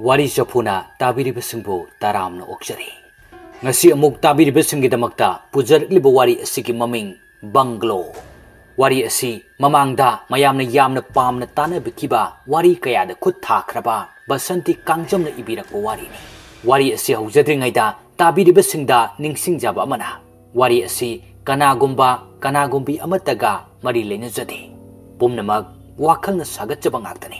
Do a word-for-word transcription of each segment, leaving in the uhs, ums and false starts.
ꯋꯥꯔꯤ ꯆꯐꯨꯅ ꯇꯥꯕꯤꯔꯤꯕꯁꯤꯡꯕꯨ ꯇꯔꯥꯝꯅ ꯑꯣꯛꯆꯔꯤ꯫ ꯉꯁꯤ ꯑꯃꯨꯛ ꯇꯥꯕꯤꯔꯤꯕꯁꯤꯡꯒꯤꯗꯃꯛꯇ ꯄꯨꯖꯔꯛꯂꯤꯕ ꯋꯥꯔꯤ ꯑꯁꯤꯒꯤ ꯃꯃꯤꯡ ꯕꯪꯒ꯭ꯂꯣ꯫ ꯋꯥꯔꯤ ꯑꯁꯤ ꯃꯃꯥꯡꯗ ꯃꯌꯥꯝꯅ ꯌꯥꯝꯅ ꯄꯥꯝꯅ ꯇꯥꯅꯕꯤꯈꯤꯕ ꯋꯥꯔꯤ ꯀꯌꯥꯗ ꯈꯨꯠ ꯊꯥꯈ꯭ꯔꯕ ꯕꯁꯟꯇꯤ ꯀꯥꯡꯖꯝꯅ ꯏꯕꯤꯔꯛꯄ ꯋꯥꯔꯤꯅꯤ꯫ ꯋꯥꯔꯤ ꯑꯁꯤ ꯍꯧꯖꯗ꯭ꯔꯤꯉꯩꯗ ꯇꯥꯕꯤꯔꯤꯕꯁꯤꯡꯗ ꯅꯤꯡꯁꯤꯡꯖꯕ ꯑꯃꯅ, ꯋꯥꯔꯤ ꯑꯁꯤ ꯀꯅꯥꯒꯨꯝꯕ ꯀꯅꯥꯒꯨꯝꯕꯤ ꯑꯃꯠꯇꯒ ꯃꯔꯤ ꯂꯩꯅꯖꯗꯦ꯫ ꯄꯨꯝꯅꯃꯛ ꯋꯥꯈꯜꯅ ꯁꯥꯒꯠꯆꯕ ꯉꯥꯛꯇꯅꯤ꯫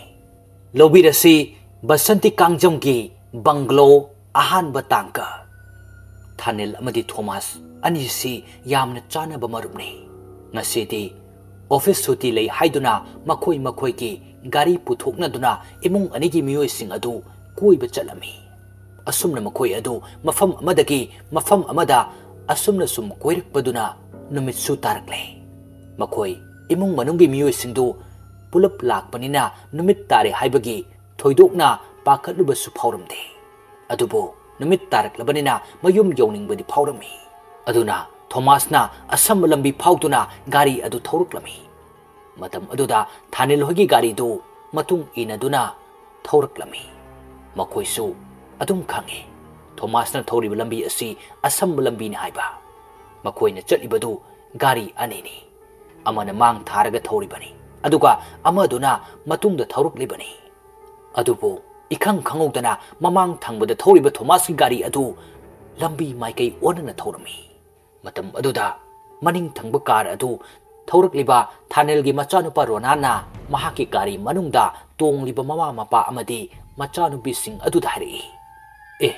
ꯂꯧꯕꯤꯔꯁꯤ ꯕꯁꯟꯇꯤ ꯀꯥꯡꯖꯝꯒꯤ ꯕꯪꯒ꯭ꯂꯣ ꯑꯍꯥꯟꯕ ꯇꯥꯡꯀꯛ꯫ ꯊꯥꯅꯤꯜ ꯑꯃꯗꯤ ꯊꯣꯃꯥꯁ ꯑꯅꯤꯁꯤ ꯌꯥꯝꯅ ꯆꯥꯟꯅꯕ ꯃꯔꯨꯞꯅꯤ꯫ ꯉꯁꯤꯗꯤ ꯑꯣꯐꯤꯁ ꯁꯨꯇꯤ ꯂꯩ ꯍꯥꯏꯗꯨꯅ ꯃꯈꯣꯏ ꯃꯈꯣꯏꯒꯤ ꯒꯥꯔꯤ ꯄꯨꯊꯣꯛꯅꯗꯨꯅ ꯏꯃꯨꯡ ꯑꯅꯤꯒꯤ ꯃꯤꯑꯣꯏꯁꯤꯡ ꯑꯗꯨ ꯀꯣꯏꯕ ꯆꯠꯂꯝꯃꯤ꯫ ꯑꯁꯨꯝꯅ ꯃꯈꯣꯏ ꯑꯗꯨ ꯃꯐꯝ ꯑꯃꯗꯒꯤ ꯃꯐꯝ ꯑꯃꯗ ꯑꯁꯨꯝꯅ ꯁꯨꯝ ꯀꯣꯏꯔꯛꯄꯗꯨꯅ ꯅꯨꯃꯤꯠꯁꯨ ꯇꯥꯔꯛꯂꯦ꯫ ꯃꯈꯣꯏ ꯏꯃꯨꯡ ꯃꯅꯨꯡꯒꯤ ꯃꯤꯑꯣꯏꯁꯤꯡꯗꯨ ꯄꯨꯂꯞ ꯂꯥꯛꯄꯅꯤꯅ ꯅꯨꯃꯤꯠ ꯇꯥꯔꯦ ꯍꯥꯏꯕꯒꯤ ꯊꯣꯏꯗꯣꯛꯅ ꯄꯥꯈꯠꯂꯨꯕꯁꯨ ꯐꯥꯎꯔꯝꯗꯦ꯫ ꯑꯗꯨꯕꯨ ꯅꯨꯃꯤꯠ ꯇꯥꯔꯛꯂꯕꯅꯤꯅ ꯃꯌꯨꯝ ꯌꯧꯅꯤꯡꯕꯗꯤ ꯐꯥꯎꯔꯝꯃꯤ꯫ ꯑꯗꯨꯅ ꯊꯣꯃꯥꯁꯅ ꯑꯁꯝꯕ ꯂꯝꯕꯤ ꯐꯥꯎꯗꯨꯅ ꯒꯥꯔꯤ ꯑꯗꯨ ꯊꯧꯔꯛꯂꯝꯃꯤ꯫ ꯃꯇꯝ ꯑꯗꯨꯗ ꯊꯥꯅꯤꯜ ꯍꯣꯏꯒꯤ ꯒꯥꯔꯤꯗꯨ ꯃꯇꯨꯡ ꯏꯟꯅꯗꯨꯅ ꯊꯧꯔꯛꯂꯝꯃꯤ꯫ ꯃꯈꯣꯏꯁꯨ ꯑꯗꯨꯝ ꯈꯪꯏ, ꯊꯣꯃꯥꯁꯅ ꯊꯧꯔꯤꯕ ꯂꯝꯕꯤ ꯑꯁꯤ ꯑꯁꯝꯕ ꯂꯝꯕꯤꯅꯤ ꯍꯥꯏꯕ꯫ ꯃꯈꯣꯏꯅ ꯆꯠꯂꯤꯕꯗꯨ ꯒꯥꯔꯤ ꯑꯅꯤꯅꯤ꯫ ꯑꯃꯅ ꯃꯥꯡ ꯊꯥꯔꯒ ꯊꯧꯔꯤꯕꯅꯤ, ꯑꯗꯨꯒ ꯑꯃꯗꯨꯅ ꯃꯇꯨꯡꯗ ꯊꯧꯔꯛꯂꯤꯕꯅꯤ꯫ ꯑꯗꯨꯕꯨ ꯏꯈꯪ ꯈꯪꯍꯧꯗꯅ ꯃꯃꯥꯡ ꯊꯪꯕꯗ ꯊꯧꯔꯤꯕ ꯊꯣꯃꯥꯁꯀꯤ ꯒꯥꯔꯤ ꯑꯗꯨ ꯂꯝꯕꯤ ꯃꯥꯏꯀꯩ ꯑꯣꯟꯅꯅ ꯊꯧꯔꯝꯃꯤ꯫ ꯃꯇꯝ ꯑꯗꯨꯗ ꯃꯅꯤꯡ ꯊꯪꯕ ꯀꯥꯔ ꯑꯗꯨ ꯊꯧꯔꯛꯂꯤꯕ ꯊꯥꯅꯦꯜꯒꯤ ꯃꯆꯥꯅꯨꯄꯥ ꯔꯣꯅꯥꯟꯅ ꯃꯍꯥꯛꯀꯤ ꯒꯥꯔꯤ ꯃꯅꯨꯡꯗ ꯇꯣꯡꯂꯤꯕ ꯃꯃꯥ ꯃꯄꯥ ꯑꯃꯗꯤ ꯃꯆꯥꯅꯨꯄꯤꯁꯤꯡ ꯑꯗꯨꯗ ꯍꯥꯏꯔꯛꯏ, "ꯑꯦ,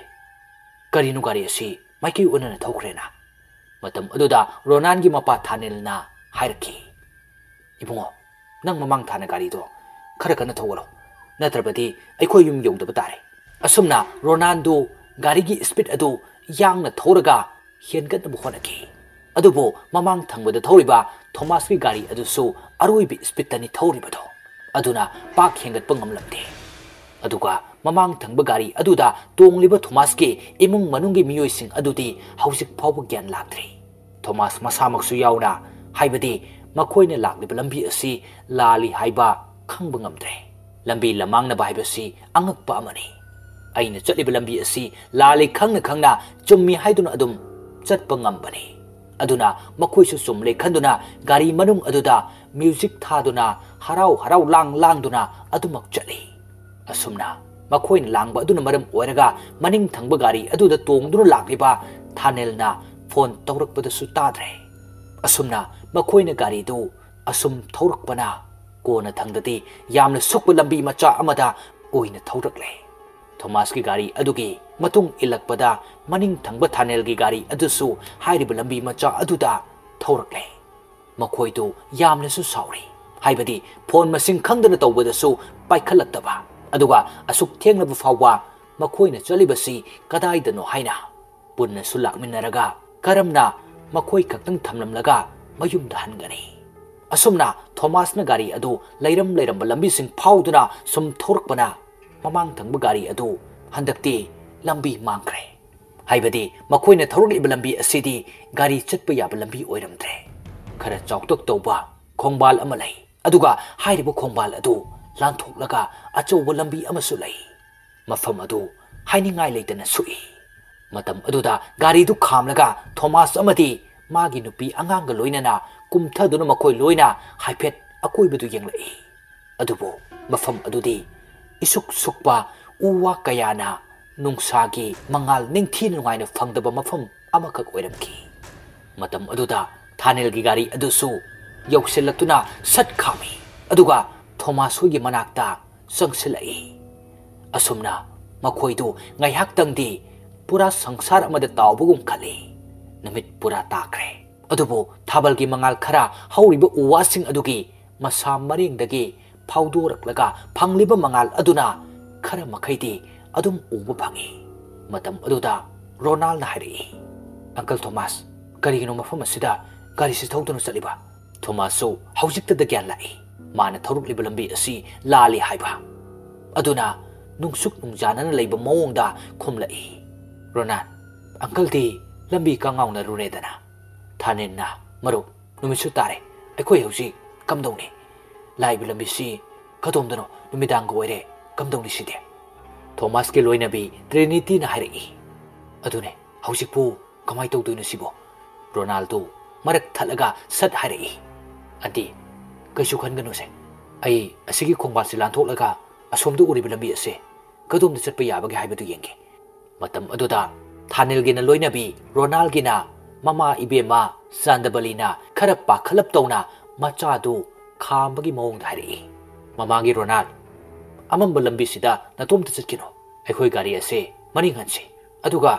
ꯀꯔꯤꯅꯣ ꯒꯥꯔꯤ ꯑꯁꯤ ꯃꯥꯏꯀꯩ ꯑꯣꯟꯅꯅ ꯊꯧꯈ꯭ꯔꯦꯅ?" ꯃꯇꯝ ꯑꯗꯨꯗ ꯔꯣꯅꯥꯟꯒꯤ ꯃꯄꯥ ꯊꯥꯅꯦꯜꯅ ꯍꯥꯏꯔꯛꯈꯤ, "ꯏꯕꯨꯡꯉꯣ, ꯅꯪ ꯃꯃꯥꯡ ꯊꯥꯅ ꯒꯥꯔꯤꯗꯣ ꯈꯔ ꯀꯟꯅ ꯊꯧꯒꯠꯂꯣ, ꯅꯠꯇ꯭ꯔꯕꯗꯤ ꯑꯩꯈꯣꯏ ꯌꯨꯝ ꯌꯧꯗꯕ ꯇꯥꯔꯦ꯫" ꯑꯁꯨꯝꯅ ꯔꯣꯅꯥꯟꯗꯨ ꯒꯥꯔꯤꯒꯤ ꯁ꯭ꯄꯤꯗ ꯑꯗꯨ ꯌꯥꯡꯅ ꯊꯧꯔꯒ ꯍꯦꯟꯒꯠꯅꯕ ꯍꯣꯠꯅꯈꯤ꯫ ꯑꯗꯨꯕꯨ ꯃꯃꯥꯡ ꯊꯪꯕꯗ ꯊꯧꯔꯤꯕ ꯊꯣꯃꯥꯁꯀꯤ ꯒꯥꯔꯤ ꯑꯗꯨꯁꯨ ꯑꯔꯣꯏꯕ ꯁ꯭ꯄꯤꯗꯇꯅꯤ ꯊꯧꯔꯤꯕꯗꯣ꯫ ꯑꯗꯨꯅ ꯄꯥꯛ ꯍꯦꯟꯒꯠꯄ ꯉꯝꯂꯝꯗꯦ꯫ ꯑꯗꯨꯒ ꯃꯃꯥꯡ ꯊꯪꯕ ꯒꯥꯔꯤ ꯑꯗꯨꯗ ꯇꯣꯡꯂꯤꯕ ꯊꯣꯃꯥꯁꯀꯤ ꯏꯃꯨꯡ ꯃꯅꯨꯡꯒꯤ ꯃꯤꯑꯣꯏꯁꯤꯡ ꯑꯗꯨꯗꯤ ꯍꯧꯖꯤꯛ ꯐꯥꯎꯕ ꯒ꯭ꯌꯥꯟ ꯂꯥꯛꯇ꯭ꯔꯤ꯫ ꯊꯣꯃꯥꯁ ꯃꯁꯥꯃꯛꯁꯨ ꯌꯥꯎꯅ, ꯍꯥꯏꯕꯗꯤ ꯃꯈꯣꯏꯅ ꯂꯥꯛꯂꯤꯕ ꯂꯝꯕꯤ ꯑꯁꯤ ꯂꯥꯜꯂꯤ ꯍꯥꯏꯕ ꯈꯪꯕ ꯉꯝꯗ꯭ꯔꯦ꯫ ꯂꯝꯕꯤ ꯂꯃꯥꯡꯅꯕ ꯍꯥꯏꯕꯁꯤ ꯑꯉꯛꯄ ꯑꯃꯅꯤ꯫ ꯑꯩꯅ ꯆꯠꯂꯤꯕ ꯂꯝꯕꯤ ꯑꯁꯤ ꯂꯥꯜꯂꯤ ꯈꯪꯅ ꯈꯪꯅ ꯆꯨꯝꯃꯤ ꯍꯥꯏꯗꯨꯅ ꯑꯗꯨꯝ ꯆꯠꯄ ꯉꯝꯕꯅꯤ꯫ ꯑꯗꯨꯅ ꯃꯈꯣꯏꯁꯨ ꯆꯨꯝꯂꯦ ꯈꯟꯗꯨꯅ ꯒꯥꯔꯤ ꯃꯅꯨꯡ ꯑꯗꯨꯗ ꯃ꯭ꯌꯨꯖꯤꯛ ꯊꯥꯗꯨꯅ ꯍꯔꯥꯎ ꯍꯔꯥꯎ ꯂꯥꯡ ꯂꯥꯡꯗꯨꯅ ꯑꯗꯨꯃꯛ ꯆꯠꯂꯤ꯫ ꯑꯁꯨꯝꯅ ꯃꯈꯣꯏꯅ ꯂꯥꯡꯕ ꯑꯗꯨꯅ ꯃꯔꯝ ꯑꯣꯏꯔꯒ ꯃꯅꯤꯡ ꯊꯪꯕ ꯒꯥꯔꯤ ꯑꯗꯨꯗ ꯇꯣꯡꯗꯨꯅ ꯂꯥꯛꯂꯤꯕ ꯊꯥꯅꯦꯜꯅ ꯐꯣꯟ ꯇꯧꯔꯛꯄꯗꯁꯨ ꯇꯥꯗ꯭ꯔꯦ꯫ ꯑꯁꯨꯝꯅ ꯃꯈꯣꯏꯅ ꯒꯥꯔꯤꯗꯨ ꯑꯁꯨꯝ ꯊꯧꯔꯛꯄꯅ ꯀꯣꯟꯅ ꯊꯪꯗꯗꯤ ꯌꯥꯝꯅ ꯁꯨꯛꯄ ꯂꯝꯕꯤ ꯃꯆꯥ ꯑꯃꯗ ꯑꯣꯏꯅ ꯊꯧꯔꯛꯂꯦ꯫ ꯊꯣꯃꯥꯁꯀꯤ ꯒꯥꯔꯤ ꯑꯗꯨꯒꯤ ꯃꯇꯨꯡ ꯏꯜꯂꯛꯄꯗ ꯃꯅꯤꯡ ꯊꯪꯕ ꯊꯥꯅꯦꯜꯒꯤ ꯒꯥꯔꯤ ꯑꯗꯨꯁꯨ ꯍꯥꯏꯔꯤꯕ ꯂꯝꯕꯤ ꯃꯆꯥ ꯑꯗꯨꯗ ꯊꯧꯔꯛꯂꯦ꯫ ꯃꯈꯣꯏꯗꯨ ꯌꯥꯝꯅꯁꯨ ꯁꯥꯎꯔꯤ꯫ ꯍꯥꯏꯕꯗꯤ ꯐꯣꯟ ꯃꯁꯤꯡ ꯈꯪꯗꯅ ꯇꯧꯕꯗꯁꯨ ꯄꯥꯏꯈꯠꯂꯛꯇꯕ꯫ ꯑꯗꯨꯒ ꯑꯁꯨꯛ ꯊꯦꯡꯂꯕ ꯐꯥꯎꯕ ꯃꯈꯣꯏꯅ ꯆꯠꯂꯤꯕꯁꯤ ꯀꯗꯥꯏꯗꯅꯣ ꯍꯥꯏꯅ ꯄꯨꯟꯅꯁꯨ ꯂꯥꯛꯃꯤꯟꯅꯔꯒ ꯀꯔꯝꯅ ꯃꯈꯣꯏ ꯈꯛꯇꯪ ꯊꯝꯂꯝꯂꯒ ꯃꯌꯨꯝꯗ ꯍꯟꯒꯅꯤ? ꯑꯁꯨꯝꯅ ꯊꯣꯃꯥꯁꯅ ꯒꯥꯔꯤ ꯑꯗꯨ ꯂꯩꯔꯝ ꯂꯩꯔꯝꯕ ꯂꯝꯕꯤꯁꯤꯡ ꯐꯥꯎꯗꯨꯅ ꯁꯨꯝ ꯊꯧꯔꯛꯄꯅ ꯃꯃꯥꯡ ꯊꯪꯕ ꯒꯥꯔꯤ ꯑꯗꯨ ꯍꯟꯗꯛꯇꯤ ꯂꯝꯕꯤ ꯃꯥꯡꯈ꯭ꯔꯦ꯫ ꯍꯥꯏꯕꯗꯤ ꯃꯈꯣꯏꯅ ꯊꯧꯔꯛꯂꯤꯕ ꯂꯝꯕꯤ ꯑꯁꯤꯗꯤ ꯒꯥꯔꯤ ꯆꯠꯄ ꯌꯥꯕ ꯂꯝꯕꯤ ꯑꯣꯏꯔꯝꯗ꯭ꯔꯦ꯫ ꯈꯔ ꯆꯥꯎꯇꯛ ꯇꯧꯕ ꯈꯣꯡꯕꯥꯜ ꯑꯃ ꯂꯩ꯫ ꯑꯗꯨꯒ ꯍꯥꯏꯔꯤꯕ ꯈꯣꯡꯕꯥꯜ ꯑꯗꯨ ꯂꯥꯟꯊꯣꯛꯂꯒ ꯑꯆꯧꯕ ꯂꯝꯕꯤ ꯑꯃꯁꯨ ꯂꯩ꯫ ꯃꯐꯝ ꯑꯗꯨ ꯍꯥꯏꯅꯤꯡꯉꯥꯏ ꯂꯩꯇꯅ ꯁꯨꯛꯏ꯫ ꯃꯇꯝ ꯑꯗꯨꯗ ꯒꯥꯔꯤꯗꯨ ꯈꯥꯝꯂꯒ ꯊꯣꯃꯥꯁ ꯑꯃꯗꯤ ꯃꯥꯒꯤ ꯅꯨꯄꯤ ꯑꯉꯥꯡꯒ ꯂꯣꯏꯅꯅ ꯀꯨꯝꯊꯗꯨꯅ ꯃꯈꯣꯏ ꯂꯣꯏꯅ ꯍꯥꯏꯐꯦꯠ ꯑꯀꯣꯏꯕꯗꯨ ꯌꯦꯡꯂꯛꯏ꯫ ꯑꯗꯨꯕꯨ ꯃꯐꯝ ꯑꯗꯨꯗꯤ ꯏꯁꯨꯛ ꯁꯨꯛꯄ ꯎ ꯋꯥ ꯀꯌꯥꯅ ꯅꯨꯡꯁꯥꯒꯤ ꯃꯉꯥꯜ ꯅꯤꯡꯊꯤ ꯅꯨꯡꯉꯥꯏꯅ ꯐꯪꯗꯕ ꯃꯐꯝ ꯑꯃꯈꯛ ꯑꯣꯏꯔꯝꯈꯤ꯫ ꯃꯇꯝ ꯑꯗꯨꯗ ꯊꯥꯅꯦꯜꯒꯤ ꯒꯥꯔꯤ ꯑꯗꯨꯁꯨ ꯌꯧꯁꯤꯜꯂꯛꯇꯨꯅ ꯁꯠ ꯈꯥꯝꯃꯤ꯫ ꯑꯗꯨꯒ ꯊꯣꯃꯥꯁ ꯍꯣꯏꯒꯤ ꯃꯅꯥꯛꯇ ꯆꯪꯁꯤꯜꯂꯛꯏ꯫ ꯑꯁꯨꯝꯅ ꯃꯈꯣꯏꯗꯨ ꯉꯥꯏꯍꯥꯛꯇꯪꯗꯤ ꯄꯨꯔꯥ ꯁꯪꯁꯥꯔ ꯑꯃꯗ ꯇꯥꯎꯕꯒꯨꯝ ꯈꯜꯂꯤ꯫ ꯅꯨꯃꯤꯠ ꯄꯨꯔꯥ ꯇꯥꯈ꯭ꯔꯦ꯫ ꯑꯗꯨꯕꯨ ꯊꯥꯕꯜꯒꯤ ꯃꯉꯥꯜ ꯈꯔ ꯍꯧꯔꯤꯕ ꯎ ꯋꯥꯁꯤꯡ ꯑꯗꯨꯒꯤ ꯃꯁꯥ ꯃꯔꯦꯡꯗꯒꯤ ꯐꯥꯎꯗꯣꯔꯛꯂꯒ ꯐꯪꯂꯤꯕ ꯃꯉꯥꯜ ꯑꯗꯨꯅ ꯈꯔ ꯃꯈꯩꯗꯤ ꯑꯗꯨꯝ ꯎꯕ ꯐꯪꯏ꯫ ꯃꯇꯝ ꯑꯗꯨꯗ ꯔꯣꯅꯥꯜꯅ ꯍꯥꯏꯔꯛꯏ, "ꯑꯪꯀꯜ ꯊꯣꯃꯥꯁ, ꯀꯔꯤꯒꯤꯅꯣ ꯃꯐꯝ ꯑꯁꯤꯗ ꯒꯥꯔꯤꯁꯤ ꯊꯧꯗꯨꯅ ꯆꯠꯂꯤꯕ?" ꯊꯣꯃꯥꯁꯁꯨ ꯍꯧꯖꯤꯛꯇꯗ ꯒ꯭ꯌꯥꯟ ꯂꯥꯛꯏ꯫ ꯃꯥꯅ ꯊꯧꯔꯛꯂꯤꯕ ꯂꯝꯕꯤ ꯑꯁꯤ ꯂꯥꯜꯂꯤ ꯍꯥꯏꯕ꯫ ꯑꯗꯨꯅ ꯅꯨꯡꯁꯨꯛ ꯅꯨꯡꯖꯥꯅꯅ ꯂꯩꯕ ꯃꯑꯣꯡꯗ ꯈꯨꯝꯂꯛꯏ, "ꯔꯣꯅꯥꯜ, ꯑꯪꯀꯜꯗꯤ ꯂꯝꯕꯤ ꯀꯉꯥꯎꯅꯔꯨꯔꯦꯗꯅ꯫" ꯊꯥꯅꯦꯜꯅ, "ꯃꯔꯨꯞ, ꯅꯨꯃꯤꯠꯁꯨ ꯇꯥꯔꯦ꯫ ꯑꯩꯈꯣꯏ ꯍꯧꯖꯤꯛ ꯀꯝꯗꯧꯅꯤ? ꯂꯥꯛꯏꯕ ꯂꯝꯕꯤꯁꯤ ꯀꯗꯣꯝꯗꯅꯣ? ꯅꯨꯃꯤꯗꯥꯡꯒ ꯑꯣꯏꯔꯦ꯫ ꯀꯝꯗꯧꯅꯤ ꯁꯤꯗꯤ?" ꯊꯣꯃꯥꯁꯀꯤ ꯂꯣꯏꯅꯕꯤ ꯇ꯭ꯔꯤꯅꯤꯇꯤꯅ ꯍꯥꯏꯔꯛꯏ꯫ "ꯑꯗꯨꯅꯦ, ꯍꯧꯖꯤꯛꯄꯨ ꯀꯃꯥꯏ ꯇꯧꯗꯣꯏꯅꯣ ꯁꯤꯕꯣ?" ꯔꯣꯅꯥꯜꯗꯣ ꯃꯔꯛ ꯊꯠꯂꯒ ꯁꯠ ꯍꯥꯏꯔꯛꯏ꯫ "ꯑꯟꯇꯤ, ꯀꯩꯁꯨ ꯈꯟꯒꯅꯨꯁꯦ꯫ ꯑꯩ ꯑꯁꯤꯒꯤ ꯈꯣꯡꯕꯥꯟꯁꯦ ꯂꯥꯟꯊꯣꯛꯂꯒ ꯑꯁꯣꯝꯗ ꯎꯔꯤꯕ ꯂꯝꯕꯤ ꯑꯁꯦ ꯀꯗꯣꯝꯗ ꯆꯠꯄ ꯌꯥꯕꯒꯦ ꯍꯥꯏꯕꯗꯨ ꯌꯦꯡꯒꯦ꯫" ꯃꯇꯝ ꯑꯗꯨꯗ ꯊꯥꯅꯤꯜꯒꯤꯅ ꯂꯣꯏꯅꯕꯤ ꯔꯣꯅꯥꯜꯒꯤꯅ ꯃꯃꯥ ꯏꯕꯦꯝꯃ ꯆꯥꯟꯗꯕꯂꯤꯅ ꯈꯔ ꯄꯥꯈꯠꯂꯞ ꯇꯧꯅ ꯃꯆꯥꯗꯨ ꯈꯥꯝꯕꯒꯤ ꯃꯑꯣꯡꯗ ꯍꯥꯏꯔꯛꯏ꯫ "ꯃꯃꯥꯒꯤ ꯔꯣꯅꯥꯜ, ꯑꯃꯝꯕ ꯂꯝꯕꯤꯁꯤꯗ ꯅꯇꯣꯝꯇ ꯆꯠꯈꯤꯅꯨ꯫ ꯑꯩꯈꯣꯏ ꯒꯥꯔꯤ ꯑꯁꯦ ꯃꯅꯤꯡ ꯍꯟꯁꯤ꯫ ꯑꯗꯨꯒ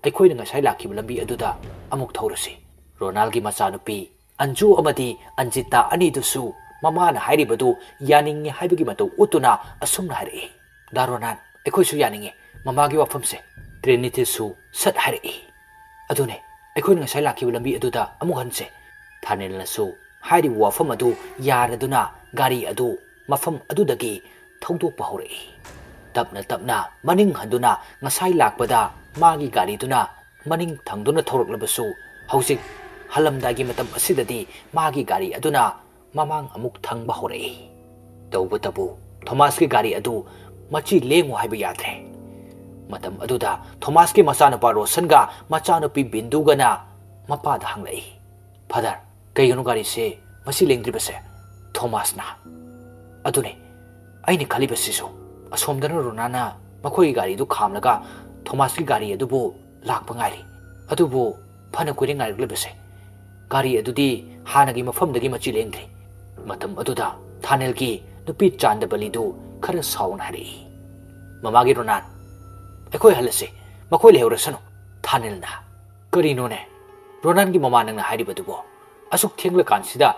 ꯑꯩꯈꯣꯏꯅ ꯉꯁꯥꯏ ꯂꯥꯛꯈꯤꯕ ꯂꯝꯕꯤ ꯑꯗꯨꯗ ꯑꯃꯨꯛ ꯊꯧꯔꯁꯤ꯫" ꯔꯣꯅꯥꯜꯒꯤ ꯃꯆꯥꯅꯨꯄꯤ ꯑꯟꯖꯨ ꯑꯃꯗꯤ ꯑꯟꯖꯤꯇꯥ ꯑꯅꯤꯗꯨꯁꯨ ꯃꯃꯥꯅ ꯍꯥꯏꯔꯤꯕꯗꯨ ꯌꯥꯅꯤꯡꯉꯤ ꯍꯥꯏꯕꯒꯤ ꯃꯇꯧ ꯎꯠꯇꯨꯅ ꯑꯁꯨꯝꯅ ꯍꯥꯏꯔꯛꯏ꯫ "ꯗꯥ ꯔꯣꯅꯥꯟ, ꯑꯩꯈꯣꯏꯁꯨ ꯌꯥꯅꯤꯡꯉꯤ ꯃꯃꯥꯒꯤ ꯋꯥꯐꯝꯁꯦ꯫" ꯇ꯭ꯔꯤꯅꯤꯇꯤꯁꯨ ꯁꯠ ꯍꯥꯏꯔꯛꯏ꯫ "ꯑꯗꯨꯅꯦ, ꯑꯩꯈꯣꯏꯅ ꯉꯁꯥꯏ ꯂꯥꯛꯈꯤꯕ ꯂꯝꯕꯤ ꯑꯗꯨꯗ ꯑꯃꯨꯛ ꯍꯟꯁꯦ꯫" ꯊꯥꯅꯤꯜꯅꯁꯨ ꯍꯥꯏꯔꯤꯕ ꯋꯥꯐꯝ ꯑꯗꯨ ꯌꯥꯔꯗꯨꯅ ꯒꯥꯔꯤ ꯑꯗꯨ ꯃꯐꯝ ꯑꯗꯨꯗꯒꯤ ꯊꯧꯗꯣꯛꯄ ꯍꯧꯔꯛꯏ꯫ ꯇꯞꯅ ꯇꯞꯅ ꯃꯅꯤꯡ ꯍꯟꯗꯨꯅ ꯉꯁꯥꯏ ꯂꯥꯛꯄꯗ ꯃꯥꯒꯤ ꯒꯥꯔꯤꯗꯨꯅ ꯃꯅꯤꯡ ꯊꯪꯗꯨꯅ ꯊꯧꯔꯛꯂꯕꯁꯨ, ꯍꯧꯖꯤꯛ ꯍꯜꯂꯝꯗꯥꯏꯒꯤ ꯃꯇꯝ ꯑꯁꯤꯗꯗꯤ ꯃꯥꯒꯤ ꯒꯥꯔꯤ ꯑꯗꯨꯅ ꯃꯃꯥꯡ ꯑꯃꯨꯛ ꯊꯪꯕ ꯍꯧꯔꯛꯏ꯫ ꯇꯧꯕꯇꯕꯨ ꯊꯣꯃꯥꯁꯀꯤ ꯒꯥꯔꯤ ꯑꯗꯨ ꯃꯆꯤ ꯂꯦꯡꯉꯨ ꯍꯥꯏꯕ ꯌꯥꯗ꯭ꯔꯦ꯫ ꯃꯇꯝ ꯑꯗꯨꯗ ꯊꯣꯃꯥꯁꯀꯤ ꯃꯆꯥꯅꯨꯄꯥ ꯔꯣꯁꯟꯒ ꯃꯆꯥꯅꯨꯄꯤ ꯕꯤꯟꯗꯨꯒꯅ ꯃꯄꯥꯗ ꯍꯪꯂꯛꯏ, "ꯐꯥꯗꯔ, ꯀꯩꯒꯤꯅꯣ ꯒꯥꯔꯤꯁꯦ ꯃꯆꯤ ꯂꯦꯡꯗ꯭ꯔꯤꯕꯁꯦ?" ꯊꯣꯃꯥꯁꯅ, "ꯑꯗꯨꯅꯤ ꯑꯩꯅ ꯈꯜꯂꯤꯕꯁꯤꯁꯨ꯫ ꯑꯁꯣꯝꯗꯅ ꯔꯣꯅꯥꯅ ꯃꯈꯣꯏꯒꯤ ꯒꯥꯔꯤꯗꯨ ꯈꯥꯝꯂꯒ ꯊꯣꯃꯥꯁꯀꯤ ꯒꯥꯔꯤ ꯑꯗꯨꯕꯨ ꯂꯥꯛꯄ ꯉꯥꯏꯔꯤ꯫ ꯑꯗꯨꯕꯨ ꯐꯅ ꯀꯨꯏꯔꯦ ꯉꯥꯏꯔꯛꯂꯤꯕꯁꯦ꯫ ꯒꯥꯔꯤ ꯑꯗꯨꯗꯤ ꯍꯥꯟꯅꯒꯤ ꯃꯐꯝꯗꯒꯤ ꯃꯆꯤ ꯂꯦꯡꯗ꯭ꯔꯤ꯫" ꯃꯇꯝ ꯑꯗꯨꯗ ꯊꯥꯅꯦꯜꯒꯤ ꯅꯨꯄꯤ ꯆꯥꯟꯗꯕꯂꯤꯗꯨ ꯈꯔ ꯁꯥꯎꯅ ꯍꯥꯏꯔꯛꯏ, "ꯃꯃꯥꯒꯤ ꯔꯣꯅꯥꯟ, ꯑꯩꯈꯣꯏ ꯍꯜꯂꯁꯤ, ꯃꯈꯣꯏ ꯂꯩꯍꯧꯔꯁꯅꯨ꯫" ꯊꯥꯅꯦꯜꯅ, "ꯀꯔꯤꯅꯣꯅꯦ, ꯔꯣꯅꯥꯟꯒꯤ ꯃꯃꯥ ꯅꯪꯅ ꯍꯥꯏꯔꯤꯕꯗꯨꯕꯣ? ꯑꯁꯨꯛ ꯊꯦꯡꯂꯀꯥꯟꯁꯤꯗ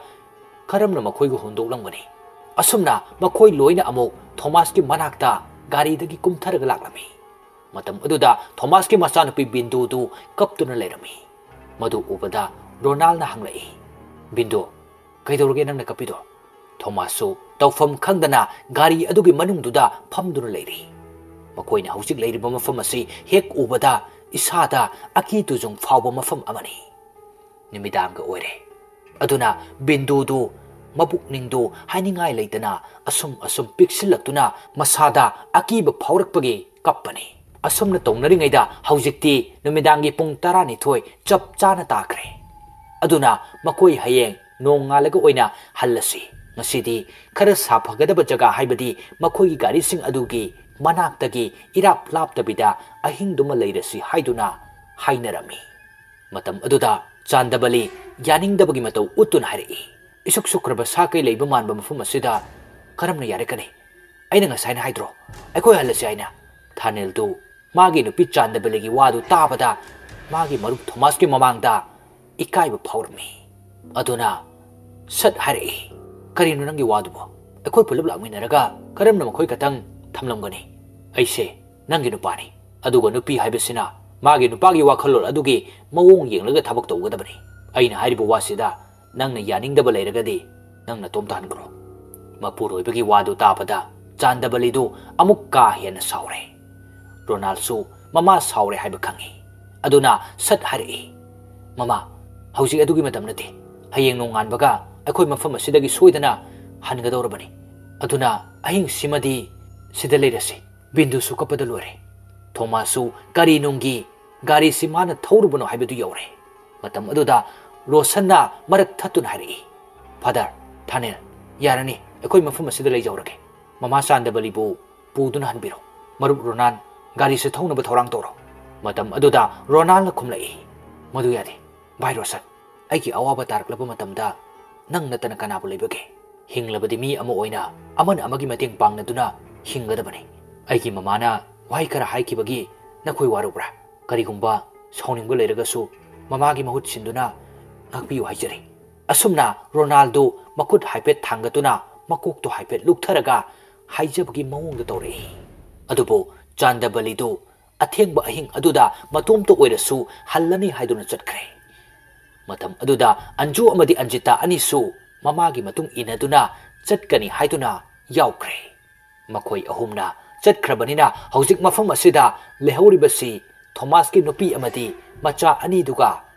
ꯀꯔꯝꯅ ꯃꯈꯣꯏꯒ ꯍꯨꯟꯗꯣꯛꯂꯝꯒꯅꯤ?" ꯑꯁꯨꯝꯅ ꯃꯈꯣꯏ ꯂꯣꯏꯅ ꯑꯃꯨꯛ ꯊꯣꯃꯥꯁꯀꯤ ꯃꯅꯥꯛꯇ ꯒꯥꯔꯤꯗꯒꯤ ꯀꯨꯝꯊꯔꯒ ꯂꯥꯛꯂꯝꯃꯤ꯫ ꯃꯇꯝ ꯑꯗꯨꯗ ꯊꯣꯃꯥꯁꯀꯤ ꯃꯆꯥꯅꯨꯄꯤ ꯕꯤꯟꯗꯨꯗꯨ ꯀꯞꯇꯨꯅ ꯂꯩꯔꯝꯃꯤ꯫ ꯃꯗꯨ ꯎꯕꯗ ꯔꯣꯅꯥꯜꯅ ꯍꯪꯂꯛꯏ, "ꯕꯤꯟꯗꯨ, ꯀꯩꯗꯧꯔꯒꯦ ꯅꯪꯅ ꯀꯞꯄꯤꯗꯣ?" ꯊꯣꯃꯥꯁꯁꯨ ꯇꯧꯐꯝ ꯈꯪꯗꯅ ꯒꯥꯔꯤ ꯑꯗꯨꯒꯤ ꯃꯅꯨꯡꯗꯨꯗ ꯐꯝꯗꯨꯅ ꯂꯩꯔꯤ꯫ ꯃꯈꯣꯏꯅ ꯍꯧꯖꯤꯛ ꯂꯩꯔꯤꯕ ꯃꯐꯝ ꯑꯁꯤ ꯍꯦꯛ ꯎꯕꯗ ꯏꯁꯥꯗ ꯑꯀꯤ ꯇꯨꯖꯨꯡ ꯐꯥꯎꯕ ꯃꯐꯝ ꯑꯃꯅꯤ꯫ ꯅꯨꯃꯤꯗꯥꯡꯒ ꯑꯣꯏꯔꯦ꯫ ꯑꯗꯨꯅ ꯕꯤꯟꯗꯨꯗꯨ ꯃꯕꯨꯛꯅꯤꯡꯗꯨ ꯍꯥꯏꯅꯤꯡꯉꯥꯏ ꯂꯩꯇꯅ ꯑꯁꯨꯝ ꯑꯁꯨꯝ ꯄꯤꯛꯁꯤꯜꯂꯛꯇꯨꯅ ꯃꯁꯥꯗ ꯑꯀꯤꯕ ꯐꯥꯎꯔꯛꯄꯒꯤ ꯀꯞꯄꯅꯤ꯫ ꯑꯁꯨꯝꯅ ꯇꯧꯅꯔꯤꯉꯩꯗ ꯍꯧꯖꯤꯛꯇꯤ ꯅꯨꯃꯤꯗꯥꯡꯒꯤ ꯄꯨꯡ ꯇꯔꯥꯅꯤꯊꯣꯏ ꯆꯞ ꯆꯥꯅ ꯇꯥꯈ꯭ꯔꯦ꯫ ꯑꯗꯨꯅ ꯃꯈꯣꯏ ꯍꯌꯦꯡ ꯅꯣꯡꯉꯥꯜꯂꯒ ꯑꯣꯏꯅ ꯍꯜꯂꯁꯤ꯫ ꯉꯁꯤꯗꯤ ꯈꯔ ꯁꯥꯐꯒꯗꯕ ꯖꯒꯥ, ꯍꯥꯏꯕꯗꯤ ꯃꯈꯣꯏꯒꯤ ꯒꯥꯔꯤꯁꯤꯡ ꯑꯗꯨꯒꯤ ꯃꯅꯥꯛꯇꯒꯤ ꯏꯔꯥꯞ ꯂꯥꯞꯇꯕꯤꯗ ꯑꯍꯤꯡꯗꯨꯃ ꯂꯩꯔꯁꯤ ꯍꯥꯏꯗꯨꯅ ꯍꯥꯏꯅꯔꯝꯃꯤ꯫ ꯃꯇꯝ ꯑꯗꯨꯗ ꯆꯥꯟꯗꯕꯂꯤ ꯌꯥꯅꯤꯡꯗꯕꯒꯤ ꯃꯇꯧ ꯎꯠꯇꯨꯅ ꯍꯥꯏꯔꯛꯏ, "ꯏꯁꯨꯛ ꯁꯨꯛꯈ꯭ꯔꯕ ꯁꯥ ꯀꯩ ꯂꯩꯕ ꯃꯥꯟꯕ ꯃꯐꯝ ꯑꯁꯤꯗ ꯀꯔꯝꯅ ꯌꯥꯔꯛꯀꯅꯤ? ꯑꯩꯅ ꯉꯁꯥꯏꯅ ꯍꯥꯏꯗ꯭ꯔꯣ, ꯑꯩꯈꯣꯏ ꯍꯜꯂꯁꯤ ꯍꯥꯏꯅ?" ꯊꯥꯅꯦꯜꯗꯨ ꯃꯥꯒꯤ ꯅꯨꯄꯤ ꯆꯥꯟꯗꯕꯂꯤꯒꯤ ꯋꯥꯗꯨ ꯇꯥꯕꯗ ꯃꯥꯒꯤ ꯃꯔꯨꯞ ꯊꯣꯃꯥꯁꯀꯤ ꯃꯃꯥꯡꯗ ꯏꯀꯥꯏꯕ ꯐꯥꯎꯔꯝꯃꯤ꯫ ꯑꯗꯨꯅ ꯁꯠ ꯍꯥꯏꯔꯛꯏ, "ꯀꯔꯤꯅꯣ ꯅꯪꯒꯤ ꯋꯥꯗꯨꯕꯣ? ꯑꯩꯈꯣꯏ ꯄꯨꯂꯞ ꯂꯥꯛꯃꯤꯟꯅꯔꯒ ꯀꯔꯝꯅ ꯃꯈꯣꯏ ꯈꯛꯇꯪ ꯊꯝꯂꯝꯒꯅꯤ? ꯑꯩꯁꯦ ꯅꯪꯒꯤ ꯅꯨꯄꯥꯅꯤ, ꯑꯗꯨꯒ ꯅꯨꯄꯤ ꯍꯥꯏꯕꯁꯤꯅ ꯃꯥꯒꯤ ꯅꯨꯄꯥꯒꯤ ꯋꯥꯈꯜꯂꯣꯟ ꯑꯗꯨꯒꯤ ꯃꯑꯣꯡ ꯌꯦꯡꯂꯒ ꯊꯕꯛ ꯇꯧꯒꯗꯕꯅꯤ꯫ ꯑꯩꯅ ꯍꯥꯏꯔꯤꯕ ꯋꯥꯁꯤꯗ ꯅꯪꯅ ꯌꯥꯅꯤꯡꯗꯕ ꯂꯩꯔꯒꯗꯤ ꯅꯪ ꯅꯇꯣꯝ ꯇꯥꯍꯟꯈ꯭ꯔꯣ꯫" ꯃꯄꯨꯔꯣꯏꯕꯒꯤ ꯋꯥꯗꯨ ꯇꯥꯕꯗ ꯆꯥꯟꯗꯕꯂꯤꯗꯨ ꯑꯃꯨꯛ ꯀꯥ ꯍꯦꯟꯅ ꯁꯥꯎꯔꯦ꯫ ꯔꯣꯅꯥꯜꯁꯨ ꯃꯃꯥ ꯁꯥꯎꯔꯦ ꯍꯥꯏꯕ ꯈꯪꯏ꯫ ꯑꯗꯨꯅ ꯁꯠ ꯍꯥꯏꯔꯛꯏ, "ꯃꯃꯥ, ꯍꯧꯖꯤꯛ ꯑꯗꯨꯒꯤ ꯃꯇꯝ ꯅꯠꯇꯦ꯫ ꯍꯌꯦꯡ ꯅꯣꯡꯉꯥꯟꯕꯒ ꯑꯩꯈꯣꯏ ꯃꯐꯝ ꯑꯁꯤꯗꯒꯤ ꯁꯣꯏꯗꯅ ꯍꯟꯒꯗꯧꯔꯕꯅꯤ꯫ ꯑꯗꯨꯅ ꯑꯍꯤꯡꯁꯤꯃꯗꯤ ꯁꯤꯗ ꯂꯩꯔꯁꯤ꯫" ꯕꯤꯟꯗꯨꯁꯨ ꯀꯞꯄꯗ ꯂꯣꯏꯔꯦ꯫ ꯊꯣꯃꯥꯁꯁꯨ ꯀꯔꯤ ꯅꯨꯡꯒꯤ ꯒꯥꯔꯤꯁꯤ ꯃꯥꯅ ꯊꯧꯔꯨꯕꯅꯣ ꯍꯥꯏꯕꯗꯨ ꯌꯧꯔꯦ꯫ ꯃꯇꯝ ꯑꯗꯨꯗ ꯔꯣꯁꯟꯅ ꯃꯔꯛ ꯊꯠꯇꯨꯅ ꯍꯥꯏꯔꯛꯏ, "ꯐꯥꯗꯔ, ꯊꯥꯅꯦꯜ, ꯌꯥꯔꯅꯤ, ꯑꯩꯈꯣꯏ ꯃꯐꯝ ꯑꯁꯤꯗ ꯂꯩꯖꯍꯧꯔꯒꯦ꯫ ꯃꯃꯥ ꯆꯥꯟꯗꯕꯂꯤꯕꯨ ꯄꯨꯗꯨꯅ ꯍꯟꯕꯤꯔꯣ꯫ ꯃꯔꯨꯞ ꯔꯣꯅꯥꯟ, ꯒꯥꯔꯤꯁꯤ ꯊꯧꯅꯕ ꯊꯧꯔꯥꯡ ꯇꯧꯔꯣ꯫" ꯃꯇꯝ ꯑꯗꯨꯗ ꯔꯣꯅꯥꯜꯅ ꯈꯨꯝꯂꯛꯏ, "ꯃꯗꯨ ꯌꯥꯗꯦ꯫ ꯚꯥꯏ ꯔꯣꯁꯟ, ꯑꯩꯒꯤ ꯑꯋꯥꯕ ꯇꯥꯔꯛꯂꯕ ꯃꯇꯝꯗ ꯅꯪ ꯅꯠꯇꯅ ꯀꯅꯥꯕꯨ ꯂꯩꯕꯒꯦ? ꯍꯤꯡꯂꯕꯗꯤ ꯃꯤ ꯑꯃ ꯑꯣꯏꯅ ꯑꯃꯅ ꯑꯃꯒꯤ ꯃꯇꯦꯡ ꯄꯥꯡꯅꯗꯨꯅ ꯍꯤꯡꯒꯗꯕꯅꯤ꯫ ꯑꯩꯒꯤ ꯃꯃꯥꯅ ꯋꯥꯍꯩ ꯈꯔ ꯍꯥꯏꯈꯤꯕꯒꯤ ꯅꯈꯣꯏ ꯋꯥꯔꯧꯕ꯭ꯔꯥ? ꯀꯔꯤꯒꯨꯝꯕ ꯁꯥꯎꯅꯤꯡꯕ ꯂꯩꯔꯒꯁꯨ ꯃꯃꯥꯒꯤ ꯃꯍꯨꯠ ꯁꯤꯟꯗꯨꯅ ꯉꯥꯛꯄꯤꯌꯨ ꯍꯥꯏꯖꯔꯤ꯫" ꯑꯁꯨꯝꯅ ꯔꯣꯅꯥꯜꯗꯣ ꯃꯈꯨꯠ ꯍꯥꯏꯐꯦꯠ ꯊꯥꯡꯒꯠꯇꯨꯅ ꯃꯀꯣꯛꯇꯣ ꯍꯥꯏꯐꯦꯠ ꯂꯨꯛꯊꯔꯒ ꯍꯥꯏꯖꯕꯒꯤ ꯃꯑꯣꯡꯗ ꯇꯧꯔꯛꯏ꯫ ꯑꯗꯨꯕꯨ ꯆꯥꯟꯗꯕꯂꯤꯗꯨ ꯑꯊꯦꯡꯕ ꯑꯍꯤꯡ ꯑꯗꯨꯗ ꯃꯇꯣꯝꯇ ꯑꯣꯏꯔꯁꯨ ꯍꯜꯂꯅꯤ ꯍꯥꯏꯗꯨꯅ ꯆꯠꯈ꯭ꯔꯦ꯫ ꯃꯇꯝ ꯑꯗꯨꯗ ꯑꯟꯖꯨ ꯑꯃꯗꯤ ꯑꯟꯖꯤꯇꯥ ꯑꯅꯤꯁꯨ ꯃꯃꯥꯒꯤ ꯃꯇꯨꯡ ꯏꯟꯅꯗꯨꯅ ꯆꯠꯀꯅꯤ ꯍꯥꯏꯗꯨꯅ ꯌꯥꯎꯈ꯭ꯔꯦ꯫ ꯃꯈꯣꯏ ꯑꯍꯨꯝꯅ ꯆꯠꯈ꯭ꯔꯕꯅꯤꯅ ꯍꯧꯖꯤꯛ ꯃꯐꯝ ꯑꯁꯤꯗ ꯂꯩꯍꯧꯔꯤꯕꯁꯤ ꯊꯣꯃꯥꯁꯀꯤ ꯅꯨꯄꯤ ꯑꯃꯗꯤ ꯃꯆꯥ ꯑꯅꯤꯗꯨꯒ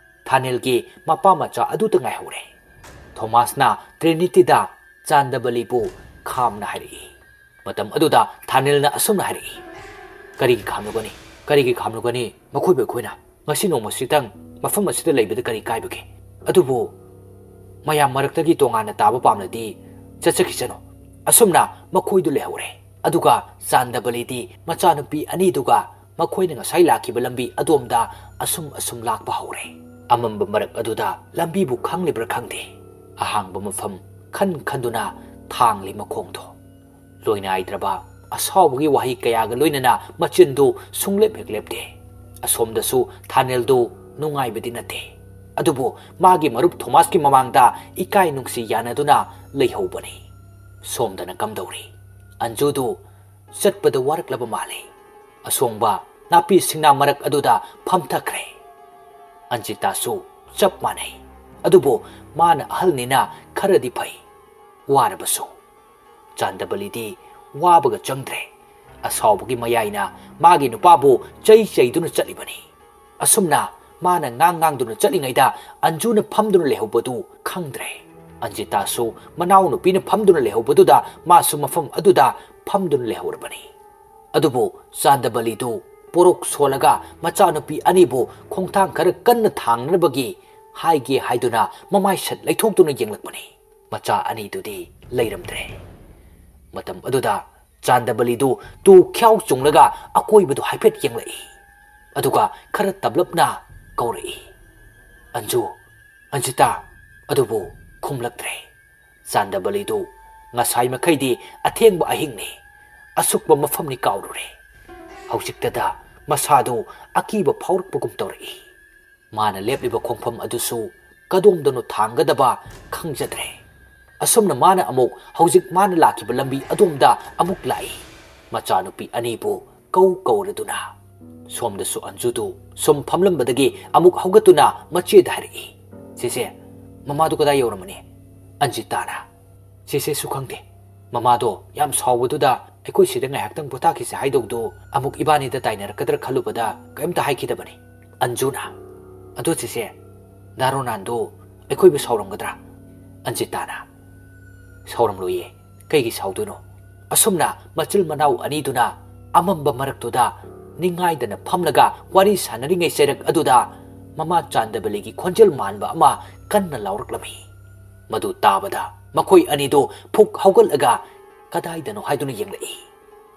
ꯊꯥꯅꯦꯜꯒꯤ ꯃꯄꯥ ꯃꯆꯥ ꯑꯗꯨꯇ ꯉꯥꯏꯍꯧꯔꯦ꯫ ꯊꯣꯃꯥꯁꯅ ꯇ꯭ꯔꯤꯅꯤꯇꯤꯗ ꯆꯥꯟꯗꯕꯂꯤꯕꯨ ꯈꯥꯝꯅ ꯍꯥꯏꯔꯛꯏ꯫ ꯃꯇꯝ ꯑꯗꯨꯗ ꯊꯥꯅꯤꯜꯅ ꯑꯁꯨꯝꯅ ꯍꯥꯏꯔꯛꯏ, "ꯀꯔꯤꯒꯤ ꯈꯥꯝꯂꯨꯒꯅꯤ? ꯀꯔꯤꯒꯤ ꯈꯥꯝꯂꯨꯒꯅꯤ? ꯃꯈꯣꯏꯕꯨ ꯑꯩꯈꯣꯏꯅ ꯉꯁꯤ ꯅꯣꯡꯃꯁꯤꯇꯪ ꯃꯐꯝ ꯑꯁꯤꯗ ꯂꯩꯕꯗ ꯀꯔꯤ ꯀꯥꯏꯕꯒꯦ? ꯑꯗꯨꯕꯨ ꯃꯌꯥꯝ ꯃꯔꯛꯇꯒꯤ ꯇꯣꯉꯥꯟꯅ ꯇꯥꯕ ꯄꯥꯝꯂꯗꯤ ꯆꯠꯆꯈꯤꯁꯅꯨ꯫" ꯑꯁꯨꯝꯅ ꯃꯈꯣꯏꯗꯨ ꯂꯩꯍꯧꯔꯦ꯫ ꯑꯗꯨꯒ ꯆꯥꯟꯗꯕꯂꯤꯗꯤ ꯃꯆꯥꯅꯨꯄꯤ ꯑꯅꯤꯗꯨꯒ ꯃꯈꯣꯏꯅ ꯉꯁꯥꯏ ꯂꯥꯛꯈꯤꯕ ꯂꯝꯕꯤ ꯑꯗꯣꯝꯗ ꯑꯁꯨꯝ ꯑꯁꯨꯝ ꯂꯥꯛꯄ ꯍꯧꯔꯦ꯫ ꯑꯃꯝꯕ ꯃꯔꯛ ꯑꯗꯨꯗ ꯂꯝꯕꯤꯕꯨ ꯈꯪꯂꯤꯕ꯭ꯔꯥ ꯈꯪꯗꯦ, ꯑꯍꯥꯡꯕ ꯃꯐꯝ ꯈꯟ ꯈꯟꯗꯨꯅ ꯊꯥꯡꯂꯤ ꯃꯈꯣꯡꯗꯣ꯫ ꯂꯣꯏꯅꯥꯏꯗ꯭ꯔꯕ ꯑꯁꯥꯎꯕꯒꯤ ꯋꯥꯍꯩ ꯀꯌꯥꯒ ꯂꯣꯏꯅꯅ ꯃꯆꯤꯟꯗꯨ ꯁꯨꯡꯂꯦꯞ ꯍꯦꯛ ꯂꯦꯞꯇꯦ꯫ ꯑꯁꯣꯝꯗꯁꯨ ꯊꯥꯅꯦꯜꯗꯨ ꯅꯨꯡꯉꯥꯏꯕꯗꯤ ꯅꯠꯇꯦ꯫ ꯑꯗꯨꯕꯨ ꯃꯥꯒꯤ ꯃꯔꯨꯞ ꯊꯣꯃꯥꯁꯀꯤ ꯃꯃꯥꯡꯗ ꯏꯀꯥꯏ ꯅꯨꯡꯁꯤ ꯌꯥꯅꯗꯨꯅ ꯂꯩꯍꯧꯕꯅꯤ꯫ ꯁꯣꯝꯗꯅ ꯀꯝꯗꯧꯔꯤ? ꯑꯟꯖꯨꯗꯨ ꯆꯠꯄꯗ ꯋꯥꯔꯛꯂꯕ ꯃꯥꯜꯂꯤ꯫ ꯑꯁꯣꯡꯕ ꯅꯥꯄꯤ ꯁꯤꯡꯅꯥ ꯃꯔꯛ ꯑꯗꯨꯗ ꯐꯝꯊꯈ꯭ꯔꯦ꯫ ꯑꯟꯖꯤꯇꯥꯁꯨ ꯆꯞ ꯃꯥꯟꯅꯩ꯫ ꯑꯗꯨꯕꯨ ꯃꯥꯅ ꯑꯍꯜꯅꯤꯅ ꯈꯔꯗꯤ ꯐꯩ꯫ ꯋꯥꯔꯕꯁꯨ ꯆꯥꯟꯗꯕꯂꯤꯗꯤ ꯋꯥꯕꯒ ꯆꯪꯗ꯭ꯔꯦ꯫ ꯑꯁꯥꯎꯕꯒꯤ ꯃꯌꯥꯏꯅ ꯃꯥꯒꯤ ꯅꯨꯄꯥꯕꯨ ꯆꯩ ꯆꯩꯗꯨꯅ ꯆꯠꯂꯤꯕꯅꯤ꯫ ꯑꯁꯨꯝꯅ ꯃꯥꯅ ꯉꯥꯡ ꯉꯥꯡꯗꯨꯅ ꯆꯠꯂꯤꯉꯩꯗ ꯑꯟꯖꯨꯅ ꯐꯝꯗꯨꯅ ꯂꯩꯍꯧꯕꯗꯨ ꯈꯪꯗ꯭ꯔꯦ꯫ ꯑꯟꯖꯤꯇꯥꯁꯨ ꯃꯅꯥꯎꯅꯨꯄꯤꯅ ꯐꯝꯗꯨꯅ ꯂꯩꯍꯧꯕꯗꯨꯗ ꯃꯥꯁꯨ ꯃꯐꯝ ꯑꯗꯨꯗ ꯐꯝꯗꯨꯅ ꯂꯩꯍꯧꯔꯕꯅꯤ꯫ ꯑꯗꯨꯕꯨ ꯆꯥꯟꯗꯕꯂꯤꯗꯨ ꯄꯣꯔꯣꯛ ꯁꯣꯜꯂꯒ ꯃꯆꯥꯅꯨꯄꯤ ꯑꯅꯤꯕꯨ ꯈꯣꯡꯊꯥꯡ ꯈꯔ ꯀꯟꯅ ꯊꯥꯡꯅꯅꯕꯒꯤ ꯍꯥꯏꯒꯦ ꯍꯥꯏꯗꯨꯅ ꯃꯃꯥꯏ ꯁꯠ ꯂꯩꯊꯣꯛꯇꯨꯅ ꯌꯦꯡꯂꯛꯄꯅꯤ꯫ ꯃꯆꯥ ꯑꯅꯤꯗꯨꯗꯤ ꯂꯩꯔꯝꯗ꯭ꯔꯦ꯫ ꯃꯇꯝ ꯑꯗꯨꯗ ꯆꯥꯟꯗꯕꯂꯤꯗꯨ ꯇꯨ ꯈ꯭ꯌꯥꯎ ꯆꯨꯡꯂꯒ ꯑꯀꯣꯏꯕꯗꯨ ꯍꯥꯏꯐꯦꯠ ꯌꯦꯡꯂꯛꯏ꯫ ꯑꯗꯨꯒ ꯈꯔ ꯇꯞꯂꯞꯅ ꯀꯧꯔꯛꯏ, "ꯑꯟꯖꯨ, ꯑꯟꯖꯤꯇꯥ!" ꯑꯗꯨꯕꯨ ꯈꯨꯝꯂꯛꯇ꯭ꯔꯦ꯫ ꯆꯥꯟꯗꯕꯂꯤꯗꯨ ꯉꯁꯥꯏ ꯃꯈꯩꯗꯤ ꯑꯊꯦꯡꯕ ꯑꯍꯤꯡꯅꯤ꯫ ꯑꯁꯨꯛꯄ ꯃꯐꯝꯅꯤ ꯀꯥꯎꯔꯨꯔꯦ꯫ ꯍꯧꯖꯤꯛꯇꯗ ꯃꯁꯥꯗꯨ ꯑꯀꯤꯕ ꯐꯥꯎꯔꯛꯄꯒꯨꯝ ꯇꯧꯔꯛꯏ꯫ ꯃꯥꯅ ꯂꯦꯞꯂꯤꯕ ꯈꯣꯡꯐꯝ ꯑꯗꯨꯁꯨ ꯀꯗꯣꯝꯗꯅꯣ ꯊꯥꯡꯒꯗꯕ ꯈꯪꯖꯗ꯭ꯔꯦ꯫ ꯑꯁꯨꯝꯅ ꯃꯥꯅ ꯑꯃꯨꯛ ꯍꯧꯖꯤꯛ ꯃꯥꯅ ꯂꯥꯛꯈꯤꯕ ꯂꯝꯕꯤ ꯑꯗꯣꯝꯗ ꯑꯃꯨꯛ ꯂꯥꯛꯏ꯫ ꯃꯆꯥꯅꯨꯄꯤ ꯑꯅꯤꯕꯨ ꯀꯧ ꯀꯧꯔꯗꯨꯅ꯫ ꯁꯣꯝꯗꯁꯨ ꯑꯟꯖꯨꯗꯨ ꯁꯨꯝ ꯐꯝꯂꯝꯕꯗꯒꯤ ꯑꯃꯨꯛ ꯍꯧꯒꯠꯇꯨꯅ ꯃꯆꯦꯗ ꯍꯥꯏꯔꯛꯏ, "ꯆꯦꯆꯦ, ꯃꯃꯥꯗꯨ ꯀꯗꯥꯏ ꯌꯧꯔꯝꯃꯅꯤ?" ꯑꯟꯖꯤꯇꯥꯅ, "ꯆꯦꯆꯦꯁꯨ ꯈꯪꯗꯦ꯫ ꯃꯃꯥꯗꯣ ꯌꯥꯝ ꯁꯥꯎꯕꯗꯨꯗ ꯑꯩꯈꯣꯏ ꯁꯤꯗ ꯉꯥꯏꯍꯥꯛꯇꯪ ꯄꯣꯊꯥꯈꯤꯁꯦ ꯍꯥꯏꯗꯧꯗꯨ ꯑꯃꯨꯛ ꯏꯕꯥꯅꯤꯗ ꯇꯥꯏꯅꯔꯛꯀꯗ꯭ꯔꯥ ꯈꯜꯂꯨꯕꯗ ꯀꯔꯤꯝꯇ ꯍꯥꯏꯈꯤꯗꯕꯅꯤ꯫" ꯑꯟꯖꯨꯅ, "ꯑꯗꯣ ꯆꯦꯆꯦ, ꯗꯥ ꯔꯣꯅꯥꯟꯗꯣ ꯑꯩꯈꯣꯏꯕꯨ ꯁꯥꯎꯔꯝꯒꯗ꯭ꯔꯥ?" ꯑꯟꯖꯤꯇꯥꯅ, "ꯁꯥꯎꯔꯝꯂꯣꯏꯌꯦ, ꯀꯩꯒꯤ ꯁꯥꯎꯗꯣꯏꯅꯣ?" ꯑꯁꯨꯝꯅ ꯃꯆꯤꯜ ꯃꯅꯥꯎ ꯑꯅꯤꯗꯨꯅ ꯑꯃꯝꯕ ꯃꯔꯛꯇꯨꯗ ꯅꯤꯡꯉꯥꯏꯗꯅ ꯐꯝꯂꯒ ꯋꯥꯔꯤ ꯁꯥꯟꯅꯔꯤꯉꯩ ꯆꯩꯔꯛ ꯑꯗꯨꯗ ꯃꯃꯥ ꯆꯥꯟꯗꯕꯂꯤꯒꯤ ꯈꯣꯟꯖꯦꯜ ꯃꯥꯟꯕ ꯑꯃ ꯀꯟꯅ ꯂꯥꯎꯔꯛꯂꯝꯃꯤ꯫ ꯃꯗꯨ ꯇꯥꯕꯗ ꯃꯈꯣꯏ ꯑꯅꯤꯗꯨ ꯐꯨꯛ ꯍꯧꯒꯠꯂꯒ ꯀꯗꯥꯏꯗꯅꯣ ꯍꯥꯏꯗꯨꯅ ꯌꯦꯡꯂꯛꯏ꯫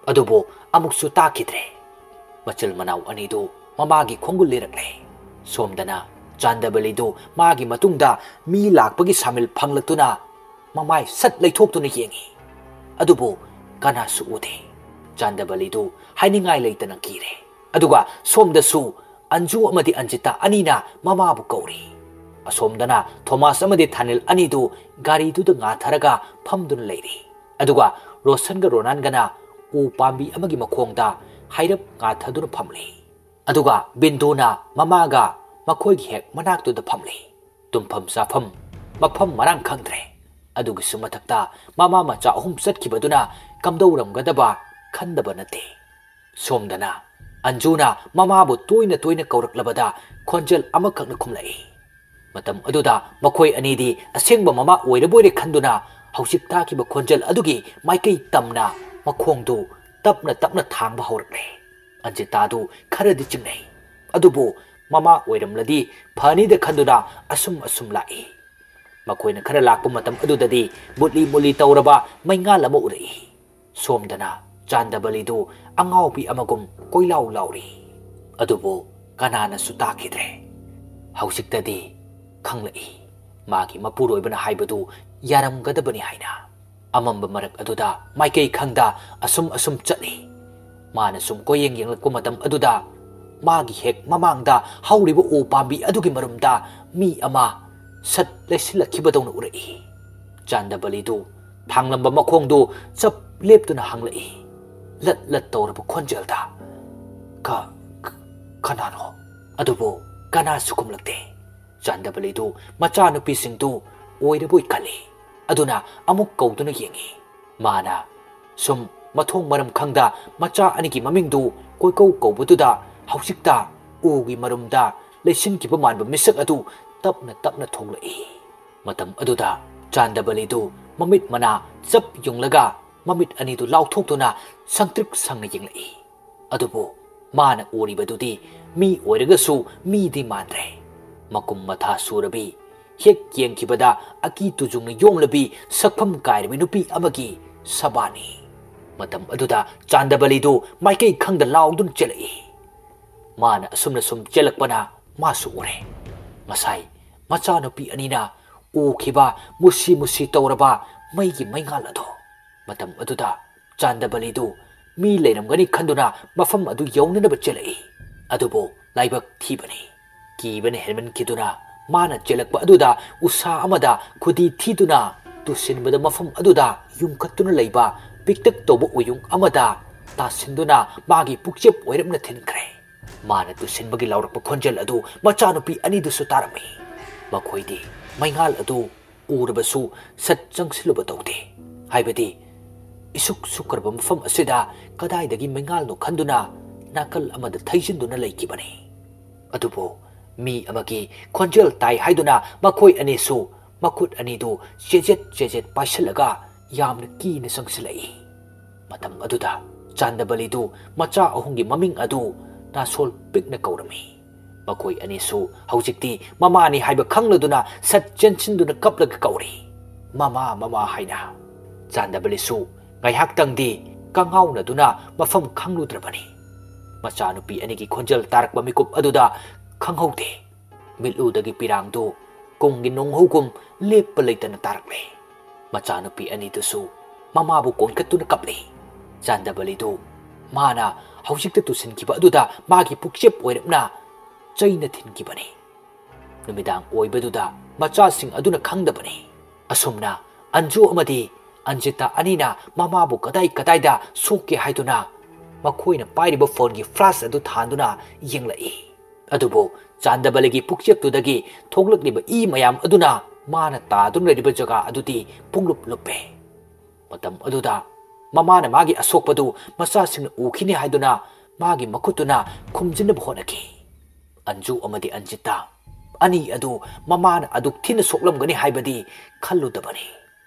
ꯑꯗꯨꯕꯨ ꯑꯃꯨꯛꯁꯨ ꯇꯥꯈꯤꯗ꯭ꯔꯦ꯫ ꯃꯆꯤꯜ ꯃꯅꯥꯎ ꯑꯅꯤꯗꯨ ꯃꯃꯥꯒꯤ ꯈꯣꯡꯒꯨꯜ ꯂꯤꯔꯛꯂꯦ꯫ ꯁꯣꯝꯗꯅ ꯆꯥꯟꯗꯕꯂꯤꯗꯨ ꯃꯥꯒꯤ ꯃꯇꯨꯡꯗ ꯃꯤ ꯂꯥꯛꯄꯒꯤ ꯁꯥꯃꯤꯜ ꯐꯪꯂꯛꯇꯨꯅ ꯃꯃꯥꯏ ꯁꯠ ꯂꯩꯊꯣꯛꯇꯨꯅ ꯌꯦꯡꯏ꯫ ꯑꯗꯨꯕꯨ ꯀꯅꯥꯁꯨ ꯎꯗꯦ꯫ ꯆꯥꯟꯗꯕꯂꯤꯗꯨ ꯍꯥꯏꯅꯤꯡꯉꯥꯏ ꯂꯩꯇꯅ ꯀꯤꯔꯦ꯫ ꯑꯗꯨꯒ ꯁꯣꯝꯗꯁꯨ ꯑꯟꯖꯨ ꯑꯃꯗꯤ ꯑꯟꯖꯤꯇꯥ ꯑꯅꯤꯅ ꯃꯃꯥꯕꯨ ꯀꯧꯔꯤ꯫ ꯑꯁꯣꯝꯗꯅ ꯊꯣꯃꯥꯁ ꯑꯃꯗꯤ ꯊꯥꯅꯤꯜ ꯑꯅꯤꯗꯨ ꯒꯥꯔꯤꯗꯨꯗ ꯉꯥꯊꯔꯒ ꯐꯝꯗꯨꯅ ꯂꯩꯔꯤ꯫ ꯑꯗꯨꯒ ꯔꯣꯁꯟꯒ ꯔꯣꯅꯥꯟꯒꯅ ꯎ ꯄꯥꯝꯕꯤ ꯑꯃꯒꯤ ꯃꯈꯣꯡꯗ ꯍꯥꯏꯔꯞ ꯉꯥꯊꯗꯨꯅ ꯐꯝꯂꯤ꯫ ꯑꯗꯨꯒ ꯕꯤꯟꯗꯨꯅ ꯃꯃꯥꯒ ꯃꯈꯣꯏꯒꯤ ꯍꯦꯛ ꯃꯅꯥꯛꯇꯨꯗ ꯐꯝꯂꯤ꯫ ꯇꯨꯝꯐꯝ ꯆꯥꯐꯝ ꯃꯐꯝ ꯃꯔꯥꯡ ꯈꯪꯗ꯭ꯔꯦ꯫ ꯑꯗꯨꯒꯤꯁꯨ ꯃꯊꯛꯇ ꯃꯃꯥ ꯃꯆꯥ ꯑꯍꯨꯝ ꯆꯠꯈꯤꯕꯗꯨꯅ ꯀꯝꯗꯧꯔꯝꯒꯗꯕ ꯈꯟꯗꯕ ꯅꯠꯇꯦ꯫ ꯁꯣꯝꯗꯅ ꯑꯟꯖꯨꯅ ꯃꯃꯥꯕꯨ ꯇꯣꯏꯅ ꯇꯣꯏꯅ ꯀꯧꯔꯛꯂꯕꯗ ꯈꯣꯟꯖꯦꯜ ꯑꯃꯈꯛꯅ ꯈꯨꯝꯂꯛꯏ꯫ ꯃꯇꯝ ꯑꯗꯨꯗ ꯃꯈꯣꯏ ꯑꯅꯤꯗꯤ ꯑꯁꯦꯡꯕ ꯃꯃꯥ ꯑꯣꯏꯔꯕꯣꯏꯔꯦ ꯈꯟꯗꯨꯅ ꯍꯧꯖꯤꯛ ꯇꯥꯈꯤꯕ ꯈꯣꯟꯖꯦꯜ ꯑꯗꯨꯒꯤ ꯃꯥꯏꯀꯩ ꯇꯝꯅ ꯃꯈꯣꯡꯗꯨ ꯇꯞꯅ ꯇꯞꯅ ꯊꯥꯡꯕ ꯍꯧꯔꯛꯂꯦ꯫ ꯑꯟꯖꯤꯇꯥꯗꯨ ꯈꯔꯗꯤ ꯆꯤꯡꯅꯩ꯫ ꯑꯗꯨꯕꯨ ꯃꯃꯥ ꯑꯣꯏꯔꯝꯂꯗꯤ ꯐꯅꯤꯗ ꯈꯟꯗꯨꯅ ꯑꯁꯨꯝ ꯑꯁꯨꯝ ꯂꯥꯛꯏ꯫ ꯃꯈꯣꯏꯅ ꯈꯔ ꯂꯥꯛꯄ ꯃꯇꯝ ꯑꯗꯨꯗꯗꯤ ꯃꯨꯠꯂꯤ ꯃꯨꯠꯂꯤ ꯇꯧꯔꯕ ꯃꯩꯉꯥꯜ ꯑꯃ ꯎꯔꯛꯏ꯫ ꯁꯣꯝꯗꯅ ꯆꯥꯟꯗꯕꯂꯤꯗꯨ ꯑꯉꯥꯎꯕꯤ ꯑꯃꯒꯨꯝ ꯀꯣꯏꯂꯥꯎ ꯂꯥꯎꯔꯤ꯫ ꯑꯗꯨꯕꯨ ꯀꯅꯥꯅꯁꯨ ꯇꯥꯈꯤꯗ꯭ꯔꯦ꯫ ꯍꯧꯖꯤꯛꯇꯗꯤ ꯈꯪꯂꯛꯏ, ꯃꯥꯒꯤ ꯃꯄꯨꯔꯣꯏꯕꯅ ꯍꯥꯏꯕꯗꯨ ꯌꯥꯔꯝꯒꯗꯕꯅꯤ ꯍꯥꯏꯅ꯫ ꯑꯃꯝꯕ ꯃꯔꯛ ꯑꯗꯨꯗ ꯃꯥꯏꯀꯩ ꯈꯪꯗ ꯑꯁꯨꯝ ꯑꯁꯨꯝ ꯆꯠꯂꯤ꯫ ꯃꯥꯅ ꯁꯨꯝ ꯀꯣꯏꯌꯦꯡ ꯌꯦꯡꯂꯛꯄ ꯃꯇꯝ ꯑꯗꯨꯗ ꯃꯥꯒꯤ ꯍꯦꯛ ꯃꯃꯥꯡꯗ ꯍꯧꯔꯤꯕ ꯎ ꯄꯥꯝꯕꯤ ꯑꯗꯨꯒꯤ ꯃꯔꯨꯝꯗ ꯃꯤ ꯑꯃ ꯁꯠ ꯂꯩꯁꯤꯜꯂꯛꯈꯤꯕꯗꯧꯅ ꯎꯔꯛꯏ꯫ ꯆꯥꯟꯗꯕꯂꯤꯗꯨ ꯊꯥꯡꯂꯝꯕ ꯃꯈꯣꯡꯗꯨ ꯆꯞ ꯂꯦꯞꯇꯨꯅ ꯍꯪꯂꯛꯏ, ꯂꯠ ꯂꯠ ꯇꯧꯔꯕ ꯈꯣꯟꯖꯦꯜꯗ, "ꯀ-, ꯀ-, ꯀꯅꯥꯅꯣ?" ꯑꯗꯨꯕꯨ ꯀꯅꯥꯁꯨ ꯈꯨꯝꯂꯛꯇꯦ꯫ ꯆꯥꯟꯗꯕꯂꯤꯗꯨ ꯃꯆꯥꯅꯨꯄꯤꯁꯤꯡꯗꯨ ꯑꯣꯏꯔꯕꯣꯏ ꯈꯜꯂꯤ꯫ ꯑꯗꯨꯅ ꯑꯃꯨꯛ ꯀꯧꯗꯨꯅ ꯌꯦꯡꯉꯤ꯫ ꯃꯥꯅ ꯁꯨꯝ ꯃꯊꯣꯡ ꯃꯔꯝ ꯈꯪꯗ ꯃꯆꯥ ꯑꯅꯤꯒꯤ ꯃꯃꯤꯡꯗꯨ ꯀꯣꯏꯀꯧ ꯀꯧꯕꯗꯨꯗ ꯍꯧꯖꯤꯛꯇ ꯎꯒꯤ ꯃꯔꯨꯝꯗ ꯂꯩꯁꯤꯟꯈꯤꯕ ꯃꯥꯟꯕ ꯃꯤꯁꯛ ꯑꯗꯨ ꯇꯞꯅ ꯇꯞꯅ ꯊꯣꯛꯂꯛꯏ꯫ ꯃꯇꯝ ꯑꯗꯨꯗ ꯆꯥꯟꯗꯕꯂꯤꯗꯨ ꯃꯃꯤꯠ ꯃꯅꯥ ꯆꯞ ꯌꯨꯡꯂꯒ ꯃꯃꯤꯠ ꯑꯅꯤꯗꯨ ꯂꯥꯎꯊꯣꯛꯇꯨꯅ ꯁꯪꯇ꯭ꯔꯤꯛ ꯁꯪꯅ ꯌꯦꯡꯂꯛꯏ꯫ ꯑꯗꯨꯕꯨ ꯃꯥꯅ ꯎꯔꯤꯕꯗꯨꯗꯤ ꯃꯤ ꯑꯣꯏꯔꯒꯁꯨ ꯃꯤꯗꯤ ꯃꯥꯟꯗ꯭ꯔꯦ꯫ ꯃꯀꯨꯝ ꯃꯊꯥ ꯁꯨꯔꯕꯤ, ꯍꯦꯛ ꯌꯦꯡꯈꯤꯕꯗ ꯑꯀꯤ ꯇꯨꯖꯨꯡꯅ ꯌꯣꯝꯂꯕꯤ ꯁꯛꯐꯝ ꯀꯥꯏꯔꯕꯤ ꯅꯨꯄꯤ ꯑꯃꯒꯤ ꯁꯕꯥꯅꯤ꯫ ꯃꯇꯝ ꯑꯗꯨꯗ ꯆꯥꯟꯗꯕꯂꯤꯗꯨ ꯃꯥꯏꯀꯩ ꯈꯪꯗ ꯂꯥꯎꯗꯨꯅ ꯆꯦꯜꯂꯛꯏ꯫ ꯃꯥꯅ ꯑꯁꯨꯝꯅ ꯁꯨꯝ ꯆꯦꯜꯂꯛꯄꯅ ꯃꯥꯁꯨ ꯎꯔꯦ꯫ ꯉꯁꯥꯏ ꯃꯆꯥꯅꯨꯄꯤ ꯑꯅꯤꯅ ꯎꯈꯤꯕ ꯃꯨꯁꯤ ꯃꯨꯁꯤ ꯇꯧꯔꯕ ꯃꯩꯒꯤ ꯃꯩꯉꯥꯜ ꯑꯗꯣ꯫ ꯃꯇꯝ ꯑꯗꯨꯗ ꯆꯥꯟꯗꯕꯂꯤꯗꯨ ꯃꯤ ꯂꯩꯔꯝꯒꯅꯤ ꯈꯟꯗꯨꯅ ꯃꯐꯝ ꯑꯗꯨ ꯌꯧꯅꯅꯕ ꯆꯦꯜꯂꯛꯏ꯫ ꯑꯗꯨꯕꯨ ꯂꯥꯏꯕꯛ ꯊꯤꯕꯅꯤ꯫ ꯀꯤꯕꯅ ꯍꯦꯟꯃꯟꯈꯤꯗꯨꯅ ꯃꯥꯅ ꯆꯦꯜꯂꯛꯄ ꯑꯗꯨꯗ ꯎꯁꯥ ꯑꯃꯗ ꯈꯨꯗꯤ ꯊꯤꯗꯨꯅ ꯇꯨꯁꯤꯟꯕꯗ ꯃꯐꯝ ꯑꯗꯨꯗ ꯌꯨꯡꯈꯠꯇꯨꯅ ꯂꯩꯕ ꯄꯤꯛꯇꯛ ꯇꯧꯕ ꯎꯌꯨꯡ ꯑꯃꯗ ꯇꯥꯁꯤꯟꯗꯨꯅ ꯃꯥꯒꯤ ꯄꯨꯛꯆꯦꯞ ꯑꯣꯏꯔꯞꯅ ꯊꯤꯟꯈ꯭ꯔꯦ꯫ ꯃꯥꯅ ꯇꯨꯁꯤꯟꯕꯒꯤ ꯂꯥꯎꯔꯛꯄ ꯈꯣꯟꯖꯦꯜ ꯑꯗꯨ ꯃꯆꯥꯅꯨꯄꯤ ꯑꯅꯤꯗꯨꯁꯨ ꯇꯥꯔꯝꯃꯤ꯫ ꯃꯈꯣꯏꯗꯤ ꯃꯩꯉꯥꯜ ꯑꯗꯨ ꯎꯔꯕꯁꯨ ꯁꯠ ꯆꯪꯁꯤꯜꯂꯨꯕ ꯇꯧꯗꯦ꯫ ꯍꯥꯏꯕꯗꯤ ꯏꯁꯨꯛ ꯁꯨꯛꯈ꯭ꯔꯕ ꯃꯐꯝ ꯑꯁꯤꯗ ꯀꯗꯥꯏꯗꯒꯤ ꯃꯩꯉꯥꯜꯅꯣ ꯈꯟꯗꯨꯅ ꯅꯥꯀꯜ ꯑꯃꯗ ꯊꯩꯖꯤꯟꯗꯨꯅ ꯂꯩꯈꯤꯕꯅꯤ꯫ ꯑꯗꯨꯕꯨ ꯃꯤ ꯑꯃꯒꯤ ꯈꯣꯟꯖꯦꯜ ꯇꯥꯏ ꯍꯥꯏꯗꯨꯅ ꯃꯈꯣꯏ ꯑꯅꯤꯁꯨ ꯃꯈꯨꯠ ꯑꯅꯤꯗꯨ ꯆꯦꯖꯦꯠ ꯆꯦꯖꯦꯠ ꯄꯥꯏꯁꯤꯜꯂꯒ ꯌꯥꯝꯅ ꯀꯤꯅ ꯆꯪꯁꯤꯜꯂꯛꯏ꯫ ꯃꯇꯝ ꯑꯗꯨꯗ ꯆꯥꯟꯗꯕꯂꯤꯗꯨ ꯃꯆꯥ ꯑꯍꯨꯝꯒꯤ ꯃꯃꯤꯡ ꯑꯗꯨ ꯅꯥꯁꯣꯜ ꯄꯤꯛꯅ ꯀꯧꯔꯝꯃꯤ꯫ ꯃꯈꯣꯏ ꯑꯅꯤꯁꯨ ꯍꯧꯖꯤꯛꯇꯤ ꯃꯃꯥꯅꯤ ꯍꯥꯏꯕ ꯈꯪꯂꯗꯨꯅ ꯁꯠ ꯆꯦꯟꯁꯤꯟꯗꯨꯅ ꯀꯞꯂꯒ ꯀꯧꯔꯤ, "ꯃꯃꯥ, ꯃꯃꯥ" ꯍꯥꯏꯅ꯫ ꯆꯥꯟꯗꯕꯂꯤꯁꯨ ꯉꯥꯏꯍꯥꯛꯇꯪꯗꯤ ꯀꯉꯥꯎꯅꯗꯨꯅ ꯃꯐꯝ ꯈꯪꯂꯨꯗ꯭ꯔꯕꯅꯤ꯫ ꯃꯆꯥꯅꯨꯄꯤ ꯑꯅꯤꯒꯤ ꯈꯣꯟꯖꯦꯜ ꯇꯥꯔꯛꯄ ꯃꯤꯀꯨꯞ ꯑꯗꯨꯗ ꯈꯪꯍꯧꯗꯦ꯫ ꯃꯤꯠꯂꯨꯗꯒꯤ ꯄꯤꯔꯥꯡꯗꯨ ꯀꯨꯝꯒꯤ ꯅꯣꯡꯍꯧꯒꯨꯝ ꯂꯦꯞꯄ ꯂꯩꯇꯅ ꯇꯥꯔꯛꯂꯦ꯫ ꯃꯆꯥꯅꯨꯄꯤ ꯑꯅꯤꯗꯨꯁꯨ ꯃꯃꯥꯕꯨ ꯀꯣꯟꯈꯠꯇꯨꯅ ꯀꯞꯂꯤ꯫ ꯆꯥꯟꯗꯕꯂꯤꯗꯨ ꯃꯥꯅ ꯍꯧꯖꯤꯛꯇ ꯇꯨꯁꯤꯟꯈꯤꯕ ꯑꯗꯨꯗ ꯃꯥꯒꯤ ꯄꯨꯛꯆꯦꯞ ꯑꯣꯏꯔꯞꯅ ꯆꯩꯅ ꯊꯤꯟꯈꯤꯕꯅꯤ꯫ ꯅꯨꯃꯤꯗꯥꯡ ꯑꯣꯏꯕꯗꯨꯗ ꯃꯆꯥꯁꯤꯡ ꯑꯗꯨꯅ ꯈꯪꯗꯕꯅꯤ꯫ ꯑꯁꯨꯝꯅ ꯑꯟꯖꯨ ꯑꯃꯗꯤ ꯑꯟꯖꯤꯇꯥ ꯑꯅꯤꯅ ꯃꯃꯥꯕꯨ ꯀꯗꯥꯏ ꯀꯗꯥꯏꯗ ꯁꯣꯛꯀꯦ ꯍꯥꯏꯗꯨꯅ ꯃꯈꯣꯏꯅ ꯄꯥꯏꯔꯤꯕ ꯐꯣꯟꯒꯤ ꯐ꯭ꯂꯥꯁ ꯑꯗꯨ ꯊꯥꯟꯗꯨꯅ ꯌꯦꯡꯂꯛꯏ꯫ ꯑꯗꯨꯕꯨ ꯆꯥꯟꯗꯕꯂꯤꯒꯤ ꯄꯨꯛꯆꯦꯞꯇꯨꯗꯒꯤ ꯊꯣꯛꯂꯛꯂꯤꯕ ꯏ ꯃꯌꯥꯝ ꯑꯗꯨꯅ ꯃꯥꯅ ꯇꯥꯗꯨꯅ ꯂꯩꯔꯤꯕ ꯖꯒꯥ ꯑꯗꯨꯗꯤ ꯄꯨꯡꯂꯨꯞ ꯂꯨꯞꯄꯦ꯫ ꯃꯇꯝ ꯑꯗꯨꯗ ꯃꯃꯥꯅ ꯃꯥꯒꯤ ꯑꯁꯣꯛꯄꯗꯨ ꯃꯆꯥꯁꯤꯡꯅ ꯎꯈꯤꯅꯤ ꯍꯥꯏꯗꯨꯅ ꯃꯥꯒꯤ ꯃꯈꯨꯠꯇꯨꯅ ꯈꯨꯝꯖꯤꯟꯅꯕ ꯍꯣꯠꯅꯈꯤ꯫ ꯑꯟꯖꯨ ꯑꯃꯗꯤ ꯑꯟꯖꯤꯇꯥ ꯑꯅꯤ ꯑꯗꯨ ꯃꯃꯥꯅ ꯑꯗꯨꯛ ꯊꯤꯅ ꯁꯣꯛꯂꯝꯒꯅꯤ ꯍꯥꯏꯕꯗꯤ ꯈꯜꯂꯨꯗꯕꯅꯤ꯫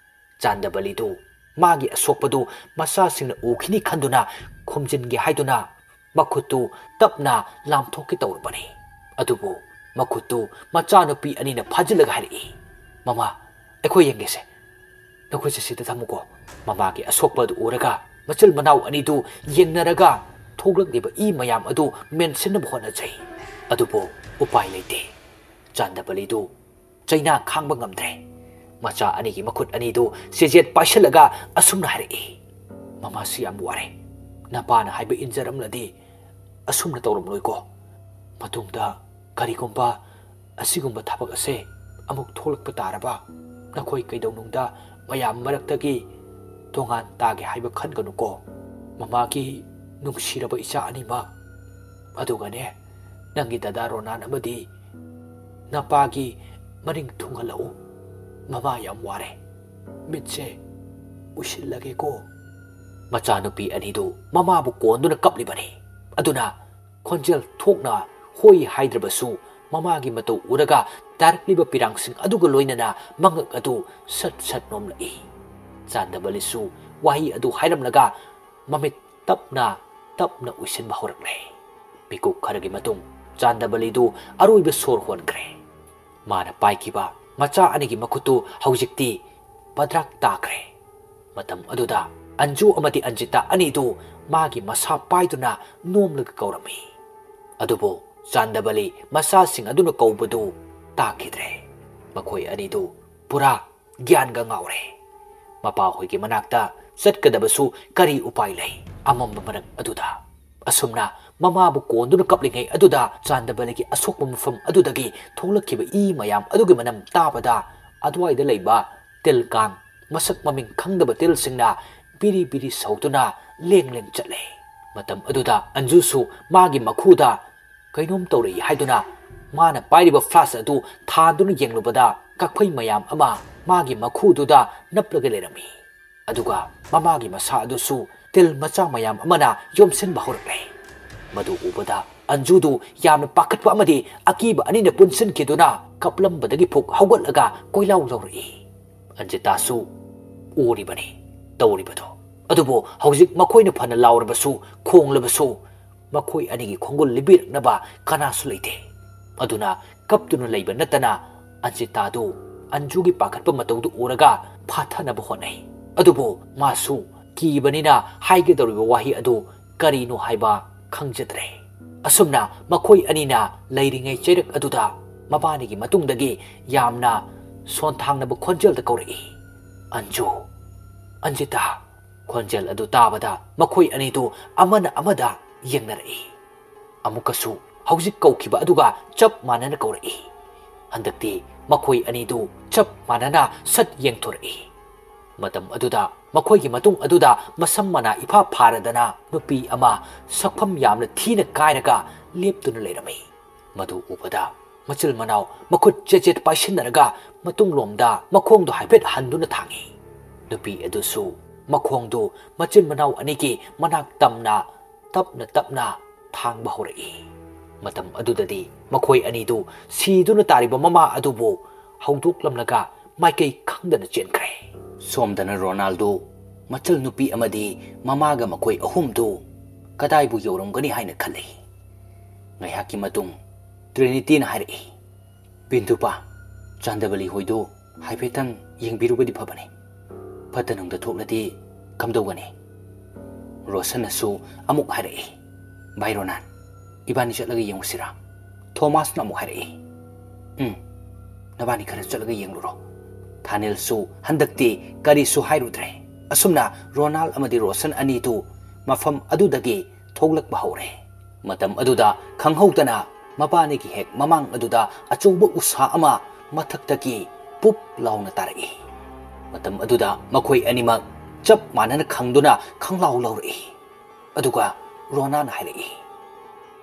ꯆꯥꯟꯗꯕꯂꯤꯗꯨ ꯃꯥꯒꯤ ꯑꯁꯣꯛꯄꯗꯨ ꯃꯆꯥꯁꯤꯡꯅ ꯎꯈꯤꯅꯤ ꯈꯟꯗꯨꯅ ꯈꯨꯝꯖꯤꯟꯒꯦ ꯍꯥꯏꯗꯨꯅ ꯃꯈꯨꯠꯇꯨ ꯇꯞꯅ ꯂꯥꯝꯊꯣꯛꯀꯦ ꯇꯧꯔꯨꯕꯅꯤ꯫ ꯑꯗꯨꯕꯨ ꯃꯈꯨꯠꯇꯨ ꯃꯆꯥꯅꯨꯄꯤ ꯑꯅꯤꯅ ꯐꯥꯖꯤꯜꯂꯒ ꯍꯥꯏꯔꯛꯏ, "ꯃꯃꯥ, ꯑꯩꯈꯣꯏ ꯌꯦꯡꯒꯦꯁꯦ꯫ ꯅꯈꯣꯏꯁꯦ ꯁꯤꯗ ꯊꯝꯃꯨꯀꯣ꯫" ꯃꯃꯥꯒꯤ ꯑꯁꯣꯛꯄ ꯑꯗꯨ ꯎꯔꯒ ꯃꯆꯤꯜ ꯃꯅꯥꯎ ꯑꯅꯤꯗꯨ ꯌꯦꯡꯅꯔꯒ ꯊꯣꯛꯂꯛꯂꯤꯕ ꯏ ꯃꯌꯥꯝ ꯑꯗꯨ ꯃꯦꯟꯁꯤꯟꯅꯕ ꯍꯣꯠꯅꯖꯩ꯫ ꯑꯗꯨꯕꯨ ꯎꯄꯥꯏ ꯂꯩꯇꯦ꯫ ꯆꯥꯟꯗꯕꯂꯤꯗꯨ ꯆꯩꯅꯥ ꯈꯥꯡꯕ ꯉꯝꯗ꯭ꯔꯦ꯫ ꯃꯆꯥ ꯑꯅꯤꯒꯤ ꯃꯈꯨꯠ ꯑꯅꯤꯗꯨ ꯁꯦꯖꯦꯠ ꯄꯥꯏꯁꯤꯜꯂꯒ ꯑꯁꯨꯝꯅ ꯍꯥꯏꯔꯛꯏ, "ꯃꯃꯥꯁꯤ ꯌꯥꯝ ꯋꯥꯔꯦ꯫ ꯅꯄꯥꯅ ꯍꯥꯏꯕ ꯏꯟꯖꯔꯝꯂꯗꯤ ꯑꯁꯨꯝꯅ ꯇꯧꯔꯝꯂꯣꯏꯀꯣ꯫ ꯃꯇꯨꯡꯗ ꯀꯔꯤꯒꯨꯝꯕ ꯑꯁꯤꯒꯨꯝꯕ ꯊꯕꯛ ꯑꯁꯦ ꯑꯃꯨꯛ ꯊꯣꯛꯂꯛꯄ ꯇꯥꯔꯕ, ꯅꯈꯣꯏ ꯀꯩꯗꯧꯅꯨꯡꯗ ꯃꯌꯥꯝ ꯃꯔꯛꯇꯒꯤ ꯇꯣꯉꯥꯟ ꯇꯥꯒꯦ ꯍꯥꯏꯕ ꯈꯟꯒꯅꯨꯀꯣ꯫ ꯃꯃꯥꯒꯤ ꯅꯨꯡꯁꯤꯔꯕ ꯏꯆꯥ ꯑꯅꯤꯃꯛ, ꯑꯗꯨꯒꯅꯦ, ꯅꯪꯒꯤ ꯗꯗꯥ ꯔꯣꯅꯥꯟ ꯑꯃꯗꯤ ꯅꯄꯥꯒꯤ ꯃꯅꯤꯡ ꯊꯨꯡꯍꯜꯂꯛꯎ꯫ ꯃꯃꯥ ꯌꯥꯝ ꯋꯥꯔꯦ꯫ ꯃꯤꯠꯁꯦ ꯎꯏꯁꯤꯜꯂꯒꯦꯀꯣ꯫" ꯃꯆꯥꯅꯨꯄꯤ ꯑꯅꯤꯗꯨ ꯃꯃꯥꯕꯨ ꯀꯣꯟꯗꯨꯅ ꯀꯞꯂꯤꯕꯅꯤ꯫ ꯑꯗꯨꯅ ꯈꯣꯟꯖꯦꯜ ꯊꯣꯛꯅ ꯍꯣꯏ ꯍꯥꯏꯗ꯭ꯔꯕꯁꯨ ꯃꯃꯥꯒꯤ ꯃꯇꯧ ꯎꯔꯒ ꯇꯥꯔꯛꯂꯤꯕ ꯄꯤꯔꯥꯡꯁꯤꯡ ꯑꯗꯨꯒ ꯂꯣꯏꯅꯅ ꯃꯉꯛ ꯑꯗꯨ ꯁꯠ ꯁꯠ ꯅꯣꯝꯂꯛꯏ꯫ ꯆꯥꯟꯗꯕꯂꯤꯁꯨ ꯋꯥꯍꯩ ꯑꯗꯨ ꯍꯥꯏꯔꯝꯂꯒ ꯃꯃꯤꯠ ꯇꯞꯅ ꯇꯞꯅ ꯎꯏꯁꯤꯟꯕ ꯍꯧꯔꯛꯂꯦ꯫ ꯃꯤꯀꯨꯞ ꯈꯔꯒꯤ ꯃꯇꯨꯡ ꯆꯥꯟꯗꯕꯂꯤꯗꯨ ꯑꯔꯣꯏꯕ ꯁꯣꯔ ꯍꯣꯟꯈ꯭ꯔꯦ꯫ ꯃꯥꯅ ꯄꯥꯏꯈꯤꯕ ꯃꯆꯥ ꯑꯅꯤꯒꯤ ꯃꯈꯨꯠꯇꯨ ꯍꯧꯖꯤꯛꯇꯤ ꯄꯗ꯭ꯔꯥꯛ ꯇꯥꯈ꯭ꯔꯦ꯫ ꯃꯇꯝ ꯑꯗꯨꯗ ꯑꯟꯖꯨ ꯑꯃꯗꯤ ꯑꯟꯖꯤꯇꯥ ꯑꯅꯤꯗꯨ ꯃꯥꯒꯤ ꯃꯁꯥ ꯄꯥꯏꯗꯨꯅ ꯅꯣꯝꯂꯒ ꯀꯧꯔꯝꯃꯤ꯫ ꯑꯗꯨꯕꯨ ꯆꯥꯟꯗꯕꯂꯤ ꯃꯆꯥꯁꯤꯡ ꯑꯗꯨꯅ ꯀꯧꯕꯗꯨ ꯇꯥꯈꯤꯗ꯭ꯔꯦ꯫ ꯃꯈꯣꯏ ꯑꯅꯤꯗꯨ ꯄꯨꯔꯥ ꯒ꯭ꯌꯥꯟꯒ ꯉꯥꯎꯔꯦ꯫ ꯃꯄꯥꯍꯣꯏꯒꯤ ꯃꯅꯥꯛꯇ ꯆꯠꯀꯗꯕꯁꯨ ꯀꯔꯤ ꯎꯄꯥꯏ ꯂꯩ? ꯑꯃꯝꯕ ꯃꯔꯛ ꯑꯗꯨꯗ ꯑꯁꯨꯝꯅ ꯃꯃꯥꯕꯨ ꯀꯣꯟꯗꯨꯅ ꯀꯞꯂꯤꯉꯩ ꯑꯗꯨꯗ ꯆꯥꯟꯗꯕꯂꯤꯒꯤ ꯑꯁꯣꯛꯄ ꯃꯐꯝ ꯑꯗꯨꯗꯒꯤ ꯊꯣꯛꯂꯛꯈꯤꯕ ꯏ ꯃꯌꯥꯝ ꯑꯗꯨꯒꯤ ꯃꯅꯝ ꯇꯥꯕꯗ ꯑꯗꯨꯋꯥꯏꯗ ꯂꯩꯕ ꯇꯤꯜ ꯀꯥꯡ ꯃꯁꯛ ꯃꯃꯤꯡ ꯈꯪꯗꯕ ꯇꯤꯜꯁꯤꯡꯅ ꯕꯤꯔꯤ ꯕꯤꯔꯤ ꯁꯧꯗꯨꯅ ꯂꯦꯡ ꯂꯦꯡ ꯆꯠꯂꯦ꯫ ꯃꯇꯝ ꯑꯗꯨꯗ ꯑꯟꯖꯨꯁꯨ ꯃꯥꯒꯤ ꯃꯈꯨꯗ ꯀꯩꯅꯣꯝ ꯇꯧꯔꯛꯏ ꯍꯥꯏꯗꯨꯅ ꯃꯥꯅ ꯄꯥꯏꯔꯤꯕ ꯐ꯭ꯂꯥꯁ ꯑꯗꯨ ꯊꯥꯟꯗꯨꯅ ꯌꯦꯡꯂꯨꯕꯗ ꯀꯛꯐꯩ ꯃꯌꯥꯝ ꯑꯃ ꯃꯥꯒꯤ ꯃꯈꯨꯗꯨꯗ ꯅꯞꯂꯒ ꯂꯩꯔꯝꯃꯤ꯫ ꯑꯗꯨꯒ ꯃꯃꯥꯒꯤ ꯃꯁꯥ ꯑꯗꯨꯁꯨ ꯇꯤꯜ ꯃꯆꯥ ꯃꯌꯥꯝ ꯑꯃꯅ ꯌꯣꯝꯁꯤꯟꯕ ꯍꯧꯔꯛꯂꯦ꯫ ꯃꯗꯨ ꯎꯕꯗ ꯑꯟꯖꯨꯗꯨ ꯌꯥꯝꯅ ꯄꯥꯈꯠꯄ ꯑꯃꯗꯤ ꯑꯀꯤꯕ ꯑꯅꯤꯅ ꯄꯨꯟꯁꯤꯟꯈꯤꯗꯨꯅ ꯀꯞꯂꯝꯕꯗꯒꯤ ꯐꯨꯛ ꯍꯧꯒꯠꯂꯒ ꯀꯣꯏꯂꯥꯎ ꯂꯥꯎꯔꯛꯏ꯫ ꯑꯟꯖꯤꯇꯥꯁꯨ ꯎꯔꯤꯕꯅꯤ ꯇꯧꯔꯤꯕꯗꯣ꯫ ꯑꯗꯨꯕꯨ ꯍꯧꯖꯤꯛ ꯃꯈꯣꯏꯅ ꯐꯅ ꯂꯥꯎꯔꯕꯁꯨ, ꯈꯣꯡꯂꯕꯁꯨ, ꯃꯈꯣꯏ ꯑꯅꯤꯒꯤ ꯈꯣꯡꯒꯨꯜ ꯂꯤꯕꯤꯔꯛꯅꯕ ꯀꯅꯥꯁꯨ ꯂꯩꯇꯦ꯫ ꯑꯗꯨꯅ ꯀꯞꯇꯨꯅ ꯂꯩꯕ ꯅꯠꯇꯅ ꯑꯟꯖꯤꯇꯥꯗꯨ ꯑꯟꯖꯨꯒꯤ ꯄꯥꯈꯠꯄ ꯃꯇꯧꯗꯨ ꯎꯔꯒ ꯐꯥꯊꯅꯕ ꯍꯣꯠꯅꯩ꯫ ꯑꯗꯨꯕꯨ ꯃꯥꯁꯨ ꯀꯤꯕꯅꯤꯅ ꯍꯥꯏꯒꯗꯧꯔꯤꯕ ꯋꯥꯍꯩ ꯑꯗꯨ ꯀꯔꯤꯅꯣ ꯍꯥꯏꯕ ꯈꯪꯖꯗ꯭ꯔꯦ꯫ ꯑꯁꯨꯝꯅ ꯃꯈꯣꯏ ꯑꯅꯤꯅ ꯂꯩꯔꯤꯉꯩ ꯆꯩꯔꯛ ꯑꯗꯨꯗ ꯃꯕꯥꯅꯤꯒꯤ ꯃꯇꯨꯡꯗꯒꯤ ꯌꯥꯝꯅ ꯁꯣꯟꯊꯥꯡꯅꯕ ꯈꯣꯟꯖꯦꯜꯗ ꯀꯧꯔꯛꯏ, "ꯑꯟꯖꯨ, ꯑꯟꯖꯤꯇꯥ!" ꯈꯣꯟꯖꯦꯜ ꯑꯗꯨ ꯇꯥꯕꯗ ꯃꯈꯣꯏ ꯑꯅꯤꯗꯨ ꯑꯃꯅ ꯑꯃꯗ ꯌꯦꯡꯅꯔꯛꯏ꯫ ꯑꯃꯨꯛꯀꯁꯨ ꯍꯧꯖꯤꯛ ꯀꯧꯈꯤꯕ ꯑꯗꯨꯒ ꯆꯞ ꯃꯥꯟꯅꯅ ꯀꯧꯔꯛꯏ꯫ ꯍꯟꯗꯛꯇꯤ ꯃꯈꯣꯏ ꯑꯅꯤꯗꯨ ꯆꯞ ꯃꯥꯟꯅꯅ ꯁꯠ ꯌꯦꯡꯊꯣꯔꯛꯏ꯫ ꯃꯇꯝ ꯑꯗꯨꯗ ꯃꯈꯣꯏꯒꯤ ꯃꯇꯨꯡ ꯑꯗꯨꯗ ꯃꯁꯝ ꯃꯅꯥ ꯏꯐꯥ ꯐꯥꯔꯗꯅ ꯅꯨꯄꯤ ꯑꯃ ꯁꯛꯐꯝ ꯌꯥꯝꯅ ꯊꯤꯅ ꯀꯥꯏꯔꯒ ꯂꯦꯞꯇꯨꯅ ꯂꯩꯔꯝꯃꯤ꯫ ꯃꯗꯨ ꯎꯕꯗ ꯃꯆꯤꯜ ꯃꯅꯥꯎ ꯃꯈꯨꯠ ꯆꯦꯠ ꯆꯦꯠ ꯄꯥꯏꯁꯤꯟꯅꯔꯒ ꯃꯇꯨꯡꯂꯣꯝꯗ ꯃꯈꯣꯡꯗꯣ ꯍꯥꯏꯐꯦꯠ ꯍꯟꯗꯨꯅ ꯊꯥꯡꯏ꯫ ꯅꯨꯄꯤ ꯑꯗꯨꯁꯨ ꯃꯈꯣꯡꯗꯨ ꯃꯆꯤꯟ ꯃꯅꯥꯎ ꯑꯅꯤꯒꯤ ꯃꯅꯥꯛ ꯇꯝꯅ ꯇꯞꯅ ꯇꯞꯅ ꯊꯥꯡꯕ ꯍꯧꯔꯛꯏ꯫ ꯃꯇꯝ ꯑꯗꯨꯗꯗꯤ ꯃꯈꯣꯏ ꯑꯅꯤꯗꯨ ꯁꯤꯗꯨꯅ ꯇꯥꯔꯤꯕ ꯃꯃꯥ ꯑꯗꯨꯕꯨ ꯍꯧꯗꯣꯛꯂꯝꯂꯒ ꯃꯥꯏꯀꯩ ꯈꯪꯗꯅ ꯆꯦꯟꯈ꯭ꯔꯦ꯫ ꯁꯣꯝꯗꯅ ꯔꯣꯅꯥꯜꯗꯣ, ꯃꯆꯜ ꯅꯨꯄꯤ ꯑꯃꯗꯤ ꯃꯃꯥꯒ ꯃꯈꯣꯏ ꯑꯍꯨꯝꯗꯨ ꯀꯗꯥꯏꯕꯨ ꯌꯧꯔꯝꯒꯅꯤ ꯍꯥꯏꯅ ꯈꯜꯂꯤ꯫ ꯉꯥꯏꯍꯥꯛꯀꯤ ꯃꯇꯨꯡ ꯇ꯭ꯔꯤꯅꯤꯇꯤꯅ ꯍꯥꯏꯔꯛꯏ, "ꯕꯤꯟꯗꯨꯄꯥ, ꯆꯥꯟꯗꯕꯂꯤ ꯍꯣꯏꯗꯨ ꯍꯥꯏꯐꯦꯠꯇꯪ ꯌꯦꯡꯕꯤꯔꯨꯕꯗꯤ ꯐꯕꯅꯤ꯫ ꯐꯠꯇ ꯅꯨꯡꯗ ꯊꯣꯛꯂꯗꯤ ꯀꯝꯗꯧꯒꯅꯤ?" ꯔꯣꯁꯟꯅꯁꯨ ꯑꯃꯨꯛ ꯍꯥꯏꯔꯛꯏ, "ꯚꯥꯏ ꯔꯣꯅꯥꯟ, ꯏꯕꯥꯅꯤ ꯆꯠꯂꯒ ꯌꯦꯡꯉꯨꯁꯤꯔꯥ?" ꯊꯣꯃꯥꯁꯅ ꯑꯃꯨꯛ ꯍꯥꯏꯔꯛꯏ, "ꯎꯝ, ꯅꯕꯥꯅꯤ ꯈꯔ ꯆꯠꯂꯒ ꯌꯦꯡꯂꯨꯔꯣ꯫" ꯊꯥꯅꯤꯜꯁꯨ ꯍꯟꯗꯛꯇꯤ ꯀꯔꯤꯁꯨ ꯍꯥꯏꯔꯨꯗ꯭ꯔꯦ꯫ ꯑꯁꯨꯝꯅ ꯔꯣꯅꯥꯜ ꯑꯃꯗꯤ ꯔꯣꯁꯟ ꯑꯅꯤꯗꯨ ꯃꯐꯝ ꯑꯗꯨꯗꯒꯤ ꯊꯣꯛꯂꯛꯄ ꯍꯧꯔꯦ꯫ ꯃꯇꯝ ꯑꯗꯨꯗ ꯈꯪꯍꯧꯗꯅ ꯃꯕꯥꯅꯤꯒꯤ ꯍꯦꯛ ꯃꯃꯥꯡ ꯑꯗꯨꯗ ꯑꯆꯧꯕ ꯎꯁꯥ ꯑꯃ ꯃꯊꯛꯇꯒꯤ ꯄꯨꯞ ꯂꯥꯎꯅ ꯇꯥꯔꯛꯏ꯫ ꯃꯇꯝ ꯑꯗꯨꯗ ꯃꯈꯣꯏ ꯑꯅꯤꯃꯛ ꯆꯞ ꯃꯥꯟꯅꯅ ꯈꯪꯗꯨꯅ ꯈꯪꯂꯥꯎ ꯂꯥꯎꯔꯛꯏ꯫ ꯑꯗꯨꯒ ꯔꯣꯅꯥꯅ ꯍꯥꯏꯔꯛꯏ,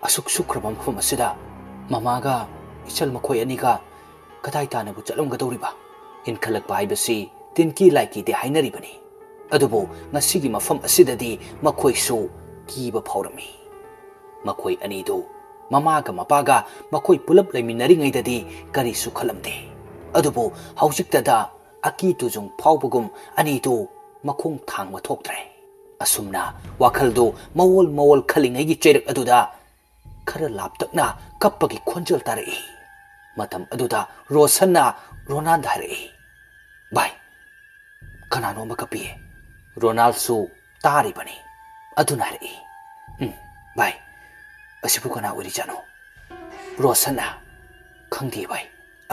"ꯑꯁꯨꯛ ꯁꯨꯛꯈ꯭ꯔꯕ ꯃꯐꯝ ꯑꯁꯤꯗ ꯃꯃꯥꯒ ꯏꯆꯜ ꯃꯈꯣꯏ ꯑꯅꯤꯒ ꯀꯗꯥꯏ ꯇꯥꯅꯕꯨ ꯆꯠꯂꯝꯒꯗꯧꯔꯤꯕ?" ꯏꯟꯈꯠꯂꯛꯄ ꯍꯥꯏꯕꯁꯤ ꯇꯤꯟꯀꯤ ꯂꯥꯏꯀꯤꯗꯤ ꯍꯥꯏꯅꯔꯤꯕꯅꯤ꯫ ꯑꯗꯨꯕꯨ ꯉꯁꯤꯒꯤ ꯃꯐꯝ ꯑꯁꯤꯗꯗꯤ ꯃꯈꯣꯏꯁꯨ ꯀꯤꯕ ꯐꯥꯎꯔꯝꯃꯤ꯫ ꯃꯈꯣꯏ ꯑꯅꯤꯗꯨ ꯃꯃꯥꯒ ꯃꯄꯥꯒ ꯃꯈꯣꯏ ꯄꯨꯂꯞ ꯂꯩꯃꯤꯟꯅꯔꯤꯉꯩꯗꯗꯤ ꯀꯔꯤꯁꯨ ꯈꯜꯂꯝꯗꯦ꯫ ꯑꯗꯨꯕꯨ ꯍꯧꯖꯤꯛꯇꯗ ꯑꯀꯤ ꯇꯨꯖꯨꯡ ꯐꯥꯎꯕꯒꯨꯝ ꯑꯅꯤꯗꯨ ꯃꯈꯣꯡ ꯊꯥꯡꯕ ꯊꯣꯛꯇ꯭ꯔꯦ꯫ ꯑꯁꯨꯝꯅ ꯋꯥꯈꯜꯗꯨ ꯃꯋꯣꯜ ꯃꯋꯣꯜ ꯈꯜꯂꯤꯉꯩꯒꯤ ꯆꯩꯔꯛ ꯑꯗꯨꯗ ꯈꯔ ꯂꯥꯞꯇꯛꯅ ꯀꯞꯄꯒꯤ ꯈꯣꯟꯖꯦꯜ ꯇꯥꯔꯛꯏ꯫ ꯃꯇꯝ ꯑꯗꯨꯗ ꯔꯣꯁꯟꯅ ꯔꯣꯅꯥꯜꯗ ꯍꯥꯏꯔꯛꯏ, "ꯚꯥꯏ, ꯀꯅꯥꯅꯣ ꯑꯃ ꯀꯞꯄꯤꯌꯦ?" ꯔꯣꯅꯥꯜꯁꯨ ꯇꯥꯔꯤꯕꯅꯤ꯫ ꯑꯗꯨꯅ ꯍꯥꯏꯔꯛꯏ, "ꯎꯝ, ꯚꯥꯏ, ꯑꯁꯤꯕꯨ ꯀꯅꯥ ꯑꯣꯏꯔꯤꯖꯥꯠꯅꯣ?" ꯔꯣꯁꯟꯅ, "ꯈꯪꯗꯦ ꯚꯥꯏ꯫"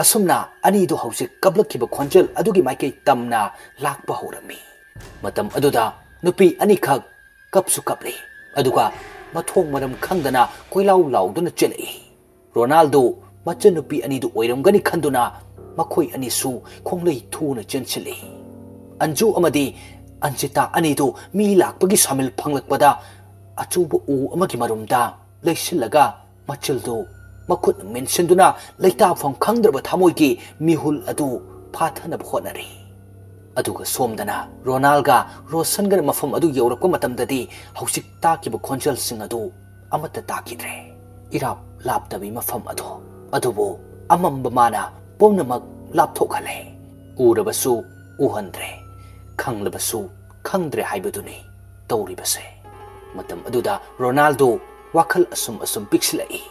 ꯑꯁꯨꯝꯅ ꯑꯅꯤꯗꯨ ꯍꯧꯖꯤꯛ ꯀꯞꯂꯛꯈꯤꯕ ꯈꯣꯟꯖꯦꯜ ꯑꯗꯨꯒꯤ ꯃꯥꯏꯀꯩ ꯇꯝꯅ ꯂꯥꯛꯄ ꯍꯧꯔꯝꯃꯤ꯫ ꯃꯇꯝ ꯑꯗꯨꯗ ꯅꯨꯄꯤ ꯑꯅꯤꯈꯛ ꯀꯞꯁꯨ ꯀꯞꯂꯤ, ꯑꯗꯨꯒ ꯃꯊꯣꯡ ꯃꯔꯝ ꯈꯪꯗꯅ ꯀꯣꯏꯂꯥꯎ ꯂꯥꯎꯗꯨꯅ ꯆꯦꯜꯂꯛꯏ꯫ ꯔꯣꯅꯥꯜꯗꯣ ꯃꯆꯟꯅꯨꯄꯤ ꯑꯅꯤꯗꯨ ꯑꯣꯏꯔꯝꯒꯅꯤ ꯈꯟꯗꯨꯅ ꯃꯈꯣꯏ ꯑꯅꯤꯁꯨ ꯈꯣꯡꯂꯩ ꯊꯨꯅ ꯆꯦꯟꯁꯤꯜꯂꯤ꯫ ꯑꯟꯖꯨ ꯑꯃꯗꯤ ꯑꯟꯖꯤꯇꯥ ꯑꯅꯤꯗꯨ ꯃꯤ ꯂꯥꯛꯄꯒꯤ ꯁꯥꯃꯤꯜ ꯐꯪꯂꯛꯄꯗ ꯑꯆꯧꯕ ꯎ ꯑꯃꯒꯤ ꯃꯔꯨꯝꯗ ꯂꯩꯁꯤꯜꯂꯒ ꯃꯆꯤꯜꯗꯨ ꯃꯈꯨꯠꯅ ꯃꯦꯟꯁꯤꯟꯗꯨꯅ ꯂꯩꯇꯥꯐꯝ ꯈꯪꯗ꯭ꯔꯕ ꯊꯃꯣꯏꯒꯤ ꯃꯤꯍꯨꯜ ꯑꯗꯨ ꯐꯥꯊꯅꯕ ꯍꯣꯠꯅꯔꯤ꯫ ꯑꯗꯨꯒ ꯁꯣꯝꯗꯅ ꯔꯣꯅꯥꯜꯒ ꯔꯣꯁꯟꯒꯅ ꯃꯐꯝ ꯑꯗꯨ ꯌꯧꯔꯛꯄ ꯃꯇꯝꯗꯗꯤ ꯍꯧꯖꯤꯛ ꯇꯥꯈꯤꯕ ꯈꯣꯟꯖꯦꯜꯁꯤꯡ ꯑꯗꯨ ꯑꯃꯠꯇ ꯇꯥꯈꯤꯗ꯭ꯔꯦ꯫ ꯏꯔꯥꯞ ꯂꯥꯞꯇꯕꯤ ꯃꯐꯝ ꯑꯗꯨ, ꯑꯗꯨꯕꯨ ꯑꯃꯝꯕ ꯃꯥꯅ ꯄꯨꯝꯅꯃꯛ ꯂꯥꯞꯊꯣꯛꯍꯜꯂꯦ꯫ ꯎꯔꯕꯁꯨ ꯎꯍꯟꯗ꯭ꯔꯦ, ꯈꯪꯂꯕꯁꯨ ꯈꯪꯗ꯭ꯔꯦ ꯍꯥꯏꯕꯗꯨꯅꯤ ꯇꯧꯔꯤꯕꯁꯦ꯫ ꯃꯇꯝ ꯑꯗꯨꯗ ꯔꯣꯅꯥꯜꯗꯣ ꯋꯥꯈꯜ ꯑꯁꯨꯝ ꯑꯁꯨꯝ ꯄꯤꯛꯁꯤꯜꯂꯛꯏ꯫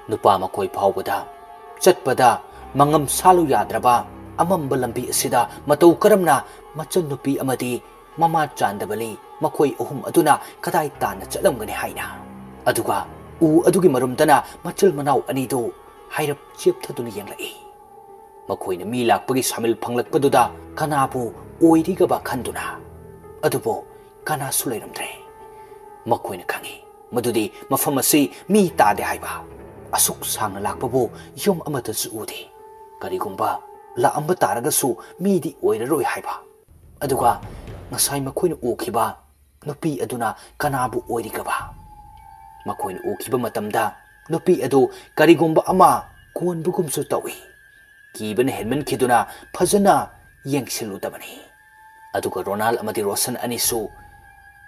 ꯅꯨꯄꯥ ꯃꯈꯣꯏ ꯐꯥꯎꯕꯗ ꯆꯠꯄꯗ ꯃꯉꯝ ꯁꯥꯠꯂꯨ ꯌꯥꯗ꯭ꯔꯕ ꯑꯃꯝꯕ ꯂꯝꯕꯤ ꯑꯁꯤꯗ ꯃꯇꯧ ꯀꯔꯝꯅ ꯃꯆꯟꯅꯨꯄꯤ ꯑꯃꯗꯤ ꯃꯃꯥ ꯆꯥꯟꯗꯕꯂꯤ ꯃꯈꯣꯏ ꯑꯍꯨꯝ ꯑꯗꯨꯅ ꯀꯗꯥꯏ ꯇꯥꯟꯅ ꯆꯠꯂꯝꯒꯅꯤ ꯍꯥꯏꯅ꯫ ꯑꯗꯨꯒ ꯎ ꯑꯗꯨꯒꯤ ꯃꯔꯨꯝꯗꯅ ꯃꯆꯤꯜ ꯃꯅꯥꯎ ꯑꯅꯤꯗꯨ ꯍꯥꯏꯔꯞ ꯆꯦꯞꯊꯗꯨꯅ ꯌꯦꯡꯂꯛꯏ꯫ ꯃꯈꯣꯏꯅ ꯃꯤ ꯂꯥꯛꯄꯒꯤ ꯁꯥꯃꯤꯜ ꯐꯪꯂꯛꯄꯗꯨꯗ ꯀꯅꯥꯕꯨ ꯑꯣꯏꯔꯤꯒꯕ ꯈꯟꯗꯨꯅ꯫ ꯑꯗꯨꯕꯨ ꯀꯅꯥꯁꯨ ꯂꯩꯔꯝꯗ꯭ꯔꯦ꯫ ꯃꯈꯣꯏꯅ ꯈꯪꯏ ꯃꯗꯨꯗꯤ ꯃꯐꯝ ꯑꯁꯤ ꯃꯤ ꯇꯥꯗꯦ ꯍꯥꯏꯕ꯫ ꯑꯁꯨꯛ ꯁꯥꯡꯅ ꯂꯥꯛꯄꯕꯨ ꯌꯨꯝ ꯑꯃꯠꯇꯁꯨ ꯎꯗꯦ꯫ ꯀꯔꯤꯒꯨꯝꯕ ꯂꯥꯛꯑꯝꯕ ꯇꯥꯔꯒꯁꯨ ꯃꯤꯗꯤ ꯑꯣꯏꯔꯔꯣꯏ ꯍꯥꯏꯕ꯫ ꯑꯗꯨꯒ ꯉꯁꯥꯏ ꯃꯈꯣꯏꯅ ꯎꯈꯤꯕ ꯅꯨꯄꯤ ꯑꯗꯨꯅ ꯀꯅꯥꯕꯨ ꯑꯣꯏꯔꯤꯒꯕ? ꯃꯈꯣꯏꯅ ꯎꯈꯤꯕ ꯃꯇꯝꯗ ꯅꯨꯄꯤ ꯑꯗꯨ ꯀꯔꯤꯒꯨꯝꯕ ꯑꯃ ꯀꯣꯟꯕꯒꯨꯝꯁꯨ ꯇꯧꯏ꯫ ꯀꯤꯕꯅ ꯍꯦꯟꯃꯟꯈꯤꯗꯨꯅ ꯐꯖꯅ ꯌꯦꯡꯁꯤꯜꯂꯨꯗꯕꯅꯤ꯫ ꯑꯗꯨꯒ ꯔꯣꯅꯥꯜ ꯑꯃꯗꯤ ꯔꯣꯁꯟ ꯑꯅꯤꯁꯨ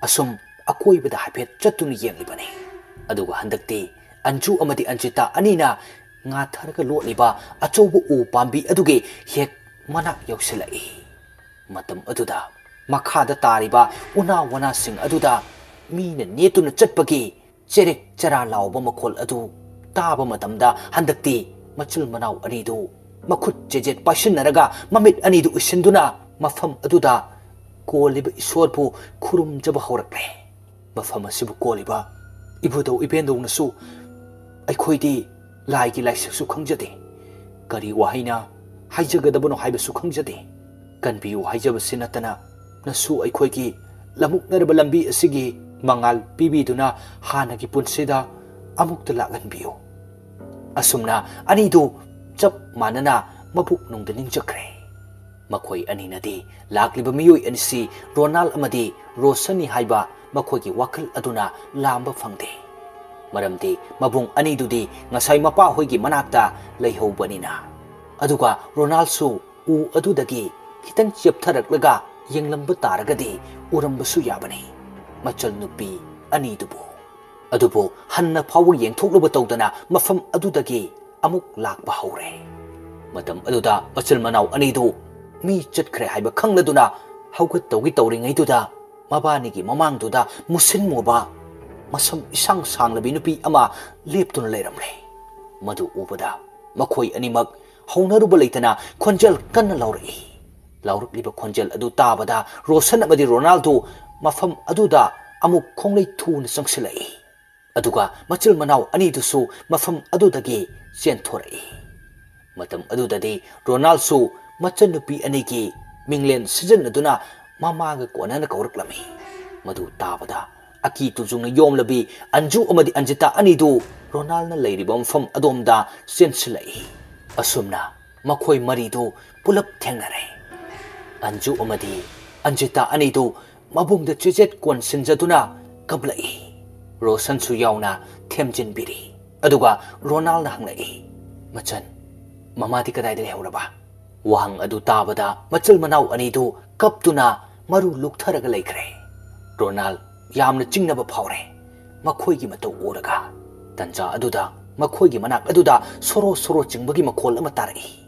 ꯑꯁꯨꯝ ꯑꯀꯣꯏꯕꯗ ꯍꯥꯏꯐꯦꯠ ꯆꯠꯇꯨꯅ ꯌꯦꯡꯂꯤꯕꯅꯤ꯫ ꯑꯗꯨꯒ ꯍꯟꯗꯛꯇꯤ ꯑꯟꯖꯨ ꯑꯃꯗꯤ ꯑꯟꯖꯤꯇꯥ ꯑꯅꯤꯅ ꯉꯥꯊꯔꯒ ꯂꯣꯠꯂꯤꯕ ꯑꯆꯧꯕ ꯎ ꯄꯥꯝꯕꯤ ꯑꯗꯨꯒꯤ ꯍꯦꯛ ꯃꯅꯥꯛ ꯌꯧꯁꯤꯜꯂꯛꯏ꯫ ꯃꯇꯝ ꯑꯗꯨꯗ ꯃꯈꯥꯗ ꯇꯥꯔꯤꯕ ꯎꯅꯥ ꯋꯥꯅꯥꯁꯤꯡ ꯑꯗꯨꯗ ꯃꯤꯅ ꯅꯦꯠꯇꯨꯅ ꯆꯠꯄꯒꯤ ꯆꯦꯔꯦꯛ ꯆꯔꯥ ꯂꯥꯎꯕ ꯃꯈꯣꯜ ꯑꯗꯨ ꯇꯥꯕ ꯃꯇꯝꯗ, ꯍꯟꯗꯛꯇꯤ ꯃꯆꯤꯜ ꯃꯅꯥꯎ ꯑꯅꯤꯗꯨ ꯃꯈꯨꯠ ꯆꯦꯖꯦꯠ ꯄꯥꯏꯁꯤꯟꯅꯔꯒ ꯃꯃꯤꯠ ꯑꯅꯤꯗꯨ ꯎꯏꯁꯤꯟꯗꯨꯅ ꯃꯐꯝ ꯑꯗꯨꯗ ꯀꯣꯜꯂꯤꯕ ꯏꯁꯣꯔꯕꯨ ꯈꯨꯔꯨꯝꯖꯕ ꯍꯧꯔꯛꯂꯦ꯫ "ꯃꯐꯝ ꯑꯁꯤꯕꯨ ꯀꯣꯜꯂꯤꯕ ꯏꯕꯨꯙꯧ ꯏꯕꯦꯟꯗꯧꯅꯁꯨ ꯑꯩꯈꯣꯏꯗꯤ ꯂꯥꯏꯒꯤ ꯂꯥꯏꯁꯛꯁꯨ ꯈꯪꯖꯗꯦ, ꯀꯔꯤ ꯋꯥꯍꯩꯅ ꯍꯥꯏꯖꯒꯗꯕꯅꯣ ꯍꯥꯏꯕꯁꯨ ꯈꯪꯖꯗꯦ꯫ ꯀꯟꯕꯤꯌꯨ ꯍꯥꯏꯖꯕꯁꯤ ꯅꯠꯇꯅ ꯅꯁꯨ ꯑꯩꯈꯣꯏꯒꯤ ꯂꯃꯨꯛꯅꯔꯕ ꯂꯝꯕꯤ ꯑꯁꯤꯒꯤ ꯃꯉꯥꯜ ꯄꯤꯕꯤꯗꯨꯅ ꯍꯥꯟꯅꯒꯤ ꯄꯨꯟꯁꯤꯗ ꯑꯃꯨꯛꯇ ꯂꯥꯛꯍꯟꯕꯤꯌꯨ꯫" ꯑꯁꯨꯝꯅ ꯑꯅꯤꯗꯨ ꯆꯞ ꯃꯥꯟꯅꯅ ꯃꯕꯨꯛꯅꯨꯡꯗ ꯅꯤꯡꯖꯈ꯭ꯔꯦ꯫ ꯃꯈꯣꯏ ꯑꯅꯤꯅꯗꯤ ꯂꯥꯛꯂꯤꯕ ꯃꯤꯑꯣꯏ ꯑꯅꯤꯁꯤ ꯔꯣꯅꯥꯜ ꯑꯃꯗꯤ ꯔꯣꯁꯟꯅꯤ ꯍꯥꯏꯕ ꯃꯈꯣꯏꯒꯤ ꯋꯥꯈꯜ ꯑꯗꯨꯅ ꯂꯥꯝꯕ ꯐꯪꯗꯦ꯫ ꯃꯔꯝꯗꯤ ꯃꯕꯨꯡ ꯑꯅꯤꯗꯨꯗꯤ ꯉꯁꯥꯏ ꯃꯄꯥ ꯍꯣꯏꯒꯤ ꯃꯅꯥꯛꯇ ꯂꯩꯍꯧꯕꯅꯤꯅ꯫ ꯑꯗꯨꯒ ꯔꯣꯅꯥꯜꯁꯨ ꯎ ꯑꯗꯨꯗꯒꯤ ꯈꯤꯇꯪ ꯆꯦꯞꯊꯔꯛꯂꯒ ꯌꯦꯡꯂꯝꯕ ꯇꯥꯔꯒꯗꯤ ꯎꯔꯝꯕꯁꯨ ꯌꯥꯕꯅꯤ ꯃꯆꯜ ꯅꯨꯄꯤ ꯑꯅꯤꯗꯨꯕꯨ꯫ ꯑꯗꯨꯕꯨ ꯍꯟꯅ ꯐꯥꯎꯕ ꯌꯦꯡꯊꯣꯛꯂꯨꯕ ꯇꯧꯗꯅ ꯃꯐꯝ ꯑꯗꯨꯗꯒꯤ ꯑꯃꯨꯛ ꯂꯥꯛꯄ ꯍꯧꯔꯦ꯫ ꯃꯇꯝ ꯑꯗꯨꯗ ꯃꯆꯤꯜ ꯃꯅꯥꯎ ꯑꯅꯤꯗꯨ ꯃꯤ ꯆꯠꯈ꯭ꯔꯦ ꯍꯥꯏꯕ ꯈꯪꯂꯗꯨꯅ ꯍꯧꯒꯠꯇꯧꯒꯤ ꯇꯧꯔꯤꯉꯩꯗꯨꯗ, ꯃꯕꯥꯅꯤꯒꯤ ꯃꯃꯥꯡꯗꯨꯗ ꯃꯨꯁꯤꯟ ꯃꯨꯕ, ꯃꯁꯝ ꯏꯁꯥꯡ ꯁꯥꯡꯂꯕꯤ ꯅꯨꯄꯤ ꯑꯃ ꯂꯦꯞꯇꯨꯅ ꯂꯩꯔꯝꯂꯦ꯫ ꯃꯗꯨ ꯎꯕꯗ ꯃꯈꯣꯏ ꯑꯅꯤꯃꯛ ꯍꯧꯅꯔꯨꯕ ꯂꯩꯇꯅ ꯈꯣꯟꯖꯦꯜ ꯀꯟꯅ ꯂꯥꯎꯔꯛꯏ꯫ ꯂꯥꯎꯔꯛꯂꯤꯕ ꯈꯣꯟꯖꯦꯜ ꯑꯗꯨ ꯇꯥꯕꯗ ꯔꯣꯁꯟ ꯑꯃꯗꯤ ꯔꯣꯅꯥꯜꯗꯣ ꯃꯐꯝ ꯑꯗꯨꯗ ꯑꯃꯨꯛ ꯈꯣꯡꯂꯩ ꯊꯨꯅ ꯆꯪꯁꯤꯜꯂꯛꯏ꯫ ꯑꯗꯨꯒ ꯃꯆꯤꯜ ꯃꯅꯥꯎ ꯑꯅꯤꯗꯨꯁꯨ ꯃꯐꯝ ꯑꯗꯨꯗꯒꯤ ꯆꯦꯟꯊꯣꯔꯛꯏ꯫ ꯃꯇꯝ ꯑꯗꯨꯗꯗꯤ ꯔꯣꯅꯥꯜꯁꯨ ꯃꯆꯟꯅꯨꯄꯤ ꯑꯅꯤꯒꯤ ꯃꯤꯡꯂꯦꯟ ꯁꯤꯖꯤꯟꯅꯗꯨꯅ ꯃꯃꯥꯒ ꯀꯣꯟꯅꯅ ꯀꯧꯔꯛꯂꯝꯃꯤ꯫ ꯃꯗꯨ ꯇꯥꯕꯗ ꯑꯀꯤ ꯇꯨꯖꯨꯡꯅ ꯌꯣꯝꯂꯕꯤ ꯑꯟꯖꯨ ꯑꯃꯗꯤ ꯑꯟꯖꯤꯇꯥ ꯑꯅꯤꯗꯨ ꯔꯣꯅꯥꯜꯅ ꯂꯩꯔꯤꯕ ꯃꯐꯝ ꯑꯗꯣꯝꯗ ꯆꯦꯟꯁꯤꯜꯂꯛꯏ꯫ ꯑꯁꯨꯝꯅ ꯃꯈꯣꯏ ꯃꯔꯤꯗꯨ ꯄꯨꯂꯞ ꯊꯦꯡꯅꯔꯦ꯫ ꯑꯟꯖꯨ ꯑꯃꯗꯤ ꯑꯟꯖꯤꯇꯥ ꯑꯅꯤꯗꯨ ꯃꯕꯨꯡꯗ ꯆꯦꯆꯦꯠ ꯀꯣꯟꯁꯤꯟꯖꯗꯨꯅ ꯀꯞꯂꯛꯏ꯫ ꯔꯣꯁꯟꯁꯨ ꯌꯥꯎꯅ ꯊꯦꯝꯖꯤꯟꯕꯤꯔꯤ꯫ ꯑꯗꯨꯒ ꯔꯣꯅꯥꯜꯅ ꯍꯪꯂꯛꯏ, "ꯃꯆꯟ, ꯃꯃꯥꯗꯤ ꯀꯗꯥꯏꯗ ꯂꯩꯍꯧꯔꯕ?" ꯋꯥꯍꯪ ꯑꯗꯨ ꯇꯥꯕꯗ ꯃꯆꯜ ꯃꯅꯥꯎ ꯑꯅꯤꯗꯨ ꯀꯞꯇꯨꯅ ꯃꯔꯨ ꯂꯨꯛꯊꯔꯒ ꯂꯩꯈ꯭ꯔꯦ꯫ ꯔꯣꯅꯥꯜ ꯌꯥꯝꯅ ꯆꯤꯡꯅꯕ ꯐꯥꯎꯔꯦ꯫ ꯃꯈꯣꯏꯒꯤ ꯃꯇꯧ ꯎꯔꯒ꯫ ꯇꯟꯖꯥ ꯑꯗꯨꯗ ꯃꯈꯣꯏꯒꯤ ꯃꯅꯥꯛ ꯑꯗꯨꯗ ꯁꯣꯔꯣ ꯁꯣꯔꯣ ꯆꯤꯡꯕꯒꯤ ꯃꯈꯣꯜ ꯑꯃ ꯇꯥꯔꯛꯏ꯫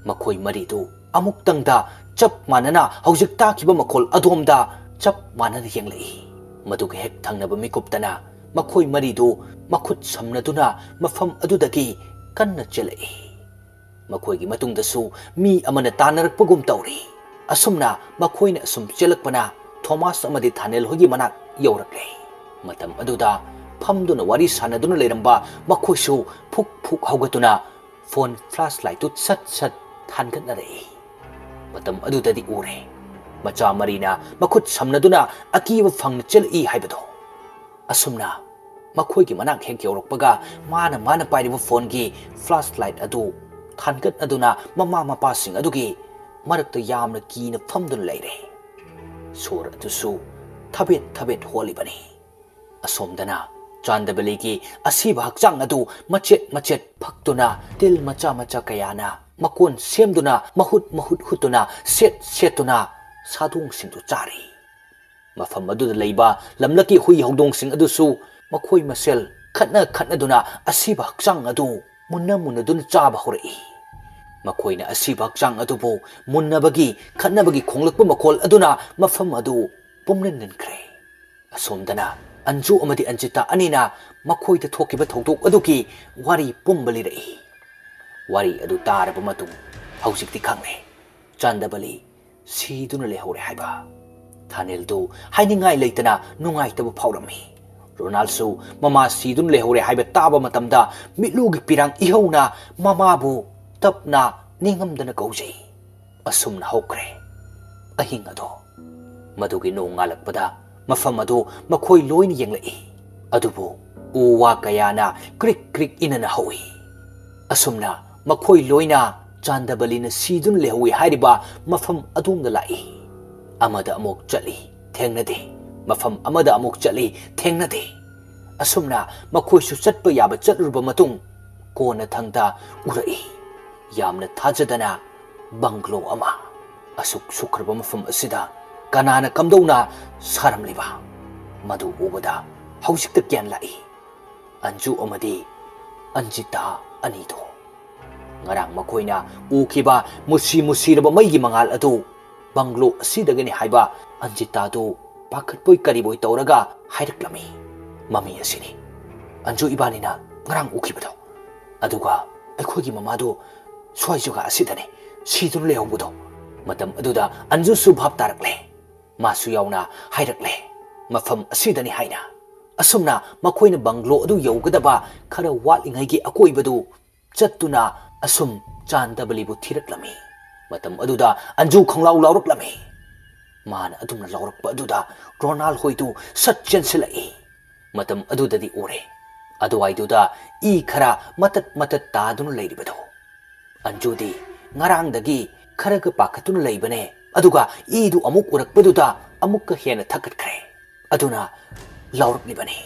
ꯃꯈꯣꯏ ꯃꯔꯤꯗꯨ ꯑꯃꯨꯛꯇꯪꯗ ꯆꯞ ꯃꯥꯟꯅꯅ ꯍꯧꯖꯤꯛ ꯇꯥꯈꯤꯕ ꯃꯈꯣꯜ ꯑꯗꯣꯝꯗ ꯆꯞ ꯃꯥꯟꯅꯅ ꯌꯦꯡꯂꯛꯏ꯫ ꯃꯗꯨꯒ ꯍꯦꯛ ꯊꯪꯅꯕ ꯃꯤꯀꯨꯞꯇꯅ ꯃꯈꯣꯏ ꯃꯔꯤꯗꯨ ꯃꯈꯨꯠ ꯁꯝꯅꯗꯨꯅ ꯃꯐꯝ ꯑꯗꯨꯗꯒꯤ ꯀꯟꯅ ꯆꯦꯜꯂꯛꯏ꯫ ꯃꯈꯣꯏꯒꯤ ꯃꯇꯨꯡꯗꯁꯨ ꯃꯤ ꯑꯃꯅ ꯇꯥꯟꯅꯔꯛꯄꯒꯨꯝ ꯇꯧꯔꯤ꯫ ꯑꯁꯨꯝꯅ ꯃꯈꯣꯏꯅ ꯑꯁꯨꯝ ꯆꯦꯜꯂꯛꯄꯅ ꯊꯣꯃꯥꯁ ꯑꯃꯗꯤ ꯊꯥꯅꯦꯜ ꯍꯣꯏꯒꯤ ꯃꯅꯥꯛ ꯌꯧꯔꯛꯂꯦ꯫ ꯃꯇꯝ ꯑꯗꯨꯗ ꯐꯝꯗꯨꯅ ꯋꯥꯔꯤ ꯁꯥꯟꯅꯗꯨꯅ ꯂꯩꯔꯝꯕ ꯃꯈꯣꯏꯁꯨ ꯐꯨꯛ ꯐꯨꯛ ꯍꯧꯒꯠꯇꯨꯅ ꯐꯣꯟ ꯐ꯭ꯂꯥꯁ ꯂꯥꯏꯠꯇꯨ ꯁꯠ ꯁꯠ ꯊꯥꯟꯒꯠꯅꯔꯛꯏ꯫ ꯃꯇꯝ ꯑꯗꯨꯗꯗꯤ ꯎꯔꯦ, ꯃꯆꯥ ꯃꯔꯤꯅ ꯃꯈꯨꯠ ꯁꯝꯅꯗꯨꯅ ꯑꯀꯤꯕ ꯐꯪꯅ ꯆꯦꯜꯂꯛꯏ ꯍꯥꯏꯕꯗꯣ꯫ ꯑꯁꯨꯝꯅ ꯃꯈꯣꯏꯒꯤ ꯃꯅꯥꯛ ꯍꯦꯛ ꯌꯧꯔꯛꯄꯒ ꯃꯥꯅ ꯃꯥꯅ ꯄꯥꯏꯔꯤꯕ ꯐꯣꯟꯒꯤ ꯐ꯭ꯂꯥꯁ ꯂꯥꯏꯠ ꯑꯗꯨ ꯊꯥꯟꯒꯠꯅꯗꯨꯅ ꯃꯃꯥ ꯃꯄꯥꯁꯤꯡ ꯑꯗꯨꯒꯤ ꯃꯔꯛꯇ ꯌꯥꯝꯅ ꯀꯤꯅ ꯐꯝꯗꯨꯅ ꯂꯩꯔꯦ꯫ ꯁꯣꯔ ꯑꯗꯨꯁꯨ ꯊꯕꯦꯠ ꯊꯕꯦꯠ ꯍꯣꯜꯂꯤꯕꯅꯤ꯫ ꯑꯁꯣꯝꯗꯅ ꯆꯥꯟꯗꯕꯂꯤꯒꯤ ꯑꯁꯤꯕ ꯍꯛꯆꯥꯡ ꯑꯗꯨ ꯃꯆꯦꯠ ꯃꯆꯦꯠ ꯐꯛꯇꯨꯅ ꯇꯤꯜ ꯃꯆꯥ ꯃꯆꯥ ꯀꯌꯥꯅ ꯃꯀꯣꯟ ꯁꯦꯝꯗꯨꯅ ꯃꯍꯨꯠ ꯃꯍꯨꯠ ꯍꯨꯠꯇꯨꯅ ꯁꯦꯠ ꯁꯦꯠꯇꯨꯅ ꯁꯥꯗꯣꯡꯁꯤꯡꯗꯨ ꯆꯥꯔꯤ꯫ ꯃꯐꯝ ꯑꯗꯨꯗ ꯂꯩꯕ ꯂꯝꯂꯛꯀꯤ ꯍꯨꯏ ꯍꯧꯗꯣꯡꯁꯤꯡ ꯑꯗꯨꯁꯨ ꯃꯈꯣꯏ ꯃꯁꯦꯜ ꯈꯠꯅ ꯈꯠꯅꯗꯨꯅ ꯑꯁꯤꯕ ꯍꯛꯆꯥꯡ ꯑꯗꯨ ꯃꯨꯟꯅ ꯃꯨꯟꯅꯗꯨꯅ ꯆꯥꯕ ꯍꯧꯔꯛꯏ꯫ ꯃꯈꯣꯏꯅ ꯑꯁꯤꯕ ꯍꯛꯆꯥꯡ ꯑꯗꯨꯕꯨ ꯃꯨꯟꯅꯕꯒꯤ ꯈꯠꯅꯕꯒꯤ ꯈꯣꯡꯂꯛꯄ ꯃꯈꯣꯜ ꯑꯗꯨꯅ ꯃꯐꯝ ꯑꯗꯨ ꯄꯨꯝꯅ ꯅꯤꯟꯈ꯭ꯔꯦ꯫ ꯑꯁꯣꯝꯗꯅ ꯑꯟꯖꯨ ꯑꯃꯗꯤ ꯑꯟꯖꯤꯇꯥ ꯑꯅꯤꯅ ꯃꯈꯣꯏꯗ ꯊꯣꯛꯈꯤꯕ ꯊꯧꯗꯣꯛ ꯑꯗꯨꯒꯤ ꯋꯥꯔꯤ ꯄꯨꯝꯕ ꯂꯤꯔꯛꯏ꯫ ꯋꯥꯔꯤ ꯑꯗꯨ ꯇꯥꯔꯕ ꯃꯇꯨꯡ ꯍꯧꯖꯤꯛꯇꯤ ꯈꯪꯂꯦ, ꯆꯥꯟꯗꯕꯂꯤ ꯁꯤꯗꯨꯅ ꯂꯩꯍꯧꯔꯦ ꯍꯥꯏꯕ꯫ ꯊꯥꯅꯦꯜꯗꯨ ꯍꯥꯏꯅꯤꯡꯉꯥꯏ ꯂꯩꯇꯅ ꯅꯨꯡꯉꯥꯏꯇꯕ ꯐꯥꯎꯔꯝꯃꯤ꯫ ꯔꯣꯅꯥꯜꯁꯨ ꯃꯃꯥ ꯁꯤꯗꯨꯅ ꯂꯩꯍꯧꯔꯦ ꯍꯥꯏꯕ ꯇꯥꯕ ꯃꯇꯝꯗ ꯃꯤꯠꯂꯨꯒꯤ ꯄꯤꯔꯥꯡ ꯏꯍꯧꯅ ꯃꯃꯥꯕꯨ ꯇꯞꯅ ꯅꯤꯡꯉꯝꯗꯅ ꯀꯧꯖꯩ꯫ ꯑꯁꯨꯝꯅ ꯍꯧꯈ꯭ꯔꯦ ꯑꯍꯤꯡ ꯑꯗꯣ꯫ ꯃꯗꯨꯒꯤ ꯅꯣꯡ ꯉꯥꯜꯂꯛꯄꯗ ꯃꯐꯝ ꯑꯗꯨ ꯃꯈꯣꯏ ꯂꯣꯏꯅ ꯌꯦꯡꯂꯛꯏ꯫ ꯑꯗꯨꯕꯨ ꯎ ꯋꯥ ꯀꯌꯥꯅ ꯀ꯭ꯔꯤꯛ ꯀ꯭ꯔꯤꯛ ꯏꯅꯅ ꯍꯧꯏ꯫ ꯑꯁꯨꯝꯅ ꯃꯈꯣꯏ ꯂꯣꯏꯅ ꯆꯥꯟꯗꯕꯂꯤꯅ ꯁꯤꯗꯨꯅ ꯂꯩꯍꯧꯏ ꯍꯥꯏꯔꯤꯕ ꯃꯐꯝ ꯑꯗꯣꯝꯗ ꯂꯥꯛꯏ꯫ ꯑꯃꯗ ꯑꯃꯨꯛ ꯆꯠꯂꯤ, ꯊꯦꯡꯅꯗꯦ꯫ ꯃꯐꯝ ꯑꯃꯗ ꯑꯃꯨꯛ ꯆꯠꯂꯤ, ꯊꯦꯡꯅꯗꯦ꯫ ꯑꯁꯨꯝꯅ ꯃꯈꯣꯏꯁꯨ ꯆꯠꯄ ꯌꯥꯕ ꯆꯠꯂꯨꯔꯕ ꯃꯇꯨꯡ ꯀꯣꯟꯅꯊꯪꯗ ꯎꯔꯛꯏ꯫ ꯌꯥꯝꯅ ꯊꯥꯖꯗꯅ ꯕꯪꯒ꯭ꯂꯣ ꯑꯃ꯫ ꯑꯁꯨꯛ ꯁꯨꯛꯈ꯭ꯔꯕ ꯃꯐꯝ ꯑꯁꯤꯗ ꯀꯅꯥꯅ ꯀꯝꯗꯧꯅ ꯁꯥꯔꯝꯂꯤꯕ? ꯃꯗꯨ ꯎꯕꯗ ꯍꯧꯖꯤꯛꯇ ꯒ꯭ꯌꯥꯟ ꯂꯥꯛꯏ꯫ ꯑꯟꯖꯨ ꯑꯃꯗꯤ ꯑꯟꯖꯤꯇꯥ ꯑꯅꯤꯗꯣ꯫ ꯉꯔꯥꯡ ꯃꯈꯣꯏꯅ ꯎꯈꯤꯕ ꯃꯨꯁꯤ ꯃꯨꯁꯤꯔꯕ ꯃꯩꯒꯤ ꯃꯉꯥꯜ ꯑꯗꯨ ꯕꯪꯒ꯭ꯂꯣ ꯑꯁꯤꯗꯒꯤꯅꯤ ꯍꯥꯏꯕ ꯑꯟꯖꯤꯇꯥꯗꯨ ꯄꯥꯈꯠꯄꯣꯏ ꯀꯔꯤꯕꯣꯏ ꯇꯧꯔꯒ ꯍꯥꯏꯔꯛꯂꯝꯃꯤ꯫ "ꯃꯃꯤ ꯑꯁꯤꯅꯤ ꯑꯟꯖꯨ ꯏꯕꯥꯅꯤꯅ ꯉꯔꯥꯡ ꯎꯈꯤꯕꯗꯣ꯫ ꯑꯗꯨꯒ ꯑꯩꯈꯣꯏꯒꯤ ꯃꯃꯥꯗꯨ ꯁ꯭ꯋꯥꯏ ꯖꯒꯥ ꯑꯁꯤꯗꯅꯤ ꯁꯤꯗꯨꯅ ꯂꯩꯍꯧꯕꯗꯣ꯫" ꯃꯇꯝ ꯑꯗꯨꯗ ꯑꯟꯖꯨꯁꯨ ꯚꯥꯞ ꯇꯥꯔꯛꯂꯦ꯫ ꯃꯥꯁꯨ ꯌꯥꯎꯅ ꯍꯥꯏꯔꯛꯂꯦ, "ꯃꯐꯝ ꯑꯁꯤꯗꯅꯤ" ꯍꯥꯏꯅ꯫ ꯑꯁꯨꯝꯅ ꯃꯈꯣꯏꯅ ꯕꯪꯒ꯭ꯂꯣ ꯑꯗꯨ ꯌꯧꯒꯗꯕ ꯈꯔ ꯋꯥꯠꯂꯤꯉꯩꯒꯤ ꯑꯀꯣꯏꯕꯗꯨ ꯆꯠꯇꯨꯅ ꯑꯁꯨꯝ ꯆꯥꯟꯗꯕꯂꯤꯕꯨ ꯊꯤꯔꯛꯂꯝꯃꯤ꯫ ꯃꯇꯝ ꯑꯗꯨꯗ ꯑꯟꯖꯨ ꯈꯪꯂꯥꯎ ꯂꯥꯎꯔꯛꯂꯝꯃꯤ꯫ ꯃꯥꯅ ꯑꯗꯨꯝꯅ ꯂꯥꯎꯔꯛꯄ ꯑꯗꯨꯗ ꯔꯣꯅꯥꯜ ꯍꯣꯏꯗꯨ ꯁꯠ ꯆꯦꯟꯁꯤꯜꯂꯛꯏ꯫ ꯃꯇꯝ ꯑꯗꯨꯗꯗꯤ ꯎꯔꯦ, ꯑꯗꯨꯋꯥꯏꯗꯨꯗ ꯏ ꯈꯔ ꯃꯇꯠ ꯃꯇꯠ ꯇꯥꯗꯨꯅ ꯂꯩꯔꯤꯕꯗꯨ꯫ ꯑꯟꯖꯨꯗꯤ ꯉꯔꯥꯡꯗꯒꯤ ꯈꯔꯒ ꯄꯥꯈꯠꯇꯨꯅ ꯂꯩꯕꯅꯦ, ꯑꯗꯨꯒ ꯏꯗꯨ ꯑꯃꯨꯛ ꯎꯔꯛꯄꯗꯨꯗ ꯑꯃꯨꯛꯀ ꯍꯦꯟꯅ ꯊꯛꯀꯠꯈ꯭ꯔꯦ꯫ ꯑꯗꯨꯅ ꯂꯥꯎꯔꯛꯂꯤꯕꯅꯤ꯫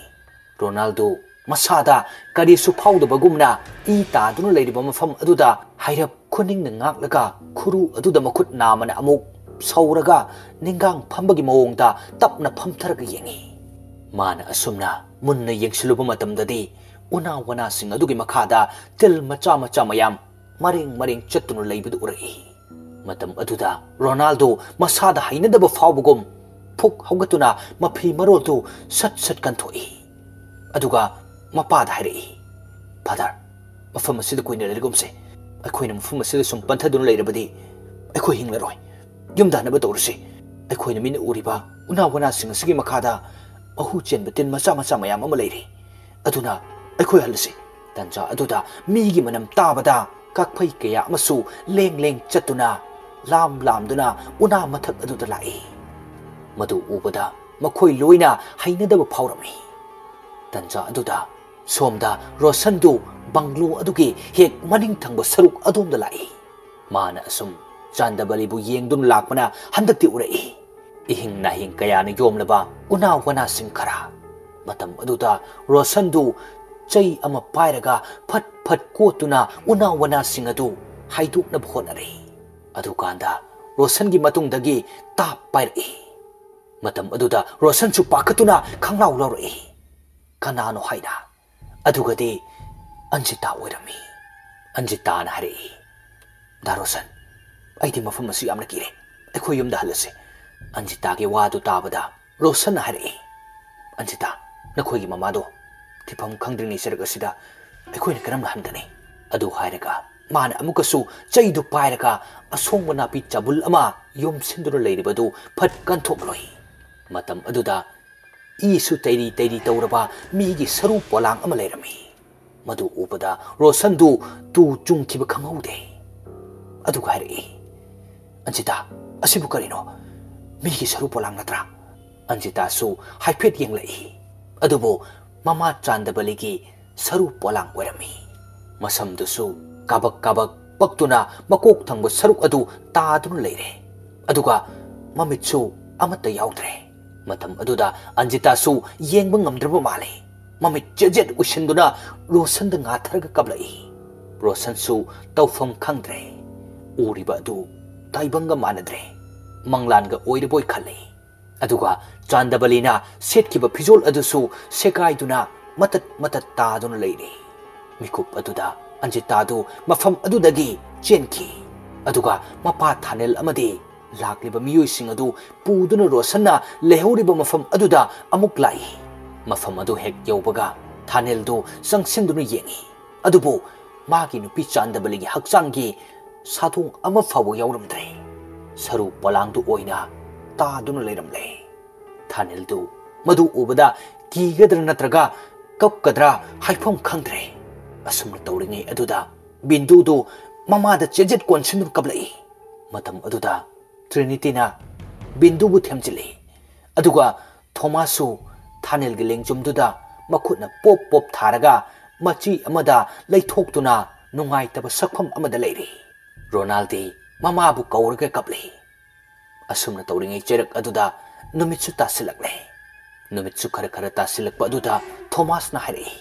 ꯔꯣꯅꯥꯜꯗꯣ ꯃꯁꯥꯗ ꯀꯔꯤꯁꯨ ꯐꯥꯎꯗꯕꯒꯨꯝꯅ ꯏ ꯇꯥꯗꯨꯅ ꯂꯩꯔꯤꯕ ꯃꯐꯝ ꯑꯗꯨꯗ ꯍꯥꯏꯔꯞ ꯈꯨꯅꯤꯡꯅ ꯉꯥꯛꯂꯒ ꯈꯨꯔꯨ ꯑꯗꯨꯗ ꯃꯈꯨꯠ ꯅꯥꯝꯃꯅ ꯑꯃꯨꯛ ꯁꯧꯔꯒ ꯅꯤꯡꯒꯥꯡ ꯐꯝꯕꯒꯤ ꯃꯑꯣꯡꯗ ꯇꯞꯅ ꯐꯝꯊꯔꯒ ꯌꯦꯡꯉꯤ꯫ ꯃꯥꯅ ꯑꯁꯨꯝꯅ ꯃꯨꯟꯅ ꯌꯦꯡꯁꯤꯜꯂꯨꯕ ꯃꯇꯝꯗꯗꯤ ꯎꯅꯥ ꯋꯥꯅꯥꯁꯤꯡ ꯑꯗꯨꯒꯤ ꯃꯈꯥꯗ ꯇꯤꯜ ꯃꯆꯥ ꯃꯆꯥ ꯃꯌꯥꯝ ꯃꯔꯦꯡ ꯃꯔꯦꯡ ꯆꯠꯇꯨꯅ ꯂꯩꯕꯗꯨ ꯎꯔꯛꯏ꯫ ꯃꯇꯝ ꯑꯗꯨꯗ ꯔꯣꯅꯥꯜꯗꯣ ꯃꯁꯥꯗ ꯍꯩꯅꯗꯕ ꯐꯥꯎꯕꯒꯨꯝ ꯐꯨꯛ ꯍꯧꯒꯠꯇꯨꯅ ꯃꯐꯤ ꯃꯔꯣꯜꯗꯨ ꯁꯠ ꯁꯠ ꯀꯟꯊꯣꯛꯏ꯫ ꯑꯗꯨꯒ ꯃꯄꯥꯗ ꯍꯥꯏꯔꯛꯏ, "ꯐꯥꯗꯔ, ꯃꯐꯝ ꯑꯁꯤꯗ ꯀꯨꯏꯅ ꯂꯩꯔꯒꯨꯝꯁꯦ꯫ ꯑꯩꯈꯣꯏꯅ ꯃꯐꯝ ꯑꯁꯤꯗ ꯁꯨꯝ ꯄꯟꯊꯗꯨꯅ ꯂꯩꯔꯕꯗꯤ ꯑꯩꯈꯣꯏ ꯍꯤꯡꯂꯔꯣꯏ꯫ ꯌꯨꯝꯗ ꯍꯟꯅꯕ ꯇꯧꯔꯁꯤ꯫ ꯑꯩꯈꯣꯏꯅ ꯃꯤꯠꯅ ꯎꯔꯤꯕ ꯎꯅꯥ ꯋꯥꯅꯥꯁꯤꯡ ꯑꯁꯤꯒꯤ ꯃꯈꯥꯗ ꯃꯍꯨ ꯆꯦꯟꯕ ꯇꯤꯟ ꯃꯆꯥ ꯃꯆꯥ ꯃꯌꯥꯝ ꯑꯃ ꯂꯩꯔꯤ꯫ ꯑꯗꯨꯅ ꯑꯩꯈꯣꯏ ꯍꯜꯂꯁꯤ꯫" ꯇꯟꯖꯥ ꯑꯗꯨꯗ ꯃꯤꯒꯤ ꯃꯅꯝ ꯇꯥꯕꯗ ꯀꯥꯛꯐꯩ ꯀꯌꯥ ꯑꯃꯁꯨ ꯂꯦꯡ ꯂꯦꯡ ꯆꯠꯇꯨꯅ ꯂꯥꯝ ꯂꯥꯝꯗꯨꯅ ꯎꯅꯥ ꯃꯊꯛ ꯑꯗꯨꯗ ꯂꯥꯛꯏ꯫ ꯃꯗꯨ ꯎꯕꯗ ꯃꯈꯣꯏ ꯂꯣꯏꯅ ꯍꯩꯅꯗꯕ ꯐꯥꯎꯔꯝꯃꯤ꯫ ꯇꯟꯖꯥ ꯑꯗꯨꯗ ꯁꯣꯝꯗ ꯔꯣꯁꯟꯗꯨ ꯕꯪꯒ꯭ꯂꯣ ꯑꯗꯨꯒꯤ ꯍꯦꯛ ꯃꯅꯤꯡ ꯊꯪꯕ ꯁꯔꯨꯛ ꯑꯗꯣꯝꯗ ꯂꯥꯛꯏ꯫ ꯃꯥꯅ ꯑꯁꯨꯝ ꯆꯥꯟꯗꯕꯂꯤꯕꯨ ꯌꯦꯡꯗꯨꯅ ꯂꯥꯛꯄꯅ ꯍꯟꯗꯛꯇꯤ ꯎꯔꯛꯏ꯫ ꯏꯍꯤꯡ ꯅꯥꯍꯤꯡ ꯀꯌꯥꯅ ꯌꯣꯝꯂꯕ ꯎꯅꯥ ꯋꯥꯅꯥꯁꯤꯡ ꯈꯔ꯫ ꯃꯇꯝ ꯑꯗꯨꯗ ꯔꯣꯁꯟꯗꯨ ꯆꯩ ꯑꯃ ꯄꯥꯏꯔꯒ ꯐꯠ ꯐꯠ ꯀꯣꯠꯇꯨꯅ ꯎꯅꯥ ꯋꯥꯅꯥꯁꯤꯡ ꯑꯗꯨ ꯍꯥꯏꯗꯣꯛꯅꯕ ꯍꯣꯠꯅꯔꯛꯏ꯫ ꯑꯗꯨꯀꯥꯟꯗ ꯔꯣꯁꯟꯒꯤ ꯃꯇꯨꯡꯗꯒꯤ ꯇꯥꯞ ꯄꯥꯏꯔꯛꯏ꯫ ꯃꯇꯝ ꯑꯗꯨꯗ ꯔꯣꯁꯟꯁꯨ ꯄꯥꯈꯠꯇꯨꯅ ꯈꯪꯂꯥꯎ ꯂꯥꯎꯔꯛꯏ꯫ ꯀꯅꯥꯅꯣ ꯍꯥꯏꯅ꯫ ꯑꯗꯨꯒꯗꯤ ꯑꯟꯖꯤꯇꯥ ꯑꯣꯏꯔꯝꯃꯤ꯫ ꯑꯟꯖꯤꯇꯥꯅ ꯍꯥꯏꯔꯛꯏ, "ꯗꯥ ꯔꯣꯁꯟ, ꯑꯩꯗꯤ ꯃꯐꯝ ꯑꯁꯤ ꯌꯥꯝꯅ ꯀꯤꯔꯦ꯫ ꯑꯩꯈꯣꯏ ꯌꯨꯝꯗ ꯍꯜꯂꯁꯤ꯫" ꯑꯟꯖꯤꯇꯥꯒꯤ ꯋꯥꯗꯨ ꯇꯥꯕꯗ ꯔꯣꯁꯟꯅ ꯍꯥꯏꯔꯛꯏ, "ꯑꯟꯖꯤꯇꯥ, ꯅꯈꯣꯏꯒꯤ ꯃꯃꯥꯗꯣ ꯊꯤꯐꯝ ꯈꯪꯗ꯭ꯔꯤꯉꯩ ꯆꯔꯛ ꯑꯁꯤꯗ ꯑꯩꯈꯣꯏꯅ ꯀꯔꯝꯅ ꯍꯟꯒꯅꯤ?" ꯑꯗꯨ ꯍꯥꯏꯔꯒ ꯃꯥꯅ ꯑꯃꯨꯛꯀꯁꯨ ꯆꯩꯗꯨ ꯄꯥꯏꯔꯒ ꯑꯁꯣꯡꯕ ꯅꯥꯄꯤ ꯆꯥꯕꯨꯜ ꯑꯃ ꯌꯣꯝꯁꯤꯟꯗꯨꯅ ꯂꯩꯔꯤꯕꯗꯨ ꯐꯠ ꯀꯟꯊꯣꯛꯂꯨꯏ꯫ ꯃꯇꯝ ꯑꯗꯨꯗ ꯏꯁꯨ ꯇꯩꯔꯤ ꯇꯩꯔꯤ ꯇꯧꯔꯕ ꯃꯤꯒꯤ ꯁꯔꯨ ꯄꯣꯂꯥꯡ ꯑꯃ ꯂꯩꯔꯝꯃꯤ꯫ ꯃꯗꯨ ꯎꯕꯗ ꯔꯣꯁꯟꯗꯨ ꯇꯨ ꯆꯨꯡꯈꯤꯕ ꯈꯪꯍꯧꯗꯦ꯫ ꯑꯗꯨꯒ ꯍꯥꯏꯔꯛꯏ, "ꯑꯟꯖꯤꯇꯥ, ꯑꯁꯤꯕꯨ ꯀꯔꯤꯅꯣ? ꯃꯤꯒꯤ ꯁꯔꯨ ꯄꯣꯂꯥꯡ ꯅꯠꯇ꯭ꯔꯥ?" ꯑꯟꯖꯤꯇꯥꯁꯨ ꯍꯥꯏꯐꯦꯠ ꯌꯦꯡꯂꯛꯏ꯫ ꯑꯗꯨꯕꯨ ꯃꯃꯥ ꯆꯥꯟꯗꯕꯂꯤꯒꯤ ꯁꯔꯨ ꯄꯣꯂꯥꯡ ꯑꯣꯏꯔꯝꯃꯤ꯫ ꯃꯁꯝꯗꯨꯁꯨ ꯀꯥꯕꯛ ꯀꯥꯕꯛ ꯄꯛꯇꯨꯅ ꯃꯀꯣꯛ ꯊꯪꯕ ꯁꯔꯨꯛ ꯑꯗꯨ ꯇꯥꯗꯨꯅ ꯂꯩꯔꯦ꯫ ꯑꯗꯨꯒ ꯃꯃꯤꯠꯁꯨ ꯑꯃꯠꯇ ꯌꯥꯎꯗ꯭ꯔꯦ꯫ ꯃꯇꯝ ꯑꯗꯨꯗ ꯑꯟꯖꯤꯇꯥꯁꯨ ꯌꯦꯡꯕ ꯉꯝꯗ꯭ꯔꯕ ꯃꯥꯜꯂꯦ꯫ ꯃꯃꯤꯠ ꯆꯦꯖꯦꯠ ꯎꯏꯁꯤꯟꯗꯨꯅ ꯔꯣꯁꯟꯗ ꯉꯥꯊꯔꯒ ꯀꯞꯂꯛꯏ꯫ ꯔꯣꯁꯟꯁꯨ ꯇꯧꯐꯝ ꯈꯪꯗ꯭ꯔꯦ꯫ ꯎꯔꯤꯕ ꯑꯗꯨ ꯇꯥꯏꯕꯪꯒ ꯃꯥꯟꯅꯗ꯭ꯔꯦ꯫ ꯃꯪꯂꯥꯟꯒ ꯑꯣꯏꯔꯕꯣꯏ ꯈꯜꯂꯤ꯫ ꯑꯗꯨꯒ ꯆꯥꯟꯗꯕꯂꯤꯅ ꯁꯦꯠꯈꯤꯕ ꯐꯤꯖꯣꯜ ꯑꯗꯨꯁꯨ ꯁꯦꯒꯥꯏꯗꯨꯅ ꯃꯇꯠ ꯃꯇꯠ ꯇꯥꯗꯨꯅ ꯂꯩꯔꯤ꯫ ꯃꯤꯀꯨꯞ ꯑꯗꯨꯗ ꯑꯟꯖꯤꯇꯥꯗꯨ ꯃꯐꯝ ꯑꯗꯨꯗꯒꯤ ꯆꯦꯟꯈꯤ꯫ ꯑꯗꯨꯒ ꯃꯄꯥ ꯊꯥꯅꯦꯜ ꯑꯃꯗꯤ ꯂꯥꯛꯂꯤꯕ ꯃꯤꯑꯣꯏꯁꯤꯡ ꯑꯗꯨ ꯄꯨꯗꯨꯅ ꯔꯣꯁꯟꯅ ꯂꯩꯍꯧꯔꯤꯕ ꯃꯐꯝ ꯑꯗꯨꯗ ꯑꯃꯨꯛ ꯂꯥꯛꯏ꯫ ꯃꯐꯝ ꯑꯗꯨ ꯍꯦꯛ ꯌꯧꯕꯒ ꯊꯥꯅꯦꯜꯗꯨ ꯆꯪꯁꯤꯟꯗꯨꯅ ꯌꯦꯡꯏ꯫ ꯑꯗꯨꯕꯨ ꯃꯥꯒꯤ ꯅꯨꯄꯤ ꯆꯥꯟꯗꯕꯂꯤꯒꯤ ꯍꯛꯆꯥꯡꯒꯤ ꯁꯥꯗꯣꯡ ꯑꯃ ꯐꯥꯎꯕ ꯌꯥꯎꯔꯝꯗ꯭ꯔꯦ꯫ ꯁꯔꯨ ꯄꯣꯂꯥꯡꯗꯨ ꯑꯣꯏꯅ ꯇꯥꯗꯨꯅ ꯂꯩꯔꯝꯂꯦ꯫ ꯊꯥꯅꯦꯜꯗꯨ ꯃꯗꯨ ꯎꯕꯗ ꯀꯤꯒꯗ꯭ꯔꯥ ꯅꯠꯇ꯭ꯔꯒ ꯀꯞꯀꯗ꯭ꯔꯥ ꯍꯥꯏꯐꯝ ꯈꯪꯗ꯭ꯔꯦ꯫ ꯑꯁꯨꯝꯅ ꯇꯧꯔꯤꯉꯩ ꯑꯗꯨꯗ ꯕꯤꯟꯗꯨꯗꯨ ꯃꯃꯥꯗ ꯆꯦꯖꯦꯠ ꯀꯣꯟꯁꯤꯟꯗꯨꯅ ꯀꯞꯂꯛꯏ꯫ ꯃꯇꯝ ꯑꯗꯨꯗ ꯇ꯭ꯔꯤꯅꯤꯇꯤꯅ ꯕꯤꯟꯗꯨꯕꯨ ꯊꯦꯝꯖꯤꯜꯂꯤ꯫ ꯑꯗꯨꯒ ꯊꯣꯃꯥꯁꯁꯨ ꯊꯥꯅꯦꯜꯒꯤ ꯂꯦꯡꯖꯨꯝꯗꯨꯗ ꯃꯈꯨꯠꯅ ꯄꯣꯞ ꯄꯣꯞ ꯊꯥꯔꯒ ꯃꯆꯤ ꯑꯃꯗ ꯂꯩꯊꯣꯛꯇꯨꯅ ꯅꯨꯡꯉꯥꯏꯇꯕ ꯁꯛꯐꯝ ꯑꯃꯗ ꯂꯩꯔꯤ꯫ ꯔꯣꯅꯥꯜꯗꯤ ꯃꯃꯥꯕꯨ ꯀꯧꯔꯒ ꯀꯞꯂꯤ꯫ ꯑꯁꯨꯝꯅ ꯇꯧꯔꯤꯉꯩ ꯆꯩꯔꯛ ꯑꯗꯨꯗ ꯅꯨꯃꯤꯠꯁꯨ ꯇꯥꯁꯤꯜꯂꯛꯂꯦ꯫ ꯅꯨꯃꯤꯠꯁꯨ ꯈꯔ ꯈꯔ ꯇꯥꯁꯤꯜꯂꯛꯄ ꯑꯗꯨꯗ ꯊꯣꯃꯥꯁꯅ ꯍꯥꯏꯔꯛꯏ,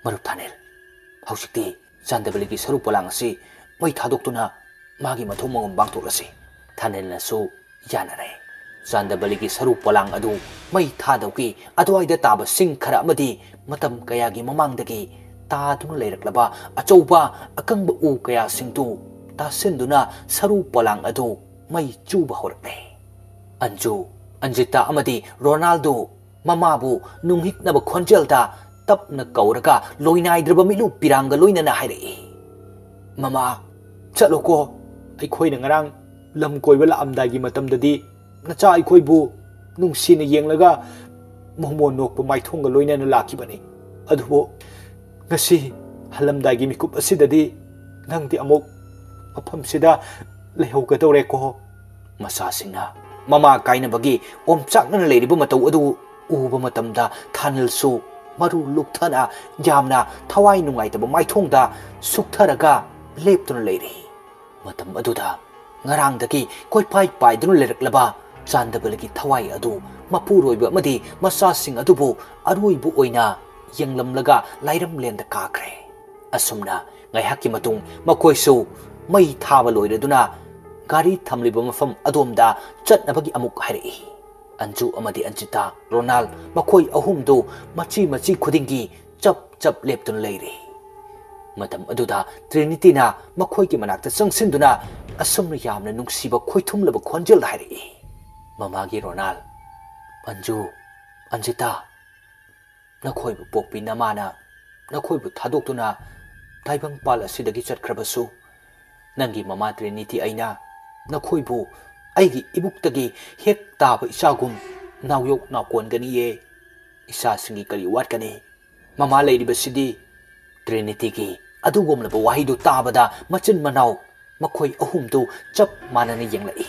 "ꯃꯔꯨꯞ ꯊꯥꯅꯦꯜ, ꯍꯧꯖꯤꯛꯇꯤ ꯆꯥꯟꯗꯕꯂꯤꯒꯤ ꯁꯔꯨ ꯄꯣꯂꯥꯡ ꯑꯁꯤ ꯃꯩ ꯊꯥꯗꯣꯛꯇꯨꯅ ꯃꯥꯒꯤ ꯃꯊꯧ ꯃꯉꯝ ꯄꯥꯡꯊꯣꯛꯂꯁꯤ꯫" ꯊꯥꯅꯦꯜꯅꯁꯨ ꯌꯥꯅꯔꯦ꯫ ꯆꯥꯟꯗꯕꯂꯤꯒꯤ ꯁꯔꯨ ꯄꯣꯂꯥꯡ ꯑꯗꯨ ꯃꯩ ꯊꯥꯗꯧꯈꯤ꯫ ꯑꯗꯨꯋꯥꯏꯗ ꯇꯥꯕ ꯁꯤꯡ ꯈꯔ ꯑꯃꯗꯤ ꯃꯇꯝ ꯀꯌꯥꯒꯤ ꯃꯃꯥꯡꯗꯒꯤ ꯇꯥꯗꯨꯅ ꯂꯩꯔꯛꯂꯕ ꯑꯆꯧꯕ ꯑꯀꯪꯕ ꯎ ꯀꯌꯥꯁꯤꯡꯗꯨ ꯇꯥꯁꯤꯟꯗꯨꯅ ꯁꯔꯨ ꯄꯣꯂꯥꯡ ꯑꯗꯨ ꯃꯩ ꯆꯨꯕ ꯍꯧꯔꯛꯂꯦ꯫ ꯑꯟꯖꯨ, ꯑꯟꯖꯤꯇꯥ ꯑꯃꯗꯤ ꯔꯣꯅꯥꯜꯗꯣ ꯃꯃꯥꯕꯨ ꯅꯨꯡꯍꯤꯛꯅꯕ ꯈꯣꯟꯖꯦꯜꯗ ꯇꯞꯅ ꯀꯧꯔꯒ ꯂꯣꯏꯅꯥꯏꯗ꯭ꯔꯕ ꯃꯤꯠꯂꯨ ꯄꯤꯔꯥꯡꯒ ꯂꯣꯏꯅꯅ ꯍꯥꯏꯔꯛꯏ, "ꯃꯃꯥ, ꯆꯠꯂꯣꯀꯣ꯫ ꯑꯩꯈꯣꯏꯅ ꯉꯔꯥꯡ ꯂꯝ ꯀꯣꯏꯕ ꯂꯥꯛꯑꯝꯗꯥꯏꯒꯤ ꯃꯇꯝꯗꯗꯤ ꯅꯆꯥ ꯑꯩꯈꯣꯏꯕꯨ ꯅꯨꯡꯁꯤꯅ ꯌꯦꯡꯂꯒ ꯃꯣꯃꯣꯟ ꯅꯣꯛꯄ ꯃꯥꯏꯊꯣꯡꯒ ꯂꯣꯏꯅꯅ ꯂꯥꯛꯈꯤꯕꯅꯤ꯫ ꯑꯗꯨꯕꯨ ꯉꯁꯤ ꯍꯜꯂꯝꯗꯥꯏꯒꯤ ꯃꯤꯀꯨꯞ ꯑꯁꯤꯗꯗꯤ ꯅꯪꯗꯤ ꯑꯃꯨꯛ ꯃꯐꯝꯁꯤꯗ ꯂꯩꯍꯧꯒꯗꯧꯔꯦꯀꯣ꯫" ꯃꯆꯥꯁꯤꯡꯅ ꯃꯃꯥ ꯀꯥꯏꯅꯕꯒꯤ ꯑꯣꯝꯆꯥꯛꯅꯅ ꯂꯩꯔꯤꯕ ꯃꯇꯧ ꯑꯗꯨ ꯎꯕ ꯃꯇꯝꯗ ꯊꯥꯅꯤꯜꯁꯨ ꯃꯔꯨ ꯂꯨꯛꯊꯅ ꯌꯥꯝꯅ ꯊꯋꯥꯏ ꯅꯨꯡꯉꯥꯏꯇꯕ ꯃꯥꯏꯊꯣꯡꯗ ꯁꯨꯛꯊꯔꯒ ꯂꯦꯞꯇꯨꯅ ꯂꯩꯔꯤ꯫ ꯃꯇꯝ ꯑꯗꯨꯗ ꯉꯔꯥꯡꯗꯒꯤ ꯀꯣꯏꯄꯥꯏ ꯄꯥꯏꯗꯨꯅ ꯂꯩꯔꯛꯂꯕ ꯆꯥꯟꯗꯕꯂꯒꯤ ꯊꯋꯥꯏ ꯑꯗꯨ ꯃꯄꯨꯔꯣꯏꯕ ꯑꯃꯗꯤ ꯃꯆꯥꯁꯤꯡ ꯑꯗꯨꯕꯨ ꯑꯔꯣꯏꯕ ꯑꯣꯏꯅ ꯌꯦꯡꯂꯝꯂꯒ ꯂꯥꯏꯔꯝꯂꯦꯟꯗ ꯀꯥꯈ꯭ꯔꯦ꯫ ꯑꯁꯨꯝꯅ ꯉꯥꯏꯍꯥꯛꯀꯤ ꯃꯇꯨꯡ ꯃꯈꯣꯏꯁꯨ ꯃꯩ ꯊꯥꯕ ꯂꯣꯏꯔꯗꯨꯅ ꯒꯥꯔꯤ ꯊꯝꯂꯤꯕ ꯃꯐꯝ ꯑꯗꯣꯝꯗ ꯆꯠꯅꯕꯒꯤ ꯑꯃꯨꯛ ꯍꯥꯏꯔꯛꯏ꯫ ꯑꯟꯖꯨ ꯑꯃꯗꯤ ꯑꯟꯖꯤꯇꯥ, ꯔꯣꯅꯥꯜ, ꯃꯈꯣꯏ ꯑꯍꯨꯝꯗꯨ ꯃꯆꯤ ꯃꯆꯤ ꯈꯨꯗꯤꯡꯒꯤ ꯆꯞ ꯆꯞ ꯂꯦꯞꯇꯨꯅ ꯂꯩꯔꯤ꯫ ꯃꯇꯝ ꯑꯗꯨꯗ ꯇ꯭ꯔꯤꯅꯤꯇꯤꯅ ꯃꯈꯣꯏꯒꯤ ꯃꯅꯥꯛꯇ ꯆꯪꯁꯤꯟꯗꯨꯅ ꯑꯁꯨꯝꯅ ꯌꯥꯝꯅ ꯅꯨꯡꯁꯤꯕ ꯈꯣꯏꯊꯨꯝꯂꯕ ꯈꯣꯟꯖꯦꯜꯗ ꯍꯥꯏꯔꯛꯏ, "ꯃꯃꯥꯒꯤ ꯔꯣꯅꯥꯜ, ꯑꯟꯖꯨ, ꯑꯟꯖꯤꯇꯥ, ꯅꯈꯣꯏꯕꯨ ꯄꯣꯛꯄꯤ ꯅꯃꯥꯅ ꯅꯈꯣꯏꯕꯨ ꯊꯥꯗꯣꯛꯇꯨꯅ ꯇꯥꯏꯕꯪꯄꯥꯜ ꯑꯁꯤꯗꯒꯤ ꯆꯠꯈ꯭ꯔꯕꯁꯨ, ꯅꯪꯒꯤ ꯃꯃꯥ ꯇ꯭ꯔꯤꯅꯤꯇꯤ ꯑꯩꯅ ꯅꯈꯣꯏꯕꯨ ꯑꯩꯒꯤ ꯏꯕꯨꯛꯇꯒꯤ ꯍꯦꯛ ꯇꯥꯕ ꯏꯆꯥꯒꯨꯝ ꯅꯥꯎꯌꯣꯛ ꯅꯥꯎꯀꯣꯟꯒꯅꯤꯌꯦ꯫ ꯏꯆꯥꯁꯤꯡꯒꯤ ꯀꯔꯤ ꯋꯥꯠꯀꯅꯤ? ꯃꯃꯥ ꯂꯩꯔꯤꯕꯁꯤꯗꯤ꯫" ꯇ꯭ꯔꯤꯅꯤꯇꯤꯒꯤ ꯑꯗꯨꯒꯨꯝꯂꯕ ꯋꯥꯍꯩꯗꯨ ꯇꯥꯕꯗ ꯃꯆꯤꯟ ꯃꯅꯥꯎ ꯃꯈꯣꯏ ꯑꯍꯨꯝꯗꯨ ꯆꯞ ꯃꯥꯟꯅꯅ ꯌꯦꯡꯂꯛꯏ꯫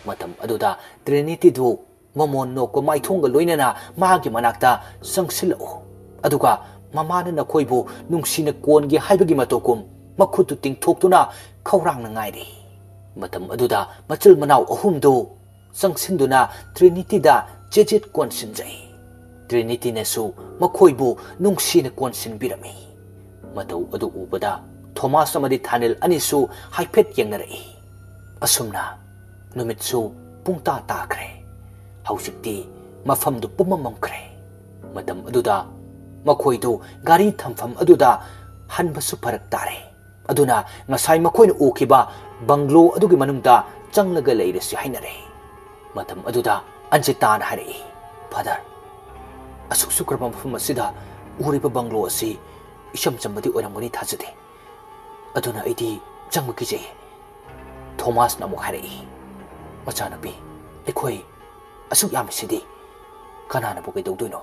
ꯃꯇꯝ ꯑꯗꯨꯗ ꯇ꯭ꯔꯤꯅꯤꯇꯤꯗꯨ ꯃꯃꯣꯟ ꯅꯣꯛꯄ ꯃꯥꯏꯊꯣꯡꯒ ꯂꯣꯏꯅꯅ ꯃꯥꯒꯤ ꯃꯅꯥꯛꯇ ꯆꯪꯁꯤꯜꯂꯛꯎ, ꯑꯗꯨꯒ ꯃꯃꯥꯅ ꯅꯈꯣꯏꯕꯨ ꯅꯨꯡꯁꯤꯅ ꯀꯣꯟꯒꯦ ꯍꯥꯏꯕꯒꯤ ꯃꯇꯧꯒꯨꯝ ꯃꯈꯨꯠꯇꯨ ꯇꯤꯡꯊꯣꯛꯇꯨꯅ ꯈꯧꯔꯥꯡꯅ ꯉꯥꯏꯔꯤ꯫ ꯃꯇꯝ ꯑꯗꯨꯗ ꯃꯆꯤꯜ ꯃꯅꯥꯎ ꯑꯍꯨꯝꯗꯨ ꯆꯪꯁꯤꯟꯗꯨꯅ ꯇ꯭ꯔꯤꯅꯤꯇꯤꯗ ꯆꯦꯖꯦꯠ ꯀꯣꯟꯁꯤꯟꯖꯩ꯫ ꯇ꯭ꯔꯤꯅꯤꯇꯤꯅꯁꯨ ꯃꯈꯣꯏꯕꯨ ꯅꯨꯡꯁꯤꯅ ꯀꯣꯟꯁꯤꯟꯕꯤꯔꯝꯃꯤ꯫ ꯃꯇꯧ ꯑꯗꯨ ꯎꯕꯗ ꯊꯣꯃꯥꯁ ꯑꯃꯗꯤ ꯊꯥꯅꯤꯜ ꯑꯅꯤꯁꯨ ꯍꯥꯏꯐꯦꯠ ꯌꯦꯡꯅꯔꯛꯏ꯫ ꯑꯁꯨꯝꯅ ꯅꯨꯃꯤꯠꯁꯨ ꯄꯨꯡꯇꯥ ꯇꯥꯈ꯭ꯔꯦ꯫ ꯍꯧꯖꯤꯛꯇꯤ ꯃꯐꯝꯗꯨ ꯄꯨꯝꯃꯝ ꯃꯝꯈ꯭ꯔꯦ꯫ ꯃꯇꯝ ꯑꯗꯨꯗ ꯃꯈꯣꯏꯗꯨ ꯒꯥꯔꯤ ꯊꯝꯐꯝ ꯑꯗꯨꯗ ꯍꯟꯕꯁꯨ ꯐꯔꯛ ꯇꯥꯔꯦ꯫ ꯑꯗꯨꯅ ꯉꯁꯥꯏ ꯃꯈꯣꯏꯅ ꯎꯈꯤꯕ ꯕꯪꯒ꯭ꯂꯣ ꯑꯗꯨꯒꯤ ꯃꯅꯨꯡꯗ ꯆꯪꯂꯒ ꯂꯩꯔꯁꯤ ꯍꯥꯏꯅꯔꯦ꯫ ꯃꯇꯝ ꯑꯗꯨꯗ ꯑꯟꯖꯤꯇꯥꯅ ꯍꯥꯏꯔꯛꯏ, "ꯐꯥꯗꯔ, ꯑꯁꯨꯛ ꯁꯨꯛꯈ꯭ꯔꯕ ꯃꯐꯝ ꯑꯁꯤꯗ ꯎꯔꯤꯕ ꯕꯪꯒ꯭ꯂꯣ ꯑꯁꯤ ꯏꯆꯝ ꯆꯝꯕꯗꯤ ꯑꯣꯏꯔꯝꯒꯅꯤ ꯊꯥꯖꯗꯦ꯫ ꯑꯗꯨꯅ ꯑꯩꯗꯤ ꯆꯪꯕ ꯀꯤꯖꯩ꯫" ꯊꯣꯃꯥꯁꯅ ꯑꯃꯨꯛ ꯍꯥꯏꯔꯛꯏ, "ꯃꯆꯥꯅꯨꯄꯤ, ꯑꯩꯈꯣꯏ ꯑꯁꯨꯛ ꯌꯥꯝꯃꯤꯁꯤꯗꯤ ꯀꯅꯥꯅꯕꯨ ꯀꯩꯗꯧꯗꯣꯏꯅꯣ?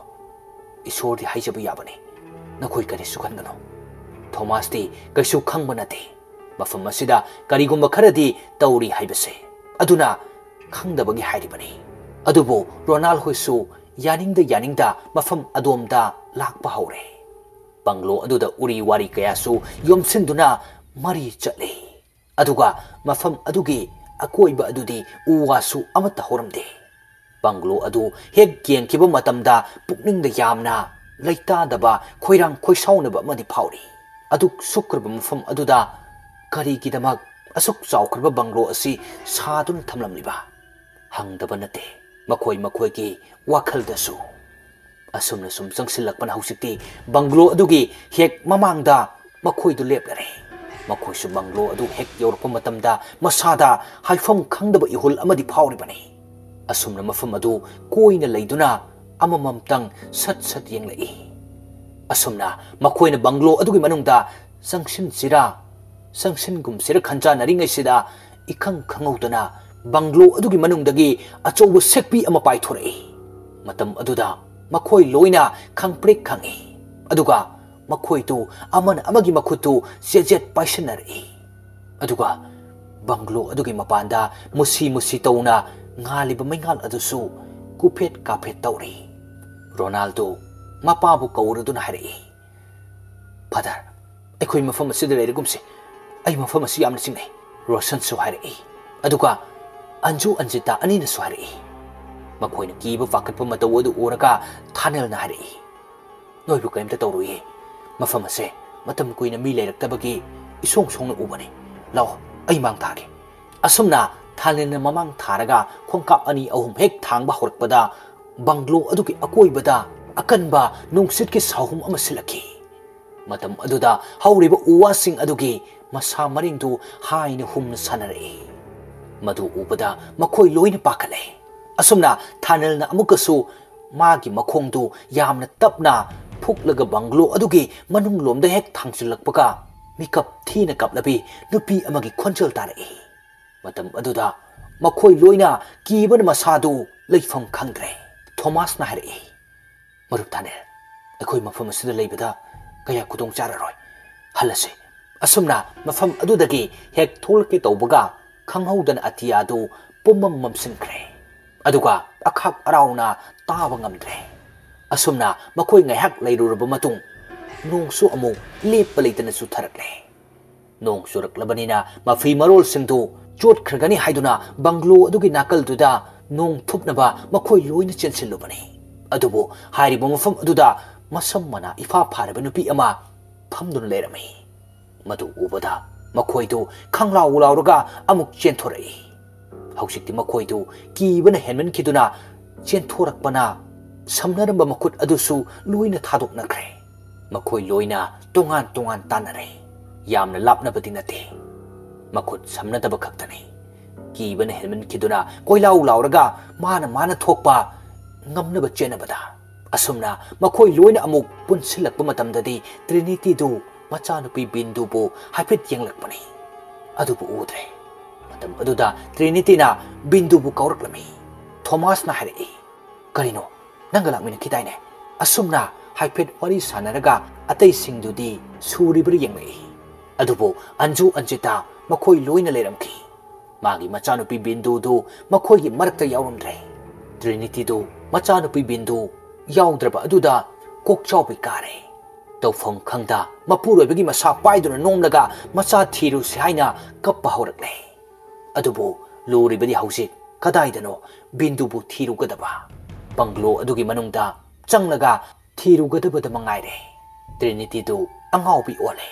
ꯏꯁꯣꯔꯗꯤ ꯍꯥꯏꯖꯕ ꯌꯥꯕꯅꯤ꯫ ꯅꯈꯣꯏ ꯀꯔꯤꯁꯨ ꯈꯟꯒꯅꯨ꯫" ꯊꯣꯃꯥꯁꯇꯤ ꯀꯩꯁꯨ ꯈꯪꯕ ꯅꯠꯇꯦ꯫ ꯃꯐꯝ ꯑꯁꯤꯗ ꯀꯔꯤꯒꯨꯝꯕ ꯈꯔꯗꯤ ꯇꯧꯔꯤ ꯍꯥꯏꯕꯁꯦ꯫ ꯑꯗꯨꯅ ꯈꯪꯗꯕꯒꯤ ꯍꯥꯏꯔꯤꯕꯅꯤ꯫ ꯑꯗꯨꯕꯨ ꯔꯣꯅꯥꯜ ꯍꯣꯏꯁꯨ ꯌꯥꯅꯤꯡꯗ ꯌꯥꯅꯤꯡꯗ ꯃꯐꯝ ꯑꯗꯣꯝꯗ ꯂꯥꯛꯄ ꯍꯧꯔꯦ꯫ ꯕꯪꯒ꯭ꯂꯣ ꯑꯗꯨꯗ ꯎꯔꯤ ꯋꯥꯔꯤ ꯀꯌꯥꯁꯨ ꯌꯣꯝꯁꯤꯟꯗꯨꯅ ꯃꯔꯤ ꯆꯠꯂꯤ꯫ ꯑꯗꯨꯒ ꯃꯐꯝ ꯑꯗꯨꯒꯤ ꯑꯀꯣꯏꯕ ꯑꯗꯨꯗꯤ ꯎ ꯋꯥꯁꯨ ꯑꯃꯠꯇ ꯍꯧꯔꯝꯗꯦ꯫ ꯕꯪꯒ꯭ꯂꯣ ꯑꯗꯨ ꯍꯦꯛ ꯌꯦꯡꯈꯤꯕ ꯃꯇꯝꯗ ꯄꯨꯛꯅꯤꯡꯗ ꯌꯥꯝꯅ ꯂꯩꯇꯥꯗꯕ, ꯈꯣꯏꯔꯥꯡ ꯈꯣꯏꯁꯥꯎꯅꯕ ꯑꯃꯗꯤ ꯐꯥꯎꯔꯤ꯫ ꯑꯗꯨꯛ ꯁꯨꯛꯈ꯭ꯔꯕ ꯃꯐꯝ ꯑꯗꯨꯗ ꯀꯔꯤꯒꯤꯗꯃꯛ ꯑꯁꯨꯛ ꯆꯥꯎꯈ꯭ꯔꯕ ꯕꯪꯒ꯭ꯂꯣ ꯑꯁꯤ ꯁꯥꯗꯨꯅ ꯊꯝꯂꯝꯂꯤꯕ? ꯍꯪꯗꯕ ꯅꯠꯇꯦ, ꯃꯈꯣꯏ ꯃꯈꯣꯏꯒꯤ ꯋꯥꯈꯜꯗꯁꯨ꯫ ꯑꯁꯨꯝꯅ ꯁꯨꯝ ꯆꯪꯁꯤꯜꯂꯛꯄꯅ ꯍꯧꯖꯤꯛꯇꯤ ꯕꯪꯒ꯭ꯂꯣ ꯑꯗꯨꯒꯤ ꯍꯦꯛ ꯃꯃꯥꯡꯗ ꯃꯈꯣꯏꯗꯨ ꯂꯦꯞꯂꯔꯦ꯫ ꯃꯈꯣꯏꯁꯨ ꯕꯪꯒ꯭ꯂꯣ ꯑꯗꯨ ꯍꯦꯛ ꯌꯧꯔꯛꯄ ꯃꯇꯝꯗ ꯃꯁꯥꯗ ꯍꯥꯏꯐꯝ ꯈꯪꯗꯕ ꯏꯍꯨꯜ ꯑꯃꯗꯤ ꯐꯥꯎꯔꯤꯕꯅꯤ꯫ ꯑꯁꯨꯝꯅ ꯃꯐꯝ ꯑꯗꯨ ꯀꯣꯏꯅ ꯂꯩꯗꯨꯅ ꯑꯃꯃꯝꯇꯪ ꯁꯠ ꯁꯠ ꯌꯦꯡꯂꯛꯏ꯫ ꯑꯁꯨꯝꯅ ꯃꯈꯣꯏꯅ ꯕꯪꯒ꯭ꯂꯣ ꯑꯗꯨꯒꯤ ꯃꯅꯨꯡꯗ ꯆꯪꯁꯤꯟꯁꯤꯔꯥ, ꯆꯪꯁꯤꯟꯒꯨꯝꯁꯤꯔ ꯈꯟꯖꯥꯟꯅꯔꯤꯉꯩꯁꯤꯗ ꯏꯈꯪ ꯈꯪꯍꯧꯗꯅ ꯕꯪꯒ꯭ꯂꯣ ꯑꯗꯨꯒꯤ ꯃꯅꯨꯡꯗꯒꯤ ꯑꯆꯧꯕ ꯁꯦꯛꯄꯤ ꯑꯃ ꯄꯥꯏꯊꯣꯔꯛꯏ꯫ ꯃꯇꯝ ꯑꯗꯨꯗ ꯃꯈꯣꯏ ꯂꯣꯏꯅ ꯈꯪꯄ꯭ꯔꯦꯛ ꯈꯪꯏ꯫ ꯑꯗꯨꯒ ꯃꯈꯣꯏꯗꯨ ꯑꯃꯅ ꯑꯃꯒꯤ ꯃꯈꯨꯠꯇꯨ ꯆꯦꯖꯦꯠ ꯄꯥꯏꯁꯤꯟꯅꯔꯛꯏ꯫ ꯑꯗꯨꯒ ꯕꯪꯒ꯭ꯂꯣ ꯑꯗꯨꯒꯤ ꯃꯄꯥꯟꯗ ꯃꯨꯁꯤ ꯃꯨꯁꯤ ꯇꯧꯅ ꯉꯥꯜꯂꯤꯕ ꯃꯩꯉꯥꯜ ꯑꯗꯨꯁꯨ ꯀꯨꯐꯦꯠ ꯀꯥꯐꯦꯠ ꯇꯧꯔꯤ꯫ ꯔꯣꯅꯥꯜꯗꯣ ꯃꯄꯥꯕꯨ ꯀꯧꯔꯗꯨꯅ ꯍꯥꯏꯔꯛꯏ, "ꯐꯥꯗꯔ, ꯑꯩꯈꯣꯏ ꯃꯐꯝ ꯑꯁꯤꯗ ꯂꯩꯔꯒꯨꯝꯁꯤ꯫ ꯑꯩ ꯃꯐꯝ ꯑꯁꯤ ꯌꯥꯝꯅ ꯆꯤꯡꯅꯩ꯫" ꯔꯣꯁꯟꯁꯨ ꯍꯥꯏꯔꯛꯏ꯫ ꯑꯗꯨꯒ ꯑꯟꯖꯨ ꯑꯟꯖꯤꯇꯥ ꯑꯅꯤꯅꯁꯨ ꯍꯥꯏꯔꯛꯏ꯫ ꯃꯈꯣꯏꯅ ꯀꯤꯕ ꯄꯥꯈꯠꯄ ꯃꯇꯧ ꯑꯗꯨ ꯎꯔꯒ ꯊꯥꯅꯦꯜꯅ ꯍꯥꯏꯔꯛꯏ, "ꯅꯣꯏꯕꯨ ꯀꯔꯤꯝꯇ ꯇꯧꯔꯣꯏꯌꯦ꯫ ꯃꯐꯝ ꯑꯁꯦ ꯃꯇꯝ ꯀꯨꯏꯅ ꯃꯤ ꯂꯩꯔꯛꯇꯕꯒꯤ ꯏꯁꯣꯡ ꯁꯣꯡꯅ ꯎꯕꯅꯤ꯫ ꯂꯥꯛꯑꯣ, ꯑꯩ ꯃꯥꯡ ꯊꯥꯒꯦ꯫" ꯑꯁꯨꯝꯅ ꯊꯥꯅꯤꯜꯅ ꯃꯃꯥꯡ ꯊꯥꯔꯒ ꯈꯣꯡꯀꯥꯞ ꯑꯅꯤ ꯑꯍꯨꯝ ꯍꯦꯛ ꯊꯥꯡꯕ ꯍꯧꯔꯛꯄꯗ, ꯕꯪꯒ꯭ꯂꯣ ꯑꯗꯨꯒꯤ ꯑꯀꯣꯏꯕꯗ ꯑꯀꯟꯕ ꯅꯨꯡꯁꯤꯠꯀꯤ ꯁꯥꯍꯨꯝ ꯑꯃ ꯁꯤꯜꯂꯛꯈꯤ꯫ ꯃꯇꯝ ꯑꯗꯨꯗ ꯍꯧꯔꯤꯕ ꯎ ꯋꯥꯁꯤꯡ ꯑꯗꯨꯒꯤ ꯃꯁꯥ ꯃꯔꯦꯡꯗꯨ ꯍꯥꯏꯅ ꯍꯨꯝꯅ ꯁꯥꯟꯅꯔꯛꯏ꯫ ꯃꯗꯨ ꯎꯕꯗ ꯃꯈꯣꯏ ꯂꯣꯏꯅ ꯄꯥꯈꯠꯂꯦ꯫ ꯑꯁꯨꯝꯅ ꯊꯥꯅꯤꯜꯅ ꯑꯃꯨꯛꯀꯁꯨ ꯃꯥꯒꯤ ꯃꯈꯣꯡꯗꯨ ꯌꯥꯝꯅ ꯇꯞꯅ ꯐꯨꯛꯂꯒ ꯕꯪꯒ꯭ꯂꯣ ꯑꯗꯨꯒꯤ ꯃꯅꯨꯡꯂꯣꯝꯗ ꯍꯦꯛ ꯊꯥꯡꯖꯤꯜꯂꯛꯄꯒ, ꯃꯤꯀꯞ ꯊꯤꯅ ꯀꯞꯂꯕꯤ ꯅꯨꯄꯤ ꯑꯃꯒꯤ ꯈꯣꯟꯖꯦꯜ ꯇꯥꯔꯛꯏ꯫ ꯃꯇꯝ ꯑꯗꯨꯗ ꯃꯈꯣꯏ ꯂꯣꯏꯅ ꯀꯤꯕꯅ ꯃꯁꯥꯗꯨ ꯂꯩꯐꯝ ꯈꯪꯗ꯭ꯔꯦ꯫ ꯊꯣꯃꯥꯁꯅ ꯍꯥꯏꯔꯛꯏ, "ꯃꯔꯨꯞ ꯊꯥꯅꯤꯜ, ꯑꯩꯈꯣꯏ ꯃꯐꯝ ꯑꯁꯤꯗ ꯂꯩꯕꯗ ꯀꯌꯥ ꯈꯨꯗꯣꯡ ꯆꯥꯔꯔꯣꯏ꯫ ꯍꯜꯂꯁꯤ꯫" ꯑꯁꯨꯝꯅ ꯃꯐꯝ ꯑꯗꯨꯗꯒꯤ ꯍꯦꯛ ꯊꯣꯛꯂꯛꯀꯦ ꯇꯧꯕꯒ, ꯈꯪꯍꯧꯗꯅ ꯑꯇꯤꯌꯥꯗꯨ ꯄꯨꯝꯃꯝ ꯃꯝꯁꯤꯟꯈ꯭ꯔꯦ꯫ ꯑꯗꯨꯒ ꯑꯈꯥꯛ ꯑꯔꯥꯎꯅ ꯇꯥꯕ ꯉꯝꯗ꯭ꯔꯦ꯫ ꯑꯁꯨꯝꯅ ꯃꯈꯣꯏ ꯉꯥꯏꯍꯥꯛ ꯂꯩꯔꯨꯔꯕ ꯃꯇꯨꯡ, ꯅꯣꯡꯁꯨ ꯑꯃꯨꯛ ꯂꯦꯞꯄ ꯂꯩꯇꯅ ꯆꯨꯊꯔꯛꯂꯦ꯫ ꯅꯣꯡ ꯆꯨꯔꯛꯂꯕꯅꯤꯅ ꯃꯐꯤ ꯃꯔꯣꯜꯁꯤꯡꯗꯨ ꯆꯣꯠꯈ꯭ꯔꯒꯅꯤ ꯍꯥꯏꯗꯨꯅ ꯕꯪꯒ꯭ꯂꯣ ꯑꯗꯨꯒꯤ ꯅꯥꯀꯜꯗꯨꯗ ꯅꯣꯡ ꯊꯨꯞꯅꯕ ꯃꯈꯣꯏ ꯂꯣꯏꯅ ꯆꯦꯟꯁꯤꯜꯂꯨꯕꯅꯤ꯫ ꯑꯗꯨꯕꯨ ꯍꯥꯏꯔꯤꯕ ꯃꯐꯝ ꯑꯗꯨꯗ ꯃꯁꯝ ꯃꯅꯥ ꯏꯐꯥ ꯐꯥꯔꯕ ꯅꯨꯄꯤ ꯑꯃ ꯐꯝꯗꯨꯅ ꯂꯩꯔꯝꯃꯤ꯫ ꯃꯗꯨ ꯎꯕꯗ ꯃꯈꯣꯏꯗꯨ ꯈꯪꯂꯥꯎ ꯂꯥꯎꯔꯒ ꯑꯃꯨꯛ ꯆꯦꯟꯊꯣꯔꯛꯏ꯫ ꯍꯧꯖꯤꯛꯇꯤ ꯃꯈꯣꯏꯗꯨ ꯀꯤꯕꯅ ꯍꯦꯟꯃꯟꯈꯤꯗꯨꯅ ꯆꯦꯟꯊꯣꯔꯛꯄꯅ ꯁꯝꯅꯔꯝꯕ ꯃꯈꯨꯠ ꯑꯗꯨꯁꯨ ꯂꯣꯏꯅ ꯊꯥꯗꯣꯛꯅꯈ꯭ꯔꯦ꯫ ꯃꯈꯣꯏ ꯂꯣꯏꯅ ꯇꯣꯉꯥꯟ ꯇꯣꯉꯥꯟ ꯇꯥꯟꯅꯔꯦ꯫ ꯌꯥꯝꯅ ꯂꯥꯞꯅꯕꯗꯤ ꯅꯠꯇꯦ, ꯃꯈꯨꯠ ꯁꯝꯅꯗꯕ ꯈꯛꯇꯅꯤ꯫ ꯀꯤꯕꯅ ꯍꯦꯟꯃꯟꯈꯤꯗꯨꯅ ꯀꯣꯏꯂꯥꯎ ꯂꯥꯎꯔꯒ ꯃꯥꯅ ꯃꯥꯅ ꯊꯣꯛꯄ ꯉꯝꯅꯕ ꯆꯦꯟꯅꯕꯗ, ꯑꯁꯨꯝꯅ ꯃꯈꯣꯏ ꯂꯣꯏꯅ ꯑꯃꯨꯛ ꯄꯨꯟꯁꯤꯜꯂꯛꯄ ꯃꯇꯝꯗꯗꯤ ꯇ꯭ꯔꯤꯅꯤꯇꯤꯗꯨ ꯃꯆꯥꯅꯨꯄꯤ ꯕꯤꯟꯗꯨꯕꯨ ꯍꯥꯏꯐꯦꯠ ꯌꯦꯡꯂꯛꯄꯅꯤ꯫ ꯑꯗꯨꯕꯨ ꯎꯗ꯭ꯔꯦ꯫ ꯃꯇꯝ ꯑꯗꯨꯗ ꯇ꯭ꯔꯤꯅꯤꯇꯤꯅ ꯕꯤꯟꯗꯨꯕꯨ ꯀꯧꯔꯛꯂꯝꯃꯤ꯫ ꯊꯣꯃꯥꯁꯅ ꯍꯥꯏꯔꯛꯏ, "ꯀꯔꯤꯅꯣ? ꯅꯪꯒ ꯂꯥꯛꯃꯤꯟꯅꯈꯤꯗꯥꯏꯅꯦ?" ꯑꯁꯨꯝꯅ ꯍꯥꯏꯐꯦꯠ ꯋꯥꯔꯤ ꯁꯥꯟꯅꯔꯒ ꯑꯇꯩꯁꯤꯡꯗꯨꯗꯤ ꯁꯨꯔꯤꯕ꯭ꯔꯥ ꯌꯦꯡꯂꯛꯏ꯫ ꯑꯗꯨꯕꯨ ꯑꯟꯖꯨ ꯑꯟꯖꯤꯇꯥ ꯃꯈꯣꯏ ꯂꯣꯏꯅ ꯂꯩꯔꯝꯈꯤ꯫ ꯃꯥꯒꯤ ꯃꯆꯥꯅꯨꯄꯤ ꯕꯤꯟꯗꯨꯗꯨ ꯃꯈꯣꯏꯒꯤ ꯃꯔꯛꯇ ꯌꯥꯎꯔꯝꯗ꯭ꯔꯦ꯫ ꯇ꯭ꯔꯤꯅꯤꯇꯤꯗꯨ ꯃꯆꯥꯅꯨꯄꯤ ꯕꯤꯟꯗꯨ ꯌꯥꯎꯗ꯭ꯔꯕ ꯑꯗꯨꯗ ꯀꯣꯛꯆꯥꯎꯕꯤ ꯀꯥꯔꯦ꯫ ꯇꯧꯐꯝ ꯈꯪꯗ ꯃꯄꯨꯔꯣꯏꯕꯒꯤ ꯃꯁꯥ ꯄꯥꯏꯗꯨꯅ ꯅꯣꯝꯂꯒ ꯃꯆꯥ ꯊꯤꯔꯨꯁꯤ ꯍꯥꯏꯅ ꯀꯞꯄ ꯍꯧꯔꯛꯂꯦ꯫ ꯑꯗꯨꯕꯨ ꯂꯨꯔꯤꯕꯗꯤ ꯍꯧꯖꯤꯛ ꯀꯗꯥꯏꯗꯅꯣ ꯕꯤꯟꯗꯨꯕꯨ ꯊꯤꯔꯨꯒꯗꯕ? ꯕꯪꯒ꯭ꯂꯣ ꯑꯗꯨꯒꯤ ꯃꯅꯨꯡꯗ ꯆꯪꯂꯒ ꯊꯤꯔꯨꯒꯗꯕꯗ ꯃꯉꯥꯏꯔꯦ꯫ ꯇ꯭ꯔꯤꯅꯤꯇꯤꯗꯨ ꯑꯉꯥꯎꯕꯤ ꯑꯣꯜꯂꯦ꯫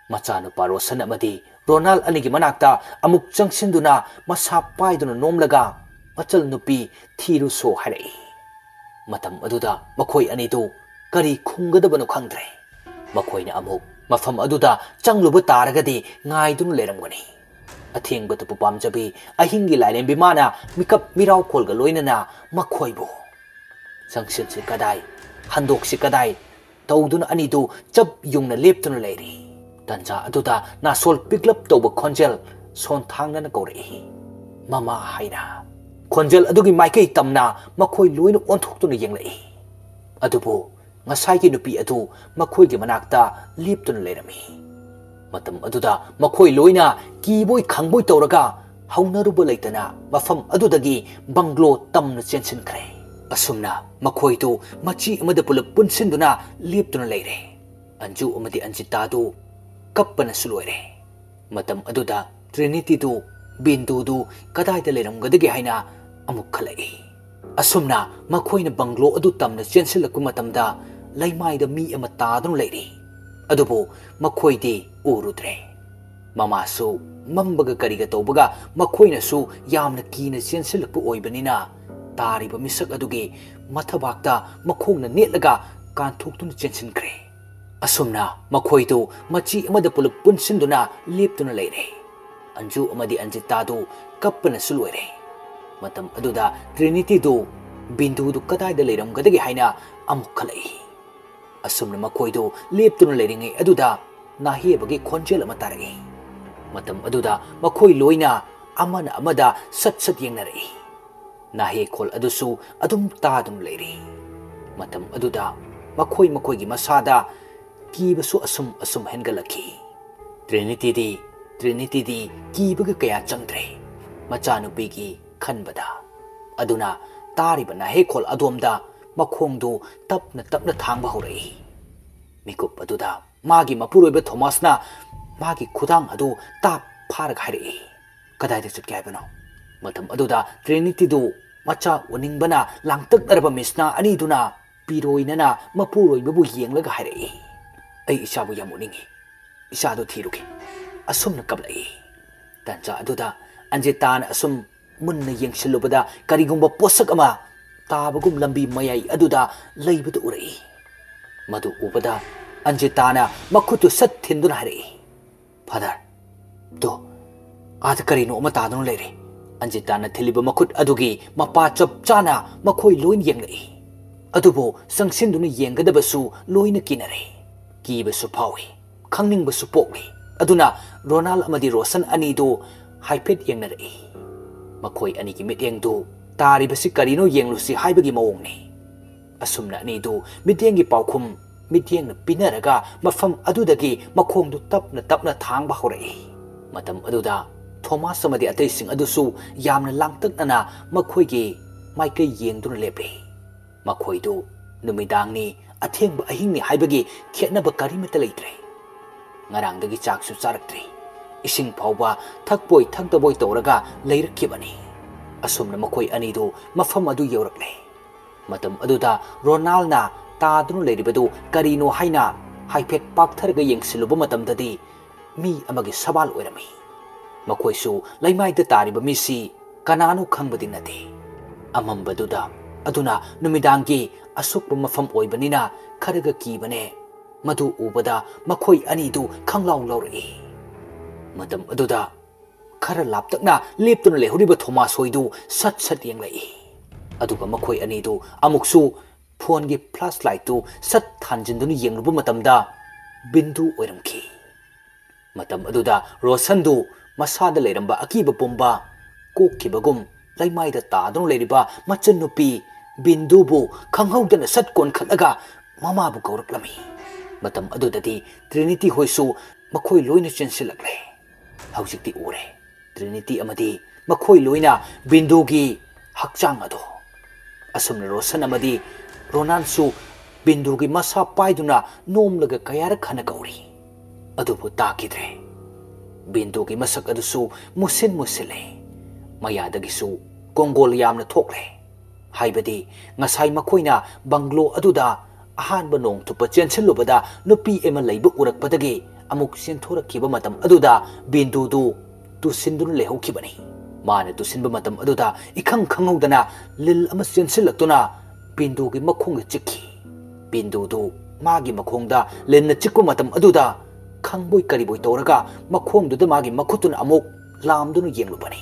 ꯃꯆꯥꯅꯨꯄꯥ ꯔꯣꯁꯟ ꯑꯃꯗꯤ ꯔꯣꯅꯥꯜ ꯑꯅꯤꯒꯤ ꯃꯅꯥꯛꯇ ꯑꯃꯨꯛ ꯆꯪꯁꯤꯟꯗꯨꯅ ꯃꯁꯥ ꯄꯥꯏꯗꯨꯅ ꯅꯣꯝꯂꯒ, "ꯃꯆꯜ ꯅꯨꯄꯤ ꯊꯤꯔꯨꯁꯣ" ꯍꯥꯏꯔꯛꯏ꯫ ꯃꯇꯝ ꯑꯗꯨꯗ ꯃꯈꯣꯏ ꯑꯅꯤꯗꯨ ꯀꯔꯤ ꯈꯨꯝꯒꯗꯕꯅꯣ ꯈꯪꯗ꯭ꯔꯦ꯫ ꯃꯈꯣꯏꯅ ꯑꯃꯨꯛ ꯃꯐꯝ ꯑꯗꯨꯗ ꯆꯪꯂꯨꯕ ꯇꯥꯔꯒꯗꯤ ꯉꯥꯏꯗꯨꯅ ꯂꯩꯔꯝꯒꯅꯤ꯫ ꯑꯊꯦꯡꯕꯗꯨꯕꯨ ꯄꯥꯝꯖꯕꯤ ꯑꯍꯤꯡꯒꯤ ꯂꯥꯏꯔꯦꯝꯕꯤ ꯃꯥꯅ ꯃꯤꯀꯞ ꯃꯤꯔꯥꯎꯈꯣꯜꯒ ꯂꯣꯏꯅꯅ ꯃꯈꯣꯏꯕꯨ, "ꯆꯪꯁꯤꯟꯁꯤ ꯀꯗꯥꯏ, ꯍꯟꯗꯣꯛꯁꯤ ꯀꯗꯥꯏ?" ꯇꯧꯗꯨꯅ ꯑꯅꯤꯗꯨ ꯆꯞ ꯌꯨꯡꯅ ꯂꯦꯞꯇꯨꯅ ꯂꯩꯔꯤ꯫ ꯇꯟꯖꯥ ꯑꯗꯨꯗ ꯅꯥꯁꯣꯜ ꯄꯤꯛꯂꯞ ꯇꯧꯕ ꯈꯣꯟꯖꯦꯜ ꯁꯣꯟꯊꯥꯡꯅꯅ ꯀꯧꯔꯛꯏ, "ꯃꯃꯥ" ꯍꯥꯏꯅ꯫ ꯈꯣꯟꯖꯦꯜ ꯑꯗꯨꯒꯤ ꯃꯥꯏꯀꯩ ꯇꯝꯅ ꯃꯈꯣꯏ ꯂꯣꯏꯅ ꯑꯣꯟꯊꯣꯛꯇꯨꯅ ꯌꯦꯡꯂꯛꯏ꯫ ꯑꯗꯨꯕꯨ ꯉꯁꯥꯏꯒꯤ ꯅꯨꯄꯤ ꯑꯗꯨ ꯃꯈꯣꯏꯒꯤ ꯃꯅꯥꯛꯇ ꯂꯦꯞꯇꯨꯅ ꯂꯩꯔꯝꯃꯤ꯫ ꯃꯇꯝ ꯑꯗꯨꯗ ꯃꯈꯣꯏ ꯂꯣꯏꯅ ꯀꯤꯕꯣꯏ ꯈꯪꯕꯣꯏ ꯇꯧꯔꯒ ꯍꯧꯅꯔꯨꯕ ꯂꯩꯇꯅ ꯃꯐꯝ ꯑꯗꯨꯗꯒꯤ ꯕꯪꯒ꯭ꯂꯣ ꯇꯝꯅ ꯆꯦꯟꯁꯤꯟꯈ꯭ꯔꯦ꯫ ꯑꯁꯨꯝꯅ ꯃꯈꯣꯏꯗꯨ ꯃꯆꯤ ꯑꯃꯗ ꯄꯨꯂꯞ ꯄꯨꯟꯁꯤꯟꯗꯨꯅ ꯂꯦꯞꯇꯨꯅ ꯂꯩꯔꯦ꯫ ꯑꯟꯖꯨ ꯑꯃꯗꯤ ꯑꯟꯖꯤꯇꯥꯗꯨ ꯀꯞꯄꯅꯁꯨ ꯂꯣꯏꯔꯦ꯫ ꯃꯇꯝ ꯑꯗꯨꯗ ꯇ꯭ꯔꯤꯅꯤꯇꯤꯗꯨ, ꯕꯤꯟꯗꯨꯗꯨ ꯀꯗꯥꯏꯗ ꯂꯩꯔꯝꯒꯗꯒꯦ ꯍꯥꯏꯅ ꯑꯃꯨꯛ ꯈꯜꯂꯛꯏ꯫ ꯑꯁꯨꯝꯅ ꯃꯈꯣꯏꯅ ꯕꯪꯒ꯭ꯂꯣ ꯑꯗꯨ ꯇꯝꯅ ꯆꯦꯟꯁꯤꯜꯂꯛꯄ ꯃꯇꯝꯗ ꯂꯩꯃꯥꯏꯗ ꯃꯤ ꯑꯃ ꯇꯥꯗꯨꯅ ꯂꯩꯔꯤ꯫ ꯑꯗꯨꯕꯨ ꯃꯈꯣꯏꯗꯤ ꯎꯔꯨꯗ꯭ꯔꯦ꯫ ꯃꯃꯥꯁꯨ ꯃꯝꯕꯒ ꯀꯔꯤꯒ ꯇꯧꯕꯒ ꯃꯈꯣꯏꯅꯁꯨ ꯌꯥꯝꯅ ꯀꯤꯅ ꯆꯦꯟꯁꯤꯜꯂꯛꯄ ꯑꯣꯏꯕꯅꯤꯅ ꯇꯥꯔꯤꯕ ꯃꯤꯁꯛ ꯑꯗꯨꯒꯤ ꯃꯊꯕꯥꯛꯇ ꯃꯈꯣꯡꯅ ꯅꯦꯠꯂꯒ ꯀꯥꯟꯊꯣꯛꯇꯨꯅ ꯆꯦꯟꯁꯤꯟꯈ꯭ꯔꯦ꯫ ꯑꯁꯨꯝꯅ ꯃꯈꯣꯏꯗꯨ ꯃꯆꯤ ꯑꯃꯗ ꯄꯨꯂꯞ ꯄꯨꯟꯁꯤꯟꯗꯨꯅ ꯂꯦꯞꯇꯨꯅ ꯂꯩꯔꯦ꯫ ꯑꯟꯖꯨ ꯑꯃꯗꯤ ꯑꯟꯖꯤꯇꯥꯗꯨ ꯀꯞꯄꯅꯁꯨ ꯂꯣꯏꯔꯦ꯫ ꯃꯇꯝ ꯑꯗꯨꯗ ꯇ꯭ꯔꯤꯅꯤꯇꯤꯗꯨ ꯕꯤꯟꯗꯨꯗꯨ ꯀꯗꯥꯏꯗ ꯂꯩꯔꯝꯒꯗꯒꯦ ꯍꯥꯏꯅ ꯑꯃꯨꯛ ꯈꯜꯂꯛꯏ꯫ ꯑꯁꯨꯝꯅ ꯃꯈꯣꯏꯗꯨ ꯂꯦꯞꯇꯨꯅ ꯂꯩꯔꯤꯉꯩ ꯑꯗꯨꯗ ꯅꯥꯍꯦꯕꯒꯤ ꯈꯣꯟꯖꯦꯜ ꯑꯃ ꯇꯥꯔꯛꯏ꯫ ꯃꯇꯝ ꯑꯗꯨꯗ ꯃꯈꯣꯏ ꯂꯣꯏꯅ ꯑꯃꯅ ꯑꯃꯗ ꯁꯠ ꯁꯠ ꯌꯦꯡꯅꯔꯛꯏ꯫ ꯅꯥꯍꯦꯈꯣꯜ ꯑꯗꯨꯁꯨ ꯑꯗꯨꯝ ꯇꯥꯗꯨꯅ ꯂꯩꯔꯤ꯫ ꯃꯇꯝ ꯑꯗꯨꯗ ꯃꯈꯣꯏ ꯃꯈꯣꯏꯒꯤ ꯃꯁꯥꯗ ꯀꯤꯕꯁꯨ ꯑꯁꯨꯝ ꯑꯁꯨꯝ ꯍꯦꯟꯒꯠꯂꯛꯈꯤ꯫ ꯇ꯭ꯔꯤꯅꯤꯇꯤꯗꯤ, ꯇ꯭ꯔꯤꯅꯤꯇꯤꯗꯤ ꯀꯤꯕꯒ ꯀꯌꯥ ꯆꯪꯗ꯭ꯔꯦ ꯃꯆꯥꯅꯨꯄꯤꯒꯤ ꯈꯟꯕꯗ꯫ ꯑꯗꯨꯅ ꯇꯥꯔꯤꯕ ꯅꯥꯍꯦꯈꯣꯜ ꯑꯗꯣꯝꯗ ꯃꯈꯣꯡꯗꯨ ꯇꯞꯅ ꯇꯞꯅ ꯊꯥꯡꯕ ꯍꯧꯔꯛꯏ꯫ ꯃꯤꯀꯨꯞ ꯑꯗꯨꯗ ꯃꯥꯒꯤ ꯃꯄꯨꯔꯣꯏꯕ ꯊꯣꯃꯥꯁꯅ ꯃꯥꯒꯤ ꯈꯨꯗꯥꯡ ꯑꯗꯨ ꯇꯥꯞ ꯐꯥꯔꯒ ꯍꯥꯏꯔꯛꯏ, "ꯀꯗꯥꯏꯗ ꯆꯠꯀꯦ ꯍꯥꯏꯕꯅꯣ?" ꯃꯇꯝ ꯑꯗꯨꯗ ꯇ꯭ꯔꯤꯅꯤꯇꯤꯗꯨ ꯃꯆꯥ ꯎꯅꯤꯡꯕꯅ ꯂꯥꯡꯇꯛꯅꯔꯕ ꯃꯤꯁꯅꯥ ꯑꯅꯤꯗꯨꯅ ꯄꯤꯔꯣꯏꯅꯅ ꯃꯄꯨꯔꯣꯏꯕꯕꯨ ꯌꯦꯡꯂꯒ ꯍꯥꯏꯔꯛꯏ, "ꯑꯩ ꯏꯆꯥꯕꯨ ꯌꯥꯝ ꯎꯅꯤꯡꯏ꯫ ꯏꯆꯥꯗꯨ ꯊꯤꯔꯨꯒꯦ꯫ ꯑꯁꯨꯝꯅ ꯀꯞꯂꯛꯏ꯫ ꯇꯥꯟꯖꯥ ꯑꯗꯨꯗ ꯑꯟꯖꯤꯇꯥꯅ ꯑꯁꯨꯝ ꯃꯨꯟꯅ ꯌꯦꯡꯁꯤꯜꯂꯨꯕꯗ ꯀꯔꯤꯒꯨꯝꯕ ꯄꯣꯠꯁꯛ ꯑꯃ ꯇꯥꯕꯒꯨꯝ ꯂꯝꯕꯤ ꯃꯌꯥꯏ ꯑꯗꯨꯗ ꯂꯩꯕꯗꯨ ꯎꯔꯛꯏ꯫ ꯃꯗꯨ ꯎꯕꯗ ꯑꯟꯖꯤꯇꯥꯅ ꯃꯈꯨꯠꯇꯨ ꯁꯠ ꯊꯤꯟꯗꯨꯅ ꯍꯥꯏꯔꯛꯏ, "ꯐꯥꯗꯔ, ꯇꯣ, ꯑꯥꯗ ꯀꯔꯤꯅꯣ ꯑꯃ ꯇꯥꯗꯨꯅ ꯂꯩꯔꯦ꯫" ꯑꯟꯖꯤꯇꯥꯅ ꯊꯤꯜꯂꯤꯕ ꯃꯈꯨꯠ ꯑꯗꯨꯒꯤ ꯃꯄꯥ ꯆꯞ ꯆꯥꯅ ꯃꯈꯣꯏ ꯂꯣꯏꯅ ꯌꯦꯡꯂꯛꯏ꯫ ꯑꯗꯨꯕꯨ ꯆꯪꯁꯤꯟꯗꯨꯅ ꯌꯦꯡꯒꯗꯕꯁꯨ ꯂꯣꯏꯅ ꯀꯤꯅꯔꯦ꯫ ꯀꯤꯕꯁꯨ ꯐꯥꯎꯏ, ꯈꯪꯅꯤꯡꯕꯁꯨ ꯄꯣꯛꯂꯤ꯫ ꯑꯗꯨꯅ ꯔꯣꯅꯥꯜ ꯑꯃꯗꯤ ꯔꯣꯁꯟ ꯑꯅꯤꯗꯨ ꯍꯥꯏꯐꯦꯠ ꯌꯦꯡꯅꯔꯛꯏ꯫ ꯃꯈꯣꯏ ꯑꯅꯤꯒꯤ ꯃꯤꯠꯌꯦꯡꯗꯨ ꯇꯥꯔꯤꯕꯁꯤ ꯀꯔꯤꯅꯣ ꯌꯦꯡꯂꯨꯁꯤ ꯍꯥꯏꯕꯒꯤ ꯃꯑꯣꯡꯅꯤ꯫ ꯑꯁꯨꯝꯅ ꯑꯅꯤꯗꯨ ꯃꯤꯠꯌꯦꯡꯒꯤ ꯄꯥꯎꯈꯨꯝ ꯃꯤꯠꯌꯦꯡꯅ ꯄꯤꯅꯔꯒ ꯃꯐꯝ ꯑꯗꯨꯗꯒꯤ ꯃꯈꯣꯡꯗꯨ ꯇꯞꯅ ꯇꯞꯅ ꯊꯥꯡꯕ ꯍꯧꯔꯛꯏ꯫ ꯃꯇꯝ ꯑꯗꯨꯗ ꯊꯣꯃꯥꯁ ꯑꯃꯗꯤ ꯑꯇꯩꯁꯤꯡ ꯑꯗꯨꯁꯨ ꯌꯥꯝꯅ ꯂꯥꯡꯇꯛꯅꯅ ꯃꯈꯣꯏꯒꯤ ꯃꯥꯏꯀꯩ ꯌꯦꯡꯗꯨꯅ ꯂꯦꯞꯂꯤ꯫ ꯃꯈꯣꯏꯗꯨ ꯅꯨꯃꯤꯗꯥꯡꯅꯤ, ꯑꯊꯦꯡꯕ ꯑꯍꯤꯡꯅꯤ ꯍꯥꯏꯕꯒꯤ ꯈꯦꯠꯅꯕ ꯀꯔꯤꯃꯠꯇ ꯂꯩꯇ꯭ꯔꯦ꯫ ꯉꯔꯥꯡꯗꯒꯤ ꯆꯥꯛꯁꯨ ꯆꯥꯔꯛꯇ꯭ꯔꯤ꯫ ꯏꯁꯤꯡ ꯐꯥꯎꯕ ꯊꯛꯄꯣꯏ ꯊꯛꯇꯕꯣꯏ ꯇꯧꯔꯒ ꯂꯩꯔꯛꯈꯤꯕꯅꯤ꯫ ꯑꯁꯨꯝꯅ ꯃꯈꯣꯏ ꯑꯅꯤꯗꯨ ꯃꯐꯝ ꯑꯗꯨ ꯌꯧꯔꯛꯂꯦ꯫ ꯃꯇꯝ ꯑꯗꯨꯗ ꯔꯣꯅꯥꯜꯅ ꯇꯥꯗꯨꯅ ꯂꯩꯔꯤꯕꯗꯨ ꯀꯔꯤꯅꯣ ꯍꯥꯏꯅ ꯍꯥꯏꯐꯦꯠ ꯄꯥꯛꯊꯔꯒ ꯌꯦꯡꯁꯤꯜꯂꯨꯕ ꯃꯇꯝꯗꯗꯤ ꯃꯤ ꯑꯃꯒꯤ ꯁꯕꯥꯜ ꯑꯣꯏꯔꯝꯃꯤ꯫ ꯃꯈꯣꯏꯁꯨ ꯂꯩꯃꯥꯏꯗ ꯇꯥꯔꯤꯕ ꯃꯤꯁꯤ ꯀꯅꯥꯅꯣ ꯈꯪꯕꯗꯤ ꯅꯠꯇꯦ꯫ ꯑꯃꯝꯕꯗꯨꯗ, ꯑꯗꯨꯅ ꯅꯨꯃꯤꯗꯥꯡꯒꯤ ꯑꯁꯣꯛꯄ ꯃꯐꯝ ꯑꯣꯏꯕꯅꯤꯅ ꯈꯔꯒ ꯀꯤꯕꯅꯦ꯫ ꯃꯗꯨ ꯎꯕꯗ ꯃꯈꯣꯏ ꯑꯅꯤꯗꯨ ꯈꯪꯂꯥꯎ ꯂꯥꯎꯔꯛꯏ꯫ ꯃꯇꯝ ꯑꯗꯨꯗ ꯈꯔ ꯂꯥꯞꯇꯛꯅ ꯂꯦꯞꯇꯨꯅ ꯂꯩꯍꯧꯔꯤꯕ ꯊꯣꯃꯥꯁ ꯍꯣꯏꯗꯨ ꯁꯠ ꯁꯠ ꯌꯦꯡꯂꯛꯏ꯫ ꯑꯗꯨꯒ ꯃꯈꯣꯏ ꯑꯅꯤꯗꯨ ꯑꯃꯨꯛꯁꯨ ꯐꯣꯟꯒꯤ ꯐ꯭ꯂꯥꯁ ꯂꯥꯏꯠꯇꯨ ꯁꯠ ꯊꯥꯟꯖꯤꯟꯗꯨꯅ ꯌꯦꯡꯂꯨꯕ ꯃꯇꯝꯗ ꯕꯤꯟꯗꯨ ꯑꯣꯏꯔꯝꯈꯤ꯫ ꯃꯇꯝ ꯑꯗꯨꯗ ꯔꯣꯁꯟꯗꯨ ꯃꯁꯥꯗ ꯂꯩꯔꯝꯕ ꯑꯀꯤꯕ ꯄꯨꯝꯕ ꯀꯣꯛꯈꯤꯕꯒꯨꯝ ꯂꯩꯃꯥꯏꯗ ꯇꯥꯗꯨꯅ ꯂꯩꯔꯤꯕ ꯃꯆꯟꯅꯨꯄꯤ ꯕꯤꯟꯗꯨꯕꯨ ꯈꯪꯍꯧꯗꯅ ꯁꯠ ꯀꯣꯟꯈꯠꯂꯒ ꯃꯃꯥꯕꯨ ꯀꯧꯔꯛꯂꯝꯃꯤ꯫ ꯃꯇꯝ ꯑꯗꯨꯗꯗꯤ ꯇ꯭ꯔꯤꯅꯤꯇꯤ ꯍꯣꯏꯁꯨ ꯃꯈꯣꯏ ꯂꯣꯏꯅ ꯆꯦꯟꯁꯤꯜꯂꯛꯂꯦ꯫ ꯍꯧꯖꯤꯛꯇꯤ ꯎꯔꯦ, ꯇ꯭ꯔꯤꯅꯤꯇꯤ ꯑꯃꯗꯤ ꯃꯈꯣꯏ ꯂꯣꯏꯅ ꯕꯤꯟꯗꯨꯒꯤ ꯍꯛꯆꯥꯡ ꯑꯗꯣ꯫ ꯑꯁꯨꯝꯅ ꯔꯣꯁꯟ ꯑꯃꯗꯤ ꯔꯣꯅꯥꯟꯁꯨ ꯕꯤꯟꯗꯨꯒꯤ ꯃꯁꯥ ꯄꯥꯏꯗꯨꯅ ꯅꯣꯝꯂꯒ ꯀꯌꯥꯔꯛ ꯍꯟꯅ ꯀꯧꯔꯤ꯫ ꯑꯗꯨꯕꯨ ꯇꯥꯈꯤꯗ꯭ꯔꯦ꯫ ꯕꯤꯟꯗꯨꯒꯤ ꯃꯁꯛ ꯑꯗꯨꯁꯨ ꯃꯨꯁꯤꯟ ꯃꯨꯁꯤꯜꯂꯦ꯫ ꯃꯌꯥꯗꯒꯤꯁꯨ ꯀꯣꯡꯒꯣꯜ ꯌꯥꯝꯅ ꯊꯣꯛꯂꯦ꯫ ꯍꯥꯏꯕꯗꯤ ꯉꯁꯥꯏ ꯃꯈꯣꯏꯅ ꯕꯪꯒ꯭ꯂꯣ ꯑꯗꯨꯗ ꯑꯍꯥꯟꯕ ꯅꯣꯡ ꯊꯨꯞꯄ ꯆꯦꯟꯁꯤꯜꯂꯨꯕꯗ ꯅꯨꯄꯤ ꯑꯃ ꯂꯩꯕ ꯎꯔꯛꯄꯗꯒꯤ ꯑꯃꯨꯛ ꯆꯦꯟꯊꯣꯔꯛꯈꯤꯕ ꯃꯇꯝ ꯑꯗꯨꯗ ꯕꯤꯟꯗꯨꯗꯨ ꯇꯨꯁꯤꯟꯗꯨꯅ ꯂꯩꯍꯧꯈꯤꯕꯅꯤ꯫ ꯃꯥꯅ ꯇꯨꯁꯤꯟꯕ ꯃꯇꯝ ꯑꯗꯨꯗ ꯏꯈꯪ ꯈꯪꯍꯧꯗꯅ ꯂꯤꯜ ꯑꯃ ꯆꯦꯟꯁꯤꯜꯂꯛꯇꯨꯅ ꯕꯤꯟꯗꯨꯒꯤ ꯃꯈꯣꯡꯗ ꯆꯤꯛꯈꯤ꯫ ꯕꯤꯟꯗꯨꯗꯨ ꯃꯥꯒꯤ ꯃꯈꯣꯡꯗ ꯂꯤꯟꯅ ꯆꯤꯛꯄ ꯃꯇꯝ ꯑꯗꯨꯗ ꯈꯪꯕꯣꯏ ꯀꯔꯤꯕꯣꯏ ꯇꯧꯔꯒ ꯃꯈꯣꯡꯗꯨꯗ ꯃꯥꯒꯤ ꯃꯈꯨꯠꯇꯨꯅ ꯑꯃꯨꯛ ꯂꯥꯝꯗꯨꯅ ꯌꯦꯡꯂꯨꯕꯅꯤ꯫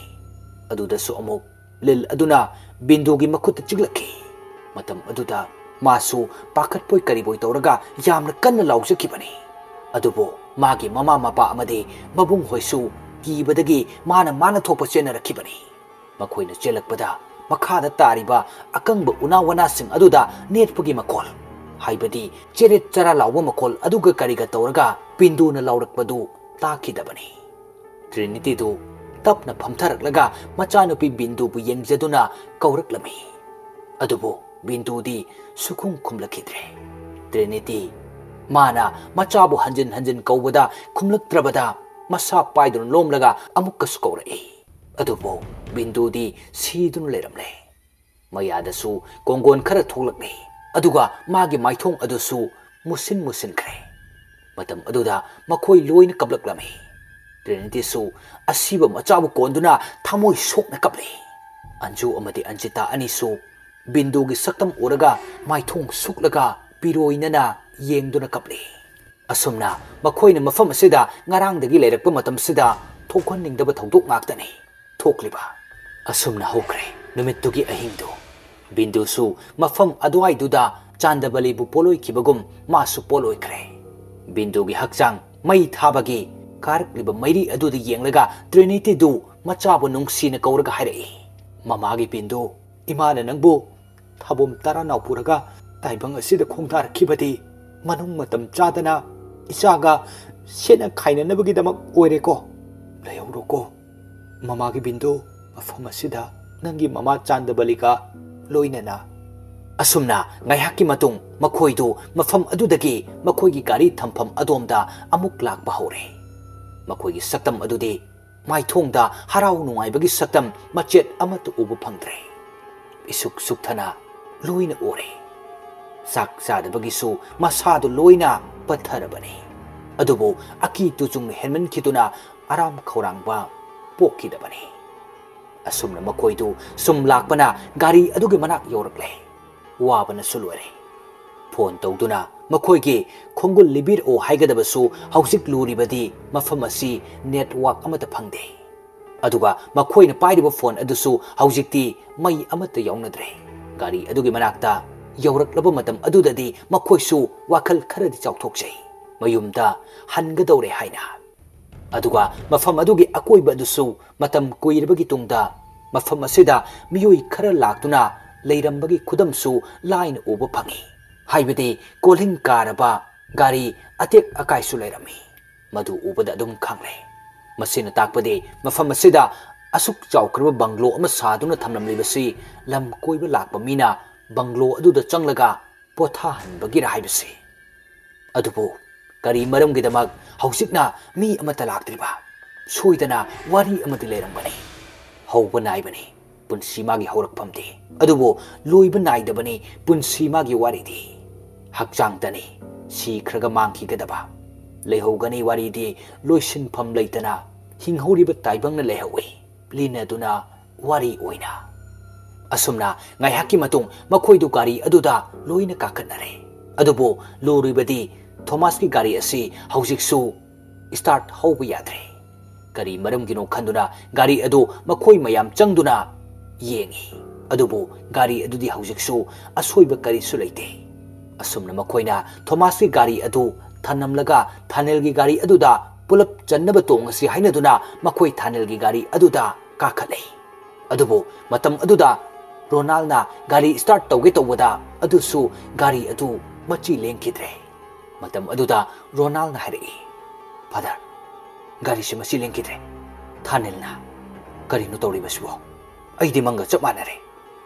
ꯑꯗꯨꯗꯁꯨ ꯑꯃꯨꯛ ꯂꯤꯜ ꯑꯗꯨꯅ ꯕꯤꯟꯗꯨꯒꯤ ꯃꯈꯨꯠꯇ ꯆꯤꯛꯂꯛꯈꯤ꯫ ꯃꯇꯝ ꯑꯗꯨꯗ ꯃꯥꯁꯨ ꯄꯥꯈꯠꯄꯣꯏ ꯀꯔꯤꯕꯣꯏ ꯇꯧꯔꯒ ꯌꯥꯝꯅ ꯀꯟꯅ ꯂꯥꯎꯖꯈꯤꯕꯅꯤ꯫ ꯑꯗꯨꯕꯨ ꯃꯥꯒꯤ ꯃꯃꯥ ꯃꯄꯥ ꯑꯃꯗꯤ ꯃꯕꯨꯡ ꯍꯣꯏꯁꯨ ꯀꯤꯕꯗꯒꯤ ꯃꯥꯅ ꯃꯥꯅ ꯊꯣꯛꯄ ꯆꯦꯟꯅꯔꯛꯈꯤꯕꯅꯤ꯫ ꯃꯈꯣꯏꯅ ꯆꯦꯜꯂꯛꯄꯗ ꯃꯈꯥꯗ ꯇꯥꯔꯤꯕ ꯑꯀꯪꯕ ꯎꯅꯥ ꯋꯥꯅꯥꯁꯤꯡ ꯑꯗꯨꯗ ꯅꯦꯠꯄꯒꯤ ꯃꯈꯣꯜ, ꯍꯥꯏꯕꯗꯤ ꯆꯦꯔꯦꯠ ꯆꯔꯥ ꯂꯥꯎꯕ ꯃꯈꯣꯜ ꯑꯗꯨꯒ ꯀꯔꯤꯒ ꯇꯧꯔꯒ ꯕꯤꯟꯗꯨꯅ ꯂꯥꯎꯔꯛꯄꯗꯨ ꯇꯥꯈꯤꯗꯕꯅꯤ꯫ ꯇ꯭ꯔꯤꯅꯤꯇꯤꯗꯨ ꯇꯞꯅ ꯐꯝꯊꯔꯛꯂꯒ ꯃꯆꯥꯅꯨꯄꯤ ꯕꯤꯟꯗꯨꯕꯨ ꯌꯦꯡꯖꯗꯨꯅ ꯀꯧꯔꯛꯂꯝꯃꯤ꯫ ꯑꯗꯨꯕꯨ ꯕꯤꯟꯗꯨꯗꯤ ꯁꯨꯈꯨꯝ ꯈꯨꯝꯂꯛꯈꯤꯗ꯭ꯔꯦ꯫ ꯇ꯭ꯔꯤꯅꯤꯇꯤ ꯃꯥꯅ ꯃꯆꯥꯕꯨ ꯍꯟꯖꯤꯟ ꯍꯟꯖꯤꯟ ꯀꯧꯕꯗ ꯈꯨꯝꯂꯛꯇ꯭ꯔꯕꯗ ꯃꯁꯥ ꯄꯥꯏꯗꯨꯅ ꯂꯣꯝꯂꯒ ꯑꯃꯨꯛꯀꯁꯨ ꯀꯧꯔꯛꯏ꯫ ꯑꯗꯨꯕꯨ ꯕꯤꯟꯗꯨꯗꯤ ꯁꯤꯗꯨꯅ ꯂꯩꯔꯝꯂꯦ꯫ ꯃꯌꯥꯗꯁꯨ ꯀꯣꯡꯒꯣꯟ ꯈꯔ ꯊꯣꯛꯂꯛꯂꯦ꯫ ꯑꯗꯨꯒ ꯃꯥꯒꯤ ꯃꯥꯏꯊꯣꯡ ꯑꯗꯨꯁꯨ ꯃꯨꯁꯤꯟ ꯃꯨꯁꯤꯟꯈ꯭ꯔꯦ꯫ ꯃꯇꯝ ꯑꯗꯨꯗ ꯃꯈꯣꯏ ꯂꯣꯏꯅ ꯀꯞꯂꯛꯂꯝꯃꯤ꯫ ꯇ꯭ꯔꯤꯅꯤꯇꯤꯁꯨ ꯑꯁꯤꯕ ꯃꯆꯥꯕꯨ ꯀꯣꯟꯗꯨꯅ ꯊꯃꯣꯏ ꯁꯣꯛꯅ ꯀꯞꯂꯤ꯫ ꯑꯟꯖꯨ ꯑꯃꯗꯤ ꯑꯟꯖꯤꯇꯥ ꯑꯅꯤꯁꯨ ꯕꯤꯟꯗꯨꯒꯤ ꯁꯛꯇꯝ ꯎꯔꯒ ꯃꯥꯏꯊꯣꯡ ꯁꯨꯛꯂꯒ ꯄꯤꯔꯣꯏꯅꯅ ꯌꯦꯡꯗꯨꯅ ꯀꯞꯂꯤ꯫ ꯑꯁꯨꯝꯅ ꯃꯈꯣꯏꯅ ꯃꯐꯝ ꯑꯁꯤꯗ ꯉꯔꯥꯡꯗꯒꯤ ꯂꯩꯔꯛꯄ ꯃꯇꯝꯁꯤꯗ ꯊꯣꯛꯍꯟꯅꯤꯡꯗꯕ ꯊꯧꯗꯣꯛ ꯉꯥꯛꯇꯅꯤ ꯊꯣꯛꯂꯤꯕ꯫ ꯑꯁꯨꯝꯅ ꯍꯧꯈ꯭ꯔꯦ ꯅꯨꯃꯤꯠꯇꯨꯒꯤ ꯑꯍꯤꯡꯗꯨ꯫ ꯕꯤꯟꯗꯨꯁꯨ ꯃꯐꯝ ꯑꯗꯨꯋꯥꯏꯗꯨꯗ ꯆꯥꯟꯗꯕꯂꯤꯕꯨ ꯄꯣꯠꯂꯣꯏꯈꯤꯕꯒꯨꯝ ꯃꯥꯁꯨ ꯄꯣꯠꯂꯣꯏꯈ꯭ꯔꯦ꯫ ꯕꯤꯟꯗꯨꯒꯤ ꯍꯛꯆꯥꯡ ꯃꯩ ꯊꯥꯕꯒꯤ ꯀꯥꯔꯛꯂꯤꯕ ꯃꯩꯔꯤ ꯑꯗꯨꯗ ꯌꯦꯡꯂꯒ ꯇ꯭ꯔꯤꯅꯤꯇꯤꯗꯨ ꯃꯆꯥꯕꯨ ꯅꯨꯡꯁꯤꯅ ꯀꯧꯔꯒ ꯍꯥꯏꯔꯛꯏ, "ꯃꯃꯥꯒꯤ ꯕꯤꯟꯗꯨ, ꯏꯃꯥꯅ ꯅꯪꯕꯨ ꯊꯥꯕꯣꯝ ꯇꯔꯥꯅꯥꯎ ꯄꯨꯔꯒ ꯇꯥꯏꯕꯪ ꯑꯁꯤꯗ ꯈꯣꯡꯗꯥꯔꯛꯈꯤꯕꯗꯤ ꯃꯅꯨꯡ ꯃꯇꯝ ꯆꯥꯗꯅ ꯏꯆꯥꯒ ꯁꯦꯠꯅ ꯈꯥꯏꯅꯅꯕꯒꯤꯗꯃꯛ ꯑꯣꯏꯔꯦꯀꯣ꯫ ꯂꯩꯍꯧꯔꯣꯀꯣ꯫ ꯃꯃꯥꯒꯤ ꯕꯤꯟꯗꯨ, ꯃꯐꯝ ꯑꯁꯤꯗ ꯅꯪꯒꯤ ꯃꯃꯥ ꯆꯥꯟꯗꯕꯂꯤꯒ ꯂꯣꯏꯅꯅ꯫" ꯑꯁꯨꯝꯅ ꯉꯥꯏꯍꯥꯛꯀꯤ ꯃꯇꯨꯡ ꯃꯈꯣꯏꯗꯨ ꯃꯐꯝ ꯑꯗꯨꯗꯒꯤ ꯃꯈꯣꯏꯒꯤ ꯒꯥꯔꯤ ꯊꯝꯐꯝ ꯑꯗꯣꯝꯗ ꯑꯃꯨꯛ ꯂꯥꯛꯄ ꯍꯧꯔꯦ꯫ ꯃꯈꯣꯏꯒꯤ ꯁꯛꯇꯝ ꯑꯗꯨꯗꯤ ꯃꯥꯏꯊꯣꯡꯗ ꯍꯔꯥꯎ ꯅꯨꯡꯉꯥꯏꯕꯒꯤ ꯁꯛꯇꯝ ꯃꯆꯦꯠ ꯑꯃꯠꯇ ꯎꯕ ꯐꯪꯗ꯭ꯔꯦ꯫ ꯏꯁꯨꯛ ꯁꯨꯛꯊꯅ ꯂꯣꯏꯅ ꯎꯔꯦ꯫ ꯆꯥꯛ ꯆꯥꯗꯕꯒꯤꯁꯨ ꯃꯁꯥꯗꯨ ꯂꯣꯏꯅ ꯄꯠꯊꯔꯕꯅꯤ꯫ ꯑꯗꯨꯕꯨ ꯑꯀꯤ ꯇꯨꯖꯨꯡ ꯍꯦꯟꯃꯟꯈꯤꯗꯨꯅ ꯑꯔꯥꯝ ꯈꯧꯔꯥꯡꯕ ꯄꯣꯛꯈꯤꯗꯕꯅꯤ꯫ ꯑꯁꯨꯝꯅ ꯃꯈꯣꯏꯗꯨ ꯁꯨꯝ ꯂꯥꯛꯄꯅ ꯒꯥꯔꯤ ꯑꯗꯨꯒꯤ ꯃꯅꯥꯛ ꯌꯧꯔꯛꯂꯦ꯫ ꯋꯥꯕꯅꯁꯨ ꯂꯣꯏꯔꯦ꯫ ꯐꯣꯟ ꯇꯧꯗꯨꯅ ꯃꯈꯣꯏꯒꯤ ꯈꯣꯡꯒꯨꯜ ꯂꯤꯕꯤꯔꯛꯑꯣ ꯍꯥꯏꯒꯗꯕꯁꯨ ꯍꯧꯖꯤꯛ ꯂꯨꯔꯤꯕꯗꯤ ꯃꯐꯝ ꯑꯁꯤ ꯅꯦꯠꯋꯥꯛ ꯑꯃꯠꯇ ꯐꯪꯗꯦ꯫ ꯑꯗꯨꯒ ꯃꯈꯣꯏꯅ ꯄꯥꯏꯔꯤꯕ ꯐꯣꯟ ꯑꯗꯨꯁꯨ ꯍꯧꯖꯤꯛꯇꯤ ꯃꯩ ꯑꯃꯠꯇ ꯌꯥꯎꯅꯗ꯭ꯔꯦ꯫ ꯒꯥꯔꯤ ꯑꯗꯨꯒꯤ ꯃꯅꯥꯛꯇ ꯌꯧꯔꯛꯂꯕ ꯃꯇꯝ ꯑꯗꯨꯗꯗꯤ ꯃꯈꯣꯏꯁꯨ ꯋꯥꯈꯜ ꯈꯔꯗꯤ ꯆꯥꯎꯊꯣꯛꯆꯩ꯫ ꯃꯌꯨꯝꯗ ꯍꯟꯒꯗꯧꯔꯦ ꯍꯥꯏꯅ꯫ ꯑꯗꯨꯒ ꯃꯐꯝ ꯑꯗꯨꯒꯤ ꯑꯀꯣꯏꯕ ꯑꯗꯨꯁꯨ ꯃꯇꯝ ꯀꯨꯏꯔꯕꯒꯤ ꯇꯨꯡꯗ ꯃꯐꯝ ꯑꯁꯤꯗ ꯃꯤꯑꯣꯏ ꯈꯔ ꯂꯥꯛꯇꯨꯅ ꯂꯩꯔꯝꯕꯒꯤ ꯈꯨꯗꯝꯁꯨ ꯂꯥꯏꯅ ꯎꯕ ꯐꯪꯏ꯫ ꯍꯥꯏꯕꯗꯤ ꯀꯣꯜꯍꯤꯡ ꯀꯥꯔꯕ ꯒꯥꯔꯤ ꯑꯇꯦꯛ ꯑꯀꯥꯏꯁꯨ ꯂꯩꯔꯝꯃꯤ꯫ ꯃꯗꯨ ꯎꯕꯗ ꯑꯗꯨꯝ ꯈꯪꯂꯦ꯫ ꯃꯁꯤꯅ ꯇꯥꯛꯄꯗꯤ ꯃꯐꯝ ꯑꯁꯤꯗ ꯑꯁꯨꯛ ꯆꯥꯎꯈ꯭ꯔꯕ ꯕꯪꯒ꯭ꯂꯣ ꯑꯃ ꯁꯥꯗꯨꯅ ꯊꯝꯂꯝꯂꯤꯕꯁꯤ ꯂꯝ ꯀꯣꯏꯕ ꯂꯥꯛꯄ ꯃꯤꯅ ꯕꯪꯒ꯭ꯂꯣ ꯑꯗꯨꯗ ꯆꯪꯂꯒ ꯄꯣꯊꯥꯍꯟꯕꯒꯤꯔ ꯍꯥꯏꯕꯁꯤ꯫ ꯑꯗꯨꯕꯨ ꯀꯔꯤ ꯃꯔꯝꯒꯤꯗꯃꯛ ꯍꯧꯖꯤꯛꯅ ꯃꯤ ꯑꯃꯠꯇ ꯂꯥꯛꯇ꯭ꯔꯤꯕ? ꯁꯣꯏꯗꯅ ꯋꯥꯔꯤ ꯑꯃꯗꯤ ꯂꯩꯔꯝꯒꯅꯤ꯫ ꯍꯧꯕ ꯅꯥꯏꯕꯅꯤ ꯄꯨꯟꯁꯤ ꯃꯥꯒꯤ ꯍꯧꯔꯛꯐꯝꯗꯤ, ꯑꯗꯨꯕꯨ ꯂꯣꯏꯕ ꯅꯥꯏꯗꯕꯅꯤ ꯄꯨꯟꯁꯤ ꯃꯥꯒꯤ ꯋꯥꯔꯤꯗꯤ꯫ ꯍꯛꯆꯥꯡꯗꯅꯤ ꯁꯤꯈ꯭ꯔꯒ ꯃꯥꯡꯈꯤꯒꯗꯕ꯫ ꯂꯩꯍꯧꯒꯅꯤ ꯋꯥꯔꯤꯗꯤ ꯂꯣꯏꯁꯤꯟꯐꯝ ꯂꯩꯇꯅ ꯍꯤꯡꯍꯧꯔꯤꯕ ꯇꯥꯏꯕꯪꯅ ꯂꯩꯍꯧꯏ꯫ ꯂꯤꯅꯗꯨꯅ ꯋꯥꯔꯤ ꯑꯣꯏꯅ꯫ ꯑꯁꯨꯝꯅ ꯉꯥꯏꯍꯥꯛꯀꯤ ꯃꯇꯨꯡ ꯃꯈꯣꯏꯗꯨ ꯒꯥꯔꯤ ꯑꯗꯨꯗ ꯂꯣꯏꯅ ꯀꯥꯈꯠꯅꯔꯦ꯫ ꯑꯗꯨꯕꯨ ꯂꯨꯔꯤꯕꯗꯤ ꯊꯣꯃꯥꯁꯀꯤ ꯒꯥꯔꯤ ꯑꯁꯤ ꯍꯧꯖꯤꯛꯁꯨ ꯁ꯭ꯇꯥꯔꯠ ꯍꯧꯕ ꯌꯥꯗ꯭ꯔꯦ꯫ ꯀꯔꯤ ꯃꯔꯝꯒꯤꯅꯣ ꯈꯟꯗꯨꯅ ꯒꯥꯔꯤ ꯑꯗꯨ ꯃꯈꯣꯏ ꯃꯌꯥꯝ ꯆꯪꯗꯨꯅ ꯌꯦꯡꯉꯤ꯫ ꯑꯗꯨꯕꯨ ꯒꯥꯔꯤ ꯑꯗꯨꯗꯤ ꯍꯧꯖꯤꯛꯁꯨ ꯑꯁꯣꯏꯕ ꯀꯔꯤꯁꯨ ꯂꯩꯇꯦ꯫ ꯑꯁꯨꯝꯅ ꯃꯈꯣꯏꯅ ꯊꯣꯃꯥꯁꯀꯤ ꯒꯥꯔꯤ ꯑꯗꯨ ꯊꯅꯝꯂꯒ ꯊꯥꯅꯦꯜꯒꯤ ꯒꯥꯔꯤ ꯑꯗꯨꯗ ꯄꯨꯂꯞ ꯆꯟꯅꯕ ꯇꯣꯡꯉꯁꯤ ꯍꯥꯏꯅꯗꯨꯅ ꯃꯈꯣꯏ ꯊꯥꯅꯦꯜꯒꯤ ꯒꯥꯔꯤ ꯑꯗꯨꯗ ꯀꯥꯈꯠꯂꯦ꯫ ꯑꯗꯨꯕꯨ ꯃꯇꯝ ꯑꯗꯨꯗ ꯔꯣꯅꯥꯜꯅ ꯒꯥꯔꯤ ꯁ꯭ꯇꯥꯔꯠ ꯇꯧꯒꯦ ꯇꯧꯕꯗ ꯑꯗꯨꯁꯨ ꯒꯥꯔꯤ ꯑꯗꯨ ꯃꯆꯤ ꯂꯦꯡꯈꯤꯗ꯭ꯔꯦ꯫ ꯃꯇꯝ ꯑꯗꯨꯗ ꯔꯣꯅꯥꯜꯅ ꯍꯥꯏꯔꯛꯏ, "ꯐꯥꯗꯔ, ꯒꯥꯔꯤꯁꯤ ꯃꯆꯤ ꯂꯦꯡꯈꯤꯗ꯭ꯔꯦ꯫ ꯊꯥꯅꯦꯜꯅ ꯀꯔꯤꯅꯣ ꯇꯧꯔꯤꯕꯁꯤꯕꯣ? ꯑꯩꯗꯤ ꯃꯪꯒ ꯆꯞ ꯃꯥꯟꯅꯔꯦ꯫"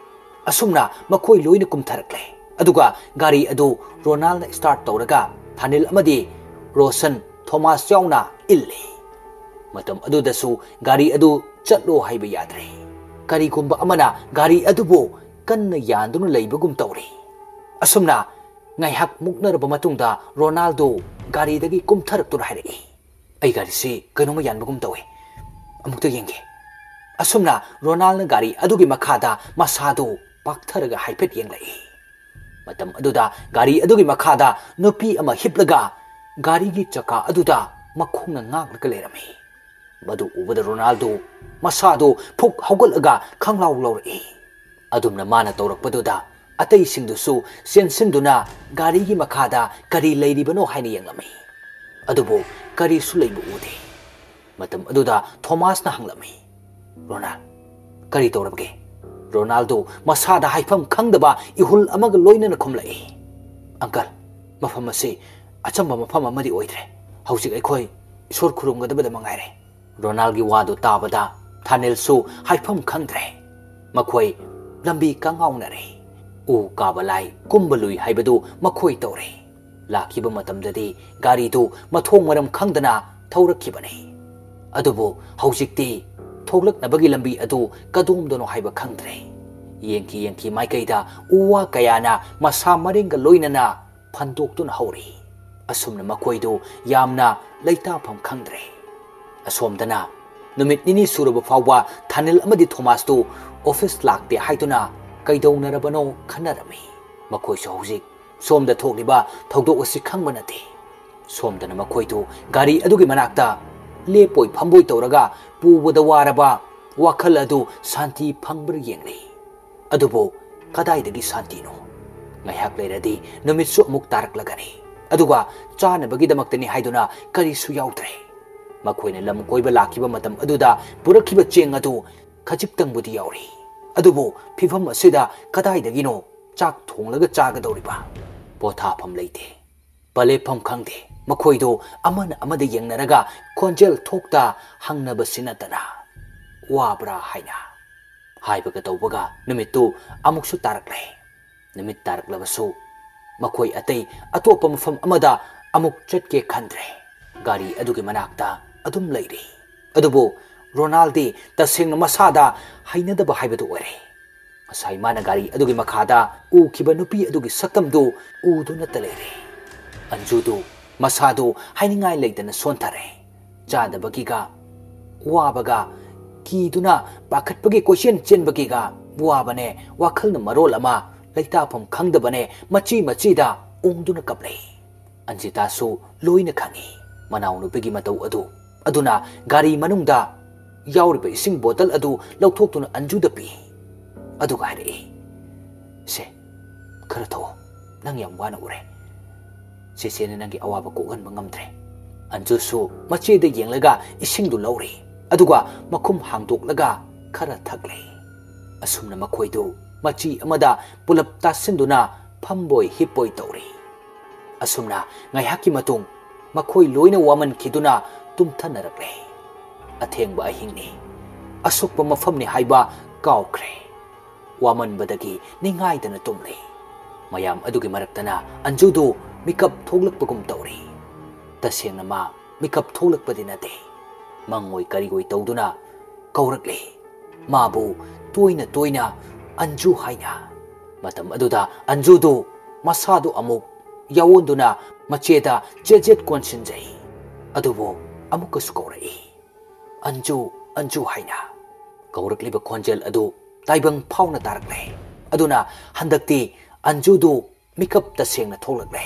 ꯑꯁꯨꯝꯅ ꯃꯈꯣꯏ ꯂꯣꯏꯅ ꯀꯨꯝꯊꯔꯛꯂꯦ꯫ ꯑꯗꯨꯒ ꯒꯥꯔꯤ ꯑꯗꯨ ꯔꯣꯅꯥꯜꯅ ꯁ꯭ꯇꯥꯔꯠ ꯇꯧꯔꯒ ꯊꯥꯅꯦꯜ ꯑꯃꯗꯤ ꯔꯣꯁꯟ, ꯊꯣꯃꯥꯁ ꯌꯥꯎꯅ ꯏꯜꯂꯤ꯫ ꯃꯇꯝ ꯑꯗꯨꯗꯁꯨ ꯒꯥꯔꯤ ꯑꯗꯨ ꯆꯠꯂꯣ ꯍꯥꯏꯕ ꯌꯥꯗ꯭ꯔꯦ꯫ ꯀꯔꯤꯒꯨꯝꯕ ꯑꯃꯅ ꯒꯥꯔꯤ ꯑꯗꯨꯕꯨ ꯀꯟꯅ ꯌꯥꯟꯗꯨꯅ ꯂꯩꯕꯒꯨꯝ ꯇꯧꯔꯤ꯫ ꯑꯁꯨꯝꯅ ꯉꯥꯏꯍꯥꯛ ꯃꯨꯛꯅꯔꯕ ꯃꯇꯨꯡꯗ ꯔꯣꯅꯥꯜꯗꯣ ꯒꯥꯔꯤꯗꯒꯤ ꯀꯨꯝꯊꯔꯛꯇꯨꯅ ꯍꯥꯏꯔꯛꯏ, "ꯑꯩ ꯒꯥꯔꯤꯁꯤ ꯀꯩꯅꯣꯝꯃ ꯌꯥꯟꯕꯒꯨꯝ ꯇꯧꯏ, ꯑꯃꯨꯛꯇ ꯌꯦꯡꯒꯦ"꯫ ꯑꯁꯨꯝꯅ ꯔꯣꯅꯥꯜꯅ ꯒꯥꯔꯤ ꯑꯗꯨꯒꯤ ꯃꯈꯥꯗ ꯃꯁꯥꯗꯨ ꯄꯥꯛꯊꯔꯒ ꯍꯥꯏꯐꯦꯠ ꯌꯦꯡꯂꯛꯏ꯫ ꯃꯇꯝ ꯑꯗꯨꯗ ꯒꯥꯔꯤ ꯑꯗꯨꯒꯤ ꯃꯈꯥꯗ ꯅꯨꯄꯤ ꯑꯃ ꯍꯤꯞꯂꯒ ꯒꯥꯔꯤꯒꯤ ꯆꯀꯥ ꯑꯗꯨꯗ ꯃꯈꯣꯡꯅ ꯉꯥꯛꯂꯒ ꯂꯩꯔꯝꯃꯤ꯫ ꯃꯗꯨ ꯎꯕꯗ ꯔꯣꯅꯥꯜꯗꯣ ꯃꯁꯥꯗꯨ ꯐꯨꯛ ꯍꯧꯒꯠꯂꯒ ꯈꯪꯂꯥꯎ ꯂꯥꯎꯔꯛꯏ꯫ ꯑꯗꯨꯝꯅ ꯃꯥꯅ ꯇꯧꯔꯛꯄꯗꯨꯗ ꯑꯇꯩꯁꯤꯡꯗꯨꯁꯨ ꯆꯦꯟꯁꯤꯟꯗꯨꯅ ꯒꯥꯔꯤꯒꯤ ꯃꯈꯥꯗ ꯀꯔꯤ ꯂꯩꯔꯤꯕꯅꯣ ꯍꯥꯏꯅ ꯌꯦꯡꯂꯝꯃꯤ꯫ ꯑꯗꯨꯕꯨ ꯀꯔꯤꯁꯨ ꯂꯩꯕ ꯎꯗꯦ꯫ ꯃꯇꯝ ꯑꯗꯨꯗ ꯊꯣꯃꯥꯁꯅ ꯍꯪꯂꯝꯃꯤ, "ꯔꯣꯅꯥꯜ, ꯀꯔꯤ ꯇꯧꯔꯕꯒꯦ?" ꯔꯣꯅꯥꯜꯗꯣ ꯃꯁꯥꯗ ꯍꯥꯏꯐꯝ ꯈꯪꯗꯕ ꯏꯍꯨꯜ ꯑꯃꯒ ꯂꯣꯏꯅꯅ ꯈꯨꯝꯂꯛꯏ, "ꯑꯪꯀꯜ, ꯃꯐꯝ ꯑꯁꯤ ꯑꯆꯝꯕ ꯃꯐꯝ ꯑꯃꯗꯤ ꯑꯣꯏꯗ꯭ꯔꯦ꯫ ꯍꯧꯖꯤꯛ ꯑꯩꯈꯣꯏ ꯏꯁꯣꯔ ꯈꯨꯔꯨꯝꯒꯗꯕꯗ ꯃꯉꯥꯏꯔꯦ"꯫ ꯔꯣꯅꯥꯜꯒꯤ ꯋꯥꯗꯨ ꯇꯥꯕꯗ ꯊꯥꯅꯤꯜꯁꯨ ꯍꯥꯏꯐꯝ ꯈꯪꯗ꯭ꯔꯦ꯫ ꯃꯈꯣꯏ ꯂꯝꯕꯤ ꯀꯉꯥꯎꯅꯔꯦ꯫ ꯎ ꯀꯥꯕ ꯂꯥꯏ, ꯀꯨꯝꯕ ꯂꯨꯏ ꯍꯥꯏꯕꯗꯨ ꯃꯈꯣꯏ ꯇꯧꯔꯦ꯫ ꯂꯥꯛꯈꯤꯕ ꯃꯇꯝꯗꯗꯤ ꯒꯥꯔꯤꯗꯨ ꯃꯊꯣꯡ ꯃꯔꯝ ꯈꯪꯗꯅ ꯊꯧꯔꯛꯈꯤꯕꯅꯤ꯫ ꯑꯗꯨꯕꯨ ꯍꯧꯖꯤꯛꯇꯤ ꯊꯣꯛꯂꯛꯅꯕꯒꯤ ꯂꯝꯕꯤ ꯑꯗꯨ ꯀꯗꯣꯝꯗꯅꯣ ꯍꯥꯏꯕ ꯈꯪꯗ꯭ꯔꯦ꯫ ꯌꯦꯡꯈꯤ ꯌꯦꯡꯈꯤ ꯃꯥꯏꯀꯩꯗ ꯎ ꯋꯥ ꯀꯌꯥꯅ ꯃꯁꯥ ꯃꯔꯦꯡꯒ ꯂꯣꯏꯅꯅ ꯐꯟꯗꯣꯛꯇꯨꯅ ꯍꯧꯔꯤ꯫ ꯑꯁꯨꯝꯅ ꯃꯈꯣꯏꯗꯨ ꯌꯥꯝꯅ ꯂꯩꯇꯥꯐꯝ ꯈꯪꯗ꯭ꯔꯦ꯫ ꯑꯁꯣꯝꯗꯅ ꯅꯨꯃꯤꯠ ꯅꯤꯅꯤ ꯁꯨꯔꯕ ꯐꯥꯎꯕ ꯊꯥꯅꯤꯜ ꯑꯃꯗꯤ ꯊꯣꯃꯥꯁꯇꯨ ꯑꯣꯐꯤꯁ ꯂꯥꯛꯇꯦ ꯍꯥꯏꯗꯨꯅ ꯀꯩꯗꯧꯅꯔꯕꯅꯣ ꯈꯟꯅꯔꯝꯃꯤ꯫ ꯃꯈꯣꯏꯁꯨ ꯍꯧꯖꯤꯛ ꯁꯣꯝꯗ ꯊꯣꯛꯂꯤꯕ ꯊꯧꯗꯣꯛ ꯑꯁꯤ ꯈꯪꯕ ꯅꯠꯇꯦ꯫ ꯁꯣꯝꯗꯅ ꯃꯈꯣꯏꯗꯨ ꯒꯥꯔꯤ ꯑꯗꯨꯒꯤ ꯃꯅꯥꯛꯇ ꯂꯦꯞꯄꯣꯏ ꯐꯝꯕꯣꯏ ꯇꯧꯔꯒ ꯄꯨꯕꯗ ꯋꯥꯔꯕ ꯋꯥꯈꯜ ꯑꯗꯨ ꯁꯥꯟꯇꯤ ꯐꯪꯕ꯭ꯔꯥ ꯌꯦꯡꯂꯤ꯫ ꯑꯗꯨꯕꯨ ꯀꯗꯥꯏꯗꯒꯤ ꯁꯥꯟꯇꯤꯅꯣ? ꯉꯥꯏꯍꯥꯛ ꯂꯩꯔꯗꯤ ꯅꯨꯃꯤꯠꯁꯨ ꯑꯃꯨꯛ ꯇꯥꯔꯛꯂꯒꯅꯤ꯫ ꯑꯗꯨꯒ ꯆꯥꯅꯕꯒꯤꯗꯃꯛꯇꯅꯤ ꯍꯥꯏꯗꯨꯅ ꯀꯔꯤꯁꯨ ꯌꯥꯎꯗ꯭ꯔꯦ꯫ ꯃꯈꯣꯏꯅ ꯂꯝ ꯀꯣꯏꯕ ꯂꯥꯛꯈꯤꯕ ꯃꯇꯝ ꯑꯗꯨꯗ ꯄꯨꯔꯛꯈꯤꯕ ꯆꯦꯡ ꯑꯗꯨ ꯈꯖꯤꯛꯇꯪꯕꯨꯗꯤ ꯌꯥꯎꯔꯤ꯫ ꯑꯗꯨꯕꯨ ꯐꯤꯚꯝ ꯑꯁꯤꯗ ꯀꯗꯥꯏꯗꯒꯤꯅꯣ ꯆꯥꯛ ꯊꯣꯡꯂꯒ ꯆꯥꯒꯗꯧꯔꯤꯕ? ꯄꯣꯊꯥꯐꯝ ꯂꯩꯇꯦ꯫ ꯄꯂꯦꯞꯐꯝ ꯈꯪꯗꯦ꯫ ꯃꯈꯣꯏꯗꯨ ꯑꯃꯅ ꯑꯃꯗ ꯌꯦꯡꯅꯔꯒ ꯈꯣꯟꯖꯦꯜ ꯊꯣꯛꯇ ꯍꯪꯅꯕꯁꯤ ꯅꯠꯇꯅ, "ꯋꯥꯕ꯭ꯔꯥ?" ꯍꯥꯏꯅ꯫ ꯍꯥꯏꯕꯒ ꯇꯧꯕꯒ ꯅꯨꯃꯤꯠꯇꯨ ꯑꯃꯨꯛꯁꯨ ꯇꯥꯔꯛꯂꯦ꯫ ꯅꯨꯃꯤꯠ ꯇꯥꯔꯛꯂꯕꯁꯨ ꯃꯈꯣꯏ ꯑꯇꯩ ꯑꯇꯣꯞꯄ ꯃꯐꯝ ꯑꯃꯗ ꯑꯃꯨꯛ ꯆꯠꯀꯦ ꯈꯟꯗ꯭ꯔꯦ꯫ ꯒꯥꯔꯤ ꯑꯗꯨꯒꯤ ꯃꯅꯥꯛꯇ ꯑꯗꯨꯝ ꯂꯩꯔꯤ꯫ ꯑꯗꯨꯕꯨ ꯔꯣꯅꯥꯜꯗꯤ ꯇꯁꯦꯡꯅ ꯃꯁꯥꯗ ꯍꯩꯅꯗꯕ ꯍꯥꯏꯕꯗꯨ ꯑꯣꯏꯔꯦ꯫ ꯉꯁꯥꯏ ꯃꯥꯅ ꯒꯥꯔꯤ ꯑꯗꯨꯒꯤ ꯃꯈꯥꯗ ꯎꯈꯤꯕ ꯅꯨꯄꯤ ꯑꯗꯨꯒꯤ ꯁꯛꯇꯝꯗꯨ ꯎꯗꯨꯅꯇ ꯂꯩꯔꯦ꯫ ꯑꯟꯖꯨꯗꯨ ꯃꯁꯥꯗꯨ ꯍꯥꯏꯅꯤꯡꯉꯥꯏ ꯂꯩꯇꯅ ꯁꯣꯟꯊꯔꯦ꯫ ꯆꯥꯗꯕꯒꯤꯒ, ꯋꯥꯕꯒ, ꯀꯤꯗꯨꯅ ꯄꯥꯈꯠꯄꯒꯤ ꯀꯣꯏꯆꯦꯟ ꯆꯦꯟꯕꯒꯤꯒ ꯋꯥꯕꯅꯦ, ꯋꯥꯈꯜꯅ ꯃꯔꯣꯜ ꯑꯃ ꯂꯩꯇꯥꯐꯝ ꯈꯪꯗꯕꯅꯦ, ꯃꯆꯤ ꯃꯆꯤꯗ ꯎꯪꯗꯨꯅ ꯀꯞꯂꯦ꯫ ꯑꯟꯖꯤꯇꯥꯁꯨ ꯂꯣꯏꯅ ꯈꯪꯏ ꯃꯅꯥꯎꯅꯨꯄꯤꯒꯤ ꯃꯇꯧ ꯑꯗꯨ꯫ ꯑꯗꯨꯅ ꯒꯥꯔꯤ ꯃꯅꯨꯡꯗ ꯌꯥꯎꯔꯤꯕ ꯏꯁꯤꯡ ꯕꯣꯇꯜ ꯑꯗꯨ ꯂꯧꯊꯣꯛꯇꯨꯅ ꯑꯟꯖꯨꯗ ꯄꯤ꯫ ꯑꯗꯨꯒ ꯍꯥꯏꯔꯛꯏ, "ꯁꯦ, ꯈꯔ ꯊꯛꯑꯣ, ꯅꯪ ꯌꯥꯝ ꯋꯥꯅ ꯎꯔꯦ꯫ ꯆꯦꯆꯦꯅ ꯅꯪꯒꯤ ꯑꯋꯥꯕ ꯀꯣꯛꯍꯟꯕ ꯉꯝꯗ꯭ꯔꯦ꯫" ꯑꯟꯖꯨꯁꯨ ꯃꯆꯦꯗ ꯌꯦꯡꯂꯒ ꯏꯁꯤꯡꯗꯨ ꯂꯧꯔꯤ꯫ ꯑꯗꯨꯒ ꯃꯈꯨꯝ ꯍꯥꯡꯗꯣꯛꯂꯒ ꯈꯔ ꯊꯛꯂꯦ꯫ ꯑꯁꯨꯝꯅ ꯃꯈꯣꯏꯗꯨ ꯃꯆꯤ ꯑꯃꯗ ꯄꯨꯂꯞ ꯇꯥꯁꯤꯟꯗꯨꯅ ꯐꯝꯕꯣꯏ ꯍꯤꯞꯄꯣꯏ ꯇꯧꯔꯤ꯫ ꯑꯁꯨꯝꯅ ꯉꯥꯏꯍꯥꯛꯀꯤ ꯃꯇꯨꯡ ꯃꯈꯣꯏ ꯂꯣꯏꯅ ꯋꯥꯃꯟꯈꯤꯗꯨꯅ ꯇꯨꯝꯊꯅꯔꯛꯂꯦ꯫ ꯑꯊꯦꯡꯕ ꯑꯍꯤꯡꯅꯤ, ꯑꯁꯣꯛꯄ ꯃꯐꯝꯅꯤ ꯍꯥꯏꯕ ꯀꯥꯎꯈ꯭ꯔꯦ꯫ ꯋꯥꯃꯟꯕꯗꯒꯤ ꯅꯤꯡꯉꯥꯏꯗꯅ ꯇꯨꯝꯂꯦ꯫ ꯃꯌꯥꯝ ꯑꯗꯨꯒꯤ ꯃꯔꯛꯇꯅ ꯑꯟꯖꯨꯗꯨ ꯃꯤꯀꯞ ꯊꯣꯛꯂꯛꯄꯒꯨꯝ ꯇꯧꯔꯤ꯫ ꯇꯁꯦꯡꯅ ꯃꯥ ꯃꯤꯀꯞ ꯊꯣꯛꯂꯛꯄꯗꯤ ꯅꯠꯇꯦ꯫ ꯃꯪꯑꯣꯏ ꯀꯔꯤꯑꯣꯏ ꯇꯧꯗꯨꯅ ꯀꯧꯔꯛꯂꯦ꯫ ꯃꯥꯕꯨ ꯇꯣꯏꯅ ꯇꯣꯏꯅ "ꯑꯟꯖꯨ" ꯍꯥꯏꯅ꯫ ꯃꯇꯝ ꯑꯗꯨꯗ ꯑꯟꯖꯨꯗꯨ ꯃꯁꯥꯗꯨ ꯑꯃꯨꯛ ꯌꯥꯑꯣꯟꯗꯨꯅ ꯃꯆꯦꯗ ꯆꯦꯠ ꯆꯦꯠ ꯀꯣꯟꯁꯤꯟꯖꯩ꯫ ꯑꯗꯨꯕꯨ ꯑꯃꯨꯛꯀꯁꯨ ꯀꯧꯔꯛꯏ, "ꯑꯟꯖꯨ, ꯑꯟꯖꯨ" ꯍꯥꯏꯅ꯫ ꯀꯧꯔꯛꯂꯤꯕ ꯈꯣꯟꯖꯦꯜ ꯑꯗꯨ ꯇꯥꯏꯕꯪ ꯐꯥꯎꯅ ꯇꯥꯔꯛꯂꯦ꯫ ꯑꯗꯨꯅ ꯍꯟꯗꯛꯇꯤ ꯑꯟꯖꯨꯗꯨ ꯃꯤꯀꯞ ꯇꯁꯦꯡꯅ ꯊꯣꯛꯂꯛꯂꯦ꯫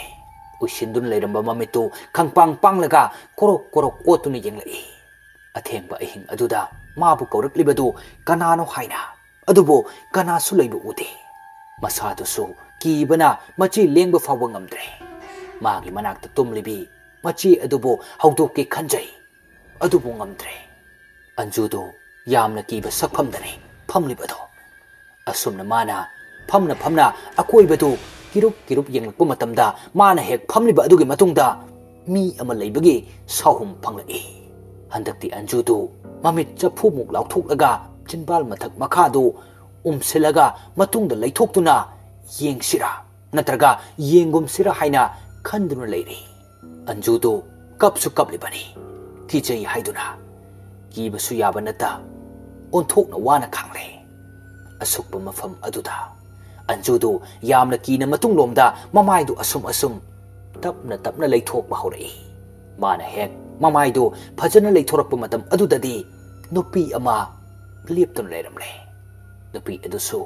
ꯎꯏꯁꯤꯟꯗꯨꯅ ꯂꯩꯔꯝꯕ ꯃꯃꯤꯠꯇꯨ ꯈꯪꯄꯥꯡ ꯄꯥꯡꯂꯒ ꯀꯣꯔꯣꯛ ꯀꯣꯔꯣꯛ ꯑꯣꯠꯇꯨꯅ ꯌꯦꯡꯂꯛꯏ꯫ ꯑꯊꯦꯡꯕ ꯑꯍꯤꯡ ꯑꯗꯨꯗ ꯃꯥꯕꯨ ꯀꯧꯔꯛꯂꯤꯕꯗꯨ ꯀꯅꯥꯅꯣ ꯍꯥꯏꯅ꯫ ꯑꯗꯨꯕꯨ ꯀꯅꯥꯁꯨ ꯂꯩꯕ ꯎꯗꯦ꯫ ꯃꯁꯥꯗꯨꯁꯨ ꯀꯤꯕꯅ ꯃꯆꯤ ꯂꯦꯡꯕ ꯐꯥꯎꯕ ꯉꯝꯗ꯭ꯔꯦ꯫ ꯃꯥꯒꯤ ꯃꯅꯥꯛꯇ ꯇꯨꯝꯂꯤꯕꯤ ꯃꯆꯤ ꯑꯗꯨꯕꯨ ꯍꯧꯗꯣꯛꯀꯦ ꯈꯟꯖꯩ꯫ ꯑꯗꯨꯕꯨ ꯉꯝꯗ꯭ꯔꯦ꯫ ꯑꯟꯖꯨꯗꯨ ꯌꯥꯝꯅ ꯀꯤꯕ ꯁꯛꯐꯝꯗꯅꯤ ꯐꯝꯂꯤꯕꯗꯣ꯫ ꯑꯁꯨꯝꯅ ꯃꯥꯅ ꯐꯝꯅ ꯐꯝꯅ ꯑꯀꯣꯏꯕꯗꯨ ꯀꯤꯔꯨꯞ ꯀꯤꯔꯨꯞ ꯌꯦꯡꯂꯛꯄ ꯃꯇꯝꯗ, ꯃꯥꯅ ꯍꯦꯛ ꯐꯝꯂꯤꯕ ꯑꯗꯨꯒꯤ ꯃꯇꯨꯡꯗ ꯃꯤ ꯑꯃ ꯂꯩꯕꯒꯤ ꯁꯥꯍꯨꯝ ꯐꯪꯂꯛꯏ꯫ ꯍꯟꯗꯛꯇꯤ ꯑꯟꯖꯨꯗꯨ ꯃꯃꯤꯠ ꯆꯐꯨꯃꯨꯛ ꯂꯥꯎꯊꯣꯛꯂꯒ ꯆꯤꯟꯕꯥꯜ ꯃꯊꯛ ꯃꯈꯥꯗꯨ ꯎꯝꯁꯤꯜꯂꯒ ꯃꯇꯨꯡꯗ ꯂꯩꯊꯣꯛꯇꯨꯅ ꯌꯦꯡꯁꯤꯔꯥ ꯅꯠꯇ꯭ꯔꯒ ꯌꯦꯡꯒꯨꯝꯁꯤꯔꯥ ꯍꯥꯏꯅ ꯈꯟꯗꯨꯅ ꯂꯩꯔꯤ꯫ ꯑꯟꯖꯨꯗꯨ ꯀꯞꯁꯨ ꯀꯞꯂꯤꯕꯅꯤ, ꯀꯤꯖꯩ ꯍꯥꯏꯗꯨꯅ꯫ ꯀꯤꯕꯁꯨ ꯌꯥꯕ ꯅꯠꯇ, ꯑꯣꯟꯊꯣꯛꯅ ꯋꯥꯅ ꯈꯥꯡꯂꯦ꯫ ꯑꯁꯨꯛꯄ ꯃꯐꯝ ꯑꯗꯨꯗ ꯑꯟꯖꯨꯗꯨ ꯌꯥꯝꯅ ꯀꯤꯅ ꯃꯇꯨꯡꯂꯣꯝꯗ ꯃꯃꯥꯏꯗꯨ ꯑꯁꯨꯝ ꯑꯁꯨꯝ ꯇꯞꯅ ꯇꯞꯅ ꯂꯩꯊꯣꯛꯄ ꯍꯧꯔꯛꯏ꯫ ꯃꯥꯅ ꯍꯦꯛ ꯃꯃꯥꯏꯗꯨ ꯐꯖꯅ ꯂꯩꯊꯣꯔꯛꯄ ꯃꯇꯝ ꯑꯗꯨꯗꯗꯤ ꯅꯨꯄꯤ ꯑꯃ ꯂꯦꯞꯇꯨꯅ ꯂꯩꯔꯝꯂꯦ꯫ ꯅꯨꯄꯤ ꯑꯗꯨꯁꯨ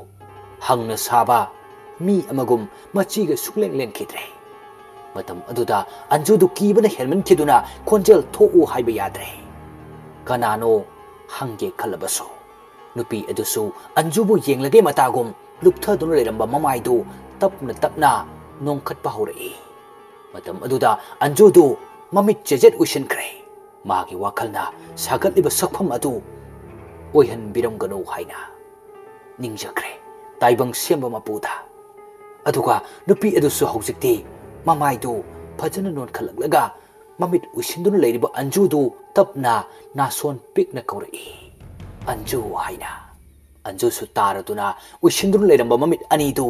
ꯍꯪꯅ ꯁꯥꯕ ꯃꯤ ꯑꯃꯒꯨꯝ ꯃꯆꯤꯒ ꯁꯨꯛꯂꯦꯡ ꯂꯦꯡꯈꯤꯗ꯭ꯔꯦ꯫ ꯃꯇꯝ ꯑꯗꯨꯗ ꯑꯟꯖꯨꯗꯨ ꯀꯤꯕꯅ ꯍꯦꯟꯃꯟꯈꯤꯗꯨꯅ ꯈꯣꯟꯖꯦꯜ ꯊꯣꯛꯎ ꯍꯥꯏꯕ ꯌꯥꯗ꯭ꯔꯦ꯫ ꯀꯅꯥꯅꯣ ꯍꯪꯒꯦ ꯈꯜꯂꯕꯁꯨ ꯅꯨꯄꯤ ꯑꯗꯨꯁꯨ ꯑꯟꯖꯨꯕꯨ ꯌꯦꯡꯂꯒꯦ ꯃꯇꯥꯒꯨꯝ ꯂꯨꯞꯊꯗꯨꯅ ꯂꯩꯔꯝꯕ ꯃꯃꯥꯏꯗꯨ ꯇꯞꯅ ꯇꯞꯅ ꯅꯣꯡꯈꯠꯄ ꯍꯧꯔꯛꯏ꯫ ꯃꯇꯝ ꯑꯗꯨꯗ ꯑꯟꯖꯨꯗꯨ ꯃꯃꯤꯠ ꯆꯦꯖꯦꯠ ꯎꯏꯁꯤꯟꯈ꯭ꯔꯦ꯫ ꯃꯥꯒꯤ ꯋꯥꯈꯜꯅ ꯁꯥꯒꯠꯂꯤꯕ ꯁꯛꯐꯝ ꯑꯗꯨ ꯑꯣꯏꯍꯟꯕꯤꯔꯝꯒꯅꯨ ꯍꯥꯏꯅ ꯅꯤꯡꯖꯈ꯭ꯔꯦ ꯇꯥꯏꯕꯪ ꯁꯦꯝꯕ ꯃꯄꯨꯗ꯫ ꯑꯗꯨꯒ ꯅꯨꯄꯤ ꯑꯗꯨꯁꯨ ꯍꯧꯖꯤꯛꯇꯤ ꯃꯃꯥꯏꯗꯨ ꯐꯖꯅ ꯅꯣꯟꯈꯠꯂꯛꯂꯒ ꯃꯃꯤꯠ ꯎꯏꯁꯤꯟꯗꯨꯅ ꯂꯩꯔꯤꯕ ꯑꯟꯖꯨꯗꯨ ꯇꯞꯅ ꯅꯥꯁꯣꯟ ꯄꯤꯛꯅ ꯀꯧꯔꯛꯏ, "ꯑꯟꯖꯨ" ꯍꯥꯏꯅ꯫ ꯑꯟꯖꯨꯁꯨ ꯇꯥꯔꯗꯨꯅ ꯎꯏꯁꯤꯟꯗꯨꯅ ꯂꯩꯔꯝꯕ ꯃꯃꯤꯠ ꯑꯅꯤꯗꯨ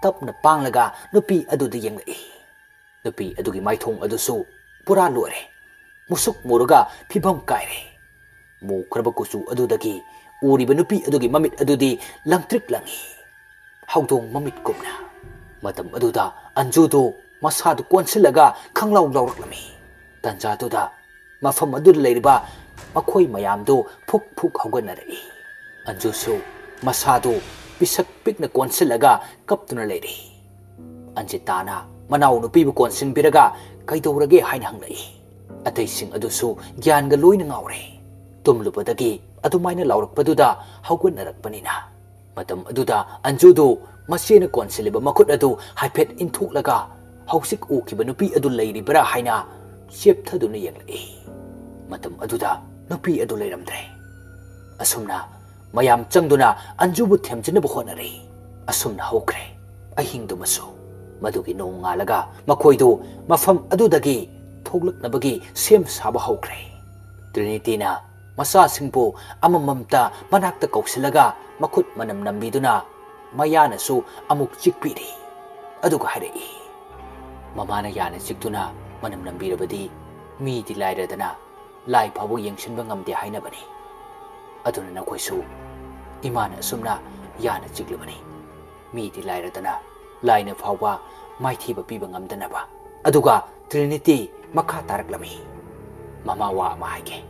ꯇꯞꯅ ꯄꯥꯡꯂꯒ ꯅꯨꯄꯤ ꯑꯗꯨꯗ ꯌꯦꯡꯂꯛꯏ꯫ ꯅꯨꯄꯤ ꯑꯗꯨꯒꯤ ꯃꯥꯏꯊꯣꯡ ꯑꯗꯨꯁꯨ ꯄꯨꯔꯥ ꯂꯣꯏꯔꯦ, ꯃꯨꯁꯨꯛ ꯃꯨꯔꯒ ꯐꯤꯕꯝ ꯀꯥꯏꯔꯦ꯫ ꯃꯨꯈ꯭ꯔꯕ ꯀꯨꯆꯨ ꯑꯗꯨꯗꯒꯤ ꯎꯔꯤꯕ ꯅꯨꯄꯤ ꯑꯗꯨꯒꯤ ꯃꯃꯤꯠ ꯑꯗꯨꯗꯤ ꯂꯪꯇ꯭ꯔꯤꯛ ꯂꯪꯏ, ꯍꯧꯗꯣꯡ ꯃꯃꯤꯠꯀꯨꯝꯅ꯫ ꯃꯇꯝ ꯑꯗꯨꯗ ꯑꯟꯖꯨꯗꯨ ꯃꯁꯥꯗꯨ ꯀꯣꯟꯁꯤꯜꯂꯒ ꯈꯪꯂꯥꯎ ꯂꯥꯎꯔꯛꯂꯝꯃꯤ꯫ ꯇꯟꯖꯥꯗꯨꯗ ꯃꯐꯝ ꯑꯗꯨꯗ ꯂꯩꯔꯤꯕ ꯃꯈꯣꯏ ꯃꯌꯥꯝꯗꯨ ꯐꯨꯛ ꯐꯨꯛ ꯍꯧꯒꯠꯅꯔꯛꯏ꯫ ꯑꯟꯖꯨꯁꯨ ꯃꯁꯥꯗꯨ ꯄꯤꯁꯛ ꯄꯤꯛꯅ ꯀꯣꯟꯁꯤꯜꯂꯒ ꯀꯞꯇꯨꯅ ꯂꯩꯔꯤ꯫ ꯑꯟꯖꯤꯇꯥꯅ ꯃꯅꯥꯎ ꯅꯨꯄꯤꯕꯨ ꯀꯣꯟꯁꯤꯟꯕꯤꯔꯒ "ꯀꯩꯗꯧꯔꯒꯦ?" ꯍꯥꯏꯅ ꯍꯪꯂꯛꯏ꯫ ꯑꯇꯩꯁꯤꯡ ꯑꯗꯨꯁꯨ ꯒ꯭ꯌꯥꯟꯒ ꯂꯣꯏꯅ ꯉꯥꯎꯔꯦ꯫ ꯇꯨꯝꯂꯨꯕꯗꯒꯤ ꯑꯗꯨꯃꯥꯏꯅ ꯂꯥꯎꯔꯛꯄꯗꯨꯗ ꯍꯧꯒꯠꯅꯔꯛꯄꯅꯤꯅ꯫ ꯃꯇꯝ ꯑꯗꯨꯗ ꯑꯟꯖꯨꯗꯨ ꯃꯆꯦꯅ ꯀꯣꯟꯁꯤꯜꯂꯤꯕ ꯃꯈꯨꯠ ꯑꯗꯨ ꯍꯥꯏꯐꯦꯠ ꯏꯟꯊꯣꯛꯂꯒ ꯍꯧꯖꯤꯛ ꯎꯈꯤꯕ ꯅꯨꯄꯤ ꯑꯗꯨ ꯂꯩꯔꯤꯕ꯭ꯔꯥ ꯍꯥꯏꯅ ꯆꯦꯞꯊꯗꯨꯅ ꯌꯦꯡꯂꯛꯏ꯫ ꯃꯇꯝ ꯑꯗꯨꯗ ꯅꯨꯄꯤ ꯑꯗꯨ ꯂꯩꯔꯝꯗ꯭ꯔꯦ꯫ ꯑꯁꯨꯝꯅ ꯃꯌꯥꯝ ꯆꯪꯗꯨꯅ ꯑꯟꯖꯨꯕꯨ ꯊꯦꯝꯖꯤꯟꯅꯕ ꯍꯣꯠꯅꯔꯤ꯫ ꯑꯁꯨꯝꯅ ꯍꯧꯈ꯭ꯔꯦ ꯑꯍꯤꯡꯗꯨꯃꯁꯨ꯫ ꯃꯗꯨꯒꯤ ꯅꯣꯡꯉꯥꯜꯂꯒ ꯃꯈꯣꯏꯗꯨ ꯃꯐꯝ ꯑꯗꯨꯗꯒꯤ ꯊꯣꯛꯂꯛꯅꯕꯒꯤ ꯁꯦꯝ ꯁꯥꯕ ꯍꯧꯈ꯭ꯔꯦ꯫ ꯇ꯭ꯔꯤꯅꯤꯇꯤꯅ ꯃꯆꯥꯁꯤꯡꯕꯨ ꯑꯃꯃꯝꯇ ꯃꯅꯥꯛꯇ ꯀꯧꯁꯤꯜꯂꯒ ꯃꯈꯨꯠ ꯃꯅꯝ ꯅꯝꯕꯤꯗꯨꯅ ꯃꯌꯥꯅꯁꯨ ꯑꯃꯨꯛ ꯆꯤꯛꯄꯤꯔꯤ꯫ ꯑꯗꯨꯒ ꯍꯥꯏꯔꯛꯏ, "ꯃꯃꯥꯅ ꯌꯥꯅ ꯆꯤꯛꯇꯨꯅ ꯃꯅꯝ ꯅꯝꯕꯤꯔꯕꯗꯤ ꯃꯤꯗꯤ ꯂꯥꯏꯔꯗꯅ ꯂꯥꯏ ꯐꯥꯎꯕ ꯌꯦꯡꯁꯤꯟꯕ ꯉꯝꯗꯦ ꯍꯥꯏꯅꯕꯅꯤ꯫ ꯑꯗꯨꯅ ꯅꯈꯣꯏꯁꯨ ꯏꯃꯥꯅ ꯑꯁꯨꯝꯅ ꯌꯥꯅ ꯆꯤꯛꯂꯕꯅꯤ꯫ ꯃꯤꯗꯤ ꯂꯥꯏꯔꯗꯅ ꯂꯥꯏꯅ ꯐꯥꯎꯕ ꯃꯥꯏꯊꯤꯕ ꯄꯤꯕ ꯉꯝꯗꯅꯕ꯫ ꯑꯗꯨꯒ ꯇ꯭ꯔꯤꯅꯤꯇꯤ ꯃꯈꯥ ꯇꯥꯔꯛꯂꯝꯃꯤ꯫ "ꯃꯃꯥ, ꯋꯥ ꯑꯃ ꯍꯥꯏꯒꯦ꯫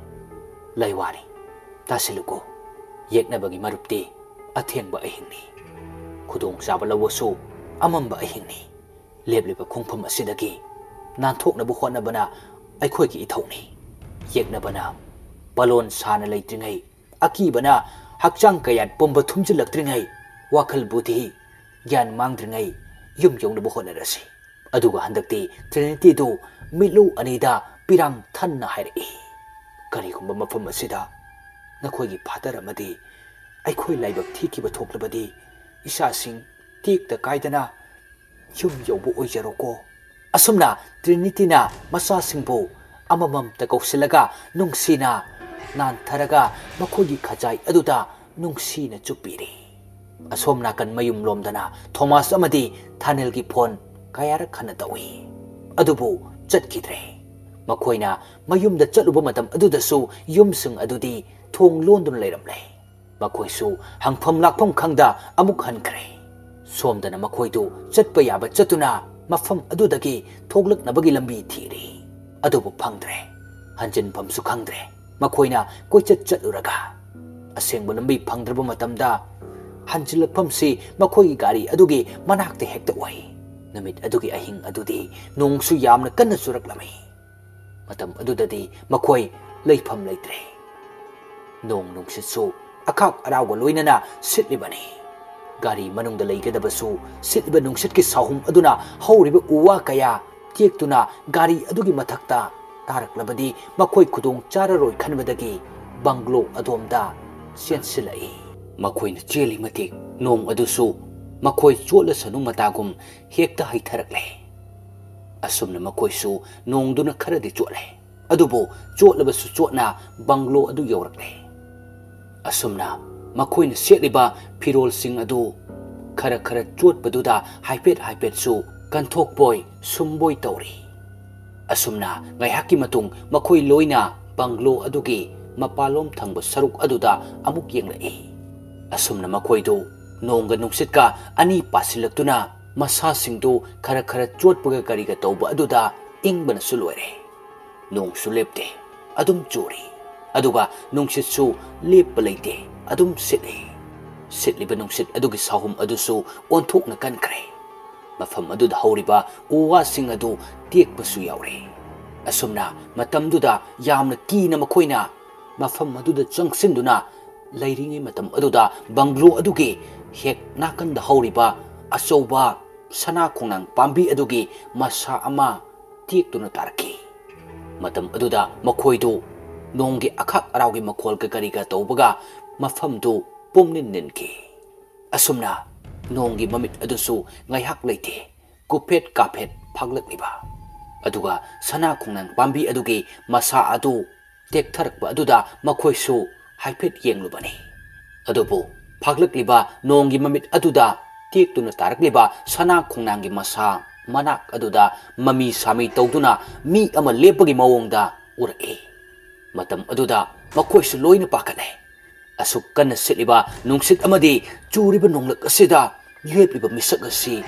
ꯂꯩꯋꯥꯅꯤ, ꯇꯥꯁꯤꯜꯂꯨꯀꯣ꯫ ꯌꯦꯛꯅꯕꯒꯤ ꯃꯔꯨꯞꯇꯤ ꯑꯊꯦꯡꯕ ꯑꯍꯤꯡꯅꯤ꯫ ꯈꯨꯗꯣꯡꯆꯥꯕ ꯂꯧꯕꯁꯨ ꯑꯃꯝꯕ ꯑꯍꯤꯡꯅꯤ꯫ ꯂꯦꯞꯂꯤꯕ ꯈꯣꯡꯐꯝ ꯑꯁꯤꯗꯒꯤ ꯅꯥꯟꯊꯣꯛꯅꯕ ꯍꯣꯠꯅꯕꯅ ꯑꯩꯈꯣꯏꯒꯤ ꯏꯊꯧꯅꯤ꯫ ꯌꯦꯛꯅꯕꯅ ꯄꯂꯣꯟ ꯁꯥꯅ ꯂꯩꯇ꯭ꯔꯤꯉꯩ, ꯑꯀꯤꯕꯅ ꯍꯛꯆꯥꯡ ꯀꯌꯥꯠ ꯄꯨꯝꯕ ꯊꯨꯝꯖꯤꯜꯂꯛꯇ꯭ꯔꯤꯉꯩ, ꯋꯥꯈꯜ ꯕꯨꯙꯤ ꯒ꯭ꯌꯥꯟ ꯃꯥꯡꯗ꯭ꯔꯤꯉꯩ ꯌꯨꯝ ꯌꯧꯅꯕ ꯍꯣꯠꯅꯔꯁꯤ꯫" ꯑꯗꯨꯒ ꯍꯟꯗꯛꯇꯤ ꯇ꯭ꯔꯤꯅꯤꯇꯤꯗꯨ ꯃꯤꯠꯂꯨ ꯑꯅꯤꯗ ꯄꯤꯔꯥꯡ ꯊꯟꯅ ꯍꯥꯏꯔꯛꯏ꯫ "ꯀꯔꯤꯒꯨꯝꯕ ꯃꯐꯝ ꯑꯁꯤꯗ ꯅꯈꯣꯏꯒꯤ ꯐꯥꯗꯔ ꯑꯃꯗꯤ ꯑꯩꯈꯣꯏ ꯂꯥꯏꯕꯛ ꯊꯤꯈꯤꯕ ꯊꯣꯛꯂꯕꯗꯤ, ꯏꯆꯥꯁꯤꯡ ꯇꯦꯛꯇ ꯀꯥꯏꯗꯅ ꯌꯨꯝ ꯌꯧꯕ ꯑꯣꯏꯖꯔꯣꯀꯣ꯫" ꯑꯁꯨꯝꯅ ꯇ꯭ꯔꯤꯅꯤꯇꯤꯅ ꯃꯆꯥꯁꯤꯡꯕꯨ ꯑꯃꯃꯝꯇ ꯀꯧꯁꯤꯜꯂꯒ ꯅꯨꯡꯁꯤꯅ ꯅꯥꯟꯊꯔꯒ ꯃꯈꯣꯏꯒꯤ ꯈꯖꯥꯏ ꯑꯗꯨꯗ ꯅꯨꯡꯁꯤꯅ ꯆꯨꯞꯄꯤꯔꯤ꯫ ꯑꯁꯣꯝ ꯅꯥꯀꯟ ꯃꯌꯨꯝ ꯂꯣꯝꯗꯅ ꯊꯣꯃꯥꯁ ꯑꯃꯗꯤ ꯊꯥꯅꯦꯜꯒꯤ ꯐꯣꯟ ꯀꯌꯥꯔꯛ ꯍꯟꯅ ꯇꯧꯏ, ꯑꯗꯨꯕꯨ ꯆꯠꯈꯤꯗ꯭ꯔꯦ꯫ ꯃꯈꯣꯏꯅ ꯃꯌꯨꯝꯗ ꯆꯠꯂꯨꯕ ꯃꯇꯝ ꯑꯗꯨꯗꯁꯨ ꯌꯨꯝꯁꯤꯡ ꯑꯗꯨꯗꯤ ꯊꯣꯡ ꯂꯣꯟꯗꯨꯅ ꯂꯩꯔꯝꯂꯦ꯫ ꯃꯈꯣꯏꯁꯨ ꯍꯪꯐꯝ ꯂꯥꯛꯐꯝ ꯈꯪꯗ ꯑꯃꯨꯛ ꯍꯟꯈ꯭ꯔꯦ꯫ ꯁꯣꯝꯗꯅ ꯃꯈꯣꯏꯗꯨ ꯆꯠꯄ ꯌꯥꯕ ꯆꯠꯇꯨꯅ ꯃꯐꯝ ꯑꯗꯨꯗꯒꯤ ꯊꯣꯛꯂꯛꯅꯕꯒꯤ ꯂꯝꯕꯤ ꯊꯤꯔꯤ, ꯑꯗꯨꯕꯨ ꯐꯪꯗ꯭ꯔꯦ꯫ ꯍꯟꯖꯤꯟꯐꯝꯁꯨ ꯈꯪꯗ꯭ꯔꯦ꯫ ꯃꯈꯣꯏꯅ ꯀꯣꯏꯆꯠ ꯆꯠꯂꯨꯔꯒ ꯑꯁꯦꯡꯕ ꯂꯝꯕꯤ ꯐꯪꯗ꯭ꯔꯕ ꯃꯇꯝꯗ ꯍꯟꯖꯤꯜꯂꯛꯐꯝꯁꯤ ꯃꯈꯣꯏꯒꯤ ꯒꯥꯔꯤ ꯑꯗꯨꯒꯤ ꯃꯅꯥꯛꯇ ꯍꯦꯛꯇ ꯑꯣꯏ꯫ ꯅꯨꯃꯤꯠ ꯑꯗꯨꯒꯤ ꯑꯍꯤꯡ ꯑꯗꯨꯗꯤ ꯅꯣꯡꯁꯨ ꯌꯥꯝꯅ ꯀꯟꯅ ꯆꯨꯔꯛꯂꯝꯃꯤ꯫ ꯃꯇꯝ ꯑꯗꯨꯗꯗꯤ ꯃꯈꯣꯏ ꯂꯩꯐꯝ ꯂꯩꯇ꯭ꯔꯦ꯫ ꯅꯣꯡ ꯅꯨꯡꯁꯤꯠꯁꯨ ꯑꯈꯥꯛ ꯑꯔꯥꯎꯒ ꯂꯣꯏꯅꯅ ꯁꯤꯠꯂꯤꯕꯅꯤ꯫ ꯒꯥꯔꯤ ꯃꯅꯨꯡꯗ ꯂꯩꯒꯗꯕꯁꯨ ꯁꯤꯠꯂꯤꯕ ꯅꯨꯡꯁꯤꯠꯀꯤ ꯁꯥꯍꯨꯝ ꯑꯗꯨꯅ ꯍꯧꯔꯤꯕ ꯎ ꯋꯥ ꯀꯌꯥ ꯇꯦꯛꯇꯨꯅ ꯒꯥꯔꯤ ꯑꯗꯨꯒꯤ ꯃꯊꯛꯇ ꯇꯥꯔꯛꯂꯕꯗꯤ ꯃꯈꯣꯏ ꯈꯨꯗꯣꯡ ꯆꯥꯔꯔꯣꯏ ꯈꯟꯕꯗꯒꯤ ꯕꯪꯒ꯭ꯂꯣ ꯑꯗꯣꯝꯗ ꯆꯦꯟꯁꯤꯜꯂꯛꯏ꯫ ꯃꯈꯣꯏꯅ ꯆꯦꯜꯂꯤ ꯃꯇꯤꯛ ꯅꯣꯡ ꯑꯗꯨꯁꯨ ꯃꯈꯣꯏ ꯆꯣꯠꯂꯁꯅꯨ ꯃꯇꯥꯒꯨꯝ ꯍꯦꯛꯇ ꯍꯩꯊꯔꯛꯂꯦ꯫ ꯑꯁꯨꯝꯅ ꯃꯈꯣꯏꯁꯨ ꯅꯣꯡꯗꯨꯅ ꯈꯔꯗꯤ ꯆꯣꯠꯂꯦ, ꯑꯗꯨꯕꯨ ꯆꯣꯠꯂꯕꯁꯨ ꯆꯣꯠꯅ ꯕꯪꯒ꯭ꯂꯣ ꯑꯗꯨ ꯌꯧꯔꯛꯂꯦ꯫ ꯑꯁꯨꯝꯅ ꯃꯈꯣꯏꯅ ꯁꯦꯠꯂꯤꯕ ꯐꯤꯔꯣꯜꯁꯤꯡ ꯑꯗꯨ ꯈꯔ ꯈꯔ ꯆꯣꯠꯄꯗꯨꯗ ꯍꯥꯏꯐꯦꯠ ꯍꯥꯏꯐꯦꯠꯁꯨ ꯀꯟꯊꯣꯛꯄꯣꯏ ꯁꯨꯝꯕꯣꯏ ꯇꯧꯔꯤ꯫ ꯑꯁꯨꯝꯅ ꯉꯥꯏꯍꯥꯛꯀꯤ ꯃꯇꯨꯡ ꯃꯈꯣꯏ ꯂꯣꯏꯅ ꯕꯪꯒ꯭ꯂꯣ ꯑꯗꯨꯒꯤ ꯃꯄꯥꯟꯂꯣꯝ ꯊꯪꯕ ꯁꯔꯨꯛ ꯑꯗꯨꯗ ꯑꯃꯨꯛ ꯌꯦꯡꯂꯛꯏ꯫ ꯑꯁꯨꯝꯅ ꯃꯈꯣꯏꯗꯨ ꯅꯣꯡꯒ ꯅꯨꯡꯁꯤꯠꯀ ꯑꯅꯤ ꯄꯥꯁꯤꯜꯂꯛꯇꯨꯅ ꯃꯁꯥꯁꯤꯡꯗꯨ ꯈꯔ ꯈꯔ ꯆꯣꯠꯄꯒ ꯀꯔꯤꯒ ꯇꯧꯕ ꯑꯗꯨꯗ ꯏꯪꯕꯅꯁꯨ ꯂꯣꯏꯔꯦ꯫ ꯅꯣꯡꯁꯨ ꯂꯦꯞꯇꯦ, ꯑꯗꯨꯝ ꯆꯨꯔꯤ꯫ ꯑꯗꯨꯒ ꯅꯨꯡꯁꯤꯠꯁꯨ ꯂꯦꯞꯄ ꯂꯩꯇꯦ, ꯑꯗꯨꯝ ꯁꯤꯠꯂꯤ꯫ ꯁꯤꯠꯂꯤꯕ ꯅꯨꯡꯁꯤꯠ ꯑꯗꯨꯒꯤ ꯁꯥꯍꯨꯝ ꯑꯗꯨꯁꯨ ꯑꯣꯟꯊꯣꯛꯅ ꯀꯟꯈ꯭ꯔꯦ꯫ ꯃꯐꯝ ꯑꯗꯨꯗ ꯍꯧꯔꯤꯕ ꯎ ꯋꯥꯁꯤꯡ ꯑꯗꯨ ꯇꯦꯛꯄꯁꯨ ꯌꯥꯎꯔꯦ꯫ ꯑꯁꯨꯝꯅ ꯃꯇꯝꯗꯨꯗ ꯌꯥꯝꯅ ꯀꯤꯅ ꯃꯈꯣꯏꯅ ꯃꯐꯝ ꯑꯗꯨꯗ ꯆꯪꯁꯤꯟꯗꯨꯅ ꯂꯩꯔꯤꯉꯩ ꯃꯇꯝ ꯑꯗꯨꯗ ꯕꯪꯒ꯭ꯂꯣ ꯑꯗꯨꯒꯤ ꯍꯦꯛ ꯅꯥꯀꯟꯗ ꯍꯧꯔꯤꯕ ꯑꯆꯧꯕ ꯁꯅꯥ ꯈꯣꯡꯅꯥꯡ ꯄꯥꯝꯕꯤ ꯑꯗꯨꯒꯤ ꯃꯁꯥ ꯑꯃ ꯇꯦꯛꯇꯨꯅ ꯇꯥꯔꯛꯈꯤ꯫ ꯃꯇꯝ ꯑꯗꯨꯗ ꯃꯈꯣꯏꯗꯨ ꯅꯣꯡꯒꯤ ꯑꯈꯥꯛ ꯑꯔꯥꯎꯒꯤ ꯃꯈꯣꯜꯒ ꯀꯔꯤꯒ ꯇꯧꯕꯒ ꯃꯐꯝꯗꯨ ꯄꯨꯝꯅꯤꯟ ꯅꯤꯟꯈꯤ꯫ ꯑꯁꯨꯝꯅ ꯅꯣꯡꯒꯤ ꯃꯃꯤꯠ ꯑꯗꯨꯁꯨ ꯉꯥꯏꯍꯥꯛ ꯂꯩꯇꯦ ꯀꯨꯐꯦꯠ ꯀꯥꯐꯦꯠ ꯐꯥꯒꯠꯂꯛꯂꯤꯕ꯫ ꯑꯗꯨꯒ ꯁꯅꯥ ꯈꯣꯡꯅꯥꯡ ꯄꯥꯝꯕꯤ ꯑꯗꯨꯒꯤ ꯃꯁꯥ ꯑꯗꯨ ꯇꯦꯛꯊꯔꯛꯄ ꯑꯗꯨꯗ ꯃꯈꯣꯏꯁꯨ ꯍꯥꯏꯐꯦꯠ ꯌꯦꯡꯂꯨꯕꯅꯤ꯫ ꯑꯗꯨꯕꯨ ꯐꯥꯒꯠꯂꯛꯂꯤꯕ ꯅꯣꯡꯒꯤ ꯃꯃꯤꯠ ꯑꯗꯨꯗ ꯇꯦꯛꯇꯨꯅ ꯇꯥꯔꯛꯂꯤꯕ ꯁꯅꯥ ꯈꯣꯡꯅꯥꯡꯒꯤ ꯃꯁꯥ ꯃꯅꯥꯛ ꯑꯗꯨꯗ ꯃꯃꯤ ꯁꯥꯃꯤ ꯇꯧꯗꯨꯅ ꯃꯤ ꯑꯃ ꯂꯦꯞꯄꯒꯤ ꯃꯑꯣꯡꯗ ꯎꯔꯛꯏ꯫ ꯃꯇꯝ ꯑꯗꯨꯗ ꯃꯈꯣꯏꯁꯨ ꯂꯣꯏꯅ ꯄꯥꯈꯠꯂꯦ꯫ ꯑꯁꯨꯛ ꯀꯟꯅ ꯁꯤꯠꯂꯤꯕ ꯅꯨꯡꯁꯤꯠ ꯑꯃꯗꯤ ꯆꯨꯔꯤꯕ ꯅꯣꯡꯂꯛ ꯑꯁꯤꯗ ꯂꯦꯞꯂꯤꯕ ꯃꯤꯁꯛ ꯑꯁꯤ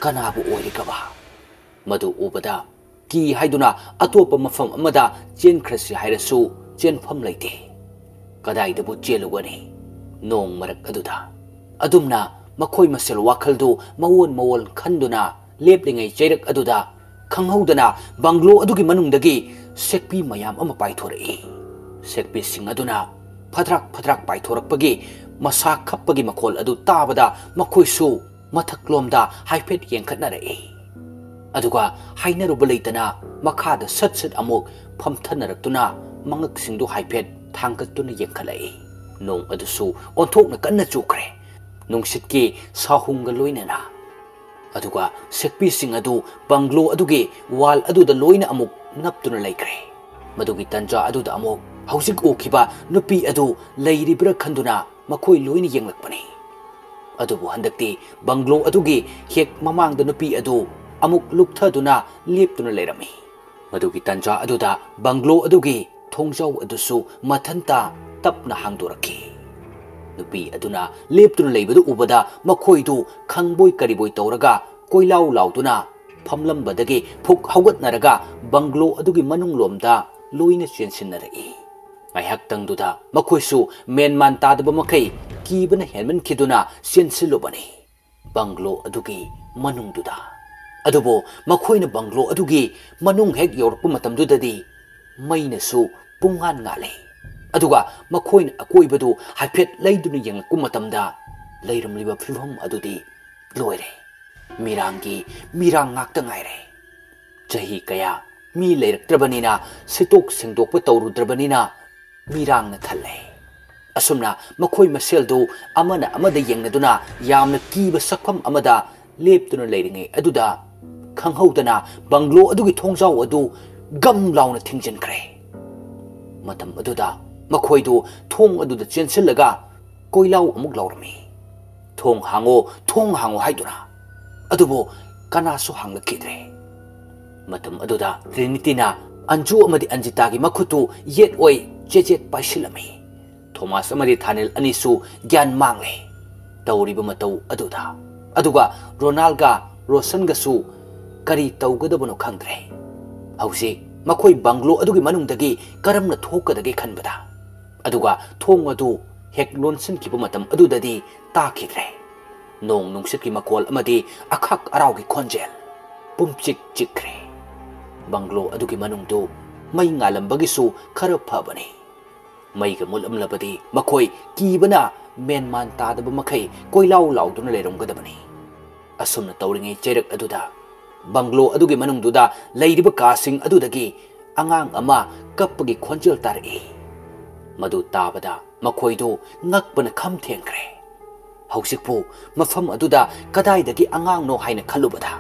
ꯀꯅꯥꯕꯨ ꯑꯣꯏꯔꯤꯒꯕ? ꯃꯗꯨ ꯎꯕꯗ ꯀꯤ ꯍꯥꯏꯗꯨꯅ ꯑꯇꯣꯞꯄ ꯃꯐꯝ ꯑꯃꯗ ꯆꯦꯟꯈ꯭ꯔꯁꯤ ꯍꯥꯏꯔꯁꯨ ꯆꯦꯟꯐꯝ ꯂꯩꯇꯦ꯫ ꯀꯗꯥꯏꯗꯕꯨ ꯆꯦꯜꯂꯨꯒꯅꯤ? ꯅꯣꯡ ꯃꯔꯛ ꯑꯗꯨꯗ꯫ ꯑꯗꯨꯝꯅ ꯃꯈꯣꯏ ꯃꯁꯦꯜ ꯋꯥꯈꯜꯗꯨ ꯃꯑꯣꯟ ꯃꯑꯣꯟ ꯈꯟꯗꯨꯅ ꯂꯦꯞꯂꯤꯉꯩ ꯆꯩꯔꯛ ꯑꯗꯨꯗ ꯈꯪꯍꯧꯗꯅ ꯕꯪꯒ꯭ꯂꯣ ꯑꯗꯨꯒꯤ ꯃꯅꯨꯡꯗꯒꯤ ꯁꯦꯛꯄꯤ ꯃꯌꯥꯝ ꯑꯃ ꯄꯥꯏꯊꯣꯔꯛꯏ꯫ ꯁꯦꯛꯄꯤꯁꯤꯡ ꯑꯗꯨꯅ ꯐꯗ꯭ꯔꯥꯛ ꯐꯗ꯭ꯔꯥꯛ ꯄꯥꯏꯊꯣꯔꯛꯄꯒꯤ ꯃꯁꯥ ꯈꯞꯄꯒꯤ ꯃꯈꯣꯜ ꯑꯗꯨ ꯇꯥꯕꯗ ꯃꯈꯣꯏꯁꯨ ꯃꯊꯛꯂꯣꯝꯗ ꯍꯥꯏꯐꯦꯠ ꯌꯦꯡꯈꯠꯅꯔꯛꯏ꯫ ꯑꯗꯨꯒ ꯍꯥꯏꯅꯔꯨꯕ ꯂꯩꯇꯅ ꯃꯈꯥꯗ ꯁꯠ ꯁꯠ ꯑꯃꯨꯛ ꯐꯝꯊꯅꯔꯛꯇꯨꯅ ꯃꯉꯛꯁꯤꯡꯗꯨ ꯍꯥꯏꯐꯦꯠ ꯊꯥꯡꯒꯠꯇꯨꯅ ꯌꯦꯡꯈꯠꯂꯛꯏ꯫ ꯅꯣꯡ ꯑꯗꯨꯁꯨ ꯑꯣꯟꯊꯣꯛꯅ ꯀꯟꯅ ꯆꯨꯈ꯭ꯔꯦ, ꯅꯨꯡꯁꯤꯠꯀꯤ ꯁꯥꯍꯨꯝꯒ ꯂꯣꯏꯅꯅ꯫ ꯑꯗꯨꯒ ꯁꯦꯛꯄꯤꯁꯤꯡ ꯑꯗꯨ ꯕꯪꯒ꯭ꯂꯣ ꯑꯗꯨꯒꯤ ꯋꯥꯜ ꯑꯗꯨꯗ ꯂꯣꯏꯅ ꯑꯃꯨꯛ ꯅꯞꯇꯨꯅ ꯂꯩꯈ꯭ꯔꯦ꯫ ꯃꯗꯨꯒꯤ ꯇꯟꯖꯥ ꯑꯗꯨꯗ ꯑꯃꯨꯛ ꯍꯧꯖꯤꯛ ꯎꯈꯤꯕ ꯅꯨꯄꯤ ꯑꯗꯨ ꯂꯩꯔꯤꯕ꯭ꯔꯥ ꯈꯟꯗꯨꯅ ꯃꯈꯣꯏ ꯂꯣꯏꯅ ꯌꯦꯡꯂꯛꯄꯅꯤ꯫ ꯑꯗꯨꯕꯨ ꯍꯟꯗꯛꯇꯤ ꯕꯪꯒ꯭ꯂꯣ ꯑꯗꯨꯒꯤ ꯍꯦꯛ ꯃꯃꯥꯡꯗ ꯅꯨꯄꯤ ꯑꯗꯨ ꯑꯃꯨꯛ ꯂꯨꯞꯊꯗꯨꯅ ꯂꯦꯞꯇꯨꯅ ꯂꯩꯔꯝꯃꯤ꯫ ꯃꯗꯨꯒꯤ ꯇꯟꯖꯥ ꯑꯗꯨꯗ ꯕꯪꯒ꯭ꯂꯣ ꯑꯗꯨꯒꯤ ꯊꯣꯡꯖꯥꯎ ꯑꯗꯨꯁꯨ ꯃꯊꯟꯇ ꯇꯞꯅ ꯍꯥꯡꯗꯣꯔꯛꯈꯤ꯫ ꯅꯨꯄꯤ ꯑꯗꯨꯅ ꯂꯦꯞꯇꯨꯅ ꯂꯩꯕꯗꯨ ꯎꯕꯗ ꯃꯈꯣꯏꯗꯨ ꯈꯪꯕꯣꯏ ꯀꯔꯤꯕꯣꯏ ꯇꯧꯔꯒ ꯀꯣꯏꯂꯥꯎ ꯂꯥꯎꯗꯨꯅ ꯐꯝꯂꯝꯕꯗꯒꯤ ꯐꯨꯛ ꯍꯧꯒꯠꯅꯔꯒ ꯕꯪꯒ꯭ꯂꯣ ꯑꯗꯨꯒꯤ ꯃꯅꯨꯡ ꯂꯣꯝꯗ ꯂꯣꯏꯅ ꯆꯦꯟꯁꯤꯟꯅꯔꯛꯏ꯫ ꯉꯥꯏꯍꯥꯛꯇꯪꯗꯨꯗ ꯃꯈꯣꯏꯁꯨ ꯃꯦꯟꯃꯥꯟ ꯇꯥꯗꯕ ꯃꯈꯩ ꯀꯤꯕꯅ ꯍꯦꯟꯃꯟꯈꯤꯗꯨꯅ ꯆꯦꯟꯁꯤꯜꯂꯨꯕꯅꯤ꯫ ꯕꯪꯒ꯭ꯂꯣ ꯑꯗꯨꯒꯤ ꯃꯅꯨꯡꯗꯨꯗ꯫ ꯑꯗꯨꯕꯨ ꯃꯈꯣꯏꯅ ꯕꯪꯒ꯭ꯂꯣ ꯑꯗꯨꯒꯤ ꯃꯅꯨꯡ ꯍꯦꯛ ꯌꯧꯔꯛꯄ ꯃꯇꯝꯗꯨꯗꯗꯤ ꯃꯩꯅꯁꯨ ꯄꯨꯡꯉꯥꯟ ꯉꯥꯜꯂꯦ꯫ ꯑꯗꯨꯒ ꯃꯈꯣꯏꯅ ꯑꯀꯣꯏꯕꯗꯨ ꯍꯥꯏꯐꯦꯠ ꯂꯩꯗꯨꯅ ꯌꯦꯡꯂꯛꯄ ꯃꯇꯝꯗ ꯂꯩꯔꯝꯂꯤꯕ ꯐꯤꯕꯝ ꯑꯗꯨꯗꯤ ꯂꯣꯏꯔꯦ꯫ ꯃꯤꯔꯥꯡꯒꯤ ꯃꯤꯔꯥꯡ ꯉꯥꯛꯇ ꯉꯥꯏꯔꯦ꯫ ꯆꯍꯤ ꯀꯌꯥ ꯃꯤ ꯂꯩꯔꯛꯇ꯭ꯔꯕꯅꯤꯅ ꯁꯤꯠꯇꯣꯛ ꯁꯦꯡꯗꯣꯛꯄ ꯇꯧꯔꯨꯗ꯭ꯔꯕꯅꯤꯅ ꯃꯤꯔꯥꯡꯅ ꯊꯜꯂꯦ꯫ ꯑꯁꯨꯝꯅ ꯃꯈꯣꯏ ꯃꯁꯦꯜꯗꯨ ꯑꯃꯅ ꯑꯃꯗ ꯌꯦꯡꯅꯗꯨꯅ ꯌꯥꯝꯅ ꯀꯤꯕ ꯁꯛꯐꯝ ꯑꯃꯗ ꯂꯦꯞꯇꯨꯅ ꯂꯩꯔꯤꯉꯩ ꯑꯗꯨꯗ ꯈꯪꯍꯧꯗꯅ ꯕꯪꯒ꯭ꯂꯣ ꯑꯗꯨꯒꯤ ꯊꯣꯡꯖꯥꯎ ꯑꯗꯨ ꯒꯝ ꯂꯥꯎꯅ ꯊꯤꯡꯖꯤꯟꯈ꯭ꯔꯦ꯫ ꯃꯇꯝ ꯑꯗꯨꯗ ꯃꯈꯣꯏꯗꯨ ꯊꯣꯡ ꯑꯗꯨꯗ ꯆꯦꯟꯁꯤꯜꯂꯒ ꯀꯣꯏꯂꯥꯎ ꯑꯃꯨꯛ ꯂꯥꯎꯔꯝꯃꯤ꯫ "ꯊꯣꯡ ꯍꯥꯡꯉꯣ, ꯊꯣꯡ ꯍꯥꯡꯉꯣ" ꯍꯥꯏꯗꯨꯅ꯫ ꯑꯗꯨꯕꯨ ꯀꯅꯥꯁꯨ ꯍꯥꯡꯂꯛꯈꯤꯗ꯭ꯔꯦ꯫ ꯃꯇꯝ ꯑꯗꯨꯗ ꯇ꯭ꯔꯤꯅꯤꯇꯤꯅ ꯑꯟꯖꯨ ꯑꯃꯗꯤ ꯑꯟꯖꯤꯇꯥꯒꯤ ꯃꯈꯨꯠꯇꯨ ꯌꯦꯠ ꯑꯣꯏ ꯆꯦꯠ ꯆꯦꯠ ꯄꯥꯏꯁꯤꯜꯂꯝꯃꯤ꯫ ꯊꯣꯃꯥꯁ ꯑꯃꯗꯤ ꯊꯥꯅꯤꯜ ꯑꯅꯤꯁꯨ ꯒ꯭ꯌꯥꯟ ꯃꯥꯡꯂꯦ ꯇꯧꯔꯤꯕ ꯃꯇꯧ ꯑꯗꯨꯗ꯫ ꯑꯗꯨꯒ ꯔꯣꯅꯥꯜꯒ ꯔꯣꯁꯟꯒꯁꯨ ꯀꯔꯤ ꯇꯧꯒꯗꯕꯅꯣ ꯈꯪꯗ꯭ꯔꯦ꯫ ꯍꯧꯖꯤꯛ ꯃꯈꯣꯏ ꯕꯪꯒ꯭ꯂꯣ ꯑꯗꯨꯒꯤ ꯃꯅꯨꯡꯗꯒꯤ ꯀꯔꯝꯅ ꯊꯣꯛꯀꯗꯒꯦ ꯈꯟꯕꯗ꯫ ꯑꯗꯨꯒ ꯊꯣꯡ ꯑꯗꯨ ꯍꯦꯛ ꯂꯣꯟꯁꯤꯟꯈꯤꯕ ꯃꯇꯝ ꯑꯗꯨꯗꯗꯤ ꯇꯥꯈꯤꯗ꯭ꯔꯦ꯫ ꯅꯣꯡ ꯅꯨꯡꯁꯤꯠꯀꯤ ꯃꯈꯣꯜ ꯑꯃꯗꯤ ꯑꯈꯥꯛ ꯑꯔꯥꯎꯒꯤ ꯈꯣꯟꯖꯦꯜ꯫ ꯄꯨꯝꯆꯤꯛ ꯆꯤꯛꯈ꯭ꯔꯦ꯫ ꯕꯪꯒ꯭ꯂꯣ ꯑꯗꯨꯒꯤ ꯃꯅꯨꯡꯗꯨ ꯃꯩ ꯉꯥꯜꯂꯝꯕꯒꯤꯁꯨ ꯈꯔ ꯐꯕꯅꯤ꯫ ꯃꯩꯒ ꯃꯨꯠꯂꯝꯂꯕꯗꯤ ꯃꯈꯣꯏ ꯀꯤꯕꯅ ꯃꯦꯟꯃꯥꯟ ꯇꯥꯗꯕ ꯃꯈꯩ ꯀꯣꯏꯂꯥꯎ ꯂꯥꯎꯗꯨꯅ ꯂꯩꯔꯝꯒꯗꯕꯅꯤ꯫ ꯑꯁꯨꯝꯅ ꯇꯧꯔꯤꯉꯩ ꯆꯩꯔꯛ ꯑꯗꯨꯗ ꯕꯪꯒ꯭ꯂꯣ ꯑꯗꯨꯒꯤ ꯃꯅꯨꯡꯗꯨꯗ ꯂꯩꯔꯤꯕ ꯀꯥꯁꯤꯡ ꯑꯗꯨꯗꯒꯤ ꯑꯉꯥꯡ ꯑꯃ ꯀꯞꯄꯒꯤ ꯈꯣꯟꯖꯦꯜ ꯇꯥꯔꯛꯏ꯫ ꯃꯗꯨ ꯇꯥꯕꯗ ꯃꯈꯣꯏꯗꯨ ꯉꯛꯄꯅ ꯈꯝ ꯊꯦꯡꯈ꯭ꯔꯦ꯫ ꯍꯧꯖꯤꯛꯄꯨ ꯃꯐꯝ ꯑꯗꯨꯗ ꯀꯗꯥꯏꯗꯒꯤ ꯑꯉꯥꯡꯅꯣ ꯍꯥꯏꯅ ꯈꯜꯂꯨꯕꯗ꯫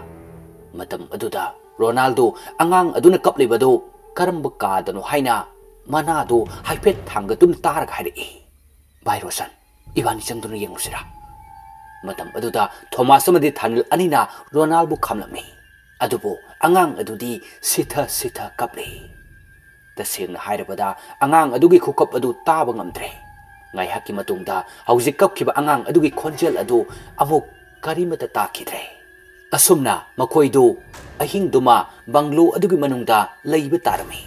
ꯃꯇꯝ ꯑꯗꯨꯗ ꯔꯣꯅꯥꯜꯗꯣ ꯑꯉꯥꯡ ꯑꯗꯨꯅ ꯀꯞꯂꯤꯕꯗꯨ ꯀꯔꯝꯕ ꯀꯥꯗꯅꯣ ꯍꯥꯏꯅ ꯃꯅꯥꯗꯨ ꯍꯥꯏꯐꯦꯠ ꯊꯥꯡꯒꯠꯇꯨꯅ ꯇꯥꯔꯒ ꯍꯥꯏꯔꯛꯏ, "ꯚꯥꯏ ꯔꯣꯁꯟ, ꯏꯕꯥꯅꯤ ꯆꯪꯗꯨꯅ ꯌꯦꯡꯉꯨꯁꯤꯔꯥ?" ꯃꯇꯝ ꯑꯗꯨꯗ ꯊꯣꯃꯥꯁ ꯑꯃꯗꯤ ꯊꯥꯅꯤꯜ ꯑꯅꯤꯅ ꯔꯣꯅꯥꯜꯕꯨ ꯈꯥꯝꯂꯝꯃꯤ꯫ ꯑꯗꯨꯕꯨ ꯑꯉꯥꯡ ꯑꯗꯨꯗꯤ ꯁꯤꯊ ꯁꯤꯊ ꯀꯞꯂꯤ꯫ ꯇꯁꯦꯡꯅ ꯍꯥꯏꯔꯕꯗ ꯑꯉꯥꯡ ꯑꯗꯨꯒꯤ ꯈꯨꯀꯞ ꯑꯗꯨ ꯇꯥꯕ ꯉꯝꯗ꯭ꯔꯦ꯫ ꯉꯥꯏꯍꯥꯛꯀꯤ ꯃꯇꯨꯡꯗ ꯍꯧꯖꯤꯛ ꯀꯞꯈꯤꯕ ꯑꯉꯥꯡ ꯑꯗꯨꯒꯤ ꯈꯣꯟꯖꯦꯜ ꯑꯗꯨ ꯑꯃꯨꯛ ꯀꯔꯤꯃꯠꯇ ꯇꯥꯈꯤꯗ꯭ꯔꯦ꯫ ꯑꯁꯨꯝꯅ ꯃꯈꯣꯏꯗꯨ ꯑꯍꯤꯡꯗꯨꯃ ꯕꯪꯒ꯭ꯂꯣ ꯑꯗꯨꯒꯤ ꯃꯅꯨꯡꯗ ꯂꯩꯕ ꯇꯥꯔꯝꯃꯤ꯫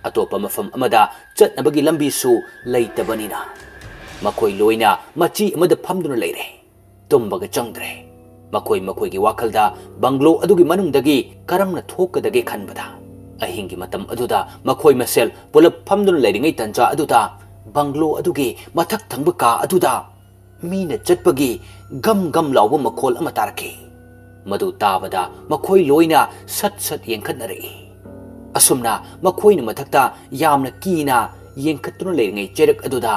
ꯑꯇꯣꯞꯄ ꯃꯐꯝ ꯑꯃꯗ ꯆꯠꯅꯕꯒꯤ ꯂꯝꯕꯤꯁꯨ ꯂꯩꯇꯕꯅꯤꯅ ꯃꯈꯣꯏ ꯂꯣꯏꯅ ꯃꯆꯤ ꯑꯃꯗ ꯐꯝꯗꯨꯅ ꯂꯩꯔꯦ꯫ ꯇꯨꯝꯕꯒ ꯆꯪꯗ꯭ꯔꯦ꯫ ꯃꯈꯣꯏ ꯃꯈꯣꯏꯒꯤ ꯋꯥꯈꯜꯗ ꯕꯪꯒ꯭ꯂꯣ ꯑꯗꯨꯒꯤ ꯃꯅꯨꯡꯗꯒꯤ ꯀꯔꯝꯅ ꯊꯣꯛꯀꯗꯒꯦ ꯈꯟꯕꯗ, ꯑꯍꯤꯡꯒꯤ ꯃꯇꯝ ꯑꯗꯨꯗ ꯃꯈꯣꯏ ꯃꯁꯦꯜ ꯄꯨꯂꯞ ꯐꯝꯗꯨꯅ ꯂꯩꯔꯤꯉꯩ ꯇꯟꯖꯥ ꯑꯗꯨꯗ ꯕꯪꯒ꯭ꯂꯣ ꯑꯗꯨꯒꯤ ꯃꯊꯛ ꯊꯪꯕ ꯀꯥ ꯑꯗꯨꯗ ꯃꯤꯅ ꯆꯠꯄꯒꯤ ꯒꯝ ꯒꯝ ꯂꯥꯎꯕ ꯃꯈꯣꯜ ꯑꯃ ꯇꯥꯔꯛꯈꯤ꯫ ꯃꯗꯨ ꯇꯥꯕꯗ ꯃꯈꯣꯏ ꯂꯣꯏꯅ ꯁꯠ ꯁꯠ ꯌꯦꯡꯈꯠꯅꯔꯛꯏ꯫ ꯑꯁꯨꯝꯅ ꯃꯈꯣꯏꯅ ꯃꯊꯛꯇ ꯌꯥꯝꯅ ꯀꯤꯅ ꯌꯦꯡꯈꯠꯇꯨꯅ ꯂꯩꯔꯤꯉꯩ ꯆꯩꯔꯛ ꯑꯗꯨꯗ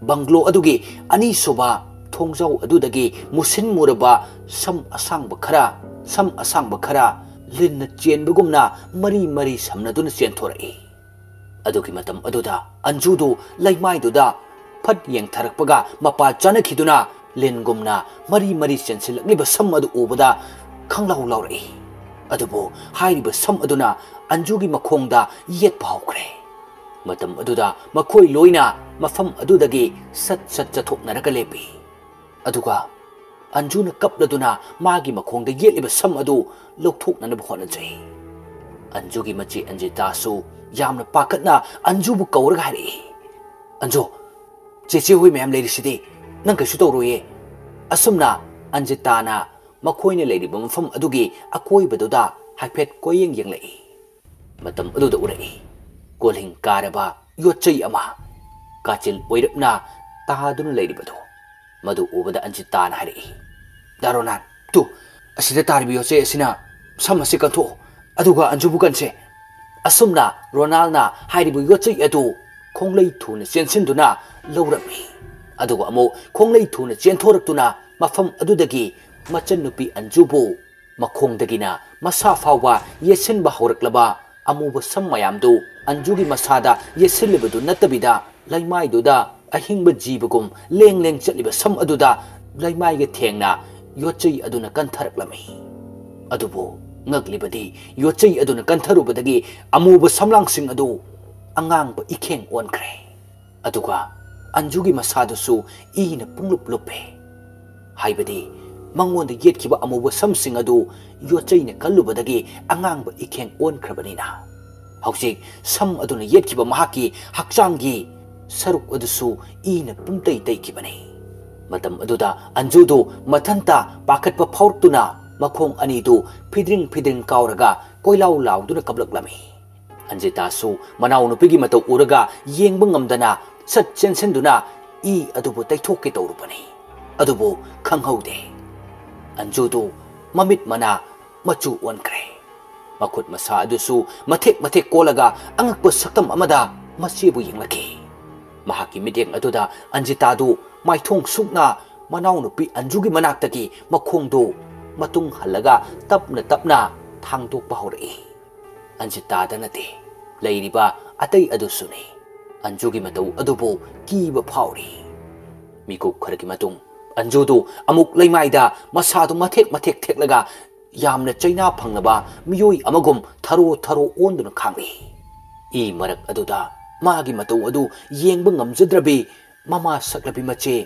ꯕꯪꯒ꯭ꯂꯣ ꯑꯗꯨꯒꯤ ꯑꯅꯤꯁꯨꯕ ꯊꯣꯡꯖꯥꯎ ꯑꯗꯨꯗꯒꯤ ꯃꯨꯁꯤꯟ ꯃꯨꯔꯕ ꯁꯝ ꯑꯁꯥꯡꯕ ꯈꯔ, ꯁꯝ ꯑꯁꯥꯡꯕ ꯈꯔ ꯂꯤꯟꯅ ꯆꯦꯟꯕꯒꯨꯝꯅ ꯃꯔꯤ ꯃꯔꯤ ꯁꯝꯅꯗꯨꯅ ꯆꯦꯟꯊꯣꯔꯛꯏ꯫ ꯑꯗꯨꯒꯤ ꯃꯇꯝ ꯑꯗꯨꯗ ꯑꯟꯖꯨꯗꯨ ꯂꯩꯃꯥꯏꯗꯨꯗ ꯐꯠ ꯌꯦꯡꯊꯔꯛꯄꯒ ꯃꯄꯥ ꯆꯥꯅꯈꯤꯗꯨꯅ ꯂꯤꯟꯒꯨꯝꯅ ꯃꯔꯤ ꯃꯔꯤ ꯆꯦꯟꯁꯤꯜꯂꯛꯂꯤꯕ ꯁꯝ ꯑꯗꯨ ꯎꯕꯗ ꯈꯪꯂꯥꯎ ꯂꯥꯎꯔꯛꯏ꯫ ꯑꯗꯨꯕꯨ ꯍꯥꯏꯔꯤꯕ ꯁꯝ ꯑꯗꯨꯅ ꯑꯟꯖꯨꯒꯤ ꯃꯈꯣꯡꯗ ꯌꯦꯠꯄ ꯍꯧꯈ꯭ꯔꯦ꯫ ꯃꯇꯝ ꯑꯗꯨꯗ ꯃꯈꯣꯏ ꯂꯣꯏꯅ ꯃꯐꯝ ꯑꯗꯨꯗꯒꯤ ꯁꯠ ꯁꯠ ꯆꯠꯊꯣꯛꯅꯔꯒ ꯂꯦꯞꯄꯤ꯫ ꯑꯗꯨꯒ ꯑꯟꯖꯨꯅ ꯀꯞꯂꯗꯨꯅ ꯃꯥꯒꯤ ꯃꯈꯣꯡꯗ ꯌꯦꯠꯂꯤꯕ ꯁꯝ ꯑꯗꯨ ꯂꯧꯊꯣꯛꯅꯅꯕ ꯍꯣꯠꯅꯖꯩ꯫ ꯑꯟꯖꯨꯒꯤ ꯃꯆꯦ ꯑꯟꯖꯤꯇꯥꯁꯨ ꯌꯥꯝꯅ ꯄꯥꯈꯠꯅ ꯑꯟꯖꯨꯕꯨ ꯀꯧꯔꯒ ꯍꯥꯏꯔꯛꯏ, "ꯑꯟꯖꯨ, ꯆꯦꯆꯦ ꯍꯣꯏ ꯃꯌꯥꯝ ꯂꯩꯔꯤꯁꯤꯗꯤ, ꯅꯪ ꯀꯩꯁꯨ ꯇꯧꯔꯣꯏꯌꯦ"꯫ ꯑꯁꯨꯝꯅ ꯑꯟꯖꯤꯇꯥꯅ ꯃꯈꯣꯏꯅ ꯂꯩꯔꯤꯕ ꯃꯐꯝ ꯑꯗꯨꯒꯤ ꯑꯀꯣꯏꯕꯗꯨꯗ ꯍꯥꯏꯐꯦꯠ ꯀꯣꯏꯌꯦꯡ ꯌꯦꯡꯂꯛꯏ꯫ ꯃꯇꯝ ꯑꯗꯨꯗ ꯎꯔꯛꯏ ꯀꯣꯜꯍꯤꯡ ꯀꯥꯔꯕ ꯌꯣꯠꯆꯩ ꯑꯃ ꯀꯥꯆꯤꯜ ꯑꯣꯏꯔꯞꯅ ꯇꯥꯗꯨꯅ ꯂꯩꯔꯤꯕꯗꯨ꯫ ꯃꯗꯨ ꯎꯕꯗ ꯑꯟꯖꯤꯇꯥꯅ ꯍꯥꯏꯔꯛꯏ, "ꯗꯥ ꯔꯣꯅꯥꯟ, ꯇꯨ, ꯑꯁꯤꯗ ꯇꯥꯔꯤꯕ ꯌꯣꯠꯆꯩ ꯑꯁꯤꯅ ꯁꯝ ꯑꯁꯤ ꯀꯟꯊꯣꯛꯑꯣ, ꯑꯗꯨꯒ ꯑꯟꯖꯨꯕꯨ ꯀꯟꯁꯦ"꯫ ꯑꯁꯨꯝꯅ ꯔꯣꯅꯥꯜꯅ ꯍꯥꯏꯔꯤꯕ ꯌꯣꯠꯆꯩ ꯑꯗꯨ ꯈꯣꯡꯂꯩ ꯊꯨꯅ ꯆꯦꯟꯁꯤꯟꯗꯨꯅ ꯂꯧꯔꯝꯃꯤ꯫ ꯑꯗꯨꯒ ꯑꯃꯨꯛ ꯈꯣꯡꯂꯩ ꯊꯨꯅ ꯆꯦꯟꯊꯣꯔꯛꯇꯨꯅ ꯃꯐꯝ ꯑꯗꯨꯗꯒꯤ ꯃꯆꯟꯅꯨꯄꯤ ꯑꯟꯖꯨꯕꯨ ꯃꯈꯣꯡꯗꯒꯤꯅ ꯃꯁꯥ ꯐꯥꯎꯕ ꯌꯦꯠꯁꯤꯟꯕ ꯍꯧꯔꯛꯂꯕ ꯑꯃꯨꯕ ꯁꯝ ꯃꯌꯥꯝꯗꯨ ꯑꯟꯖꯨꯒꯤ ꯃꯁꯥꯗ ꯌꯦꯠꯁꯤꯜꯂꯤꯕꯗꯨ ꯅꯠꯇꯕꯤꯗ, ꯂꯩꯃꯥꯏꯗꯨꯗ ꯑꯍꯤꯡꯕ ꯖꯤꯕꯒꯨꯝ ꯂꯦꯡ ꯂꯦꯡ ꯆꯠꯂꯤꯕ ꯁꯝ ꯑꯗꯨꯗ ꯂꯩꯃꯥꯏꯒ ꯊꯦꯡꯅ ꯌꯣꯠꯆꯩ ꯑꯗꯨꯅ ꯀꯟꯊꯔꯛꯂꯝꯃꯤ꯫ ꯑꯗꯨꯕꯨ ꯉꯛꯂꯤꯕꯗꯤ, ꯌꯣꯠꯆꯩ ꯑꯗꯨꯅ ꯀꯟꯊꯔꯨꯕꯗꯒꯤ ꯑꯃꯨꯕ ꯁꯝꯂꯥꯡꯁꯤꯡ ꯑꯗꯨ ꯑꯉꯥꯡꯕ ꯏꯈꯦꯡ ꯑꯣꯟꯈ꯭ꯔꯦ꯫ ꯑꯗꯨꯒ ꯑꯟꯖꯨꯒꯤ ꯃꯁꯥꯗꯨꯁꯨ ꯏꯅ ꯄꯨꯡꯂꯨꯞ ꯂꯨꯞꯄꯦ꯫ ꯍꯥꯏꯕꯗꯤ, ꯃꯉꯣꯟꯗ ꯌꯦꯠꯈꯤꯕ ꯑꯃꯨꯕ ꯁꯝꯁꯤꯡ ꯑꯗꯨ ꯌꯣꯠꯆꯩꯅ ꯀꯜꯂꯨꯕꯗꯒꯤ ꯑꯉꯥꯡꯕ ꯏꯈꯦꯡ ꯑꯣꯟꯈ꯭ꯔꯕꯅꯤꯅ꯫ ꯍꯧꯖꯤꯛ ꯁꯝ ꯑꯗꯨꯅ ꯌꯦꯠꯈꯤꯕ ꯃꯍꯥꯛꯀꯤ ꯍꯛꯆꯥꯡꯒꯤ ꯁꯔꯨꯛ ꯑꯗꯨꯁꯨ ꯏꯅ ꯄꯨꯝꯇꯩ ꯇꯩꯈꯤꯕꯅꯤ꯫ ꯃꯇꯝ ꯑꯗꯨꯗ ꯑꯟꯖꯨꯗꯨ ꯃꯊꯟꯇ ꯄꯥꯈꯠꯄ ꯐꯥꯎꯔꯛꯇꯨꯅ ꯃꯈꯣꯡ ꯑꯅꯤꯗꯨ ꯐꯤꯗ꯭ꯔꯤꯡ ꯐꯤꯗ꯭ꯔꯤꯡ ꯀꯥꯎꯔꯒ ꯀꯣꯏꯂꯥꯎ ꯂꯥꯎꯗꯨꯅ ꯀꯞꯂꯛꯂꯝꯃꯤ꯫ ꯑꯟꯖꯤꯇꯥꯁꯨ ꯃꯅꯥꯎꯅꯨꯄꯤꯒꯤ ꯃꯇꯧ ꯎꯔꯒ ꯌꯦꯡꯕ ꯉꯝꯗꯅ ꯁꯠ ꯆꯦꯟꯁꯤꯟꯗꯨꯅ ꯏ ꯑꯗꯨꯕꯨ ꯇꯩꯊꯣꯛꯀꯦ ꯇꯧꯔꯨꯕꯅꯤ꯫ ꯑꯗꯨꯕꯨ ꯈꯪꯍꯧꯗꯦ꯫ ꯑꯟꯖꯨꯗꯨ ꯃꯃꯤꯠ ꯃꯅꯥ ꯃꯆꯨ ꯑꯣꯟꯈ꯭ꯔꯦ꯫ ꯃꯈꯨꯠ ꯃꯁꯥ ꯑꯗꯨꯁꯨ ꯃꯊꯦꯛ ꯃꯊꯦꯛ ꯀꯣꯜꯂꯒ ꯑꯉꯛꯄ ꯁꯛꯇꯝ ꯑꯃꯗ ꯃꯆꯦꯕꯨ ꯌꯦꯡꯂꯛꯈꯤ꯫ ꯃꯍꯥꯛꯀꯤ ꯃꯤꯠꯌꯦꯡ ꯑꯗꯨꯗ ꯑꯟꯖꯤꯇꯥꯗꯨ ꯃꯥꯏꯊꯣꯡ ꯁꯨꯛꯅ ꯃꯅꯥꯎꯅꯨꯄꯤ ꯑꯟꯖꯨꯒꯤ ꯃꯅꯥꯛꯇꯒꯤ ꯃꯈꯣꯡꯗꯨ ꯃꯇꯨꯡ ꯍꯜꯂꯒ ꯇꯞꯅ ꯇꯞꯅ ꯊꯥꯡꯗꯣꯛꯄ ꯍꯧꯔꯛꯏ꯫ ꯑꯟꯖꯤꯇꯥꯗ ꯅꯠꯇꯦ, ꯂꯩꯔꯤꯕ ꯑꯇꯩ ꯑꯗꯨꯁꯨꯅꯤ꯫ ꯑꯟꯖꯨꯒꯤ ꯃꯇꯧ ꯑꯗꯨꯕꯨ ꯀꯤꯕ ꯐꯥꯎꯔꯤ꯫ ꯃꯤꯀꯨꯞ ꯈꯔꯒꯤ ꯃꯇꯨꯡ ꯑꯟꯖꯨꯗꯨ ꯑꯃꯨꯛ ꯂꯩꯃꯥꯏꯗ ꯃꯁꯥꯗꯨ ꯃꯊꯦꯛ ꯃꯊꯦꯛ ꯊꯦꯛꯂꯒ ꯌꯥꯝꯅ ꯆꯩꯅꯥ ꯐꯪꯂꯕ ꯃꯤꯑꯣꯏ ꯑꯃꯒꯨꯝ ꯊꯔꯣ ꯊꯔꯣ ꯑꯣꯟꯗꯨꯅ ꯈꯥꯡꯂꯤ꯫ ꯏ ꯃꯔꯛ ꯑꯗꯨꯗ ꯃꯥꯒꯤ ꯃꯇꯧ ꯑꯗꯨ ꯌꯦꯡꯕ ꯉꯝꯖꯗ꯭ꯔꯕꯤ ꯃꯃꯥ ꯁꯛꯂꯕꯤ ꯃꯆꯦ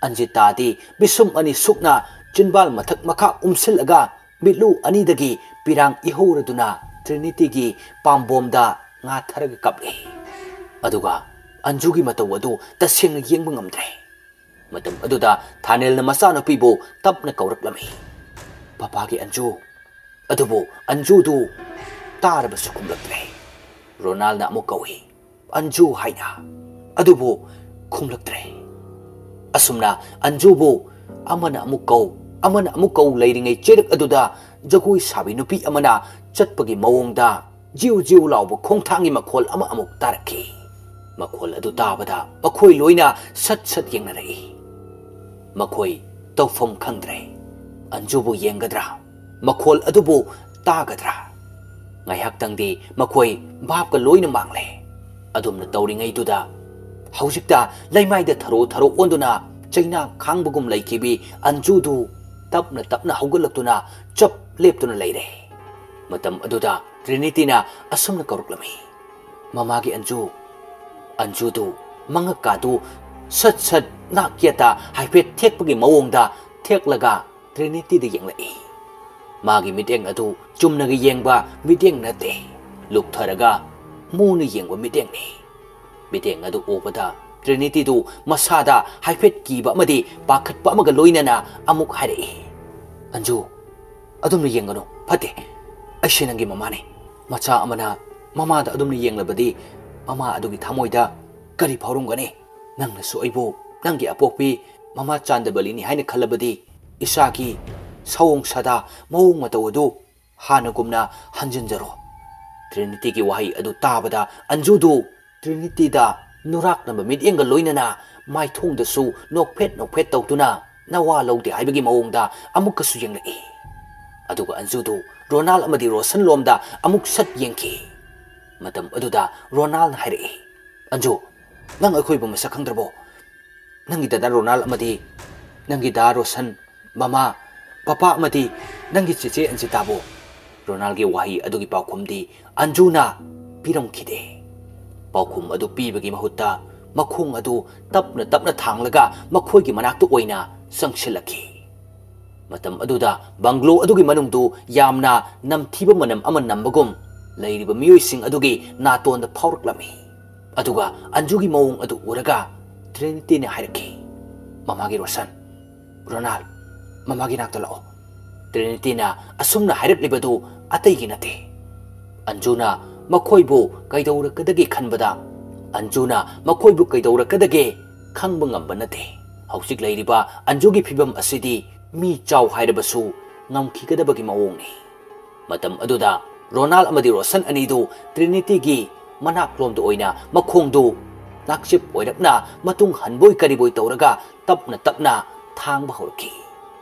ꯑꯟꯖꯤꯇꯥꯗꯤ ꯕꯤꯁꯨꯝ ꯑꯅꯤ ꯁꯨꯛꯅ ꯆꯤꯟꯕꯥꯜ ꯃꯊꯛ ꯃꯈꯥ ꯎꯝꯁꯤꯜꯂꯒ ꯃꯤꯠꯂꯨ ꯑꯅꯤꯗꯒꯤ ꯄꯤꯔꯥꯡ ꯏꯍꯧꯔꯗꯨꯅ ꯇ꯭ꯔꯤꯅꯤꯇꯤꯒꯤ ꯄꯥꯝꯕꯣꯝꯗ ꯉꯥꯊꯔꯒ ꯀꯞꯂꯤ꯫ ꯑꯗꯨꯒ ꯑꯟꯖꯨꯒꯤ ꯃꯇꯧ ꯑꯗꯨ ꯇꯁꯦꯡꯅ ꯌꯦꯡꯕ ꯉꯝꯗ꯭ꯔꯦ꯫ ꯃꯇꯝ ꯑꯗꯨꯗ ꯊꯥꯅꯦꯜꯅ ꯃꯆꯥꯅꯨꯄꯤꯕꯨ ꯇꯞꯅ ꯀꯧꯔꯛꯂꯝꯃꯤ, "ꯄꯄꯥꯒꯤ ꯑꯟꯖꯨ!" ꯑꯗꯨꯕꯨ ꯑꯟꯖꯨꯗꯨ ꯇꯥꯔꯕꯁꯨ ꯈꯨꯝꯂꯛꯇ꯭ꯔꯦ꯫ ꯔꯣꯅꯥꯜꯅ ꯑꯃꯨꯛ ꯀꯧꯏ, "ꯑꯟꯖꯨ" ꯍꯥꯏꯅ꯫ ꯑꯗꯨꯕꯨ ꯈꯨꯝꯂꯛꯇ꯭ꯔꯦ꯫ ꯑꯁꯨꯝꯅ ꯑꯟꯖꯨꯕꯨ ꯑꯃꯅ ꯑꯃꯨꯛ ꯀꯧ, ꯑꯃꯅ ꯑꯃꯨꯛ ꯀꯧ ꯂꯩꯔꯤꯉꯩ ꯆꯩꯔꯛ ꯑꯗꯨꯗ ꯖꯒꯣꯏ ꯁꯥꯕꯤ ꯅꯨꯄꯤ ꯑꯃꯅ ꯆꯠꯄꯒꯤ ꯃꯑꯣꯡꯗ ꯖꯤꯎ ꯖꯤꯎ ꯂꯥꯎꯕ ꯈꯣꯡꯊꯥꯡꯒꯤ ꯃꯈꯣꯜ ꯑꯃ ꯑꯃꯨꯛ ꯇꯥꯔꯛꯈꯤ꯫ ꯃꯈꯣꯜ ꯑꯗꯨ ꯇꯥꯕꯗ ꯃꯈꯣꯏ ꯂꯣꯏꯅ ꯁꯠ ꯁꯠ ꯌꯦꯡꯅꯔꯛꯏ꯫ ꯃꯈꯣꯏ ꯇꯧꯐꯝ ꯈꯪꯗ꯭ꯔꯦ꯫ ꯑꯟꯖꯨꯕꯨ ꯌꯦꯡꯒꯗ꯭ꯔꯥ? ꯃꯈꯣꯜ ꯑꯗꯨꯕꯨ ꯇꯥꯒꯗ꯭ꯔꯥ? ꯉꯥꯏꯍꯥꯛꯇꯪꯗꯤ ꯃꯈꯣꯏ ꯚꯥꯞꯀ ꯂꯣꯏꯅ ꯃꯥꯡꯂꯦ꯫ ꯑꯗꯨꯝꯅ ꯇꯧꯔꯤꯉꯩꯗꯨꯗ ꯍꯧꯖꯤꯛꯇ ꯂꯩꯃꯥꯏꯗ ꯊꯔꯣ ꯊꯔꯣ ꯑꯣꯟꯗꯨꯅ ꯆꯩꯅꯥ ꯈꯥꯡꯕꯒꯨꯝ ꯂꯩꯈꯤꯕꯤ ꯑꯟꯖꯨꯗꯨ ꯇꯞꯅ ꯇꯞꯅ ꯍꯧꯒꯠꯂꯛꯇꯨꯅ ꯆꯞ ꯂꯦꯞꯇꯨꯅ ꯂꯩꯔꯦ꯫ ꯃꯇꯝ ꯑꯗꯨꯗ ꯇ꯭ꯔꯤꯅꯤꯇꯤꯅ ꯑꯁꯨꯝꯅ ꯀꯧꯔꯛꯂꯝꯃꯤ, "ꯃꯃꯥꯒꯤ ꯑꯟꯖꯨ!" ꯑꯟꯖꯨꯗꯨ ꯃꯉꯛꯀꯥꯗꯨ ꯁꯠ ꯁꯠ ꯅꯥꯛ ꯌꯦꯠꯇ ꯍꯥꯏꯐꯦꯠ ꯊꯦꯛꯄꯒꯤ ꯃꯑꯣꯡꯗ ꯊꯦꯛꯂꯒ ꯇ꯭ꯔꯤꯅꯤꯇꯤꯗ ꯌꯦꯡꯂꯛꯏ꯫ ꯃꯥꯒꯤ ꯃꯤꯠꯌꯦꯡ ꯑꯗꯨ ꯆꯨꯝꯅꯒꯤ ꯌꯦꯡꯕ ꯃꯤꯠꯌꯦꯡ ꯅꯠꯇꯦ, ꯂꯨꯞꯊꯔꯒ ꯃꯨꯅ ꯌꯦꯡꯕ ꯃꯤꯠꯌꯦꯡꯅꯤ꯫ ꯃꯤꯠꯌꯦꯡ ꯑꯗꯨ ꯎꯕꯗ ꯇ꯭ꯔꯤꯅꯤꯇꯤꯗꯨ ꯃꯁꯥꯗ ꯍꯥꯏꯐꯦꯠ ꯀꯤꯕ ꯑꯃꯗꯤ ꯄꯥꯈꯠꯄ ꯑꯃꯒ ꯂꯣꯏꯅꯅ ꯑꯃꯨꯛ ꯍꯥꯏꯔꯛꯏ, "ꯑꯟꯖꯨ, ꯑꯗꯨꯝꯅ ꯌꯦꯡꯒꯅꯨ, ꯐꯠꯇꯦ꯫ ꯑꯩꯁꯦ ꯅꯪꯒꯤ ꯃꯃꯥꯅꯤ꯫ ꯃꯆꯥ ꯑꯃꯅ ꯃꯃꯥꯗ ꯑꯗꯨꯝꯅ ꯌꯦꯡꯂꯕꯗꯤ ꯃꯃꯥ ꯑꯗꯨꯒꯤ ꯊꯃꯣꯏꯗ ꯀꯔꯤ ꯐꯥꯎꯔꯝꯒꯅꯤ? ꯅꯪꯅꯁꯨ ꯑꯩꯕꯨ ꯅꯪꯒꯤ ꯑꯄꯣꯛꯄꯤ ꯃꯃꯥ ꯆꯥꯟꯗꯕꯂꯤꯅꯤ ꯍꯥꯏꯅ ꯈꯜꯂꯕꯗꯤ ꯏꯆꯥꯒꯤ ꯁꯑꯣꯡ ꯁꯥꯗꯥ, ꯃꯑꯣꯡ ꯃꯇꯧ ꯑꯗꯨ ꯍꯥꯟꯅꯒꯨꯝꯅ ꯍꯟꯖꯤꯟꯖꯔꯣ꯫" ꯇ꯭ꯔꯤꯅꯤꯇꯤꯒꯤ ꯋꯥꯍꯩ ꯑꯗꯨ ꯇꯥꯕꯗ ꯑꯟꯖꯨꯗꯨ ꯇ꯭ꯔꯤꯅꯤꯇꯤꯗ ꯅꯨꯔꯥꯛꯅꯕ ꯃꯤꯠꯌꯦꯡꯒ ꯂꯣꯏꯅꯅ ꯃꯥꯏꯊꯣꯡꯗꯁꯨ ꯅꯣꯛꯐꯦꯠ ꯅꯣꯛꯐꯦꯠ ꯇꯧꯗꯨꯅ ꯅꯋꯥ ꯂꯧꯗꯦ ꯍꯥꯏꯕꯒꯤ ꯃꯑꯣꯡꯗ ꯑꯃꯨꯛꯀꯁꯨ ꯌꯦꯡꯂꯛꯏ꯫ ꯑꯗꯨꯒ ꯑꯟꯖꯨꯗꯨ ꯔꯣꯅꯥꯜ ꯑꯃꯗꯤ ꯔꯣꯁꯟ ꯂꯣꯝꯗ ꯑꯃꯨꯛ ꯁꯠ ꯌꯦꯡꯈꯤ꯫ ꯃꯇꯝ ꯑꯗꯨꯗ ꯔꯣꯅꯥꯜꯅ ꯍꯥꯏꯔꯛꯏ, "ꯑꯟꯖꯨ, ꯅꯪ ꯑꯩꯈꯣꯏꯕꯨ ꯃꯁꯛ ꯈꯪꯗ꯭ꯔꯕꯣ? ꯅꯪꯒꯤ ꯗꯗꯥ ꯔꯣꯅꯥꯜ ꯑꯃꯗꯤ ꯅꯪꯒꯤ ꯗꯥ ꯔꯣꯁꯟ, ꯃꯃꯥ, ꯄꯄꯥ ꯑꯃꯗꯤ ꯅꯪꯒꯤ ꯆꯦꯆꯦ ꯑꯟꯖꯤꯇꯥꯕꯨ?" ꯔꯣꯅꯥꯜꯒꯤ ꯋꯥꯍꯩ ꯑꯗꯨꯒꯤ ꯄꯥꯎꯈꯨꯝꯗꯤ ꯑꯟꯖꯨꯅ ꯄꯤꯔꯝꯈꯤꯗꯦ꯫ ꯄꯥꯎꯈꯨꯝ ꯑꯗꯨ ꯄꯤꯕꯒꯤ ꯃꯍꯨꯠꯇ ꯃꯈꯣꯡ ꯑꯗꯨ ꯇꯞꯅ ꯇꯞꯅ ꯊꯥꯡꯂꯒ ꯃꯈꯣꯏꯒꯤ ꯃꯅꯥꯛꯇ ꯑꯣꯏꯅ ꯆꯪꯁꯤꯜꯂꯛꯈꯤ꯫ ꯃꯇꯝ ꯑꯗꯨꯗ ꯕꯪꯒ꯭ꯂꯣ ꯑꯗꯨꯒꯤ ꯃꯅꯨꯡꯗꯨ ꯌꯥꯝꯅ ꯅꯝꯊꯤꯕ ꯃꯅꯝ ꯑꯃ ꯅꯝꯕꯒꯨꯝ ꯂꯩꯔꯤꯕ ꯃꯤꯑꯣꯏꯁꯤꯡ ꯑꯗꯨꯒꯤ ꯅꯥꯇꯣꯟꯗ ꯐꯥꯎꯔꯛꯂꯝꯃꯤ꯫ ꯑꯗꯨꯒ ꯑꯟꯖꯨꯒꯤ ꯃꯑꯣꯡ ꯑꯗꯨ ꯎꯔꯒ ꯇ꯭ꯔꯤꯅꯤꯇꯤꯅ ꯍꯥꯏꯔꯛꯈꯤ, "ꯃꯃꯥꯒꯤ ꯔꯣꯁꯟ, ꯔꯣꯅꯥꯜ, ꯃꯃꯥꯒꯤ ꯅꯥꯛꯇ ꯂꯥꯛꯑꯣ꯫" ꯇ꯭ꯔꯤꯅꯤꯇꯤꯅ ꯑꯁꯨꯝꯅ ꯍꯥꯏꯔꯛꯂꯤꯕꯗꯨ ꯑꯇꯩꯒꯤ ꯅꯠꯇꯦ꯫ ꯑꯟꯖꯨꯅ ꯃꯈꯣꯏꯕꯨ ꯀꯩꯗꯧꯔꯛꯀꯗꯒꯦ ꯈꯟꯕꯗ, ꯑꯟꯖꯨꯅ ꯃꯈꯣꯏꯕꯨ ꯀꯩꯗꯧꯔꯛꯀꯗꯒꯦ ꯈꯪꯕ ꯉꯝꯕ ꯅꯠꯇꯦ꯫ ꯍꯧꯖꯤꯛ ꯂꯩꯔꯤꯕ ꯑꯟꯖꯨꯒꯤ ꯐꯤꯕꯝ ꯑꯁꯤꯗꯤ ꯃꯤ ꯆꯥꯎ ꯍꯥꯏꯔꯕꯁꯨ ꯉꯝꯈꯤꯒꯗꯕꯒꯤ ꯃꯑꯣꯡꯅꯤ꯫ ꯃꯇꯝ ꯑꯗꯨꯗ ꯔꯣꯅꯥꯜ ꯑꯃꯗꯤ ꯔꯣꯁꯟ ꯑꯅꯤꯗꯨ ꯇ꯭ꯔꯤꯅꯤꯇꯤꯒꯤ ꯃꯅꯥꯛꯂꯣꯝꯗ ꯑꯣꯏꯅ ꯃꯈꯣꯡꯗꯨ ꯅꯥꯛꯆꯤꯞ ꯑꯣꯏꯔꯞꯅ ꯃꯇꯨꯡ ꯍꯟꯕꯣꯏ ꯀꯔꯤꯕꯣꯏ ꯇꯧꯔꯒ ꯇꯞꯅ ꯇꯞꯅ ꯊꯥꯡꯕ ꯍꯧꯔꯛꯈꯤ꯫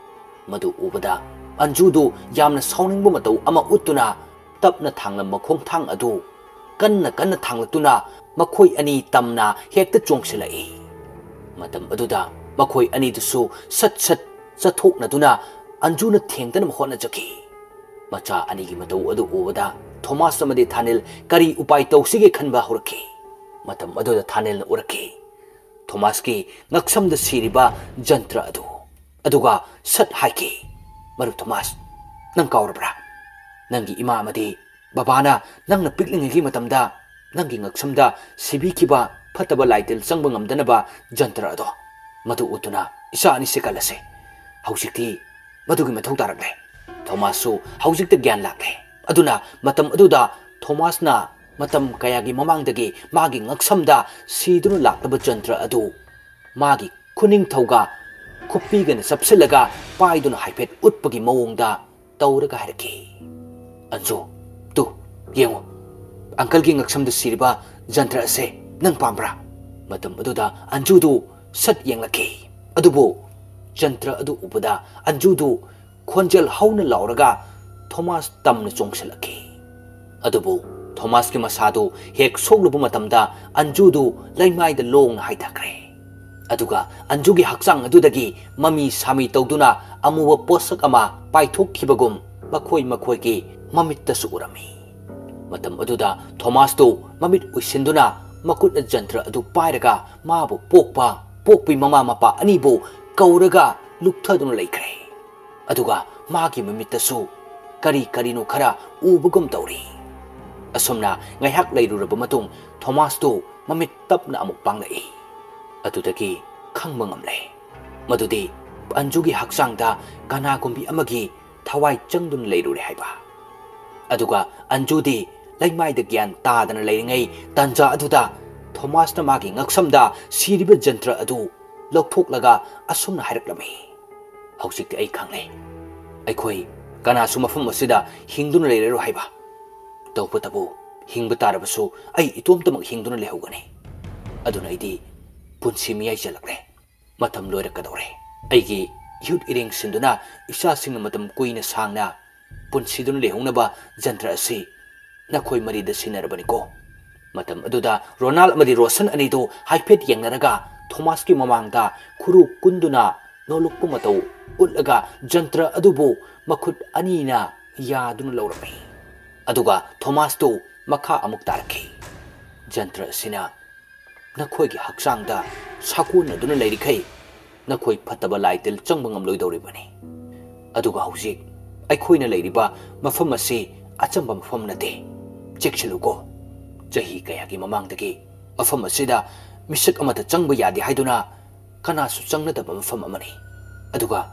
ꯃꯗꯨ ꯎꯕꯗ ꯑꯟꯖꯨꯗꯨ ꯌꯥꯝꯅ ꯁꯥꯎꯅꯤꯡꯕ ꯃꯇꯧ ꯑꯃ ꯎꯠꯇꯨꯅ ꯇꯞꯅ ꯊꯥꯡꯂꯝꯕ ꯈꯣꯡꯊꯥꯡ ꯑꯗꯨ ꯀꯟꯅ ꯀꯟꯅ ꯊꯥꯡꯂꯛꯇꯨꯅ ꯃꯈꯣꯏ ꯑꯅꯤ ꯇꯝꯅ ꯍꯦꯛꯇ ꯆꯣꯡꯁꯤꯜꯂꯛꯏ꯫ ꯃꯇꯝ ꯑꯗꯨꯗ ꯃꯈꯣꯏ ꯑꯅꯤꯗꯨꯁꯨ ꯁꯠ ꯁꯠ ꯆꯠꯊꯣꯛꯅꯗꯨꯅ ꯑꯟꯖꯨꯅ ꯊꯦꯡꯗꯅꯕ ꯍꯣꯠꯅꯖꯈꯤ꯫ ꯃꯆꯥ ꯑꯅꯤꯒꯤ ꯃꯇꯧ ꯑꯗꯨ ꯎꯕꯗ ꯊꯣꯃꯥꯁ ꯑꯃꯗꯤ ꯊꯥꯅꯤꯜ ꯀꯔꯤ ꯎꯄꯥꯏ ꯇꯧꯁꯤꯒꯦ ꯈꯟꯕ ꯍꯧꯔꯛꯈꯤ꯫ ꯃꯇꯝ ꯑꯗꯨꯗ ꯊꯥꯅꯤꯜꯅ ꯎꯔꯛꯈꯤ, ꯊꯣꯃꯥꯁꯀꯤ ꯉꯛꯁꯝꯗ ꯁꯤꯔꯤꯕ ꯖꯟꯇ꯭ꯔ ꯑꯗꯨ꯫ ꯑꯗꯨꯒ ꯁꯠ ꯍꯥꯏꯈꯤ, "ꯃꯔꯨꯞ ꯊꯣꯃꯥꯁ, ꯅꯪ ꯀꯥꯎꯔꯕ꯭ꯔꯥ? ꯅꯪꯒꯤ ꯏꯃꯥ ꯑꯃꯗꯤ ꯕꯕꯥꯅ ꯅꯪꯅ ꯄꯤꯛꯂꯤꯉꯩꯒꯤ ꯃꯇꯝꯗ ꯅꯪꯒꯤ ꯉꯛꯁꯝꯗ ꯁꯤꯕꯤꯈꯤꯕ ꯐꯠꯇꯕ ꯂꯥꯏꯇꯤꯜ ꯆꯪꯕ ꯉꯝꯗꯅꯕ ꯖꯟꯇ꯭ꯔ ꯑꯗꯣ, ꯃꯗꯨ ꯎꯠꯇꯨꯅ ꯏꯆꯥ ꯑꯅꯤꯁꯦ ꯀꯜꯂꯁꯦ꯫ ꯍꯧꯖꯤꯛꯇꯤ ꯃꯗꯨꯒꯤ ꯃꯊꯧ ꯇꯥꯔꯛꯂꯦ꯫" ꯊꯣꯃꯥꯁꯁꯨ ꯍꯧꯖꯤꯛꯇ ꯒ꯭ꯌꯥꯟ ꯂꯥꯛꯂꯦ꯫ ꯑꯗꯨꯅ ꯃꯇꯝ ꯑꯗꯨꯗ ꯊꯣꯃꯥꯁꯅ ꯃꯇꯝ ꯀꯌꯥꯒꯤ ꯃꯃꯥꯡꯗꯒꯤ ꯃꯥꯒꯤ ꯉꯛꯁꯝꯗ ꯁꯤꯗꯨꯅ ꯂꯥꯛꯂꯕ ꯖꯟꯇ꯭ꯔ ꯑꯗꯨ ꯃꯥꯒꯤ ꯈꯨꯅꯤꯡꯊꯧꯒ ꯈꯨꯄꯤꯒꯅ ꯆꯞꯁꯤꯜꯂꯒ ꯄꯥꯏꯗꯨꯅ ꯍꯥꯏꯐꯦꯠ ꯎꯠꯄꯒꯤ ꯃꯑꯣꯡꯗ ꯇꯧꯔꯒ ꯍꯥꯏꯔꯛꯈꯤ, "ꯑꯟꯖꯨ, ꯇꯨ, ꯌꯦꯡꯉꯨ, ꯑꯪꯀꯜꯒꯤ ꯉꯛꯁꯝꯗ ꯁꯤꯔꯤꯕ ꯖꯟꯇ꯭ꯔ ꯑꯁꯦ ꯅꯪ ꯄꯥꯝꯕ꯭ꯔꯥ?" ꯃꯇꯝ ꯑꯗꯨꯗ ꯑꯟꯖꯨꯗꯨ ꯁꯠ ꯌꯦꯡꯂꯛꯈꯤ꯫ ꯑꯗꯨꯕꯨ ꯖꯟꯇ꯭ꯔ ꯑꯗꯨ ꯎꯕꯗ ꯑꯟꯖꯨꯗꯨ ꯈꯣꯟꯖꯦꯜ ꯍꯧꯅ ꯂꯥꯎꯔꯒ ꯊꯣꯃꯥꯁ ꯇꯝꯅ ꯆꯣꯡꯁꯤꯜꯂꯛꯈꯤ꯫ ꯑꯗꯨꯕꯨ ꯊꯣꯃꯥꯁꯀꯤ ꯃꯁꯥꯗꯨ ꯍꯦꯛ ꯁꯣꯛꯂꯨꯕ ꯃꯇꯝꯗ ꯑꯟꯖꯨꯗꯨ ꯂꯩꯃꯥꯏꯗ ꯂꯣꯡꯅ ꯍꯥꯏꯊꯈ꯭ꯔꯦ꯫ ꯑꯗꯨꯒ ꯑꯟꯖꯨꯒꯤ ꯍꯛꯆꯥꯡ ꯑꯗꯨꯗꯒꯤ ꯃꯃꯤ ꯁꯥꯃꯤ ꯇꯧꯗꯨꯅ ꯑꯃꯨꯕ ꯄꯣꯠꯁꯛ ꯑꯃ ꯄꯥꯏꯊꯣꯛꯈꯤꯕꯒꯨꯝ ꯃꯈꯣꯏ ꯃꯈꯣꯏꯒꯤ ꯃꯃꯤꯠꯇꯁꯨ ꯎꯔꯝꯃꯤ꯫ ꯃꯇꯝ ꯑꯗꯨꯗ ꯊꯣꯃꯥꯁꯇꯨ ꯃꯃꯤꯠ ꯎꯏꯁꯤꯟꯗꯨꯅ ꯃꯈꯨꯠꯅ ꯖꯟꯇ꯭ꯔ ꯑꯗꯨ ꯄꯥꯏꯔꯒ ꯃꯥꯕꯨ ꯄꯣꯛꯄ, ꯄꯣꯛꯄꯤ ꯃꯃꯥ ꯃꯄꯥ ꯑꯅꯤꯕꯨ ꯀꯧꯔꯒ ꯂꯨꯞꯊꯗꯨꯅ ꯂꯩꯈ꯭ꯔꯦ꯫ ꯑꯗꯨꯒ ꯃꯥꯒꯤ ꯃꯃꯤꯠꯇꯁꯨ ꯀꯔꯤ ꯀꯔꯤꯅꯣ ꯈꯔ ꯎꯕꯒꯨꯝ ꯇꯧꯔꯤ꯫ ꯑꯁꯨꯝꯅ ꯉꯥꯏꯍꯥꯛ ꯂꯩꯔꯨꯔꯕ ꯃꯇꯨꯡ ꯊꯣꯃꯥꯁꯇꯨ ꯃꯃꯤꯠ ꯇꯞꯅ ꯑꯃꯨꯛ ꯄꯥꯡꯂꯛꯏ꯫ ꯑꯗꯨꯗꯒꯤ ꯈꯪꯕ ꯉꯝꯂꯦ ꯃꯗꯨꯗꯤ ꯑꯟꯖꯨꯒꯤ ꯍꯛꯆꯥꯡꯗ ꯀꯅꯥꯒꯨꯝꯕꯤ ꯑꯃꯒꯤ ꯊꯋꯥꯏ ꯆꯪꯗꯨꯅ ꯂꯩꯔꯨꯔꯦ ꯍꯥꯏꯕ꯫ ꯑꯗꯨꯒ ꯑꯟꯖꯨꯗꯤ ꯂꯩꯃꯥꯏꯗ ꯒ꯭ꯌꯥꯟ ꯇꯥꯗꯅ ꯂꯩꯔꯤꯉꯩ ꯇꯥꯟꯖꯥ ꯑꯗꯨꯗ ꯊꯣꯃꯥꯁꯅ ꯃꯥꯒꯤ ꯉꯛꯁꯝꯗ ꯁꯤꯔꯤꯕ ꯖꯟꯇ꯭ꯔ ꯑꯗꯨ ꯂꯧꯊꯣꯛꯂꯒ ꯑꯁꯨꯝꯅ ꯍꯥꯏꯔꯛꯂꯝꯃꯤ, "ꯍꯧꯖꯤꯛꯇꯤ ꯑꯩ ꯈꯪꯂꯦ, ꯑꯩꯈꯣꯏ ꯀꯅꯥꯁꯨ ꯃꯐꯝ ꯑꯁꯤꯗ ꯍꯤꯡꯗꯨꯅ ꯂꯩꯔꯔꯣꯏ ꯍꯥꯏꯕ꯫ ꯇꯧꯕꯇꯕꯨ ꯍꯤꯡꯕ ꯇꯥꯔꯕꯁꯨ ꯑꯩ ꯏꯇꯣꯝꯇꯃꯛ ꯍꯤꯡꯗꯨꯅ ꯂꯩꯍꯧꯒꯅꯤ꯫ ꯑꯗꯨꯅ ꯑꯩꯗꯤ ꯄꯨꯟꯁꯤ ꯃꯤꯌꯥꯏ ꯆꯜꯂꯛꯂꯦ꯫ ꯃꯇꯝ ꯂꯣꯏꯔꯛꯀꯗꯧꯔꯦ꯫ ꯑꯩꯒꯤ ꯏꯍꯨꯠ ꯏꯔꯦꯡ ꯁꯤꯟꯗꯨꯅ ꯏꯆꯥꯁꯤꯡꯅ ꯃꯇꯝ ꯀꯨꯏꯅ ꯁꯥꯡꯅ ꯄꯨꯟꯁꯤꯗꯨꯅ ꯂꯩꯍꯧꯅꯕ ꯖꯟꯇ꯭ꯔ ꯑꯁꯤ ꯅꯈꯣꯏ ꯃꯔꯤꯗ ꯁꯤꯟꯅꯔꯕꯅꯤꯀꯣ꯫" ꯃꯇꯝ ꯑꯗꯨꯗ ꯔꯣꯅꯥꯜ ꯑꯃꯗꯤ ꯔꯣꯁꯟ ꯑꯅꯤꯗꯨ ꯍꯥꯏꯐꯦꯠ ꯌꯦꯡꯅꯔꯒ ꯊꯣꯃꯥꯁꯀꯤ ꯃꯃꯥꯡꯗ ꯈꯨꯔꯨ ꯀꯨꯟꯗꯨꯅ ꯅꯣꯂꯨꯛꯄ ꯃꯇꯧ ꯎꯠꯂꯒ ꯖꯟꯇ꯭ꯔ ꯑꯗꯨꯕꯨ ꯃꯈꯨꯠ ꯑꯅꯤꯅ ꯌꯥꯗꯨꯅ ꯂꯧꯔꯝꯃꯤ꯫ ꯑꯗꯨꯒ ꯊꯣꯃꯥꯁꯇꯨ ꯃꯈꯥ ꯑꯃꯨꯛ ꯇꯥꯔꯛꯈꯤ꯫ ꯖꯟꯇ꯭ꯔ ꯑꯁꯤꯅ ꯅꯈꯣꯏꯒꯤ ꯍꯛꯆꯥꯡꯗ ꯁꯥꯒꯣꯟꯅꯗꯨꯅ ꯂꯩꯔꯤꯈꯩ ꯅꯈꯣꯏ ꯐꯠꯇꯕ ꯂꯥꯏ ꯇꯤꯜ ꯆꯪꯕ ꯉꯝꯂꯣꯏꯗꯧꯔꯤꯕꯅꯤ꯫ ꯑꯗꯨꯒ ꯍꯧꯖꯤꯛ ꯑꯩꯈꯣꯏꯅ ꯂꯩꯔꯤꯕ ꯃꯐꯝ ꯑꯁꯤ ꯑꯆꯝꯕ ꯃꯐꯝ ꯅꯠꯇꯦ꯫ ꯆꯦꯛꯁꯤꯜꯂꯨꯀꯣ꯫ ꯆꯍꯤ ꯀꯌꯥꯒꯤ ꯃꯃꯥꯡꯗꯒꯤ ꯃꯐꯝ ꯑꯁꯤꯗ ꯃꯤꯁꯛ ꯑꯃꯠꯇ ꯆꯪꯕ ꯌꯥꯗꯦ ꯍꯥꯏꯗꯨꯅ ꯀꯅꯥꯁꯨ ꯆꯪꯅꯗꯕ ꯃꯐꯝ ꯑꯃꯅꯤ꯫ ꯑꯗꯨꯒ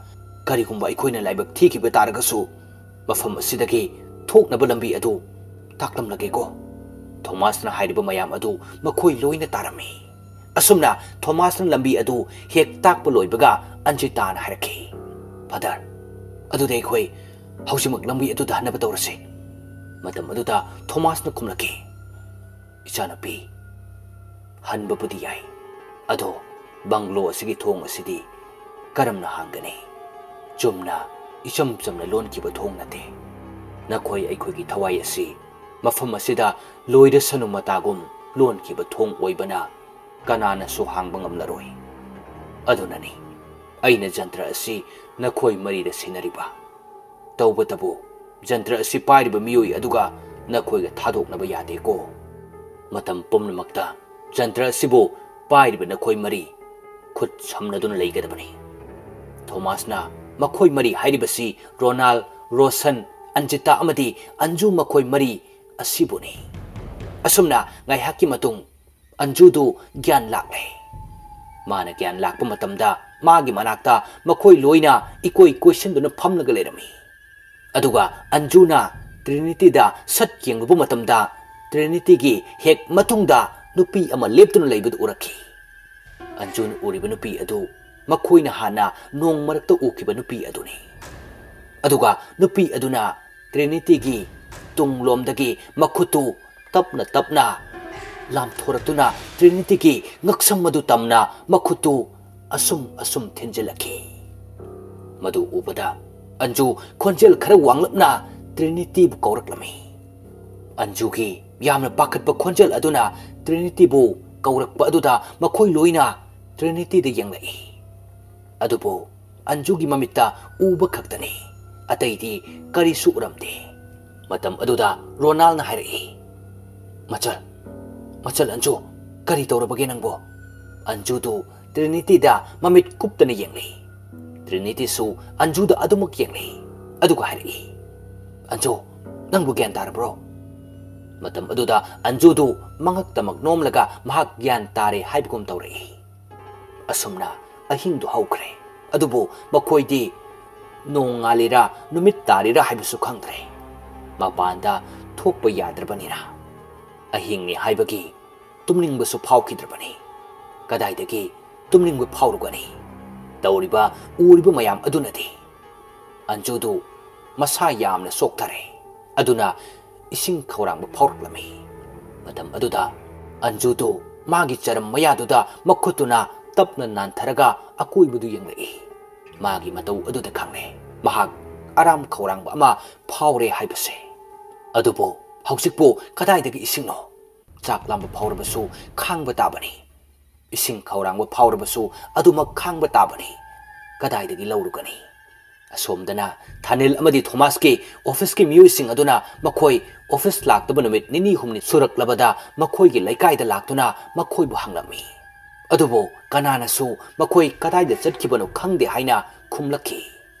ꯀꯔꯤꯒꯨꯝꯕ ꯑꯩꯈꯣꯏꯅ ꯂꯥꯏꯕꯛ ꯊꯤꯈꯤꯕ ꯇꯥꯔꯒꯁꯨ, ꯃꯐꯝ ꯑꯁꯤꯗꯒꯤ ꯊꯣꯛꯅꯕ ꯂꯝꯕꯤ ꯑꯗꯨ ꯇꯥꯛꯂꯝꯂꯒꯦꯀꯣ꯫ ꯊꯣꯃꯥꯁꯅ ꯍꯥꯏꯔꯤꯕ ꯃꯌꯥꯝ ꯑꯗꯨ ꯃꯈꯣꯏ ꯂꯣꯏꯅ ꯇꯥꯔꯝꯃꯤ꯫ ꯑꯁꯨꯝꯅ ꯊꯣꯃꯥꯁꯅ ꯂꯝꯕꯤ ꯑꯗꯨ ꯍꯦꯛ ꯇꯥꯛꯄ ꯂꯣꯏꯕꯒ ꯑꯟꯖꯤꯇꯥꯅ ꯍꯥꯏꯔꯛꯈꯤ, "ꯐꯥꯗꯔ, ꯑꯗꯨꯗꯤ ꯑꯩꯈꯣꯏ ꯍꯧꯖꯤꯛꯃꯛ ꯂꯝꯕꯤ ꯑꯗꯨꯗ ꯍꯟꯅꯕ ꯇꯧꯔꯁꯤ꯫" ꯃꯇꯝ ꯑꯗꯨꯗ ꯊꯣꯃꯥꯁꯅ ꯈꯨꯝꯂꯛꯈꯤ, "ꯏꯆꯥꯅꯨꯄꯤ, ꯍꯟꯕꯕꯨꯗꯤ ꯌꯥꯏ, ꯑꯗꯣ ꯕꯪꯒ꯭ꯂꯣ ꯑꯁꯤꯒꯤ ꯊꯣꯡ ꯑꯁꯤꯗꯤ ꯀꯔꯝꯅ ꯍꯥꯡꯒꯅꯤ? ꯆꯨꯝꯅ ꯏꯆꯝ ꯆꯝꯅ ꯂꯣꯟꯈꯤꯕ ꯊꯣꯡ ꯅꯠꯇꯦ꯫ ꯅꯈꯣꯏ ꯑꯩꯈꯣꯏꯒꯤ ꯊꯋꯥꯏ ꯑꯁꯤ ꯃꯐꯝ ꯑꯁꯤꯗ ꯂꯣꯏꯔꯁꯅꯨ ꯃꯇꯥꯒꯨꯝ ꯂꯣꯟꯈꯤꯕ ꯊꯣꯡ ꯑꯣꯏꯕꯅ ꯀꯅꯥꯅꯁꯨ ꯍꯥꯡꯕ ꯉꯝꯂꯔꯣꯏ꯫ ꯑꯗꯨꯅꯅꯤ ꯑꯩꯅ ꯖꯟꯇ꯭ꯔ ꯑꯁꯤ ꯅꯈꯣꯏ ꯃꯔꯤꯗ ꯁꯤꯟꯅꯔꯤꯕ꯫ ꯇꯧꯕꯇꯕꯨ, ꯖꯟꯇ꯭ꯔ ꯑꯁꯤ ꯄꯥꯏꯔꯤꯕ ꯃꯤꯑꯣꯏ ꯑꯗꯨꯒ ꯅꯈꯣꯏꯒ ꯊꯥꯗꯣꯛꯅꯕ ꯌꯥꯗꯦꯀꯣ꯫ ꯃꯇꯝ ꯄꯨꯝꯅꯃꯛꯇ ꯖꯟꯇ꯭ꯔ ꯑꯁꯤꯕꯨ ꯄꯥꯏꯔꯤꯕ ꯅꯈꯣꯏ ꯃꯔꯤ ꯈꯨꯠ ꯁꯝꯅꯗꯨꯅ ꯂꯩꯒꯗꯕꯅꯤ꯫" ꯊꯣꯃꯥꯁꯅ ꯃꯈꯣꯏ ꯃꯔꯤ ꯍꯥꯏꯔꯤꯕꯁꯤ ꯔꯣꯅꯥꯜ, ꯔꯣꯁꯟ, ꯑꯟꯖꯤꯇꯥ ꯑꯃꯗꯤ ꯑꯟꯖꯨ ꯃꯈꯣꯏ ꯃꯔꯤ ꯑꯁꯤꯕꯨꯅꯤ꯫ ꯑꯁꯨꯝꯅ ꯉꯥꯏꯍꯥꯛꯀꯤ ꯃꯇꯨꯡ ꯑꯟꯖꯨꯗꯨ ꯒ꯭ꯌꯥꯟ ꯂꯥꯛꯂꯦ꯫ ꯃꯥꯅ ꯒ꯭ꯌꯥꯟ ꯂꯥꯛꯄ ꯃꯇꯝꯗ ꯃꯥꯒꯤ ꯃꯅꯥꯛꯇ ꯃꯈꯣꯏ ꯂꯣꯏꯅ ꯏꯀꯣꯏ ꯀꯣꯏꯁꯤꯟꯗꯨꯅ ꯐꯝꯂꯒ ꯂꯩꯔꯝꯃꯤ꯫ ꯑꯗꯨꯒ ꯑꯟꯖꯨꯅ ꯇ꯭ꯔꯤꯅꯤꯇꯤꯗ ꯁꯠ ꯌꯦꯡꯂꯨꯕ ꯃꯇꯝꯗ ꯇ꯭ꯔꯤꯅꯤꯇꯤꯒꯤ ꯍꯦꯛ ꯃꯇꯨꯡꯗ ꯅꯨꯄꯤ ꯑꯃ ꯂꯦꯞꯇꯨꯅ ꯂꯩꯕꯗꯨ ꯎꯔꯛꯈꯤ꯫ ꯑꯟꯖꯨꯅ ꯎꯔꯤꯕ ꯅꯨꯄꯤ ꯑꯗꯨ ꯃꯈꯣꯏꯅ ꯍꯥꯟꯅ ꯅꯣꯡ ꯃꯔꯛꯇ ꯎꯈꯤꯕ ꯅꯨꯄꯤ ꯑꯗꯨꯅꯤ꯫ ꯑꯗꯨꯒ ꯅꯨꯄꯤ ꯑꯗꯨꯅ ꯇ꯭ꯔꯤꯅꯤꯇꯤꯒꯤ ꯇꯨꯡꯂꯣꯝꯗꯒꯤ ꯃꯈꯨꯠꯇꯨ ꯇꯞꯅ ꯇꯞꯅ ꯂꯥꯝꯊꯣꯔꯛꯇꯨꯅ ꯇ꯭ꯔꯤꯅꯤꯇꯤꯒꯤ ꯉꯛꯁꯪ ꯃꯗꯨ ꯇꯝꯅ ꯃꯈꯨꯠꯇꯨ ꯑꯁꯨꯝ ꯑꯁꯨꯝ ꯊꯤꯟꯖꯤꯜꯂꯛꯈꯤ꯫ ꯃꯗꯨ ꯎꯕꯗ ꯑꯟꯖꯨ ꯈꯣꯟꯖꯦꯜ ꯈꯔ ꯋꯥꯡꯂꯞꯅ ꯇ꯭ꯔꯤꯅꯤꯇꯤꯕꯨ ꯀꯧꯔꯛꯂꯝꯃꯤ꯫ ꯑꯟꯖꯨꯒꯤ ꯌꯥꯝꯅ ꯄꯥꯈꯠꯄ ꯈꯣꯟꯖꯦꯜ ꯑꯗꯨꯅ ꯇ꯭ꯔꯤꯅꯤꯇꯤꯕꯨ ꯀꯧꯔꯛꯄ ꯑꯗꯨꯗ ꯃꯈꯣꯏ ꯂꯣꯏꯅ ꯇ꯭ꯔꯤꯅꯤꯇꯤꯗ ꯌꯦꯡꯂꯛꯏ꯫ ꯑꯗꯨꯕꯨ ꯑꯟꯖꯨꯒꯤ ꯃꯃꯤꯠꯇ ꯎꯕ ꯈꯛꯇꯅꯤ, ꯑꯇꯩꯗꯤ ꯀꯔꯤꯁꯨ ꯎꯔꯝꯗꯦ꯫ ꯃꯇꯝ ꯑꯗꯨꯗ ꯔꯣꯅꯥꯜꯅ ꯍꯥꯏꯔꯛꯏ, "ꯃꯆꯜ, ꯃꯆꯜ ꯑꯟꯖꯨ, ꯀꯔꯤ ꯇꯧꯔꯕꯒꯦ ꯅꯪꯕꯣ?" ꯑꯟꯖꯨꯗꯨ ꯇ꯭ꯔꯤꯅꯤꯇꯤꯗ ꯃꯃꯤꯠ ꯀꯨꯞꯇꯅ ꯌꯦꯡꯂꯤ꯫ ꯇ꯭ꯔꯤꯅꯤꯇꯤꯁꯨ ꯑꯟꯖꯨꯗ ꯑꯗꯨꯃꯛ ꯌꯦꯡꯂꯤ꯫ ꯑꯗꯨꯒ ꯍꯥꯏꯔꯛꯏ, "ꯑꯟꯖꯨ, ꯅꯪꯕꯨ ꯒ꯭ꯌꯥꯟ ꯇꯥꯔꯕ꯭ꯔꯣ?" ꯃꯇꯝ ꯑꯗꯨꯗ ꯑꯟꯖꯨꯗꯨ ꯃꯉꯛꯇꯃꯛ ꯅꯣꯝꯂꯒ ꯃꯍꯥꯛ ꯒ꯭ꯌꯥꯟ ꯇꯥꯔꯦ ꯍꯥꯏꯕꯒꯨꯝ ꯇꯧꯔꯛꯏ꯫ ꯑꯁꯨꯝꯅ ꯑꯍꯤꯡꯗꯨ ꯍꯧꯈ꯭ꯔꯦ꯫ ꯑꯗꯨꯕꯨ ꯃꯈꯣꯏꯗꯤ ꯅꯣꯡꯉꯥꯜꯂꯤꯔꯥ ꯅꯨꯃꯤꯠ ꯇꯥꯔꯤꯔꯥ ꯍꯥꯏꯕꯁꯨ ꯈꯪꯗ꯭ꯔꯦ꯫ ꯃꯄꯥꯟꯗ ꯊꯣꯛꯄ ꯌꯥꯗ꯭ꯔꯕꯅꯤꯅ ꯑꯍꯤꯡꯅꯤ ꯍꯥꯏꯕꯒꯤ ꯇꯨꯝꯅꯤꯡꯕꯁꯨ ꯐꯥꯎꯈꯤꯗ꯭ꯔꯕꯅꯤ꯫ ꯀꯗꯥꯏꯗꯒꯤ ꯇꯨꯝꯅꯤꯡꯕ ꯐꯥꯎꯔꯨꯒꯅꯤ? ꯇꯧꯔꯤꯕ, ꯎꯔꯤꯕ ꯃꯌꯥꯝ ꯑꯗꯨꯅꯗꯤ꯫ ꯑꯟꯖꯨꯗꯨ ꯃꯁꯥ ꯌꯥꯝꯅ ꯁꯣꯛꯊꯔꯦ꯫ ꯑꯗꯨꯅ ꯏꯁꯤꯡ ꯈꯧꯔꯥꯡꯕ ꯐꯥꯎꯔꯛꯂꯝꯃꯤ꯫ ꯃꯇꯝ ꯑꯗꯨꯗ ꯑꯟꯖꯨꯗꯨ ꯃꯥꯒꯤ ꯆꯔꯝ ꯃꯌꯥꯗꯨꯗ ꯃꯈꯨꯠꯇꯨꯅ ꯇꯞꯅ ꯅꯥꯟꯊꯔꯒ ꯑꯀꯣꯏꯕꯗꯨ ꯌꯦꯡꯂꯛꯏ꯫ ꯃꯥꯒꯤ ꯃꯇꯧ ꯑꯗꯨꯗ ꯈꯪꯂꯦ, ꯃꯍꯥꯛ ꯑꯔꯥꯝ ꯈꯧꯔꯥꯡꯕ ꯑꯃ ꯐꯥꯎꯔꯦ ꯍꯥꯏꯕꯁꯦ꯫ ꯑꯗꯨꯕꯨ ꯍꯧꯖꯤꯛꯄꯨ ꯀꯗꯥꯏꯗꯒꯤ ꯏꯁꯤꯡꯅꯣ? ꯆꯥꯛ ꯂꯥꯝꯕ ꯐꯥꯎꯔꯕꯁꯨ ꯈꯥꯡꯕ ꯇꯥꯕꯅꯤ꯫ ꯏꯁꯤꯡ ꯈꯧꯔꯥꯡꯕ ꯐꯥꯎꯔꯕꯁꯨ ꯑꯗꯨꯃꯛ ꯈꯥꯡꯕ ꯇꯥꯕꯅꯤ꯫ ꯀꯗꯥꯏꯗꯒꯤ ꯂꯧꯔꯨꯒꯅꯤ? ꯑꯁꯣꯝꯗꯅ ꯊꯥꯅꯤꯜ ꯑꯃꯗꯤ ꯊꯣꯃꯥꯁꯀꯤ ꯑꯣꯐꯤꯁꯀꯤ ꯃꯤꯑꯣꯏꯁꯤꯡ ꯑꯗꯨꯅ ꯃꯈꯣꯏ ꯑꯣꯐꯤꯁ ꯂꯥꯛꯇꯕ ꯅꯨꯃꯤꯠ ꯅꯤꯅꯤ ꯍꯨꯝꯅꯤ ꯁꯨꯔꯛꯂꯕꯗ ꯃꯈꯣꯏꯒꯤ ꯂꯩꯀꯥꯏꯗ ꯂꯥꯛꯇꯨꯅ ꯃꯈꯣꯏꯕꯨ ꯍꯪꯂꯝꯃꯤ꯫ ꯑꯗꯨꯕꯨ ꯀꯅꯥꯅꯁꯨ ꯃꯈꯣꯏ ꯀꯗꯥꯏꯗ ꯆꯠꯈꯤꯕꯅꯣ ꯈꯪꯗꯦ ꯍꯥꯏꯅ ꯈꯨꯝꯂꯛꯈꯤ꯫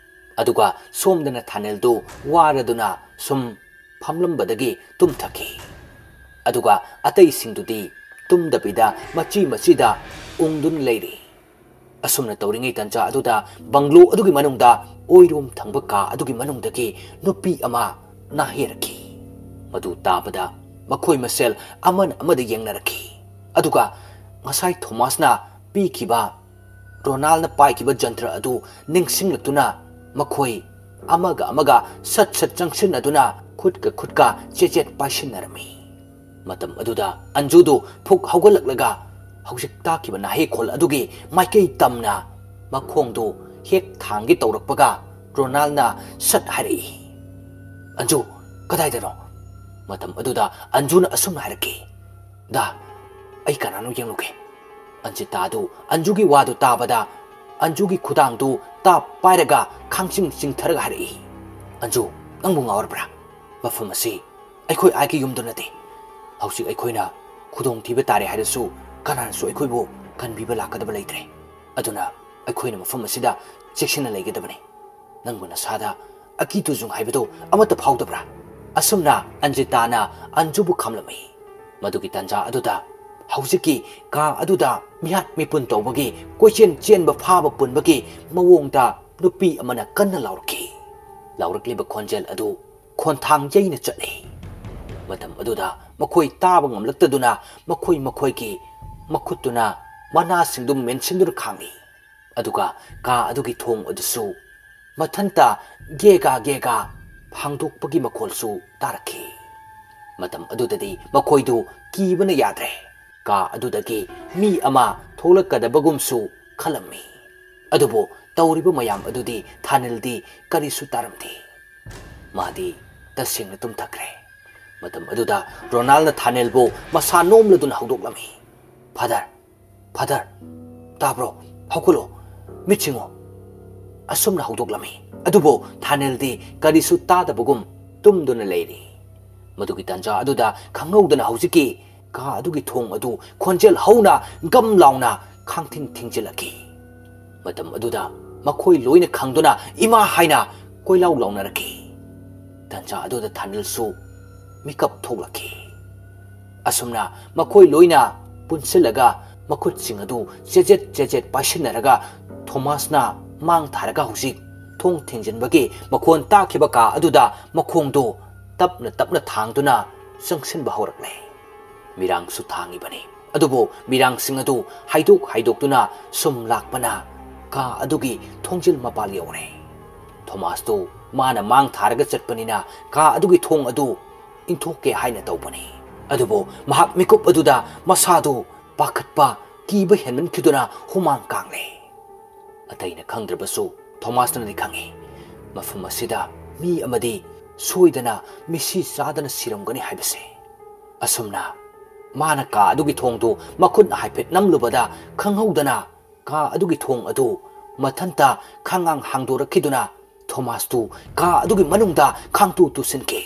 ꯑꯗꯨꯒ ꯁꯣꯝꯗꯅ ꯊꯥꯅꯤꯜꯗꯨ ꯋꯥꯔꯗꯨꯅ ꯁꯨꯝ ꯐꯝꯂꯝꯕꯗꯒꯤ ꯇꯨꯝꯊꯈꯤ꯫ ꯑꯗꯨꯒ ꯑꯇꯩꯁꯤꯡꯗꯨꯗꯤ ꯇꯨꯝꯗꯕꯤꯗ ꯃꯆꯤ ꯃꯆꯤꯗ ꯎꯪꯗꯨꯅ ꯂꯩꯔꯤ꯫ ꯑꯁꯨꯝꯅ ꯇꯧꯔꯤꯉꯩ ꯇꯟꯖꯥ ꯑꯗꯨꯗ ꯕꯪꯒ꯭ꯂꯣ ꯑꯗꯨꯒꯤ ꯃꯅꯨꯡꯗ ꯑꯣꯏꯔꯣꯝ ꯊꯪꯕ ꯀꯥ ꯑꯗꯨꯒꯤ ꯃꯅꯨꯡꯗꯒꯤ ꯅꯨꯄꯤ ꯑꯃ ꯅꯥꯍꯦꯔꯛꯈꯤ꯫ ꯃꯗꯨ ꯇꯥꯕꯗ ꯃꯈꯣꯏ ꯃꯁꯦꯜ ꯑꯃꯅ ꯑꯃꯗ ꯌꯦꯡꯅꯔꯛꯈꯤ꯫ ꯑꯗꯨꯒ ꯉꯁꯥꯏ ꯊꯣꯃꯥꯁꯅ ꯄꯤꯈꯤꯕ ꯔꯣꯅꯥꯜꯅ ꯄꯥꯏꯈꯤꯕ ꯖꯟꯇ꯭ꯔ ꯑꯗꯨ ꯅꯤꯡꯁꯤꯡꯂꯛꯇꯨꯅ ꯃꯈꯣꯏ ꯑꯃꯒ ꯑꯃꯒ ꯁꯠ ꯁꯠ ꯆꯪꯁꯤꯟꯅꯗꯨꯅ ꯈꯨꯠꯀ ꯈꯨꯠꯀ ꯆꯦꯆꯦꯠ ꯄꯥꯏꯁꯤꯟꯅꯔꯝꯃꯤ꯫ ꯃꯇꯝ ꯑꯗꯨꯗ ꯑꯟꯖꯨꯗꯨ ꯐꯨꯛ ꯍꯧꯒꯠꯂꯛꯂꯒ ꯍꯧꯖꯤꯛ ꯇꯥꯈꯤꯕ ꯅꯥꯍꯦꯈꯣꯜ ꯑꯗꯨꯒꯤ ꯃꯥꯏꯀꯩ ꯇꯝꯅ ꯃꯈꯣꯡꯗꯨ ꯍꯦꯛ ꯊꯥꯡꯒꯦ ꯇꯧꯔꯛꯄꯒ ꯔꯣꯅꯥꯜꯅ ꯁꯠ ꯍꯥꯏꯔꯛꯏ, "ꯑꯟꯖꯨ, ꯀꯗꯥꯏꯗꯅꯣ?" ꯃꯇꯝ ꯑꯗꯨꯗ ꯑꯟꯖꯨꯅ ꯑꯁꯨꯝꯅ ꯍꯥꯏꯔꯛꯈꯤ, "ꯗꯥ, ꯑꯩ ꯀꯅꯥꯅꯣ ꯌꯦꯡꯂꯨꯒꯦ꯫" ꯑꯟꯖꯤꯇꯥꯗꯨ ꯑꯟꯖꯨꯒꯤ ꯋꯥꯗꯨ ꯇꯥꯕꯗ ꯑꯟꯖꯨꯒꯤ ꯈꯨꯗꯥꯡꯗꯨ ꯇꯥꯞ ꯄꯥꯏꯔꯒ ꯈꯥꯡꯆꯤꯡ ꯆꯤꯡꯊꯔꯒ ꯍꯥꯏꯔꯛꯏ, "ꯑꯟꯖꯨ, ꯅꯪꯕꯨ ꯉꯥꯎꯔꯕ꯭ꯔꯥ? ꯃꯐꯝ ꯑꯁꯤ ꯑꯩꯈꯣꯏ ꯑꯥꯏꯒꯤ ꯌꯨꯝꯗꯨ ꯅꯠꯇꯦ꯫ ꯍꯧꯖꯤꯛ ꯑꯩꯈꯣꯏꯅ ꯈꯨꯗꯣꯡꯊꯤꯕ ꯇꯥꯔꯦ ꯍꯥꯏꯔꯁꯨ ꯀꯅꯥꯅꯁꯨ ꯑꯩꯈꯣꯏꯕꯨ ꯀꯟꯕꯤꯕ ꯂꯥꯛꯀꯗꯕ ꯂꯩꯇ꯭ꯔꯦ꯫ ꯑꯗꯨꯅ ꯑꯩꯈꯣꯏꯅ ꯃꯐꯝ ꯑꯁꯤꯗ ꯆꯦꯛꯁꯤꯟꯅ ꯂꯩꯒꯗꯕꯅꯤ꯫ ꯅꯪꯕꯨ ꯅꯁꯥꯗ ꯑꯀꯤ ꯇꯨꯖꯨꯡ ꯍꯥꯏꯕꯗꯨ ꯑꯃꯠꯇ ꯐꯥꯎꯗꯕ꯭ꯔꯥ?" ꯑꯁꯨꯝꯅ ꯑꯟꯖꯤꯇꯥꯅ ꯑꯟꯖꯨꯕꯨ ꯈꯝꯂꯝꯃꯤ꯫ ꯃꯗꯨꯒꯤ ꯇꯥꯟꯖꯥ ꯑꯗꯨꯗ ꯍꯧꯖꯤꯛꯀꯤ ꯀꯥ ꯑꯗꯨꯗ ꯃꯤꯍꯥꯠ ꯃꯤꯄꯨꯟ ꯇꯧꯕꯒꯤ, ꯀꯣꯏꯆꯦꯟ ꯆꯦꯟꯕ ꯐꯥꯕ ꯄꯨꯟꯕꯒꯤ ꯃꯑꯣꯡꯗ ꯅꯨꯄꯤ ꯑꯃꯅ ꯀꯟꯅ ꯂꯥꯎꯔꯛꯈꯤ꯫ ꯂꯥꯎꯔꯛꯂꯤꯕ ꯈꯣꯟꯖꯦꯜ ꯑꯗꯨ ꯈꯣꯟꯊꯥꯡ ꯌꯩꯅ ꯆꯠꯂꯤ꯫ ꯃꯇꯝ ꯑꯗꯨꯗ ꯃꯈꯣꯏ ꯇꯥꯕ ꯉꯝꯂꯛꯇꯗꯨꯅ ꯃꯈꯣꯏ ꯃꯈꯣꯏꯒꯤ ꯃꯈꯨꯠꯇꯨꯅ ꯃꯅꯥꯁꯤꯡꯗꯨ ꯃꯦꯟꯁꯤꯟꯗꯨꯅ ꯈꯥꯡꯂꯤ꯫ ꯑꯗꯨꯒ ꯀꯥ ꯑꯗꯨꯒꯤ ꯊꯣꯡ ꯑꯗꯨꯁꯨ ꯃꯊꯟꯇ ꯒꯦꯒꯥ ꯒꯦꯒꯥ ꯍꯥꯡꯗꯣꯛꯄꯒꯤ ꯃꯈꯣꯜꯁꯨ ꯇꯥꯔꯛꯈꯤ꯫ ꯃꯇꯝ ꯑꯗꯨꯗꯗꯤ ꯃꯈꯣꯏꯗꯨ ꯀꯤꯕꯅ ꯌꯥꯗ꯭ꯔꯦ꯫ ꯀꯥ ꯑꯗꯨꯗꯒꯤ ꯃꯤ ꯑꯃ ꯊꯣꯛꯂꯛꯀꯗꯕꯒꯨꯝꯁꯨ ꯈꯜꯂꯝꯃꯤ꯫ ꯑꯗꯨꯕꯨ ꯇꯧꯔꯤꯕ ꯃꯌꯥꯝ ꯑꯗꯨꯗꯤ ꯊꯥꯅꯤꯜꯗꯤ ꯀꯔꯤꯁꯨ ꯇꯥꯔꯝꯗꯦ꯫ ꯃꯥꯗꯤ ꯇꯁꯦꯡꯅ ꯇꯨꯝꯊꯈ꯭ꯔꯦ꯫ ꯃꯇꯝ ꯑꯗꯨꯗ ꯔꯣꯅꯥꯜꯅ ꯊꯥꯅꯦꯜꯕꯨ ꯃꯁꯥ ꯅꯣꯝꯂꯗꯨꯅ ꯍꯧꯗꯣꯛꯂꯝꯃꯤ꯫ "ꯐꯥꯗꯔ, ꯐꯥꯗꯔ, ꯇꯥꯕ꯭ꯔꯣ? ꯍꯧꯒꯠꯂꯣ, ꯃꯤꯠ ꯁꯤꯡꯉꯣ!" ꯑꯁꯨꯝꯅ ꯍꯧꯗꯣꯛꯂꯝꯃꯤ꯫ ꯑꯗꯨꯕꯨ ꯊꯥꯅꯦꯜꯗꯤ ꯀꯔꯤꯁꯨ ꯇꯥꯗꯕꯒꯨꯝ ꯇꯨꯝꯗꯨꯅ ꯂꯩꯔꯤ꯫ ꯃꯗꯨꯒꯤ ꯇꯥꯟꯖꯥ ꯑꯗꯨꯗ ꯈꯪꯍꯧꯗꯅ ꯍꯧꯖꯤꯛꯀꯤ ꯀꯥ ꯑꯗꯨꯒꯤ ꯊꯣꯡ ꯑꯗꯨ ꯈꯣꯟꯖꯦꯜ ꯍꯧꯅ ꯒꯝ ꯂꯥꯎꯅ ꯈꯥꯡꯊꯤꯡ ꯊꯤꯡꯖꯤꯜꯂꯛꯈꯤ꯫ ꯃꯇꯝ ꯑꯗꯨꯗ ꯃꯈꯣꯏ ꯂꯣꯏꯅ ꯈꯪꯗꯨꯅ "ꯏꯃꯥ!" ꯍꯥꯏꯅ ꯀꯣꯏꯂꯥꯎ ꯂꯥꯎꯅꯔꯛꯈꯤ꯫ ꯇꯥꯟꯖꯥ ꯑꯗꯨꯗ ꯊꯥꯅꯤꯜꯁꯨ ꯃꯤꯀꯞ ꯊꯣꯛꯂꯛꯈꯤ꯫ ꯑꯁꯨꯝꯅ ꯃꯈꯣꯏ ꯂꯣꯏꯅ ꯄꯨꯟꯁꯤꯜꯂꯒ ꯃꯈꯨꯠꯁꯤꯡ ꯑꯗꯨ ꯆꯦꯖꯦꯠ ꯆꯦꯖꯦꯠ ꯄꯥꯏꯁꯤꯟꯅꯔꯒ ꯊꯣꯃꯥꯁꯅ ꯃꯥꯡ ꯊꯥꯔꯒ ꯍꯧꯖꯤꯛ ꯊꯣꯡ ꯊꯤꯡꯖꯤꯟꯕꯒꯤ ꯃꯈꯣꯟ ꯇꯥꯈꯤꯕ ꯀꯥ ꯑꯗꯨꯗ ꯃꯈꯣꯡꯗꯨ ꯇꯞꯅ ꯇꯞꯅ ꯊꯥꯡꯗꯨꯅ ꯆꯪꯁꯤꯟꯕ ꯍꯧꯔꯛꯂꯦ꯫ ꯃꯤꯔꯥꯡꯁꯨ ꯊꯥꯡꯉꯤꯕꯅꯤ꯫ ꯑꯗꯨꯕꯨ ꯃꯤꯔꯥꯡꯁꯤꯡ ꯑꯗꯨ ꯍꯥꯏꯗꯣꯛ ꯍꯥꯏꯗꯣꯛꯇꯨꯅ ꯁꯨꯝ ꯂꯥꯛꯄꯅ ꯀꯥ ꯑꯗꯨꯒꯤ ꯊꯣꯡꯖꯤꯜ ꯃꯄꯥꯜ ꯌꯧꯔꯦ꯫ ꯊꯣꯃꯥꯁꯇꯨ ꯃꯥꯅ ꯃꯥꯡ ꯊꯥꯔꯒ ꯆꯠꯄꯅꯤꯅ ꯀꯥ ꯑꯗꯨꯒꯤ ꯊꯣꯡ ꯑꯗꯨ ꯏꯟꯊꯣꯛꯀꯦ ꯍꯥꯏꯅ ꯇꯧꯕꯅꯤ꯫ ꯑꯗꯨꯕꯨ ꯃꯍꯥꯛ ꯃꯤꯀꯨꯞ ꯑꯗꯨꯗ ꯃꯁꯥꯗꯨ ꯄꯥꯈꯠꯄ, ꯀꯤꯕ ꯍꯦꯟꯃꯟꯈꯤꯗꯨꯅ ꯍꯨꯃꯥꯡ ꯀꯥꯡꯂꯦ꯫ ꯑꯇꯩꯅ ꯈꯪꯗ꯭ꯔꯕꯁꯨ ꯊꯣꯃꯥꯁꯅꯗꯤ ꯈꯪꯏ, ꯃꯐꯝ ꯑꯁꯤꯗ ꯃꯤ ꯑꯃꯗꯤ ꯁꯣꯏꯗꯅ ꯃꯤꯁꯤ ꯆꯥꯗꯅ ꯁꯤꯔꯝꯒꯅꯤ ꯍꯥꯏꯕꯁꯦ꯫ ꯑꯁꯨꯝꯅ ꯃꯥꯅ ꯀꯥ ꯑꯗꯨꯒꯤ ꯊꯣꯡꯗꯨ ꯃꯈꯨꯠꯅ ꯍꯥꯏꯐꯦꯠ ꯅꯝꯂꯨꯕꯗ ꯈꯪꯍꯧꯗꯅ ꯀꯥ ꯑꯗꯨꯒꯤ ꯊꯣꯡ ꯑꯗꯨ ꯃꯊꯟꯇ ꯈꯪꯉꯥꯡ ꯍꯥꯡꯗꯣꯔꯛꯈꯤꯗꯨꯅ ꯊꯣꯃꯥꯁꯇꯨ ꯀꯥ ꯑꯗꯨꯒꯤ ꯃꯅꯨꯡꯗ ꯈꯥꯡꯇꯨ ꯇꯨꯁꯤꯟꯈꯤ꯫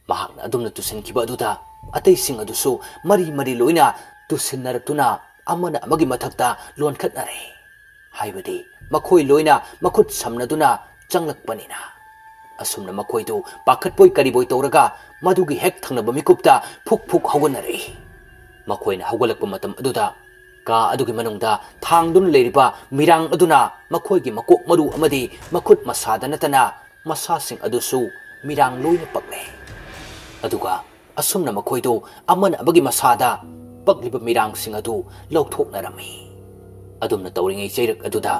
ꯃꯍꯥꯛꯅ ꯑꯗꯨꯝꯅ ꯇꯨꯁꯤꯟꯈꯤꯕ ꯑꯗꯨꯗ ꯑꯇꯩꯁꯤꯡ ꯑꯗꯨꯁꯨ ꯃꯔꯤ ꯃꯔꯤ ꯂꯣꯏꯅ ꯇꯨꯁꯤꯟꯅꯔꯛꯇꯨꯅ ꯑꯃꯅ ꯑꯃꯒꯤ ꯃꯊꯛꯇ ꯂꯣꯟꯈꯠꯅꯔꯦ꯫ ꯍꯥꯏꯕꯗꯤ ꯃꯈꯣꯏ ꯂꯣꯏꯅ ꯃꯈꯨꯠ ꯁꯝꯅꯗꯨꯅ ꯆꯪꯂꯛꯄꯅꯤꯅ꯫ ꯑꯁꯨꯝꯅ ꯃꯈꯣꯏꯗꯨ ꯄꯥꯈꯠꯄꯣꯏ ꯀꯔꯤꯕꯣꯏ ꯇꯧꯔꯒ ꯃꯗꯨꯒꯤ ꯍꯦꯛ ꯊꯪꯅꯕ ꯃꯤꯀꯨꯞꯇ ꯐꯨꯛ ꯐꯨꯛ ꯍꯧꯒꯠꯅꯔꯛꯏ꯫ ꯃꯈꯣꯏꯅ ꯍꯧꯒꯠꯂꯛꯄ ꯃꯇꯝ ꯑꯗꯨꯗ ꯀꯥ ꯑꯗꯨꯒꯤ ꯃꯅꯨꯡꯗ ꯊꯥꯡꯗꯨꯅ ꯂꯩꯔꯤꯕ ꯃꯤꯔꯥꯡ ꯑꯗꯨꯅ ꯃꯈꯣꯏꯒꯤ ꯃꯀꯣꯛ ꯃꯔꯨ ꯑꯃꯗꯤ ꯃꯈꯨꯠ ꯃꯁꯥꯗ ꯅꯠꯇꯅ ꯃꯁꯥꯁꯤꯡ ꯑꯗꯨꯁꯨ ꯃꯤꯔꯥꯡ ꯂꯣꯏꯅ ꯄꯛꯂꯦ꯫ ꯑꯗꯨꯒ ꯑꯁꯨꯝꯅ ꯃꯈꯣꯏꯗꯨ ꯑꯃꯅ ꯑꯃꯒꯤ ꯃꯁꯥꯗ ꯄꯛꯂꯤꯕ ꯃꯤꯔꯥꯡꯁꯤꯡ ꯑꯗꯨ ꯂꯧꯊꯣꯛꯅꯔꯝꯃꯤ꯫ ꯑꯗꯨꯝꯅ ꯇꯧꯔꯤꯉꯩ ꯆꯩꯔꯛ ꯑꯗꯨꯗ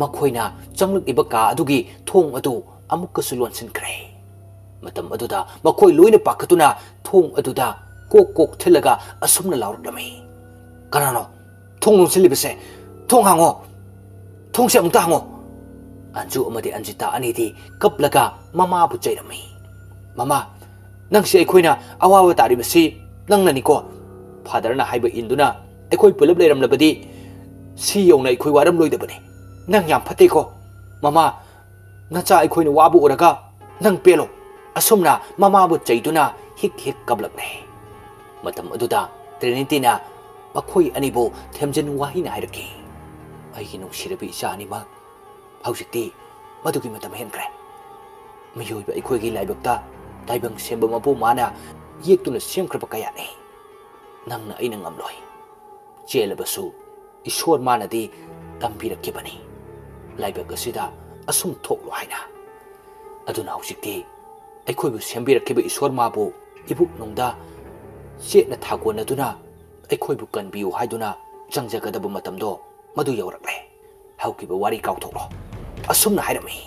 ꯃꯈꯣꯏꯅ ꯆꯪꯂꯛꯂꯤꯕ ꯀꯥ ꯑꯗꯨꯒꯤ ꯊꯣꯡ ꯑꯗꯨ ꯑꯃꯨꯛꯀꯁꯨ ꯂꯣꯟꯁꯤꯟꯈ꯭ꯔꯦ꯫ ꯃꯇꯝ ꯑꯗꯨꯗ ꯃꯈꯣꯏ ꯂꯣꯏꯅ ꯄꯥꯈꯠꯇꯨꯅ ꯊꯣꯡ ꯑꯗꯨꯗ ꯀꯣꯛ ꯀꯣꯛ ꯊꯤꯜꯂꯒ ꯑꯁꯨꯝꯅ ꯂꯥꯎꯔꯛꯂꯝꯃꯤ, "ꯀꯅꯥꯅꯣ ꯊꯣꯡ ꯂꯣꯟꯁꯤꯜꯂꯤꯕꯁꯦ? ꯊꯣꯡ ꯍꯥꯡꯉꯣ! ꯊꯣꯡꯁꯦ ꯑꯃꯨꯛꯇ ꯍꯥꯡꯉꯣ!" ꯑꯟꯖꯨ ꯑꯃꯗꯤ ꯑꯟꯖꯤꯇꯥ ꯑꯅꯤꯗꯤ ꯀꯞꯂꯒ ꯃꯃꯥꯕꯨ ꯆꯩꯔꯝꯃꯤ꯫ "ꯃꯃꯥ, ꯅꯪꯁꯦ ꯑꯩꯈꯣꯏꯅ ꯑꯋꯥꯕ ꯇꯥꯔꯤꯕꯁꯤ ꯅꯪꯅꯅꯤꯀꯣ꯫ ꯐꯥꯗꯔꯅ ꯍꯥꯏꯕ ꯏꯟꯗꯨꯅ ꯑꯩꯈꯣꯏ ꯄꯨꯂꯞ ꯂꯩꯔꯝꯂꯕꯗꯤ ꯁꯤ ꯌꯧꯅ ꯑꯩꯈꯣꯏ ꯋꯥꯔꯝꯂꯣꯏꯗꯕꯅꯤ꯫ ꯅꯪ ꯌꯥꯝ ꯐꯠꯇꯦꯀꯣ꯫ ꯃꯃꯥ, ꯅꯆꯥ ꯑꯩꯈꯣꯏꯅ ꯋꯥꯕ ꯎꯔꯒ ꯅꯪ ꯄꯦꯜꯂꯣ꯫" ꯑꯁꯨꯝꯅ ꯃꯃꯥꯕꯨ ꯆꯩꯗꯨꯅ ꯍꯤꯛ ꯍꯤꯛ ꯀꯞꯂꯛꯂꯦ꯫ ꯃꯇꯝ ꯑꯗꯨꯗ ꯇ꯭ꯔꯤꯅꯤꯇꯤꯅ ꯃꯈꯣꯏ ꯑꯅꯤꯕꯨ ꯊꯦꯝꯖꯤꯟ ꯋꯥꯍꯩꯅ ꯍꯥꯏꯔꯛꯈꯤ, "ꯑꯩꯒꯤ ꯅꯨꯡꯁꯤꯔꯕꯤ ꯏꯆꯥ ꯑꯅꯤꯃꯛ, ꯍꯧꯖꯤꯛꯇꯤ ꯃꯗꯨꯒꯤ ꯃꯇꯝ ꯍꯦꯟꯈ꯭ꯔꯦ꯫ ꯃꯤꯑꯣꯏꯕ ꯑꯩꯈꯣꯏꯒꯤ ꯂꯥꯏꯕꯛꯇ ꯇꯥꯏꯕꯪ ꯁꯦꯝꯕ ꯃꯄꯨ ꯃꯥꯅ ꯌꯦꯛꯇꯨꯅ ꯁꯦꯝꯈ꯭ꯔꯕ ꯀꯌꯥꯅꯤ꯫ ꯅꯪꯅ ꯑꯩꯅ ꯉꯝꯂꯣꯏ꯫ ꯆꯦꯜꯂꯕꯁꯨ ꯏꯁꯣꯔ ꯃꯥꯅꯗꯤ ꯇꯝꯕꯤꯔꯛꯈꯤꯕꯅꯤ, ꯂꯥꯏꯕꯛ ꯑꯁꯤꯗ ꯑꯁꯨꯝ ꯊꯣꯛꯂꯣ ꯍꯥꯏꯅ꯫ ꯑꯗꯨꯅ ꯍꯧꯖꯤꯛꯇꯤ ꯑꯩꯈꯣꯏꯕꯨ ꯁꯦꯝꯕꯤꯔꯛꯈꯤꯕ ꯏꯁꯣꯔ ꯃꯥꯕꯨ ꯏꯕꯨꯛꯅꯨꯡꯗ ꯆꯦꯠꯅ ꯊꯥꯒꯣꯟꯅꯗꯨꯅ ꯑꯩꯈꯣꯏꯕꯨ ꯀꯟꯕꯤꯌꯨ ꯍꯥꯏꯗꯨꯅ ꯆꯪꯖꯒꯗꯕ ꯃꯇꯝꯗꯣ ꯃꯗꯨ ꯌꯧꯔꯛꯂꯦ꯫ ꯍꯧꯈꯤꯕ ꯋꯥꯔꯤ ꯀꯥꯎꯊꯣꯛꯂꯣ꯫" ꯑꯁꯨꯝꯅ ꯍꯥꯏꯔꯝꯃꯤ꯫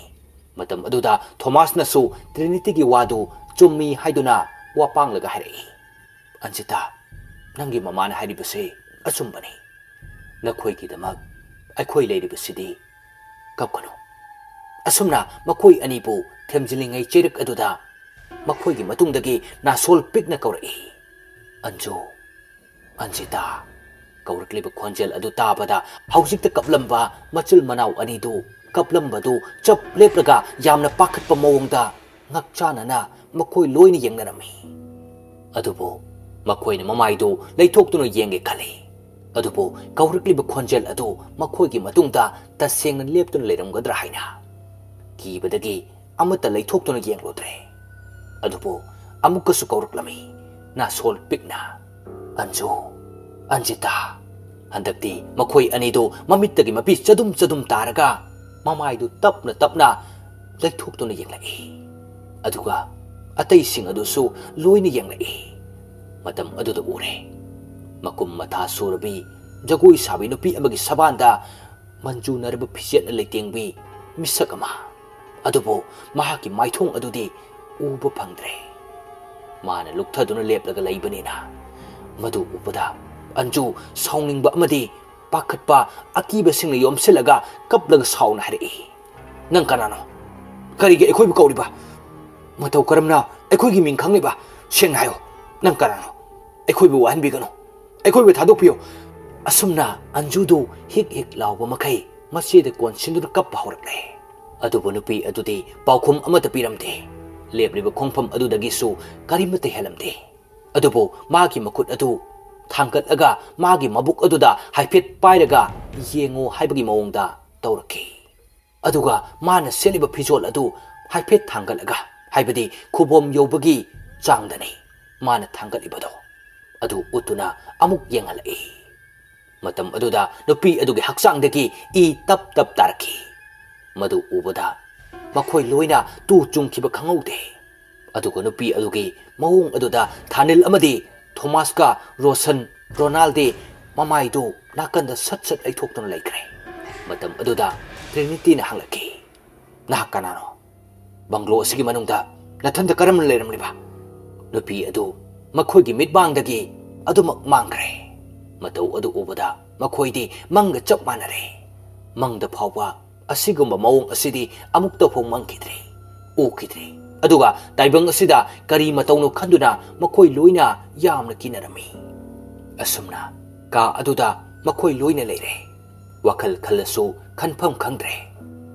ꯃꯇꯝ ꯑꯗꯨꯗ ꯊꯣꯃꯥꯁꯅꯁꯨ ꯇ꯭ꯔꯤꯅꯤꯇꯤꯒꯤ ꯋꯥꯗꯨ ꯆꯨꯝꯃꯤ ꯍꯥꯏꯗꯨꯅ ꯋꯥꯄꯥꯡꯂꯒ ꯍꯥꯏꯔꯛꯏ, "ꯑꯟꯖꯤꯇꯥ, ꯅꯪꯒꯤ ꯃꯃꯥꯅ ꯍꯥꯏꯔꯤꯕꯁꯤ ꯑꯆꯨꯝꯕꯅꯤ꯫ ꯅꯈꯣꯏꯒꯤꯗꯃꯛ ꯑꯩꯈꯣꯏ ꯂꯩꯔꯤꯕꯁꯤꯗꯤ ꯀꯞꯀꯅꯨ꯫" ꯑꯁꯨꯝꯅ ꯃꯈꯣꯏ ꯑꯅꯤꯕꯨ ꯊꯦꯝꯖꯤꯜꯂꯤꯉꯩ ꯆꯩꯔꯛ ꯑꯗꯨꯗ ꯃꯈꯣꯏꯒꯤ ꯃꯇꯨꯡꯗꯒꯤ ꯅꯥꯁꯣꯜ ꯄꯤꯛꯅ ꯀꯧꯔꯛꯏ, "ꯑꯟꯖꯨ, ꯑꯟꯖꯤꯇꯥ!" ꯀꯧꯔꯛꯂꯤꯕ ꯈꯣꯟꯖꯦꯜ ꯑꯗꯨ ꯇꯥꯕꯗ ꯍꯧꯖꯤꯛꯇ ꯀꯞꯂꯝꯕ ꯃꯆꯤꯜ ꯃꯅꯥꯎ ꯑꯅꯤꯗꯨ ꯀꯞꯂꯝꯕꯗꯨ ꯆꯞ ꯂꯦꯞꯂꯒ ꯌꯥꯝꯅ ꯄꯥꯈꯠꯄ ꯃꯑꯣꯡꯗ ꯉꯛꯆꯥꯅꯅ ꯃꯈꯣꯏ ꯂꯣꯏꯅ ꯌꯦꯡꯅꯔꯝꯃꯤ꯫ ꯑꯗꯨꯕꯨ ꯃꯈꯣꯏꯅ ꯃꯃꯥꯏꯗꯨ ꯂꯩꯊꯣꯛꯇꯨꯅ ꯌꯦꯡꯒꯦ ꯈꯜꯂꯤ꯫ ꯑꯗꯨꯕꯨ ꯀꯧꯔꯛꯂꯤꯕ ꯈꯣꯟꯖꯦꯜ ꯑꯗꯨ ꯃꯈꯣꯏꯒꯤ ꯃꯇꯨꯡꯗ ꯇꯁꯦꯡꯅ ꯂꯦꯞꯇꯨꯅ ꯂꯩꯔꯝꯒꯗ꯭ꯔꯥ ꯍꯥꯏꯅ ꯀꯤꯕꯗꯒꯤ ꯑꯃꯠꯇ ꯂꯩꯊꯣꯛꯇꯨꯅ ꯌꯦꯡꯂꯨꯗ꯭ꯔꯦ꯫ ꯑꯗꯨꯕꯨ ꯑꯃꯨꯛꯀꯁꯨ ꯀꯧꯔꯛꯂꯝꯃꯤ, ꯅꯥꯁꯣꯜ ꯄꯤꯛꯅ, "ꯑꯟꯖꯨ, ꯑꯟꯖꯤꯇꯥ!" ꯍꯟꯗꯛꯇꯤ ꯃꯈꯣꯏ ꯑꯅꯤꯗꯨ ꯃꯃꯤꯠꯇꯒꯤ ꯃꯄꯤ ꯆꯗꯨꯝ ꯆꯗꯨꯝ ꯇꯥꯔꯒ ꯃꯃꯥꯏꯗꯨ ꯇꯞꯅ ꯇꯞꯅ ꯂꯩꯊꯣꯛꯇꯨꯅ ꯌꯦꯡꯂꯛꯏ꯫ ꯑꯗꯨꯒ ꯑꯇꯩꯁꯤꯡ ꯑꯗꯨꯁꯨ ꯂꯣꯏꯅ ꯌꯦꯡꯂꯛꯏ꯫ ꯃꯇꯝ ꯑꯗꯨꯗ ꯎꯔꯦ, ꯃꯀꯨꯝ ꯃꯊꯥ ꯁꯨꯔꯕꯤ ꯖꯒꯣꯏ ꯁꯥꯕꯤ ꯅꯨꯄꯤ ꯑꯃꯒꯤ ꯁꯕꯥꯟꯗ ꯃꯟꯖꯨꯅꯔꯕ ꯐꯤꯖꯦꯠꯅ ꯂꯩꯇꯦꯡꯕꯤ ꯃꯤꯁꯛ ꯑꯃ꯫ ꯑꯗꯨꯕꯨ ꯃꯍꯥꯛꯀꯤ ꯃꯥꯏꯊꯣꯡ ꯑꯗꯨꯗꯤ ꯎꯕ ꯐꯪꯗ꯭ꯔꯦ꯫ ꯃꯥꯅ ꯂꯨꯞꯊꯗꯨꯅ ꯂꯦꯞꯂꯒ ꯂꯩꯕꯅꯤꯅ꯫ ꯃꯗꯨ ꯎꯕꯗ ꯑꯟꯖꯨ ꯁꯥꯎꯅꯤꯡꯕ ꯑꯃꯗꯤ ꯄꯥꯈꯠꯄ, ꯑꯀꯤꯕꯁꯤꯡꯅ ꯌꯣꯝꯁꯤꯜꯂꯒ ꯀꯞꯂꯒ ꯁꯥꯎꯅ ꯍꯥꯏꯔꯛꯏ, "ꯅꯪ ꯀꯅꯥꯅꯣ? ꯀꯔꯤꯒꯤ ꯑꯩꯈꯣꯏꯕꯨ ꯀꯧꯔꯤꯕ? ꯃꯇꯧ ꯀꯔꯝꯅ ꯑꯩꯈꯣꯏꯒꯤ ꯃꯤꯡ ꯈꯪꯂꯤꯕ? ꯁꯦꯡꯅ ꯍꯥꯏꯌꯨ, ꯅꯪ ꯀꯅꯥꯅꯣ? ꯑꯩꯈꯣꯏꯕꯨ ꯋꯥꯍꯟꯕꯤꯒꯅꯨ, ꯑꯩꯈꯣꯏꯕꯨ ꯊꯥꯗꯣꯛꯄꯤꯌꯨ꯫ ꯑꯁꯨꯝꯅ ꯑꯟꯖꯨꯗꯨ ꯍꯤꯛ ꯍꯤꯛ ꯂꯥꯎꯕ ꯃꯈꯩ ꯃꯆꯦꯗ ꯀꯣꯟꯁꯤꯟꯗꯨꯅ ꯀꯞꯄ ꯍꯧꯔꯛꯂꯦ꯫ ꯑꯗꯨꯕꯨ ꯅꯨꯄꯤ ꯑꯗꯨꯗꯤ ꯄꯥꯎꯈꯨꯝ ꯑꯃꯠꯇ ꯄꯤꯔꯝꯗꯦ꯫ ꯂꯦꯞꯂꯤꯕ ꯈꯣꯡꯐꯝ ꯑꯗꯨꯗꯒꯤꯁꯨ ꯀꯔꯤꯃꯠꯇ ꯍꯦꯜꯂꯝꯗꯦ꯫ ꯑꯗꯨꯕꯨ ꯃꯥꯒꯤ ꯃꯈꯨꯠ ꯑꯗꯨ ꯊꯥꯡꯒꯠꯂꯒ ꯃꯥꯒꯤ ꯃꯕꯨꯛ ꯑꯗꯨꯗ ꯍꯥꯏꯐꯦꯠ ꯄꯥꯏꯔꯒ ꯌꯦꯡꯉꯨ ꯍꯥꯏꯕꯒꯤ ꯃꯑꯣꯡꯗ ꯇꯧꯔꯛꯈꯤ꯫ ꯑꯗꯨꯒ ꯃꯥꯅ ꯁꯦꯠꯂꯤꯕ ꯐꯤꯖꯣꯜ ꯑꯗꯨ ꯍꯥꯏꯐꯦꯠ ꯊꯥꯡꯒꯠꯂꯒ, ꯍꯥꯏꯕꯗꯤ ꯈꯨꯕꯣꯝ ꯌꯧꯕꯒꯤ ꯆꯥꯡꯗꯅꯤ ꯃꯥꯅ ꯊꯥꯡꯒꯠꯂꯤꯕꯗꯣ, ꯑꯗꯨ ꯎꯠꯇꯨꯅ ꯑꯃꯨꯛ ꯌꯦꯡꯍꯜꯂꯛꯏ꯫ ꯃꯇꯝ ꯑꯗꯨꯗ ꯅꯨꯄꯤ ꯑꯗꯨꯒꯤ ꯍꯛꯆꯥꯡꯗꯒꯤ ꯏ ꯇꯞ ꯇꯞ ꯇꯥꯔꯛꯈꯤ꯫ ꯃꯗꯨ ꯎꯕꯗ ꯃꯈꯣꯏ ꯂꯣꯏꯅ ꯇꯨ ꯆꯨꯡꯈꯤꯕ ꯈꯪꯍꯧꯗꯦ꯫ ꯑꯗꯨꯒ ꯅꯨꯄꯤ ꯑꯗꯨꯒꯤ ꯃꯑꯣꯡ ꯑꯗꯨꯗ ꯊꯥꯅꯤꯜ ꯑꯃꯗꯤ ꯊꯣꯃꯥꯁꯀ ꯔꯣꯁꯟ, ꯔꯣꯅꯥꯜꯗꯤ ꯃꯃꯥꯏꯗꯨ ꯅꯥꯀꯟꯗ ꯁꯠ ꯁꯠ ꯂꯩꯊꯣꯛꯇꯨꯅ ꯂꯩꯈ꯭ꯔꯦ꯫ ꯃꯇꯝ ꯑꯗꯨꯗ ꯇ꯭ꯔꯤꯅꯤꯇꯤꯅ ꯍꯪꯂꯛꯈꯤ, "ꯅꯍꯥꯛ ꯀꯅꯥꯅꯣ? ꯕꯪꯒ꯭ꯂꯣ ꯑꯁꯤꯒꯤ ꯃꯅꯨꯡꯗ ꯅꯊꯟꯇ ꯀꯔꯝꯅ ꯂꯩꯔꯝꯂꯤꯕ?" ꯅꯨꯄꯤ ꯑꯗꯨ ꯃꯈꯣꯏꯒꯤ ꯃꯤꯠꯃꯥꯡꯗꯒꯤ ꯑꯗꯨꯃꯛ ꯃꯥꯡꯈ꯭ꯔꯦ꯫ ꯃꯇꯧ ꯑꯗꯨ ꯎꯕꯗ ꯃꯈꯣꯏꯗꯤ ꯃꯪꯒ ꯆꯞ ꯃꯥꯟꯅꯔꯦ꯫ ꯃꯪꯗ ꯐꯥꯎꯕ ꯑꯁꯤꯒꯨꯝꯕ ꯃꯑꯣꯡ ꯑꯁꯤꯗꯤ ꯑꯃꯨꯛꯇ ꯐꯥꯎ ꯃꯪꯈꯤꯗ꯭ꯔꯦ, ꯎꯈꯤꯗ꯭ꯔꯦ꯫ ꯑꯗꯨꯒ ꯇꯥꯏꯕꯪ ꯑꯁꯤꯗ ꯀꯔꯤ ꯃꯇꯧꯅꯣ ꯈꯟꯗꯨꯅ ꯃꯈꯣꯏ ꯂꯣꯏꯅ ꯌꯥꯝꯅ ꯀꯤꯅꯔꯝꯃꯤ꯫ ꯑꯁꯨꯝꯅ ꯀꯥ ꯑꯗꯨꯗ ꯃꯈꯣꯏ ꯂꯣꯏꯅ ꯂꯩꯔꯦ꯫ ꯋꯥꯈꯜ ꯈꯜꯂꯁꯨ ꯈꯟꯐꯝ ꯈꯪꯗ꯭ꯔꯦ꯫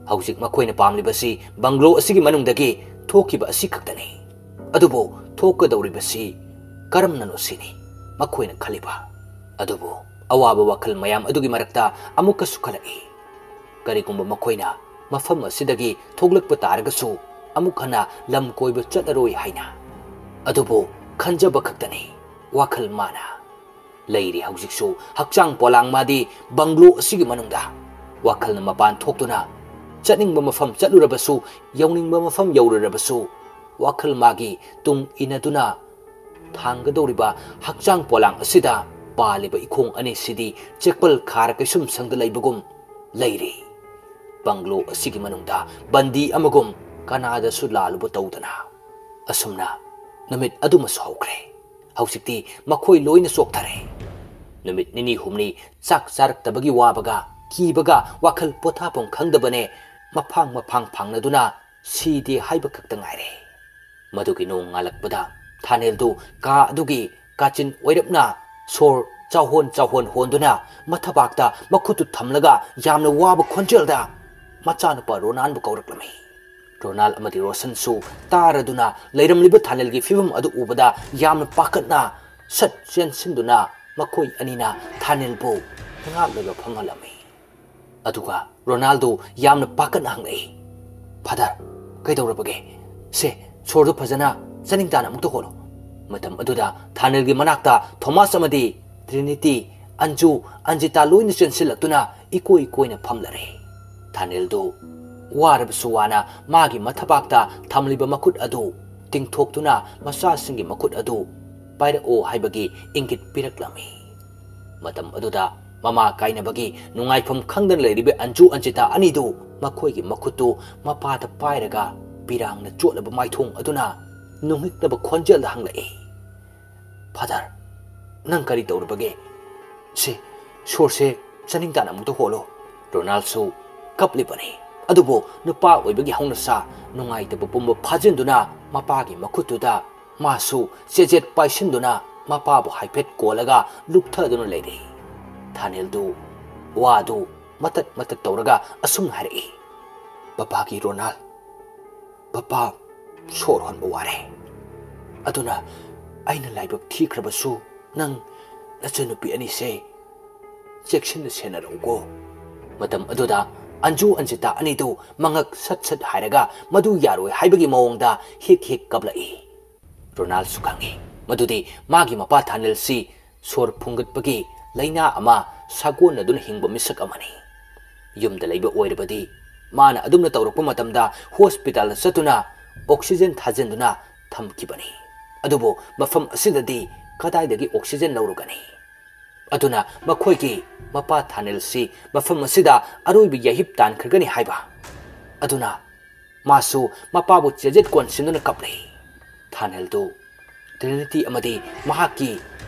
ꯍꯧꯖꯤꯛ ꯃꯈꯣꯏꯅ ꯄꯥꯝꯂꯤꯕꯁꯤ ꯕꯪꯒ꯭ꯂꯣ ꯑꯁꯤꯒꯤ ꯃꯅꯨꯡꯗꯒꯤ ꯊꯣꯛꯈꯤꯕ ꯑꯁꯤ ꯈꯛꯇꯅꯤ꯫ ꯑꯗꯨꯕꯨ ꯊꯣꯛꯀꯗꯧꯔꯤꯕꯁꯤ ꯀꯔꯝꯅꯅꯣ ꯁꯤꯅꯤ ꯃꯈꯣꯏꯅ ꯈꯜꯂꯤꯕ꯫ ꯑꯗꯨꯕꯨ ꯑꯋꯥꯕ ꯋꯥꯈꯜ ꯃꯌꯥꯝ ꯑꯗꯨꯒꯤ ꯃꯔꯛꯇ ꯑꯃꯨꯛꯀꯁꯨ ꯈꯜꯂꯛꯏ꯫ ꯀꯔꯤꯒꯨꯝꯕ ꯃꯈꯣꯏꯅ ꯃꯐꯝ ꯑꯁꯤꯗꯒꯤ ꯊꯣꯛꯂꯛꯄ ꯇꯥꯔꯒꯁꯨ ꯑꯃꯨꯛ ꯍꯟꯅ ꯂꯝ ꯀꯣꯏꯕ ꯆꯠꯂꯔꯣꯏ ꯍꯥꯏꯅ꯫ ꯑꯗꯨꯕꯨ ꯈꯟꯖꯕ ꯈꯛꯇꯅꯤ ꯋꯥꯈꯜ ꯃꯥꯅ꯫ ꯂꯩꯔꯤ ꯍꯧꯖꯤꯛꯁꯨ ꯍꯛꯆꯥꯡ ꯄꯣꯂꯥꯡ ꯃꯥꯗꯤ ꯕꯪꯒ꯭ꯂꯣ ꯑꯁꯤꯒꯤ ꯃꯅꯨꯡꯗ꯫ ꯋꯥꯈꯜꯅ ꯃꯄꯥꯟ ꯊꯣꯛꯇꯨꯅ ꯆꯠꯅꯤꯡꯕ ꯃꯐꯝ ꯆꯠꯂꯨꯔꯕꯁꯨ, ꯌꯧꯅꯤꯡꯕ ꯃꯐꯝ ꯌꯧꯔꯨꯔꯕꯁꯨ, ꯋꯥꯈꯜ ꯃꯥꯒꯤ ꯇꯨꯡ ꯏꯟꯅꯗꯨꯅ ꯊꯥꯡꯒꯗꯧꯔꯤꯕ ꯍꯛꯆꯥꯡ ꯄꯣꯂꯥꯡ ꯑꯁꯤꯗ ꯄꯥꯜꯂꯤꯕ ꯏꯈꯣꯡ ꯑꯅꯤꯁꯤꯗꯤ ꯆꯦꯛꯄꯜ ꯈꯥꯔ ꯀꯩꯁꯨꯝꯁꯪꯗ ꯂꯩꯕꯒꯨꯝ ꯂꯩꯔꯤ꯫ ꯕꯪꯒ꯭ꯂꯣ ꯑꯁꯤꯒꯤ ꯃꯅꯨꯡꯗ ꯕꯟꯗꯤ ꯑꯃꯒꯨꯝ ꯀꯅꯥꯗꯁꯨ ꯂꯥꯜꯂꯨꯕ ꯇꯧꯗꯅ꯫ ꯑꯁꯨꯝꯅ ꯅꯨꯃꯤꯠ ꯑꯗꯨꯃꯁꯨ ꯍꯧꯈ꯭ꯔꯦ꯫ ꯍꯧꯖꯤꯛꯇꯤ ꯃꯈꯣꯏ ꯂꯣꯏꯅ ꯆꯣꯛꯊꯔꯦ꯫ ꯅꯨꯃꯤꯠ ꯅꯤꯅꯤ ꯍꯨꯝꯅꯤ ꯆꯥꯛ ꯆꯥꯔꯛꯇꯕꯒꯤ ꯋꯥꯕꯒ ꯀꯤꯕꯒ ꯋꯥꯈꯜ ꯄꯣꯊꯥꯐꯝ ꯈꯪꯗꯕꯅꯦ꯫ ꯃꯐꯥꯡ ꯃꯐꯥꯡ ꯐꯥꯡꯅꯗꯨꯅ ꯁꯤꯗꯦ ꯍꯥꯏꯕ ꯈꯛꯇ ꯉꯥꯏꯔꯦ꯫ ꯃꯗꯨꯒꯤ ꯅꯣꯡ ꯉꯥꯜꯂꯛꯄꯗ ꯊꯥꯅꯦꯜꯗꯨ ꯀꯥ ꯑꯗꯨꯒꯤ ꯀꯥꯆꯤꯟ ꯑꯣꯏꯔꯞꯅ ꯁꯣꯔ ꯆꯥꯎꯍꯣꯟ ꯆꯥꯎꯍꯣꯟ ꯍꯣꯟꯗꯨꯅ ꯃꯊꯕꯥꯛꯇ ꯃꯈꯨꯠꯇꯨ ꯊꯝꯂꯒ ꯌꯥꯝꯅ ꯋꯥꯕ ꯈꯣꯟꯖꯦꯜꯗ ꯃꯆꯥꯅꯨꯄꯥ ꯔꯣꯅꯥꯟꯕꯨ ꯀꯧꯔꯛꯂꯝꯃꯤ꯫ ꯔꯣꯅꯥꯜ ꯑꯃꯗꯤ ꯔꯣꯁꯟꯁꯨ ꯇꯥꯔꯗꯨꯅ ꯂꯩꯔꯝꯂꯤꯕ ꯊꯥꯅꯦꯜꯒꯤ ꯐꯤꯕꯝ ꯑꯗꯨ ꯎꯕꯗ ꯌꯥꯝꯅ ꯄꯥꯈꯠꯅ ꯁꯠ ꯆꯦꯟꯁꯤꯟꯗꯨꯅ ꯃꯈꯣꯏ ꯑꯅꯤꯅ ꯊꯥꯅꯦꯜꯕꯨ ꯉꯥꯛꯂꯒ ꯐꯝꯍꯜꯂꯝꯃꯤ꯫ ꯑꯗꯨꯒ ꯔꯣꯅꯥꯜꯗꯣ ꯌꯥꯝꯅ ꯄꯥꯈꯠꯅ ꯍꯪꯂꯛꯏ, "ꯐꯥꯗꯔ, ꯀꯩꯗꯧꯔꯕꯒꯦ? ꯁꯦ, ꯁꯣꯔꯗꯨ ꯐꯖꯅ ꯆꯥꯅꯤꯡ ꯇꯥꯅ ꯑꯃꯨꯛꯇ ꯍꯣꯜꯂꯣ꯫" ꯃꯇꯝ ꯑꯗꯨꯗ ꯊꯥꯅꯦꯜꯒꯤ ꯃꯅꯥꯛꯇ ꯊꯣꯃꯥꯁ ꯑꯃꯗꯤ ꯇ꯭ꯔꯤꯅꯤꯇꯤ, ꯑꯟꯖꯨ, ꯑꯟꯖꯤꯇꯥ ꯂꯣꯏꯅ ꯆꯦꯟꯁꯤꯜꯂꯛꯇꯨꯅ ꯏꯀꯣꯏ ꯀꯣꯏꯅ ꯐꯝꯂꯔꯦ꯫ ꯊꯥꯅꯦꯜꯗꯨ ꯋꯥꯔꯕꯁꯨ ꯋꯥꯅ ꯃꯥꯒꯤ ꯃꯊꯕꯥꯛꯇ ꯊꯝꯂꯤꯕ ꯃꯈꯨꯠ ꯑꯗꯨ ꯇꯤꯡꯊꯣꯛꯇꯨꯅ ꯃꯆꯥꯁꯤꯡꯒꯤ ꯃꯈꯨꯠ ꯑꯗꯨ ꯄꯥꯏꯔꯛꯑꯣ ꯍꯥꯏꯕꯒꯤ ꯏꯪꯒꯤꯠ ꯄꯤꯔꯛꯂꯝꯃꯤ꯫ ꯃꯇꯝ ꯑꯗꯨꯗ ꯃꯃꯥ ꯀꯥꯏꯅꯕꯒꯤ ꯅꯨꯡꯉꯥꯏꯐꯝ ꯈꯪꯗꯅ ꯂꯩꯔꯤꯕ ꯑꯟꯖꯨ ꯑꯟꯖꯤꯇꯥ ꯑꯅꯤꯗꯨ ꯃꯈꯣꯏꯒꯤ ꯃꯈꯨꯠꯇꯨ ꯃꯄꯥꯗ ꯄꯥꯏꯔꯒ ꯄꯤꯔꯥꯡꯅ ꯆꯣꯠꯂꯕ ꯃꯥꯏꯊꯣꯡ ꯑꯗꯨꯅ ꯅꯨꯡꯍꯤꯛꯅꯕ ꯈꯣꯟꯖꯦꯜꯗ ꯍꯪꯂꯛꯏ, "ꯐꯥꯗꯔ, ꯅꯪ ꯀꯔꯤ ꯇꯧꯔꯕꯒꯦ? ꯁꯦ, ꯁꯣꯔꯁꯦ ꯆꯥꯅꯤꯡ ꯇꯥꯅ ꯑꯃꯨꯛꯇ ꯍꯣꯜꯂꯣ꯫" ꯔꯣꯅꯥꯜꯁꯨ ꯀꯞꯂꯤꯕꯅꯤ꯫ ꯑꯗꯨꯕꯨ ꯅꯨꯄꯥ ꯑꯣꯏꯕꯒꯤ ꯍꯧꯅꯁꯥ ꯅꯨꯡꯉꯥꯏꯇꯕ ꯄꯨꯝꯕ ꯐꯥꯖꯤꯟꯗꯨꯅ ꯃꯄꯥꯒꯤ ꯃꯈꯨꯠꯇꯨꯗ ꯃꯥꯁꯨ ꯆꯦꯖꯦꯠ ꯄꯥꯏꯁꯤꯟꯗꯨꯅ ꯃꯄꯥꯕꯨ ꯍꯥꯏꯐꯦꯠ ꯀꯣꯜꯂꯒ ꯂꯨꯞꯊꯗꯨꯅ ꯂꯩꯔꯦ꯫ ꯊꯥꯅꯦꯜꯗꯨ ꯋꯥꯗꯨ ꯃꯇꯠ ꯃꯇꯠ ꯇꯧꯔꯒ ꯑꯁꯨꯝꯅ ꯍꯥꯏꯔꯛꯏ, "ꯄꯄꯥꯒꯤ ꯔꯣꯅꯥꯜ, ꯄꯄꯥ ꯁꯣꯔ ꯍꯣꯟꯕ ꯋꯥꯔꯦ꯫ ꯑꯗꯨꯅ ꯑꯩꯅ ꯂꯥꯏꯕꯛ ꯊꯤꯈ꯭ꯔꯕꯁꯨ ꯅꯪ ꯅꯆꯟꯅꯨꯄꯤ ꯑꯅꯤꯁꯦ ꯆꯦꯛꯁꯤꯟꯅ ꯁꯦꯟꯅꯔꯛꯎꯀꯣ꯫ ꯃꯇꯝ ꯑꯗꯨꯗ ꯑꯟꯖꯨ ꯑꯟꯖꯤꯇꯥ ꯑꯅꯤꯗꯨ ꯃꯉꯛ ꯁꯠ ꯁꯠ ꯍꯥꯏꯔꯒ ꯃꯗꯨ ꯌꯥꯔꯣꯏ ꯍꯥꯏꯕꯒꯤ ꯃꯑꯣꯡꯗ ꯍꯤꯛ ꯍꯤꯛ ꯀꯞꯂꯛꯏ꯫ ꯔꯣꯅꯥꯜꯁꯨ ꯈꯪꯏ ꯃꯗꯨꯗꯤ ꯃꯥꯒꯤ ꯃꯄꯥ ꯊꯥꯅꯤꯜꯁꯤ ꯁꯣꯔ ꯐꯨꯡꯒꯠꯄꯒꯤ ꯂꯥꯏꯅꯥ ꯑꯃ ꯁꯥꯒꯣꯟꯅꯗꯨꯅ ꯍꯤꯡꯕ ꯃꯤꯁꯛ ꯑꯃꯅꯤ꯫ ꯌꯨꯝꯗ ꯂꯩꯕ ꯑꯣꯏꯔꯕꯗꯤ ꯃꯥꯅ ꯑꯗꯨꯝꯅ ꯇꯧꯔꯛꯄ ꯃꯇꯝꯗ ꯍꯣꯁꯄꯤꯇꯥꯜꯗ ꯆꯠꯇꯨꯅ ꯑꯣꯛꯁꯤꯖꯦꯟ ꯊꯥꯖꯤꯟꯗꯨꯅ ꯊꯝꯈꯤꯕꯅꯤ꯫ ꯑꯗꯨꯕꯨ ꯃꯐꯝ ꯑꯁꯤꯗꯗꯤ ꯀꯗꯥꯏꯗꯒꯤ ꯑꯣꯛꯁꯤꯖꯦꯟ ꯂꯧꯔꯨꯒꯅꯤ? ꯑꯗꯨꯅ ꯃꯈꯣꯏꯒꯤ ꯃꯄꯥ ꯊꯥꯅꯤꯜꯁꯤ ꯃꯐꯝ ꯑꯁꯤꯗ ꯑꯔꯣꯏꯕ ꯌꯥꯍꯤꯞ ꯇꯥꯟꯈ꯭ꯔꯒꯅꯤ ꯍꯥꯏꯕ꯫ ꯑꯗꯨꯅ ꯃꯥꯁꯨ ꯃꯄꯥꯕꯨ ꯆꯦꯖꯦꯠ ꯀꯣꯟꯁꯤꯟꯗꯨꯅ ꯀꯞꯂꯤ꯫ ꯊꯥꯅꯤꯜꯗꯨ ꯇ꯭ꯔꯤꯅꯤꯇꯤ ꯑꯃꯗꯤ ꯃꯍꯥꯛꯀꯤ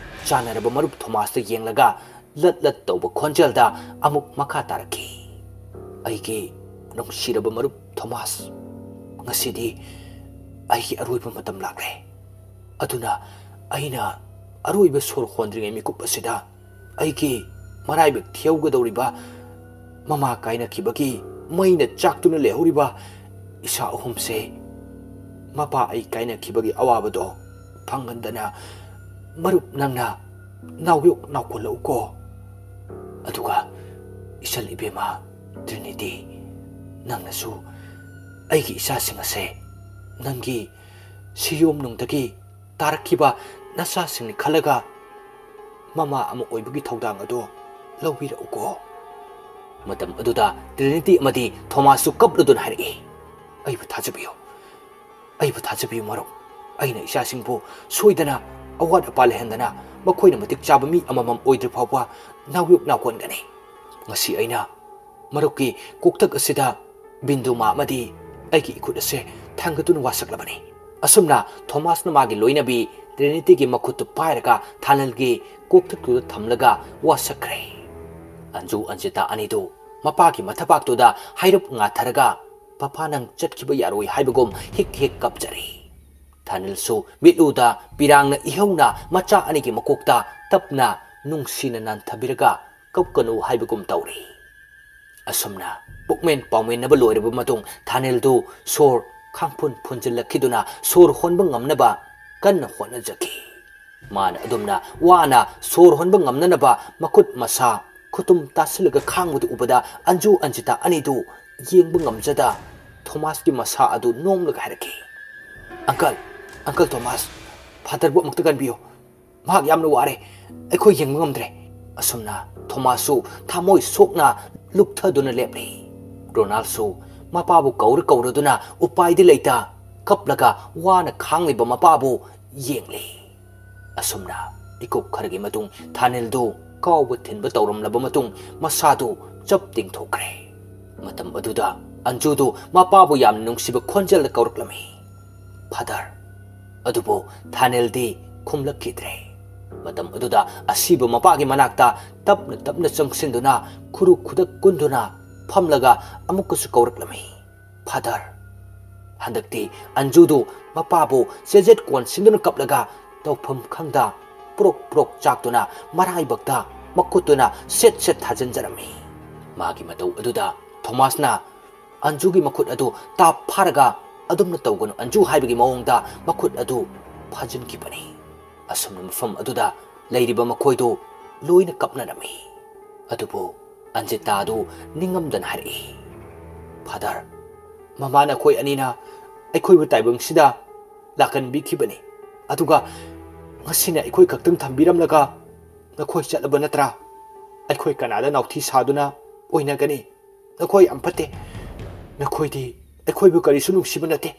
ꯆꯥꯟꯅꯔꯕ ꯃꯔꯨꯞ ꯊꯣꯃꯥꯁꯇ ꯌꯦꯡꯂꯒ ꯂꯠ ꯂꯠ ꯇꯧꯕ ꯈꯣꯟꯖꯦꯜꯗ ꯑꯃꯨꯛ ꯃꯈꯥ ꯇꯥꯔꯛꯈꯤ, "ꯑꯩꯒꯤ ꯅꯨꯡꯁꯤꯔꯕ ꯃꯔꯨꯞ ꯊꯣꯃꯥꯁ, ꯉꯁꯤꯗꯤ ꯑꯩꯒꯤ ꯑꯔꯣꯏꯕ ꯃꯇꯝ ꯂꯥꯛꯂꯦ꯫ ꯑꯗꯨꯅ ꯑꯩꯅ ꯑꯔꯣꯏꯕ ꯁꯣꯔ ꯍꯣꯟꯗ꯭ꯔꯤꯉꯩ ꯃꯤꯀꯨꯞ ꯑꯁꯤꯗ ꯑꯩꯒꯤ ꯃꯔꯥꯏꯕꯛ ꯊꯤꯍꯧꯒꯗꯧꯔꯤꯕ, ꯃꯃꯥ ꯀꯥꯏꯅꯈꯤꯕꯒꯤ ꯃꯩꯅ ꯆꯥꯛꯇꯨꯅ ꯂꯩꯍꯧꯔꯤꯕ ꯏꯁꯥ ꯑꯍꯨꯝꯁꯦ, ꯃꯄꯥ ꯑꯩ ꯀꯥꯏꯅꯈꯤꯕꯒꯤ ꯑꯋꯥꯕꯗꯣ ꯐꯪꯍꯟꯗꯅ ꯃꯔꯨꯞ ꯅꯪꯅ ꯅꯥꯎꯌꯣꯛ ꯅꯥꯎꯀꯣꯜꯂꯛꯎꯀꯣ꯫ ꯑꯗꯨꯒ ꯏꯆꯜ ꯏꯕꯦꯝꯃ ꯇ꯭ꯔꯤꯅꯤꯇꯤ, ꯅꯪꯅꯁꯨ ꯑꯩꯒꯤ ꯏꯆꯥꯁꯤꯡ ꯑꯁꯦ ꯅꯪꯒꯤ ꯁꯤꯌꯣꯝꯅꯨꯡꯗꯒꯤ ꯇꯥꯔꯛꯈꯤꯕ ꯅꯆꯥꯁꯤꯡꯅꯤ ꯈꯜꯂꯒ ꯃꯃꯥ ꯑꯃ ꯑꯣꯏꯕꯒꯤ ꯊꯧꯗꯥꯡ ꯑꯗꯨ ꯂꯧꯕꯤꯔꯛꯎꯀꯣ꯫" ꯃꯇꯝ ꯑꯗꯨꯗ ꯇ꯭ꯔꯤꯅꯤꯇꯤ ꯑꯃꯗꯤ ꯊꯣꯃꯥꯁꯁꯨ ꯀꯞꯂꯗꯨꯅ ꯍꯥꯏꯔꯛꯏ, "ꯑꯩꯕꯨ ꯊꯥꯖꯕꯤꯌꯨ, ꯑꯩꯕꯨ ꯊꯥꯖꯕꯤꯌꯨ ꯃꯔꯨꯞ꯫ ꯑꯩꯅ ꯏꯆꯥꯁꯤꯡꯕꯨ ꯁꯣꯏꯗꯅ ꯑꯋꯥꯠ ꯑꯄꯥ ꯂꯩꯍꯟꯗꯅ ꯃꯈꯣꯏꯅ ꯃꯇꯤꯛ ꯆꯥꯕ ꯃꯤ ꯑꯃꯃꯝ ꯑꯣꯏꯗ꯭ꯔꯤ ꯐꯥꯎꯕ ꯅꯥꯎꯌꯣꯛ ꯅꯥꯎꯀꯣꯟꯒꯅꯤ꯫ ꯉꯁꯤ ꯑꯩꯅ ꯃꯔꯨꯞꯀꯤ ꯀꯣꯛꯊꯛ ꯑꯁꯤꯗ ꯕꯤꯟꯗꯨꯃꯥ ꯑꯃꯗꯤ ꯑꯩꯒꯤ ꯏꯈꯨꯠ ꯑꯁꯦ ꯊꯥꯡꯒꯠꯇꯨꯅ ꯋꯥꯁꯛꯂꯕꯅꯤ꯫" ꯑꯁꯨꯝꯅ ꯊꯣꯃꯥꯁꯅ ꯃꯥꯒꯤ ꯂꯣꯏꯅꯕꯤ ꯇ꯭ꯔꯤꯅꯤꯇꯤꯒꯤ ꯃꯈꯨꯠꯇꯨ ꯄꯥꯏꯔꯒ ꯊꯥꯅꯜꯒꯤ ꯀꯣꯛꯊꯛꯇꯨꯗ ꯊꯝꯂꯒ ꯋꯥꯁꯛꯈ꯭ꯔꯦ꯫ ꯑꯟꯖꯨ ꯑꯟꯖꯤꯇꯥ ꯑꯅꯤꯗꯨ ꯃꯄꯥꯒꯤ ꯃꯊꯕꯥꯛꯇꯨꯗ ꯍꯥꯏꯔꯞ ꯉꯥꯊꯔꯒ, "ꯄꯄꯥ, ꯅꯪ ꯆꯠꯈꯤꯕ ꯌꯥꯔꯣꯏ" ꯍꯥꯏꯕꯒꯨꯝ ꯍꯤꯛ ꯍꯤꯛ ꯀꯞꯆꯔꯤ꯫ ꯊꯥꯅꯤꯜꯁꯨ ꯃꯤꯠꯂꯨꯗ ꯄꯤꯔꯥꯡꯅ ꯏꯍꯧꯅ ꯃꯆꯥ ꯑꯅꯤꯒꯤ ꯃꯀꯣꯛꯇ ꯇꯞꯅ ꯅꯨꯡꯁꯤꯅ ꯅꯥꯟꯊꯕꯤꯔꯒ, "ꯀꯞꯀꯅꯨ" ꯍꯥꯏꯕꯒꯨꯝ ꯇꯧꯔꯤ꯫ ꯑꯁꯨꯝꯅ ꯄꯨꯛꯃꯦꯟ ꯄꯥꯎꯃꯦꯟꯅꯕ ꯂꯣꯏꯔꯕ ꯃꯇꯨꯡ ꯊꯥꯅꯤꯜꯗꯨ ꯁꯣꯔ ꯈꯥꯡꯐꯨꯟ ꯐꯨꯟꯖꯤꯜꯂꯛꯈꯤꯗꯨꯅ ꯁꯣꯔ ꯍꯣꯟꯕ ꯉꯝꯅꯕ ꯀꯟꯅ ꯍꯣꯠꯅꯖꯈꯤ꯫ ꯃꯥꯅ ꯑꯗꯨꯝꯅ ꯋꯥꯅ ꯁꯣꯔ ꯍꯣꯟꯕ ꯉꯝꯅꯅꯕ ꯃꯈꯨꯠ ꯃꯁꯥ ꯃꯇꯨꯝ ꯇꯥꯁꯤꯜꯂꯒ ꯈꯥꯡꯕꯗꯨ ꯎꯕꯗ ꯑꯟꯖꯨ ꯑꯟꯖꯤꯇꯥ ꯑꯅꯤꯗꯨ ꯌꯦꯡꯕ ꯉꯝꯖꯗ ꯊꯣꯃꯥꯁꯀꯤ ꯃꯁꯥ ꯑꯗꯨ ꯅꯣꯝꯂꯒ ꯍꯥꯏꯔꯛꯈꯤ, "ꯑꯪꯀꯜ, ꯑꯪꯀꯜ ꯊꯣꯃꯥꯁ, ꯐꯥꯗꯔꯕꯨ ꯑꯃꯨꯛꯇ ꯀꯟꯕꯤꯌꯨ꯫ ꯃꯍꯥꯛ ꯌꯥꯝꯅ ꯋꯥꯔꯦ꯫ ꯑꯩꯈꯣꯏ ꯌꯦꯡꯕ ꯉꯝꯗ꯭ꯔꯦ꯫" ꯑꯁꯨꯝꯅ ꯊꯣꯃꯥꯁꯁꯨ ꯊꯃꯣꯏ ꯁꯣꯛꯅ ꯂꯨꯞꯊꯗꯨꯅ ꯂꯦꯞꯂꯤ꯫ ꯔꯣꯅꯥꯜꯁꯨ ꯃꯄꯥꯕꯨ ꯀꯧꯔ ꯀꯧꯔꯗꯨꯅ ꯎꯄꯥꯏꯗꯤ ꯂꯩꯇ ꯀꯞꯂꯒ ꯋꯥꯅ ꯈꯥꯡꯂꯤꯕ ꯃꯄꯥꯕꯨ ꯌꯦꯡꯂꯤ꯫ ꯑꯁꯨꯝꯅ ꯏꯀꯨꯞ ꯈꯔꯒꯤ ꯃꯇꯨꯡ ꯊꯥꯅꯤꯜꯗꯨ ꯀꯥꯎꯕ ꯊꯤꯟꯕ ꯇꯧꯔꯝꯂꯕ ꯃꯇꯨꯡ ꯃꯁꯥꯗꯨ ꯆꯞ ꯇꯤꯡꯊꯣꯛꯈ꯭ꯔꯦ꯫ ꯃꯇꯝ ꯑꯗꯨꯗ ꯑꯟꯖꯨꯗꯨ ꯃꯄꯥꯕꯨ ꯌꯥꯝꯅ ꯅꯨꯡꯁꯤꯕ ꯈꯣꯟꯖꯦꯜꯗ ꯀꯧꯔꯛꯂꯝꯃꯤ, "ꯐꯥꯗꯔ꯫" ꯑꯗꯨꯕꯨ ꯊꯥꯅꯦꯜꯗꯤ ꯈꯨꯝꯂꯛꯈꯤꯗ꯭ꯔꯦ꯫ ꯃꯇꯝ ꯑꯗꯨꯗ ꯑꯁꯤꯕ ꯃꯄꯥꯒꯤ ꯃꯅꯥꯛꯇ ꯇꯞꯅ ꯇꯞꯅ ꯆꯪꯁꯤꯟꯗꯨꯅ ꯈꯨꯔꯨ ꯈꯨꯗꯛ ꯀꯨꯟꯗꯨꯅ ꯐꯝꯂꯒ ꯑꯃꯨꯛꯀꯁꯨ ꯀꯧꯔꯛꯂꯝꯃꯤ, "ꯐꯥꯗꯔ꯫" ꯍꯟꯗꯛꯇꯤ ꯑꯟꯖꯨꯗꯨ ꯃꯄꯥꯕꯨ ꯆꯦꯖꯦꯠ ꯀꯣꯟꯁꯤꯟꯗꯨꯅ ꯀꯞꯂꯒ ꯇꯧꯐꯝ ꯈꯪꯗ ꯄ꯭ꯔꯣꯛ ꯄ꯭ꯔꯣꯛ ꯆꯥꯛꯇꯨꯅ ꯃꯔꯥꯏꯕꯛꯇ ꯃꯈꯨꯠꯇꯨꯅ ꯁꯦꯠ ꯁꯦꯠ ꯊꯥꯖꯤꯟꯖꯔꯝꯃꯤ꯫ ꯃꯥꯒꯤ ꯃꯇꯧ ꯑꯗꯨꯗ ꯊꯣꯃꯥꯁꯅ ꯑꯟꯖꯨꯒꯤ ꯃꯈꯨꯠ ꯑꯗꯨ ꯇꯥꯞ ꯐꯥꯔꯒ, "ꯑꯗꯨꯝꯅ ꯇꯧꯒꯅꯨ ꯑꯟꯖꯨ" ꯍꯥꯏꯕꯒꯤ ꯃꯑꯣꯡꯗ ꯃꯈꯨꯠ ꯑꯗꯨ ꯐꯥꯖꯤꯟꯈꯤꯕꯅꯤ꯫ ꯑꯁꯨꯝꯅ ꯃꯐꯝ ꯑꯗꯨꯗ ꯂꯩꯔꯤꯕ ꯃꯈꯣꯏꯗꯨ ꯂꯣꯏꯅ ꯀꯞꯅꯔꯝꯃꯤ꯫ ꯑꯗꯨꯕꯨ ꯑꯟꯖꯤꯇꯥꯗꯨ ꯅꯤꯡꯉꯝꯗꯅ ꯍꯥꯏꯔꯛꯏ, "ꯐꯥꯗꯔ, ꯃꯃꯥ ꯅꯈꯣꯏ ꯑꯅꯤꯅ ꯑꯩꯈꯣꯏꯕꯨ ꯇꯥꯏꯕꯪꯁꯤꯗ ꯂꯥꯛꯀꯟꯕꯤꯈꯤꯕꯅꯤ꯫ ꯑꯗꯨꯒ ꯉꯁꯤꯅ ꯑꯩꯈꯣꯏ ꯈꯛꯇꯪ ꯊꯝꯕꯤꯔꯝꯂꯒ ꯅꯈꯣꯏ ꯆꯠꯂꯕ ꯅꯠꯇ꯭ꯔꯥ? ꯑꯩꯈꯣꯏ ꯀꯅꯥꯗ ꯅꯥꯎꯊꯤ ꯁꯥꯗꯨꯅ ꯑꯣꯏꯅꯒꯅꯤ? ꯅꯈꯣꯏ ꯌꯥꯝ ꯐꯠꯇꯦ꯫ ꯅꯈꯣꯏꯗꯤ ꯑꯩꯈꯣꯏꯕꯨ ꯀꯔꯤꯁꯨ ꯅꯨꯡꯁꯤꯕ ꯅꯠꯇꯦ꯫"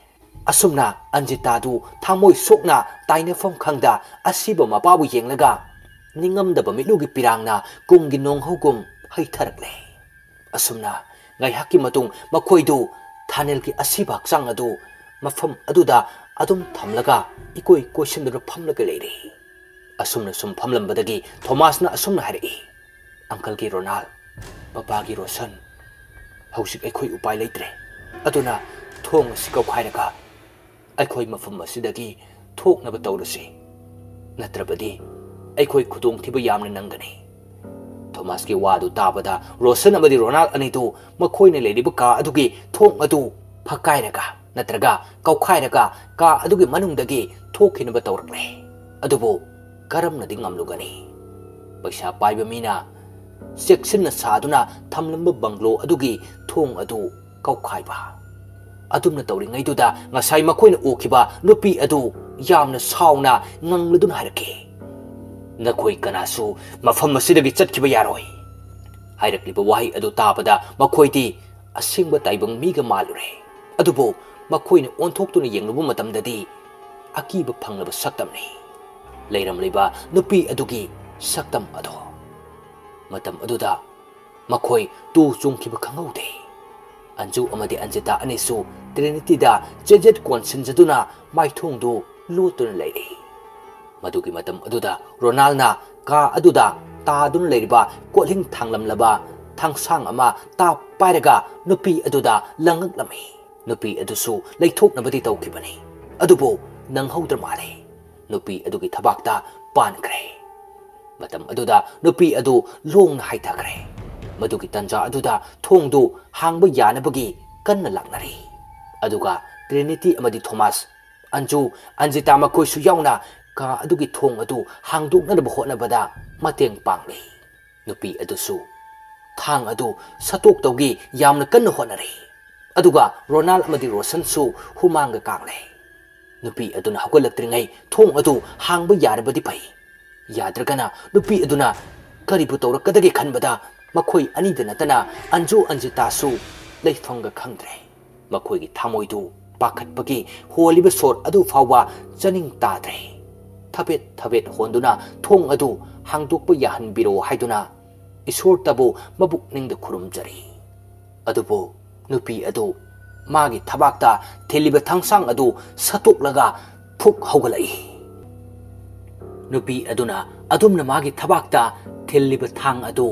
ꯑꯁꯨꯝꯅ ꯑꯟꯖꯤꯇꯥꯗꯨ ꯊꯃꯣꯏ ꯁꯣꯛꯅ ꯇꯥꯏꯅ ꯇꯥꯏꯅꯐꯝ ꯈꯪꯗ ꯑꯁꯤꯕ ꯃꯄꯥꯕꯨ ꯌꯦꯡꯂꯒ ꯅꯤꯡꯉꯝꯗꯕ ꯃꯤꯠꯂꯨꯒꯤ ꯄꯤꯔꯥꯡꯅ ꯀꯨꯝꯒꯤ ꯅꯣꯡꯍꯧꯒꯨꯝ ꯍꯩꯊꯔꯛꯂꯦ꯫ ꯑꯁꯨꯝꯅ ꯉꯥꯏꯍꯥꯛꯀꯤ ꯃꯇꯨꯡ ꯃꯈꯣꯏꯗꯨ ꯊꯥꯅꯦꯜꯒꯤ ꯑꯁꯤꯕ ꯍꯛꯆꯥꯡ ꯑꯗꯨ ꯃꯐꯝ ꯑꯗꯨꯗ ꯑꯗꯨꯝ ꯊꯝꯂꯒ ꯏꯀꯣꯏ ꯀꯣꯏꯁꯤꯟꯗꯨꯅ ꯐꯝꯂꯒ ꯂꯩꯔꯦ꯫ ꯑꯁꯨꯝꯅ ꯁꯨꯝ ꯐꯝꯂꯝꯕꯗꯒꯤ ꯊꯣꯃꯥꯁꯅ ꯑꯁꯨꯝꯅ ꯍꯥꯏꯔꯛꯏ, "ꯑꯪꯀꯜꯒꯤ ꯔꯣꯅꯥꯜ, ꯄꯄꯥꯒꯤ ꯔꯣꯁꯟ, ꯍꯧꯖꯤꯛ ꯑꯩꯈꯣꯏ ꯎꯄꯥꯏ ꯂꯩꯇ꯭ꯔꯦ꯫ ꯑꯗꯨꯅ ꯊꯣꯡ ꯑꯁꯤ ꯀꯧꯈꯥꯏꯔꯒ ꯑꯩꯈꯣꯏ ꯃꯐꯝ ꯑꯁꯤꯗꯒꯤ ꯊꯣꯛꯅꯕ ꯇꯧꯔꯁꯤ꯫ ꯅꯠꯇ꯭ꯔꯕꯗꯤ ꯑꯩꯈꯣꯏ ꯈꯨꯗꯣꯡꯊꯤꯕ ꯌꯥꯝꯅ ꯅꯪꯒꯅꯤ꯫" ꯊꯣꯃꯥꯁꯀꯤ ꯋꯥꯗꯨ ꯇꯥꯕꯗ ꯔꯣꯁꯟ ꯑꯃꯗꯤ ꯔꯣꯅꯥꯜ ꯑꯅꯤꯗꯨ ꯃꯈꯣꯏꯅ ꯂꯩꯔꯤꯕ ꯀꯥ ꯑꯗꯨꯒꯤ ꯊꯣꯡ ꯑꯗꯨ ꯐꯛꯀꯥꯏꯔꯒ ꯅꯠꯇ꯭ꯔꯒ ꯀꯧꯈꯥꯏꯔꯒ ꯀꯥ ꯑꯗꯨꯒꯤ ꯃꯅꯨꯡꯗꯒꯤ ꯊꯣꯛꯈꯤꯅꯕ ꯇꯧꯔꯛꯂꯦ꯫ ꯑꯗꯨꯕꯨ ꯀꯔꯝꯅꯗꯤ ꯉꯝꯂꯨꯒꯅꯤ? ꯄꯩꯁꯥ ꯄꯥꯏꯕ ꯃꯤꯅ ꯆꯦꯛꯁꯤꯟꯅ ꯁꯥꯗꯨꯅ ꯊꯝꯂꯝꯕ ꯕꯪꯒ꯭ꯂꯣ ꯑꯗꯨꯒꯤ ꯊꯣꯡ ꯑꯗꯨ ꯀꯥꯎꯈꯥꯏꯕ꯫ ꯑꯗꯨꯝꯅ ꯇꯧꯔꯤꯉꯩꯗꯨꯗ ꯉꯁꯥꯏ ꯃꯈꯣꯏꯅ ꯎꯈꯤꯕ ꯅꯨꯄꯤ ꯑꯗꯨ ꯌꯥꯝꯅ ꯁꯥꯎꯅ ꯉꯪꯂꯗꯨꯅ ꯍꯥꯏꯔꯛꯈꯤ, "ꯅꯈꯣꯏ ꯀꯅꯥꯁꯨ ꯃꯐꯝ ꯑꯁꯤꯗꯒꯤ ꯆꯠꯈꯤꯕ ꯌꯥꯔꯣꯏ!" ꯍꯥꯏꯔꯛꯂꯤꯕ ꯋꯥꯍꯩ ꯑꯗꯨ ꯇꯥꯕꯗ ꯃꯈꯣꯏꯗꯤ ꯑꯁꯦꯡꯕ ꯇꯥꯏꯕꯪ ꯃꯤꯒ ꯃꯥꯜꯂꯨꯔꯦ꯫ ꯑꯗꯨꯕꯨ ꯃꯈꯣꯏꯅ ꯑꯣꯟꯊꯣꯛꯇꯨꯅ ꯌꯦꯡꯂꯨꯕ ꯃꯇꯝꯗꯗꯤ ꯑꯀꯤꯕ ꯐꯪꯂꯕ ꯁꯛꯇꯝꯅꯤ ꯂꯩꯔꯝꯂꯤꯕ ꯅꯨꯄꯤ ꯑꯗꯨꯒꯤ ꯁꯛꯇꯝ ꯑꯗꯣ꯫ ꯃꯇꯝ ꯑꯗꯨꯗ ꯃꯈꯣꯏ ꯇꯨ ꯆꯨꯡꯈꯤꯕ ꯈꯪꯍꯧꯗꯦ꯫ ꯑꯟꯖꯨ ꯑꯃꯗꯤ ꯑꯟꯖꯤꯇꯥ ꯑꯅꯤꯁꯨ ꯇ꯭ꯔꯤꯅꯤꯇꯤꯗ ꯆꯦꯖꯦꯠ ꯀꯣꯟꯁꯤꯟꯖꯗꯨꯅ ꯃꯥꯏꯊꯣꯡꯗꯨ ꯂꯣꯠꯇꯨꯅ ꯂꯩꯔꯤ꯫ ꯃꯗꯨꯒꯤ ꯃꯇꯝ ꯑꯗꯨꯗ ꯔꯣꯅꯥꯜꯅ ꯀꯥ ꯑꯗꯨꯗ ꯇꯥꯗꯨꯅ ꯂꯩꯔꯤꯕ ꯀꯣꯜꯍꯤꯡ ꯊꯥꯡꯂꯝꯂꯕ ꯊꯥꯡꯁꯥꯡ ꯑꯃ ꯇꯥꯞ ꯄꯥꯏꯔꯒ ꯅꯨꯄꯤ ꯑꯗꯨꯗ ꯂꯪꯉꯛꯂꯝꯃꯤ꯫ ꯅꯨꯄꯤ ꯑꯗꯨꯁꯨ ꯂꯩꯊꯣꯛꯅꯕꯗꯤ ꯇꯧꯈꯤꯕꯅꯤ, ꯑꯗꯨꯕꯨ ꯅꯪꯍꯧꯗ꯭ꯔ ꯃꯥꯜꯂꯦ꯫ ꯅꯨꯄꯤ ꯑꯗꯨꯒꯤ ꯊꯕꯥꯛꯇ ꯄꯥꯟꯈ꯭ꯔꯦ꯫ ꯃꯇꯝ ꯑꯗꯨꯗ ꯅꯨꯄꯤ ꯑꯗꯨ ꯂꯣꯡꯅ ꯍꯥꯏꯊꯈ꯭ꯔꯦ꯫ ꯃꯗꯨꯒꯤ ꯇꯟꯖꯥ ꯑꯗꯨꯗ ꯊꯣꯡꯗꯨ ꯍꯥꯡꯕ ꯌꯥꯅꯕꯒꯤ ꯀꯟꯅ ꯂꯥꯛꯅꯔꯤ꯫ ꯑꯗꯨꯒ ꯇ꯭ꯔꯤꯅꯤꯇꯤ ꯑꯃꯗꯤ ꯊꯣꯃꯥꯁ, ꯑꯟꯖꯨ, ꯑꯟꯖꯤꯇꯥ ꯃꯈꯣꯏꯁꯨ ꯌꯥꯎꯅ ꯀꯥ ꯑꯗꯨꯒꯤ ꯊꯣꯡ ꯑꯗꯨ ꯍꯥꯡꯗꯣꯛꯅꯅꯕ ꯍꯣꯠꯅꯕꯗ ꯃꯇꯦꯡ ꯄꯥꯡꯂꯤ꯫ ꯅꯨꯄꯤ ꯑꯗꯨꯁꯨ ꯊꯥꯡ ꯑꯗꯨ ꯁꯠꯇꯣꯛꯇꯧꯒꯤ ꯌꯥꯝꯅ ꯀꯟꯅ ꯍꯣꯠꯅꯔꯤ꯫ ꯑꯗꯨꯒ ꯔꯣꯅꯥꯜ ꯑꯃꯗꯤ ꯔꯣꯁꯟꯁꯨ ꯍꯨꯃꯥꯡꯒ ꯀꯥꯡꯂꯦ꯫ ꯅꯨꯄꯤ ꯑꯗꯨꯅ ꯍꯧꯒꯠꯂꯛꯇ꯭ꯔꯤꯉꯩ ꯊꯣꯡ ꯑꯗꯨ ꯍꯥꯡꯕ ꯌꯥꯔꯕꯗꯤ ꯐꯩ꯫ ꯌꯥꯗ꯭ꯔꯒꯅ ꯅꯨꯄꯤ ꯑꯗꯨꯅ ꯀꯔꯤꯕꯨ ꯇꯧꯔꯛꯀꯗꯒꯦ ꯈꯟꯕꯗ ꯃꯈꯣꯏ ꯑꯅꯤꯗ ꯅꯠꯇꯅ ꯑꯟꯖꯨ ꯑꯟꯖꯤꯇꯥꯁꯨ ꯂꯩꯐꯝꯒ ꯈꯪꯗ꯭ꯔꯦ꯫ ꯃꯈꯣꯏꯒꯤ ꯊꯃꯣꯏꯗꯨ ꯄꯥꯈꯠꯄꯒꯤ ꯍꯣꯜꯂꯤꯕ ꯁꯣꯔ ꯑꯗꯨ ꯐꯥꯎꯕ ꯆꯥꯅꯤꯡ ꯇꯥꯗ꯭ꯔꯦ꯫ ꯊꯕꯦꯠ ꯊꯕꯦꯠ ꯍꯣꯟꯗꯨꯅ ꯊꯣꯡ ꯑꯗꯨ ꯍꯥꯡꯗꯣꯛꯄ ꯌꯥꯍꯟꯕꯤꯔꯣ ꯍꯥꯏꯗꯨꯅ ꯏꯁꯣꯔꯇꯕꯨ ꯃꯕꯨꯛꯅꯤꯡꯗ ꯈꯨꯔꯨꯝꯖꯔꯤ꯫ ꯑꯗꯨꯕꯨ ꯅꯨꯄꯤ ꯑꯗꯨ ꯃꯥꯒꯤ ꯊꯕꯥꯛꯇ ꯊꯤꯜꯂꯤꯕ ꯊꯥꯡꯁꯥꯡ ꯑꯗꯨ ꯁꯠꯇꯣꯛꯂꯒ ꯐꯨꯛ ꯍꯧꯒꯠꯂꯛꯏ꯫ ꯅꯨꯄꯤ ꯑꯗꯨꯅ ꯑꯗꯨꯝꯅ ꯃꯥꯒꯤ ꯊꯕꯥꯛꯇ ꯊꯤꯜꯂꯤꯕ ꯊꯥꯡ ꯑꯗꯨ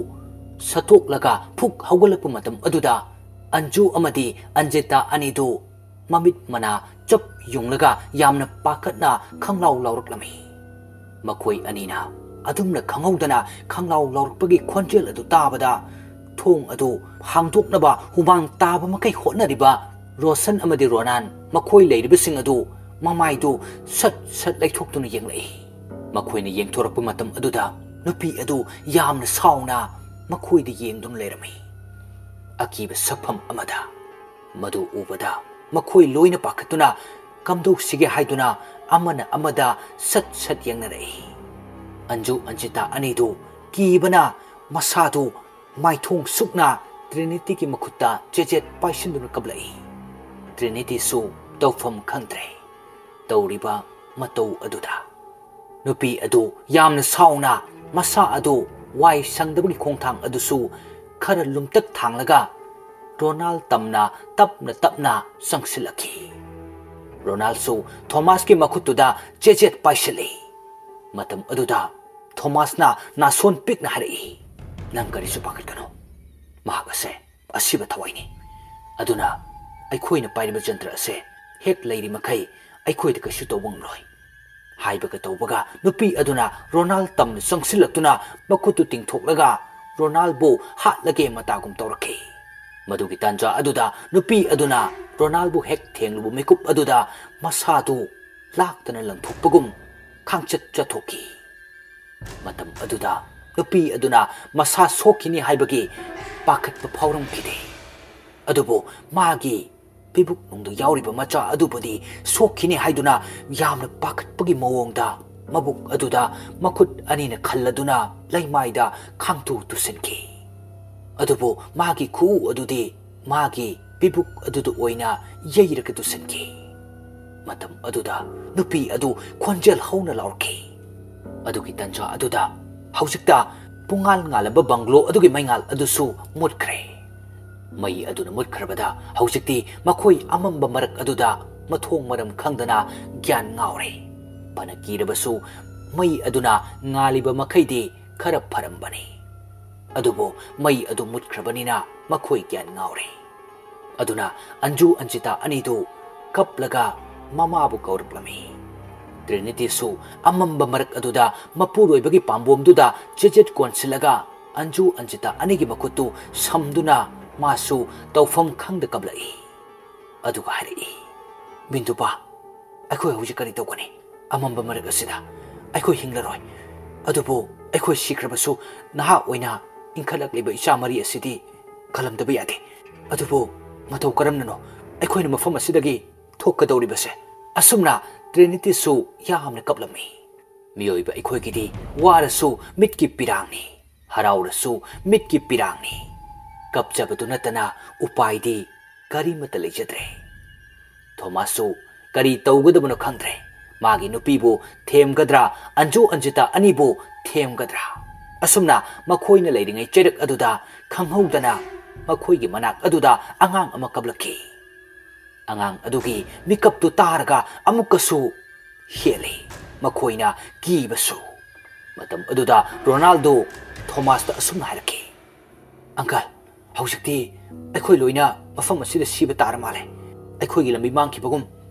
ꯁꯠꯇꯣꯛꯂꯒ ꯐꯨꯛ ꯍꯧꯒꯠꯂꯛꯄ ꯃꯇꯝ ꯑꯗꯨꯗ ꯑꯟꯖꯨ ꯑꯃꯗꯤ ꯑꯟꯖꯤꯇꯥ ꯑꯅꯤꯗꯨ ꯃꯃꯤꯠ ꯃꯅꯥ ꯆꯞ ꯌꯨꯡꯂꯒ ꯌꯥꯝꯅ ꯄꯥꯈꯠꯅ ꯈꯪꯂꯥꯎ ꯂꯥꯎꯔꯛꯂꯝꯃꯤ꯫ ꯃꯈꯣꯏ ꯑꯅꯤꯅ ꯑꯗꯨꯝꯅ ꯈꯪꯍꯧꯗꯅ ꯈꯪꯂꯥꯎ ꯂꯥꯎꯔꯛꯄꯒꯤ ꯈꯣꯟꯖꯦꯜ ꯑꯗꯨ ꯇꯥꯕꯗ ꯊꯣꯡ ꯑꯗꯨ ꯍꯥꯡꯗꯣꯛꯅꯕ ꯍꯨꯃꯥꯡ ꯇꯥꯕ ꯃꯈꯩ ꯍꯣꯠꯅꯔꯤꯕ ꯔꯣꯁꯟ ꯑꯃꯗꯤ ꯔꯣꯅꯥꯟ ꯃꯈꯣꯏ ꯂꯩꯔꯤꯕꯁꯤꯡ ꯑꯗꯨ ꯃꯃꯥꯏꯗꯨ ꯁꯠ ꯁꯠ ꯂꯩꯊꯣꯛꯇꯨꯅ ꯌꯦꯡꯂꯛꯏ꯫ ꯃꯈꯣꯏꯅ ꯌꯦꯡꯊꯣꯔꯛꯄ ꯃꯇꯝ ꯑꯗꯨꯗ ꯅꯨꯄꯤ ꯑꯗꯨ ꯌꯥꯝꯅ ꯁꯥꯎꯅ ꯃꯈꯣꯏꯗ ꯌꯦꯡꯗꯨꯅ ꯂꯩꯔꯝꯃꯤ꯫ ꯑꯀꯤꯕ ꯁꯛꯐꯝ ꯑꯃꯗ꯫ ꯃꯗꯨ ꯎꯕꯗ ꯃꯈꯣꯏ ꯂꯣꯏꯅ ꯄꯥꯈꯠꯇꯨꯅ ꯀꯝꯗꯧꯁꯤꯒꯦ ꯍꯥꯏꯗꯨꯅ ꯑꯃꯅ ꯑꯃꯗ ꯁꯠ ꯁꯠ ꯌꯦꯡꯅꯔꯛꯏ꯫ ꯑꯟꯖꯨ ꯑꯟꯖꯤꯇꯥ ꯑꯅꯤꯗꯨ ꯀꯤꯕꯅ ꯃꯁꯥꯗꯨ ꯃꯥꯏꯊꯣꯡ ꯁꯨꯛꯅ ꯇ꯭ꯔꯤꯅꯤꯇꯤꯒꯤ ꯃꯈꯨꯠꯇ ꯆꯦꯆꯦꯠ ꯄꯥꯏꯁꯤꯟꯗꯨꯅ ꯀꯞꯂꯛꯏ꯫ ꯇ꯭ꯔꯤꯅꯤꯇꯤꯁꯨ ꯇꯧꯐꯝ ꯈꯪꯗ꯭ꯔꯦ ꯇꯧꯔꯤꯕ ꯃꯇꯧ ꯑꯗꯨꯗ꯫ ꯅꯨꯄꯤ ꯑꯗꯨ ꯌꯥꯝꯅ ꯁꯥꯎꯅ ꯃꯁꯥ ꯑꯗꯨ ꯋꯥꯏ ꯁꯪꯗꯕꯒꯤ ꯈꯣꯡꯊꯥꯡ ꯑꯗꯨꯁꯨ ꯈꯔ ꯂꯨꯝꯇꯛ ꯊꯥꯡꯂꯒ ꯔꯣꯅꯥꯜ ꯇꯝꯅ ꯇꯞꯅ ꯇꯞꯅ ꯆꯪꯁꯤꯜꯂꯛꯈꯤ꯫ ꯔꯣꯅꯥꯜꯁꯨ ꯊꯣꯃꯥꯁꯀꯤ ꯃꯈꯨꯠꯇꯨꯗ ꯆꯦꯆꯦꯠ ꯄꯥꯏꯁꯤꯜꯂꯤ꯫ ꯃꯇꯝ ꯑꯗꯨꯗ ꯊꯣꯃꯥꯁꯅ ꯅꯥꯁꯣꯟ ꯄꯤꯛꯅ ꯍꯥꯏꯔꯛꯏ, "ꯅꯪ ꯀꯔꯤꯁꯨ ꯄꯥꯈꯠꯀꯅꯨ꯫ ꯃꯍꯥꯛ ꯑꯁꯦ ꯑꯁꯤꯕ ꯊꯋꯥꯏꯅꯤ꯫ ꯑꯗꯨꯅ ꯑꯩꯈꯣꯏꯅ ꯄꯥꯏꯔꯤꯕ ꯖꯟꯇ꯭ꯔ ꯑꯁꯦ ꯍꯦꯛ ꯂꯩꯔꯤ ꯃꯈꯩ ꯑꯩꯈꯣꯏꯗ ꯀꯩꯁꯨ ꯇꯧꯕ ꯉꯝꯂꯣꯏ"꯫ ꯍꯥꯏꯕꯒ ꯇꯧꯕꯒ ꯅꯨꯄꯤ ꯑꯗꯨꯅ ꯔꯣꯅꯥꯜ ꯇꯝꯅ ꯆꯪꯁꯤꯜꯂꯛꯇꯨꯅ ꯃꯈꯨꯠꯇꯨ ꯇꯤꯡꯊꯣꯛꯂꯒ ꯔꯣꯅꯥꯜꯕꯨ ꯍꯥꯠꯂꯒꯦ ꯃꯇꯥꯒꯨꯝ ꯇꯧꯔꯛꯈꯤ꯫ ꯃꯗꯨꯒꯤ ꯇꯥꯟꯖꯥ ꯑꯗꯨꯗ ꯅꯨꯄꯤ ꯑꯗꯨꯅ ꯔꯣꯅꯥꯜꯕꯨ ꯍꯦꯛ ꯊꯦꯡꯂꯨꯕ ꯃꯤꯀꯨꯞ ꯑꯗꯨꯗ ꯃꯁꯥꯗꯨ ꯂꯥꯛꯇꯅ ꯂꯪꯊꯣꯛꯄꯒꯨꯝ ꯈꯥꯡꯆꯠ ꯆꯠꯊꯣꯛꯈꯤ꯫ ꯃꯇꯝ ꯑꯗꯨꯗ ꯅꯨꯄꯤ ꯑꯗꯨꯅ ꯃꯁꯥ ꯁꯣꯛꯈꯤꯅꯤ ꯍꯥꯏꯕꯒꯤ ꯄꯥꯈꯠꯄ ꯐꯥꯎꯔꯝꯈꯤꯗꯦ꯫ ꯑꯗꯨꯕꯨ ꯃꯥꯒꯤ ꯄꯤꯕꯨꯛꯅꯨꯡꯗ ꯌꯥꯎꯔꯤꯕ ꯃꯆꯥ ꯑꯗꯨꯕꯨꯗꯤ ꯁꯣꯛꯈꯤꯅꯤ ꯍꯥꯏꯗꯨꯅ ꯌꯥꯝꯅ ꯄꯥꯈꯠꯄꯒꯤ ꯃꯑꯣꯡꯗ ꯃꯕꯨꯛ ꯑꯗꯨꯗ ꯃꯈꯨꯠ ꯑꯅꯤꯅ ꯈꯜꯂꯗꯨꯅ ꯂꯩꯃꯥꯏꯗ ꯈꯥꯡꯇꯨ ꯇꯨꯁꯤꯟꯈꯤ꯫ ꯑꯗꯨꯕꯨ ꯃꯥꯒꯤ ꯈꯨꯎ ꯑꯗꯨꯗꯤ ꯃꯥꯒꯤ ꯄꯤꯕꯨꯛ ꯑꯗꯨꯗ ꯑꯣꯏꯅ ꯌꯩꯔꯒ ꯇꯨꯁꯤꯟꯈꯤ꯫ ꯃꯇꯝ ꯑꯗꯨꯗ ꯅꯨꯄꯤ ꯑꯗꯨ ꯈꯣꯟꯖꯦꯜ ꯍꯧꯅ ꯂꯥꯎꯔꯛꯈꯤ꯫ ꯑꯗꯨꯒꯤ ꯇꯟꯖꯥ ꯑꯗꯨꯗ ꯍꯧꯖꯤꯛꯇ ꯄꯨꯡꯉꯥꯜ ꯉꯥꯜꯂꯝꯕ ꯕꯪꯒ꯭ꯂꯣ ꯑꯗꯨꯒꯤ ꯃꯩꯉꯥꯜ ꯑꯗꯨꯁꯨ ꯃꯨꯠꯈ꯭ꯔꯦ꯫ ꯃꯩ ꯑꯗꯨꯅ ꯃꯨꯠꯈ꯭ꯔꯕꯗ ꯍꯧꯖꯤꯛꯇꯤ ꯃꯈꯣꯏ ꯑꯃꯝꯕ ꯃꯔꯛ ꯑꯗꯨꯗ ꯃꯊꯣꯡ ꯃꯔꯝ ꯈꯪꯗꯅ ꯒ꯭ꯌꯥꯟ ꯉꯥꯎꯔꯦ꯫ ꯐꯅ ꯀꯤꯔꯕꯁꯨ ꯃꯩ ꯑꯗꯨꯅ ꯉꯥꯜꯂꯤꯕ ꯃꯈꯩꯗꯤ ꯈꯔ ꯐꯔꯝꯕꯅꯤ꯫ ꯑꯗꯨꯕꯨ ꯃꯩ ꯑꯗꯨ ꯃꯨꯠꯈ꯭ꯔꯕꯅꯤꯅ ꯃꯈꯣꯏ ꯒ꯭ꯌꯥꯟ ꯉꯥꯎꯔꯦ꯫ ꯑꯗꯨꯅ ꯑꯟꯖꯨ ꯑꯟꯖꯤꯇꯥ ꯑꯅꯤꯗꯨ ꯀꯞꯂꯒ ꯃꯃꯥꯕꯨ ꯀꯧꯔꯛꯂꯝꯃꯤ꯫ ꯇ꯭ꯔꯤꯅꯤꯇꯤꯁꯨ ꯑꯃꯝꯕ ꯃꯔꯛ ꯑꯗꯨꯗ ꯃꯄꯨꯔꯣꯏꯕꯒꯤ ꯄꯥꯝꯕꯣꯝꯗꯨꯗ ꯆꯦꯆꯦꯠ ꯀꯣꯟꯁꯤꯜꯂꯒ ꯑꯟꯖꯨ ꯑꯟꯖꯤꯇꯥ ꯑꯅꯤꯒꯤ ꯃꯈꯨꯠꯇꯨ ꯁꯝꯗꯨꯅ ꯃꯥꯁꯨ ꯇꯧꯐꯝ ꯈꯪꯗ ꯀꯞꯂꯛꯏ꯫ ꯑꯗꯨꯒ ꯍꯥꯏꯔꯛꯏ, "ꯕꯤꯟꯗꯨꯄꯥ, ꯑꯩꯈꯣꯏ ꯍꯧꯖꯤꯛ ꯀꯔꯤ ꯇꯧꯒꯅꯤ? ꯑꯃꯝꯕ ꯃꯔꯛ ꯑꯁꯤꯗ ꯑꯩꯈꯣꯏ ꯍꯤꯡꯂꯔꯣꯏ꯫ ꯑꯗꯨꯕꯨ ꯑꯩꯈꯣꯏ ꯁꯤꯈ꯭ꯔꯕꯁꯨ ꯅꯍꯥ ꯑꯣꯏꯅ ꯏꯟꯈꯠꯂꯛꯂꯤꯕ ꯏꯆꯥ ꯃꯔꯤ ꯑꯁꯤꯗꯤ ꯈꯜꯂꯝꯗꯕ ꯌꯥꯗꯦ꯫ ꯑꯗꯨꯕꯨ ꯃꯇꯧ ꯀꯔꯝꯅꯅꯣ ꯑꯩꯈꯣꯏꯅ ꯃꯐꯝ ꯑꯁꯤꯗꯒꯤ ꯊꯣꯛꯀꯗꯧꯔꯤꯕꯁꯦ?" ꯑꯁꯨꯝꯅ ꯇ꯭ꯔꯤꯅꯤꯇꯤꯁꯨ ꯌꯥꯝꯅ ꯀꯞꯂꯝꯃꯤ꯫ ꯃꯤꯑꯣꯏꯕ ꯑꯩꯈꯣꯏꯒꯤꯗꯤ ꯋꯥꯔꯁꯨ ꯃꯤꯠꯀꯤ ꯄꯤꯔꯥꯡꯅꯤ, ꯍꯔꯥꯎꯔꯁꯨ ꯃꯤꯠꯀꯤ ꯄꯤꯔꯥꯡꯅꯤ꯫ ꯀꯞꯆꯕꯗꯨ ꯅꯠꯇꯅ ꯎꯄꯥꯏꯗꯤ ꯀꯔꯤꯃꯠꯇ ꯂꯩꯖꯗ꯭ꯔꯦ꯫ ꯊꯣꯃꯥꯁꯁꯨ ꯀꯔꯤ ꯇꯧꯒꯗꯕꯅꯣ ꯈꯪꯗ꯭ꯔꯦ꯫ ꯃꯥꯒꯤ ꯅꯨꯄꯤꯕꯨ ꯊꯦꯝꯒꯗ꯭ꯔꯥ, ꯑꯟꯖꯨ ꯑꯟꯖꯤꯇꯥ ꯑꯅꯤꯕꯨ ꯊꯦꯝꯒꯗ꯭ꯔꯥ? ꯑꯁꯨꯝꯅ ꯃꯈꯣꯏꯅ ꯂꯩꯔꯤꯉꯩ ꯆꯩꯔꯛ ꯑꯗꯨꯗ ꯈꯪꯍꯧꯗꯅ ꯃꯈꯣꯏꯒꯤ ꯃꯅꯥꯛ ꯑꯗꯨꯗ ꯑꯉꯥꯡ ꯑꯃ ꯀꯞꯂꯛꯈꯤ꯫ ꯑꯉꯥꯡ ꯑꯗꯨꯒꯤ ꯃꯤꯀꯞꯇꯨ ꯇꯥꯔꯒ ꯑꯃꯨꯛꯀꯁꯨ ꯍꯦꯜꯂꯤ꯫ ꯃꯈꯣꯏꯅ ꯀꯤꯕꯁꯨ꯫ ꯃꯇꯝ ꯑꯗꯨꯗ ꯔꯣꯅꯥꯜꯗꯣ ꯊꯣꯃꯥꯁꯇ ꯑꯁꯨꯝꯅ ꯍꯥꯏꯔꯛꯈꯤ, "ꯑꯪꯀꯜ, ꯍꯧꯖꯤꯛꯇꯤ ꯑꯩꯈꯣꯏ ꯂꯣꯏꯅ ꯃꯐꯝ ꯑꯁꯤꯗ ꯁꯤꯕ ꯇꯥꯔ ꯃꯥꯜꯂꯦ꯫ ꯑꯩꯈꯣꯏꯒꯤ ꯂꯝꯕꯤ ꯃꯥꯡꯈꯤꯕꯒꯨꯝ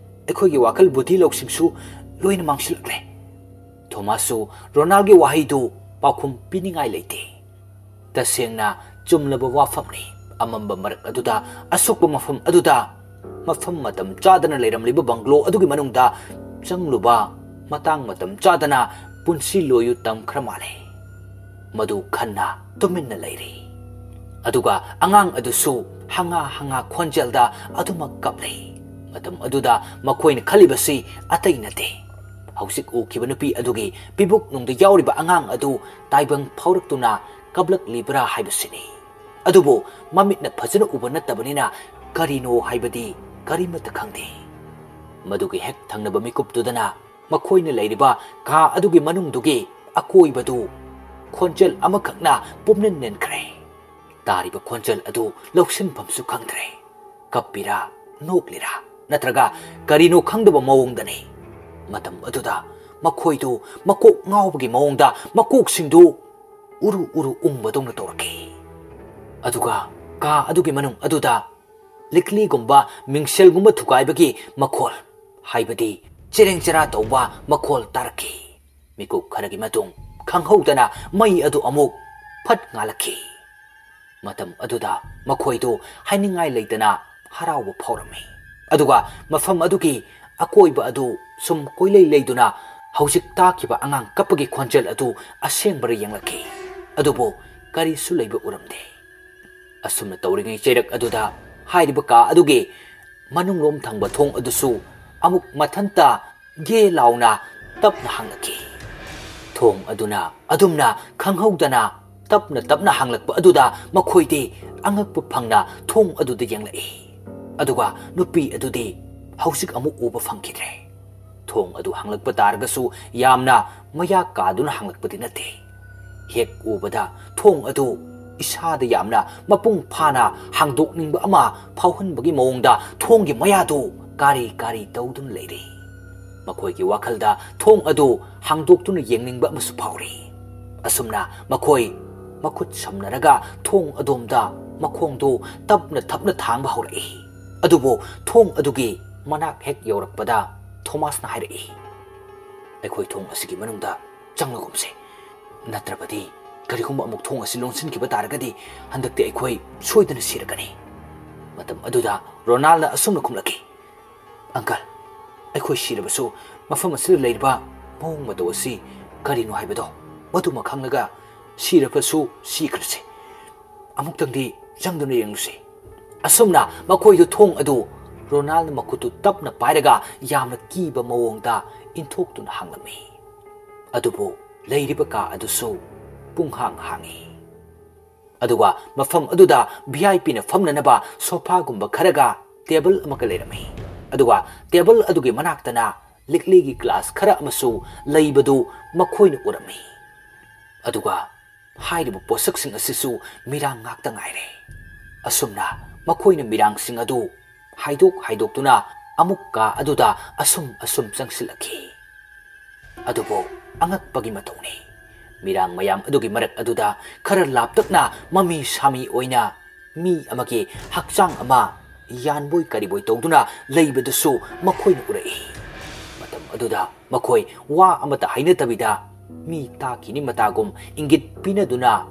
ꯑꯩꯈꯣꯏꯒꯤ ꯋꯥꯈꯜ, ꯕꯨꯙꯤ, ꯂꯧꯁꯤꯡꯁꯨ ꯂꯣꯏꯅ ꯃꯥꯡꯁꯤꯜꯂꯛꯂꯦ꯫" ꯊꯣꯃꯥꯁꯁꯨ ꯔꯣꯅꯥꯜꯒꯤ ꯋꯥꯍꯩꯗꯨ ꯄꯥꯎꯈꯨꯝ ꯄꯤꯅꯤꯡꯉꯥꯏ ꯂꯩꯇꯦ꯫ ꯇꯁꯦꯡꯅ ꯆꯨꯝꯂꯕ ꯋꯥꯐꯝꯅꯤ꯫ ꯑꯃꯝꯕ ꯃꯔꯛ ꯑꯗꯨꯗ, ꯑꯁꯣꯛꯄ ꯃꯐꯝ ꯑꯗꯨꯗ, ꯃꯐꯝ ꯃꯇꯝ ꯆꯥꯗꯅ ꯂꯩꯔꯝꯂꯤꯕ ꯕꯪꯒ꯭ꯂꯣ ꯑꯗꯨꯒꯤ ꯃꯅꯨꯡꯗ ꯆꯪꯂꯨꯕ ꯃꯇꯥꯡ ꯃꯇꯝ ꯆꯥꯗꯅ ꯄꯨꯟꯁꯤ ꯂꯣꯏꯌꯨ ꯇꯝꯈ꯭ꯔ ꯃꯥꯜꯂꯦ꯫ ꯃꯗꯨ ꯈꯟꯅ ꯇꯨꯃꯤꯟꯅ ꯂꯩꯔꯤ꯫ ꯑꯗꯨꯒ ꯑꯉꯥꯡ ꯑꯗꯨꯁꯨ ꯍꯪꯉꯥ ꯍꯪꯉꯥ ꯈꯣꯟꯖꯦꯜꯗ ꯑꯗꯨꯃꯛ ꯀꯞꯂꯤ꯫ ꯃꯇꯝ ꯑꯗꯨꯗ ꯃꯈꯣꯏꯅ ꯈꯜꯂꯤꯕꯁꯤ ꯑꯇꯩ ꯅꯠꯇꯦ꯫ ꯍꯧꯖꯤꯛ ꯎꯈꯤꯕ ꯅꯨꯄꯤ ꯑꯗꯨꯒꯤ ꯄꯤꯕꯨꯛꯅꯨꯡꯗ ꯌꯥꯎꯔꯤꯕ ꯑꯉꯥꯡ ꯑꯗꯨ ꯇꯥꯏꯕꯪ ꯐꯥꯎꯔꯛꯇꯨꯅ ꯀꯞꯂꯛꯂꯤꯕ꯭ꯔꯥ ꯍꯥꯏꯕꯁꯤꯅꯤ꯫ ꯑꯗꯨꯕꯨ ꯃꯃꯤꯠꯅ ꯐꯖꯅ ꯎꯕ ꯅꯠꯇꯕꯅꯤꯅ ꯀꯔꯤꯅꯣ ꯍꯥꯏꯕꯗꯤ ꯀꯔꯤꯃꯠꯇ ꯈꯪꯗꯦ꯫ ꯃꯗꯨꯒꯤ ꯍꯦꯛ ꯊꯪꯅꯕ ꯃꯤꯀꯨꯞꯇꯨꯗꯅ ꯃꯈꯣꯏꯅ ꯂꯩꯔꯤꯕ ꯀꯥ ꯑꯗꯨꯒꯤ ꯃꯅꯨꯡꯗꯨꯒꯤ ꯑꯀꯣꯏꯕꯗꯨ ꯈꯣꯟꯖꯦꯜ ꯑꯃꯈꯛꯅ ꯄꯨꯝꯅꯤꯟ ꯅꯤꯟꯈ꯭ꯔꯦ꯫ ꯇꯥꯔꯤꯕ ꯈꯣꯟꯖꯦꯜ ꯑꯗꯨ ꯂꯧꯁꯤꯟꯐꯝꯁꯨ ꯈꯪꯗ꯭ꯔꯦ꯫ ꯀꯞꯄꯤꯔꯥ, ꯅꯣꯛꯂꯤꯔꯥ, ꯅꯠꯇ꯭ꯔꯒ ꯀꯔꯤꯅꯣ ꯈꯪꯗꯕ ꯃꯑꯣꯡꯗꯅꯤ꯫ ꯃꯇꯝ ꯑꯗꯨꯗ ꯃꯈꯣꯏꯗꯨ ꯃꯀꯣꯛ ꯉꯥꯎꯕꯒꯤ ꯃꯑꯣꯡꯗ ꯃꯀꯣꯛꯁꯤꯡꯗꯨ ꯎꯔꯨ ꯎꯔꯨ ꯎꯪꯕꯗꯧꯅ ꯇꯧꯔꯛꯈꯤ꯫ ꯑꯗꯨꯒ ꯀꯥ ꯑꯗꯨꯒꯤ ꯃꯅꯨꯡ ꯑꯗꯨꯗ ꯂꯤꯛꯂꯤꯒꯨꯝꯕ, ꯃꯤꯡꯁꯦꯜꯒꯨꯝꯕ ꯊꯨꯒꯥꯏꯕꯒꯤ ꯃꯈꯣꯜ, ꯍꯥꯏꯕꯗꯤ ꯆꯦꯔꯦꯡ ꯆꯦꯔꯥ ꯇꯧꯕ ꯃꯈꯣꯜ ꯇꯥꯔꯛꯈꯤ꯫ ꯃꯤꯀꯨꯞ ꯈꯔꯒꯤ ꯃꯇꯨꯡ ꯈꯪꯍꯧꯗꯅ ꯃꯩ ꯑꯗꯨ ꯑꯃꯨꯛ ꯐꯠ ꯉꯥꯜꯂꯛꯈꯤ꯫ ꯃꯇꯝ ꯑꯗꯨꯗ ꯃꯈꯣꯏꯗꯨ ꯍꯥꯏꯅꯤꯡꯉꯥꯏ ꯂꯩꯇꯅ ꯍꯔꯥꯎꯕ ꯐꯥꯎꯔꯝꯃꯤ꯫ ꯑꯗꯨꯒ ꯃꯐꯝ ꯑꯗꯨꯒꯤ ꯑꯀꯣꯏꯕ ꯑꯗꯨ ꯁꯨꯝ ꯀꯣꯏꯂꯩ ꯂꯩꯗꯨꯅ ꯍꯧꯖꯤꯛ ꯇꯥꯈꯤꯕ ꯑꯉꯥꯡ ꯀꯞꯄꯒꯤ ꯈꯣꯟꯖꯦꯜ ꯑꯗꯨ ꯑꯁꯦꯡꯕꯔ ꯌꯦꯡꯂꯛꯈꯤ꯫ ꯑꯗꯨꯕꯨ ꯀꯔꯤꯁꯨ ꯂꯩꯕ ꯎꯔꯝꯗꯦ꯫ ꯑꯁꯨꯝꯅ ꯇꯧꯔꯤꯉꯩ ꯆꯩꯔꯛ ꯑꯗꯨꯗ ꯍꯥꯏꯔꯤꯕ ꯀꯥ ꯑꯗꯨꯒꯤ ꯃꯅꯨꯡꯂꯣꯝ ꯊꯪꯕ ꯊꯣꯡ ꯑꯗꯨꯁꯨ ꯑꯃꯨꯛ ꯃꯊꯟꯇ ꯒꯦ ꯂꯥꯎꯅ ꯇꯞꯅ ꯍꯥꯡꯂꯛꯈꯤ꯫ ꯊꯣꯡ ꯑꯗꯨꯅ ꯑꯗꯨꯝꯅ ꯈꯪꯍꯧꯗꯅ ꯇꯞꯅ ꯇꯞꯅ ꯍꯥꯡꯂꯛꯄ ꯑꯗꯨꯗ ꯃꯈꯣꯏꯗꯤ ꯑꯉꯛꯄ ꯐꯪꯅ ꯊꯣꯡ ꯑꯗꯨꯗ ꯌꯦꯡꯂꯛꯏ꯫ ꯑꯗꯨꯒ ꯅꯨꯄꯤ ꯑꯗꯨꯗꯤ ꯍꯧꯖꯤꯛ ꯑꯃꯨꯛ ꯎꯕ ꯐꯪꯈꯤꯗ꯭ꯔꯦ꯫ ꯊꯣꯡ ꯑꯗꯨ ꯍꯥꯡꯂꯛꯄ ꯇꯥꯔꯒꯁꯨ ꯌꯥꯝꯅ ꯃꯌꯥ ꯀꯥꯗꯨꯅ ꯍꯥꯡꯂꯛꯄꯗꯤ ꯅꯠꯇꯦ꯫ ꯍꯦꯛ ꯎꯕꯗ ꯊꯣꯡ ꯑꯗꯨ ꯏꯁꯥꯗ ꯌꯥꯝꯅ ꯃꯄꯨꯡ ꯐꯥꯅ ꯍꯥꯡꯗꯣꯛꯅꯤꯡꯕ ꯑꯃ ꯐꯥꯎꯍꯟꯕꯒꯤ ꯃꯑꯣꯡꯗ ꯊꯣꯡꯒꯤ ꯃꯌꯥꯗꯨ ꯀꯥꯔꯤ ꯀꯥꯔꯤ ꯇꯧꯗꯨꯅ ꯂꯩꯔꯤ꯫ ꯃꯈꯣꯏꯒꯤ ꯋꯥꯈꯜꯗ ꯊꯣꯡ ꯑꯗꯨ ꯍꯥꯡꯗꯣꯛꯇꯨꯅ ꯌꯦꯡꯅꯤꯡꯕ ꯑꯃꯁꯨ ꯐꯥꯎꯔꯤ꯫ ꯑꯁꯨꯝꯅ ꯃꯈꯣꯏ ꯃꯈꯨꯠ ꯁꯝꯅꯔꯒ ꯊꯣꯡ ꯑꯗꯣꯝꯗ ꯃꯈꯣꯡꯗꯨ ꯇꯞꯅ ꯇꯞꯅ ꯊꯥꯡꯕ ꯍꯧꯔꯛꯏ꯫ ꯑꯗꯨꯕꯨ ꯊꯣꯡ ꯑꯗꯨꯒꯤ ꯃꯅꯥꯛ ꯍꯦꯛ ꯌꯧꯔꯛꯄꯗ ꯊꯣꯃꯥꯁꯅ ꯍꯥꯏꯔꯛꯏ, "ꯑꯩꯈꯣꯏ ꯊꯣꯡ ꯑꯁꯤꯒꯤ ꯃꯅꯨꯡꯗ ꯆꯪꯂꯒꯨꯝꯁꯦ꯫ ꯅꯠꯇ꯭ꯔꯕꯗꯤ ꯀꯔꯤꯒꯨꯝꯕ ꯑꯃꯨꯛ ꯊꯣꯡ ꯑꯁꯤ ꯂꯣꯟꯁꯤꯟꯈꯤꯕ ꯇꯥꯔꯒꯗꯤ ꯍꯟꯗꯛꯇꯤ ꯑꯩꯈꯣꯏ ꯁꯣꯏꯗꯅ ꯁꯤꯔꯒꯅꯤ꯫" ꯃꯇꯝ ꯑꯗꯨꯗ ꯔꯣꯅꯥꯜꯅ ꯑꯁꯨꯝꯅ ꯈꯨꯝꯂꯛꯈꯤ, "ꯑꯪꯀꯜ, ꯑꯩꯈꯣꯏ ꯁꯤꯔꯕꯁꯨ ꯃꯐꯝ ꯑꯁꯤꯗ ꯂꯩꯔꯤꯕ ꯃꯑꯣꯡ ꯃꯇꯧ ꯑꯁꯤ ꯀꯔꯤꯅꯣ ꯍꯥꯏꯕꯗꯣ ꯃꯗꯨꯃ ꯈꯪꯂꯒ ꯁꯤꯔꯕꯁꯨ ꯁꯤꯈ꯭ꯔꯁꯤ꯫ ꯑꯃꯨꯛꯇꯪꯗꯤ ꯆꯪꯗꯨꯅ ꯌꯦꯡꯂꯨꯁꯤ꯫" ꯑꯁꯨꯝꯅ ꯃꯈꯣꯏꯗꯨ ꯊꯣꯡ ꯑꯗꯨ ꯔꯣꯅꯥꯜꯅ ꯃꯈꯨꯠꯇꯨ ꯇꯞꯅ ꯄꯥꯏꯔꯒ ꯌꯥꯝꯅ ꯀꯤꯕ ꯃꯑꯣꯡꯗ ꯏꯟꯊꯣꯛꯇꯨꯅ ꯍꯥꯡꯂꯝꯃꯤ꯫ ꯑꯗꯨꯕꯨ ꯂꯩꯔꯤꯕ ꯀꯥ ꯑꯗꯨꯁꯨ ꯄꯨꯡꯍꯥꯡ ꯍꯥꯡꯉꯤ꯫ ꯑꯗꯨꯒ ꯃꯐꯝ ꯑꯗꯨꯗ ꯚꯤ ꯑꯥꯏ ꯄꯤꯅ ꯐꯝꯅꯅꯕ ꯁꯣꯐꯥꯒꯨꯝꯕ ꯈꯔꯒ ꯇꯦꯕꯜ ꯑꯃꯒ ꯂꯩꯔꯝꯃꯤ꯫ ꯑꯗꯨꯒ ꯇꯦꯕꯜ ꯑꯗꯨꯒꯤ ꯃꯅꯥꯛꯇꯅ ꯂꯤꯛꯂꯤꯒꯤ ꯒ꯭ꯂꯥꯁ ꯈꯔ ꯑꯃꯁꯨ ꯂꯩꯕꯗꯨ ꯃꯈꯣꯏꯅ ꯎꯔꯝꯃꯤ꯫ ꯑꯗꯨꯒ ꯍꯥꯏꯔꯤꯕ ꯄꯣꯠꯁꯛꯁꯤꯡ ꯑꯁꯤꯁꯨ ꯃꯤꯔꯥꯡ ꯉꯥꯛꯇ ꯉꯥꯏꯔꯦ꯫ ꯑꯁꯨꯝꯅ ꯃꯈꯣꯏꯅ ꯃꯤꯔꯥꯡꯁꯤꯡ ꯑꯗꯨ ꯍꯥꯏꯗꯣꯛ ꯍꯥꯏꯗꯣꯛꯇꯨꯅ ꯑꯃꯨꯛ ꯀꯥ ꯑꯗꯨꯗ ꯑꯁꯨꯝ ꯑꯁꯨꯝ ꯆꯪꯁꯤꯜꯂꯛꯈꯤ꯫ ꯑꯗꯨꯕꯨ ꯑꯉꯛꯄꯒꯤ ꯃꯇꯧꯅꯤ, ꯃꯤꯔꯥꯡ ꯃꯌꯥꯝ ꯑꯗꯨꯒꯤ ꯃꯔꯛ ꯑꯗꯨꯗ ꯈꯔ ꯂꯥꯞꯇꯛꯅ ꯃꯃꯤ ꯁꯥꯃꯤ ꯑꯣꯏꯅ ꯃꯤ ꯑꯃꯒꯤ ꯍꯛꯆꯥꯡ ꯑꯃ ꯌꯥꯟꯕꯣꯏ ꯀꯔꯤꯕꯣꯏ ꯇꯧꯗꯨꯅ ꯂꯩꯕꯗꯨꯁꯨ ꯃꯈꯣꯏꯅ ꯎꯔꯛꯏ꯫ ꯃꯇꯝ ꯑꯗꯨꯗ ꯃꯈꯣꯏ ꯋꯥ ꯑꯃꯠꯇ ꯍꯥꯏꯅꯗꯕꯤꯗ ꯃꯤ ꯇꯥꯈꯤꯅꯤ ꯃꯇꯥꯒꯨꯝ ꯏꯪꯒꯤꯠ ꯄꯤꯅꯗꯨꯅ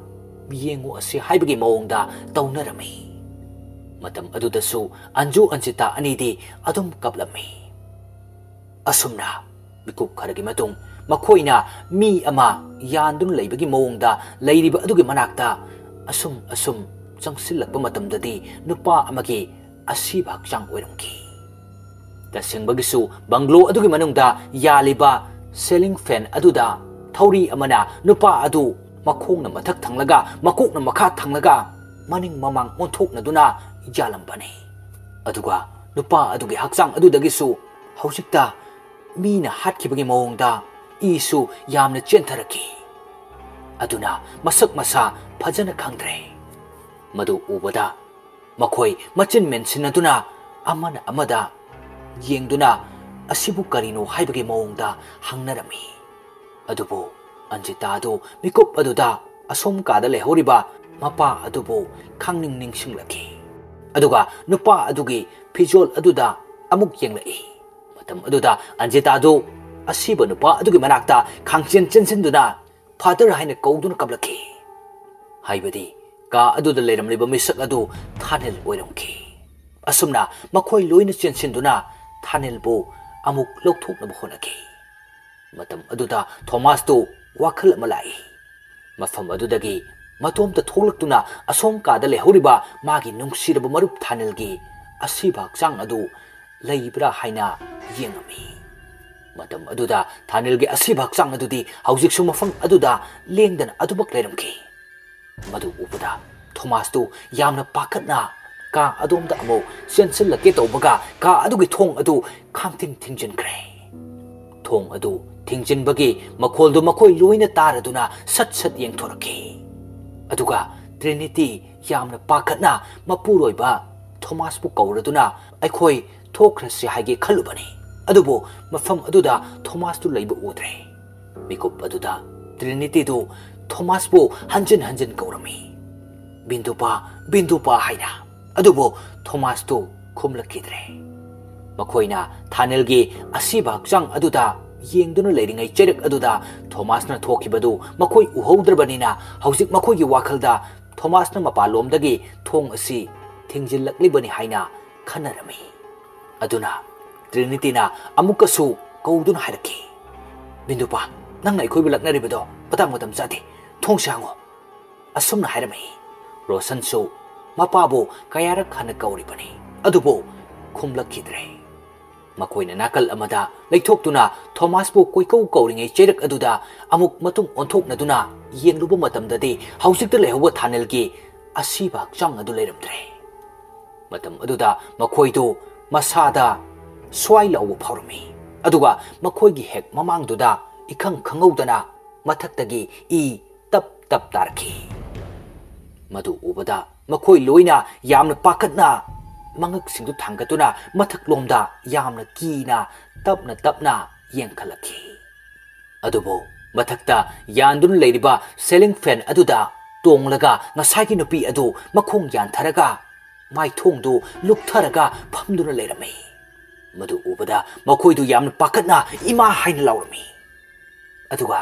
ꯌꯦꯡꯉꯨ ꯑꯁꯤ ꯍꯥꯏꯕꯒꯤ ꯃꯑꯣꯡꯗ ꯇꯧꯅꯔꯝꯃꯤ꯫ ꯃꯇꯝ ꯑꯗꯨꯗꯁꯨ ꯑꯟꯖꯨ ꯑꯟꯖꯤꯇꯥ ꯑꯅꯤꯗꯤ ꯑꯗꯨꯝ ꯀꯞꯂꯝꯃꯤ꯫ ꯑꯁꯨꯝꯅ ꯃꯤꯀꯨꯞ ꯈꯔꯒꯤ ꯃꯇꯨꯡ ꯃꯈꯣꯏꯅ ꯃꯤ ꯑꯃ ꯌꯥꯟꯗꯨꯅ ꯂꯩꯕꯒꯤ ꯃꯑꯣꯡꯗ ꯂꯩꯔꯤꯕ ꯑꯗꯨꯒꯤ ꯃꯅꯥꯛꯇ ꯑꯁꯨꯝ ꯑꯁꯨꯝ ꯆꯪꯁꯤꯜꯂꯛꯄ ꯃꯇꯝꯗꯗꯤ ꯅꯨꯄꯥ ꯑꯃꯒꯤ ꯑꯁꯤꯕ ꯍꯛꯆꯥꯡ ꯑꯣꯏꯔꯝꯈꯤ꯫ ꯇꯁꯦꯡꯕꯒꯤꯁꯨ ꯕꯪꯒ꯭ꯂꯣ ꯑꯗꯨꯒꯤ ꯃꯅꯨꯡꯗ ꯌꯥꯜꯂꯤꯕ ceiling fan ꯑꯗꯨꯗ ꯊꯧꯔꯤ ꯑꯃꯅ ꯅꯨꯄꯥ ꯑꯗꯨ ꯃꯈꯣꯡꯅ ꯃꯊꯛ ꯊꯪꯂꯒ ꯃꯀꯣꯛꯅ ꯃꯈꯥ ꯊꯪꯂꯒ ꯃꯅꯤꯡ ꯃꯃꯥꯡ ꯑꯣꯟꯊꯣꯛꯅꯗꯨꯅ ꯌꯥꯜꯂꯝꯕꯅꯤ꯫ ꯑꯗꯨꯒ ꯅꯨꯄꯥ ꯑꯗꯨꯒꯤ ꯍꯛꯆꯥꯡ ꯑꯗꯨꯗꯒꯤꯁꯨ ꯍꯧꯖꯤꯛꯇ ꯃꯤꯅ ꯍꯥꯠꯈꯤꯕꯒꯤ ꯃꯑꯣꯡꯗ ꯏꯁꯨ ꯌꯥꯝꯅ ꯆꯦꯟꯊꯔꯛꯈꯤ꯫ ꯑꯗꯨꯅ ꯃꯁꯛ ꯃꯁꯥ ꯐꯖꯅ ꯈꯪꯗ꯭ꯔꯦ꯫ ꯃꯗꯨ ꯎꯕꯗ ꯃꯈꯣꯏ ꯃꯆꯤꯟ ꯃꯦꯟꯁꯤꯟꯅꯗꯨꯅ ꯑꯃꯅ ꯑꯃꯗ ꯌꯦꯡꯗꯨꯅ ꯑꯁꯤꯕꯨ ꯀꯔꯤꯅꯣ ꯍꯥꯏꯕꯒꯤ ꯃꯑꯣꯡꯗ ꯍꯪꯅꯔꯝꯃꯤ꯫ ꯑꯗꯨꯕꯨ ꯑꯟꯖꯤꯇꯥꯗꯨ ꯃꯤꯀꯨꯞ ꯑꯗꯨꯗ ꯑꯁꯣꯝ ꯀꯥꯗ ꯂꯩꯍꯧꯔꯤꯕ ꯃꯄꯥ ꯑꯗꯨꯕꯨ ꯈꯪꯅꯤꯡ ꯅꯤꯡꯁꯤꯡꯂꯛꯈꯤ꯫ ꯑꯗꯨꯒ ꯅꯨꯄꯥ ꯑꯗꯨꯒꯤ ꯐꯤꯖꯣꯜ ꯑꯗꯨꯗ ꯑꯃꯨꯛ ꯌꯦꯡꯂꯛꯏ꯫ ꯃꯇꯝ ꯑꯗꯨꯗ ꯑꯟꯖꯤꯇꯥꯗꯨ ꯑꯁꯤꯕ ꯅꯨꯄꯥ ꯑꯗꯨꯒꯤ ꯃꯅꯥꯛꯇ ꯈꯥꯡꯆꯦꯟ ꯆꯦꯟꯁꯤꯟꯗꯨꯅ "Father" ꯍꯥꯏꯅ ꯀꯧꯗꯨꯅ ꯀꯞꯂꯛꯈꯤ꯫ ꯍꯥꯏꯕꯗꯤ ꯀꯥ ꯑꯗꯨꯗ ꯂꯩꯔꯝꯂꯤꯕ ꯃꯤꯁꯛ ꯑꯗꯨ ꯊꯥꯅꯤꯜ ꯑꯣꯏꯔꯝꯈꯤ꯫ ꯑꯁꯨꯝꯅ ꯃꯈꯣꯏ ꯂꯣꯏꯅ ꯆꯦꯟꯁꯤꯟꯗꯨꯅ ꯊꯥꯅꯤꯜꯕꯨ ꯑꯃꯨꯛ ꯂꯧꯊꯣꯛꯅꯕ ꯍꯣꯠꯅꯈꯤ꯫ ꯃꯇꯝ ꯑꯗꯨꯗ ꯊꯣꯃꯥꯁꯇꯨ ꯋꯥꯈꯜ ꯑꯃ ꯂꯥꯛꯏ꯫ ꯃꯐꯝ ꯑꯗꯨꯗꯒꯤ ꯃꯇꯣꯝꯇ ꯊꯣꯛꯂꯛꯇꯨꯅ ꯑꯁꯣꯝ ꯀꯥꯗ ꯂꯩꯍꯧꯔꯤꯕ ꯃꯥꯒꯤ ꯅꯨꯡꯁꯤꯔꯕ ꯃꯔꯨꯞ ꯊꯥꯅꯤꯜꯒꯤ ꯑꯁꯤꯕ ꯍꯛꯆꯥꯡ ꯑꯗꯨ ꯂꯩꯕ꯭ꯔꯥ ꯍꯥꯏꯅ ꯌꯦꯡꯉꯝꯃꯤ꯫ ꯃꯇꯝ ꯑꯗꯨꯗ ꯊꯥꯅꯤꯜꯒꯤ ꯑꯁꯤꯕ ꯍꯛꯆꯥꯡ ꯑꯗꯨꯗꯤ ꯍꯧꯖꯤꯛꯁꯨ ꯃꯐꯝ ꯑꯗꯨꯗ ꯂꯦꯡꯗꯅ ꯑꯗꯨꯃꯛ ꯂꯩꯔꯝꯈꯤ꯫ ꯃꯗꯨ ꯎꯕꯗ ꯊꯣꯃꯥꯁꯇꯨ ꯌꯥꯝꯅ ꯄꯥꯈꯠꯅ ꯀꯥ ꯑꯗꯣꯝꯗ ꯑꯃꯨꯛ ꯆꯦꯟꯁꯤꯜꯂꯛꯀꯦ ꯇꯧꯕꯒ ꯀꯥ ꯑꯗꯨꯒꯤ ꯊꯣꯡ ꯑꯗꯨ ꯈꯥꯡꯊꯤꯡ ꯊꯤꯡꯖꯤꯟꯈ꯭ꯔꯦ꯫ ꯊꯣꯡ ꯑꯗꯨ ꯊꯤꯡꯖꯤꯟꯕꯒꯤ ꯃꯈꯣꯜꯗꯨ ꯃꯈꯣꯏ ꯂꯣꯏꯅ ꯇꯥꯔꯗꯨꯅ ꯁꯠ ꯁꯠ ꯌꯦꯡꯊꯣꯔꯛꯈꯤ꯫ ꯑꯗꯨꯒ ꯇ꯭ꯔꯤꯅꯤꯇꯤ ꯌꯥꯝꯅ ꯄꯥꯈꯠꯅ ꯃꯄꯨꯔꯣꯏꯕ ꯊꯣꯃꯥꯁꯄꯨ ꯀꯧꯔꯗꯨꯅ "ꯑꯩꯈꯣꯏ ꯊꯣꯛꯈ꯭ꯔꯁꯤ" ꯍꯥꯏꯒꯦ ꯈꯜꯂꯨꯕꯅꯤ꯫ ꯑꯗꯨꯕꯨ ꯃꯐꯝ ꯑꯗꯨꯗ ꯊꯣꯃꯥꯁꯇꯨ ꯂꯩꯕ ꯎꯗ꯭ꯔꯦ꯫ ꯃꯤꯀꯨꯞ ꯑꯗꯨꯗ ꯇ꯭ꯔꯤꯅꯤꯇꯤꯗꯨ ꯊꯣꯃꯥꯁꯄꯨ ꯍꯟꯖꯤꯟ ꯍꯟꯖꯤꯟ ꯀꯧꯔꯝꯃꯤ, "ꯕꯤꯟꯗꯨꯄꯥ, ꯕꯤꯟꯗꯨꯄꯥ" ꯍꯥꯏꯅ꯫ ꯑꯗꯨꯕꯨ ꯊꯣꯃꯥꯁꯇꯨ ꯈꯨꯝꯂꯛꯈꯤꯗ꯭ꯔꯦ꯫ ꯃꯈꯣꯏꯅ ꯊꯥꯅꯤꯜꯒꯤ ꯑꯁꯤꯕ ꯍꯛꯆꯥꯡ ꯑꯗꯨꯗ ꯌꯦꯡꯗꯨꯅ ꯂꯩꯔꯤꯉꯩ ꯆꯩꯔꯛ ꯑꯗꯨꯗ ꯊꯣꯃꯥꯁꯅ ꯊꯣꯛꯈꯤꯕꯗꯨ ꯃꯈꯣꯏ ꯎꯍꯧꯗ꯭ꯔꯕꯅꯤꯅ ꯍꯧꯖꯤꯛ ꯃꯈꯣꯏꯒꯤ ꯋꯥꯈꯜꯗ ꯊꯣꯃꯥꯁꯅ ꯃꯄꯥꯟꯂꯣꯝꯗꯒꯤ ꯊꯣꯡ ꯑꯁꯤ ꯊꯤꯡꯖꯤꯜꯂꯛꯂꯤꯕꯅꯤ ꯍꯥꯏꯅ ꯈꯟꯅꯔꯝꯃꯤ꯫ ꯑꯗꯨꯅ ꯇ꯭ꯔꯤꯅꯤꯇꯤꯅ ꯑꯃꯨꯛꯀꯁꯨ ꯀꯧꯗꯨꯅ ꯍꯥꯏꯔꯛꯈꯤ, "ꯕꯤꯟꯗꯨꯄꯥ, ꯅꯪꯅ ꯑꯩꯈꯣꯏꯕꯨ ꯂꯛꯅꯔꯤꯕꯗꯣ ꯃꯇꯥꯡ ꯃꯇꯝ ꯆꯥꯗꯦ꯫ ꯊꯣꯡꯁꯦ ꯍꯥꯡꯉꯣ," ꯑꯁꯨꯝꯅ ꯍꯥꯏꯔꯝꯃꯤ꯫ ꯔꯣꯁꯟꯁꯨ ꯃꯄꯥꯕꯨ ꯀꯌꯥꯔꯛ ꯍꯟꯅ ꯀꯧꯔꯤꯕꯅꯤ, ꯑꯗꯨꯕꯨ ꯈꯨꯝꯂꯛꯈꯤꯗ꯭ꯔꯦ꯫ ꯃꯈꯣꯏꯅ ꯅꯥꯀꯜ ꯑꯃꯗ ꯂꯩꯊꯣꯛꯇꯨꯅ ꯊꯣꯃꯥꯁꯄꯨ ꯀꯣꯏꯀꯧ ꯀꯧꯔꯤꯉꯩ ꯆꯩꯔꯛ ꯑꯗꯨꯗ ꯑꯃꯨꯛ ꯃꯇꯨꯡ ꯑꯣꯟꯊꯣꯛꯅꯗꯨꯅ ꯌꯦꯡꯂꯨꯕ ꯃꯇꯝꯗꯗꯤ ꯍꯧꯖꯤꯛꯇ ꯂꯩꯍꯧꯕ ꯊꯥꯅꯦꯜꯒꯤ ꯑꯁꯤꯕ ꯍꯛꯆꯥꯡ ꯑꯗꯨ ꯂꯩꯔꯝꯗ꯭ꯔꯦ꯫ ꯃꯇꯝ ꯑꯗꯨꯗ ꯃꯈꯣꯏꯗꯨ ꯃꯁꯥꯗ ꯁ꯭ꯋꯥꯏ ꯂꯥꯎꯕ ꯐꯥꯎꯔꯝꯃꯤ, ꯑꯗꯨꯒ ꯃꯈꯣꯏꯒꯤ ꯍꯦꯛ ꯃꯃꯥꯡꯗꯨꯗ ꯏꯈꯪ ꯈꯪꯍꯧꯗꯅ ꯃꯊꯛꯇꯒꯤ ꯏ ꯇꯞ ꯇꯞ ꯇꯥꯔꯛꯈꯤ꯫ ꯃꯗꯨ ꯎꯕꯗ ꯃꯈꯣꯏ ꯂꯣꯏꯅ ꯌꯥꯝꯅ ꯄꯥꯈꯠꯅ ꯃꯉꯛꯁꯤꯡꯗꯨ ꯊꯥꯡꯒꯠꯇꯨꯅ ꯃꯊꯛꯂꯣꯝꯗ ꯌꯥꯝꯅ ꯀꯤꯅ ꯇꯞꯅ ꯇꯞꯅ ꯌꯦꯡꯈꯠꯂꯛꯈꯤ꯫ ꯑꯗꯨꯕꯨ ꯃꯊꯛꯇ ꯌꯥꯟꯗꯨꯅ ꯂꯩꯔꯤꯕ ceiling fan ꯑꯗꯨꯗ ꯇꯣꯡꯂꯒ ꯉꯁꯥꯏꯒꯤ ꯅꯨꯄꯤ ꯑꯗꯨ ꯃꯈꯣꯡ ꯌꯥꯟꯊꯔꯒ ꯃꯥꯏꯊꯣꯡꯗꯨ ꯂꯨꯛꯊꯔꯒ ꯐꯝꯗꯨꯅ ꯂꯩꯔꯝꯃꯤ꯫ ꯃꯗꯨ ꯎꯕꯗ ꯃꯈꯣꯏꯗꯨ ꯌꯥꯝꯅ ꯄꯥꯈꯠꯅ "ꯏꯃꯥ" ꯍꯥꯏꯅ ꯂꯥꯎꯔꯝꯃꯤ꯫ ꯑꯗꯨꯒ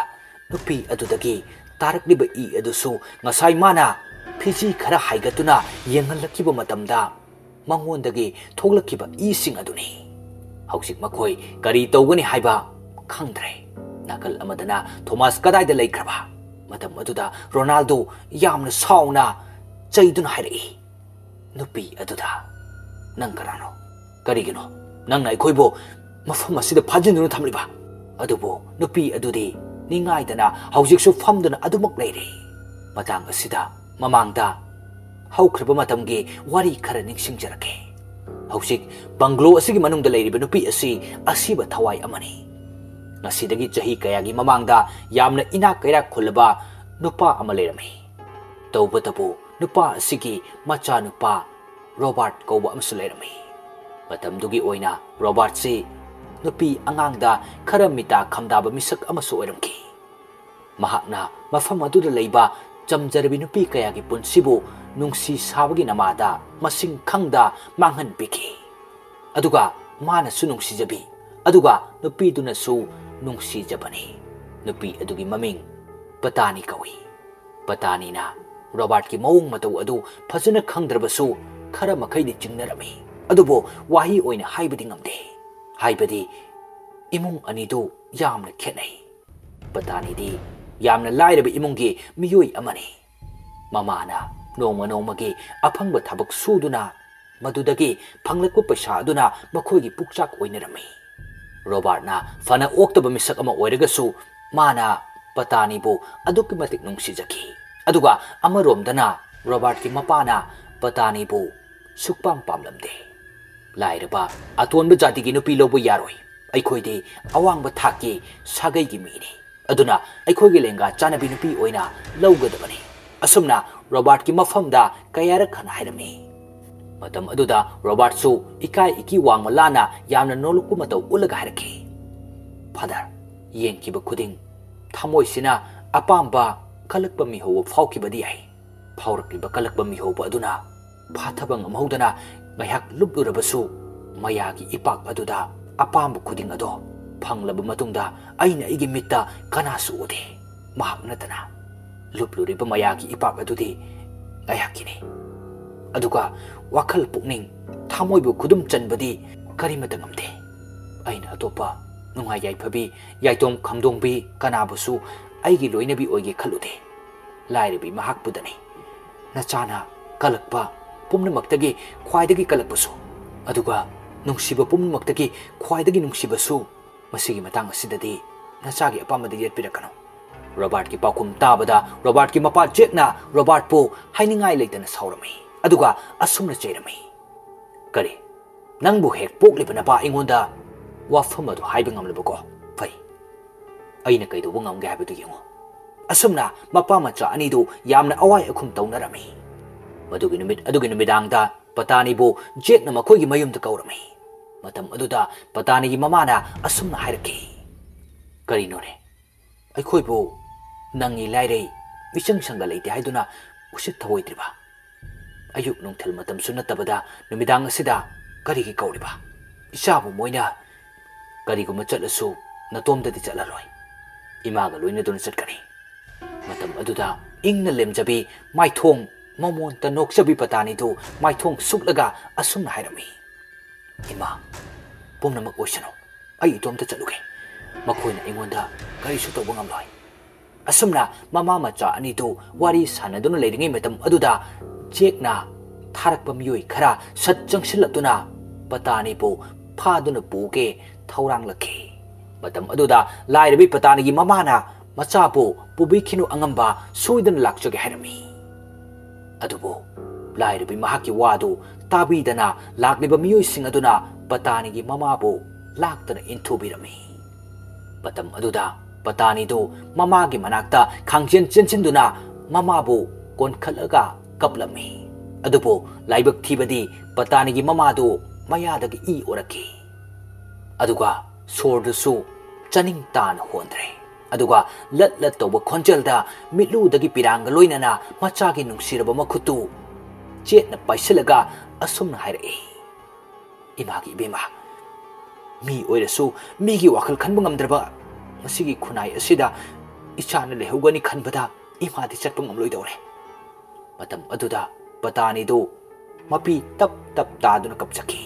ꯅꯨꯄꯤ ꯑꯗꯨꯗꯒꯤ ꯇꯥꯔꯛꯂꯤꯕ ꯏ ꯑꯗꯨꯁꯨ ꯉꯁꯥꯏ ꯃꯥꯅ ꯐꯤꯖꯤ ꯈꯔ ꯍꯥꯏꯒꯠꯇꯨꯅ ꯌꯦꯡꯍꯜꯂꯛꯈꯤꯕ ꯃꯇꯝꯗ ꯃꯉꯣꯟꯗꯒꯤ ꯊꯣꯛꯂꯛꯈꯤꯕ ꯏꯁꯤꯡ ꯑꯗꯨꯅꯤ꯫ ꯍꯧꯖꯤꯛ ꯃꯈꯣꯏ ꯀꯔꯤ ꯇꯧꯒꯅꯤ ꯍꯥꯏꯕ ꯈꯪꯗ꯭ꯔꯦ꯫ ꯅꯥꯀꯜ ꯑꯃꯗꯅ ꯊꯣꯃꯥꯁ ꯀꯗꯥꯏꯗ ꯂꯩꯈ꯭ꯔꯕ? ꯃꯇꯝ ꯑꯗꯨꯗ ꯔꯣꯅꯥꯜꯗꯣ ꯌꯥꯝꯅ ꯁꯥꯎꯅ ꯆꯩꯗꯨꯅ ꯍꯥꯏꯔꯛꯏ, ꯅꯨꯄꯤ ꯑꯗꯨꯗ, "ꯅꯪ ꯀꯅꯥꯅꯣ? ꯀꯔꯤꯒꯤꯅꯣ ꯅꯪꯅ ꯑꯩꯈꯣꯏꯕꯨ ꯃꯐꯝ ꯑꯁꯤꯗ ꯐꯥꯖꯤꯟꯗꯨꯅ ꯊꯝꯂꯤꯕ?" ꯑꯗꯨꯕꯨ ꯅꯨꯄꯤ ꯑꯗꯨꯗꯤ ꯅꯤꯡꯉꯥꯏꯗꯅ ꯍꯧꯖꯤꯛꯁꯨ ꯐꯝꯗꯨꯅ ꯑꯗꯨꯃꯛ ꯂꯩꯔꯤ꯫ ꯃꯇꯥꯡ ꯑꯁꯤꯗ ꯃꯃꯥꯡꯗ ꯍꯧꯈ꯭ꯔꯕ ꯃꯇꯝꯒꯤ ꯋꯥꯔꯤ ꯈꯔ ꯅꯤꯡꯁꯤꯡꯖꯔꯛꯀꯦ꯫ ꯍꯧꯖꯤꯛ ꯕꯪꯒ꯭ꯂꯣ ꯑꯁꯤꯒꯤ ꯃꯅꯨꯡꯗ ꯂꯩꯔꯤꯕ ꯅꯨꯄꯤ ꯑꯁꯤ ꯑꯁꯤꯕ ꯊꯋꯥꯏ ꯑꯃꯅꯤ꯫ ꯉꯁꯤꯗꯒꯤ ꯆꯍꯤ ꯀꯌꯥꯒꯤ ꯃꯃꯥꯡꯗ ꯌꯥꯝꯅ ꯏꯅꯥꯛ ꯀꯩꯔꯥꯛ ꯈꯨꯜꯂꯕ ꯅꯨꯄꯥ ꯑꯃ ꯂꯩꯔꯝꯃꯤ꯫ ꯇꯧꯕꯇꯕꯨ ꯅꯨꯄꯥ ꯑꯁꯤꯒꯤ ꯃꯆꯥꯅꯨꯄꯥ ꯔꯣꯕꯥꯔꯠ ꯀꯧꯕ ꯑꯃꯁꯨ ꯂꯩꯔꯝꯃꯤ꯫ ꯃꯇꯝꯗꯨꯒꯤ ꯑꯣꯏꯅ ꯔꯣꯕꯥꯔꯠꯁꯤ ꯅꯨꯄꯤ ꯑꯉꯥꯡꯗ ꯈꯔ ꯃꯤꯇꯥ ꯈꯝꯗꯥꯕ ꯃꯤꯁꯛ ꯑꯃꯁꯨ ꯑꯣꯏꯔꯝꯈꯤ꯫ ꯃꯍꯥꯛꯅ ꯃꯐꯝ ꯑꯗꯨꯗ ꯂꯩꯕ ꯆꯝꯖꯔꯕꯤ ꯅꯨꯄꯤ ꯀꯌꯥꯒꯤ ꯄꯨꯟꯁꯤꯕꯨ ꯅꯨꯡꯁꯤ ꯁꯥꯕꯒꯤ ꯅꯃꯥꯗ ꯃꯁꯤꯡ ꯈꯪꯗ ꯃꯥꯡꯍꯟꯕꯤꯈꯤ꯫ ꯑꯗꯨꯒ ꯃꯥꯅꯁꯨ ꯅꯨꯡꯁꯤꯖꯕꯤ, ꯑꯗꯨꯒ ꯅꯨꯄꯤꯗꯨꯅꯁꯨ ꯅꯨꯡꯁꯤꯖꯕꯅꯤ꯫ ꯅꯨꯄꯤ ꯑꯗꯨꯒꯤ ꯃꯃꯤꯡ ꯄꯇꯥꯅꯤ ꯀꯧꯏ꯫ ꯄꯇꯥꯅꯤꯅ ꯔꯣꯕꯥꯔꯠꯀꯤ ꯃꯑꯣꯡ ꯃꯇꯧ ꯑꯗꯨ ꯐꯖꯅ ꯈꯪꯗ꯭ꯔꯕꯁꯨ ꯈꯔ ꯃꯈꯩꯗꯤ ꯆꯤꯡꯅꯔꯝꯃꯤ, ꯑꯗꯨꯕꯨ ꯋꯥꯍꯩ ꯑꯣꯏꯅ ꯍꯥꯏꯕꯗꯤ ꯉꯝꯗꯦ꯫ ꯍꯥꯏꯕꯗꯤ ꯏꯃꯨꯡ ꯑꯅꯤꯗꯨ ꯌꯥꯝꯅ ꯈꯦꯠꯅꯩ꯫ ꯄꯇꯥꯅꯤꯗꯤ ꯌꯥꯝꯅ ꯂꯥꯏꯔꯕ ꯏꯃꯨꯡꯒꯤ ꯃꯤꯑꯣꯏ ꯑꯃꯅꯤ꯫ ꯃꯃꯥꯅ ꯅꯣꯡꯃ ꯅꯣꯡꯃꯒꯤ ꯑꯐꯪꯕ ꯊꯕꯛ ꯁꯨꯗꯨꯅ ꯃꯗꯨꯗꯒꯤ ꯐꯪꯂꯛꯄ ꯄꯩꯁꯥ ꯑꯗꯨꯅ ꯃꯈꯣꯏꯒꯤ ꯄꯨꯛꯆꯥꯛ ꯑꯣꯏꯅꯔꯝꯃꯤ꯫ ꯔꯣꯕꯥꯔꯠꯅ ꯐꯅ ꯑꯣꯛꯇꯕ ꯃꯤꯁꯛ ꯑꯃ ꯑꯣꯏꯔꯒꯁꯨ ꯃꯥꯅ ꯄꯇꯥꯅꯤꯕꯨ ꯑꯗꯨꯛꯀꯤ ꯃꯇꯤꯛ ꯅꯨꯡꯁꯤꯖꯈꯤ꯫ ꯑꯗꯨꯒ ꯑꯃꯔꯣꯝꯗꯅ ꯔꯣꯕꯥꯔꯠꯀꯤ ꯃꯄꯥꯅ ꯄꯇꯥꯅꯤꯕꯨ ꯁꯨꯛꯄꯥꯝ ꯄꯥꯝꯂꯝꯗꯦ꯫ "ꯂꯥꯏꯔꯕ ꯑꯇꯣꯟꯕ ꯖꯥꯇꯤꯒꯤ ꯅꯨꯄꯤ ꯂꯧꯕ ꯌꯥꯔꯣꯏ꯫ ꯑꯩꯈꯣꯏꯗꯤ ꯑꯋꯥꯡꯕ ꯊꯥꯛꯀꯤ ꯁꯥꯒꯩꯒꯤ ꯃꯤꯅꯤ꯫ ꯑꯗꯨꯅ ꯑꯩꯈꯣꯏꯒꯤ ꯂꯦꯡꯒꯥ ꯆꯥꯟꯅꯕꯤ ꯅꯨꯄꯤ ꯑꯣꯏꯅ ꯂꯧꯒꯗꯕꯅꯤ"꯫ ꯑꯁꯨꯝꯅ ꯔꯣꯕꯥꯔꯠꯀꯤ ꯃꯐꯝꯗ ꯀꯌꯥꯔꯛ ꯍꯟꯅ ꯍꯥꯏꯔꯝꯃꯤ꯫ ꯃꯇꯝ ꯑꯗꯨꯗ ꯔꯣꯕꯥꯔꯠꯁꯨ ꯏꯀꯥꯏ ꯏꯀꯤ ꯋꯥꯡꯃ ꯂꯥꯟꯅ ꯌꯥꯝꯅ ꯅꯣꯂꯨꯛꯄ ꯃꯇꯧ ꯎꯠꯂꯒ ꯍꯥꯏꯔꯛꯈꯤ, "ꯐꯥꯗꯔ, ꯌꯦꯡꯈꯤꯕ ꯈꯨꯗꯤꯡ ꯊꯃꯣꯏꯁꯤꯅ ꯑꯄꯥꯝꯕ ꯀꯜꯂꯛꯄ ꯃꯤꯍꯧꯕ ꯐꯥꯎꯈꯤꯕꯗꯤ ꯌꯥꯏ꯫ ꯐꯥꯎꯔꯛꯂꯤꯕ ꯀꯜꯂꯛꯄ ꯃꯤꯍꯧꯕ ꯑꯗꯨꯅ ꯐꯥꯊꯕ ꯉꯝꯍꯧꯗꯅ ꯉꯥꯏꯍꯥꯛ ꯂꯨꯞꯂꯨꯔꯕꯁꯨ, ꯃꯌꯥꯒꯤ ꯏꯄꯥꯛ ꯑꯗꯨꯗ ꯑꯄꯥꯝꯕ ꯈꯨꯗꯤꯡ ꯑꯗꯣ ꯐꯪꯂꯕ ꯃꯇꯨꯡꯗ ꯑꯩꯅ ꯑꯩꯒꯤ ꯃꯤꯠꯇ ꯀꯅꯥꯁꯨ ꯎꯗꯦ, ꯃꯍꯥꯛ ꯅꯠꯇꯅ꯫ ꯂꯨꯞꯂꯨꯔꯤꯕ ꯃꯌꯥꯒꯤ ꯏꯄꯥꯛ ꯑꯗꯨꯗꯤ ꯉꯥꯏꯍꯥꯛꯀꯤꯅꯤ꯫ ꯑꯗꯨꯒ ꯋꯥꯈꯜ, ꯄꯨꯛꯅꯤꯡ, ꯊꯃꯣꯏꯕꯨ ꯈꯨꯗꯨꯝ ꯆꯟꯕꯗꯤ ꯀꯔꯤꯃꯇ ꯉꯝꯗꯦ꯫ ꯑꯩꯅ ꯑꯇꯣꯞꯄ ꯅꯨꯡꯉꯥꯏ ꯌꯥꯏꯐꯕꯤ, ꯌꯥꯏꯇꯣꯝ ꯈꯝꯗꯣꯡꯕꯤ ꯀꯅꯥꯕꯨꯁꯨ ꯑꯩꯒꯤ ꯂꯣꯏꯅꯕꯤ ꯑꯣꯏꯒꯦ ꯈꯜꯂꯨꯗꯦ꯫ ꯂꯥꯏꯔꯕꯤ ꯃꯍꯥꯛꯄꯨꯗꯅꯤ꯫ ꯅꯆꯥꯅ ꯀꯜꯂꯛꯄ ꯄꯨꯝꯅꯃꯛꯇꯒꯤ ꯈ꯭ꯋꯥꯏꯗꯒꯤ ꯀꯜꯂꯛꯄꯁꯨ, ꯑꯗꯨꯒ ꯅꯨꯡꯁꯤꯕ ꯄꯨꯝꯅꯃꯛꯇꯒꯤ ꯈ꯭ꯋꯥꯏꯗꯒꯤ ꯅꯨꯡꯁꯤꯕꯁꯨ, ꯃꯁꯤꯒꯤ ꯃꯇꯥꯡ ꯑꯁꯤꯗꯗꯤ ꯅꯆꯥꯒꯤ ꯑꯄꯥꯝꯕꯗ ꯌꯦꯠꯄꯤꯔꯛꯀꯅꯨ"꯫ ꯔꯣꯕꯥꯔꯠꯀꯤ ꯄꯥꯎꯈꯨꯝ ꯇꯥꯕꯗ ꯔꯣꯕꯥꯔꯠꯀꯤ ꯃꯄꯥ ꯖꯦꯛꯅ ꯔꯣꯕꯥꯔꯠꯄꯨ ꯍꯥꯏꯅꯤꯡꯉꯥꯏ ꯂꯩꯇꯅ ꯁꯥꯎꯔꯝꯃꯤ, ꯑꯗꯨꯒ ꯑꯁꯨꯝꯅ ꯆꯩꯔꯝꯃꯤ, "ꯀꯔꯤ? ꯅꯪꯕꯨ ꯍꯦꯛ ꯄꯣꯛꯂꯤꯕ ꯅꯄꯥ ꯑꯩꯉꯣꯟꯗ ꯋꯥꯐꯝ ꯑꯗꯨ ꯍꯥꯏꯕ ꯉꯝꯂꯕꯀꯣ? ꯐꯩ, ꯑꯩꯅ ꯀꯩꯗꯧꯕ ꯉꯝꯒꯦ ꯍꯥꯏꯕꯗꯨ ꯌꯦꯡꯉꯨ"꯫ ꯑꯁꯨꯝꯅ ꯃꯄꯥ ꯃꯆꯥ ꯑꯅꯤꯗꯨ ꯌꯥꯝꯅ ꯑꯋꯥꯏ ꯑꯈꯨꯝ ꯇꯧꯅꯔꯝꯃꯤ꯫ ꯃꯗꯨꯒꯤ ꯅꯨꯃꯤꯠ ꯑꯗꯨꯒꯤ ꯅꯨꯃꯤꯗꯥꯡꯗ ꯄꯇꯥꯅꯤꯕꯨ ꯖꯦꯛꯅ ꯃꯈꯣꯏꯒꯤ ꯃꯌꯨꯝꯗ ꯀꯧꯔꯝꯃꯤ꯫ ꯃꯇꯝ ꯑꯗꯨꯗ ꯄꯇꯥꯅꯤꯒꯤ ꯃꯃꯥꯅ ꯑꯁꯨꯝꯅ ꯍꯥꯏꯔꯛꯈꯤ, "ꯀꯔꯤꯅꯣꯅꯦ? ꯑꯩꯈꯣꯏꯕꯨ ꯅꯪꯒꯤ ꯂꯥꯏꯔꯩ ꯃꯤꯆꯪ ꯁꯪꯒ ꯂꯩꯇꯦ ꯍꯥꯏꯗꯨꯅ ꯎꯁꯤꯠ ꯊꯑꯣꯏꯗ꯭ꯔꯤꯕ? ꯑꯌꯨꯛ ꯅꯨꯡꯊꯤꯜ ꯃꯇꯝꯁꯨ ꯅꯠꯇꯕꯗ ꯅꯨꯃꯤꯗꯥꯡ ꯑꯁꯤꯗ ꯀꯔꯤꯒꯤ ꯀꯧꯔꯤꯕ? ꯏꯆꯥꯕꯨ ꯃꯣꯏꯅ ꯀꯔꯤꯒꯨꯝꯕ ꯆꯠꯂꯁꯨ ꯅꯇꯣꯝꯗꯗꯤ ꯆꯠꯂꯔꯣꯏ꯫ ꯏꯃꯥꯒ ꯂꯣꯏꯅꯗꯨꯅ ꯆꯠꯀꯅꯤ"꯫ ꯃꯇꯝ ꯑꯗꯨꯗ ꯏꯪꯅ ꯂꯦꯝꯖꯕꯤ, ꯃꯥꯏꯊꯣꯡ ꯃꯃꯣꯟꯇ ꯅꯣꯛꯆꯕꯤ ꯄꯇꯥꯅꯤꯗꯨ ꯃꯥꯏꯊꯣꯡ ꯁꯨꯛꯂꯒ ꯑꯁꯨꯝꯅ ꯍꯥꯏꯔꯝꯃꯤ, "ꯏꯃꯥ, ꯄꯨꯝꯅꯃꯛ ꯑꯣꯏꯁꯅꯨ꯫ ꯑꯩ ꯏꯇꯣꯝꯇ ꯆꯠꯂꯨꯒꯦ꯫ ꯃꯈꯣꯏꯅ ꯑꯩꯉꯣꯟꯗ ꯀꯔꯤꯁꯨ ꯇꯧꯕ ꯉꯝꯂꯣꯏ꯫" ꯑꯁꯨꯝꯅ ꯃꯃꯥ ꯃꯆꯥ ꯑꯅꯤꯗꯨ ꯋꯥꯔꯤ ꯁꯥꯟꯅꯗꯨꯅ ꯂꯩꯔꯤꯉꯩ ꯃꯇꯝ ꯑꯗꯨꯗ ꯖꯦꯛꯅ ꯊꯥꯔꯛꯄ ꯃꯤꯑꯣꯏ ꯈꯔ ꯁꯠ ꯆꯪꯁꯤꯜꯂꯛꯇꯨꯅ ꯄꯇꯥꯅꯤꯕꯨ ꯐꯥꯗꯨꯅ ꯄꯨꯒꯦ ꯊꯧꯔꯥꯡꯂꯛꯈꯤ꯫ ꯃꯇꯝ ꯑꯗꯨꯗ ꯂꯥꯏꯔꯕꯤ ꯄꯇꯥꯅꯤꯒꯤ ꯃꯃꯥꯅ ꯃꯆꯥꯕꯨ "ꯄꯨꯕꯤꯈꯤꯅꯨ ꯑꯉꯝꯕ, ꯁꯣꯏꯗꯅ ꯂꯥꯛꯆꯒꯦ" ꯍꯥꯏꯔꯝꯃꯤ꯫ ꯑꯗꯨꯕꯨ ꯂꯥꯏꯔꯕꯤ ꯃꯍꯥꯛꯀꯤ ꯋꯥꯗꯨ ꯇꯥꯕꯤꯗꯅ ꯂꯥꯛꯂꯤꯕ ꯃꯤꯑꯣꯏꯁꯤꯡ ꯑꯗꯨꯅ ꯄꯇꯥꯅꯤꯒꯤ ꯃꯃꯥꯕꯨ ꯂꯥꯛꯇꯅ ꯏꯟꯊꯨꯕꯤꯔꯝꯃꯤ꯫ ꯃꯇꯝ ꯑꯗꯨꯗ ꯄꯇꯥꯅꯤꯗꯨ ꯃꯃꯥꯒꯤ ꯃꯅꯥꯛꯇ ꯈꯥꯡꯖꯦꯟ ꯆꯦꯟꯁꯤꯟꯗꯨꯅ ꯃꯃꯥꯕꯨ ꯀꯣꯟꯈꯠꯂꯒ ꯀꯞꯂꯝꯃꯤ꯫ ꯑꯗꯨꯕꯨ ꯂꯥꯏꯕꯛ ꯊꯤꯕꯗꯤ ꯄꯇꯥꯅꯤꯒꯤ ꯃꯃꯥꯗꯨ ꯃꯌꯥꯗꯒꯤ ꯏ ꯑꯣꯔꯛꯈꯤ꯫ ꯑꯗꯨꯒ ꯁꯣꯔꯗꯨꯁꯨ ꯆꯥꯅꯤꯡ ꯇꯥꯅ ꯍꯣꯟꯗ꯭ꯔꯦ꯫ ꯑꯗꯨꯒ ꯂꯠ ꯂꯠ ꯇꯧꯕ ꯈꯣꯟꯖꯦꯜꯗ ꯃꯤꯠꯂꯨꯗꯒꯤ ꯄꯤꯔꯥꯡꯒ ꯂꯣꯏꯅꯅ ꯃꯆꯥꯒꯤ ꯅꯨꯡꯁꯤꯔꯕ ꯃꯈꯨꯠꯇꯨ ꯆꯦꯠꯅ ꯄꯥꯏꯁꯤꯜꯂꯒ ꯑꯁꯨꯝꯅ ꯍꯥꯏꯔꯛꯏ, "ꯏꯃꯥꯒꯤ ꯏꯕꯦꯝꯃ, ꯃꯤ ꯑꯣꯏꯔꯁꯨ ꯃꯤꯒꯤ ꯋꯥꯈꯜ ꯈꯟꯕ ꯉꯝꯗ꯭ꯔꯕ ꯃꯁꯤꯒꯤ ꯈꯨꯟꯅꯥꯏ ꯑꯁꯤꯗ ꯏꯆꯥꯅ ꯂꯩꯍꯧꯒꯅꯤ ꯈꯟꯕꯗ ꯏꯃꯥꯗꯤ ꯆꯠꯄ ꯉꯝꯂꯣꯏꯗꯧꯔꯦ꯫" ꯃꯇꯝ ꯑꯗꯨꯗ ꯄꯇꯥꯅꯤꯗꯨ ꯃꯄꯤ ꯇꯞ ꯇꯞ ꯇꯥꯗꯨꯅ ꯀꯞꯆꯈꯤ꯫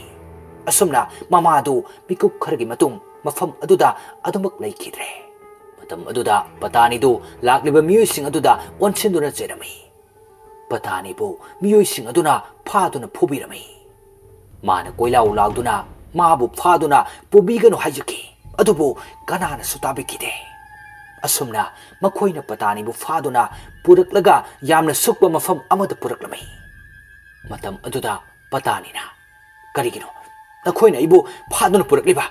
ꯑꯁꯨꯝꯅ ꯃꯃꯥꯗꯨ ꯃꯤꯀꯨꯞ ꯈꯔꯒꯤ ꯃꯇꯨꯡ ꯃꯐꯝ ꯑꯗꯨꯗ ꯑꯗꯨꯃꯛ ꯂꯩꯈꯤꯗ꯭ꯔꯦ꯫ ꯃꯇꯝ ꯑꯗꯨꯗ ꯄꯇꯥꯅꯤꯗꯨ ꯂꯥꯛꯂꯤꯕ ꯃꯤꯑꯣꯏꯁꯤꯡ ꯑꯗꯨꯗ ꯑꯣꯟꯁꯤꯟꯗꯨꯅ ꯆꯩꯔꯝꯃꯤ꯫ ꯄꯇꯥꯅꯤꯕꯨ ꯃꯤꯑꯣꯏꯁꯤꯡ ꯑꯗꯨꯅ ꯐꯥꯗꯨꯅ ꯐꯨꯕꯤꯔꯝꯃꯤ꯫ ꯃꯥꯅ ꯀꯣꯏꯂꯥꯎ ꯂꯥꯎꯗꯨꯅ ꯃꯥꯕꯨ ꯐꯥꯗꯨꯅ ꯄꯨꯕꯤꯒꯅꯨ ꯍꯥꯏꯖꯈꯤ꯫ ꯑꯗꯨꯕꯨ ꯀꯅꯥꯅꯁꯨ ꯇꯥꯕꯤꯈꯤꯗꯦ꯫ ꯑꯁꯨꯝꯅ ꯃꯈꯣꯏꯅ ꯄꯇꯥꯅꯤꯕꯨ ꯐꯥꯗꯨꯅ ꯄꯨꯔꯛꯂꯒ ꯌꯥꯝꯅ ꯁꯨꯛꯄ ꯃꯐꯝ ꯑꯃꯗ ꯄꯨꯔꯛꯂꯝꯃꯤ꯫ ꯃꯇꯝ ꯑꯗꯨꯗ ꯄꯇꯥꯅꯤꯅ, "ꯀꯔꯤꯒꯤꯅꯣ ꯅꯈꯣꯏꯅ ꯑꯩꯕꯨ ꯐꯥꯗꯨꯅ ꯄꯨꯔꯛꯂꯤꯕ?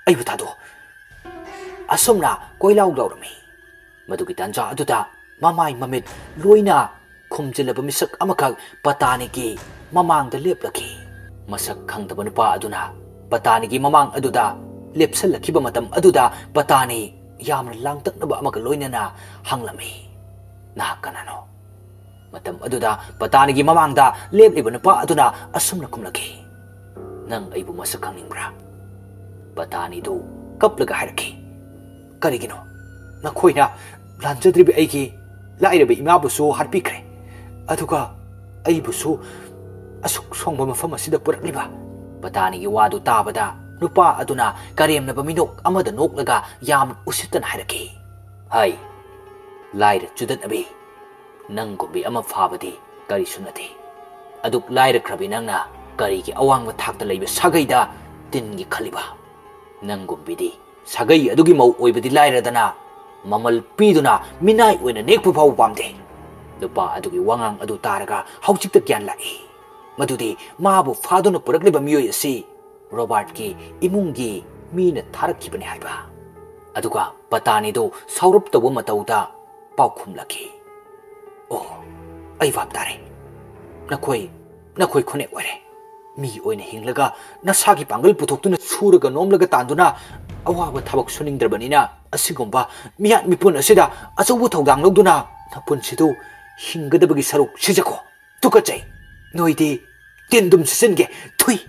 ꯑꯩꯕꯨ ꯊꯥꯗꯣꯛꯑꯣ!" ꯑꯁꯨꯝꯅ ꯀꯣꯏꯂꯥꯎ ꯂꯥꯎꯔꯝꯃꯤ꯫ ꯃꯗꯨꯒꯤ ꯇꯥꯟꯖꯥ ꯑꯗꯨꯗ ꯃꯃꯥꯏ ꯃꯃꯤꯠ ꯂꯣꯏꯅ ꯈꯨꯝꯖꯤꯜꯂꯕ ꯃꯤꯁꯛ ꯑꯃꯈꯛ ꯄꯇꯥꯅꯤꯒꯤ ꯃꯃꯥꯡꯗ ꯂꯦꯞꯂꯛꯈꯤ꯫ ꯃꯁꯛ ꯈꯪꯗꯕ ꯅꯨꯄꯥ ꯑꯗꯨꯅ ꯄꯇꯥꯅꯤꯒꯤ ꯃꯃꯥꯡ ꯑꯗꯨꯗ ꯂꯦꯞꯁꯤꯜꯂꯛꯈꯤꯕ ꯃꯇꯝ ꯑꯗꯨꯗ ꯄꯇꯥꯅꯤ ꯌꯥꯝꯅ ꯂꯥꯡꯇꯛꯅꯕ ꯑꯃꯒ ꯂꯣꯏꯅꯅ ꯍꯪꯂꯝꯃꯤ, "ꯅꯍꯥꯛ ꯀꯅꯥꯅꯣ?" ꯃꯇꯝ ꯑꯗꯨꯗ ꯄꯇꯥꯅꯤꯒꯤ ꯃꯃꯥꯡꯗ ꯂꯦꯞꯂꯤꯕ ꯅꯨꯄꯥ ꯑꯗꯨꯅ ꯑꯁꯨꯝꯅ ꯈꯨꯝꯂꯛꯈꯤ, "ꯅꯪ ꯑꯩꯕꯨ ꯃꯁꯛ ꯈꯪꯅꯤꯡꯕ꯭ꯔꯥ?" ꯄꯇꯥꯅꯤꯗꯨ ꯀꯞꯂꯒ ꯍꯥꯏꯔꯛꯈꯤ, "ꯀꯔꯤꯒꯤꯅꯣ? ꯅꯈꯣꯏꯅ ꯂꯥꯟꯖꯗ꯭ꯔꯤꯕ ꯑꯩꯒꯤ ꯂꯥꯏꯔꯕ ꯏꯃꯥꯕꯨꯁꯨ ꯍꯥꯠꯄꯤꯈ꯭ꯔꯦ, ꯑꯗꯨꯒ ꯑꯩꯕꯨꯁꯨ ꯑꯁꯨꯛ ꯁꯣꯡꯕ ꯃꯐꯝ ꯑꯁꯤꯗ ꯄꯨꯔꯛꯂꯤꯕ?" ꯄꯇꯥꯅꯤꯒꯤ ꯋꯥꯗꯨ ꯇꯥꯕꯗ ꯅꯨꯄꯥ ꯑꯗꯨꯅ ꯀꯔꯦꯝꯅꯕ ꯃꯤꯅꯣꯛ ꯑꯃꯗ ꯅꯣꯛꯂꯒ ꯌꯥꯝ ꯎꯁꯤꯠꯇꯅ ꯍꯥꯏꯔꯛꯈꯤ, "ꯍꯩ, ꯂꯥꯏꯔ ꯆꯨꯗꯠꯅꯕꯤ, ꯅꯪꯒꯨꯝꯕꯤ ꯑꯃ ꯐꯥꯕꯗꯤ ꯀꯔꯤꯁꯨ ꯅꯠꯇꯦ꯫ ꯑꯗꯨꯛ ꯂꯥꯏꯔꯈ꯭ꯔꯕꯤ ꯅꯪꯅ ꯀꯔꯤꯒꯤ ꯑꯋꯥꯡꯕ ꯊꯥꯛꯇ ꯂꯩꯕ ꯁꯥꯒꯩꯗ ꯇꯤꯟꯒꯦ ꯈꯜꯂꯤꯕ? ꯅꯪꯒꯨꯝꯕꯤꯗꯤ ꯁꯥꯒꯩ ꯑꯗꯨꯒꯤ ꯃꯧ ꯑꯣꯏꯕꯗꯤ ꯂꯥꯏꯔꯗꯅ, ꯃꯃꯜ ꯄꯤꯗꯨꯅ ꯃꯤꯅꯥꯏ ꯑꯣꯏꯅ ꯅꯦꯛꯄ ꯐꯥꯎꯕ ꯄꯥꯝꯗꯦ꯫" ꯅꯨꯄꯥ ꯑꯗꯨꯒꯤ ꯋꯥꯉꯥꯡ ꯑꯗꯨ ꯇꯥꯔꯒ ꯍꯧꯖꯤꯛꯇ ꯒ꯭ꯌꯥꯟ ꯂꯥꯛꯏ꯫ ꯃꯗꯨꯗꯤ ꯃꯥꯕꯨ ꯐꯥꯗꯨꯅ ꯄꯨꯔꯛꯂꯤꯕ ꯃꯤꯑꯣꯏ ꯑꯁꯤ ꯔꯣꯕꯥꯔꯠꯀꯤ ꯏꯃꯨꯡꯒꯤ ꯃꯤꯅ ꯊꯥꯔꯛꯈꯤꯕꯅꯤ ꯍꯥꯏꯕ꯫ ꯑꯗꯨꯒ ꯄꯇꯥꯅꯤꯗꯨ ꯁꯥꯎꯔꯞ ꯇꯧꯕ ꯃꯇꯧꯗ ꯄꯥꯎꯈꯨꯝꯂꯛꯈꯤ, "ꯑꯣ, ꯑꯩ ꯚꯥꯞ ꯇꯥꯔꯦ꯫ ꯅꯈꯣꯏ, ꯅꯈꯣꯏ ꯈꯨꯟꯅꯦꯛ ꯑꯣꯏꯔꯦ꯫ ꯃꯤ ꯑꯣꯏꯅ ꯍꯤꯡꯂꯒ ꯅꯁꯥꯒꯤ ꯄꯥꯡꯒꯜ ꯄꯨꯊꯣꯛꯇꯨꯅ ꯁꯨꯔꯒ ꯅꯣꯝꯂꯒ ꯇꯥꯟꯗꯨꯅ ꯑꯋꯥꯕ ꯊꯕꯛ ꯁꯨꯅꯤꯡꯗ꯭ꯔꯕꯅꯤꯅ ꯑꯁꯤꯒꯨꯝꯕ ꯃꯤꯍꯥꯠ ꯃꯤꯄꯨꯟ ꯑꯁꯤꯗ ꯑꯆꯧꯕ ꯊꯧꯗꯥꯡ ꯂꯧꯗꯨꯅ ꯅꯄꯨꯟꯁꯤꯗꯨ ꯍꯤꯡꯒꯗꯕꯒꯤ ꯁꯔꯨꯛ ꯁꯤꯖꯈꯣ꯫ ꯇꯨꯀꯠꯆꯩ꯫ ꯅꯣꯏꯗꯤ ꯇꯤꯟꯗꯨꯝ ꯁꯤꯠꯆꯤꯟꯒꯦ꯫ ꯊꯨꯏ!"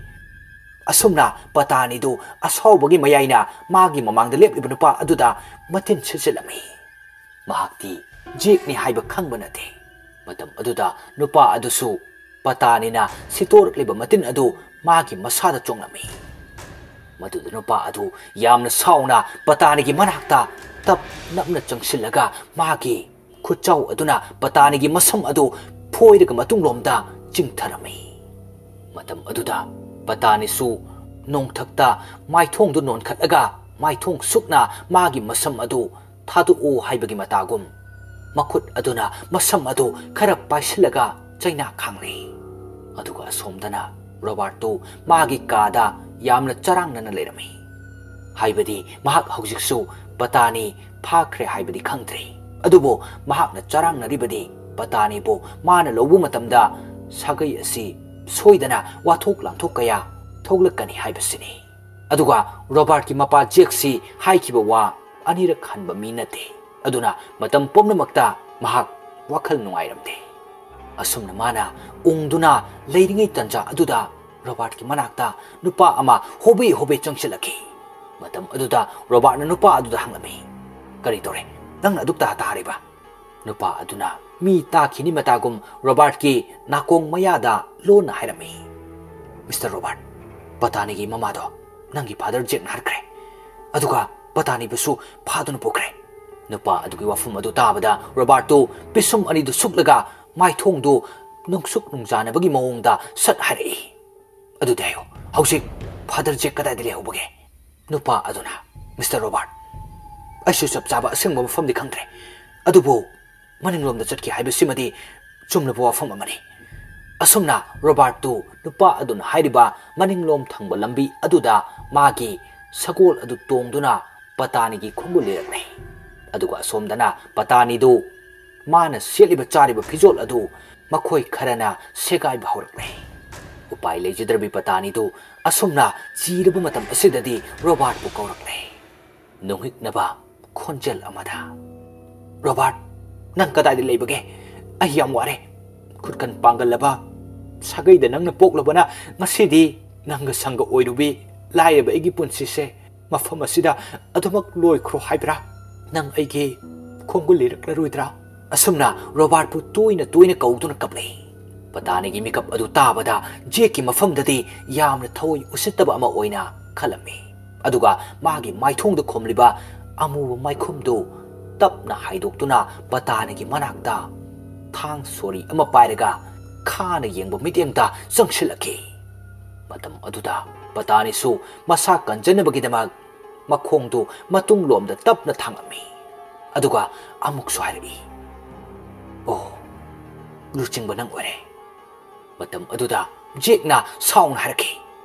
ꯑꯁꯨꯝꯅ ꯄꯇꯥꯅꯤꯗꯨ ꯑꯁꯥꯎꯕꯒꯤ ꯃꯌꯥꯏꯅ ꯃꯥꯒꯤ ꯃꯃꯥꯡꯗ ꯂꯦꯞꯂꯤꯕ ꯅꯨꯄꯥ ꯑꯗꯨꯗ ꯃꯇꯤꯟ ꯁꯤꯠꯆꯤꯜꯂꯝꯃꯤ꯫ ꯃꯍꯥꯛꯇꯤ ꯖꯦꯛꯅꯤ ꯍꯥꯏꯕ ꯈꯪꯕ ꯅꯠꯇꯦ꯫ ꯃꯇꯝ ꯑꯗꯨꯗ ꯅꯨꯄꯥ ꯑꯗꯨꯁꯨ ꯄꯇꯥꯅꯤꯅ ꯁꯤꯠꯇꯣꯔꯛꯂꯤꯕ ꯃꯇꯤꯟ ꯑꯗꯨ ꯃꯥꯒꯤ ꯃꯁꯥꯗ ꯆꯣꯡꯂꯝꯃꯤ꯫ ꯃꯗꯨꯗ ꯅꯨꯄꯥ ꯑꯗꯨ ꯌꯥꯝꯅ ꯁꯥꯎꯅ ꯄꯇꯥꯅꯤꯒꯤ ꯃꯅꯥꯛꯇ ꯇꯞ ꯅꯞꯅ ꯆꯪꯁꯤꯜꯂꯒ ꯃꯥꯒꯤ ꯈꯨꯠꯆꯥꯎ ꯑꯗꯨꯅ ꯄꯇꯥꯅꯤꯒꯤ ꯃꯁꯝ ꯑꯗꯨ ꯐꯣꯏꯔꯒ ꯃꯇꯨꯡꯂꯣꯝꯗ ꯆꯤꯡꯊꯔꯝꯃꯤ꯫ ꯃꯇꯝ ꯑꯗꯨꯗ ꯄꯇꯥꯅꯤꯁꯨ ꯅꯣꯡꯊꯛꯇ ꯃꯥꯏꯊꯣꯡꯗꯨ ꯅꯣꯟꯈꯠꯂꯒ ꯃꯥꯏꯊꯣꯡ ꯁꯨꯛꯅ ꯃꯥꯒꯤ ꯃꯁꯝ ꯑꯗꯨ ꯊꯥꯗꯣꯛꯎ ꯍꯥꯏꯕꯒꯤ ꯃꯇꯥꯒꯨꯝ ꯃꯈꯨꯠ ꯑꯗꯨꯅ ꯃꯁꯝ ꯑꯗꯨ ꯈꯔ ꯄꯥꯏꯁꯤꯜꯂꯒ ꯆꯩꯅꯥ ꯈꯥꯡꯂꯦ꯫ ꯑꯗꯨꯒ ꯑꯁꯣꯝꯗꯅ ꯔꯣꯕꯥꯔꯠꯇꯨ ꯃꯥꯒꯤ ꯀꯥꯗ ꯌꯥꯝꯅ ꯆꯔꯥꯡꯅꯅ ꯂꯩꯔꯝꯃꯤ꯫ ꯍꯥꯏꯕꯗꯤ ꯃꯍꯥꯛ ꯍꯧꯖꯤꯛꯁꯨ ꯄꯇꯥꯅꯤ ꯐꯥꯈ꯭ꯔꯦ ꯍꯥꯏꯕꯗꯤ ꯈꯪꯗ꯭ꯔꯤ꯫ ꯑꯗꯨꯕꯨ ꯃꯍꯥꯛꯅ ꯆꯔꯥꯡꯅꯔꯤꯕꯗꯤ ꯄꯇꯥꯅꯤꯕꯨ ꯃꯥꯅ ꯂꯧꯕ ꯃꯇꯝꯗ ꯁꯥꯒꯩ ꯑꯁꯤ ꯁꯣꯏꯗꯅ ꯋꯥꯊꯣꯛ ꯂꯥꯟꯊꯣꯛ ꯀꯌꯥ ꯊꯣꯛꯂꯛꯀꯅꯤ ꯍꯥꯏꯕꯁꯤꯅꯤ꯫ ꯑꯗꯨꯒ ꯔꯣꯕꯥꯔꯠꯀꯤ ꯃꯄꯥ ꯖꯦꯛꯁꯤ ꯍꯥꯏꯈꯤꯕ ꯋꯥ ꯑꯅꯤꯔꯛ ꯍꯟꯕ ꯃꯤ ꯅꯠꯇꯦ꯫ ꯑꯗꯨꯅ ꯃꯇꯝ ꯄꯨꯝꯅꯃꯛꯇ ꯃꯍꯥꯛ ꯋꯥꯈꯜ ꯅꯨꯡꯉꯥꯏꯔꯝꯗꯦ꯫ ꯑꯁꯨꯝꯅ ꯃꯥꯅ ꯎꯪꯗꯨꯅ ꯂꯩꯔꯤꯉꯩ ꯇꯟꯖꯥ ꯑꯗꯨꯗ ꯔꯣꯕꯥꯔꯠꯀꯤ ꯃꯅꯥꯛꯇ ꯅꯨꯄꯥ ꯑꯃ ꯍꯣꯕꯦ ꯍꯣꯕꯦ ꯆꯪꯁꯤꯜꯂꯛꯈꯤ꯫ ꯃꯇꯝ ꯑꯗꯨꯗ ꯔꯣꯕꯥꯔꯠꯅ ꯅꯨꯄꯥ ꯑꯗꯨꯗ ꯍꯪꯂꯝꯃꯤ, "ꯀꯔꯤ ꯇꯧꯔꯦ? ꯅꯪꯅ ꯑꯗꯨꯛ ꯇꯥ ꯇꯥꯔꯤꯕ?" ꯅꯨꯄꯥ ꯑꯗꯨꯅ ꯃꯤ ꯇꯥꯈꯤꯅꯤ ꯃꯇꯥꯒꯨꯝ ꯔꯣꯕꯥꯔꯠꯀꯤ ꯅꯥꯀꯣꯡ ꯃꯌꯥꯗ ꯂꯣꯟꯅ ꯍꯥꯏꯔꯝꯃꯤ, "ꯃꯤꯁꯇꯔ ꯔꯣꯕꯥꯔꯠ, ꯄꯇꯥꯅꯤꯒꯤ ꯃꯃꯥꯗꯣ ꯅꯪꯒꯤ ꯐꯥꯗꯔ ꯖꯦꯛꯅ ꯍꯥꯠꯈ꯭ꯔꯦ, ꯑꯗꯨꯒ ꯄꯇꯥꯅꯤꯕꯨꯁꯨ ꯐꯥꯗꯨꯅ ꯄꯨꯈ꯭ꯔꯦ꯫ ꯅꯨꯄꯥ ꯑꯗꯨꯒꯤ ꯋꯥꯐꯝ ꯑꯗꯨ ꯇꯥꯕꯗ ꯔꯣꯕꯥꯔꯠꯇꯨ ꯄꯤꯁꯨꯝ ꯑꯅꯤꯗꯨ ꯁꯨꯛꯂꯒ ꯃꯥꯏꯊꯣꯡꯗꯨ ꯅꯨꯡꯁꯨꯛ ꯅꯨꯡꯖꯥꯅꯕꯒꯤ ꯃꯑꯣꯡꯗ ꯁꯠ ꯍꯥꯏꯔꯛꯏ꯫ "ꯑꯗꯨꯗꯤ ꯍꯥꯏꯌꯣ, ꯍꯧꯖꯤꯛ ꯐꯥꯗꯔ ꯖꯦꯛ ꯀꯗꯥꯏꯗ ꯂꯩꯍꯧꯕꯒꯦ?" ꯅꯨꯄꯥ ꯑꯗꯨꯅ, "ꯃꯤꯁꯇꯔ ꯔꯣꯕꯥꯔꯠ, ꯑꯩꯁꯨ ꯆꯞ ꯆꯥꯕ ꯑꯁꯦꯡꯕ ꯃꯐꯝꯗꯤ ꯈꯪꯗ꯭ꯔꯦ, ꯑꯗꯨꯕꯨ ꯃꯅꯤꯡꯂꯣꯝꯗ ꯆꯠꯈꯤ ꯍꯥꯏꯕꯁꯤꯃꯗꯤ ꯆꯨꯝꯂꯕ ꯋꯥꯐꯝ ꯑꯃꯅꯤ"꯫ ꯑꯁꯨꯝꯅ ꯔꯣꯕꯥꯔꯠꯇꯨ ꯅꯨꯄꯥ ꯑꯗꯨꯅ ꯍꯥꯏꯔꯤꯕ ꯃꯅꯤꯡꯂꯣꯝ ꯊꯪꯕ ꯂꯝꯕꯤ ꯑꯗꯨꯗ ꯃꯥꯒꯤ ꯁꯒꯣꯜ ꯑꯗꯨ ꯇꯣꯡꯗꯨꯅ ꯄꯇꯥꯅꯤꯒꯤ ꯈꯣꯡꯒꯨꯜ ꯂꯤꯔꯛꯂꯦ꯫ ꯑꯗꯨꯒ ꯑꯁꯣꯝꯗꯅ ꯄꯇꯥꯅꯤꯗꯨ ꯃꯥꯅ ꯁꯦꯠꯂꯤꯕ ꯆꯥꯔꯤꯕ ꯐꯤꯖꯣꯜ ꯑꯗꯨ ꯃꯈꯣꯏ ꯈꯔꯅ ꯁꯦꯒꯥꯏꯕ ꯍꯧꯔꯛꯂꯦ꯫ ꯎꯄꯥꯏ ꯂꯩꯖꯗ꯭ꯔꯕꯤ ꯄꯇꯥꯅꯤꯗꯨ ꯑꯁꯨꯝꯅ ꯆꯤꯔꯕ ꯃꯇꯝ ꯑꯁꯤꯗꯗꯤ ꯔꯣꯕꯥꯔꯠꯄꯨ ꯀꯧꯔꯛꯂꯦ꯫ ꯅꯣꯡꯍꯤꯛꯅꯕ ꯈꯣꯟꯖꯦꯜ ꯑꯃꯗ, "ꯔꯣꯕꯥꯔꯠ, ꯅꯪ ꯀꯗꯥꯏꯗ ꯂꯩꯕꯒꯦ? ꯑꯩ ꯌꯥꯝ ꯋꯥꯔꯦ꯫ ꯈꯨꯠꯀꯟ ꯄꯥꯡꯒꯜꯂꯕ ꯁꯥꯒꯩꯗ ꯅꯪꯅ ꯄꯣꯛꯂꯕꯅ ꯉꯁꯤꯗꯤ ꯅꯪꯒ ꯁꯪꯒ ꯑꯣꯏꯔꯨꯕꯤ ꯂꯥꯏꯔꯕ ꯑꯩꯒꯤ ꯄꯨꯟꯁꯤꯁꯦ ꯃꯐꯝ ꯑꯁꯤꯗ ꯑꯗꯨꯃꯛ ꯂꯣꯏꯈ꯭ꯔꯣ ꯍꯥꯏꯕ꯭ꯔꯥ? ꯅꯪ ꯑꯩꯒꯤ ꯈꯣꯡꯒꯨꯜ ꯂꯤꯔꯛꯂꯔꯣꯏꯗ꯭ꯔꯥ?" ꯑꯁꯨꯝꯅ ꯔꯣꯕꯥꯔꯠꯄꯨ ꯇꯣꯏꯅ ꯇꯣꯏꯅ ꯀꯧꯗꯨꯅ ꯀꯞꯂꯛꯏ꯫ ꯄꯇꯥꯅꯤꯒꯤ ꯃꯤꯀꯞ ꯑꯗꯨ ꯇꯥꯕꯗ ꯖꯦꯛꯀꯤ ꯃꯐꯝꯗꯗꯤ ꯌꯥꯝꯅ ꯊꯋꯥꯏ ꯎꯁꯤꯠꯇꯕ ꯑꯃ ꯑꯣꯏꯅ ꯈꯜꯂꯝꯃꯤ꯫ ꯑꯗꯨꯒ ꯃꯥꯒꯤ ꯃꯥꯏꯊꯣꯡꯗ ꯈꯨꯝꯂꯤꯕ ꯑꯃꯨꯕ ꯃꯥꯏꯈꯨꯝꯗꯨ ꯇꯞꯅ ꯍꯥꯏꯗꯣꯛꯇꯨꯅ ꯄꯇꯥꯅꯤꯒꯤ ꯃꯅꯥꯛꯇ ꯊꯥꯡ ꯁꯣꯔꯤ ꯑꯃ ꯄꯥꯏꯔꯒ ꯈꯥꯅ ꯌꯦꯡꯕ ꯃꯤꯠꯌꯦꯡꯗ ꯆꯪꯁꯤꯜꯂꯛꯈꯤ꯫ ꯃꯇꯝ ꯑꯗꯨꯗ ꯄꯇꯥꯅꯤꯁꯨ ꯃꯁꯥ ꯀꯟꯖꯅꯕꯒꯤꯗꯃꯛ ꯃꯈꯣꯡꯗꯨ ꯃꯇꯨꯡꯂꯣꯝꯗ ꯇꯞꯅ ꯊꯥꯡꯂꯝꯃꯤ꯫ ꯑꯗꯨꯒ ꯑꯃꯨꯛꯁꯨ ꯍꯥꯏꯔꯛꯏ, "ꯑꯣ, ꯂꯨꯆꯤꯡꯕ ꯅꯪ ꯑꯣꯏꯔꯦ"꯫ ꯃꯇꯝ ꯑꯗꯨꯗ ꯖꯦꯛꯅ ꯁꯥꯎꯅ ꯍꯥꯏꯔꯛꯈꯤ,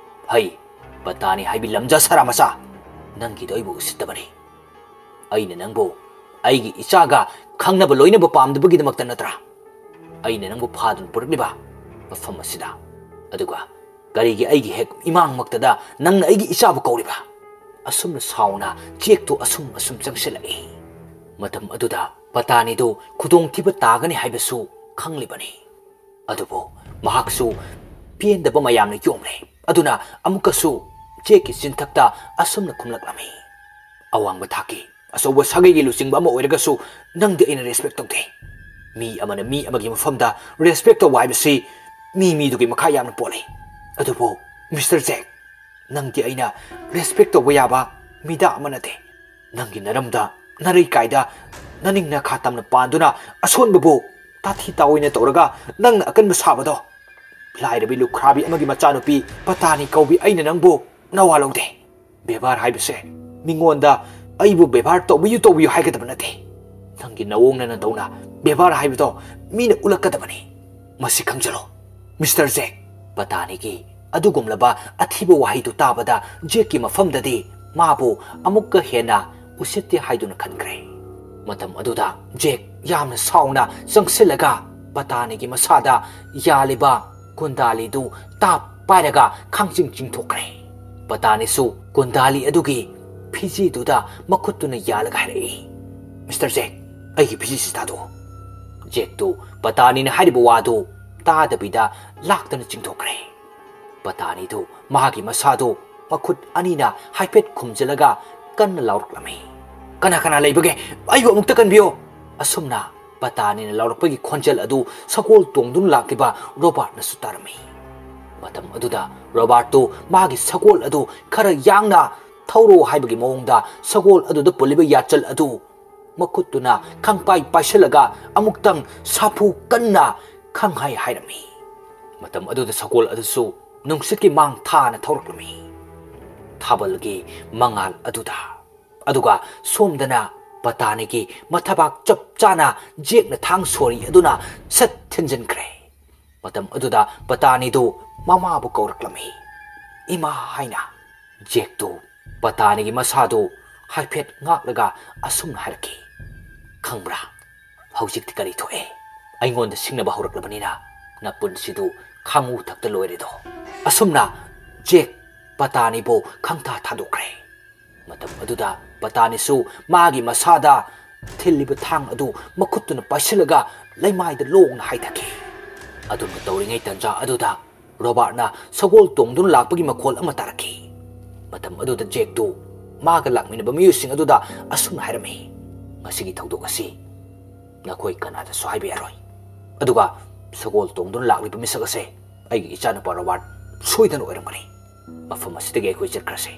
"ꯍꯩ, ꯄꯇꯥꯅꯤ ꯍꯥꯏꯕꯤ ꯂꯝꯖꯥ ꯁꯥꯔꯥ ꯃꯆꯥ, ꯅꯪꯒꯤꯗꯣ ꯑꯩꯕꯨ ꯎꯁꯤꯠꯇꯕꯅꯤ꯫ ꯑꯩꯅ ꯅꯪꯕꯨ ꯑꯩꯒꯤ ꯏꯆꯥꯒ ꯈꯪꯅꯕ ꯂꯣꯏꯅꯕ ꯄꯥꯝꯗꯕꯒꯤꯗꯃꯛꯇ ꯅꯠꯇ꯭ꯔꯥ ꯑꯩꯅ ꯅꯪꯕꯨ ꯐꯥꯗꯨꯅ ꯄꯨꯔꯛꯂꯤꯕ ꯃꯐꯝ ꯑꯁꯤꯗ? ꯑꯗꯨꯒ ꯀꯔꯤꯒꯤ ꯑꯩꯒꯤ ꯍꯦꯛ ꯏꯃꯥꯡꯃꯛꯇꯗ ꯅꯪꯅ ꯑꯩꯒꯤ ꯏꯆꯥꯕꯨ ꯀꯧꯔꯤꯕ?" ꯑꯁꯨꯝꯅ ꯁꯥꯎꯅ ꯖꯦꯛꯇꯨ ꯑꯁꯨꯝ ꯑꯁꯨꯝ ꯆꯪꯁꯤꯜꯂꯛꯏ꯫ ꯃꯇꯝ ꯑꯗꯨꯗ ꯄꯇꯥꯅꯤꯗꯨ ꯈꯨꯗꯣꯡꯊꯤꯕ ꯇꯥꯒꯅꯤ ꯍꯥꯏꯕꯁꯨ ꯈꯪꯂꯤꯕꯅꯤ꯫ ꯑꯗꯨꯕꯨ ꯃꯍꯥꯛꯁꯨ ꯄꯦꯟꯗꯕ ꯃꯌꯥꯝꯅ ꯌꯣꯝꯂꯦ꯫ ꯑꯗꯨꯅ ꯑꯃꯨꯛꯀꯁꯨ ꯖꯦꯛꯀꯤ ꯆꯤꯟꯊꯛꯇ ꯑꯁꯨꯝꯅ ꯈꯨꯝꯂꯛꯂꯝꯃꯤ, "ꯑꯋꯥꯡꯕ ꯊꯥꯛꯀꯤ ꯑꯆꯧꯕ ꯁꯥꯒꯩꯒꯤ ꯂꯨꯆꯤꯡꯕ ꯑꯃ ꯑꯣꯏꯔꯒꯁꯨ ꯅꯪꯗꯤ ꯑꯩꯅ ꯔꯦꯁꯄꯦꯛ ꯇꯧꯗꯦ꯫ ꯃꯤ ꯑꯃꯅ ꯃꯤ ꯑꯃꯒꯤ ꯃꯐꯝꯗ ꯔꯦꯁꯄꯦꯛ ꯇꯧꯕ ꯍꯥꯏꯕꯁꯤ ꯃꯤ ꯃꯤꯗꯨꯒꯤ ꯃꯈꯥ ꯌꯥꯝꯅ ꯄꯣꯜꯂꯤ꯫ ꯑꯗꯨꯕꯨ ꯃꯤꯁꯇꯔ ꯖꯦꯛ, ꯅꯪꯗꯤ ꯑꯩꯅ ꯔꯦꯁꯄꯦꯛ ꯇꯧꯕ ꯌꯥꯕ ꯃꯤꯗꯥ ꯑꯃ ꯅꯠꯇꯦ꯫ ꯅꯪꯒꯤ ꯅꯔꯝꯗ, ꯅꯔꯩ ꯀꯥꯏꯗ, ꯅꯅꯤꯡ ꯅꯈꯥ ꯇꯝꯅ ꯄꯥꯟꯗꯨꯅ ꯑꯁꯣꯟꯕꯕꯨ ꯇꯥꯊꯤ ꯇꯥꯑꯣꯏꯅ ꯇꯧꯔꯒ ꯅꯪꯅ ꯑꯀꯟꯕ ꯁꯥꯕꯗꯣ꯫ ꯂꯥꯏꯔꯕꯤ ꯂꯨꯈ꯭ꯔꯥꯕꯤ ꯑꯃꯒꯤ ꯃꯆꯥꯅꯨꯄꯤ ꯄꯇꯥꯅꯤ ꯀꯧꯕꯤ ꯑꯩꯅ ꯅꯪꯕꯨ ꯅꯋꯥ ꯂꯧꯗꯦ꯫ ꯕꯦꯕꯥꯔ ꯍꯥꯏꯕꯁꯦ ꯃꯤꯉꯣꯟꯗ ꯑꯩꯕꯨ ꯕꯦꯕꯥꯔ ꯇꯧꯕꯤꯌꯨ ꯇꯧꯕꯤꯌꯨ ꯍꯥꯏꯒꯗꯕ ꯅꯠꯇꯦ꯫ ꯅꯪꯒꯤ ꯅꯋꯣꯡ ꯅꯅ ꯇꯧꯅ ꯕꯦꯕꯥꯔ ꯍꯥꯏꯕꯗꯣ ꯃꯤꯅ ꯎꯠꯂꯛꯀꯗꯕꯅꯤ꯫ ꯃꯁꯤ ꯈꯪꯖꯜꯂꯣ, ꯃꯤꯁꯇꯔ ꯖꯦꯛ꯫ ꯄꯇꯥꯅꯤꯒꯤ ꯑꯗꯨꯒꯨꯝꯂꯕ ꯑꯊꯤꯕ ꯋꯥꯍꯩꯗꯨ ꯇꯥꯕꯗ ꯖꯦꯛꯀꯤ ꯃꯐꯝꯗꯗꯤ ꯃꯥꯕꯨ ꯑꯃꯨꯛꯀ ꯍꯦꯟꯅ ꯎꯁꯤꯠꯇꯦ ꯍꯥꯏꯗꯨꯅ ꯈꯟꯈ꯭ꯔꯦ꯫ ꯃꯇꯝ ꯑꯗꯨꯗ ꯖꯦꯛ ꯌꯥꯝꯅ ꯁꯥꯎꯅ ꯆꯪꯁꯤꯜꯂꯒ ꯄꯇꯥꯅꯤꯒꯤ ꯃꯁꯥꯗ ꯌꯥꯜꯂꯤꯕ ꯀꯨꯟꯗꯥꯂꯤꯗꯨ ꯇꯥꯞ ꯄꯥꯏꯔꯒ ꯈꯥꯡꯆꯤꯡ ꯆꯤꯡꯊꯣꯛꯈ꯭ꯔꯦ꯫ ꯄꯇꯥꯅꯤꯁꯨ ꯀꯨꯟꯗꯥꯂꯤ ꯑꯗꯨꯒꯤ ꯐꯤꯖꯤꯗꯨꯗ ꯃꯈꯨꯠꯇꯨꯅ ꯌꯥꯜꯂꯒ ꯍꯥꯏꯔꯛꯏ, "ꯃꯤꯁꯇꯔ ꯖꯦꯛ, ꯑꯩꯒꯤ ꯐꯤꯖꯤꯁꯤ ꯊꯥꯗꯣꯛꯎ꯫" ꯖꯦꯛꯇꯨ ꯄꯇꯥꯅꯤꯅ ꯍꯥꯏꯔꯤꯕ ꯋꯥꯗꯨ ꯇꯥꯗꯕꯤꯗ ꯂꯥꯛꯇꯅ ꯆꯤꯡꯊꯣꯛꯈ꯭ꯔꯦ꯫ ꯄꯇꯥꯅꯤꯗꯨ ꯃꯥꯒꯤ ꯃꯁꯥꯗꯨ ꯃꯈꯨꯠ ꯑꯅꯤꯅ ꯍꯥꯏꯐꯦꯠ ꯈꯨꯝꯖꯤꯜꯂꯒ ꯀꯟꯅ ꯂꯥꯎꯔꯛꯂꯝꯃꯤ, "ꯀꯅꯥ ꯀꯅꯥ ꯂꯩꯕꯒꯦ? ꯑꯩꯕꯨ ꯑꯃꯨꯛꯇ ꯀꯟꯕꯤꯌꯨ!" ꯑꯁꯨꯝꯅ ꯄꯇꯥꯅꯤꯅ ꯂꯥꯎꯔꯛꯄꯒꯤ ꯈꯣꯟꯖꯦꯜ ꯑꯗꯨ ꯁꯒꯣꯜ ꯇꯣꯡꯗꯨꯅ ꯂꯥꯛꯂꯤꯕ ꯔꯣꯕꯥꯔꯠꯅꯁꯨ ꯇꯥꯔꯝꯃꯤ꯫ ꯃꯇꯝ ꯑꯗꯨꯗ ꯔꯣꯕꯥꯔꯠꯇꯨ ꯃꯥꯒꯤ ꯁꯒꯣꯜ ꯑꯗꯨ ꯈꯔ ꯌꯥꯡꯅ ꯊꯧꯔꯣ ꯍꯥꯏꯕꯒꯤ ꯃꯑꯣꯡꯗ ꯁꯒꯣꯜ ꯑꯗꯨꯗ ꯄꯨꯜꯂꯤꯕ ꯌꯥꯆꯜ ꯑꯗꯨ ꯃꯈꯨꯠꯇꯨꯅ ꯈꯪꯄꯥꯏ ꯄꯥꯏꯁꯤꯜꯂꯒ ꯑꯃꯨꯛꯇꯪ ꯁꯥꯐꯨ ꯀꯟꯅ ꯈꯪꯍꯥꯏ ꯍꯥꯏꯔꯝꯃꯤ꯫ ꯃꯇꯝ ꯑꯗꯨꯗ ꯁꯒꯣꯜ ꯑꯗꯨꯁꯨ ꯅꯨꯡꯁꯤꯠꯀꯤ ꯃꯥꯡ ꯊꯥꯅ ꯊꯧꯔꯛꯂꯝꯃꯤ꯫ ꯊꯥꯕꯜꯒꯤ ꯃꯉꯥꯜ ꯑꯗꯨꯗ꯫ ꯑꯗꯨꯒ ꯁꯣꯝꯗꯅ ꯄꯇꯥꯅꯤꯒꯤ ꯃꯊꯕꯥꯛ ꯆꯞ ꯆꯥꯅ ꯖꯦꯛꯅ ꯊꯥꯡ ꯁꯣꯔꯤ ꯑꯗꯨꯅ ꯁꯠ ꯊꯤꯟꯖꯤꯟꯈ꯭ꯔꯦ꯫ ꯃꯇꯝ ꯑꯗꯨꯗ ꯄꯇꯥꯅꯤꯗꯨ ꯃꯃꯥꯕꯨ ꯀꯧꯔꯛꯂꯝꯃꯤ, "ꯏꯃꯥ" ꯍꯥꯏꯅ꯫ ꯖꯦꯛꯇꯨ ꯄꯇꯥꯅꯤꯒꯤ ꯃꯁꯥꯗꯨ ꯍꯥꯏꯐꯦꯠ ꯉꯥꯛꯂꯒ ꯑꯁꯨꯝꯅ ꯍꯥꯏꯔꯛꯈꯤ, "ꯈꯪꯕ꯭ꯔꯥ, ꯍꯧꯖꯤꯛꯇꯤ ꯀꯔꯤ ꯊꯣꯛꯑꯦ? ꯑꯩꯉꯣꯟꯗ ꯁꯤꯡꯅꯕ ꯍꯧꯔꯛꯂꯕꯅꯤꯅ ꯅꯄꯨꯟꯁꯤꯗꯨ ꯈꯥꯉꯨ ꯊꯛꯇ ꯂꯣꯏꯔꯦꯗꯣ꯫" ꯑꯁꯨꯝꯅ ꯖꯦꯛ ꯄꯇꯥꯅꯤꯕꯨ ꯈꯪꯊꯥ ꯊꯥꯗꯣꯛꯈ꯭ꯔꯦ꯫ ꯃꯇꯝ ꯑꯗꯨꯗ ꯄꯇꯥꯅꯤꯁꯨ ꯃꯥꯒꯤ ꯃꯁꯥꯗ ꯊꯤꯜꯂꯤꯕ ꯊꯥꯡ ꯑꯗꯨ ꯃꯈꯨꯠꯇꯨꯅ ꯄꯥꯏꯁꯤꯜꯂꯒ ꯂꯩꯃꯥꯏꯗ ꯂꯣꯡꯅ ꯍꯥꯏꯊꯈꯤ꯫ ꯑꯗꯨꯝꯅ ꯇꯧꯔꯤꯉꯩ ꯇꯟꯖꯥ ꯑꯗꯨꯗ ꯔꯣꯕꯥꯔꯠꯅ ꯁꯒꯣꯜ ꯇꯣꯡꯗꯨꯅ ꯂꯥꯛꯄꯒꯤ ꯃꯈꯣꯜ ꯑꯃ ꯇꯥꯔꯛꯈꯤ꯫ ꯃꯇꯝ ꯑꯗꯨꯗ ꯖꯦꯛꯇꯨ ꯃꯥꯒ ꯂꯥꯛꯃꯤꯟꯅꯕ ꯃꯤꯑꯣꯏꯁꯤꯡ ꯑꯗꯨꯗ ꯑꯁꯨꯝꯅ ꯍꯥꯏꯔꯝꯃꯤ, "ꯉꯁꯤꯒꯤ ꯊꯧꯗꯣꯛ ꯑꯁꯤ ꯅꯈꯣꯏ ꯀꯅꯥꯗꯁꯨ ꯍꯥꯏꯕ ꯌꯥꯔꯣꯏ꯫ ꯑꯗꯨꯒ ꯁꯒꯣꯜ ꯇꯣꯡꯗꯨꯅ ꯂꯥꯛꯂꯤꯕ ꯃꯤꯁꯛ ꯑꯁꯦ ꯑꯩꯒꯤ ꯏꯆꯥꯅꯨꯄꯥ ꯔꯣꯕꯥꯔꯠ ꯁꯣꯏꯗꯅ ꯑꯣꯏꯔꯝꯒꯅꯤ꯫" "ꯃꯐꯝ ꯑꯁꯤꯗꯒꯤ ꯑꯩꯈꯣꯏ ꯆꯠꯈ꯭ꯔꯁꯦ"꯫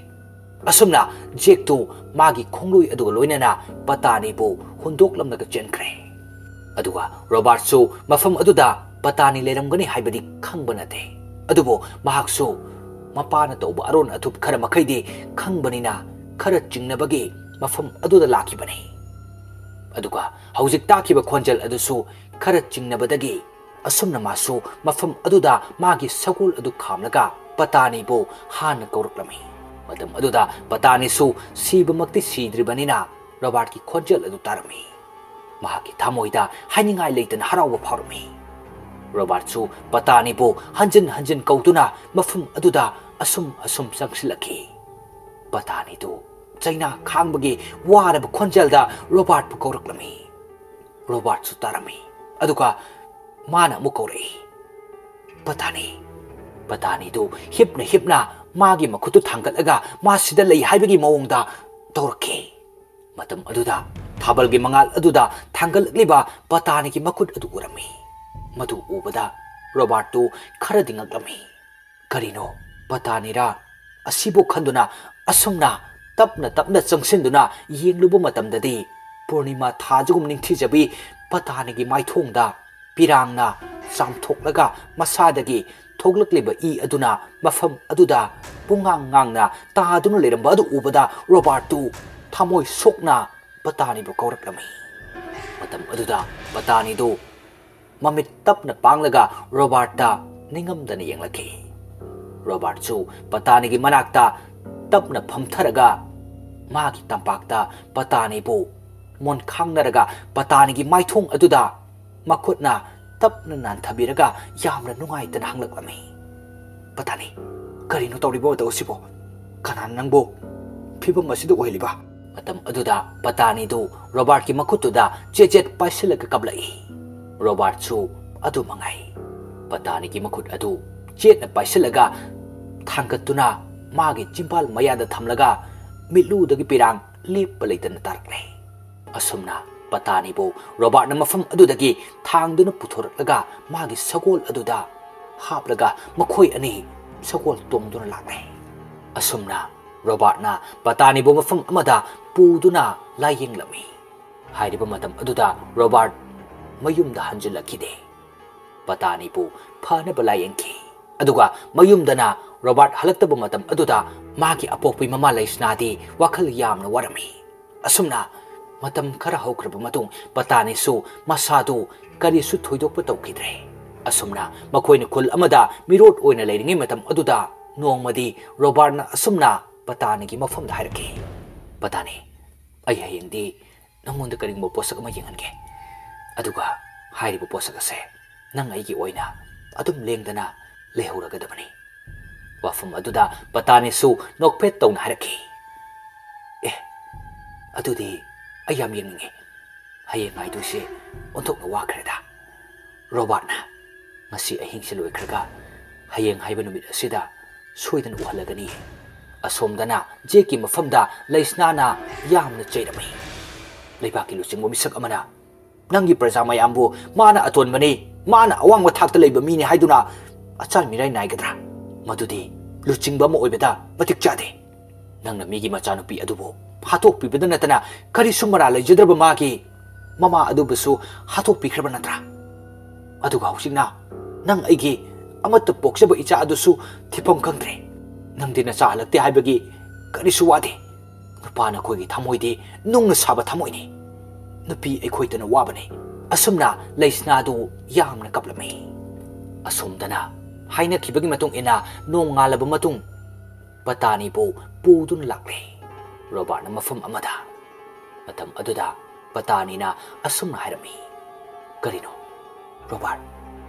ꯑꯁꯨꯝꯅ ꯖꯦꯛꯇꯨ ꯃꯥꯒꯤ ꯈꯣꯡꯂꯣꯏ ꯑꯗꯨꯒ ꯂꯣꯏꯅꯅ ꯄꯇꯥꯅꯤꯕꯨ ꯍꯨꯟꯗꯣꯛꯂꯝꯂꯒ ꯆꯦꯟꯈ꯭ꯔꯦ꯫ ꯑꯗꯨꯒ ꯔꯣꯕꯥꯔꯠꯁꯨ ꯃꯐꯝ ꯑꯗꯨꯗ ꯄꯇꯥꯅꯤ ꯂꯩꯔꯝꯒꯅꯤ ꯍꯥꯏꯕꯗꯤ ꯈꯪꯕ ꯅꯠꯇꯦ꯫ ꯑꯗꯨꯕꯨ ꯃꯍꯥꯛꯁꯨ ꯃꯄꯥꯅ ꯇꯧꯕ ꯑꯔꯣꯟ ꯑꯊꯨꯞ ꯈꯔ ꯃꯈꯩꯗꯤ ꯈꯪꯕꯅꯤꯅ ꯈꯔ ꯆꯤꯡꯅꯕꯒꯤ ꯃꯐꯝ ꯑꯗꯨꯗ ꯂꯥꯛꯈꯤꯕꯅꯤ꯫ ꯑꯗꯨꯒ ꯍꯧꯖꯤꯛ ꯇꯥꯈꯤꯕ ꯈꯣꯟꯖꯦꯜ ꯑꯗꯨꯁꯨ ꯈꯔ ꯆꯤꯡꯅꯕꯗꯒꯤ ꯑꯁꯨꯝꯅ ꯃꯥꯁꯨ ꯃꯐꯝ ꯑꯗꯨꯗ ꯃꯥꯒꯤ ꯁꯒꯣꯜ ꯑꯗꯨ ꯈꯥꯝꯂꯒ ꯄꯇꯥꯅꯤꯕꯨ ꯍꯥꯟꯅ ꯀꯧꯔꯛꯂꯝꯃꯤ꯫ ꯃꯇꯝ ꯑꯗꯨꯗ ꯄꯇꯥꯅꯤꯁꯨ ꯁꯤꯕꯃꯛꯇꯤ ꯁꯤꯗ꯭ꯔꯤꯕꯅꯤꯅ ꯔꯣꯕꯥꯔꯠꯀꯤ ꯈꯣꯟꯖꯦꯜ ꯑꯗꯨ ꯇꯥꯔꯝꯃꯤ꯫ ꯃꯍꯥꯛꯀꯤ ꯊꯃꯣꯏꯗ ꯍꯥꯏꯅꯤꯡꯉꯥꯏ ꯂꯩꯇꯅ ꯍꯔꯥꯎꯕ ꯐꯥꯎꯔꯝꯃꯤ꯫ ꯔꯣꯕꯥꯔꯠꯁꯨ ꯄꯇꯥꯅꯤꯕꯨ ꯍꯟꯖꯤꯟ ꯍꯟꯖꯤꯟ ꯀꯧꯗꯨꯅ ꯃꯐꯝ ꯑꯗꯨꯗ ꯑꯁꯨꯝ ꯑꯁꯨꯝ ꯆꯪꯁꯤꯜꯂꯛꯈꯤ꯫ ꯄꯇꯥꯅꯤꯗꯨ ꯆꯩꯅꯥ ꯈꯥꯡꯕꯒꯤ ꯋꯥꯔꯕ ꯈꯣꯟꯖꯦꯜꯗ ꯔꯣꯕꯥꯔꯠꯄꯨ ꯀꯧꯔꯛꯂꯝꯃꯤ꯫ ꯔꯣꯕꯥꯔꯠꯁꯨ ꯇꯥꯔꯝꯃꯤ꯫ ꯑꯗꯨꯒ ꯃꯥꯅ ꯑꯃꯨꯛ ꯀꯧꯔꯛꯏ, "ꯄꯇꯥꯅꯤ"꯫ ꯄꯇꯥꯅꯤꯗꯨ ꯍꯤꯞꯅ ꯍꯤꯞꯅ ꯃꯥꯒꯤ ꯃꯈꯨꯠꯇꯨ ꯊꯥꯡꯒꯠꯂꯒ ꯃꯥ ꯁꯤꯗ ꯂꯩ ꯍꯥꯏꯕꯒꯤ ꯃꯑꯣꯡꯗ ꯇꯧꯔꯛꯈꯤ꯫ ꯃꯇꯝ ꯑꯗꯨꯗ ꯊꯥꯕꯜꯒꯤ ꯃꯉꯥꯜ ꯑꯗꯨꯗ ꯊꯥꯡꯒꯠꯂꯛꯂꯤꯕ ꯄꯇꯥꯅꯤꯒꯤ ꯃꯈꯨꯠ ꯑꯗꯨ ꯎꯔꯝꯃꯤ꯫ ꯃꯗꯨ ꯎꯕꯗ ꯔꯣꯕꯥꯔꯠꯇꯨ ꯈꯔꯗꯤ ꯉꯛꯂꯝꯃꯤ꯫ ꯀꯔꯤꯅꯣ, ꯄꯇꯥꯅꯤꯔꯥ ꯑꯁꯤꯕꯨ ꯈꯟꯗꯨꯅ ꯑꯁꯨꯝꯅ ꯇꯞꯅ ꯇꯞꯅ ꯆꯪꯁꯤꯟꯗꯨꯅ ꯌꯦꯡꯂꯨꯕ ꯃꯇꯝꯗꯗꯤ ꯄꯨꯔꯅꯤꯃꯥ ꯊꯥꯁꯤꯒꯨꯝ ꯅꯤꯡꯊꯤꯖꯕꯤ ꯄꯇꯥꯅꯤꯒꯤ ꯃꯥꯏꯊꯣꯡꯗ ꯄꯤꯔꯥꯡꯅ ꯆꯥꯝꯊꯣꯛꯂꯒ ꯃꯁꯥꯗꯒꯤ ꯊꯣꯛꯂꯛꯂꯤꯕ ꯏ ꯑꯗꯨꯅ ꯃꯐꯝ ꯑꯗꯨꯗ ꯄꯨꯡꯉꯥꯡ ꯉꯥꯡꯅ ꯇꯥꯗꯨꯅ ꯂꯩꯔꯝꯕ ꯑꯗꯨ ꯎꯕꯗ ꯔꯣꯕꯥꯔꯠꯇꯨ ꯊꯃꯣꯏ ꯁꯣꯛꯅ ꯄꯇꯥꯅꯤꯕꯨ ꯀꯧꯔꯛꯂꯝꯃꯤ꯫ ꯃꯇꯝ ꯑꯗꯨꯗ ꯄꯇꯥꯅꯤꯗꯨ ꯃꯃꯤꯠ ꯇꯞꯅ ꯄꯥꯡꯂꯒ ꯔꯣꯕꯥꯔꯠꯇ ꯅꯤꯡꯉꯝꯗꯅ ꯌꯦꯡꯂꯛꯈꯤ꯫ ꯔꯣꯕꯥꯔꯠꯁꯨ ꯄꯇꯥꯅꯤꯒꯤ ꯃꯅꯥꯛꯇ ꯇꯞꯅ ꯐꯝꯊꯔꯒ ꯃꯥꯒꯤ ꯇꯝꯄꯥꯛꯇ ꯄꯇꯥꯅꯤꯕꯨ ꯃꯣꯟꯈꯥꯡꯅꯔꯒ ꯄꯇꯥꯅꯤꯒꯤ ꯃꯥꯏꯊꯣꯡ ꯑꯗꯨꯗ ꯃꯈꯨꯠꯅ ꯇꯞꯅ ꯅꯥꯟꯊꯕꯤꯔꯒ ꯌꯥꯝꯅ ꯅꯨꯡꯉꯥꯏꯇꯅ ꯍꯪꯂꯛꯂꯝꯃꯤ, "ꯄꯇꯥꯅꯤ, ꯀꯔꯤꯅꯣ ꯇꯧꯔꯤꯕ ꯃꯇꯧ ꯑꯁꯤꯕꯣ? ꯀꯅꯥꯅ ꯅꯪꯕꯨ ꯐꯤꯕꯝ ꯑꯁꯤꯗ ꯑꯣꯏꯍꯜꯂꯤꯕ?" ꯃꯇꯝ ꯑꯗꯨꯗ ꯄꯇꯥꯅꯤꯗꯨ ꯔꯣꯕꯥꯔꯠꯀꯤ ꯃꯈꯨꯠꯇꯨꯗ ꯆꯦꯠ ꯆꯦꯠ ꯄꯥꯏꯁꯤꯜꯂꯒ ꯀꯞꯂꯛꯏ꯫ ꯔꯣꯕꯥꯔꯠꯁꯨ ꯑꯗꯨ ꯃꯉꯥꯏ꯫ ꯄꯇꯥꯅꯤꯒꯤ ꯃꯈꯨꯠ ꯑꯗꯨ ꯆꯦꯠꯅ ꯄꯥꯏꯁꯤꯜꯂꯒ ꯊꯥꯡꯒꯠꯇꯨꯅ ꯃꯥꯒꯤ ꯆꯤꯝꯕꯥꯜ ꯃꯌꯥꯗ ꯊꯝꯂꯒ ꯃꯤꯠꯂꯨꯗꯒꯤ ꯄꯤꯔꯥꯡ ꯂꯦꯞꯄ ꯂꯩꯇꯅ ꯇꯥꯔꯛꯂꯦ꯫ ꯑꯁꯨꯝꯅ ꯄꯇꯥꯅꯤꯕꯨ ꯔꯣꯕꯥꯔꯠꯅ ꯃꯐꯝ ꯑꯗꯨꯗꯒꯤ ꯊꯥꯡꯗꯨꯅ ꯄꯨꯊꯣꯔꯛꯂꯒ ꯃꯥꯒꯤ ꯁꯒꯣꯜ ꯑꯗꯨꯗ ꯍꯥꯞꯂꯒ ꯃꯈꯣꯏ ꯑꯅꯤ ꯁꯒꯣꯜ ꯇꯣꯡꯗꯨꯅ ꯂꯥꯛꯂꯦ꯫ ꯑꯁꯨꯝꯅ ꯔꯣꯕꯥꯔꯠꯅ ꯄꯇꯥꯅꯤꯕꯨ ꯃꯐꯝ ꯑꯃꯗ ꯄꯨꯗꯨꯅ ꯂꯥꯌꯦꯡꯂꯝꯃꯤ꯫ ꯍꯥꯏꯔꯤꯕ ꯃꯇꯝ ꯑꯗꯨꯗ ꯔꯣꯕꯥꯔꯠ ꯃꯌꯨꯝꯗ ꯍꯟꯖꯤꯜꯂꯛꯈꯤꯗꯦ꯫ ꯄꯇꯥꯅꯤꯕꯨ ꯐꯅꯕ ꯂꯥꯌꯦꯡꯈꯤ꯫ ꯑꯗꯨꯒ ꯃꯌꯨꯝꯗꯅ ꯔꯣꯕꯥꯔꯠ ꯍꯜꯂꯛꯇꯕ ꯃꯇꯝ ꯑꯗꯨꯗ ꯃꯥꯒꯤ ꯑꯄꯣꯛꯄꯤ ꯃꯃꯥ ꯂꯩꯁꯅꯥꯗꯤ ꯋꯥꯈꯜ ꯌꯥꯝꯅ ꯋꯥꯔꯝꯃꯤ꯫ ꯑꯁꯨꯝꯅ ꯃꯇꯝ ꯈꯔ ꯍꯧꯈ꯭ꯔꯕ ꯃꯇꯨꯡ ꯄꯇꯥꯅꯤꯁꯨ ꯃꯁꯥꯗꯨ ꯀꯔꯤꯁꯨ ꯊꯣꯏꯗꯣꯛꯄ ꯇꯧꯈꯤꯗ꯭ꯔꯦ꯫ ꯑꯁꯨꯝꯅ ꯃꯈꯣꯏꯅ ꯈꯨꯜ ꯑꯃꯗ ꯃꯤꯔꯣꯠ ꯑꯣꯏꯅ ꯂꯩꯔꯤꯉꯩ ꯃꯇꯝ ꯑꯗꯨꯗ ꯅꯣꯡꯃꯗꯤ ꯔꯣꯕꯥꯔꯠꯅ ꯑꯁꯨꯝꯅ ꯄꯇꯥꯅꯤꯒꯤ ꯃꯐꯝꯗ ꯍꯥꯏꯔꯛꯈꯤ, "ꯄꯇꯥꯅꯤ, ꯑꯩ ꯍꯌꯦꯡꯗꯤ ꯅꯪꯉꯣꯟꯗ ꯀꯔꯤꯒꯨꯝꯕ ꯄꯣꯠꯁꯛ ꯑꯃ ꯌꯦꯡꯍꯟꯒꯦ꯫ ꯑꯗꯨꯒ ꯍꯥꯏꯔꯤꯕ ꯄꯣꯠꯁꯛ ꯑꯁꯦ ꯅꯪ ꯑꯩꯒꯤ ꯑꯣꯏꯅ ꯑꯗꯨꯝ ꯂꯦꯡꯗꯅ ꯂꯩꯍꯧꯔꯒꯗꯕꯅꯤ꯫" ꯋꯥꯐꯝ ꯑꯗꯨꯗ ꯄꯇꯥꯅꯤꯁꯨ ꯅꯣꯛꯐꯦꯠ ꯇꯧꯅ ꯍꯥꯏꯔꯛꯈꯤ, "ꯑꯦ, ꯑꯗꯨꯗꯤ ꯑꯩ ꯌꯥꯝ ꯌꯦꯡꯅꯤꯡꯉꯤ꯫ ꯍꯌꯦꯡ ꯉꯥꯏꯗꯣꯏꯁꯦ ꯑꯣꯟꯊꯣꯛꯅ ꯋꯥꯈ꯭ꯔꯦꯗ꯫ ꯔꯣꯕꯥꯔꯠꯅ ꯉꯁꯤ ꯑꯍꯤꯡꯁꯦ ꯂꯣꯏꯈ꯭ꯔꯒ ꯍꯌꯦꯡ ꯍꯥꯏꯕ ꯅꯨꯃꯤꯠ ꯑꯁꯤꯗ ꯁꯣꯏꯗꯅ ꯎꯍꯜꯂꯒꯅꯤ꯫" ꯑꯁꯣꯝꯗꯅ ꯖꯦꯛꯀꯤ ꯃꯐꯝꯗ ꯂꯩꯁꯅꯥꯅ ꯌꯥꯝꯅ ꯆꯩꯔꯝꯃꯤ꯫ ꯂꯩꯕꯥꯛꯀꯤ ꯂꯨꯆꯤꯡꯕ ꯃꯤꯁꯛ ꯑꯃꯅ, "ꯅꯪꯒꯤ ꯄ꯭ꯔꯖꯥ ꯃꯌꯥꯝꯕꯨ ꯃꯥꯅ ꯑꯇꯣꯟꯕꯅꯤ, ꯃꯥꯅ ꯑꯋꯥꯡꯕ ꯊꯥꯛꯇ ꯂꯩꯕ ꯃꯤꯅꯤ ꯍꯥꯏꯗꯨꯅ ꯑꯆꯥꯜ ꯃꯤꯔꯥꯏ ꯅꯥꯏꯒꯗ꯭ꯔꯥ? ꯃꯗꯨꯗꯤ ꯂꯨꯆꯤꯡꯕ ꯑꯃ ꯑꯣꯏꯕꯗ ꯃꯇꯤꯛ ꯆꯥꯗꯦ꯫ ꯅꯪꯅ ꯃꯤꯒꯤ ꯃꯆꯥꯅꯨꯄꯤ ꯑꯗꯨꯕꯨ ꯍꯥꯠꯇꯣꯛꯄꯤꯕꯗ ꯅꯠꯇꯅ ꯀꯔꯤꯁꯨ ꯃꯔꯥꯜ ꯂꯩꯖꯗ꯭ꯔꯕ ꯃꯥꯒꯤ ꯃꯃꯥ ꯑꯗꯨꯕꯨꯁꯨ ꯍꯥꯠꯇꯣꯛꯄꯤꯈ꯭ꯔꯕ ꯅꯠꯇ꯭ꯔꯥ? ꯑꯗꯨꯒ ꯍꯧꯖꯤꯛꯅ ꯅꯪ ꯑꯩꯒꯤ ꯑꯃꯠꯇ ꯄꯣꯛꯆꯕ ꯏꯆꯥ ꯑꯗꯨꯁꯨ ꯊꯤꯐꯝ ꯈꯪꯗ꯭ꯔꯦ꯫ ꯅꯪꯗꯤ ꯅꯆꯥ ꯍꯜꯂꯛꯇꯦ ꯍꯥꯏꯕꯒꯤ ꯀꯔꯤꯁꯨ ꯋꯥꯗꯦ꯫ ꯅꯨꯄꯥ ꯅꯈꯣꯏꯒꯤ ꯊꯃꯣꯏꯗꯤ ꯅꯨꯡꯅ ꯁꯥꯕ ꯊꯃꯣꯏꯅꯤ꯫ ꯅꯨꯄꯤ ꯑꯩꯈꯣꯏꯇꯅ ꯋꯥꯕꯅꯤ꯫" ꯑꯁꯨꯝꯅ ꯂꯩꯁꯅꯥꯗꯨ ꯌꯥꯝꯅ ꯀꯞꯂꯝꯃꯤ꯫ ꯑꯁꯣꯝꯗꯅ ꯍꯥꯏꯅꯈꯤꯕꯒꯤ ꯃꯇꯨꯡ ꯏꯟꯅ ꯅꯣꯡꯉꯥꯜꯂꯕ ꯃꯇꯨꯡ ꯄꯇꯥꯅꯤꯕꯨ ꯄꯨꯗꯨꯅ ꯂꯥꯛꯂꯦ ꯔꯣꯕꯥꯔꯠꯅ ꯃꯐꯝ ꯑꯃꯗ꯫ ꯃꯇꯝ ꯑꯗꯨꯗ ꯄꯇꯥꯅꯤꯅ ꯑꯁꯨꯝꯅ ꯍꯥꯏꯔꯝꯃꯤ, "ꯀꯔꯤꯅꯣ, ꯔꯣꯕꯥꯔꯠ?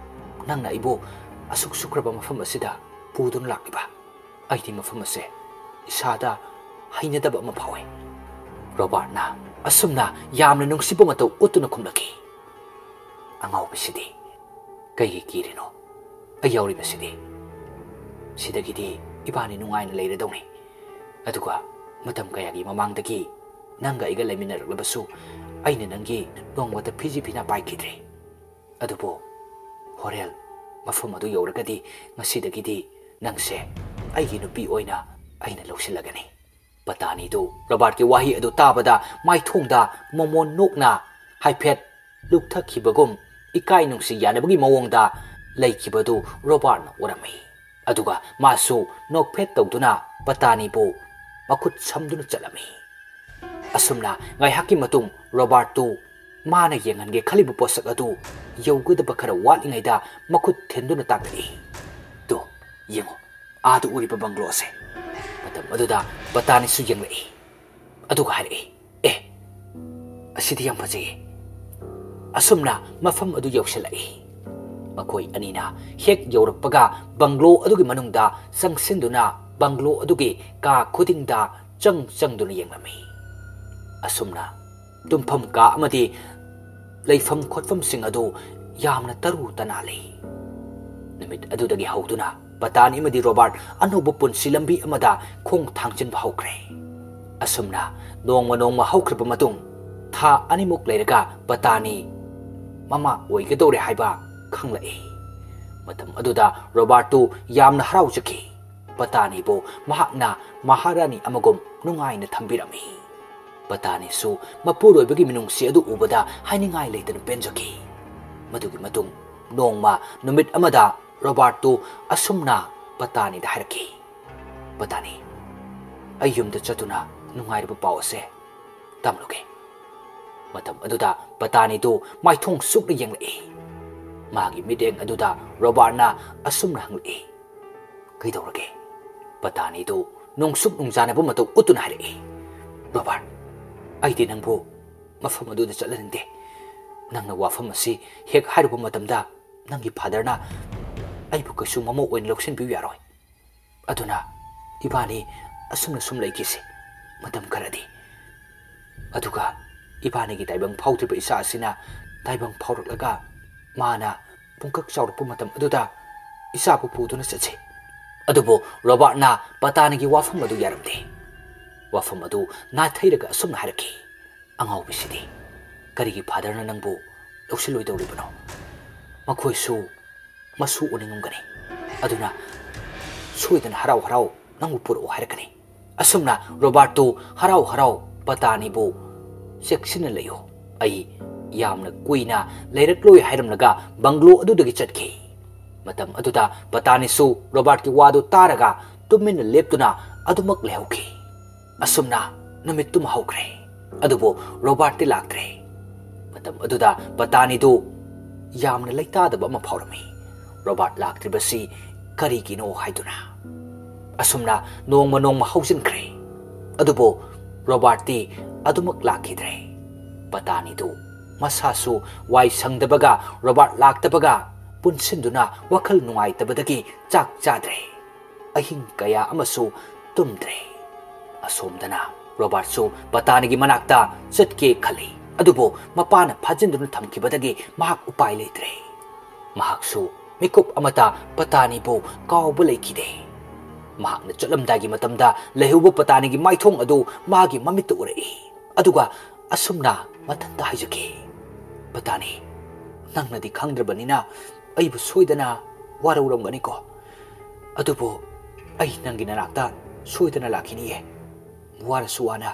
ꯅꯪꯅ ꯑꯩꯕꯨ ꯑꯁꯨꯛ ꯁꯨꯛꯈ꯭ꯔꯕ ꯃꯐꯝ ꯑꯁꯤꯗ ꯄꯨꯗꯨꯅ ꯂꯥꯛꯂꯤꯕ? ꯑꯩꯗꯤ ꯃꯐꯝ ꯑꯁꯦ ꯏꯁꯥꯗ ꯍꯩꯅꯗꯕ ꯑꯃ ꯐꯥꯎꯏ꯫" ꯔꯣꯕꯥꯔꯠꯅ ꯑꯁꯨꯝꯅ ꯌꯥꯝꯅ ꯅꯨꯡꯁꯤꯕ ꯃꯇꯧ ꯎꯠꯇꯨꯅ ꯈꯨꯝꯂꯛꯈꯤ, "ꯑꯉꯥꯎꯕꯁꯤꯗꯤ, ꯀꯩꯒꯤ ꯀꯤꯔꯤꯅꯣ? ꯑꯩ ꯌꯥꯎꯔꯤꯕꯁꯤꯗꯤ꯫ ꯁꯤꯗꯒꯤꯗꯤ ꯏꯕꯥꯅꯤ ꯅꯨꯡꯉꯥꯏꯅ ꯂꯩꯔꯗꯧꯅꯤ꯫ ꯑꯗꯨꯒ ꯃꯇꯝ ꯀꯌꯥꯒꯤ ꯃꯃꯥꯡꯗꯒꯤ ꯅꯪꯒ ꯑꯩꯒ ꯂꯩꯃꯤꯟꯅꯔꯛꯂꯕꯁꯨ ꯑꯩꯅ ꯅꯪꯒꯤ ꯅꯣꯡꯃꯇ ꯐꯤꯖꯤ ꯐꯤꯅꯥ ꯄꯥꯏꯈꯤꯗ꯭ꯔꯤ꯫ ꯑꯗꯨꯕꯨ ꯍꯣꯔꯦꯟ ꯃꯐꯝ ꯑꯗꯨ ꯌꯧꯔꯒꯗꯤ ꯉꯁꯤꯗꯒꯤꯗꯤ "ꯅꯪꯁꯦ ꯑꯩꯒꯤ ꯅꯨꯄꯤ ꯑꯣꯏꯅ ꯑꯩꯅ ꯂꯧꯁꯤꯜꯂꯒꯅꯤ꯫" ꯄꯇꯥꯅꯤꯗꯨ ꯔꯣꯕꯥꯔꯠꯀꯤ ꯋꯥꯍꯩ ꯑꯗꯨ ꯇꯥꯕꯗ ꯃꯥꯏꯊꯣꯡꯗ ꯃꯣꯃꯣꯟ ꯅꯣꯛꯅ ꯍꯥꯏꯐꯦꯠ ꯂꯨꯞꯊꯈꯤꯕꯒꯨꯝ ꯏꯀꯥꯏ ꯅꯨꯡꯁꯤ ꯌꯥꯅꯕꯒꯤ ꯃꯑꯣꯡꯗ ꯂꯩꯈꯤꯕꯗꯨ ꯔꯣꯕꯥꯔꯠꯅ ꯎꯔꯝꯃꯤ꯫ ꯑꯗꯨꯒ ꯃꯥꯁꯨ ꯅꯣꯛꯐꯦꯠ ꯇꯧꯗꯨꯅ ꯄꯇꯥꯅꯤꯕꯨ ꯃꯈꯨꯠ ꯁꯝꯗꯨꯅ ꯆꯠꯂꯝꯃꯤ꯫ ꯑꯁꯨꯝꯅ ꯉꯥꯏꯍꯥꯛꯀꯤ ꯃꯇꯨꯡ ꯔꯣꯕꯥꯔꯠꯇꯨ ꯃꯥꯅ ꯌꯦꯡꯍꯟꯒꯦ ꯈꯜꯂꯤꯕ ꯄꯣꯠꯁꯛ ꯑꯗꯨ ꯌꯧꯒꯗꯕ ꯈꯔ ꯋꯥꯠꯂꯤꯉꯩꯗ ꯃꯈꯨꯠ ꯊꯤꯟꯗꯨꯅ ꯇꯥꯛꯂꯛꯏ꯫ "ꯇꯨ, ꯌꯦꯡꯉꯨ, ꯑꯥꯗ ꯎꯔꯤꯕ ꯕꯪꯒ꯭ꯂꯣ ꯑꯁꯦ꯫" ꯃꯇꯝ ꯑꯗꯨꯗ ꯄꯇꯥꯅꯤꯁꯨ ꯌꯦꯡꯂꯛꯏ꯫ ꯑꯗꯨꯒ ꯍꯥꯏꯔꯛꯏ, "ꯑꯦ, ꯑꯁꯤꯗꯤ ꯌꯥꯝ ꯐꯖꯩꯌꯦ꯫" ꯑꯁꯨꯝꯅ ꯃꯐꯝ ꯑꯗꯨ ꯌꯧꯁꯤꯜꯂꯛꯏ꯫ ꯃꯈꯣꯏ ꯑꯅꯤꯅ ꯍꯦꯛ ꯌꯧꯔꯛꯄꯒ ꯕꯪꯒ꯭ꯂꯣ ꯑꯗꯨꯒꯤ ꯃꯅꯨꯡꯗ ꯆꯪꯁꯤꯟꯗꯨꯅ ꯕꯪꯒ꯭ꯂꯣ ꯑꯗꯨꯒꯤ ꯀꯥ ꯈꯨꯗꯤꯡꯗ ꯆꯪ ꯆꯪꯗꯨꯅ ꯌꯦꯡꯂꯝꯃꯤ꯫ ꯑꯁꯨꯝꯅ ꯇꯨꯝꯐꯝ ꯀꯥ ꯑꯃꯗꯤ ꯂꯩꯐꯝ ꯈꯣꯠꯐꯝꯁꯤꯡ ꯑꯗꯨ ꯌꯥꯝꯅ ꯇꯔꯨ ꯇꯅꯥꯜꯂꯤ꯫ ꯅꯨꯃꯤꯠ ꯑꯗꯨꯗꯒꯤ ꯍꯧꯗꯨꯅ ꯄꯇꯥꯅꯤ ꯑꯃꯗꯤ ꯔꯣꯕꯥꯔꯠ ꯑꯅꯧꯕ ꯄꯨꯟꯁꯤ ꯂꯝꯕꯤ ꯑꯃꯗ ꯈꯣꯡ ꯊꯥꯡꯖꯤꯟꯕ ꯍꯧꯈ꯭ꯔꯦ꯫ ꯑꯁꯨꯝꯅ ꯅꯣꯡꯃ ꯅꯣꯡꯃ ꯍꯧꯈ꯭ꯔꯕ ꯃꯇꯨꯡ, ꯊꯥ ꯑꯅꯤꯃꯨꯛ ꯂꯩꯔꯒ ꯄꯇꯥꯅꯤ ꯃꯃꯥ ꯑꯣꯏꯒꯗꯧꯔꯦ ꯍꯥꯏꯕ ꯈꯪꯂꯛꯏ꯫ ꯃꯇꯝ ꯑꯗꯨꯗ ꯔꯣꯕꯥꯔꯠꯇꯨ ꯌꯥꯝꯅ ꯍꯔꯥꯎꯖꯈꯤ꯫ ꯄꯇꯥꯅꯤꯕꯨ ꯃꯍꯥꯛꯅ ꯃꯍꯥꯔꯥꯅꯤ ꯑꯃꯒꯨꯝ ꯅꯨꯡꯉꯥꯏꯅ ꯊꯝꯕꯤꯔꯝꯃꯤ꯫ ꯄꯇꯥꯅꯤꯁꯨ ꯃꯄꯨꯔꯣꯏꯕꯒꯤ ꯃꯤꯅꯨꯡꯁꯤ ꯑꯗꯨ ꯎꯕꯗ ꯍꯥꯏꯅꯤꯡꯉꯥꯏ ꯂꯩꯇꯅ ꯄꯦꯟꯖꯈꯤ꯫ ꯃꯗꯨꯒꯤ ꯃꯇꯨꯡ ꯅꯣꯡꯃ ꯅꯨꯃꯤꯠ ꯑꯃꯗ ꯔꯣꯕꯥꯔꯠꯇꯨ ꯑꯁꯨꯝꯅ ꯄꯇꯥꯅꯤꯗ ꯍꯥꯏꯔꯛꯈꯤ, "ꯄꯇꯥꯅꯤ, ꯑꯩ ꯌꯨꯝꯗ ꯆꯠꯇꯨꯅ ꯅꯨꯡꯉꯥꯏꯔꯕ ꯄꯥꯎ ꯑꯁꯦ ꯇꯝꯂꯨꯒꯦ꯫" ꯃꯇꯝ ꯑꯗꯨꯗ ꯄꯇꯥꯅꯤꯗꯨ ꯃꯥꯏꯊꯣꯡ ꯁꯨꯛꯅ ꯌꯦꯡꯂꯛꯏ꯫ ꯃꯥꯒꯤ ꯃꯤꯠꯌꯦꯡ ꯑꯗꯨꯗ ꯔꯣꯕꯥꯔꯠꯅ ꯑꯁꯨꯝꯅ ꯍꯪꯂꯛꯏ, "ꯀꯩꯗꯧꯔꯒꯦ?" ꯄꯇꯥꯅꯤꯗꯨ ꯅꯨꯡꯁꯨꯛ ꯅꯨꯡꯖꯥꯅꯕ ꯃꯇꯧ ꯎꯠꯇꯨꯅ ꯍꯥꯏꯔꯛꯏ, "ꯔꯣꯕꯥꯔꯠ, ꯑꯩꯗꯤ ꯅꯪꯕꯨ ꯃꯐꯝ ꯑꯗꯨꯗ ꯆꯠꯍꯟꯅꯤꯡꯗꯦ꯫ ꯅꯪꯅ ꯋꯥꯐꯝ ꯑꯁꯤ ꯍꯦꯛ ꯍꯥꯏꯔꯨꯕ ꯃꯇꯝꯗ ꯅꯪꯒꯤ ꯐꯥꯗꯔꯅ ꯑꯩꯕꯨ ꯀꯩꯁꯨ ꯃꯃꯧ ꯑꯣꯏꯅ ꯂꯧꯁꯤꯟꯕꯤꯌꯨ ꯌꯥꯔꯣꯏ꯫ ꯑꯗꯨꯅ ꯏꯕꯥꯅꯤ ꯑꯁꯨꯝꯅ ꯁꯨꯝ ꯂꯩꯈꯤꯁꯤ ꯃꯇꯝ ꯈꯔꯗꯤ꯫ ꯑꯗꯨꯒ ꯏꯕꯥꯅꯤꯒꯤ ꯇꯥꯏꯕꯪ ꯐꯥꯎꯗ꯭ꯔꯤꯕ ꯏꯆꯥ ꯑꯁꯤꯅ ꯇꯥꯏꯕꯪ ꯐꯥꯎꯔꯛꯂꯒ ꯃꯥꯅ ꯄꯨꯡꯀꯛ ꯆꯥꯎꯔꯛꯄ ꯃꯇꯝ ꯑꯗꯨꯗ ꯏꯆꯥꯕꯨ ꯄꯨꯗꯨꯅ ꯆꯠꯁꯤ꯫" ꯑꯗꯨꯕꯨ ꯔꯣꯕꯥꯔꯠꯅ ꯄꯇꯥꯅꯤꯒꯤ ꯋꯥꯐꯝ ꯑꯗꯨ ꯌꯥꯔꯝꯗꯦ꯫ ꯋꯥꯐꯝ ꯑꯗꯨ ꯅꯥꯊꯩꯔꯒ ꯑꯁꯨꯝꯅ ꯍꯥꯏꯔꯛꯈꯤ, "ꯑꯉꯥꯎꯕꯤꯁꯤꯗꯤ, ꯀꯔꯤꯒꯤ ꯐꯥꯗꯔꯅ ꯅꯪꯕꯨ ꯂꯧꯁꯤꯜꯂꯣꯏꯗꯧꯔꯤꯕꯅꯣ? ꯃꯈꯣꯏꯁꯨ ꯃꯁꯨ ꯎꯅꯤꯡꯉꯝꯒꯅꯤ꯫ ꯑꯗꯨꯅ ꯁꯣꯏꯗꯅ ꯍꯔꯥꯎ ꯍꯔꯥꯎ ꯅꯪꯕꯨ ꯄꯨꯔꯛꯎ ꯍꯥꯏꯔꯛꯀꯅꯤ꯫ ꯑꯁꯨꯝꯅ ꯔꯣꯕꯥꯔꯠꯇꯨ ꯍꯔꯥꯎ ꯍꯔꯥꯎ ꯄꯇꯥꯅꯤꯕꯨ "ꯆꯦꯛꯁꯤꯟꯅ ꯂꯩꯌꯨ, ꯑꯩ ꯌꯥꯝꯅ ꯀꯨꯏꯅ ꯂꯩꯔꯛꯂꯣꯏ" ꯍꯥꯏꯔꯝꯂꯒ ꯕꯪꯒ꯭ꯂꯣ ꯑꯗꯨꯗꯒꯤ ꯆꯠꯈꯤ꯫ ꯃꯇꯝ ꯑꯗꯨꯗ ꯄꯇꯥꯅꯤꯁꯨ ꯔꯣꯕꯥꯔꯠꯀꯤ ꯋꯥꯗꯨ ꯇꯥꯔꯒ ꯇꯨꯃꯤꯟꯅ ꯂꯦꯞꯇꯨꯅ ꯑꯗꯨꯃꯛ ꯂꯩꯍꯧꯈꯤ꯫ ꯑꯁꯨꯝꯅ ꯅꯨꯃꯤꯠꯇꯨꯃ ꯍꯧꯈ꯭ꯔꯦ꯫ ꯑꯗꯨꯕꯨ ꯔꯣꯕꯥꯔꯠꯇꯤ ꯂꯥꯛꯇ꯭ꯔꯦ꯫ ꯃꯇꯝ ꯑꯗꯨꯗ ꯄꯇꯥꯅꯤꯗꯨ ꯌꯥꯝꯅ ꯂꯩꯇꯥꯗꯕ ꯑꯃ ꯐꯥꯎꯔꯝꯃꯤ꯫ ꯔꯣꯕꯥꯔꯠ ꯂꯥꯛꯇ꯭ꯔꯤꯕꯁꯤ ꯀꯔꯤꯒꯤꯅꯣ ꯍꯥꯏꯗꯨꯅ꯫ ꯑꯁꯨꯝꯅ ꯅꯣꯡꯃ ꯅꯣꯡꯃ ꯍꯧꯖꯤꯟꯈ꯭ꯔꯦ꯫ ꯑꯗꯨꯕꯨ ꯔꯣꯕꯥꯔꯠꯇꯤ ꯑꯗꯨꯃꯛ ꯂꯥꯛꯈꯤꯗ꯭ꯔꯦ꯫ ꯄꯇꯥꯅꯤꯗꯨ ꯃꯁꯥꯁꯨ ꯋꯥꯏ ꯁꯪꯗꯕꯒ ꯔꯣꯕꯥꯔꯠ ꯂꯥꯛꯇꯕꯒ ꯄꯨꯟꯁꯤꯟꯗꯨꯅ ꯋꯥꯈꯜ ꯅꯨꯡꯉꯥꯏꯇꯕꯗꯒꯤ ꯆꯥꯛ ꯆꯥꯗ꯭ꯔꯦ꯫ ꯑꯍꯤꯡ ꯀꯌꯥ ꯑꯃꯁꯨ ꯇꯨꯝꯗ꯭ꯔꯦ꯫ ꯑꯁꯣꯝꯗꯅ ꯔꯣꯕꯥꯔꯠꯁꯨ ꯄꯇꯥꯅꯤꯒꯤ ꯃꯅꯥꯛꯇ ꯆꯠꯀꯦ ꯈꯜꯂꯤ꯫ ꯑꯗꯨꯕꯨ ꯃꯄꯥꯅ ꯐꯥꯖꯤꯟꯗꯨꯅ ꯊꯝꯈꯤꯕꯗꯒꯤ ꯃꯍꯥꯛ ꯎꯄꯥꯏ ꯂꯩꯇ꯭ꯔꯦ꯫ ꯃꯍꯥꯛꯁꯨ ꯃꯤꯀꯨꯞ ꯑꯃꯇ ꯄꯇꯥꯅꯤꯕꯨ ꯀꯥꯎꯕ ꯂꯩꯈꯤꯗꯦ꯫ ꯃꯍꯥꯛꯅ ꯆꯠꯂꯝꯗꯥꯏꯒꯤ ꯃꯇꯝꯗ ꯂꯩꯍꯧꯕ ꯄꯇꯥꯅꯤꯒꯤ ꯃꯥꯏꯊꯣꯡ ꯑꯗꯨ ꯃꯥꯒꯤ ꯃꯃꯤꯠꯇ ꯎꯔꯛꯏ꯫ ꯑꯗꯨꯒ ꯑꯁꯨꯝꯅ ꯃꯊꯟꯇ ꯍꯥꯏꯖꯈꯤ, "ꯄꯇꯥꯅꯤ, ꯅꯪꯅꯗꯤ ꯈꯪꯗ꯭ꯔꯕꯅꯤꯅ ꯑꯩꯕꯨ ꯁꯣꯏꯗꯅ ꯋꯥꯔꯧꯔꯝꯒꯅꯤꯀꯣ꯫ ꯑꯗꯨꯕꯨ ꯑꯩ ꯅꯪꯒꯤ ꯅꯅꯥꯛꯇ ꯁꯣꯏꯗꯅ ꯂꯥꯛꯈꯤꯅꯤꯌꯦ꯫ ꯋꯥꯔꯁꯨ ꯋꯥꯅ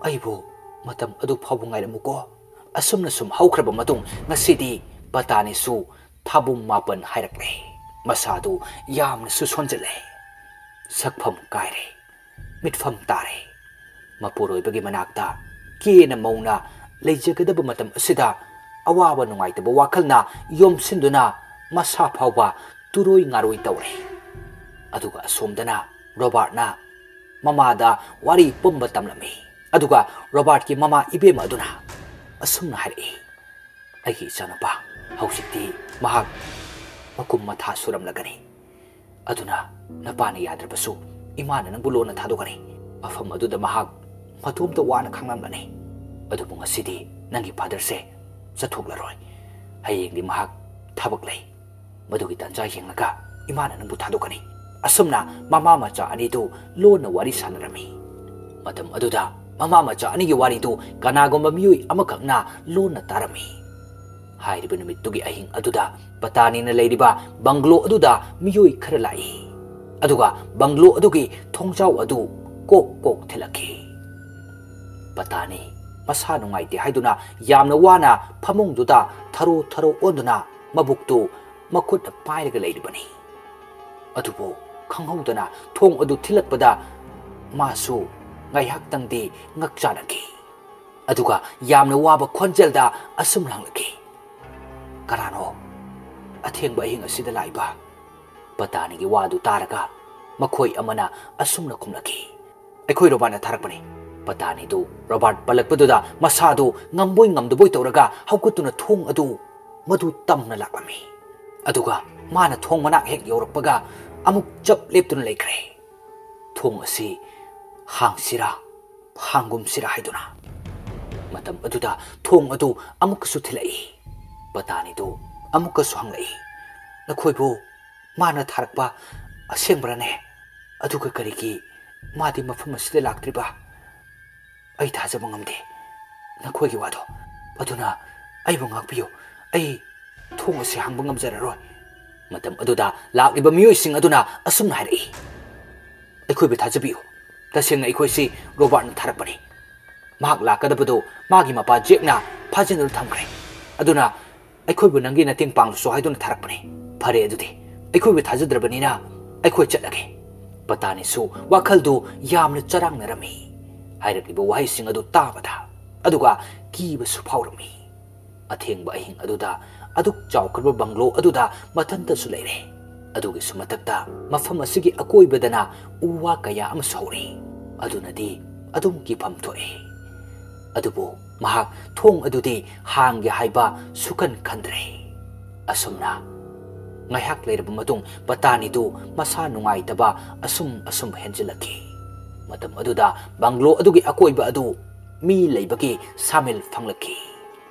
ꯑꯩꯕꯨ ꯃꯇꯝ ꯑꯗꯨ ꯐꯥꯎꯕ ꯉꯥꯏꯔꯝꯃꯨꯀꯣ꯫" ꯑꯁꯨꯝꯅ ꯁꯨꯝ ꯍꯧꯈ꯭ꯔꯕ ꯃꯇꯨꯡ ꯉꯁꯤꯗꯤ ꯄꯇꯥꯅꯤꯁꯨ ꯊꯥꯕꯨꯝ ꯃꯥꯄꯟ ꯍꯥꯏꯔꯛꯂꯦ꯫ ꯃꯁꯥꯗꯨ ꯌꯥꯝꯅꯁꯨ ꯁꯣꯟꯖꯜꯂꯦ꯫ ꯁꯛꯐꯝ ꯀꯥꯏꯔꯦ꯫ ꯃꯤꯠꯐꯝ ꯇꯥꯔꯦ꯫ ꯃꯄꯨꯔꯣꯏꯕꯒꯤ ꯃꯅꯥꯛꯇ ꯀꯦꯅ ꯃꯧꯅ ꯂꯩꯖꯒꯗꯕ ꯃꯇꯝ ꯑꯁꯤꯗ ꯑꯋꯥꯕ ꯅꯨꯡꯉꯥꯏꯇꯕ ꯋꯥꯈꯜꯅ ꯌꯣꯝꯁꯤꯟꯗꯨꯅ ꯃꯁꯥ ꯐꯥꯎꯕ ꯇꯨꯔꯣꯏ ꯉꯥꯔꯣꯏ ꯇꯧꯔꯦ꯫ ꯑꯗꯨꯒ ꯑꯁꯣꯝꯗꯅ ꯔꯣꯕꯥꯔꯠꯅ ꯃꯃꯥꯗ ꯋꯥꯔꯤ ꯄꯨꯝꯕ ꯇꯝꯂꯝꯃꯤ꯫ ꯑꯗꯨꯒ ꯔꯣꯕꯥꯔꯠꯀꯤ ꯃꯃꯥ ꯏꯕꯦꯝꯃ ꯑꯗꯨꯅ ꯑꯁꯨꯝꯅ ꯍꯥꯏꯔꯛꯏ, "ꯑꯩꯒꯤ ꯏꯆꯥꯅꯨꯄꯥ, ꯍꯧꯖꯤꯛꯇꯤ ꯃꯍꯥꯛ ꯃꯀꯨꯝ ꯃꯊꯥ ꯁꯨꯔꯝꯂꯒꯅꯤ꯫ ꯑꯗꯨꯅ ꯅꯄꯥꯅ ꯌꯥꯗ꯭ꯔꯕꯁꯨ ꯏꯃꯥꯅ ꯅꯪꯕꯨ ꯂꯣꯟꯅ ꯊꯥꯗꯣꯛꯀꯅꯤ꯫ ꯃꯐꯝ ꯑꯗꯨꯗ ꯃꯍꯥꯛ ꯃꯇꯣꯝꯇ ꯋꯥꯅ ꯈꯥꯡꯂꯝꯂꯅꯤ꯫ ꯑꯗꯨꯕꯨ ꯉꯁꯤꯗꯤ ꯅꯪꯒꯤ ꯐꯥꯗꯔꯁꯦ ꯆꯠꯊꯣꯛꯂꯔꯣꯏ꯫ ꯍꯌꯦꯡꯗꯤ ꯃꯍꯥꯛ ꯊꯕꯛ ꯂꯩ꯫ ꯃꯗꯨꯒꯤ ꯇꯥꯟꯖꯥ ꯌꯦꯡꯂꯒ ꯏꯃꯥꯅ ꯅꯪꯕꯨ ꯊꯥꯗꯣꯛꯀꯅꯤ꯫" ꯑꯁꯨꯝꯅ ꯃꯃꯥ ꯃꯆꯥ ꯑꯅꯤꯗꯨ ꯂꯣꯟꯅ ꯋꯥꯔꯤ ꯁꯥꯟꯅꯔꯝꯃꯤ꯫ ꯃꯇꯝ ꯑꯗꯨꯗ ꯃꯃꯥ ꯃꯆꯥ ꯑꯅꯤꯒꯤ ꯋꯥꯔꯤꯗꯨ ꯀꯅꯥꯒꯨꯝꯕ ꯃꯤꯑꯣꯏ ꯑꯃꯈꯛꯅ ꯂꯣꯟꯅ ꯇꯥꯔꯝꯃꯤ꯫ ꯍꯥꯏꯔꯤꯕ ꯅꯨꯃꯤꯠꯇꯨꯒꯤ ꯑꯍꯤꯡ ꯑꯗꯨꯗ ꯄꯇꯥꯅꯤꯅ ꯂꯩꯔꯤꯕ ꯕꯪꯒ꯭ꯂꯣ ꯑꯗꯨꯗ ꯃꯤꯑꯣꯏ ꯈꯔ ꯂꯥꯛꯏ꯫ ꯑꯗꯨꯒ ꯕꯪꯒ꯭ꯂꯣ ꯑꯗꯨꯒꯤ ꯊꯣꯡꯖꯥꯎ ꯑꯗꯨ ꯀꯣꯛ ꯀꯣꯛ ꯊꯤꯜꯂꯛꯈꯤ꯫ ꯄꯇꯥꯅꯤ ꯃꯁꯥ ꯅꯨꯡꯉꯥꯏꯇꯦ ꯍꯥꯏꯗꯨꯅ ꯌꯥꯝꯅ ꯋꯥꯅ ꯐꯃꯨꯡꯗꯨꯗ ꯊꯔꯣ ꯊꯔꯣ ꯑꯣꯟꯗꯨꯅ ꯃꯕꯨꯛꯇꯨ ꯃꯈꯨꯠꯅ ꯄꯥꯏꯔꯒ ꯂꯩꯔꯤꯕꯅꯤ꯫ ꯑꯗꯨꯕꯨ ꯈꯪꯍꯧꯗꯅ ꯊꯣꯡ ꯑꯗꯨ ꯊꯤꯜꯂꯛꯄꯗ ꯃꯥꯁꯨ ꯉꯥꯏꯍꯥꯛꯇꯪꯗꯤ ꯉꯛꯆꯥꯅꯈꯤ꯫ ꯑꯗꯨꯒ ꯌꯥꯝꯅ ꯋꯥꯕ ꯈꯣꯟꯖꯦꯜꯗ ꯑꯁꯨꯝꯅ ꯍꯪꯂꯛꯈꯤ, "ꯀꯅꯥꯅꯣ ꯑꯊꯦꯡꯕ ꯑꯍꯤꯡ ꯑꯁꯤꯗ ꯂꯥꯛꯏꯕ?" ꯄꯇꯥꯅꯤꯒꯤ ꯋꯥꯗꯨ ꯇꯥꯔꯒ ꯃꯈꯣꯏ ꯑꯃꯅ ꯑꯁꯨꯝꯅ ꯈꯨꯝꯂꯛꯈꯤ, "ꯑꯩꯈꯣꯏ ꯔꯣꯕꯥꯔꯠꯅ ꯊꯥꯔꯛꯄꯅꯤ꯫" ꯄꯇꯥꯅꯤꯗꯨ ꯔꯣꯕꯥꯔꯠ ꯄꯜꯂꯛꯄꯗꯨꯗ ꯃꯁꯥꯗꯨ ꯉꯝꯕꯣꯏ ꯉꯝꯗꯕꯣꯏ ꯇꯧꯔꯒ ꯍꯧꯒꯠꯇꯨꯅ ꯊꯣꯡ ꯑꯗꯨ ꯃꯗꯨ ꯇꯝꯅ ꯂꯥꯛꯂꯝꯃꯤ꯫ ꯑꯗꯨꯒ ꯃꯥꯅ ꯊꯣꯡ ꯃꯅꯥꯛ ꯍꯦꯛ ꯌꯧꯔꯛꯄꯒ ꯑꯃꯨꯛ ꯆꯞ ꯂꯦꯞꯇꯨꯅ ꯂꯩꯈ꯭ꯔꯦ꯫ ꯊꯣꯡ ꯑꯁꯤ ꯍꯥꯡꯁꯤꯔꯥ ꯍꯥꯡꯒꯨꯝꯁꯤꯔꯥ ꯍꯥꯏꯗꯨꯅ꯫ ꯃꯇꯝ ꯑꯗꯨꯗ ꯊꯣꯡ ꯑꯗꯨ ꯑꯃꯨꯛꯀꯁꯨ ꯊꯤꯜꯂꯛꯏ꯫ ꯄꯇꯥꯅꯤꯗꯨ ꯑꯃꯨꯛꯀꯁꯨ ꯍꯪꯂꯛꯏ, "ꯅꯈꯣꯏꯕꯨ ꯃꯥꯅ ꯊꯥꯔꯛꯄ ꯑꯁꯦꯡꯕꯔꯅꯦ? ꯑꯗꯨꯒ ꯀꯔꯤꯒꯤ ꯃꯥꯗꯤ ꯃꯐꯝ ꯑꯁꯤꯗ ꯂꯥꯛꯇ꯭ꯔꯤꯕ? ꯑꯩ ꯊꯥꯖꯕ ꯉꯝꯗꯦ ꯅꯈꯣꯏꯒꯤ ꯋꯥꯗꯣ꯫ ꯑꯗꯨꯅ ꯑꯩꯕꯨ ꯉꯥꯛꯄꯤꯌꯨ꯫ ꯑꯩ ꯊꯣꯡ ꯑꯁꯤ ꯍꯥꯡꯕ ꯉꯝꯖꯔꯔꯣꯏ꯫" ꯃꯇꯝ ꯑꯗꯨꯗ ꯂꯥꯛꯂꯤꯕ ꯃꯤꯑꯣꯏꯁꯤꯡ ꯑꯗꯨꯅ ꯑꯁꯨꯝꯅ ꯍꯥꯏꯔꯛꯏ, "ꯑꯩꯈꯣꯏꯕꯨ ꯊꯥꯖꯕꯤꯌꯨ꯫ ꯇꯁꯦꯡꯅ ꯑꯩꯈꯣꯏꯁꯤ ꯔꯣꯕꯥꯔꯠꯅ ꯊꯥꯔꯛꯄꯅꯤ꯫ ꯃꯍꯥꯛ ꯂꯥꯛꯀꯗꯕꯗꯨ ꯃꯥꯒꯤ ꯃꯄꯥ ꯖꯦꯛꯅ ꯐꯥꯖꯤꯟꯗꯨꯅ ꯊꯝꯈ꯭ꯔꯦ꯫ ꯑꯗꯨꯅ ꯑꯩꯈꯣꯏꯕꯨ ꯅꯪꯒꯤ ꯃꯇꯦꯡ ꯄꯥꯡꯂꯨꯁꯨ ꯍꯥꯏꯗꯨꯅ ꯊꯥꯔꯛꯄꯅꯤ꯫ ꯐꯔꯦ, ꯑꯗꯨꯗꯤ ꯑꯩꯈꯣꯏꯕꯨ ꯊꯥꯖꯗ꯭ꯔꯕꯅꯤꯅ ꯑꯩꯈꯣꯏ ꯆꯠꯂꯒꯦ꯫" ꯄꯇꯥꯅꯤꯁꯨ ꯋꯥꯈꯜꯗꯨ ꯌꯥꯝꯅ ꯆꯔꯥꯡꯅꯔꯝꯃꯤ꯫ ꯍꯥꯏꯔꯛꯂꯤꯕ ꯋꯥꯍꯩꯁꯤꯡ ꯑꯗꯨ ꯇꯥꯕꯗ, ꯑꯗꯨꯒ ꯀꯤꯕꯁꯨ ꯐꯥꯎꯔꯝꯃꯤ꯫ ꯑꯊꯦꯡꯕ ꯑꯍꯤꯡ ꯑꯗꯨꯗ ꯑꯗꯨꯛ ꯆꯥꯎꯈ꯭ꯔꯕ ꯕꯪꯒ꯭ꯂꯣ ꯑꯗꯨꯗ ꯃꯊꯟꯇꯁꯨ ꯂꯩꯔꯦ꯫ ꯑꯗꯨꯒꯤꯁꯨ ꯃꯊꯛꯇ ꯃꯐꯝ ꯑꯁꯤꯒꯤ ꯑꯀꯣꯏꯕꯗꯅ ꯎ ꯋꯥ ꯀꯌꯥ ꯑꯃꯁꯨ ꯍꯧꯔꯤ꯫ ꯑꯗꯨꯅꯗꯤ ꯑꯗꯨꯝ ꯀꯤꯐꯝ ꯊꯣꯛꯏ꯫ ꯑꯗꯨꯕꯨ ꯃꯍꯥꯛ ꯊꯣꯡ ꯑꯗꯨꯗꯤ ꯍꯥꯡꯒꯦ ꯍꯥꯏꯕ ꯁꯨꯈꯟ ꯈꯟꯗ꯭ꯔꯦ꯫ ꯑꯁꯨꯝꯅ ꯉꯥꯏꯍꯥꯛ ꯂꯩꯔꯕ ꯃꯇꯨꯡ ꯄꯇꯥꯅꯤꯗꯨ ꯃꯁꯥ ꯅꯨꯡꯉꯥꯏꯇꯕ ꯑꯁꯨꯝ ꯑꯁꯨꯝ ꯍꯦꯟꯖꯤꯜꯂꯛꯈꯤ꯫ ꯃꯇꯝ ꯑꯗꯨꯗ ꯕꯪꯒ꯭ꯂꯣ ꯑꯗꯨꯒꯤ ꯑꯀꯣꯏꯕ ꯑꯗꯨ ꯃꯤ ꯂꯩꯕꯒꯤ ꯁꯥꯃꯤꯜ ꯐꯪꯂꯛꯈꯤ꯫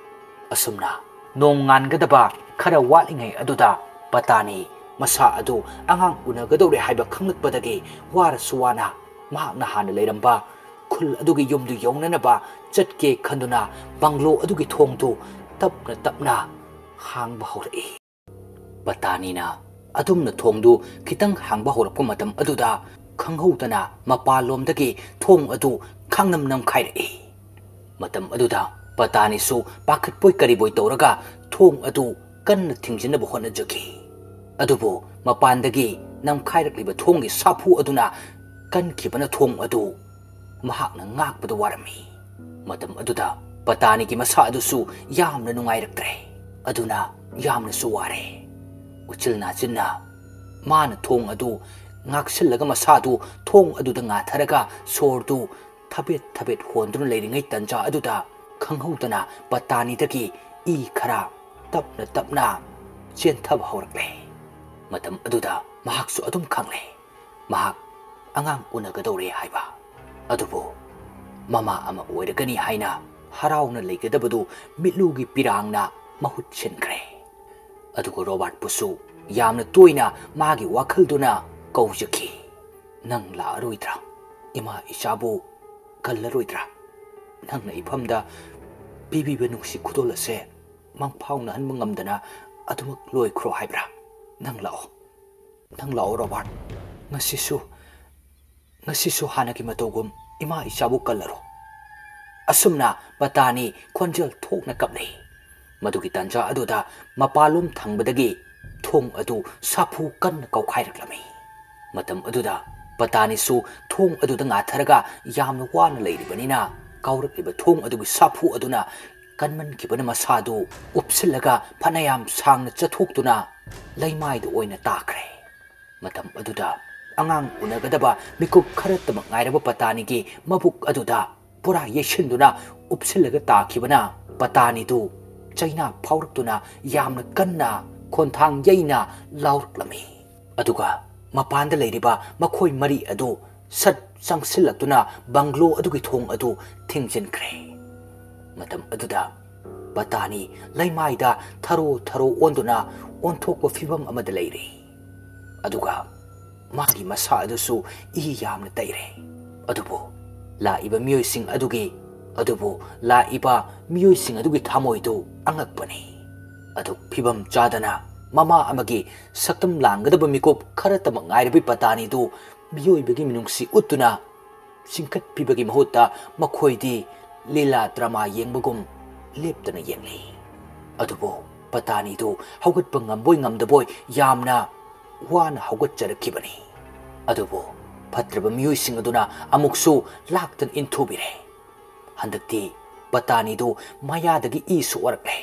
ꯑꯁꯨꯝꯅ ꯅꯣꯡ ꯉꯥꯟꯒꯗꯕ ꯈꯔ ꯋꯥꯠꯂꯤꯉꯩ ꯑꯗꯨꯗ ꯄꯇꯥꯅꯤ ꯃꯁꯥ ꯑꯗꯨ ꯑꯉꯥꯡ ꯎꯅꯒꯗꯧꯔꯦ ꯍꯥꯏꯕ ꯈꯪꯂꯛꯄꯗꯒꯤ ꯋꯥꯔꯁꯨ ꯋꯥꯅ ꯃꯍꯥꯛꯅ ꯍꯥꯟꯅ ꯂꯩꯔꯝꯕ ꯈꯨꯜ ꯑꯗꯨꯒꯤ ꯌꯨꯝꯗꯨ ꯌꯧꯅꯅꯕ ꯆꯠꯀꯦ ꯈꯟꯗꯨꯅ ꯕꯪꯒ꯭ꯂꯣ ꯑꯗꯨꯒꯤ ꯊꯣꯡꯗꯨ ꯇꯞꯅ ꯇꯞꯅ ꯍꯥꯡꯕ ꯍꯧꯔꯛꯏ꯫ ꯄꯇꯥꯅꯤꯅ ꯑꯗꯨꯝꯅ ꯊꯣꯡꯗꯨ ꯈꯤꯇꯪ ꯍꯥꯡꯕ ꯍꯧꯔꯛꯄ ꯃꯇꯝ ꯑꯗꯨꯗ ꯈꯪꯍꯧꯗꯅ ꯃꯄꯥꯟꯂꯣꯝꯗꯒꯤ ꯊꯣꯡ ꯑꯗꯨ ꯈꯥꯡꯅꯝ ꯅꯝꯈꯥꯏꯔꯛꯏ꯫ ꯃꯇꯝ ꯑꯗꯨꯗ ꯄꯇꯥꯅꯤꯁꯨ ꯄꯥꯈꯠꯄꯣꯏ ꯀꯔꯤꯕꯣꯏ ꯇꯧꯔꯒ ꯊꯣꯡ ꯑꯗꯨ ꯀꯟꯅ ꯊꯤꯡꯖꯤꯟꯅꯕ ꯍꯣꯠꯅꯖꯈꯤ꯫ ꯑꯗꯨꯕꯨ ꯃꯄꯥꯟꯗꯒꯤ ꯅꯝꯈꯥꯏꯔꯛꯂꯤꯕ ꯊꯣꯡꯒꯤ ꯁꯥꯐꯨ ꯑꯗꯨꯅ ꯀꯟꯈꯤꯕꯅ ꯊꯣꯡ ꯑꯗꯨ ꯃꯍꯥꯛꯅ ꯉꯥꯛꯄꯗ ꯋꯥꯔꯝꯃꯤ꯫ ꯃꯇꯝ ꯑꯗꯨꯗ ꯄꯇꯥꯅꯤꯒꯤ ꯃꯁꯥ ꯑꯗꯨꯁꯨ ꯌꯥꯝꯅ ꯅꯨꯡꯉꯥꯏꯔꯛꯇ꯭ꯔꯦ꯫ ꯑꯗꯨꯅ ꯌꯥꯝꯅꯁꯨ ꯋꯥꯔꯦ꯫ ꯎꯆꯤꯜ ꯅꯥꯆꯤꯟꯅ ꯃꯥꯅ ꯊꯣꯡ ꯑꯗꯨ ꯉꯥꯛꯁꯤꯜꯂꯒ ꯃꯁꯥꯗꯨ ꯊꯣꯡ ꯑꯗꯨꯗ ꯉꯥꯊꯔꯒ ꯁꯣꯔꯗꯨ ꯊꯕꯦꯠ ꯊꯕꯦꯠ ꯍꯣꯟꯗꯨꯅ ꯂꯩꯔꯤꯉꯩ ꯇꯟꯖꯥ ꯑꯗꯨꯗ ꯈꯪꯍꯧꯗꯅ ꯄꯇꯥꯅꯤꯗꯒꯤ ꯏ ꯈꯔ ꯇꯞꯅ ꯇꯞꯅ ꯆꯦꯟꯊꯕ ꯍꯧꯔꯛꯂꯦ꯫ ꯃꯇꯝ ꯑꯗꯨꯗ ꯃꯍꯥꯛꯁꯨ ꯑꯗꯨꯝ ꯈꯪꯂꯦ, ꯃꯍꯥꯛ ꯑꯉꯥꯡ ꯎꯅꯒꯗꯧꯔꯦ ꯍꯥꯏꯕ꯫ ꯑꯗꯨꯕꯨ ꯃꯃꯥ ꯑꯃ ꯑꯣꯏꯔꯒꯅꯤ ꯍꯥꯏꯅ ꯍꯔꯥꯎꯅ ꯂꯩꯒꯗꯕꯗꯨ ꯃꯤꯠꯂꯨꯒꯤ ꯄꯤꯔꯥꯡꯅ ꯃꯍꯨꯠ ꯁꯤꯟꯈ꯭ꯔꯦ꯫ ꯑꯗꯨꯒ ꯔꯣꯕꯥꯔꯠꯄꯨꯁꯨ ꯌꯥꯝꯅ ꯇꯣꯏꯅ ꯃꯥꯒꯤ ꯋꯥꯈꯜꯗꯨꯅ ꯀꯧꯖꯈꯤ, "ꯅꯪ ꯂꯥꯛꯑꯔꯣꯏꯗ꯭ꯔꯥ? ꯏꯃꯥ ꯏꯆꯥꯕꯨ ꯀꯜꯂꯔꯣꯏꯗ꯭ꯔꯥ? ꯅꯪꯅ ꯏꯐꯝꯗ ꯄꯤꯕꯤꯕ ꯅꯨꯡꯁꯤ ꯈꯨꯗꯣꯜ ꯑꯁꯦ ꯃꯪꯐꯥꯎꯅꯍꯟꯕ ꯉꯝꯗꯅ ꯑꯗꯨꯃꯛ ꯂꯣꯏꯈ꯭ꯔꯣ ꯍꯥꯏꯕ꯭ꯔꯥ? ꯅꯪ ꯂꯥꯛꯑꯣ, ꯅꯪ ꯂꯥꯛꯑꯣ ꯔꯣꯕꯥꯔꯠ꯫ ꯉꯁꯤꯁꯨ, ꯉꯁꯤꯁꯨ ꯍꯥꯟꯅꯒꯤ ꯃꯇꯧꯒꯨꯝ ꯏꯃꯥ ꯏꯆꯥꯕꯨ ꯀꯜꯂꯔꯣ꯫" ꯑꯁꯨꯝꯅ ꯄꯇꯥꯅꯤ ꯈꯣꯟꯖꯦꯜ ꯊꯣꯛꯅ ꯀꯞꯂꯤ꯫ ꯃꯗꯨꯒꯤ ꯇꯥꯟꯖꯥ ꯑꯗꯨꯗ ꯃꯄꯥꯟꯂꯣꯝ ꯊꯪꯕꯗꯒꯤ ꯊꯣꯡ ꯑꯗꯨ ꯁꯥꯐꯨ ꯀꯟꯅ ꯀꯧꯈꯥꯏꯔꯛꯂꯝꯃꯤ꯫ ꯃꯇꯝ ꯑꯗꯨꯗ ꯄꯇꯥꯅꯤꯁꯨ ꯊꯣꯡ ꯑꯗꯨꯗ ꯉꯥꯊꯔꯒ ꯌꯥꯝꯅ ꯋꯥꯅ ꯂꯩꯔꯤꯕꯅꯤꯅ, ꯀꯥꯎꯔꯛꯂꯤꯕ ꯊꯣꯡ ꯑꯗꯨꯒꯤ ꯁꯥꯐꯨ ꯑꯗꯨꯅ ꯀꯟꯃꯟꯈꯤꯕꯅ ꯃꯁꯥꯗꯨ ꯎꯞꯁꯤꯜꯂꯒ ꯐꯅꯌꯥꯝ ꯁꯥꯡꯅ ꯆꯠꯊꯣꯛꯇꯨꯅ ꯂꯩꯃꯥꯏꯗ ꯑꯣꯏꯅ ꯇꯥꯈ꯭ꯔꯦ꯫ ꯃꯇꯝ ꯑꯗꯨꯗ ꯑꯉꯥꯡ ꯎꯅꯒꯗꯕ ꯃꯤꯀꯨꯞ ꯈꯔꯇꯃꯛ ꯉꯥꯏꯔꯕ ꯄꯇꯥꯅꯤꯒꯤ ꯃꯕꯨꯛ ꯑꯗꯨꯗ ꯄꯨꯔꯥ ꯌꯩꯁꯤꯟꯗꯨꯅ ꯎꯞꯁꯤꯜꯂꯒ ꯇꯥꯈꯤꯕꯅ ꯄꯇꯥꯅꯤꯗꯨ ꯆꯩꯅꯥ ꯐꯥꯎꯔꯛꯇꯨꯅ ꯌꯥꯝꯅ ꯀꯟꯅ ꯈꯣꯟꯊꯥꯡ ꯌꯩꯅ ꯂꯥꯎꯔꯛꯂꯝꯃꯤ꯫ ꯑꯗꯨꯒ ꯃꯄꯥꯟꯗ ꯂꯩꯔꯤꯕ ꯃꯈꯣꯏ ꯃꯔꯤ ꯑꯗꯨ ꯁꯠ ꯆꯪꯁꯤꯜꯂꯛꯇꯨꯅ ꯕꯪꯒ꯭ꯂꯣ ꯑꯗꯨꯒꯤ ꯊꯣꯡ ꯑꯗꯨ ꯊꯤꯡꯖꯤꯟꯈ꯭ꯔꯦ꯫ ꯃꯇꯝ ꯑꯗꯨꯗ ꯄꯇꯥꯅꯤ ꯂꯩꯃꯥꯏꯗ ꯊꯔꯣ ꯊꯔꯣ ꯑꯣꯟꯗꯨꯅ ꯑꯣꯟꯊꯣꯛꯄ ꯐꯤꯕꯝ ꯑꯃꯗ ꯂꯩꯔꯤ꯫ ꯑꯗꯨꯒ ꯃꯥꯒꯤ ꯃꯁꯥ ꯑꯗꯨꯁꯨ ꯏ ꯌꯥꯝꯅ ꯇꯩꯔꯦ꯫ ꯑꯗꯨꯕꯨ ꯂꯥꯛꯏꯕ ꯃꯤꯑꯣꯏꯁꯤꯡ ꯑꯗꯨꯒꯤ, ꯑꯗꯨꯕꯨ ꯂꯥꯛꯏꯕ ꯃꯤꯑꯣꯏꯁꯤꯡ ꯑꯗꯨꯒꯤ ꯊꯃꯣꯏꯗꯨ ꯑꯉꯛꯄꯅꯤ꯫ ꯑꯗꯨ ꯐꯤꯕꯝ ꯆꯥꯗꯅ ꯃꯃꯥ ꯑꯃꯒꯤ ꯁꯛꯇꯝ ꯂꯥꯡꯒꯗꯕ ꯃꯤꯀꯨꯞ ꯈꯔꯇꯃꯛ ꯉꯥꯏꯔꯕꯤ ꯄꯇꯥꯅꯤꯗꯨ ꯃꯤꯑꯣꯏꯕꯒꯤ ꯃꯤꯅꯨꯡꯁꯤ ꯎꯠꯇꯨꯅ ꯆꯤꯡꯈꯠꯄꯤꯕꯒꯤ ꯃꯍꯨꯠꯇ ꯃꯈꯣꯏꯗꯤ ꯂꯤꯂꯥ ꯗ꯭ꯔꯃꯥ ꯌꯦꯡꯕꯒꯨꯝ ꯂꯦꯞꯇꯅ ꯌꯦꯡꯂꯤ꯫ ꯑꯗꯨꯕꯨ ꯄꯇꯥꯅꯤꯗꯨ ꯍꯧꯒꯠꯄ ꯉꯝꯕꯣꯏ ꯉꯝꯗꯕꯣꯏ ꯌꯥꯝꯅ ꯋꯥꯅ ꯍꯧꯒꯠꯆꯔꯛꯈꯤꯕꯅꯤ꯫ ꯑꯗꯨꯕꯨ ꯐꯠꯇ꯭ꯔꯕ ꯃꯤꯑꯣꯏꯁꯤꯡ ꯑꯗꯨꯅ ꯑꯃꯨꯛꯁꯨ ꯂꯥꯛꯇꯅ ꯏꯟꯊꯨꯕꯤꯔꯦ꯫ ꯍꯟꯗꯛꯇꯤ ꯄꯇꯥꯅꯤꯗꯨ ꯃꯌꯥꯗꯒꯤ ꯏ ꯁꯣꯛꯑꯔꯛꯂꯦ꯫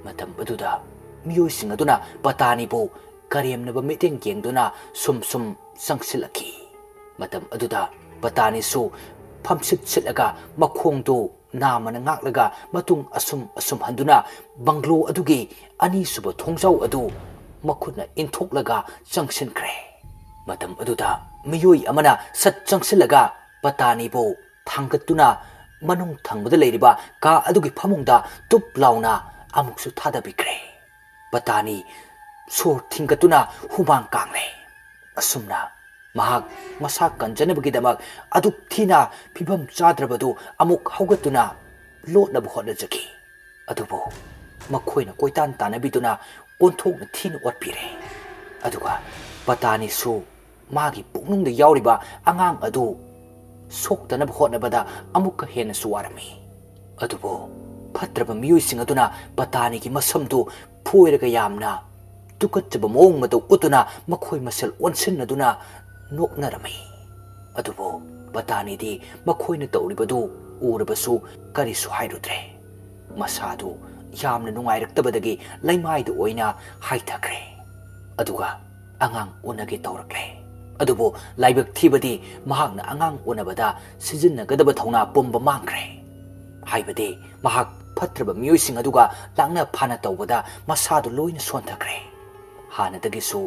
ꯃꯇꯝ ꯑꯗꯨꯗ ꯃꯤꯑꯣꯏꯁꯤꯡ ꯑꯗꯨꯅ ꯄꯇꯥꯅꯤꯕꯨ ꯀꯔꯦꯝꯅꯕ ꯃꯤꯠꯌꯦꯡ ꯌꯦꯡꯗꯨꯅ ꯁꯨꯝ ꯁꯨꯝ ꯆꯪꯁꯤꯜꯂꯛꯈꯤ꯫ ꯃꯇꯝ ꯑꯗꯨꯗ ꯄꯇꯥꯅꯤꯁꯨ ꯐꯝꯁꯤꯠ ꯁꯤꯠꯂꯒ ꯃꯈꯣꯡꯗꯨ ꯅꯥꯝꯃꯅ ꯉꯥꯛꯂꯒ ꯃꯇꯨꯡ ꯑꯁꯨꯝ ꯑꯁꯨꯝ ꯍꯟꯗꯨꯅ ꯕꯪꯒ꯭ꯂꯣ ꯑꯗꯨꯒꯤ ꯑꯅꯤꯁꯨꯕ ꯊꯣꯡꯖꯥꯎ ꯑꯗꯨ ꯃꯈꯨꯠꯅ ꯏꯟꯊꯣꯛꯂꯒ ꯆꯪꯁꯤꯟꯈ꯭ꯔꯦ꯫ ꯃꯇꯝ ꯑꯗꯨꯗ ꯃꯤꯑꯣꯏ ꯑꯃꯅ ꯁꯠ ꯆꯪꯁꯤꯜꯂꯒ ꯄꯇꯥꯅꯤꯕꯨ ꯊꯥꯡꯒꯠꯇꯨꯅ ꯃꯅꯨꯡ ꯊꯪꯕꯗ ꯂꯩꯔꯤꯕ ꯀꯥ ꯑꯗꯨꯒꯤ ꯐꯃꯨꯡꯗ ꯇꯨꯞ ꯂꯥꯎꯅ ꯑꯃꯨꯛꯁꯨ ꯊꯥꯗꯕꯤꯈ꯭ꯔꯦ꯫ ꯄꯇꯥꯅꯤ ꯁꯣꯔ ꯊꯤꯡꯒꯠꯇꯨꯅ ꯍꯨꯃꯥꯡ ꯀꯥꯡꯂꯦ꯫ ꯑꯁꯨꯝꯅ ꯃꯍꯥꯛ ꯃꯁꯥ ꯀꯟꯖꯅꯕꯒꯤꯗꯃꯛ ꯑꯗꯨꯛ ꯊꯤꯅ ꯐꯤꯕꯝ ꯆꯥꯗ꯭ꯔꯕꯗꯨ ꯑꯃꯨꯛ ꯍꯧꯒꯠꯇꯨꯅ ꯂꯣꯠꯅꯕ ꯍꯣꯠꯅꯖꯈꯤ꯫ ꯑꯗꯨꯕꯨ ꯃꯈꯣꯏꯅ ꯀꯣꯏꯇꯥꯟ ꯇꯥꯟꯅꯕꯤꯗꯨꯅ ꯑꯣꯟꯊꯣꯛꯅ ꯊꯤꯅ ꯑꯣꯠꯄꯤꯔꯦ꯫ ꯑꯗꯨꯒ ꯄꯇꯥꯅꯤꯁꯨ ꯃꯥꯒꯤ ꯄꯨꯛꯅꯨꯡꯗ ꯌꯥꯎꯔꯤꯕ ꯑꯉꯥꯡ ꯑꯗꯨ ꯁꯣꯛꯇꯅꯕ ꯍꯣꯠꯅꯕꯗ ꯑꯃꯨꯛꯀ ꯍꯦꯟꯅꯁꯨ ꯋꯥꯔꯝꯃꯤ꯫ ꯑꯗꯨꯕꯨ ꯐꯠꯇ꯭ꯔꯕ ꯃꯤꯑꯣꯏꯁꯤꯡ ꯑꯗꯨꯅ ꯄꯇꯥꯅꯤꯒꯤ ꯃꯁꯝꯗꯨ ꯐꯣꯏꯔꯒ ꯌꯥꯝꯅ ꯇꯨꯀꯠꯆꯕ ꯃꯑꯣꯡ ꯃꯇꯧ ꯎꯠꯇꯨꯅ ꯃꯈꯣꯏ ꯃꯁꯦꯜ ꯑꯣꯟꯁꯤꯟꯅꯗꯨꯅ ꯅꯣꯛꯅꯔꯝꯃꯤ꯫ ꯑꯗꯨꯕꯨ ꯄꯇꯥꯅꯤꯗꯤ ꯃꯈꯣꯏꯅ ꯇꯧꯔꯤꯕꯗꯨ ꯎꯔꯕꯁꯨ ꯀꯔꯤꯁꯨ ꯍꯥꯏꯔꯨꯗ꯭ꯔꯦ꯫ ꯃꯁꯥꯗꯨ ꯌꯥꯝꯅ ꯅꯨꯡꯉꯥꯏꯔꯛꯇꯕꯗꯒꯤ ꯂꯩꯃꯥꯏꯗ ꯑꯣꯏꯅ ꯍꯥꯏꯊꯈ꯭ꯔꯦ꯫ ꯑꯗꯨꯒ ꯑꯉꯥꯡ ꯎꯅꯒꯦ ꯇꯧꯔꯛꯂꯦ꯫ ꯑꯗꯨꯕꯨ ꯂꯥꯏꯕꯛ ꯊꯤꯕꯗꯤ ꯃꯍꯥꯛꯅ ꯑꯉꯥꯡ ꯎꯅꯕꯗ ꯁꯤꯖꯤꯟꯅꯒꯗꯕ ꯊꯧꯅꯥ ꯄꯨꯝꯕ ꯃꯥꯡꯈ꯭ꯔꯦ꯫ ꯍꯥꯏꯕꯗꯤ ꯃꯍꯥꯛ ꯐꯠꯇ꯭ꯔꯕ ꯃꯤꯑꯣꯏꯁꯤꯡ ꯑꯗꯨꯒ ꯂꯥꯛꯅ ꯐꯥꯅ ꯇꯧꯕꯗ ꯃꯁꯥꯗꯨ ꯂꯣꯏꯅ ꯁꯣꯟꯊꯈ꯭ꯔꯦ꯫ ꯍꯥꯟꯅꯗꯒꯤꯁꯨ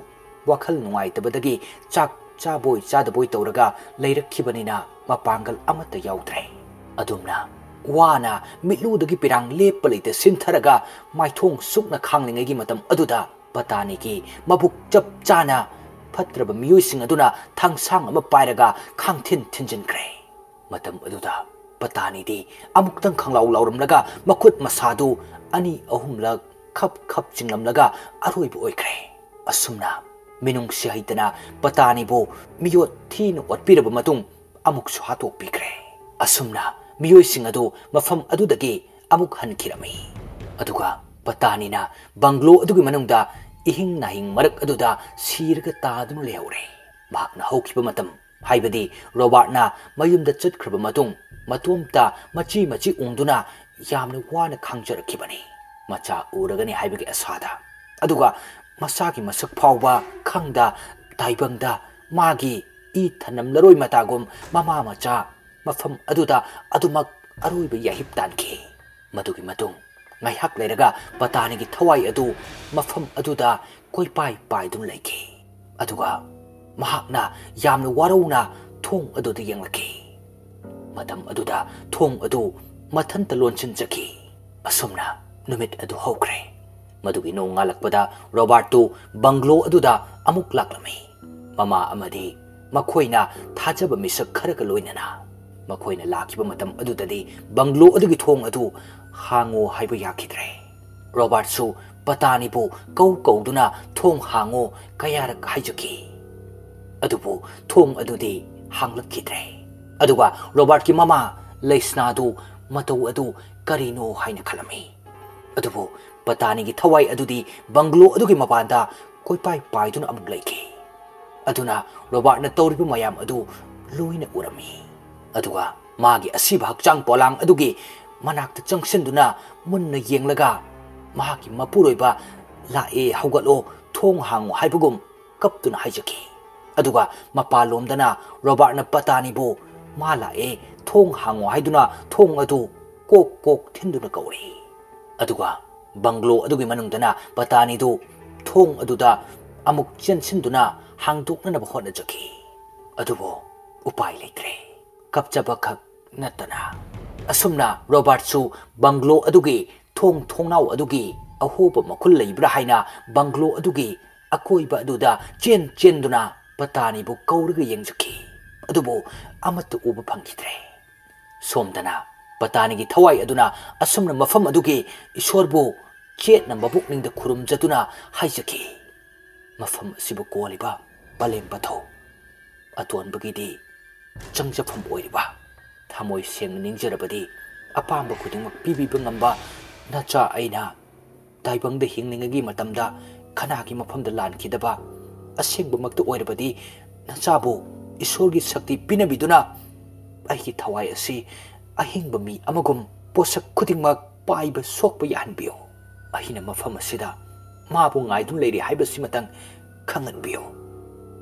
ꯋꯥꯈꯜ ꯅꯨꯡꯉꯥꯏꯇꯕꯗꯒꯤ ꯆꯥꯛ ꯆꯥꯕꯣꯏ ꯆꯥꯗꯕꯣꯏ ꯇꯧꯔꯒ ꯂꯩꯔꯛꯈꯤꯕꯅꯤꯅ ꯃꯄꯥꯡꯒꯜ ꯑꯃꯠꯇ ꯌꯥꯎꯗ꯭ꯔꯦ꯫ ꯑꯗꯨꯝꯅ ꯋꯥꯅ ꯃꯤꯠꯂꯨꯗꯒꯤ ꯄꯤꯔꯥꯡ ꯂꯦꯞꯄ ꯂꯩꯇ ꯁꯤꯟꯊꯔꯒ ꯃꯥꯏꯊꯣꯡ ꯁꯨꯛꯅ ꯈꯥꯡꯂꯤꯉꯩꯒꯤ ꯃꯇꯝ ꯑꯗꯨꯗ ꯄꯇꯥꯅꯤꯒꯤ ꯃꯕꯨꯛ ꯆꯞ ꯆꯥꯅ ꯐꯠꯇ꯭ꯔꯕ ꯃꯤꯑꯣꯏꯁꯤꯡ ꯑꯗꯨꯅ ꯊꯥꯡꯁꯥꯡ ꯑꯃ ꯄꯥꯏꯔꯒ ꯈꯥꯡꯊꯤꯟ ꯊꯤꯟꯖꯤꯟꯈ꯭ꯔꯦ꯫ ꯃꯇꯝ ꯑꯗꯨꯗ ꯄꯇꯥꯅꯤꯗꯤ ꯑꯃꯨꯛꯇꯪ ꯈꯪꯂꯥꯎ ꯂꯥꯎꯔꯝꯂꯒ ꯃꯈꯨꯠ ꯃꯁꯥꯗꯨ ꯑꯅꯤ ꯑꯍꯨꯝꯂꯛ ꯈꯞ ꯈꯞ ꯆꯤꯡꯂꯝꯂꯒ ꯑꯔꯣꯏꯕ ꯑꯣꯏꯈ꯭ꯔꯦ꯫ ꯑꯁꯨꯝꯅ ꯃꯤꯅꯨꯡꯁꯤ ꯍꯩꯇꯅ ꯄꯇꯥꯅꯤꯕꯨ ꯃꯤꯑꯣꯠ ꯊꯤꯅ ꯑꯣꯠꯄꯤꯔꯕ ꯃꯇꯨꯡ ꯑꯃꯨꯛꯁꯨ ꯍꯥꯠꯇꯣꯛꯄꯤꯈ꯭ꯔꯦ꯫ ꯑꯁꯨꯝꯅ ꯃꯤꯑꯣꯏꯁꯤꯡ ꯑꯗꯨ ꯃꯐꯝ ꯑꯗꯨꯗꯒꯤ ꯑꯃꯨꯛ ꯍꯟꯈꯤꯔꯝꯃꯤ꯫ ꯑꯗꯨꯒ ꯄꯇꯥꯅꯤꯅ ꯕꯪꯒ꯭ꯂꯣ ꯑꯗꯨꯒꯤ ꯃꯅꯨꯡꯗ ꯏꯍꯤꯡ ꯅꯥꯍꯤꯡ ꯃꯔꯛ ꯑꯗꯨꯗ ꯁꯤꯔꯒ ꯇꯥꯗꯨꯅ ꯂꯩꯍꯧꯔꯦ꯫ ꯃꯍꯥꯛꯅ ꯍꯧꯈꯤꯕ ꯃꯇꯝ, ꯍꯥꯏꯕꯗꯤ ꯔꯣꯕꯥꯔꯠꯅ ꯃꯌꯨꯝꯗ ꯆꯠꯈ꯭ꯔꯕ ꯃꯇꯨꯡ, ꯃꯇꯣꯝꯇ ꯃꯆꯤ ꯃꯆꯤ ꯎꯪꯗꯨꯅ ꯌꯥꯝꯅ ꯋꯥꯅ ꯈꯥꯡꯖꯔꯛꯈꯤꯕꯅꯤ꯫ ꯃꯆꯥ ꯎꯔꯒꯅꯤ ꯍꯥꯏꯕꯒꯤ ꯑꯁꯥꯗ, ꯑꯗꯨꯒ ꯃꯁꯥꯒꯤ ꯃꯁꯛ ꯐꯥꯎꯕ ꯈꯪꯗ ꯇꯥꯏꯕꯪꯗ ꯃꯥꯒꯤ ꯏ ꯊꯅꯝꯂꯔꯣꯏ ꯃꯇꯥꯒꯨꯝ ꯃꯃꯥ ꯃꯆꯥ ꯃꯐꯝ ꯑꯗꯨꯗ ꯑꯗꯨꯃꯛ ꯑꯔꯣꯏꯕ ꯌꯥꯍꯤꯞ ꯇꯥꯟꯈꯤ꯫ ꯃꯗꯨꯒꯤ ꯃꯇꯨꯡ ꯉꯥꯏꯍꯥꯛ ꯂꯩꯔꯒ ꯄꯇꯥꯅꯤꯒꯤ ꯊꯋꯥꯏ ꯑꯗꯨ ꯃꯐꯝ ꯑꯗꯨꯗ ꯀꯣꯏꯄꯥꯏ ꯄꯥꯏꯗꯨꯅ ꯂꯩꯈꯤ꯫ ꯑꯗꯨꯒ ꯃꯍꯥꯛꯅ ꯌꯥꯝꯅ ꯋꯥꯔꯧꯅ ꯊꯣꯡ ꯑꯗꯨꯗ ꯌꯦꯡꯂꯛꯈꯤ꯫ ꯃꯇꯝ ꯑꯗꯨꯗ ꯊꯣꯡ ꯑꯗꯨ ꯃꯊꯟꯇ ꯂꯣꯟꯁꯤꯟꯖꯈꯤ꯫ ꯑꯁꯨꯝꯅ ꯅꯨꯃꯤꯠ ꯑꯗꯨ ꯍꯧꯈ꯭ꯔꯦ꯫ ꯃꯗꯨꯒꯤ ꯅꯣꯡꯉꯥꯜꯂꯛꯄꯗ ꯔꯣꯕꯥꯔꯠꯇꯨ ꯕꯪꯒ꯭ꯂꯣ ꯑꯗꯨꯗ ꯑꯃꯨꯛ ꯂꯥꯛꯂꯝꯃꯤ꯫ ꯃꯃꯥ ꯑꯃꯗꯤ ꯃꯈꯣꯏꯅ ꯊꯥꯖꯕ ꯃꯤꯁꯛ ꯈꯔꯒ ꯂꯣꯏꯅꯅ꯫ ꯃꯈꯣꯏꯅ ꯂꯥꯛꯈꯤꯕ ꯃꯇꯝ ꯑꯗꯨꯗꯗꯤ ꯕꯪꯒ꯭ꯂꯣ ꯑꯗꯨꯒꯤ ꯊꯣꯡ ꯑꯗꯨ ꯍꯥꯡꯉꯨ ꯍꯥꯏꯕ ꯌꯥꯈꯤꯗ꯭ꯔꯦ꯫ ꯔꯣꯕꯥꯔꯠꯁꯨ ꯄꯇꯥꯅꯤꯕꯨ ꯀꯧ ꯀꯧꯗꯨꯅ ꯊꯣꯡ ꯍꯥꯡꯉꯨ ꯀꯌꯥꯔꯛ ꯍꯥꯏꯖꯈꯤ꯫ ꯑꯗꯨꯕꯨ ꯊꯣꯡ ꯑꯗꯨꯗꯤ ꯍꯥꯡꯂꯛꯈꯤꯗ꯭ꯔꯦ꯫ ꯑꯗꯨꯒ ꯔꯣꯕꯥꯔꯠꯀꯤ ꯃꯃꯥ ꯂꯩꯁꯅꯥꯗꯨ ꯃꯇꯧ ꯑꯗꯨ ꯀꯔꯤꯅꯣ ꯍꯥꯏꯅ ꯈꯜꯂꯝꯃꯤ꯫ ꯑꯗꯨꯕꯨ ꯄꯇꯥꯅꯤꯒꯤ ꯊꯋꯥꯏ ꯑꯗꯨꯗꯤ ꯕꯪꯒ꯭ꯂꯣ ꯑꯗꯨꯒꯤ ꯃꯄꯥꯟꯗ ꯀꯣꯏꯄꯥꯏ ꯄꯥꯏꯗꯨꯅ ꯑꯃꯨꯛ ꯂꯩꯈꯤ꯫ ꯑꯗꯨꯅ ꯔꯣꯕꯥꯔꯠꯅ ꯇꯧꯔꯤꯕ ꯃꯌꯥꯝ ꯑꯗꯨ ꯂꯣꯏꯅ ꯎꯔꯝꯃꯤ꯫ ꯑꯗꯨꯒ ꯃꯥꯒꯤ ꯑꯁꯤꯕ ꯍꯛꯆꯥꯡ ꯄꯣꯂꯥꯡ ꯑꯗꯨꯒꯤ ꯃꯅꯥꯛꯇ ꯆꯪꯁꯤꯟꯗꯨꯅ ꯃꯨꯟꯅ ꯌꯦꯡꯂꯒ ꯃꯍꯥꯛꯀꯤ ꯃꯄꯨꯔꯣꯏꯕ ꯂꯥꯛꯑꯦ, ꯍꯧꯒꯠꯂꯣ, ꯊꯣꯡ ꯍꯥꯡꯉꯨ ꯍꯥꯏꯕꯒꯨꯝ ꯀꯞꯇꯨꯅ ꯍꯥꯏꯖꯈꯤ꯫ ꯑꯗꯨꯒ ꯃꯄꯥꯟꯂꯣꯝꯗꯅ ꯔꯣꯕꯥꯔꯠꯅ ꯄꯇꯥꯅꯤꯕꯨ ꯃꯥ ꯂꯥꯛꯑꯦ, ꯊꯣꯡ ꯍꯥꯡꯉꯣ ꯍꯥꯏꯗꯨꯅ ꯊꯣꯡ ꯑꯗꯨ ꯀꯣꯛ ꯀꯣꯛ ꯊꯤꯟꯗꯨꯅ ꯀꯧꯔꯤ꯫ ꯑꯗꯨꯒ ꯕꯪꯒ꯭ꯂꯣ ꯑꯗꯨꯒꯤ ꯃꯅꯨꯡꯗꯅ ꯄꯇꯥꯅꯤꯗꯨ ꯊꯣꯡ ꯑꯗꯨꯗ ꯑꯃꯨꯛ ꯆꯦꯟꯁꯤꯟꯗꯨꯅ ꯍꯥꯡꯗꯣꯛꯅꯅꯕ ꯍꯣꯠꯅꯖꯈꯤ꯫ ꯑꯗꯨꯕꯨ ꯎꯄꯥꯏ ꯂꯩꯇ꯭ꯔꯦ꯫ ꯀꯞꯆꯕꯈꯛ ꯅꯠꯇꯅ꯫ ꯑꯁꯨꯝꯅ ꯔꯣꯕꯥꯔꯠꯁꯨ ꯕꯪꯒ꯭ꯂꯣ ꯑꯗꯨꯒꯤ ꯊꯣꯡ ꯊꯣꯡꯅꯥꯎ ꯑꯗꯨꯒꯤ ꯑꯍꯣꯕ ꯃꯈꯨꯜ ꯂꯩꯕ꯭ꯔꯥ ꯍꯥꯏꯅ ꯕꯪꯒ꯭ꯂꯣ ꯑꯗꯨꯒꯤ ꯑꯀꯣꯏꯕ ꯑꯗꯨꯗ ꯆꯦꯟ ꯆꯦꯟꯗꯨꯅ ꯄꯇꯥꯅꯤꯕꯨ ꯀꯧꯔꯒ ꯌꯦꯡꯖꯈꯤ꯫ ꯑꯗꯨꯕꯨ ꯑꯃꯠꯇ ꯎꯕ ꯐꯪꯈꯤꯗ꯭ꯔꯦ꯫ ꯁꯣꯝꯗꯅ ꯄꯇꯥꯅꯤꯒꯤ ꯊꯋꯥꯏ ꯑꯗꯨꯅ ꯑꯁꯨꯝꯅ ꯃꯐꯝ ꯑꯗꯨꯒꯤ ꯏꯁꯣꯔꯕꯨ ꯆꯦꯠꯅ ꯃꯕꯨꯛꯅꯤꯡꯗ ꯈꯨꯔꯨꯝꯖꯗꯨꯅ ꯍꯥꯏꯖꯈꯤ, "ꯃꯐꯝ ꯑꯁꯤꯕꯨ ꯀꯣꯜꯂꯤꯕ ꯄꯂꯦꯝ ꯄꯊꯧ ꯑꯇꯣꯟꯕꯒꯤꯗꯤ ꯆꯪꯖꯐꯝ ꯑꯣꯏꯔꯤꯕ, ꯊꯃꯣꯏ ꯁꯦꯡꯅ ꯅꯤꯡꯖꯔꯕꯗꯤ ꯑꯄꯥꯝꯕ ꯈꯨꯗꯤꯡꯃꯛ ꯄꯤꯕꯤꯕ ꯉꯝꯕ ꯅꯆꯥ ꯑꯩꯅ ꯇꯥꯏꯕꯪꯗ ꯍꯤꯡꯂꯤꯉꯩꯒꯤ ꯃꯇꯝꯗ ꯈꯅꯥꯒꯤ ꯃꯐꯝꯗ ꯂꯥꯟꯈꯤꯗꯕ ꯑꯁꯦꯡꯕꯃꯛꯇ ꯑꯣꯏꯔꯕꯗꯤ ꯅꯆꯥꯕꯨ ꯏꯁꯣꯔꯒꯤ ꯁꯛꯇꯤ ꯄꯤꯅꯕꯤꯗꯨꯅ ꯑꯩꯒꯤ ꯊꯋꯥꯏ ꯑꯁꯤ ꯑꯍꯤꯡꯕ ꯃꯤ ꯑꯃꯒꯨꯝ ꯄꯣꯠꯁꯛ ꯈꯨꯗꯤꯡꯃꯛ ꯄꯥꯏꯕ ꯁꯣꯛꯄ ꯌꯥꯍꯟꯕꯤꯌꯨ꯫ ꯑꯩꯅ ꯃꯐꯝ ꯑꯁꯤꯗ ꯃꯥꯕꯨ ꯉꯥꯏꯗꯨꯅ ꯂꯩꯔꯤ ꯍꯥꯏꯕꯁꯤꯃꯇꯪ ꯈꯪꯍꯟꯕꯤꯌꯨ"꯫